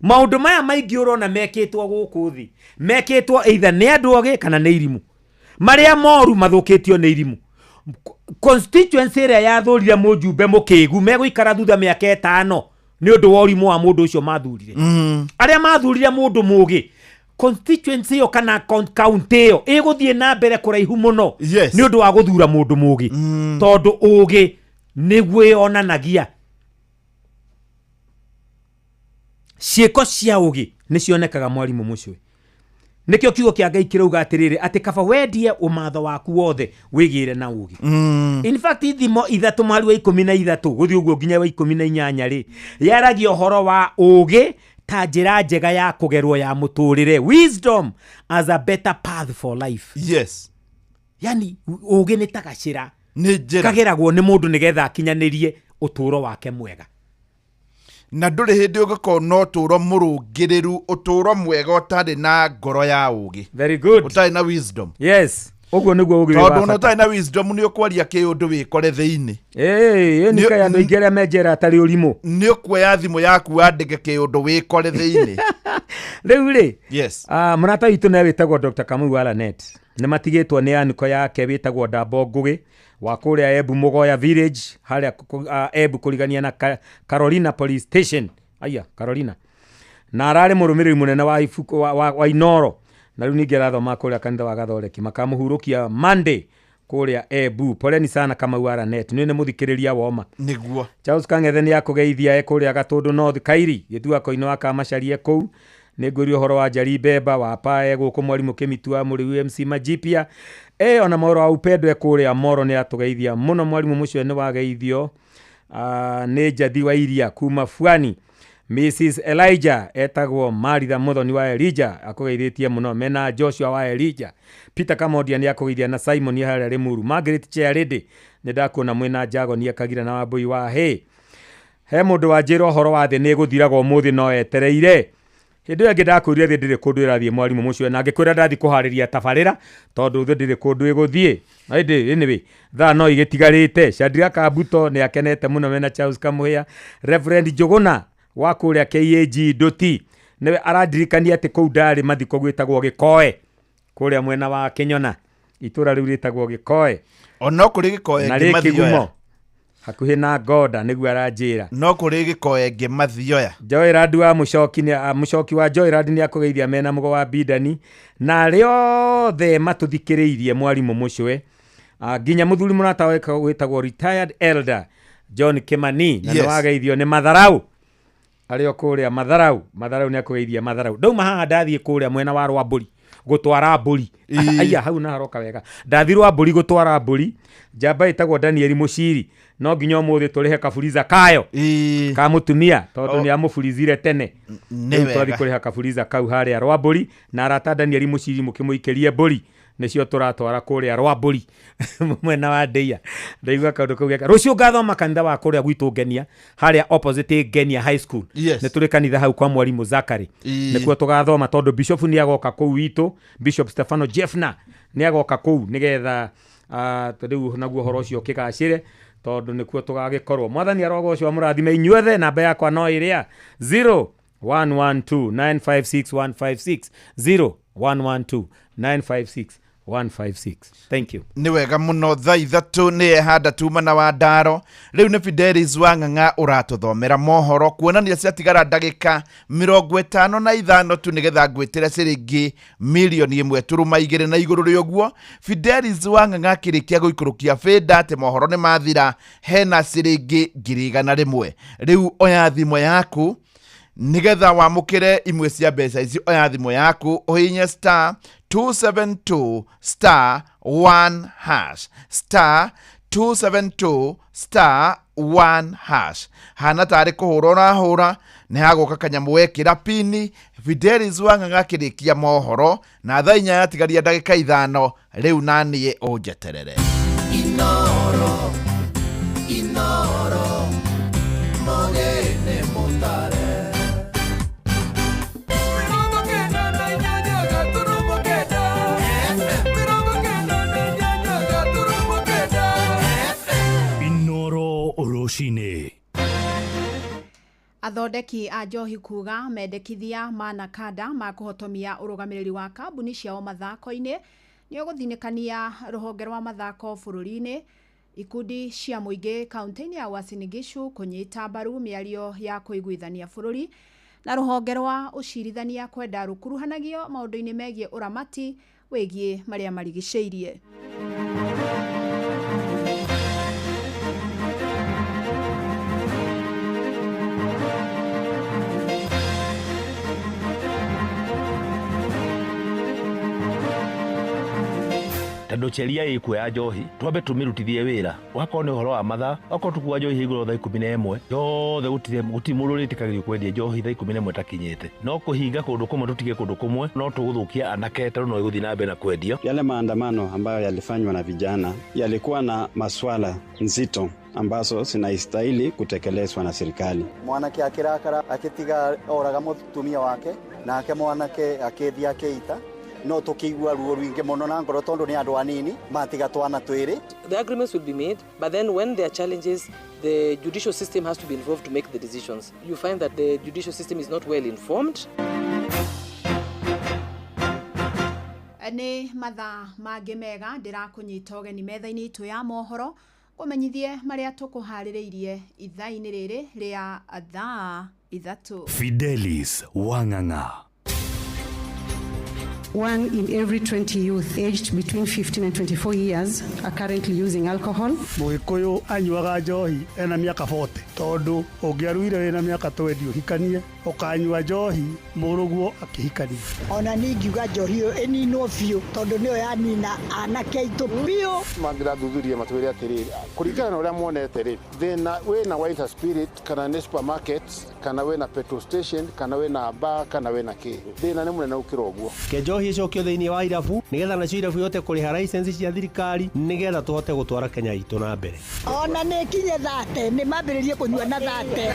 Maũndũ maya maingĩ ũrona mekĩtwo gũkũ thĩ, mekĩtwo either nĩ andũ ogĩ kana nĩ irimũ. Marĩa moru mathũkĩtio nĩ irimũ. Constituency ĩrĩa yathũrire mũjumbe mũkĩgu megũikara thutha mĩaka 5 nĩ ũndũ wa ũrimũ wa mũndũ ũcio mathurire. Arĩa mathurire mũndũ mũgĩ, constituency ĩyo kana county ĩyo ĩgũthiĩ na mbere kũraihu mũno Yes. nĩ ũndũ wa gũthura mũndũ mũgĩ. Tondũ ũgĩ Nĩguo yonanagia. Ciĩko cia ũgĩ nĩ cionekaga mwarimũ mũcwe. Nĩkĩo kiugo kĩa Ngai kĩrauga atĩrĩrĩ, atĩ kaba wendie ũmatho waku wothe wĩgĩre na ũgĩ. In fact, ithimo 3 mweri wa 13 gũthiĩ ũguo nginya wa 18 rĩ, yaragia ũhoro wa ũgĩ ta njĩra njega ya kũgerwo ya mũtũrĩre, wisdom as a better path for life. Yes. Yani ũgĩ nĩ ta gacĩra nĩ njĩra kageragwo nĩ mũndũ nĩgetha akinyanĩrie ũtũũro wake mwega. Na ndũrĩ hĩndĩ ũngĩkorwo na ũtũũro mũrũngĩrĩru, ũtũũro mwega ũtarĩ na ngoro ya ũgĩ. Very good. Ũtarĩ na wisdom. Yes. Ũguo nĩguo ũgĩ wĩ wa Tondũ ona bata. ũtarĩ na wisdom nĩ ũkwaria kĩũndũ wĩkore thĩinĩ. Ĩĩ, nĩ kaĩ andũ aingĩ arĩa me njera atarĩ ũrimũ. Nĩ ũkuoya thimũ yaku wandĩke kĩũndũ wĩkore thĩinĩ. Rĩu rĩ, Yes. Mũrata witũ nawe wĩtagwo Dr. Kamau wa Lanet nĩ matigĩtwo nĩ aniko yake wĩtagwo Ndambo Ngũgĩ wa kũrĩa Embu Mũgoya Village harĩa Embu kũrigania na Carolina Police Station. Aya, Carolina. Na ararĩ mũrũmĩrĩri mũnene wa ibuku wa Inoro. Na rĩu ningĩ arathoma kũrĩa kanitha wa Gathoreki. Makamũhurũkia Monday kũrĩa Embu. Poleni sana Kamau wa Lanet. Nĩ mũthikĩrĩria woma. Nĩguo. Charles Kang'ethe nĩ akũgeithia e kũrĩa Gatũndũ North Kairi. Gĩtua koinĩ wa Kamacaria kũu. Nĩ ngwĩrio ũhoro wa Njari Mbemba wa Pae gũkũ mwarimũ Kĩmitua mũrĩu MC Majipia. Ona mohoro wa Upendo e kũrĩa Moro nĩ atũgeithia mũno. Mwarimũ mũcio nĩ wageithio. Nĩ Njathi wa Iria kuma Fuani. Mrs Elijah etagwo Maritha Muthoni wa Elijah akũgeithĩtie mũno mena Joshua wa Elijah. Peter Kamondia nĩ akũgeithia na Simon harĩa Limuru. Margaret Chairlady nĩ ndakuona mwĩna Jagonia Kagira na Wambui wa Hay. He mũndũ wanjĩra ũhoro wa thĩ nĩ ĩgũthiraga ũmũthĩ no etereire. Hĩndĩ ĩyo ĩngĩ ndakwĩrire thĩ ndĩrĩ kũndũ ĩrathiĩ mwarimũ mũcio, na ngĩkwĩra ndathiĩ kũharĩria tabarĩra tondũ thĩ ndĩrĩ kũndũ ĩgũthiĩ. Na ĩndĩ, anyway, thaa no igĩtigarĩte. Shadrack Kabuto nĩ akenete mũno mena Charles Kamuhia. Reverend Njuguna wa kũrĩa KAG Ndũti nĩwe arandirikania atĩ kũu ndarĩ mathiko gwĩtagwo Gĩkoe kũrĩa mwena wa Kĩnyona, itũra rĩu rĩtagwo Gĩkoe. Ona kũrĩ Gĩkoe Na ngĩ rĩ Mathioya. Kĩgumo hakuhĩ na Ngoda nĩguo aranjĩra. No kũrĩ Gĩkoe ngĩ Mathioya. Joyrad wa Mũcoki nĩ, Mũcoki wa Joyrad nĩ akũgeithia mena mũgo wa Bidani na arĩa othe matũthikĩrĩirie mwarimũ mũcwe. Nginya mũthuri mũrata wĩtagwo retired elder John Kimani na Yes. nĩ wageithio nĩ Matharau. Arĩ o kũrĩa Matharau, Matharau nĩ akũgeithia Matharau. Ndauma haha ndathiĩ kũrĩa mwena wa Rwambũri gũtwara mbũri. Aya, hau na haroka wega. Ndathiĩ Rwambũri gũtwara mbũri, njamba ĩtagwo Daniel Mũciri. No nginya ũmũthĩ tũrĩhe kaburiza kayo. Ka mũtumia tondũ nĩ amũburizire tene. Nĩ Rĩu twathiĩ wega. kũrĩha kaburiza kau harĩa Rwambũri na arata Daniel Mũciri mũkĩmũikĩrie mbũri nĩcio tũratwara kũrĩa Rwambũri mwena wa Ndeia. Ndaigua kaũndũ kau geka. Rũciũ ngathoma kanitha wa kũrĩa gwitũ Ngenia, harĩa opposite Ngenia High School. Yes. Nĩ tũrĩ kanitha hau kwa mwarimũ Zachary. Nĩkuo tũgathoma tondũ Bishop nĩ agoka kũu witũ, Bishop Stefano Jeffner nĩ agoka kũu nĩgetha, rĩu naguo ũhoro ũcio ũkĩgacĩre tondũ nĩkuo tũgagĩkorwo. Mwathani arogocwo amũrathime inyuothe. Namba yakwa no ĩrĩa zero one one two nine five six one five six, zero one one two nine five six one five six. Thank you. Nĩ wega mũno. Thaa 3 nĩ ehanda tuma na wa Ndaro. Rĩu nĩ Fidelis wa Ng'ang'a ũratũthomera mohoro kuonania ciatigara ndagĩka 55 tu nĩgetha ngwĩtĩre ciringi mirioni ĩmwe turuma igĩrĩ na igũrũ rĩa ũguo. Fidelis wa Ng'ang'a akĩrĩkia gũikũrũkia bĩnda atĩ mohoro nĩ mathira, hena ciringi 100,000. Rĩu oya thimũ yaku nĩgetha wamũkĩre imwe cia mbeca ici. Oya thimũ yaku ũhihinye star 272 star 1 hash, star 272 star 1 hash. Hana tarĩ kũhũra ũrahũra, nĩ hagũka kanyamũ wekĩra pini. Fidelis wa Ng'ang'a akĩrĩkia mohoro na thaa 4 yatigaria ndagĩka 5. Rĩu na niĩ ũnjeterere. Inoro, Inoro, mogene mutare. Inoro rũcinĩ. Athondeki a njohi kuga mendekithia ma Nakada ma kũhotomia ũrũgamĩrĩri wa kambuni ciao mathako-inĩ nĩ ũgũthinĩkania rũhonge rwa mathako bũrũri-inĩ. Ikundi cia mũingĩ kaunti-inĩ ya Uasin Gishu kũnyita mbaru mĩario ya kũiguithania bũrũri na rũhonge rwa ũcirithania kwenda rũkuruhanagio maũndũ-inĩ megiĩ ũramati wĩgiĩ marĩa marigicĩirie. Tondũ cheria ĩkuo ya njohi twambe tũmĩrutithie wĩra, wakorwo nĩ ũhoro wa mathaa, wakorwo tũkuga njohi igũrũ thaa 11 yothe, gũtirĩ mũndũ ũrĩtĩkagĩrio kwendia njohi thaa 11 takinyĩte. No kũhinga kũndũ kũmwe tũtige kũndũ kũmwe no tũgũthũkia anake, tondũ no ĩgũthiĩ na mbere na kwendio. Yale maandamano ambayo yalifanywa na vijana yalikuwa na maswala nzito ambazo zinastahili kutekelezwa na serikali. Mwanake akĩrakara akĩtiga oraga mũtumia wake, nake mwanake akĩthiĩ akĩita, no tũkĩigua ruo rũingĩ mũno na ngoro tondũ nĩ andũ anini matiga twana twĩrĩ. The agreements will be made, but then when there are challenges, the judicial system has to be involved to make the decisions. You find that the judicial system is not well informed. Nĩ mathaa mangĩ mega, ndĩrakũnyita ũgeni metha-inĩ itũ ya mohoro, kũmenyithie marĩa tũkũharĩrĩirie ithaa-inĩ rĩrĩ rĩa thaa 3. Fidelis Wang'ang'a. One in every 20 youth aged between 15 and 24 years are currently using alcohol. Mũgĩkũyũ anyuaga njohi ena mĩaka 40, tondũ ũngĩaruire wĩna mĩaka 20 ũhikanie, ũkanyua njohi mũrũguo akĩhikania. Ona niĩ ingiuga njohi ĩyo ĩninwo biũ, tondũ nĩyo yanina anake aitũ biũ. Mangĩrathuthuria matwĩre atĩrĩrĩ, kũringana na ũrĩa monete rĩ, thĩna wĩna wine and spirit, kana nĩ supermarket, kana wĩna petrol station, kana wĩna bar, kana wĩna kĩ, thĩna nĩ mũnene gũkĩra ũguo. Ke njohi ĩcokio thĩinĩ wa irabu, nĩgetha nacio irabu ihote kũrĩha license cia thirikari, nĩgetha tũhote gũtwara Kenya itũ na mbere. Ona nĩ kinye 30, nĩ mambĩrĩrie kũnyua na 30.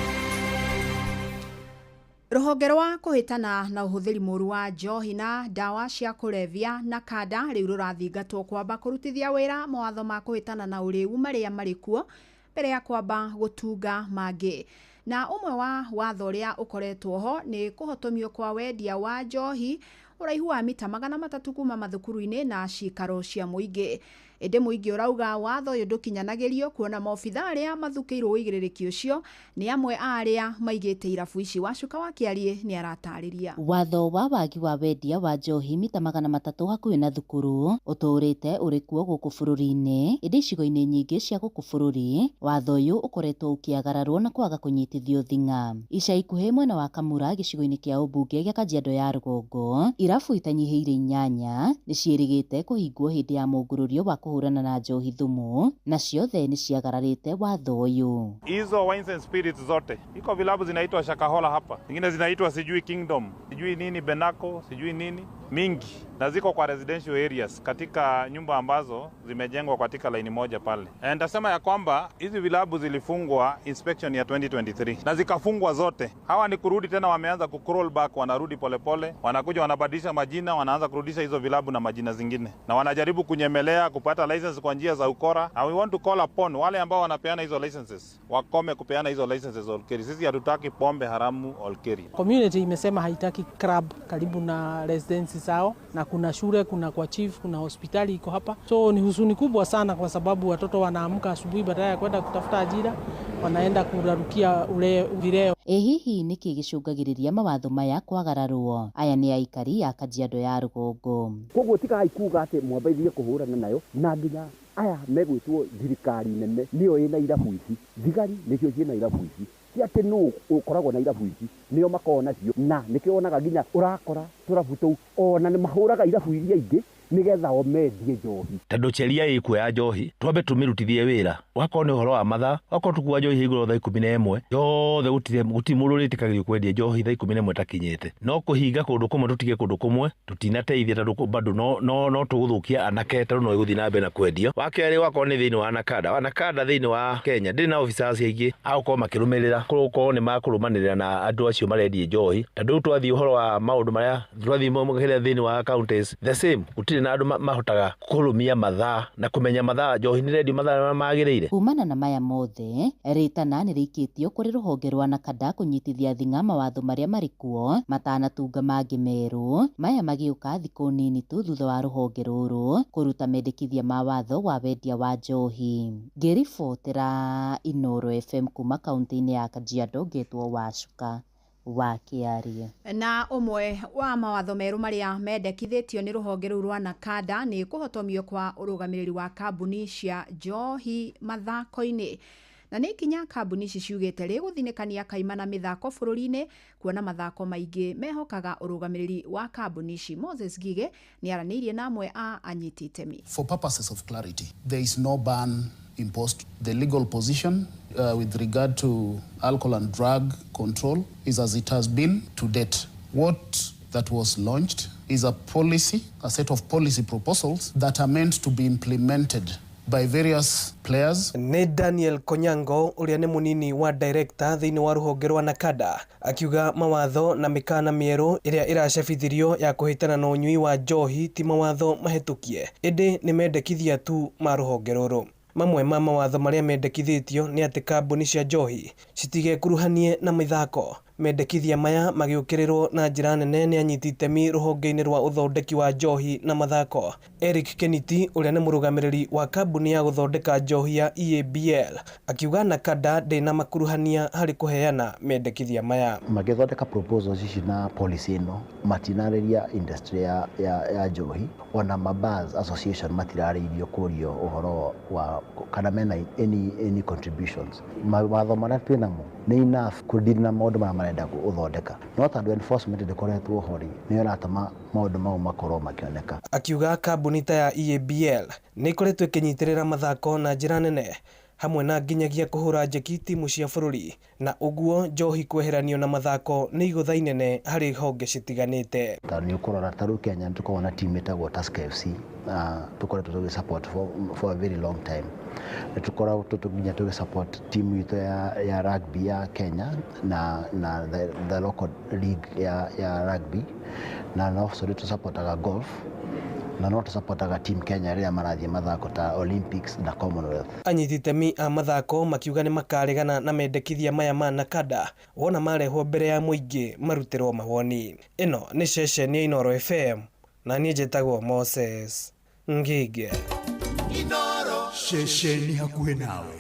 Rũhonge rwa kũhĩtana na ũhũthĩri mũru wa njohi na ndawa cia kũrebia na kanda rĩu rũrathingatwo kwamba kũrutithia wĩra mawatho ma kũhĩtana na ũrĩu marĩa marĩ kuo mbere ya kwamba gũtunga mangĩ. Na ũmwe wa watho ũrĩa ũkoretwo ho nĩ kũhotomio kwa wendia wa njohi ũraihu wa mita 300 kuma mathukuru-inĩ na cikaro cia mũingĩ. Ĩndĩ mũingĩ ũrauga watho ũyũ ndũkinyanagĩrio, kuona maobitha arĩa mathukĩirwo ũigĩrĩrĩki ũcio nĩ amwe a arĩa maigĩte irabu ici. Wacuka wa Kĩariĩ nĩ aratarĩria. Watho wa wagi wa wendia wa njohi mita 300 hakuhĩ na thukuru ũtũũrĩte ũrĩ kuo gũkũ bũrũri-inĩ, ĩndĩ icigo-inĩ nyingĩ cia gũkũ bũrũri watho ũyũ ũkoretwo ũkĩagararwo na kwaga kũnyitithio thing'a. Ica ikuhĩ mwena wa Kamura gĩcigo-inĩ kĩa ũmbunge gĩa Kajiado ya Rũgongo, irabu itanyihĩire 8 nĩ ciĩrĩgĩte kũhingwo hĩndĩ ya mũngũrũrio wa kũhũrana na njohi thumu, na ciothe nĩ ciagararĩte watho ũyũ. Hizo wines and spirits zote, iko vilabu zinaitwa Shakahola hapa, zingine zinaitwa sijui Kingdom, sijui nini Benako, sijui nini mingi, na ziko kwa residential areas katika nyumba ambazo zimejengwa katika laini moja pale. Nitasema ya kwamba hizi vilabu zilifungwa inspection ya 2023 na zikafungwa zote. Hawa ni kurudi tena, wameanza ku crawl back, wanarudi polepole, wanakuja wanabadilisha majina, wanaanza kurudisha hizo vilabu na majina zingine, na wanajaribu kunyemelea kupata license kwa njia za ukora. And we want to call upon wale ambao wanapeana hizo licenses wakome kupeana hizo licenses Olkeri. Sisi hatutaki pombe haramu Olkeri. Community imesema haitaki club karibu na residences zao, na kuna shule, kuna kwa chief, kuna hospitali iko hapa. So ni huzuni kubwa sana, kwa sababu watoto wanaamka asubuhi, badala ya kwenda kutafuta ajira wanaenda kurarukia ule vileo. Ĩ hihi nĩkĩ gĩcũngagĩrĩria mawatho maya kwagararwo? Aya nĩ aikari a Kajiado ya Rũgongo. Koguo tigai kuga atĩ mwambĩrĩrie kũhũrana nayo, na nginya aya megwĩtwo thirikari nene nĩyo ĩna irabu ici, thigari nĩcio ciĩna irabu ici, ti atĩ nũ ũkoragwo na irabu ici nĩo makoragwo nacio, na nĩkĩo wonaga nginya ũrakora tũrabu tũu ona nĩ mahũraga irabu iria ingĩ nĩgetha o mendie njohi. Tondũ cheria ĩkuo ya njohi twambe tũmĩrutithie wĩra, wakorwo nĩ ũhoro wa mathaa, wakorwo tũkuga njohi igũrũ thaa 11 yothe, gũtirĩ mũndũ ũrĩtĩkagĩrio kwendia njohi thaa 11 takinyĩte. No kũhinga kũndũ kũmwe tũtige kũndũ kũmwe tũtinateithia, tondũ bado no tũgũthũkia anake, tondũ no ĩgũthiĩ na mbere na kwendio. Wa kerĩ, wakorwo nĩ thĩinĩ wa Nakada, Nakada thĩinĩ wa Kenya ndĩrĩ na officers aingĩ a gũkorwo makĩrũmĩrĩra, gũkorwo nĩ makũrũmanĩrĩra na andũ acio marendie njohi, tondũ rĩu twathiĩ ũhoro wa maũndũ marĩa twathiĩ thĩinĩ wa counties the same, gũtirĩ na andũ mahotaga kũrũmia mathaa na kũmenya mathaa njohi nĩ rendio mathaa marĩa magĩrĩire. Kumana na maya mothe, rĩtana nĩ rĩikĩtio kũrĩ rũhonge rwa Nakada kũnyitithia thing'a mawatho marĩa marĩ kuo matanatunga mangĩ merũ, maya magĩũka thikũ nini tu thutha wa rũhonge rũrũ kũruta mendekithia ma watho wa wendia wa njohi. Ngĩribotera Inooro FM kuma kaunti-inĩ ya Kajiado, ngetwo Wacuka wa Kĩarie. Na ũmwe wa mawatho merũ marĩa mendekithĩtio nĩ rũhonge rũu rwa Nakada nĩ kũhotomio kwa ũrũgamĩrĩri wa kambuni cia njohi mathako-inĩ. Na nĩ ikinya kambuni ici ciugĩte rĩgũthinĩkania kaimana mĩthako bũrũri-inĩ, kuona mathako maingĩ mehokaga ũrũgamĩrĩri wa kambuni ici. Moses Gige nĩ aranĩirie na amwe a anyiti itemi. For purposes of clarity, there is no ban imposed. The legal position with regard to alcohol and drug control is as it has been to date. What that was launched is a policy, a set of policy proposals that are meant to be implemented by various players. Nĩ Daniel Konyango ũrĩa nĩ mũnini wa director thĩinĩ wa rũhonge rwa NACADA akiuga mawatho na mĩkana mĩerũ ĩrĩa ĩracabithirio ya kũhĩtana na ũnyui wa njohi ti mawatho mahĩtũkie, ĩndĩ nĩ mendekithia tu ma rũhonge rũrũ. Mamwe ma mawatho marĩa mendekithĩtio nĩ atĩ kambuni cia njohi citigekuruhanie na mĩthako. Mendekithia maya magĩũkĩrĩrwo na njĩra nene nĩ anyiti itemi rũhonge-inĩ rwa ũthondeki wa njohi na mathako. Eric Kenity ũrĩa nĩ mũrũgamĩrĩri wa kambuni ya gũthondeka njohi ya EABL akiuga NACADA ndĩnamakuruhania harĩ kũheana mendekithia maya. Magĩthondeka proposals ici na policy ĩno matinarĩria industry ya njohi, ona ma bars association matirarĩirio kũrio ũhoro wa kana mena any contributions. Mawatho marĩa twĩ namo nĩ enough kũdeal na maũndũ marĩa marenda gũthondeka, no tondũ enforcement ndĩkoretwo ho rĩ, nĩyo ĩratũma maũndũ mau makorwo makĩoneka. Akiuga kambuni ta ya EABL nĩ ĩkoretwo ĩkĩnyitĩrĩra mathako na njĩra nene hamwe na nginyagia kũhũra njeki timu cia bũrũri, na ũguo njohi kweheranio na mathako nĩ igũtha inene harĩ honge citiganĩte. Ta nĩ ũkũrora ta rĩu Kenya nĩ tũkoragwo na timu ĩtagwo Tusker FC, tũkoretwo tũgĩ support for a very long time. Nĩ tũkoragwo nginya tũgĩ support timu itũ ya rugby ya Kenya na the local league ya rugby, na no so tũsupportaga golf, na no tũsupportaga team Kenya rĩrĩa marathiĩ mathako ta Olympics na Commonwealth. Anyiti itemi a mathako makiuga nĩ makaregana na mendekithia maya ma NACADA wona marehwo mbere ya mũingĩ marutĩrwo mawoni. Ĩno nĩ ceceni ya Inooro FM na niĩ njĩtagwo Moses Ngige. Ceceni hakuhĩ nawe.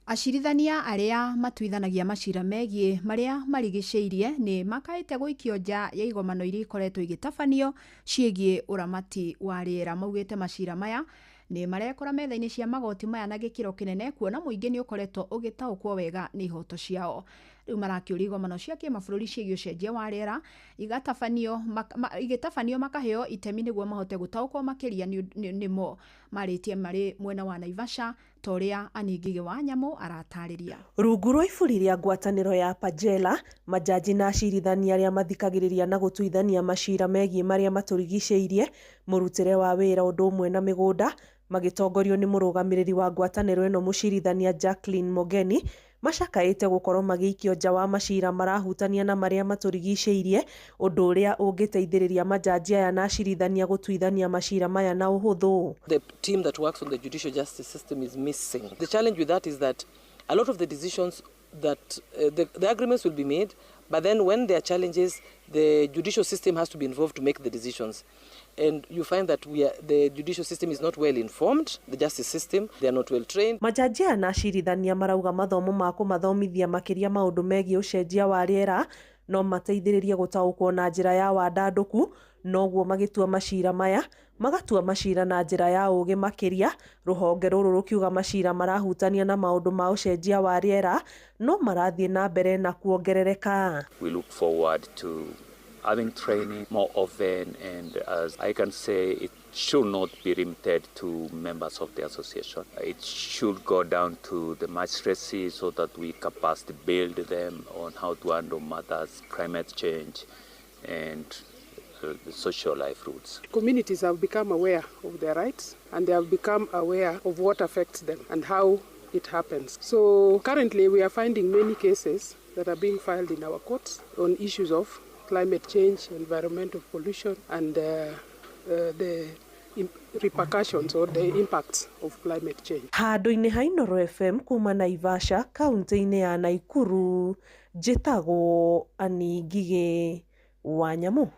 Acirithania arĩa matuithanagia macira megiĩ marĩa marigicĩirie nĩ makaĩte gũikio nja ya igomano iria ikoretwo igĩtabanio ciĩgiĩ ũramati wa rĩera. Maugĩte macira maya nĩ marekora metha-inĩ cia magoti maya na gĩkĩro kĩnene, kuona mũingĩ nĩ ũkoretwo ũgĩtaũkwo wega nĩ ihoto ciao. Rĩu marakĩũria igomano cia kĩmabũrũri ciĩgiĩ ũcenjia wa rĩera igĩtabanio makaheo itemi nĩguo mahote gũtaũkwo makĩria nĩmo. Marĩtie marĩ mwena wa Naivasha ta ũrĩa Annie Ngigĩ wa Nyamũ aratarĩria. Rungu rwa iburi rĩa ngwatanĩro ya Pajela, majaji na acirithania arĩa mathikagĩrĩria na gũtuithania macira megiĩ marĩa matũrigicĩirie, mũrutĩre wa wĩra ũndũ ũmwe na mĩgũnda, magĩtongorio nĩ mũrũgamĩrĩri wa ngwatanĩro ĩno mũcirithania Jacqueline Mogeni, macakaĩte gũkorwo magĩikio nja wa macira marahutania na marĩa matũrigicĩirie, ũndũ ũrĩa ũngĩteithĩrĩria majaji aya na acirithania gũtuithania macira maya na ũhũthũ. The team that works on the judicial justice system is missing. The challenge with that is that a lot of the decisions that the agreements will be made, but then when there are challenges, the judicial system has to be involved to make the decisions. And you find that the judicial system is not well informed, the justice system, they are not well trained. Majaji aya na acirithania marauga mathomo ma kũmathomithia makĩria maũndũ megiĩ ũcenjia wa rĩera no mateithĩrĩrie gũtaũkwo na njĩra ya wandandũku, noguo magĩtua macira maya magatua macira na njĩra ya ũũgĩ makĩria. Rũhonge rũrũ rũkiuga macira marahutania na maũndũ ma ũcenjia wa rĩera no marathiĩ na mbere na kuongerereka. We look forward to having training more often, and as I can say, it should not be limited to members of the association. It should go down to the magistracy so that we capacity build them on how to handle matters, climate change, and the social life routes. Communities have become aware of their rights, and they have become aware of what affects them and how it happens. So currently we are finding many cases that are being filed in our courts on issues of climate change, environmental pollution, and the repercussions or the impacts of climate change. Handũ-inĩ ha Inooro FM kuma Naivasha, kaunti-inĩ ya Nakuru, njĩtagwo Annie Ngigĩ wa Nyamũ.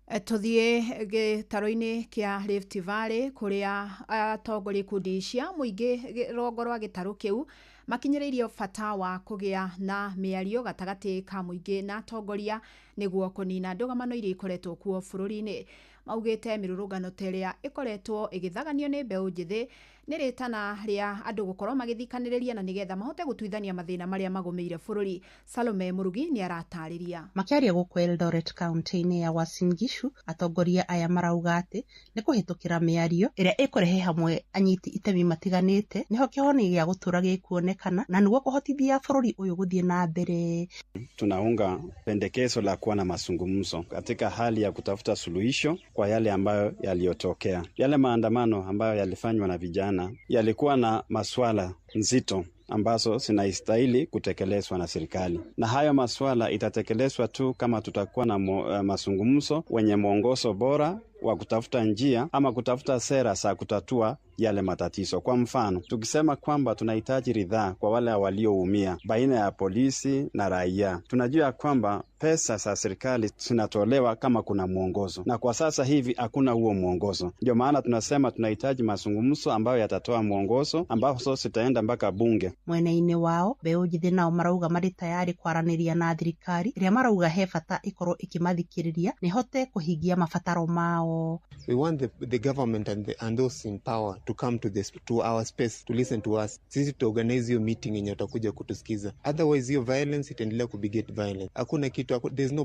Tũthiĩ gĩtarũ-inĩ kĩa Rift Valley kũrĩa atongoria ikundi cia mũingĩ rũgongo rwa gĩtarũ kĩu makinyĩrĩirie bata wa kũgĩa na mĩario gatagatĩ ka mũingĩ na atongoria nĩguo kũnina ndũgamano iria ikoretwo kuo bũrũri-inĩ. Maugĩte mĩrũrũngano ta ĩrĩa ĩkoretwo ĩgĩthaganio nĩ mbeũ njĩthĩ Nĩ rĩtana rĩa andũ gũkorwo magĩthikanĩrĩria na nĩgetha mahote gũtuithania mathĩna marĩa magũmĩire bũrũri. Salome Mũrugi nĩ aratarĩria. Makĩaria gũkũ Eldoret kaunti-inĩ ya Uasin Gishu, atongoria aya marauga atĩ nĩ kũhĩtũkĩra mĩario ĩrĩa ĩkũrehe hamwe anyiti itemi matiganĩte nĩho kĩhonia gĩa gũtũra gĩkuonekana na nĩguo kũhotithia bũrũri ũyũ gũthiĩ na mbere. Tunaunga pendekezo la kuwa na mazungumzo katika hali ya kutafuta suluhisho kwa yale ambayo yaliyotokea. Yale maandamano ambayo yalifanywa na vijana yalikuwa na maswala nzito ambazo zinastahili kutekelezwa na serikali, na hayo maswala itatekelezwa tu kama tutakuwa na mazungumzo wenye mwongozo bora wa kutafuta njia ama kutafuta sera za kutatua yale matatizo. Kwa mfano, tukisema kwamba tunahitaji ridhaa kwa wale walioumia baina ya polisi na raia, tunajua kwamba pesa za serikali zinatolewa kama kuna mwongozo, na kwa sasa hivi hakuna huo mwongozo. Ndio maana tunasema tunahitaji mazungumzo ambayo yatatoa mwongozo ambazo zitaenda mpaka bunge. Mwena-inĩ wao mbeũ njĩthĩ nao marauga marĩ tayari kwaranĩria na thirikari ĩrĩa marauga he bata ĩkorwo ĩkĩmathikĩrĩria na ĩhote kũhingia mabataro mao. We want the government and those in power to come to our space to listen to us. Sisi tuorganize hiyo meeting yenye watakuja kutusikiza. Otherwise hiyo violence itaendelea kubeget violence. Hakuna kitu, there's no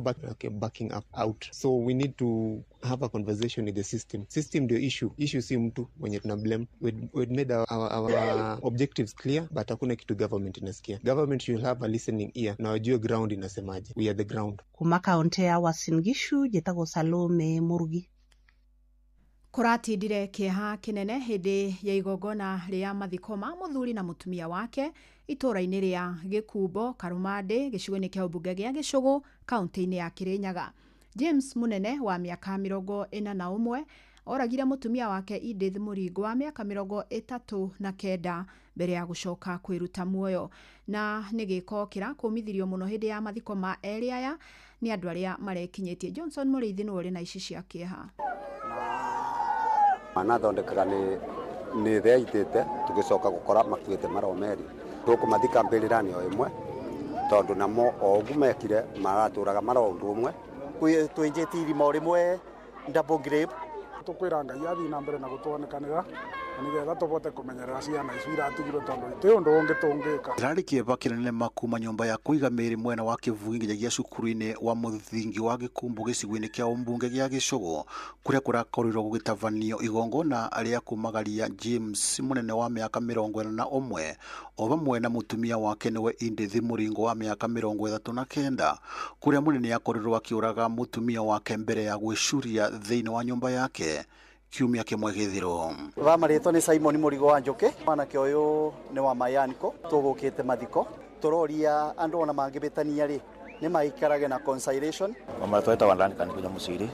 backing up out. So we need to have a conversation with the system. System ndio issue. Issue si mtu mwenye tuna blame. We'd made our objectives clear, but hakuna kitu government inasikia. Government should have a listening ear na wajue ground inasemaje. We are the ground. Kuma kaunti ya Uasin Gishu njĩtagwo Salome Murugi. Kũratindire kĩeha kĩnene hĩndĩ ya igongona rĩa mathiko ma mũthuri na mũtumia wake itũũra-inĩ rĩa Gĩkumbo Karũmandĩ gĩcigo-inĩ kĩa ũmbunge gĩa Gĩcũgũ kaunti-inĩ ya Kĩrĩnyaga. James Munene wa mĩaka 41 oragire mũtumia wake Edith Mũringo wa mĩaka 39 mbere ya gũcoka kwĩruta muoyo, na nĩ gĩko kĩrakũmithirio mũno hĩndĩ ya mathiko ma erĩ aya nĩ andũ arĩa marekinyĩtie. Johnson Mũrĩithi nĩwe ũrĩ na ici cia kĩeha. Manathondekaga nĩ thĩa itĩte tũgĩcoka gũkora makuĩte maromeri tũkũmathika mbĩrĩra-inĩ o ĩmwe tondũ namo o ũguo mekire maratũraga maro ũndũ ũmwe. Twĩnjĩte irima o rĩmwe double grave. Tũkwĩra Ngai athiĩ na mbere na gũtwonekanĩra na nĩgetha tũbote kũmenyerera ciana icio iratigirwo tondũ itĩ ũndũ ũngĩ tũngĩka. Kĩrarĩ kĩeva kĩnene ma kuma nyũmba ya kũiga mĩĩrĩ mwena wa Kĩvugi nginyagia cukuru-inĩ wa mũthingi wa Gĩkumbu gĩcigo-inĩ kĩa ũmbunge gĩa Gĩcũgũ kũrĩa kũrakorirwo gũgĩtabanio igongona rĩa kumagaria James Munene wa mĩaka 41 o vamwe na mũtumia wake nĩwe Edith Mũringo wa mĩaka 39 kũrĩa Munene akorirwo akĩũraga mũtumia wake mbere ya gwĩcuria thĩinĩ wa nyũmba yake kiumia kĩmwe gĩthiru. Wa marĩtwa nĩ Simon Mũrigo wa Njũkĩ, mwanake ũyũ nĩ wa Mayaniko, tũgũkĩte mathiko tũroria andũ ona mangĩbĩtania rĩ nĩ maikarage na conciliation. Marĩtwa ĩtagwo Duncan Kunya Mũciri.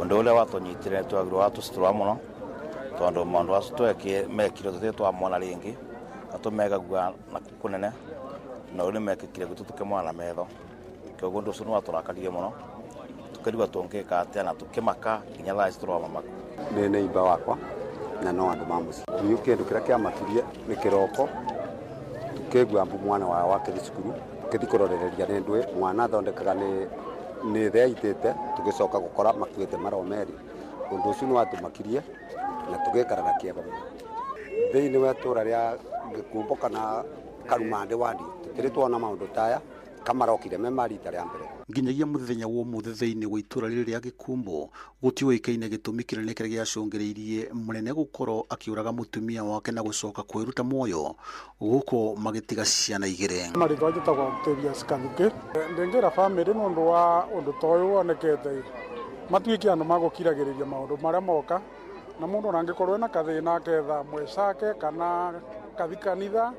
Ũndũ ũrĩa watũnyitire twagirwo watũcitura mũno tondũ maũndũ acio mekire tũtirĩ twamona rĩngĩ na tũmegagua na kũnene na ũrĩa mekĩkire gwitũ tũkĩmona na metho. Kwoguo ũndũ ũcio nĩ watũrakaririe mũno tũkĩrigwo tũngĩka atĩa na tũkĩmaka nginya thaa ici tũromamaku. Nĩ neighbor wakwa na no andũ ma mũciĩ. Niĩ kĩndũ kĩrĩa kĩamakirie nĩ kĩroko tũkĩigua mbu mwana wao akĩthiĩ cukuru tũkĩthiĩ kũrorereria nĩ ndũĩ mwana athondekaga nĩ thĩa itĩte tũgĩcoka gũkora makuĩte maromeri. Ũndũ ũcio nĩ watũmakirie na tũgĩikara na kĩeva mũno. Thĩinĩ wa itũũra rĩa Gĩkumbo kana Karumandĩ wadi tũtirĩ tuona maũndũ taya kamarokire me ma rita rĩa mbere. Nginyagia mũthenya wa ũmũthĩ thĩinĩ wa itũũra rĩrĩ rĩa Gĩkumbo gũtiũĩkaine gĩtũmi kĩnene kĩrĩa gĩacũngĩrĩirie Munene gũkorwo akĩũraga mũtumia wake na gũcoka kwĩruta muoyo gũkũ magĩtiga ciana igĩrĩ. Marĩtwa njĩtagwo Octavius Kathukĩ. Ndĩngĩra bamĩrĩ nĩ ũndũ wa ũndũ ta ũyũ wonekete matuĩke andũ magũkiragĩrĩria maũndũ marĩa moka na mũndũ ona angĩkorwo ena kathĩna aketha mwecake kana kathi kanitha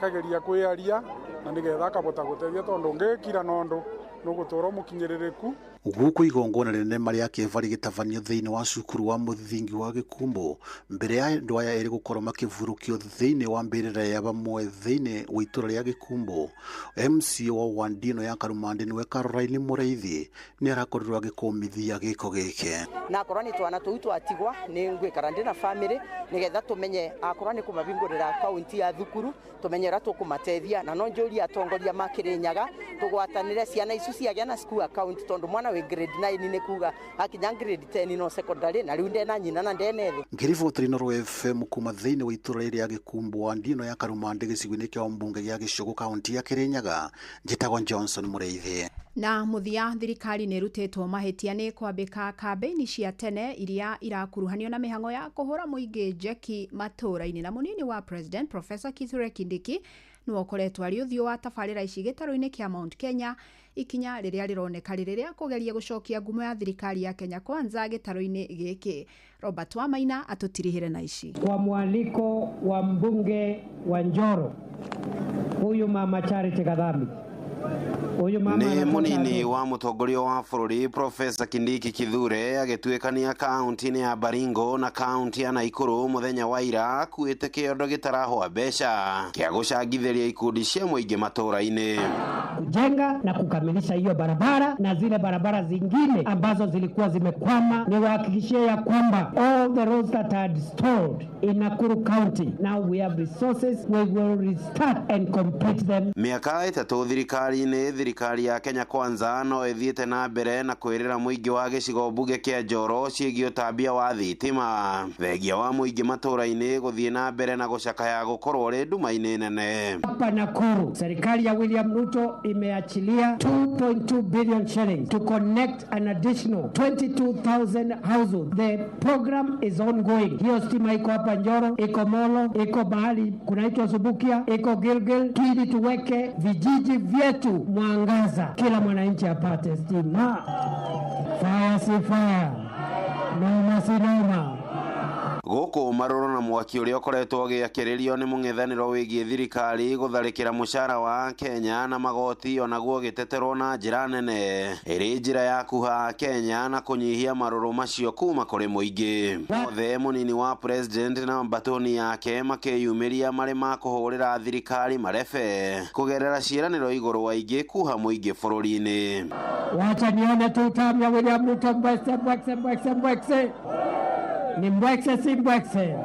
kageria kwĩaria na nĩgetha akabota gũteithia tondũ ũngĩkira na ũndũ nũgũtũra mũkinyĩrĩrĩku. Gũkũ igongona rĩnene marĩa kĩeva rĩgĩtabanio thĩinĩ wa cukuru wa mũthingi wa Gĩkumbo mbere ya andũ aya erĩ gũkorwo makĩvurũkio thĩinĩ wa mbĩrĩra ya vamwe thĩinĩ wa itũũra rĩa Gĩkumbo. MC wa wandi ĩno ya Karumandĩ nĩwe Caroline Mũrĩithi nĩ arakorirwo agĩkũmithia gĩko gĩkĩ. Na akorwo nĩ twana tũu twatigwa nĩ ngwĩkara ndĩ na bamĩrĩ nĩgetha tũmenye akorwo nĩ kũmabingũrĩra akaunti ya thukuru tũmenye ũrĩa tũkũmateithia na no njũrie atongoria ma Kĩrĩnyaga tũgwatanĩre ciana icu ciagĩa na school account tondu mwana wi grade 9 nĩ kuga akinya grade 10 no secondary na riu ndena nyina na ndene thĩ. Ngĩribotera Inooro FM kuma thĩinĩ wa itũra rĩrĩa Gĩkumbwa ndino ya Karumandĩ gĩcigo-inĩ kĩa mbunge gĩa Gĩcũgũ kaunti ya Kĩrĩnyaga, njĩtagwo Johnson Mũrĩithi. Na mũthia, thirikari nĩ ĩrutĩtwo mahĩtia nĩ kwambĩka kambĩini cia tene iria irakuruhanio na mĩhang'o ya kũhũra mũingĩ njeki matũũra-inĩ. Na mũnini wa president Professor Kithure Kindiki nĩwe ũkoretwo arĩ ũthiũ wa tabarĩra ici gĩtarũ-inĩ kĩa Mount Kenya, ikinya rĩrĩa rĩroneka rĩrĩ rĩa kũgeria gũcokia ngumo ya thirikari ya Kenya Kwanza gĩtarũ-inĩ gĩkĩ. Robert Wamaina atũtirihĩre na ici. Kwa mwaliko wa mbunge wa Njoro, huyu mama Charity Gathami, huyu mama Nĩ anatoka mũnini wa mũtongoria wa bũrũri Profesa Kindiki Kithure agĩtuĩkania kaunti-inĩ ya Baringo na kaunti ya Naikuru mũthenya wa ira akuĩte kĩondo gĩtarahũa mbeca kĩa gũcangithĩria ikundi cia mũingĩ matũũra-inĩ. Kujenga na kukamilisha hiyo barabara na zile barabara zingine ambazo zilikuwa zimekwama. Niwahakikishie ya kwamba all the roads that had stalled in Nakuru County, now we have resources, we will restart and complete them. Mĩaka 3 thirikari-inĩ, thirikari ya Kenya Kwanza no ĩthiĩte na mbere na kwĩrĩra mũingĩ wa gĩcigo mbunge kĩa Njoro ciĩgiĩ ũtambia wa thitima, thengia wa mũingĩ matũũra-inĩ gũthiĩ na mbere na gũcakaya gũkorwo rĩ nduma-inĩ nene. Hapa Nakuru, serikali ya William Ruto imeachilia 2.2 billion shillings to connect an additional 22,000 households. The program is ongoing. Hiyo stima iko hapa Njoro, iko Molo, iko mahali kunaitwa Subukia, iko Gilgil, ili tuweke vijiji vyetu mwangaza, kila mwananchi apate stima. Fire si fire, noma si noma. Gũkũ marũrũ na mwaki ũrĩa ũkoretwo ũgĩakĩrĩrio nĩ mũng'ethanĩro wĩgiĩ thirikari gũtharĩkĩra mũcara wa Kenya na magoti onaguo ũgĩteterwo na njĩra nene ĩrĩ njĩra ya kuha Kenya na kũnyihia marũrũ macio kuma kũrĩ mũingĩ. Othe mũnini wa president na mbatũni yake makĩyumĩria marĩ ma kũhũrĩra thirikari marebe kũgerera ciĩranĩro igũrũ wa ingĩ kuha mũingĩ bũrũri-inĩ. Wacha nione tu tamu ya William Ruto, mbwekse, mbwekse, mbwekse, mbwekse. Ni mbwekse si mbwekse?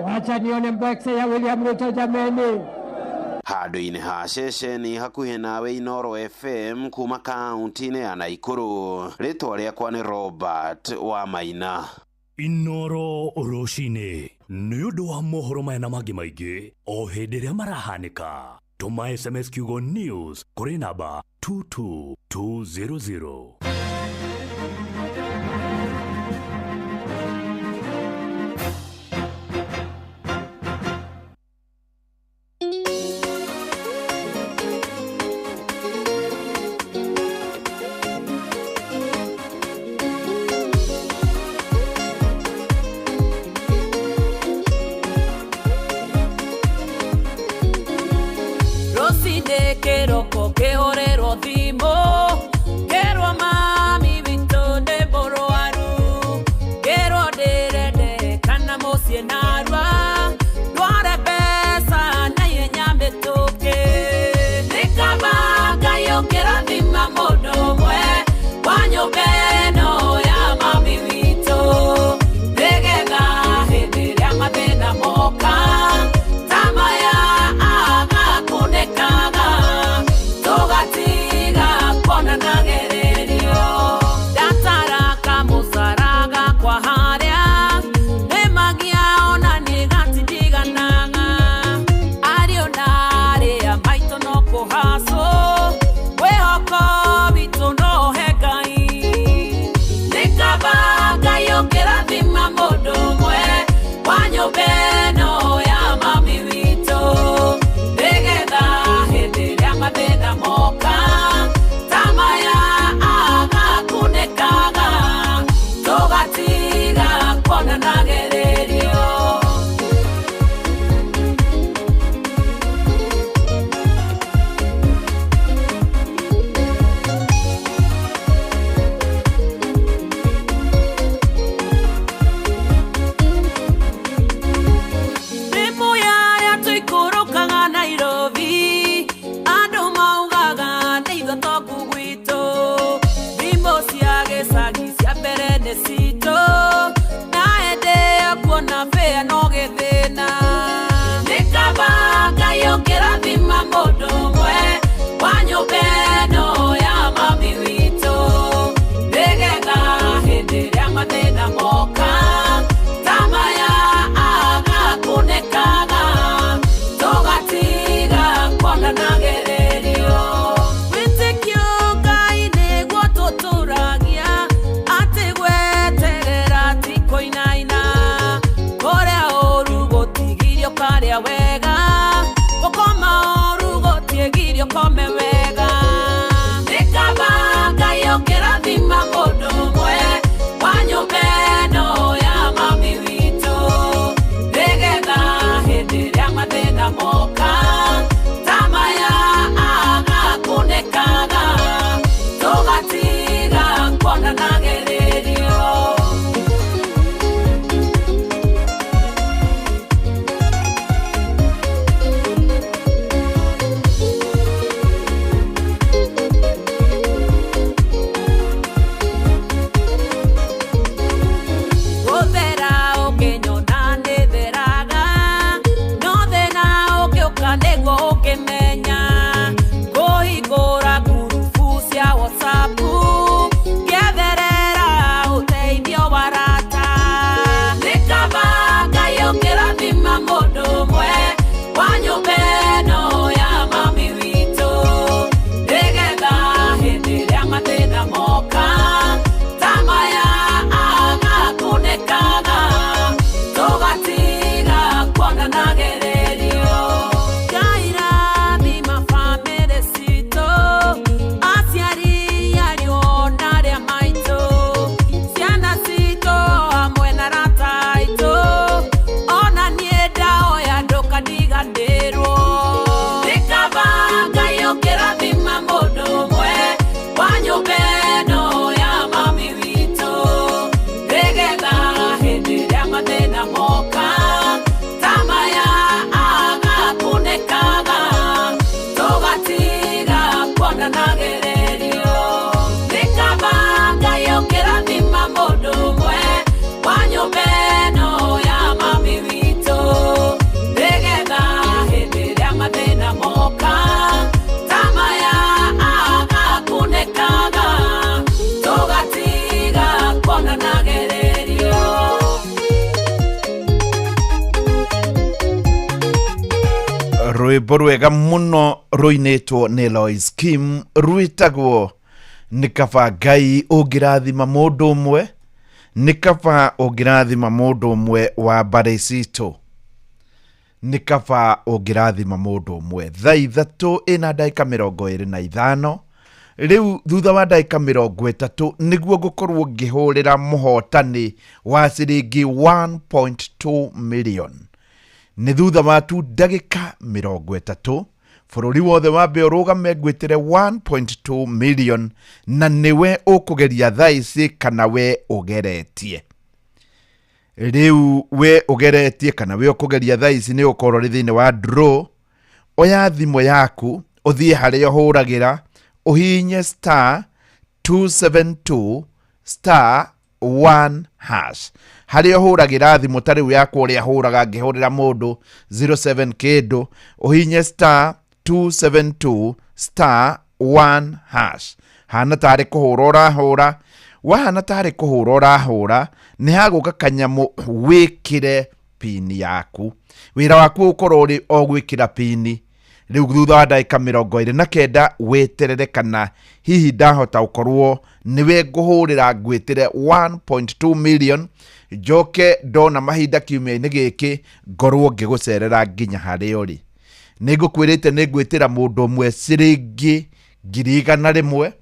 Wacha nione mbwekse ya William Ruto jameni. Handũ-inĩ ha ceceni hakuhĩ nawe Inooro FM kuma kaunti-inĩ ya Naikuru, rĩtwa rĩakwa nĩ Robert Wamaina. Inooro rũcinĩ nĩ ũndũ wa mohoro maya na mangĩ maingĩ o hĩndĩ ĩrĩa marahanĩka, tũma SMS kiugo news kũrĩ namba 22200. Rũcinĩ kĩroko kĩhũrĩrwo thimũ kĩrwo mami witũ ndĩ mũrwaru kĩrwo ndĩrende kana mũciĩ narua ndware mbeca na ihenya mĩtũkĩ. Nĩ kaba Ngai ũngĩrathima mũndũ ũmwe wa nyũmba ĩno ya mami witũ nĩgetha hĩndĩ ĩrĩa mathĩna moka ta maya agakunĩkaga tũgatiga. Rwĩmbo rwega mũno rũinĩtwo nĩ Lois Kim rwĩtagwo nĩ kaba Ngai ũngĩrathima mũndũ ũmwe, nĩ kaba ũngĩrathima mũndũ ũmwe wa mbarĩ citũ, nĩ kaba ũngĩrathima mũndũ ũmwe. Thaa 3 ĩna ndagĩka 25 rĩu thutha wa ndagĩka 30 nĩguo ngũkorwo ngĩhũrĩra mũhotani wa ciringi 1.2 million. Nĩ thutha wa tu ndagĩka 30 bũrũri wothe wambe ũrũgame ngwĩtĩre 1.2 million, na nĩwe ũkũgeria thaa ici kana we ũgeretie. Rĩu we ũgeretie kana we ũkũgeria thaa ici nĩ ũkorwo ũrĩ thĩinĩ wa draw. Oya thimũ yaku ũthiĩ harĩa ũhũragĩra, ũhihinye star 272 star 1 hash. Harĩa ũhũragĩra thimũ ta rĩu yakwa ũrĩa hũraga ngĩhũrĩra mũndũ 07 kĩndũ, ũhihinye star 272 star 1 hash. Hana tarĩ kũhũra ũrahũra, wahana tarĩ kũhũra ũrahũra, nĩ hagũka kanyamũ wĩkĩre pini yaku. Wĩra waku ũkorwo ũrĩ o gwĩkĩra pini. Rĩu thutha wa ndagĩka 29 weterere kana hihi ndahota gũkorwo nĩwe ngũhũrĩra ngwĩtĩre 1.2 million, njoke ndona mahinda kiumia-inĩ gĩkĩ ngorwo ngĩgũcerera nginya harĩa ũrĩ. Nĩ ngũkwĩrĩte nĩ ngwĩtĩra mũndũ ũmwe ciringi 100,000,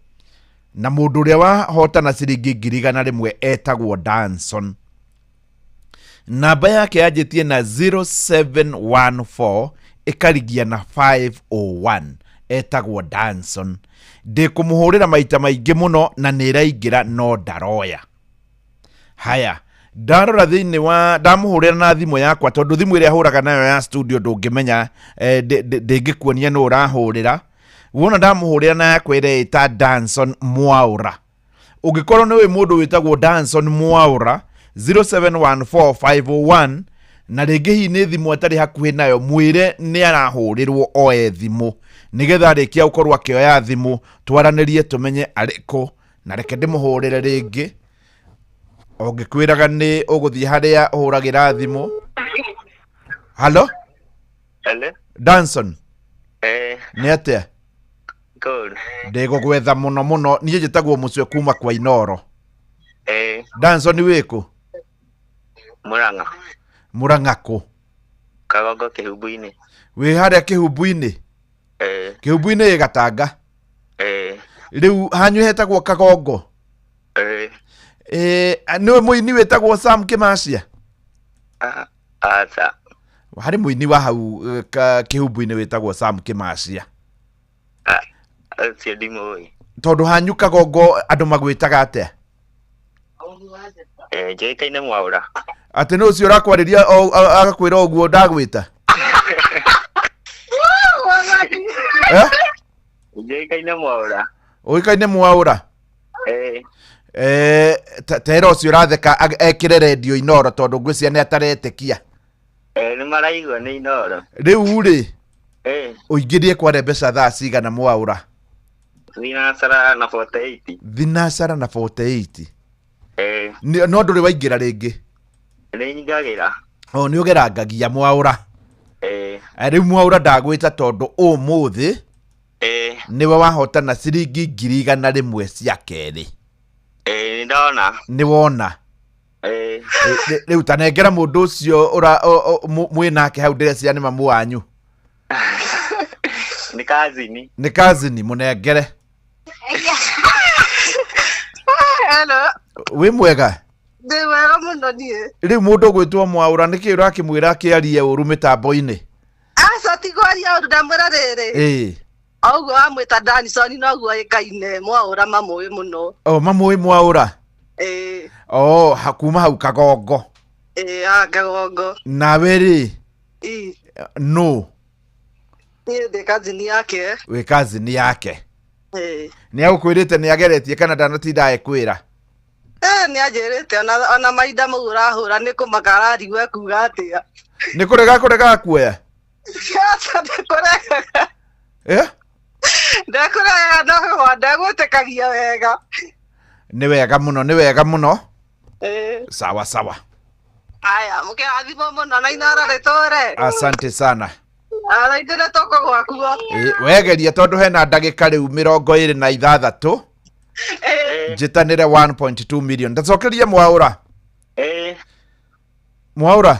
na mũndũ ũrĩa wahotana ciringi 100,000 etagwo Danson. Namba yake yanjĩtie na 0714 ĩkarigia na 501, etagwo Danson. Ndĩkũmũhũrĩra maita maingĩ mũno na nĩ ĩraingĩra no ndaroya. Haya, ndarora thĩinĩ wa ndamũhũrĩra na thimũ yakwa tondũ thimũ ĩrĩa hũraga nayo ya studio ndũngĩmenya, ndĩngĩkuonia nũ ũrahũrĩra. Wona ndamũhũrĩra na yakwa ĩrĩa ĩta Danson Mwaura. Ũngĩkorwo nĩ wĩ mũndũ wĩtagwo Danson Mwaura 0714501 na rĩngĩ hihi nĩ thimũ atarĩ hakuhĩ nayo, mwĩre nĩ arahũrĩrwo oe thimũ nĩgetha arĩkia gũkorwo akĩoya thimũ twaranĩrie tũmenye arĩkũ. Na reke ndĩmũhũrĩre rĩngĩ. Ũngĩkwĩraga nĩ ũgũthiĩ harĩa ũhũragĩra thimũ. Halo? Hello? Danson. Nĩ atĩa? Good. Ndĩgũgwetha mũno mũno. Niĩ njĩtagwo Mũcwe kuma kwa Inoro. Danson wĩkũ? Murang'a. Murang'a kũ? Kagongo Kĩhumbu-inĩ. Wĩ harĩa Kĩhumbu-inĩ? Kĩhumbu-inĩ ĩ Gatanga. Rĩu hanyu hetagwo Kagongo? Nĩwe mũini wĩtagwo Sam Kĩmacia? Aca. Harĩ mũini wa hau Kĩhumbu-inĩ wĩtagwo Sam Kĩmacia. Ũcio ndimũĩ. Tondũ hanyu Kagongo andũ magwĩtaga atĩa? Njũĩkaine Mwaũra. Atĩ nĩ ũcio ũrakwarĩria agakwĩra ũguo ndagwĩta? Njũĩkaine Mwaũra. Ũĩkaine Mwaũra? Tera ũcio ũratheka ekĩre redio Inoro tondũ ngwĩciria nĩ ataretĩkia. Nĩ maraigua nĩ Inoro. Rĩu rĩ, ũingĩrie kware mbeca thaa cigana Mwaũra? Thinacara na 48. Thinacara na 48. No ndũrĩ waingĩra rĩngĩ? Nĩ nyingagĩra. O nĩ ũgerangagia Mwaũra. Rĩu Mwaũra ndagwĩta tondũ ũmũthĩ nĩwe wahotana ciringi 100,000 cia kerĩ. Nĩ ndona. Nĩ wona. Rĩu tanengera mũndũ ũcio mwĩ nake hau ndĩreciria nĩ mamu wanyu. Nĩ kazini. Nĩ kazini, mũnengere. Hello. Wĩ mwega? Ndĩ mwega mũno niĩ. Rĩu mũndũ ũgwĩtwo Mwaũra nĩkĩ ũrakĩmwĩra akĩarie ũru mĩtambo-inĩ? Aca ti kwaria ũru, ndamwĩra rĩrĩ. O ũguo wamwĩta Danson noguo ĩkaine Mwaũra mamũĩ mũno. O mamũĩ Mwaũra? O kuma hau Kagongo. Haha Kagongo. Nawe rĩ? Nũ? Niĩ ndĩ kazini yake. Wĩ kazini yake. Nĩ agũkwĩrĩte nĩ ageretie kana ndanatinda agĩkwĩra? Nĩ anjĩrĩte ona mahinda mau ũrahũra nĩ kũmaka ararigwo ekuga atĩa. Nĩ kũrega kũrega kuoya? Aca ndĩkũregaga. Ndekũrega no ndegwĩtĩkagia wega. Nĩ wega mũno, nĩ wega mũno. Sawa sawa. Aya, mũkĩrathimwo mũno na Inoro rĩtũre. Asante sana. Araithĩre toko gwakuo. Ĩ, wegeria tondũ hena ndagĩka rĩu 26 njĩtanĩre 1.2 million. Ndacokeria Mwaũra. Ĩĩ. Mwaũra.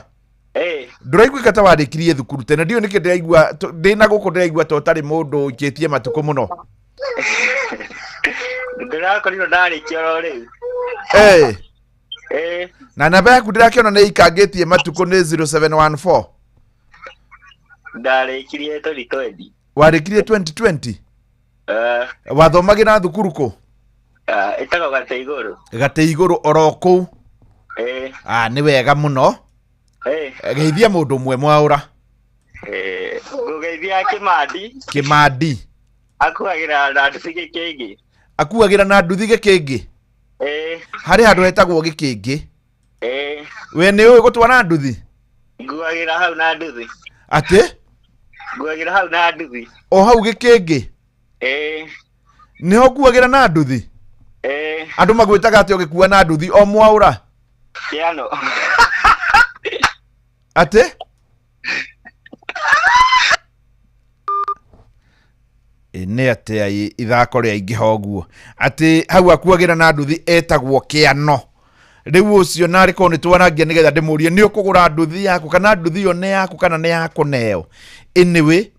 Ĩĩ. Ndũraiguĩka ta warĩkirie thukuru tene, ndiũĩ nĩkĩ ndĩraigua ndĩna gũkũ ndĩraigua ta ũtarĩ mũndũ ũikĩtie matukũ mũno. Ndĩrakorirwo ndarĩkia oro rĩu. Ĩĩ. Ĩĩ. Na namba yaku ndĩrakĩona nĩ ikangĩtie matukũ nĩ 0714. Ndarĩkirie 2020. Warĩkirie 2020? Eh. Wathomagĩra thukuru kũ? Ah, ĩtagwo Gatĩ Igũrũ. Gatĩ Igũrũ oro kũu? Ĩĩ. Ah, nĩ wega mũno. Ĩĩ. Geithia mũndũ ũmwe Mwaũra. Ĩĩ, ngũgeithia Kĩmandi. Kĩmandi. Akuagĩra na nduthi Gĩkĩngĩ. Akuagĩra na nduthi Gĩkĩngĩ? Ĩĩ. Harĩ handũ hetagwo Gĩkĩngĩ. Ĩĩ. We nĩ ũĩ gũtwara nduthi? Nguagĩra hau na nduthi. Atĩ? Nguagĩra hau na nduthi. O hau Gĩkĩngĩ? Ĩĩ. Nĩho ũkuagĩra na nduthi? Ĩĩ. Andũ magwĩtaga atĩ ũgĩkua na nduthi o Mwaũra? Kĩano. Atĩ? Ĩ, nĩ atĩa ithako rĩaingĩha ũguo atĩ hau akuagĩra na nduthi etagwo Kĩano. Rĩu ũcio narĩ korwo nĩ twarangia nĩgetha ndĩmũrie nĩ ũkũgũra nduthi yaku kana nduthi ĩyo nĩ yaku kana nĩ ya kũneo. Anyway,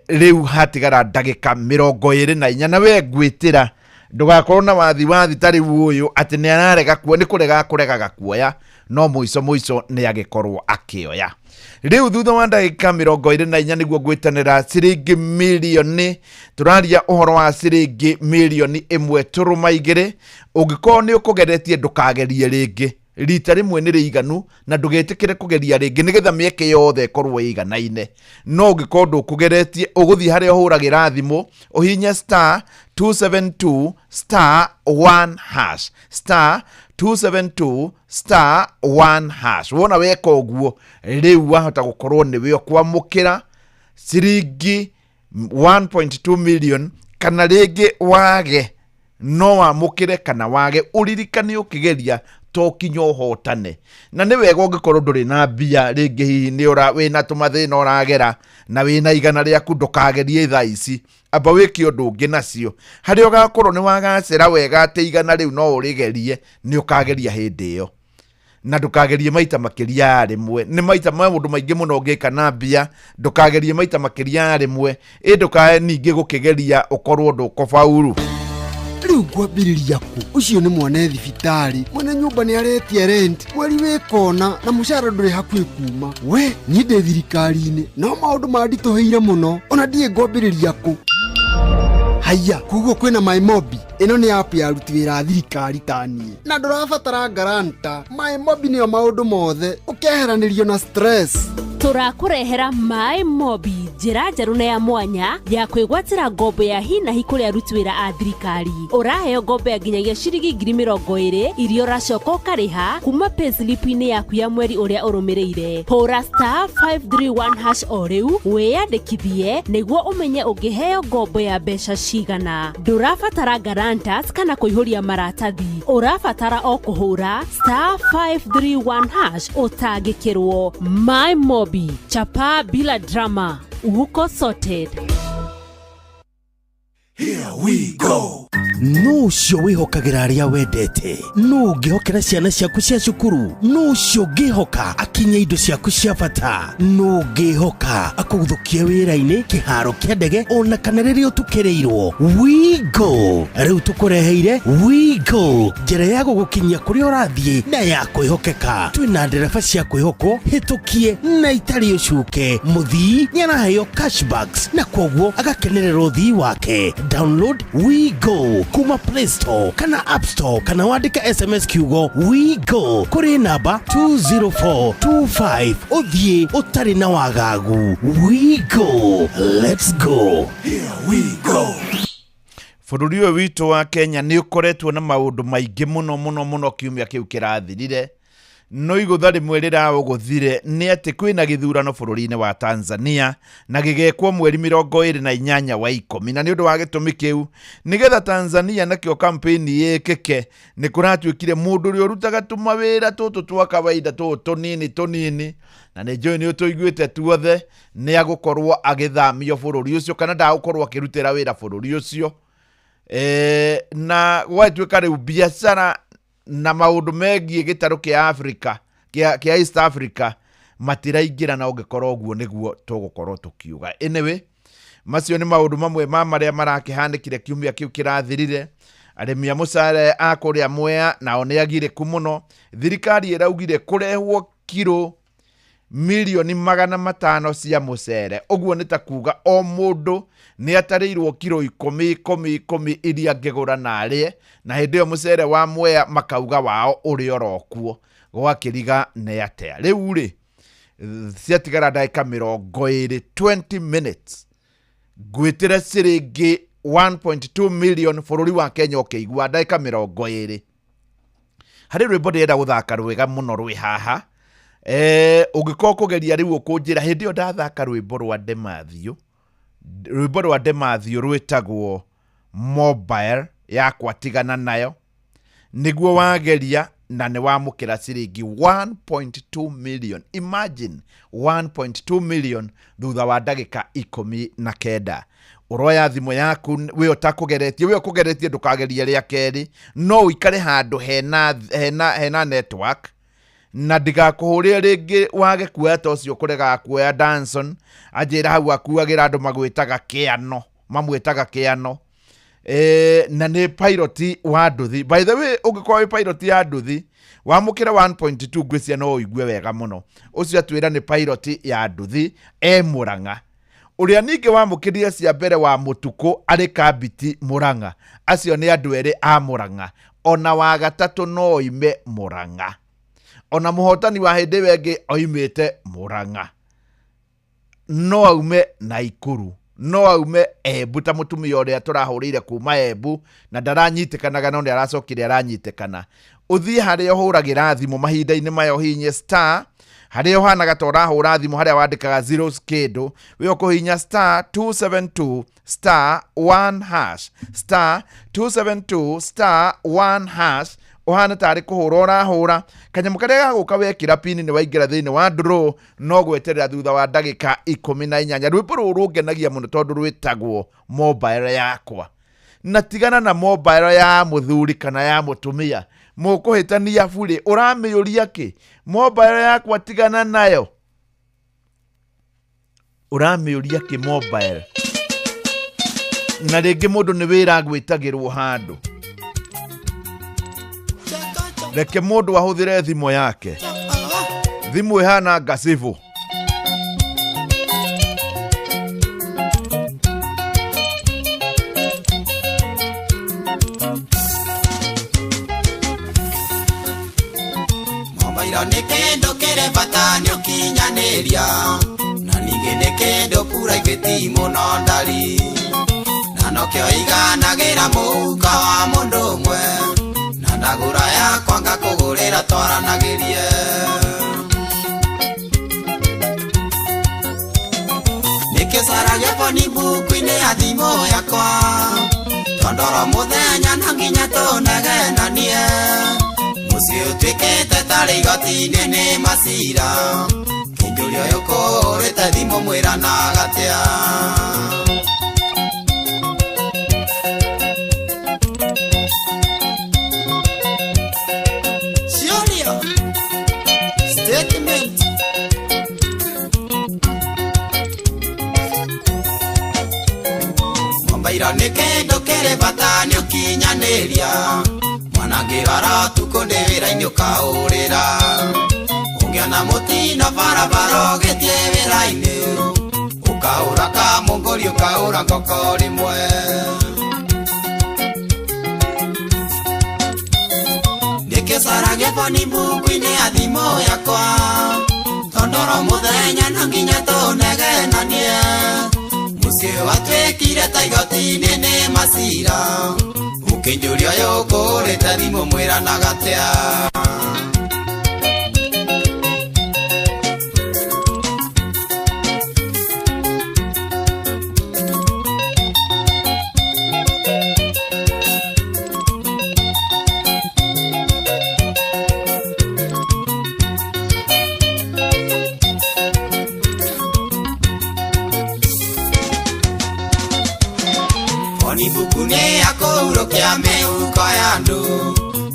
rĩu hatigara ndagĩka 24 na we ngwĩtĩra ndũgakorwo na wathi wathi ta rĩu ũyũ atĩ nĩ ararega kuoya, nĩ kũrega akũregaga kuoya, no mũico mũico nĩ agĩkorwo akĩoya. Rĩu thutha wa ndagĩka 24 nĩguo ngwĩtanĩra ciringi mirioni, tũraria ũhoro wa ciringi mirioni ĩmwe tũrũma igĩrĩ. Ũngĩkorwo nĩ ũkũgeretie ndũkagerie rĩngĩ, rita rĩmwe nĩ rĩiganu na ndũgetĩkĩre kũgeria rĩngĩ nĩgetha mĩeke yothe ĩkorwo ĩiganaine. No ũngĩkorwo ndũkũgeretie, ũgũthiĩ harĩa ũhũragĩra thimũ ũhihinye star 272 star 1 hash, star 272 star 1 hash. Wona weka ũguo rĩu wahota gũkorwo nĩwe ũkwamũkĩra ciringi 1.2 million kana rĩngĩ wage, no wamũkĩre kana wage, ũririkane ũkĩgeria to kinya ũhotane. Na nĩ wega ũngĩkorwo ndũrĩ na mbia rĩngĩ, hihi nĩ wĩna tũmathĩna ũragera na wĩna igana rĩaku, ndũkagerie thaa ici, amba wĩke ũndũ ũngĩ nacio. Harĩa ũgakorwo nĩ wagacĩra wega atĩ igana rĩu no ũrĩgerie, nĩ ũkageria hĩndĩ ĩyo. Na ndũkagerie maita makĩria ya rĩmwe. Nĩ maita maũndũ maingĩ mũno ũngĩka na mbia, ndũkagerie maita makĩria ya rĩmwe, ĩ ndũkae ningĩ gũkĩgeria ũkorwo ndũkũbauru. Rĩu ngwambĩrĩria kũ? Ũcio nĩ mwana e thibitarĩ, mwene nyũmba nĩ aretia rent, mweri wĩ kona na mũcara ndũrĩ hakuhĩ kuma. We, niĩ ndĩ thirikari-inĩ, no maũndũ manditũhĩire mũno, ona ndiĩ ngwambĩrĩria kũ. Haiya, koguo kwĩna MyMobi. Ĩno nĩ app ya aruti wĩra a thirikari ta niĩ, na ndũrabatara guarantor. MyMobi nĩyo maũndũ mothe, ũkeheranĩrio na stress. Tũrakũrehera MyMobi, njĩra njerũ na ya mwanya ya kwĩgwatĩra ngombo ya hi na hi kũrĩ aruti wĩra a thirikari. Ũraheo ngombo ya nginyagia ciringi ngiri mĩrongo ĩrĩ iria ũracoka ũkarĩha kuma payslip-inĩ yaku ya mweri ũrĩa ũrũmĩrĩire. Hũra star 531 hash o rĩu wĩyandĩkithie nĩguo ũmenye ũngĩheo ngombo ya mbeca cigana. Ndũrabatara guarantors kana kũihũria maratathi, ũrabatara o kũhũra star 531 hash ũtangĩkĩrwo. MyMobi, chapa bila drama, uko sorted. Here we go. Nũ ũcio wĩhokagĩra arĩa wendete? Nũ ũngĩhokera ciana ciaku cia cukuru? Nũ ũcio ũngĩhoka akinye indo ciaku cia bata? Nũ ũngĩhoka akũguthũkie wĩra-inĩ, kĩharo kĩa ndege, ona kana rĩrĩa ũtukĩrĩirwo? WeGo. Rĩu tũkũreheire WeGo, njĩra ya gũgũkinyia kũrĩa ũrathiĩ na ya kwĩhokeka. Twĩna ndereba cia kwĩhokwo, hĩtũkie na itarĩ ũcuke. Mũthii nĩ araheo cashbacks na kwoguo agakenerera ũthii wake. Download WeGo kuma Play Store kana App Store kana wandĩke SMS kiugo WeGo kũrĩ namba 20425 ũthiĩ ũtarĩ na wagagu. WeGo, let's go. Here we go. Bũrũri ũyũ witũ wa Kenya nĩ ũkoretwo na maũndũ maingĩ mũno mũno mũno kiumia kĩu kĩrathirire. No igũtha rĩmwe rĩraũgũthire nĩ atĩ kwĩna gĩthurano bũrũri-inĩ wa Tanzania na gĩgekwo mweri 28 wa 10, na nĩ ũndũ wa gĩtũmi kĩu nĩgetha Tanzania nakĩo kampeni yĩkĩke nĩ kũratuĩkire mũndũ ũrĩa ũrutaga tũmawĩra tũtũ twa kawaida tũtũ tũnini tũnini, na nĩ njũĩ nĩ ũtũiguĩte tuothe, nĩ agũkorwo agĩthamio bũrũri ũcio kana ndagũkorwo akĩrutĩra wĩra bũrũri ũcio. Na gwatuĩka rĩu biacara na maũndũ megiĩ gĩtarũ kĩa Africa kĩa East Africa matiraingĩra, na ũngĩkorwo ũguo nĩguo tũgũkorwo tũkiuga. Anyway, macio nĩ maũndũ mamwe ma marĩa marakĩhanĩkire kiumia kĩu kĩrathirire. Arĩmi a mũcere a kũrĩa Mwea nao nĩ agirĩku mũno. Thirikari ĩraugire kũrehwo kiro milioni 500 cia mũcere, ũguo nĩ ta kuga o mũndũ nĩ atarĩirwo kiro 10 10 10 iria angĩgũra na arĩe, na hĩndĩ ĩyo mũcere wa Mwea makauga wao ũrĩ oro kuo. Gwakĩriga nĩ atĩa rĩu rĩ, ciatigara ndagĩka 20, 20 minutes ngwĩtĩre ciringi 1.2 million bũrũri wa Kenya ũkĩigua ndagĩka 20. Harĩ rwĩmbo ndĩrenda gũthaka rwega mũno rwĩ haha. Ũngĩkorwo kũgeria rĩu ũkũnjĩra hĩndĩ ĩyo ndathaka rwĩmbo rwa Dematthew, rwĩmbo rwa Dematthew rwĩtagwo Mobile yakwa tigana nayo, nĩguo wageria na nĩ wamũkĩra ciringi 1.2 million. Imagine 1.2 million thutha wa ndagĩka 19. Ũroya thimũ yaku wĩ ũtakũgeretie, wĩ ũkũgeretie ndũkagerie rĩa kerĩ, no ũikare handũ hena network na ndigakũhũrĩre rĩngĩ wage kuoya ta ũcio kũregaga kuoya Danson anjĩra hau akuagĩra andũ magwĩtaga kĩano, mamwĩtaga kĩano. Na nĩ pilot wa nduthi. By the way, ũngĩkorwo wĩ pilot ya nduthi wamũkĩra 1.2 ngwĩciria no ũigue wega mũno. Ũcio atwĩra nĩ pilot ya nduthi e Murang'a. Ũrĩa ningĩ wamũkĩrire cia mbere wa Mũtukũ arĩ Kambiti Murang'a. Acio nĩ andũ erĩ a Murang'a. Ona wa gatatũ no oime Murang'a. Ona mũhotani wa hĩndĩ ĩyo ĩngĩ oimĩte Murang'a. No aume Naikuru, no aume Embu ta mũtumia ũrĩa tũrahũrĩire kuma Embu na ndaranyitĩkanaga no nĩ aracokire aranyitĩkana. Ũthiĩ harĩa ũhũragĩra thimũ mahinda-inĩ maya ũhihinye star, harĩa ũhanaga ta ũrahũra thimũ harĩa wandĩkaga zero kĩndũ, wĩ ũkũhihinya star 272 star 1 hash, star 272 star 1 hash, ũhana tarĩ kũhũra ũrahũra. Kanyamũ karĩa gagũka wekĩra pini nĩ waingĩra thĩinĩ wa draw, no gweterera thutha wa ndagĩka 18. Rwĩmbo rũrũ rũngenagia mũno tondũ rwĩtagwo Mobile yakwa. Na tigana na mobile ya mũthuri kana ya mũtumia, mũkũhĩtania burĩ, ũramĩũria kĩ? Mobile yakwa tigana nayo. Ũramĩũria kĩ mobile? Na rĩngĩ mũndũ nĩ wĩra agwĩtagĩrwo handũ. Reke mũndũ ahũthĩre thimũ yake. Thimũ ĩhana ngacibũ. Mobairo nĩ kĩndũ kĩrĩ bata nĩ ũkinyanĩria, na ningĩ nĩ kĩndũ private mũno ndari, na nokĩo iganagĩra mũhuko wa mũndũ ũmwe, na ndagũra yakwa ngakũgũrĩra twaranagĩrie. Nĩkĩo caragia phone book-inĩ ya thimũ yakwa, tondũ oro mũthenya no nginya tũnegenanie. Mũciĩ ũtuĩkĩte tarĩ igoti-inĩ nĩ macira, kĩnjũria ũyũ ũkũhũrĩte thimũ mwĩranaga atĩa? Ciũria, statement. Mobairo nĩ kĩndũ kĩrĩ bata nĩ ũkinyanĩria, mwana ngĩrwara ũtukũ ndĩ wĩra-inĩ ũkaũrĩra, ũngĩona mũtino barabara ũgĩthiĩ wĩra-inĩ, ũkaũra kamũngũri ũkaũra ngoko rĩmwe. Nĩkĩo caragia phone book-inĩ ya thimũ yakwa, tondũ oro mũthenya no nginya tũnegenanie. Mũciĩ watuĩkire ta igoti-inĩ nĩ macira, ũkĩnjũria ũyũ ũkũhũrĩte thimũ mwĩranaga atĩa? Bonibuku nĩ ya kũhurũkia mĩhuko ya andũ,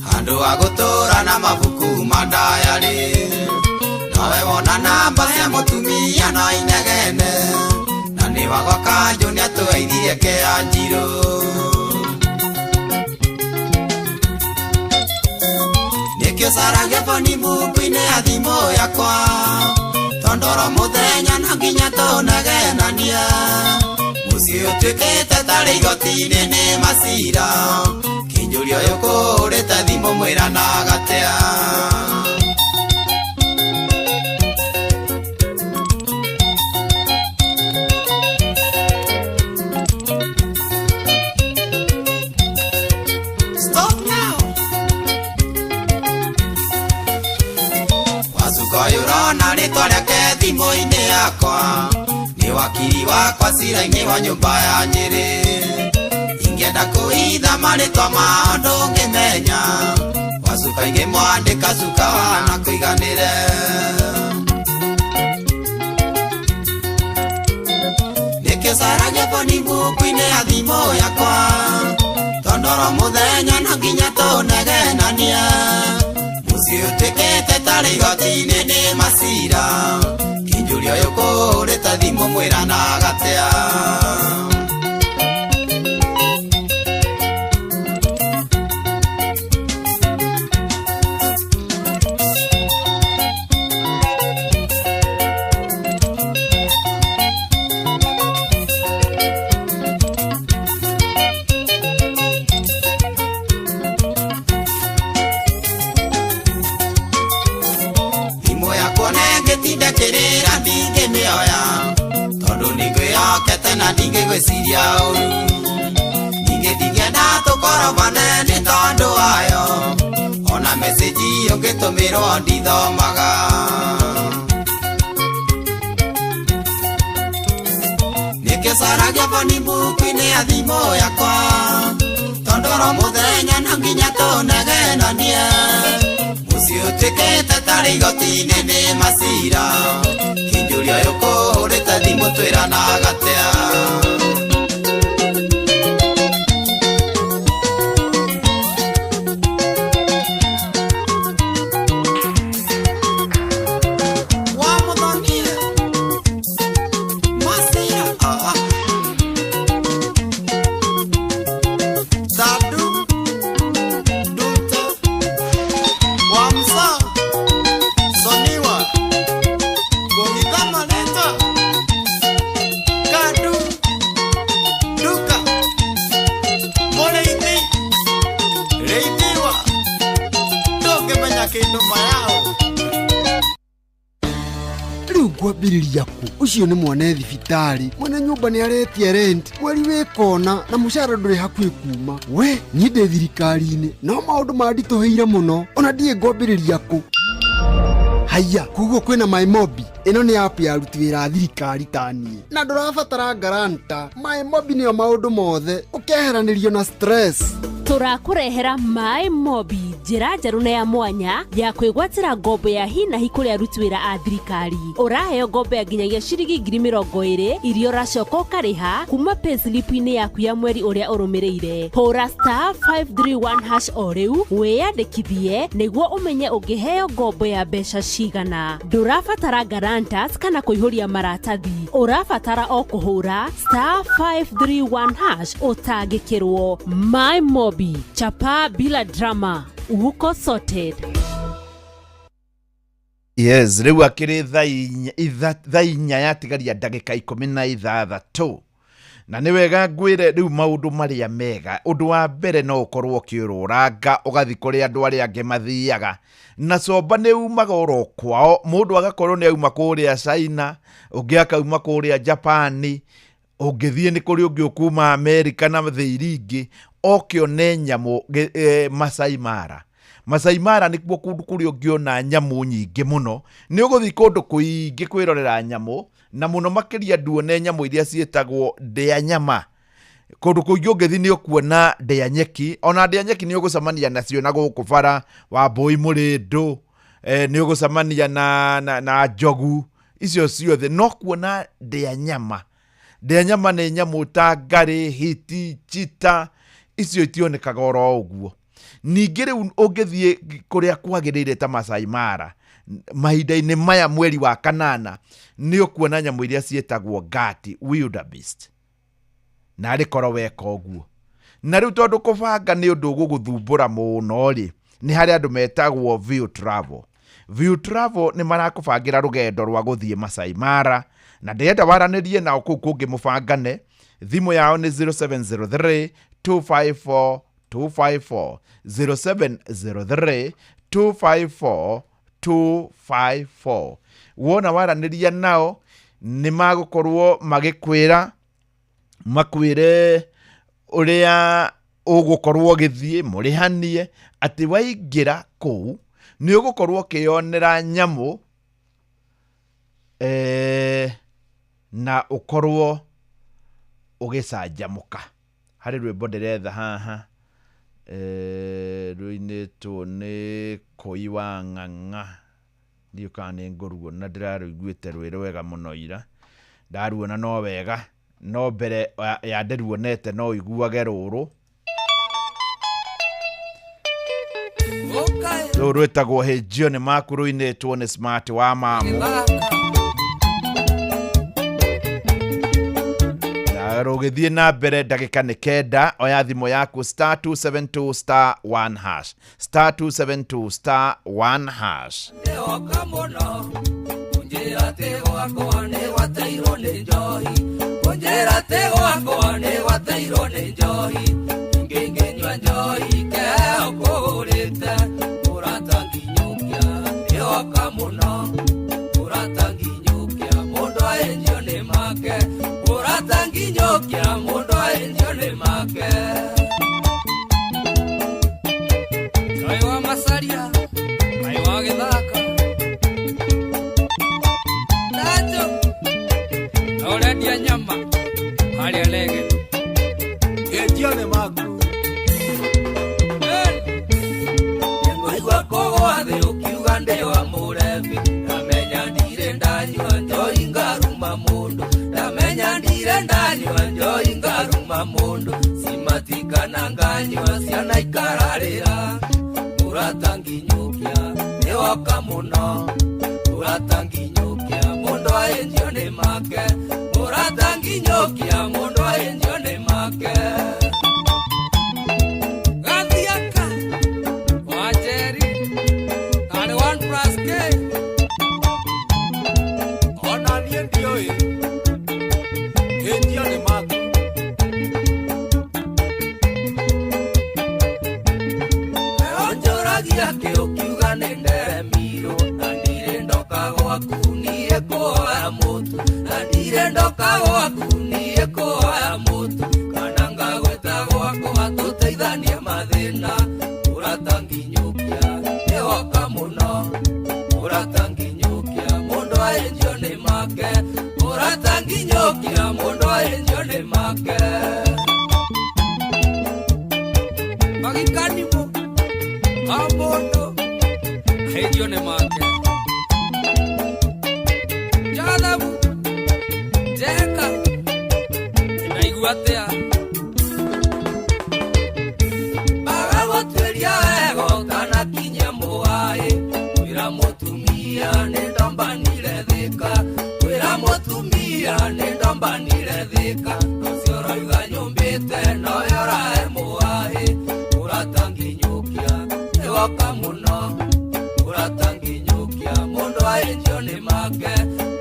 handũ ha gũtũũra na mabuku ma ndayarĩ. Nawe wona namba cia mũtumia no inegene, na nĩ wagwa kanjũ nĩatũgeithirie kĩa njirũ. Nĩkĩo caragia bonibuku-inĩ ya thimũ yakwa, tondũ oro mũthenya no nginya tũnegenanie. Mũciĩ ũtuĩkĩte tarĩ igoti-inĩ nĩ macira, kĩnjũria ũyũ kũhũrĩte thimũ mwĩranaga atĩa. Stop now. Wacuka ũyũ ũrona rĩtwa rĩake thimũ-inĩ yakwa, nĩ wakiri wakwa cira-inĩ wa nyũmba ya Nyĩrĩ. Ingĩenda kũhitha marĩtwa mao ndũngĩmenya, wacuka ingĩmwandĩka cuka wana kũiganĩre. Nĩkĩo caragia bonibuku-inĩ ya thimũ yakwa, tondũ oro mũthenya no nginya tũnegenanie. Mũciĩ ũtuĩkĩte tarĩ igoti-inĩ nĩ macira, kĩnjũria ũyũ kũhũrĩte thimũ mwĩranaga atĩa. Thimũ yakwa nĩngĩtinda kĩrĩra ndingĩmĩoya, tondũ nĩngwĩhokete na ndingĩgwĩciria ũru. Ningĩ ndingĩenda tũkorobane nĩ tondũ wayo, ona message ũngĩtũmĩrwo ndithomaga. Nĩkĩo caragia bonibuku-inĩ ya thimũ yakwa, tondũ oro mũthenya no nginya tũnegenanie. Mũciĩ ũtuĩkĩte tarĩ igoti-inĩ nĩ macira, kĩnjũria ũyũ kũhũrĩte thimũ twĩranaga atĩa. Wamũthonie macira, ah. Tadu Duta Wamsa Soniwa Gohithama Leta Kadu Duka Mũrĩithi Rĩithiwa Ndũngĩmenya kĩndũ mayao. Rĩu ngwambĩrĩria kũ? Ũcio nĩ mwana e thibitarĩ, mwene nyũmba nĩ aretia rent mweri wĩ kona, na mũcara ndũrĩ hakuhĩ kuma. We niĩ ndĩ thirikari-inĩ no maũndũ manditũhĩire mũno, ona ndiĩ ngwambĩrĩria kũ. Haiya, koguo kwĩna MyMobi. Ĩno nĩ app ya aruti wĩra a thirikari ta niĩ, na ndũrabatara guarantor. MyMobi nĩyo maũndũ mothe, ũkeheranĩrio na stress. Tũrakũrehera Maĩ Mobi, njĩra njerũ na ya mwanya ya kwĩgwatĩra ngombo ya hi na hi kũrĩ aruti wĩra a thirikari. Ũraheo ngombo ya nginyagia ciringi 20,000 iria ũracoka ũkarĩha kuma payslip-inĩ yaku ya mweri ũrĩa ũrũmĩrĩire. Hũra star 531 hash o rĩu wĩyandĩkithie nĩguo ũmenye ũngĩheo ngombo ya mbeca cigana. Ndũrabatara guarantors kana kũihũria maratathi, ũrabatara o kũhũra star 531 hash ũtangĩkĩrwo. My Mobi, chapa bila drama, uko sorted. Yes, rĩu akĩrĩ thaa 4 yatigaria ndagĩka 16, na nĩ wega ngwĩre rĩu maũndũ marĩa mega. Ũndũ wa mbere, no ũkorwo ũkĩũrũranga ũgathiĩ kũrĩa andũ arĩa angĩ mathiaga, na comba nĩ umaga oro kwao. Mũndũ agakorwo nĩ auma kũrĩa China, ũngĩ akauma kũrĩa Japani, ũngĩthiĩ nĩ kũrĩ ũngĩ ũkuma Amerika na thĩ iria ingĩ, oke one nyamũ Masai Mara. Masai Mara nĩkuo kũndũ kũrĩa ũngĩona nyamũ nyingĩ mũno. Nĩ ũgũthiĩ kũndũ kũingĩ kwĩrorera nyamũ, na mũno makĩria nduone nyamũ iria ciĩtagwo ndĩa nyama. Kũndũ kũingĩ ũngĩthiĩ nĩ ũkuona ndĩa nyeki, ona ndĩa nyeki nĩ ũgũcemania nacio na gũkũ bara Wambũi Mũrĩndũ, nĩ ũgũcemania na njogu icio ciothe, no kuona ndĩa nyama. Ndĩa nyama nĩ nyamũ ta ngarĩ, hiti, chita, icio itionekaga oro ũguo. Ningĩ rĩu ũngĩthiĩ kũrĩa kwagĩrĩire ta Masai Mara, mahinda-inĩ maya mweri wa kanana, nĩ ũkuona nyamũ iria ciĩtagwo ngati, wildebeest. Na arĩ korwo weka ũguo. Na rĩu tondũ kũbanga nĩ ũndũ ũgũgũthumbũra mũno rĩ, nĩ harĩ andũ metagwo View Travel. View Travel nĩ marakũbangĩra rũgendo rwa gũthiĩ Masai Mara, na ndĩrenda waranĩrie nao kũu kũngĩ mũbangane. Thimũ yao nĩ 0703 254 254, 0703 254 254. Wona waranĩria nao nĩ magũkorwo magĩkwĩra, makwĩre ũrĩa ũgũkorwo ũgĩthiĩ, mũrĩhanie atĩ waingĩra kũu nĩ ũgũkorwo ũkĩyonera nyamũ, na ũkorwo ũgĩcanjamũka. Harĩ rwĩmbo ndĩretha haha, rũinĩtwo nĩ Kũi wa Ng'ang'a, ndiũĩ kana nĩ ngũruona, ndĩrarũiguĩte rwĩ rwega mũno ira, ndaruona no wega, no mbere ya ndĩruonete no ũiguage rũrũ. Rũu rwĩtagwo Hĩnjio nĩ Maku, rũinĩtwo nĩ Smart wa Mamu. Na rũgĩthiĩ na mbere ndagĩka nĩ 9, oya thimũ yaku star 272 star 1 hash, star 272 star 1 hash. Nĩwoka mũno, kũnjĩra atĩ gwakwa nĩ gwateirwo nĩ njohi, kũnjĩra atĩ gwakwa nĩ gwateirwo nĩ njohi, ingĩ ngĩnyua njohi keheo kũgũrĩte, mũrata nginyũkia, nĩwoka mũno, mũrata nginyũkia, mũndũ aenjio nĩ make, mũrata nginyũkia, mũndũ aenjio nĩ make. Ngai wa Masaria, Ngai wa Gĩthaka, Tacho, na ũrendia nyama harĩa Rege. Hĩnjio nĩ maku. Nĩngũigua kũgũa thĩ ũkiuga ndĩ wa mũrebi, ndamenya ndirĩ ndanyua njohi ngaruma mũndũ, ndamenya ndirĩ ndanyua njohi ngaruma mũndũ, cimatikana nganyua ciana ikararĩra, mũrata nginyũkia nĩwoka mũno, mũrata nginyũkia mũndũ aenjio nĩ make, mũrata nginyũkia mũndũ aenjio nĩ make. Gathiaka wa Njeri, tarĩ 1 plus K. Ona niĩ ndiũĩ, hĩnjio nĩ maku. Onjoragia kĩ ũkiuga nĩ nderemirwo, na ndirĩ ndoka gwaku niĩ kũhoya mũtu, na ndirĩ ndoka gwaku niĩ kũhoya mũtu, kana ngagwĩta gwakwa tũteithanie mathĩna, mũrata nginyũkia nĩwoka mũno, mũrata nginyũkia mũndũ aenjio nĩ make, mũrata nginyũkia mũndũ aenjio nĩ make. Magikanimũ a mũndũ aenjio nĩ make. Jathabu Njeka, ndaigua atĩa? Baga gũtuĩria wega ũtanakinyia mũgaĩ, kwĩra mũtumia nĩ ndombanire thĩka, kwĩra mũtumia nĩ ndombanire thĩka, ũcio ũroiga nyũmbĩte nowe ũrahe mũgaĩ, mũrata nginyũkia nĩwoka mũno, mũrata nginyũkia mũndũ aenjio nĩ make,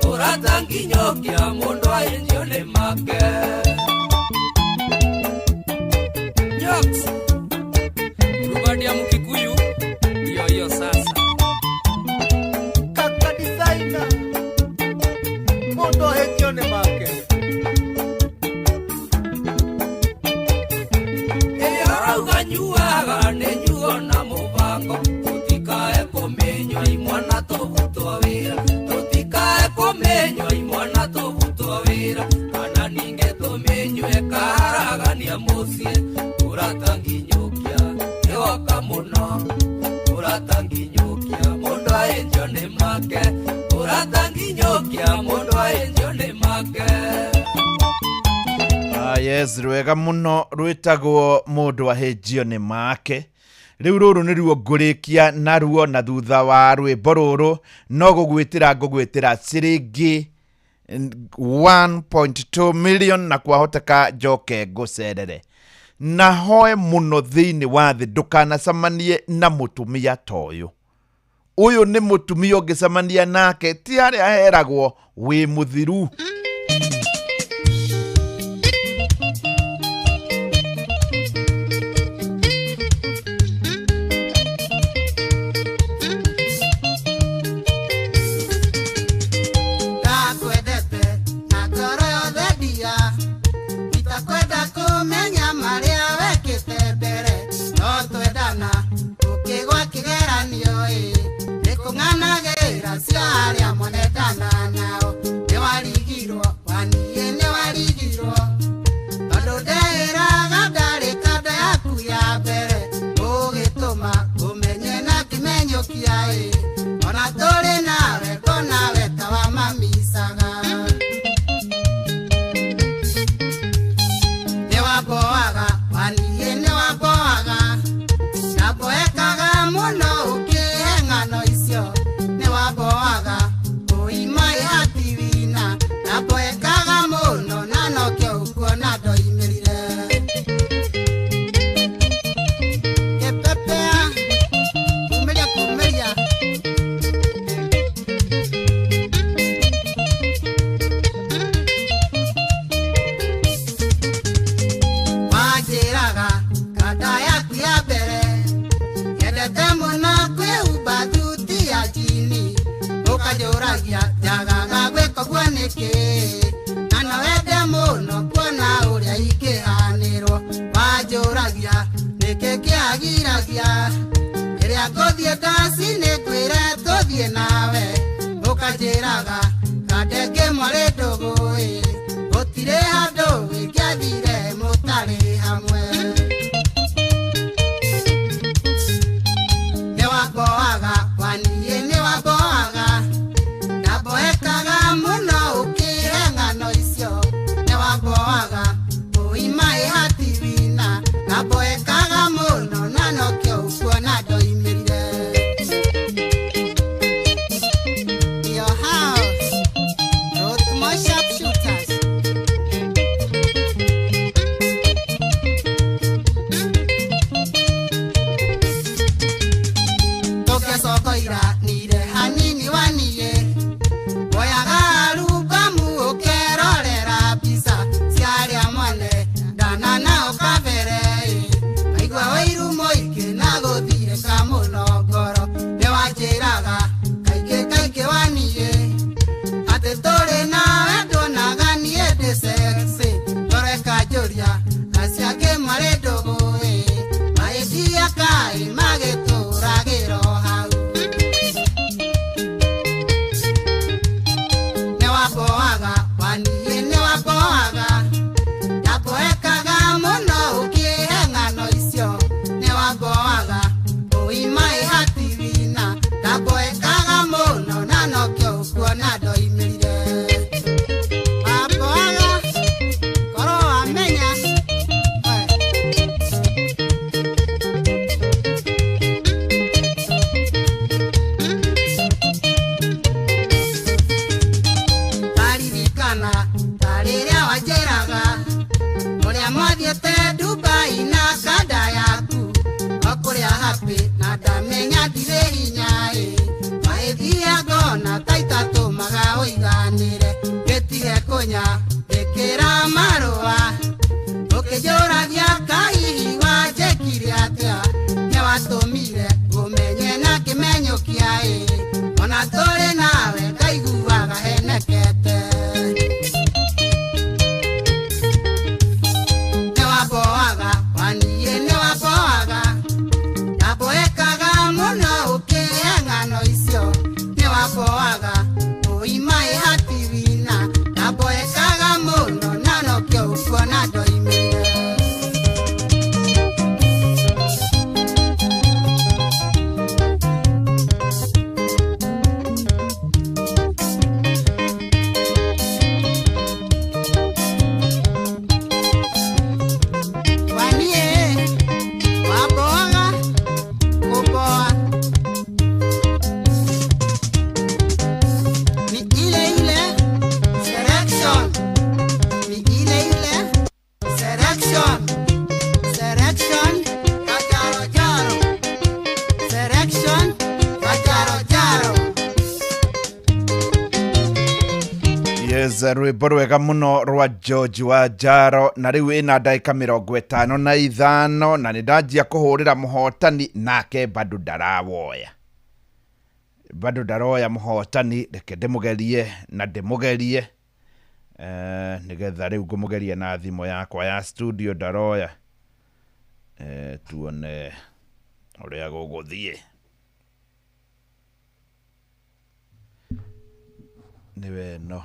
mũrata nginyũkia mũndũ aenjio nĩ make. Nyox, Rubadia Mkikuyu, hiyo hiyo sasa. Kaka designer, mũndũ aenjio nĩ make. Ĩrĩa ũrauga nyuaga nĩ nyuo na mũbango, tũtikae kũmĩnyua imwana tũbutwo wĩra, tũtikae kũmĩnyua imwana tũbutwo wĩra, kana ningĩ tũmĩnyue kaharagania mũciĩ, mũrata nginyũkia nĩwoka mũno, mũrata nginyũkia mũndũ aenjio nĩ make, mũrata nginyũkia mũndũ aenjio nĩ make. Yes, rwega muno rwĩtagwo mũndũ ahĩnjio nĩ make. Rĩu rũrũ nĩruo ngũrĩkia naruo, na thutha wa rwĩmbo rũrũ no gũgwĩtĩra ngũgwĩtĩra ciringi 1.2 million, na kwahoteka njoke ngũcerere. Na hoe mũno thĩinĩ wa thĩ ndũkanacemanie na mũtumia ta ũyũ. Ũyũ nĩ mũtumia ũngĩcemania nake ti harĩa heragwo wĩ mũthiru. Ndakwendete na ngoro yothe ndia, itakwenda kũmenya marĩa wekĩte mbere, no twendana ũkĩgwa kĩgeranio ĩ, nĩkũng'anagĩra cia arĩa monendana nao, nĩwarigirwo waniĩ nĩwarigirwo, tondũ ndeĩraga ndarĩ kanda yaku ya mbere, ũgĩtũma ũmenye na kĩmenyũkia ĩ, ona tũrĩ nawe ngona we ta wa mamicaga. Nĩwamboaga waniĩ nĩwamboaga, ndamboekaga mũno ũkĩhe ng'ano icio, nĩwamboaga ũima ĩhatiwina, ndamboekaga mũno na nokĩo ũkuona ndoimĩrire. Kĩpepea kumĩria kumĩria. Wanjĩraga kanda yaku ya mbere nyendete mũno kwĩhumba thuti ya njini, ũkanjũragia njagaga gwĩka ũguo nĩkĩ, na no wende mũno kuona ũrĩa ingĩhanĩrwo. Wanjũragia nĩkĩ kĩagiragia rĩrĩa ngũthiĩ ndaci nĩngwĩre tũthiĩ nawe, ũkanjĩraga kanda ĩngĩ mwarĩ ndũgũ ĩ, gũtirĩ handũ ingĩathire mũtarĩ hamwe. Nĩwamboaga waniĩ nĩwamboaga, ndamboekaga mũno ũkĩhe ng'ano icio, nĩwamboaga ũima ĩhatiwina, ndamboekaga mũno na nokĩo ũkuona ndoimĩrire. Your house, Rothmore sharpshooters. Tũkĩcokoira nire hanini waniĩ, woyaga arubamu ũkerorera mbica cia arĩa mwene ndana nao kabere ĩ, ngaigua ũiru mũingĩ na gũthirĩka mũno ngoro, nĩwanjĩraga kaingĩ kaingĩ waniĩ atĩ tũrĩ nawe nduonaga niĩ ndĩ sexy, ngoro ĩkanjũria acio angĩ marĩ ndũgũ ĩ, magĩthiĩ kaĩ magĩtũragĩra o hau. Nĩwamboaga waniĩ nĩwamboaga, ndamboekaga mũno ũkĩhe ng'ano icio, nĩwamboaga ũima ĩhatiwina, ndamboekaga mũno na nokĩo ũkuona ndoimĩrire. Wamboaga korwo wamenya. Ndaririkana ta rĩrĩa wanjĩraga ũrĩa mwathiĩte Dubai na kanda yaku, o kũrĩa happy na ndamenya ndirĩ hinya ĩ, magĩthiĩ ngona ta itatũmaga ũiganĩre, gĩtige kũnya ĩkĩra marũa, ũkĩnjũragia kahihi wanjĩkire atĩa, nĩwatũmire ngũmenye na kĩmenyũkia ĩ, ona tũrĩ nawe ndaiguaga henekete. Nĩwamboaga waniĩ nĩwamboaga, ndamboekaga mũno ũkĩhe ng'ano icio, nĩwamboaga ũima ĩhatiwina, ndamboekaga mũno na nokĩo ũkuona ndoimĩrire. Yes, rwĩmbo rwega mũno rwa George wa Njaro. Na rĩu ĩna ndagĩka 55, na nĩ ndanjia kũhũrĩra mũhotani, nake bado ndarawoya, bado ndaroya mũhotani. Reke ndĩmũgerie na ndĩmũgerie, nĩgetha rĩu ngũmũgeria na thimũ yakwa ya studio. Ndaroya, tuone ũrĩa gũgũthiĩ. Nĩwe no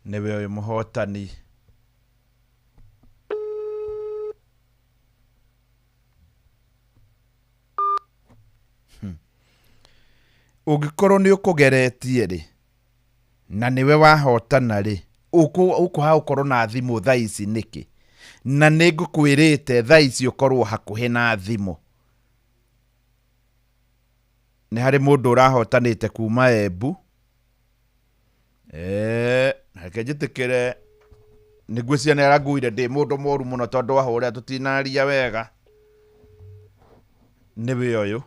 nĩwe ũyũ mũhotani. Ũngĩkorwo nĩ ũkũgeretie rĩ, na nĩwe wahotana rĩ, ũkũha ũkorwo na thimũ thaa ici nĩkĩ? Na nĩ ngũkwĩrĩte thaa ici ũkorwo hakuhĩ na thimũ. Nĩ harĩ mũndũ ũrahotanĩte kuma Embu. Reke njĩtĩkĩre, nĩngwĩciria nĩ aranguire ndĩ mũndũ mũru mũno tondũ wahũrĩra tũtinaria wega. Nĩwe ũyũ.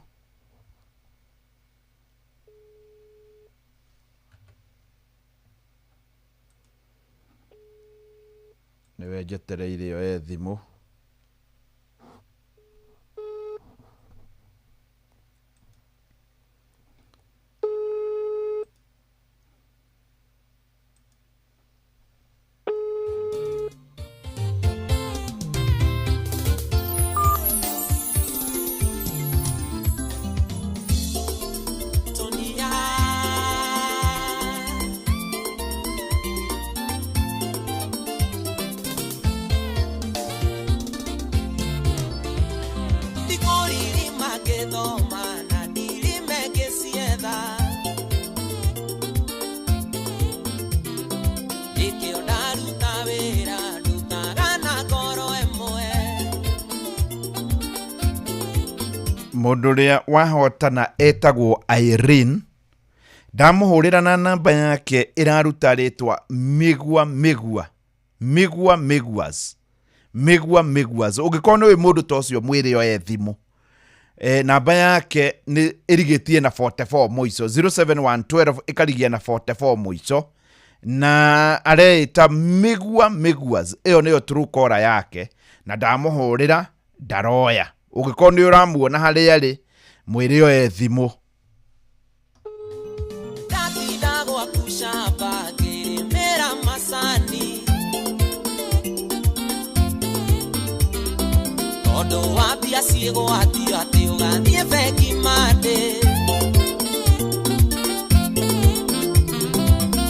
Nĩwe njetereire oe thimũ. Mũndũ ũrĩa wahotana etagwo Irene. Ndamũhũrĩra na namba yake ĩraruta rĩtwa Migua Migua Migua Miguas Migua Miguas. Ũngĩkorwo nĩ ũĩ mũndũ ta ũcio, mwĩre oe thimũ. Namba yake nĩ ĩrigĩtie na 44 mũico, 07112 ĩkarigia na 44 mũico, na areĩta Migua Miguas. Ĩyo nĩyo true caller yake, na ndamũhũrĩra ndaroya. Ũngĩkorwo nĩ ũramuona harĩa arĩ, mwĩre oe thimũ. Ndatinda gwaku shamba ngĩrĩmĩra macani, tondũ wa mbia ciĩgwatio atĩ ũgathiĩ bengi mandĩ.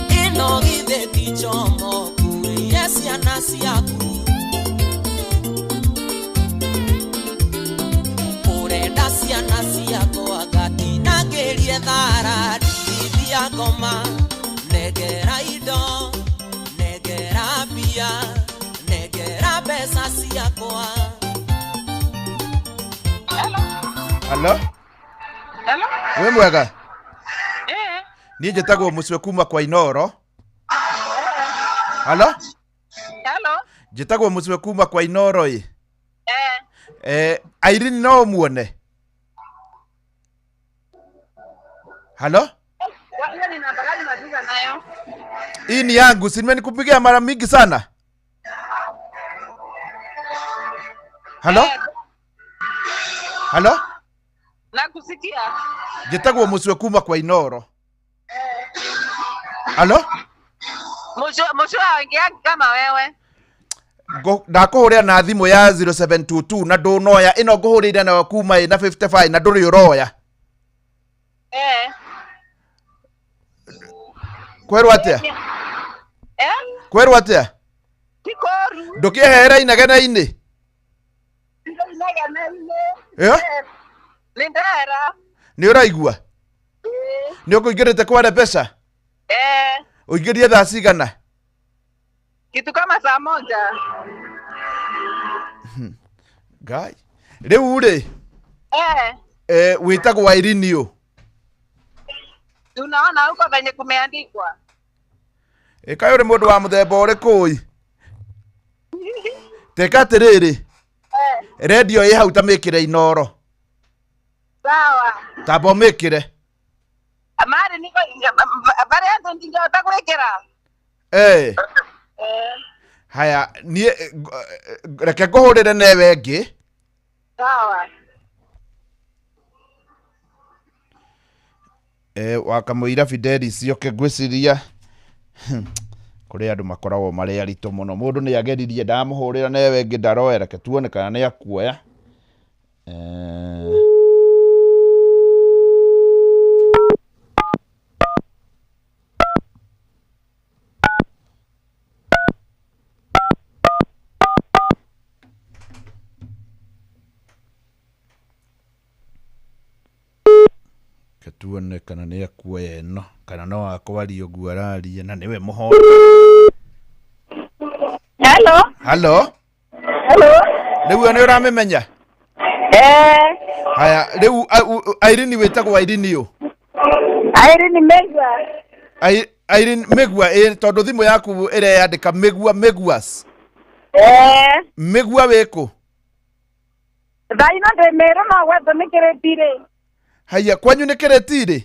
Ĩno githĩ ti njomo kuĩire ciana ciaku, ũrenda ciana ciakwa ngatinangĩrie thara, ndigithia ngoma, nengera indo, nengera mbia, nengera mbeca ciakwa. Halo? Hello? Wĩ mwega? Niĩ njĩtagwo Mũcwe kuma kwa Inoro. Halo? Hello? Njĩtagwo Mũcwe kuma kwa Inoro ĩ. Irene no ũmuone? Halo? Hiyo ni namba gani unapiga nayo? Hii ni yangu, si nimekupigia mara mingi sana. Halo? Halo? Nakusikia. Njĩtagwo Mũcwe kuma kwa Inoro. Halo? Mũcwe aongeangi kama wewe. Ndakũhũrĩra na thimũ ya 0722 na ndũnoya, ĩno ngũhũrĩire nayo kuma ĩna 55 na ndũrĩ ũroya. Kwerwo atĩa? Kwerwo atĩa? Ti kũru. Ndũkĩehera inegene-inĩ? Inegene-inĩ. Nĩ ndera. Nĩ ũraigua? Nĩ ũkũingĩrĩte kware mbeca? Ũingĩrie thaa cigana? Kitu kama saa moja. Ngai rĩu rĩ Eh, wĩtagwo Irene ũ? Tunaona huko venye kumeandikwa. Ĩ kaĩ ũrĩ mũndũ wa mũthemba ũrĩkũ ĩ? Teka atĩrĩrĩ, redio ĩ hau ta mĩkĩre inoro. Sawa. Tamba ũmĩkĩre. Mari niko bare andu ndingehota gwikira. Eh. Eh, Haya, niĩ reke ngũhũrĩre newe ĩngĩ. sawa. Wakamũira Fidelis oke ngwĩciria kũrĩ andũ makoragwo marĩ aritũ mũno. Mũndũ nĩ ageririe ndamũhũrĩra newe ĩngĩ ndaroya, reke tuone kana nĩ akuoya. Reke tuone kana nĩ akuoya ĩno kana no akwaria ũguo araria na nĩwe mũhoro. Hello. Hello. Hello. Rĩu nĩ ũramĩmenya? Eh. Haya, rĩu Irene wĩtagwo Irene ũ? Irene Megwa. Irene Mĩgua, ĩ tondũ thimũ yaku ĩreyandĩka Mĩgua Mĩguas. Eh. Mĩgua wĩkũ? Thaa ino ndĩ Meru no gwetwo nĩ Kĩrĩti-rĩ. Haya, kwanyu nĩ Kĩrĩti-rĩ?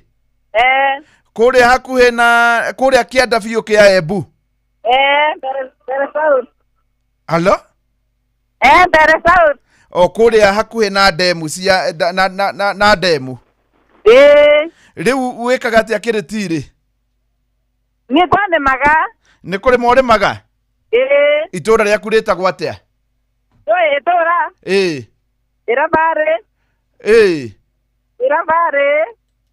Eh. Kũrĩa hakuhĩ na kũrĩa kĩanda biũ kĩa Embu. Eh, Mbere South. Halo? Eh, Mbere South. O kũrĩa hakuhĩ na ndemu cia na ndemu. Ĩĩ. Rĩu wĩkaga atĩa Kĩrĩti-rĩ? Niĩ kwanĩmaga. Nĩ kũrĩma ũrĩmaga? Ĩĩ. Itũũra rĩaku rĩtagwo atĩa? Ndũĩ itũũra. Ĩĩ. Irabarĩ. Ĩĩ. Irabarĩ.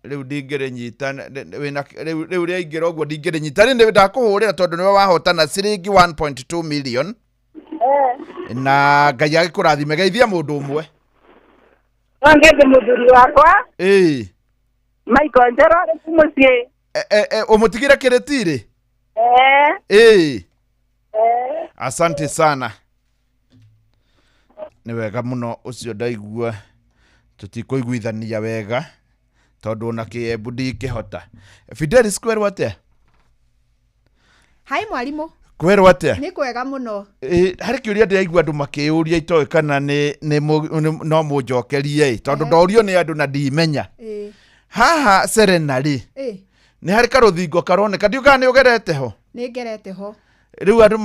Rĩu ndingĩrĩnyita wĩna rĩu rĩaingĩra ũguo ndingĩrĩnyita. Rĩu ndakũhũrĩra tondũ nĩwe wahotana ciringi 1.2 million. Eh. Na Ngai agĩkũrathime, geithia mũndũ ũmwe. No ngethi mũthuri wakwa. Ĩĩ. Michael Njero arĩ kũ mũciĩ. Ũmũtigĩre Kĩrĩti-rĩ? Eh. Ĩĩ. Eh. Asante sana. Nĩ wega mũno ũcio ndaigua tũtikũiguithania wega tondũ ona kĩembu ndingĩhota. Fidelis kwerwo atĩa? Hai mwarimũ. Kwerwo atĩa? Nĩ kwega mũno. Ĩ, harĩ kĩũria ndĩraigua andũ makĩũria itoĩ kana nĩ no mũnjokerie ĩ tondũ ndorio nĩ andũ na ndimenya. Ĩĩ. Haha Serena rĩ, Ĩĩ. nĩ harĩ karũthingo karoneka, ndiũĩ kana nĩ ũgerete ho. Nĩ ngerete ho. Rĩu andũ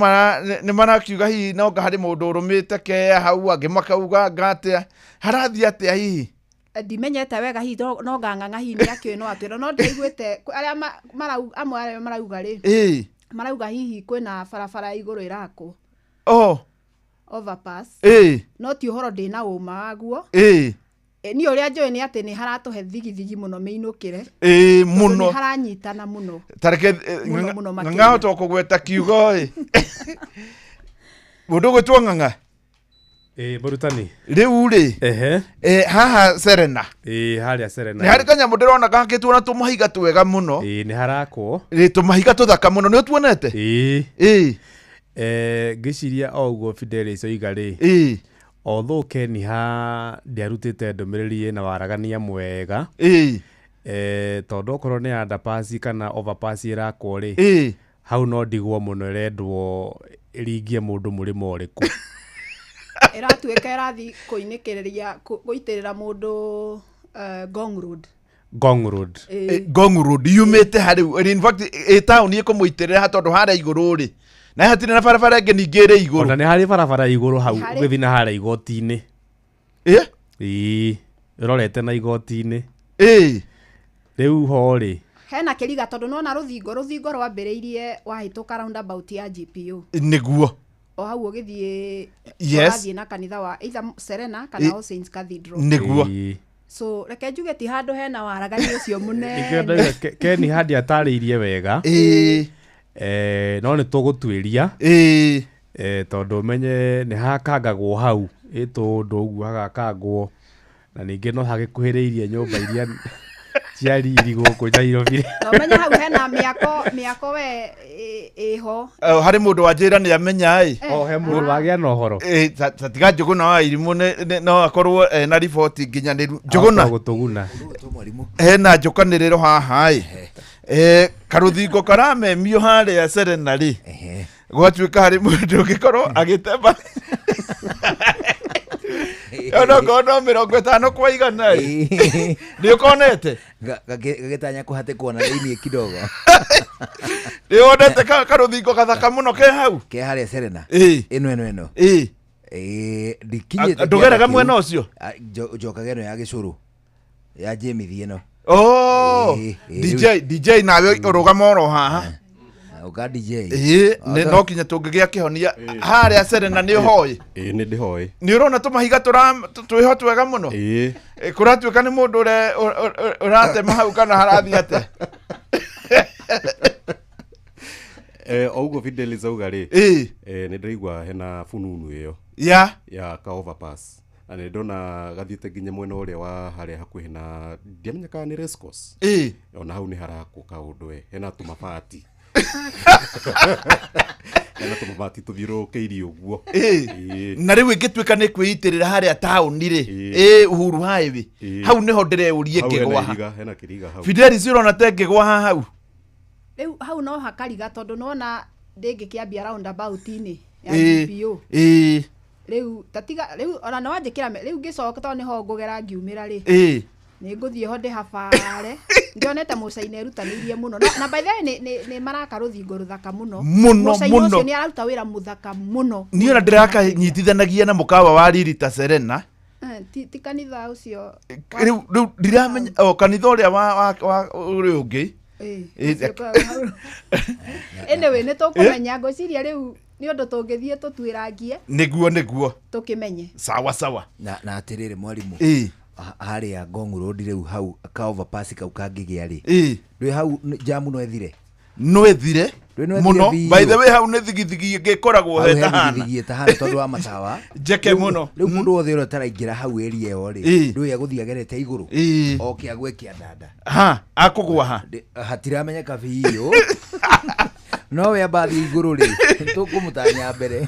nĩ marakiuga hihi no anga harĩ mũndũ ũrũmĩte kea hau, angĩ makauga anga atĩa, harathiĩ atĩa hihi? Ndimenyete wega hihi no ngang'ang'a hihi nĩ akĩũĩ no atwĩra, no ndĩraiguĩte arĩa amwe arĩa marauga rĩ. Ĩĩ. Marauga hihi kwĩna barabara ya igũrũ ĩrakwo. Oh. Overpass. Ĩĩ. No ti ũhoro ndĩna ũma waguo. Ĩĩ. Niĩ ũrĩa njũĩ nĩ atĩ nĩ haratũhe thigithigi mũno mĩinũkĩre. Ĩĩ, Tondũ mũno. nĩ haranyitana mũno. Ta reke, Mũno, mũno makĩria. Ng'ang'a hota kũgweta kiugo ĩ. Mũndũ ũgwĩtwo Ng'ang'a. Ĩĩ, mũrutani. Rĩu rĩ. Ehe. Haha Serena. Ĩĩ, harĩa Serena. Nĩ harĩ kanyamũ ndĩrona gakĩtwo na tũmahiga twega mũno. Ĩĩ, nĩ harakwo. Ĩĩ, tũmahiga tũthaka mũno, nĩ ũtuonete? Ĩĩ. Ĩĩ. Ngĩciria o ũguo Fidelis oiga rĩ. Ĩĩ. Although Keniha ndĩarutĩte ndũmĩrĩri ĩna waragania mwega. Ĩĩ. Tondũ okorwo nĩ underpass kana overpass ĩrakwo rĩ. Ĩĩ. Hau no ndigwo mũno ĩrendwo ĩringie mũndũ mũrĩmo ũrĩkũ. Ĩratuĩka ĩrathiĩ kũinĩkĩrĩria, gũitĩrĩra mũndũ, Ngong Road. Ngong Road. Ĩĩ. Ngong Road yumĩte harĩ, in fact, ĩ taũni ĩkũmũitĩrĩra ha tondũ harĩa igũrũ rĩ, na hatirĩ na barabara ĩngĩ ningĩ ĩrĩ igũrũ. Ona nĩ harĩ barabara igũrũ hau, Nĩ harĩ. ũgĩthiĩ na harĩa igoti-inĩ. Ĩ? Ĩĩ, ĩrorete na igoti-inĩ. Ĩĩ. Rĩu ho rĩ. Hena kĩriga tondũ nona rũthingo rwambĩrĩirie wahĩtũka roundabout ya GPU. Nĩguo. O hau ũgĩthiĩ, Yes. ũrathiĩ na kanitha wa either Serena kana Ĩ. All Saints Cathedral. Nĩguo. Ĩĩ. So reke njuge ti handũ hena waragania ũcio Nĩkĩo mũnene. ndauga Ken Hadi atarĩirie wega. Ĩĩ. No nĩ tũgũtuĩria. Ĩĩ. Tondũ ũmenye nĩ hakangagwo hau, ĩtũndũ ũguo hagakangwo. Na ningĩ no hagĩkuhĩrĩirie nyũmba iria Cia riri gũkũ Nairobi. Na ũmenye hau hena mĩako mĩako we ĩho. Harĩ mũndũ wanjĩra nĩ amenya ĩ. O he mũndũ wagĩa na ũhoro. Ta tiga Njũgũna wa Irimũ no akorwo ena riboti nginyanĩru. Njũgũna. Gũtũguna. Hena njũkanĩrĩro haha ĩ. Karũthingo karamemio harĩa Serena rĩ. Gwatuĩka harĩ mũndũ ũngĩkorwo agĩtema. Onokorwo no 50 kwa igana ĩ. Nĩ ũkonete? Gagĩtanya kũhatĩkwo na thĩiniĩ kidogo. Nĩ wonete karũthingo gathaka mũno ke hau? Ke harĩa Serena. Ĩ. Ĩno ĩno ĩno. Ĩ. Ĩ, ndikinyĩte Ndũgeraga kĩanda kĩu. mwena ũcio? Njokaga ĩno ya gĩcũrũ. Ya Jemithi ĩno. Oh, Ĩ, ĩ, DJ rĩu- DJ nawe ũrũgama oro haha. Ũka DJ. Ĩ, no kinya tũngĩgĩa kĩhonia harĩa Serena nĩ ũhoĩ. Ĩ, nĩ ndĩhoĩ. Nĩ ũrona tũmahiga twĩho twega mũno? Ĩ. Kũratuĩka nĩ mũndũ ũratema hau kana harathiĩ atĩa? O ũguo Fidelis auga rĩ, Ĩ. Nĩ ndĩraigua hena fununu ĩyo. Ya. Ya ka overpass. Na nĩ ndona gathiĩte nginya mwena ũrĩa wa harĩa hakuhĩ na ndiamenya kana nĩ race course. Ĩ. Ona hau nĩ harakwo kaũndũ we, hena tũmabati. Hena tũmabati tũthiũrũrũkĩirie ũguo. Ĩ. Ĩ. Na rĩu ĩngĩtuĩka nĩ kwĩitĩrĩra harĩa taũni rĩ, Ĩ. ĩ Uhuru Highway, Ĩ. hau nĩho ndĩreũria Hau hena ĩngĩgwa ha. ihiga, hena kĩriga hau. Fidelis ũrona ta ĩngĩgwa ha hau? Rĩu hau no hakariga tondũ nĩwona ndĩngĩkĩambia roundabout-inĩ ya Ĩ. GPO. Ĩ. Rĩu tatiga rĩu ona no wanjĩkĩra rĩu ngĩcoka tondũ nĩho ngũgera ngiumĩra rĩ. Ĩ. Nĩ ngũthiĩ ho ndĩhabare. Ndionete mũcaina erutanĩirie mũno. Na by the way nĩ maraka rũthingo rũthaka mũno. Mũno, Mũcaina mũno. ũcio nĩ araruta wĩra mũthaka mũno. Niĩ ona ndĩrakanyitithanagia na mũkawa wa Riri ta Serena. Ti kanitha ũcio. Rĩu ndiramenya o kanitha ũrĩa wa ũrĩa ũngĩ. Ĩ, Ĩ, ũcio ũkoragwo hau. Anyway, nĩ tũkũmenya ngwĩciria rĩu nĩ ũndũ tũngĩthiĩ tũtuĩrangie. Nĩguo nĩguo. Tũkĩmenye. Sawa sawa. Na atĩrĩrĩ mwarimũ. Ĩ. Harĩa Ngong Road rĩu hau ka overpass kau kangĩgĩa rĩ. Ĩ. Ndwĩ hau jamu no ĩthire. No ĩthire. Ndwĩ no ĩthire Mũno. biũ. By the way hau nĩ thigithigi ĩngĩkoragwo Hau he hetahana. thigithigi ĩtahana tondũ wa matawa. Njeke mũno. Rĩu mũndũ wothe ũrĩa ũtaraingĩra hau area ĩyo rĩ, Ĩ. ndũĩ egũthiĩ agerete igũrũ. Ĩ. Oke agwe kĩandanda. Ha, akũgwa ha. Hatiramenyeka biũ. No we amba athiĩ igũrũ rĩ, tũkũmũtanya mbere.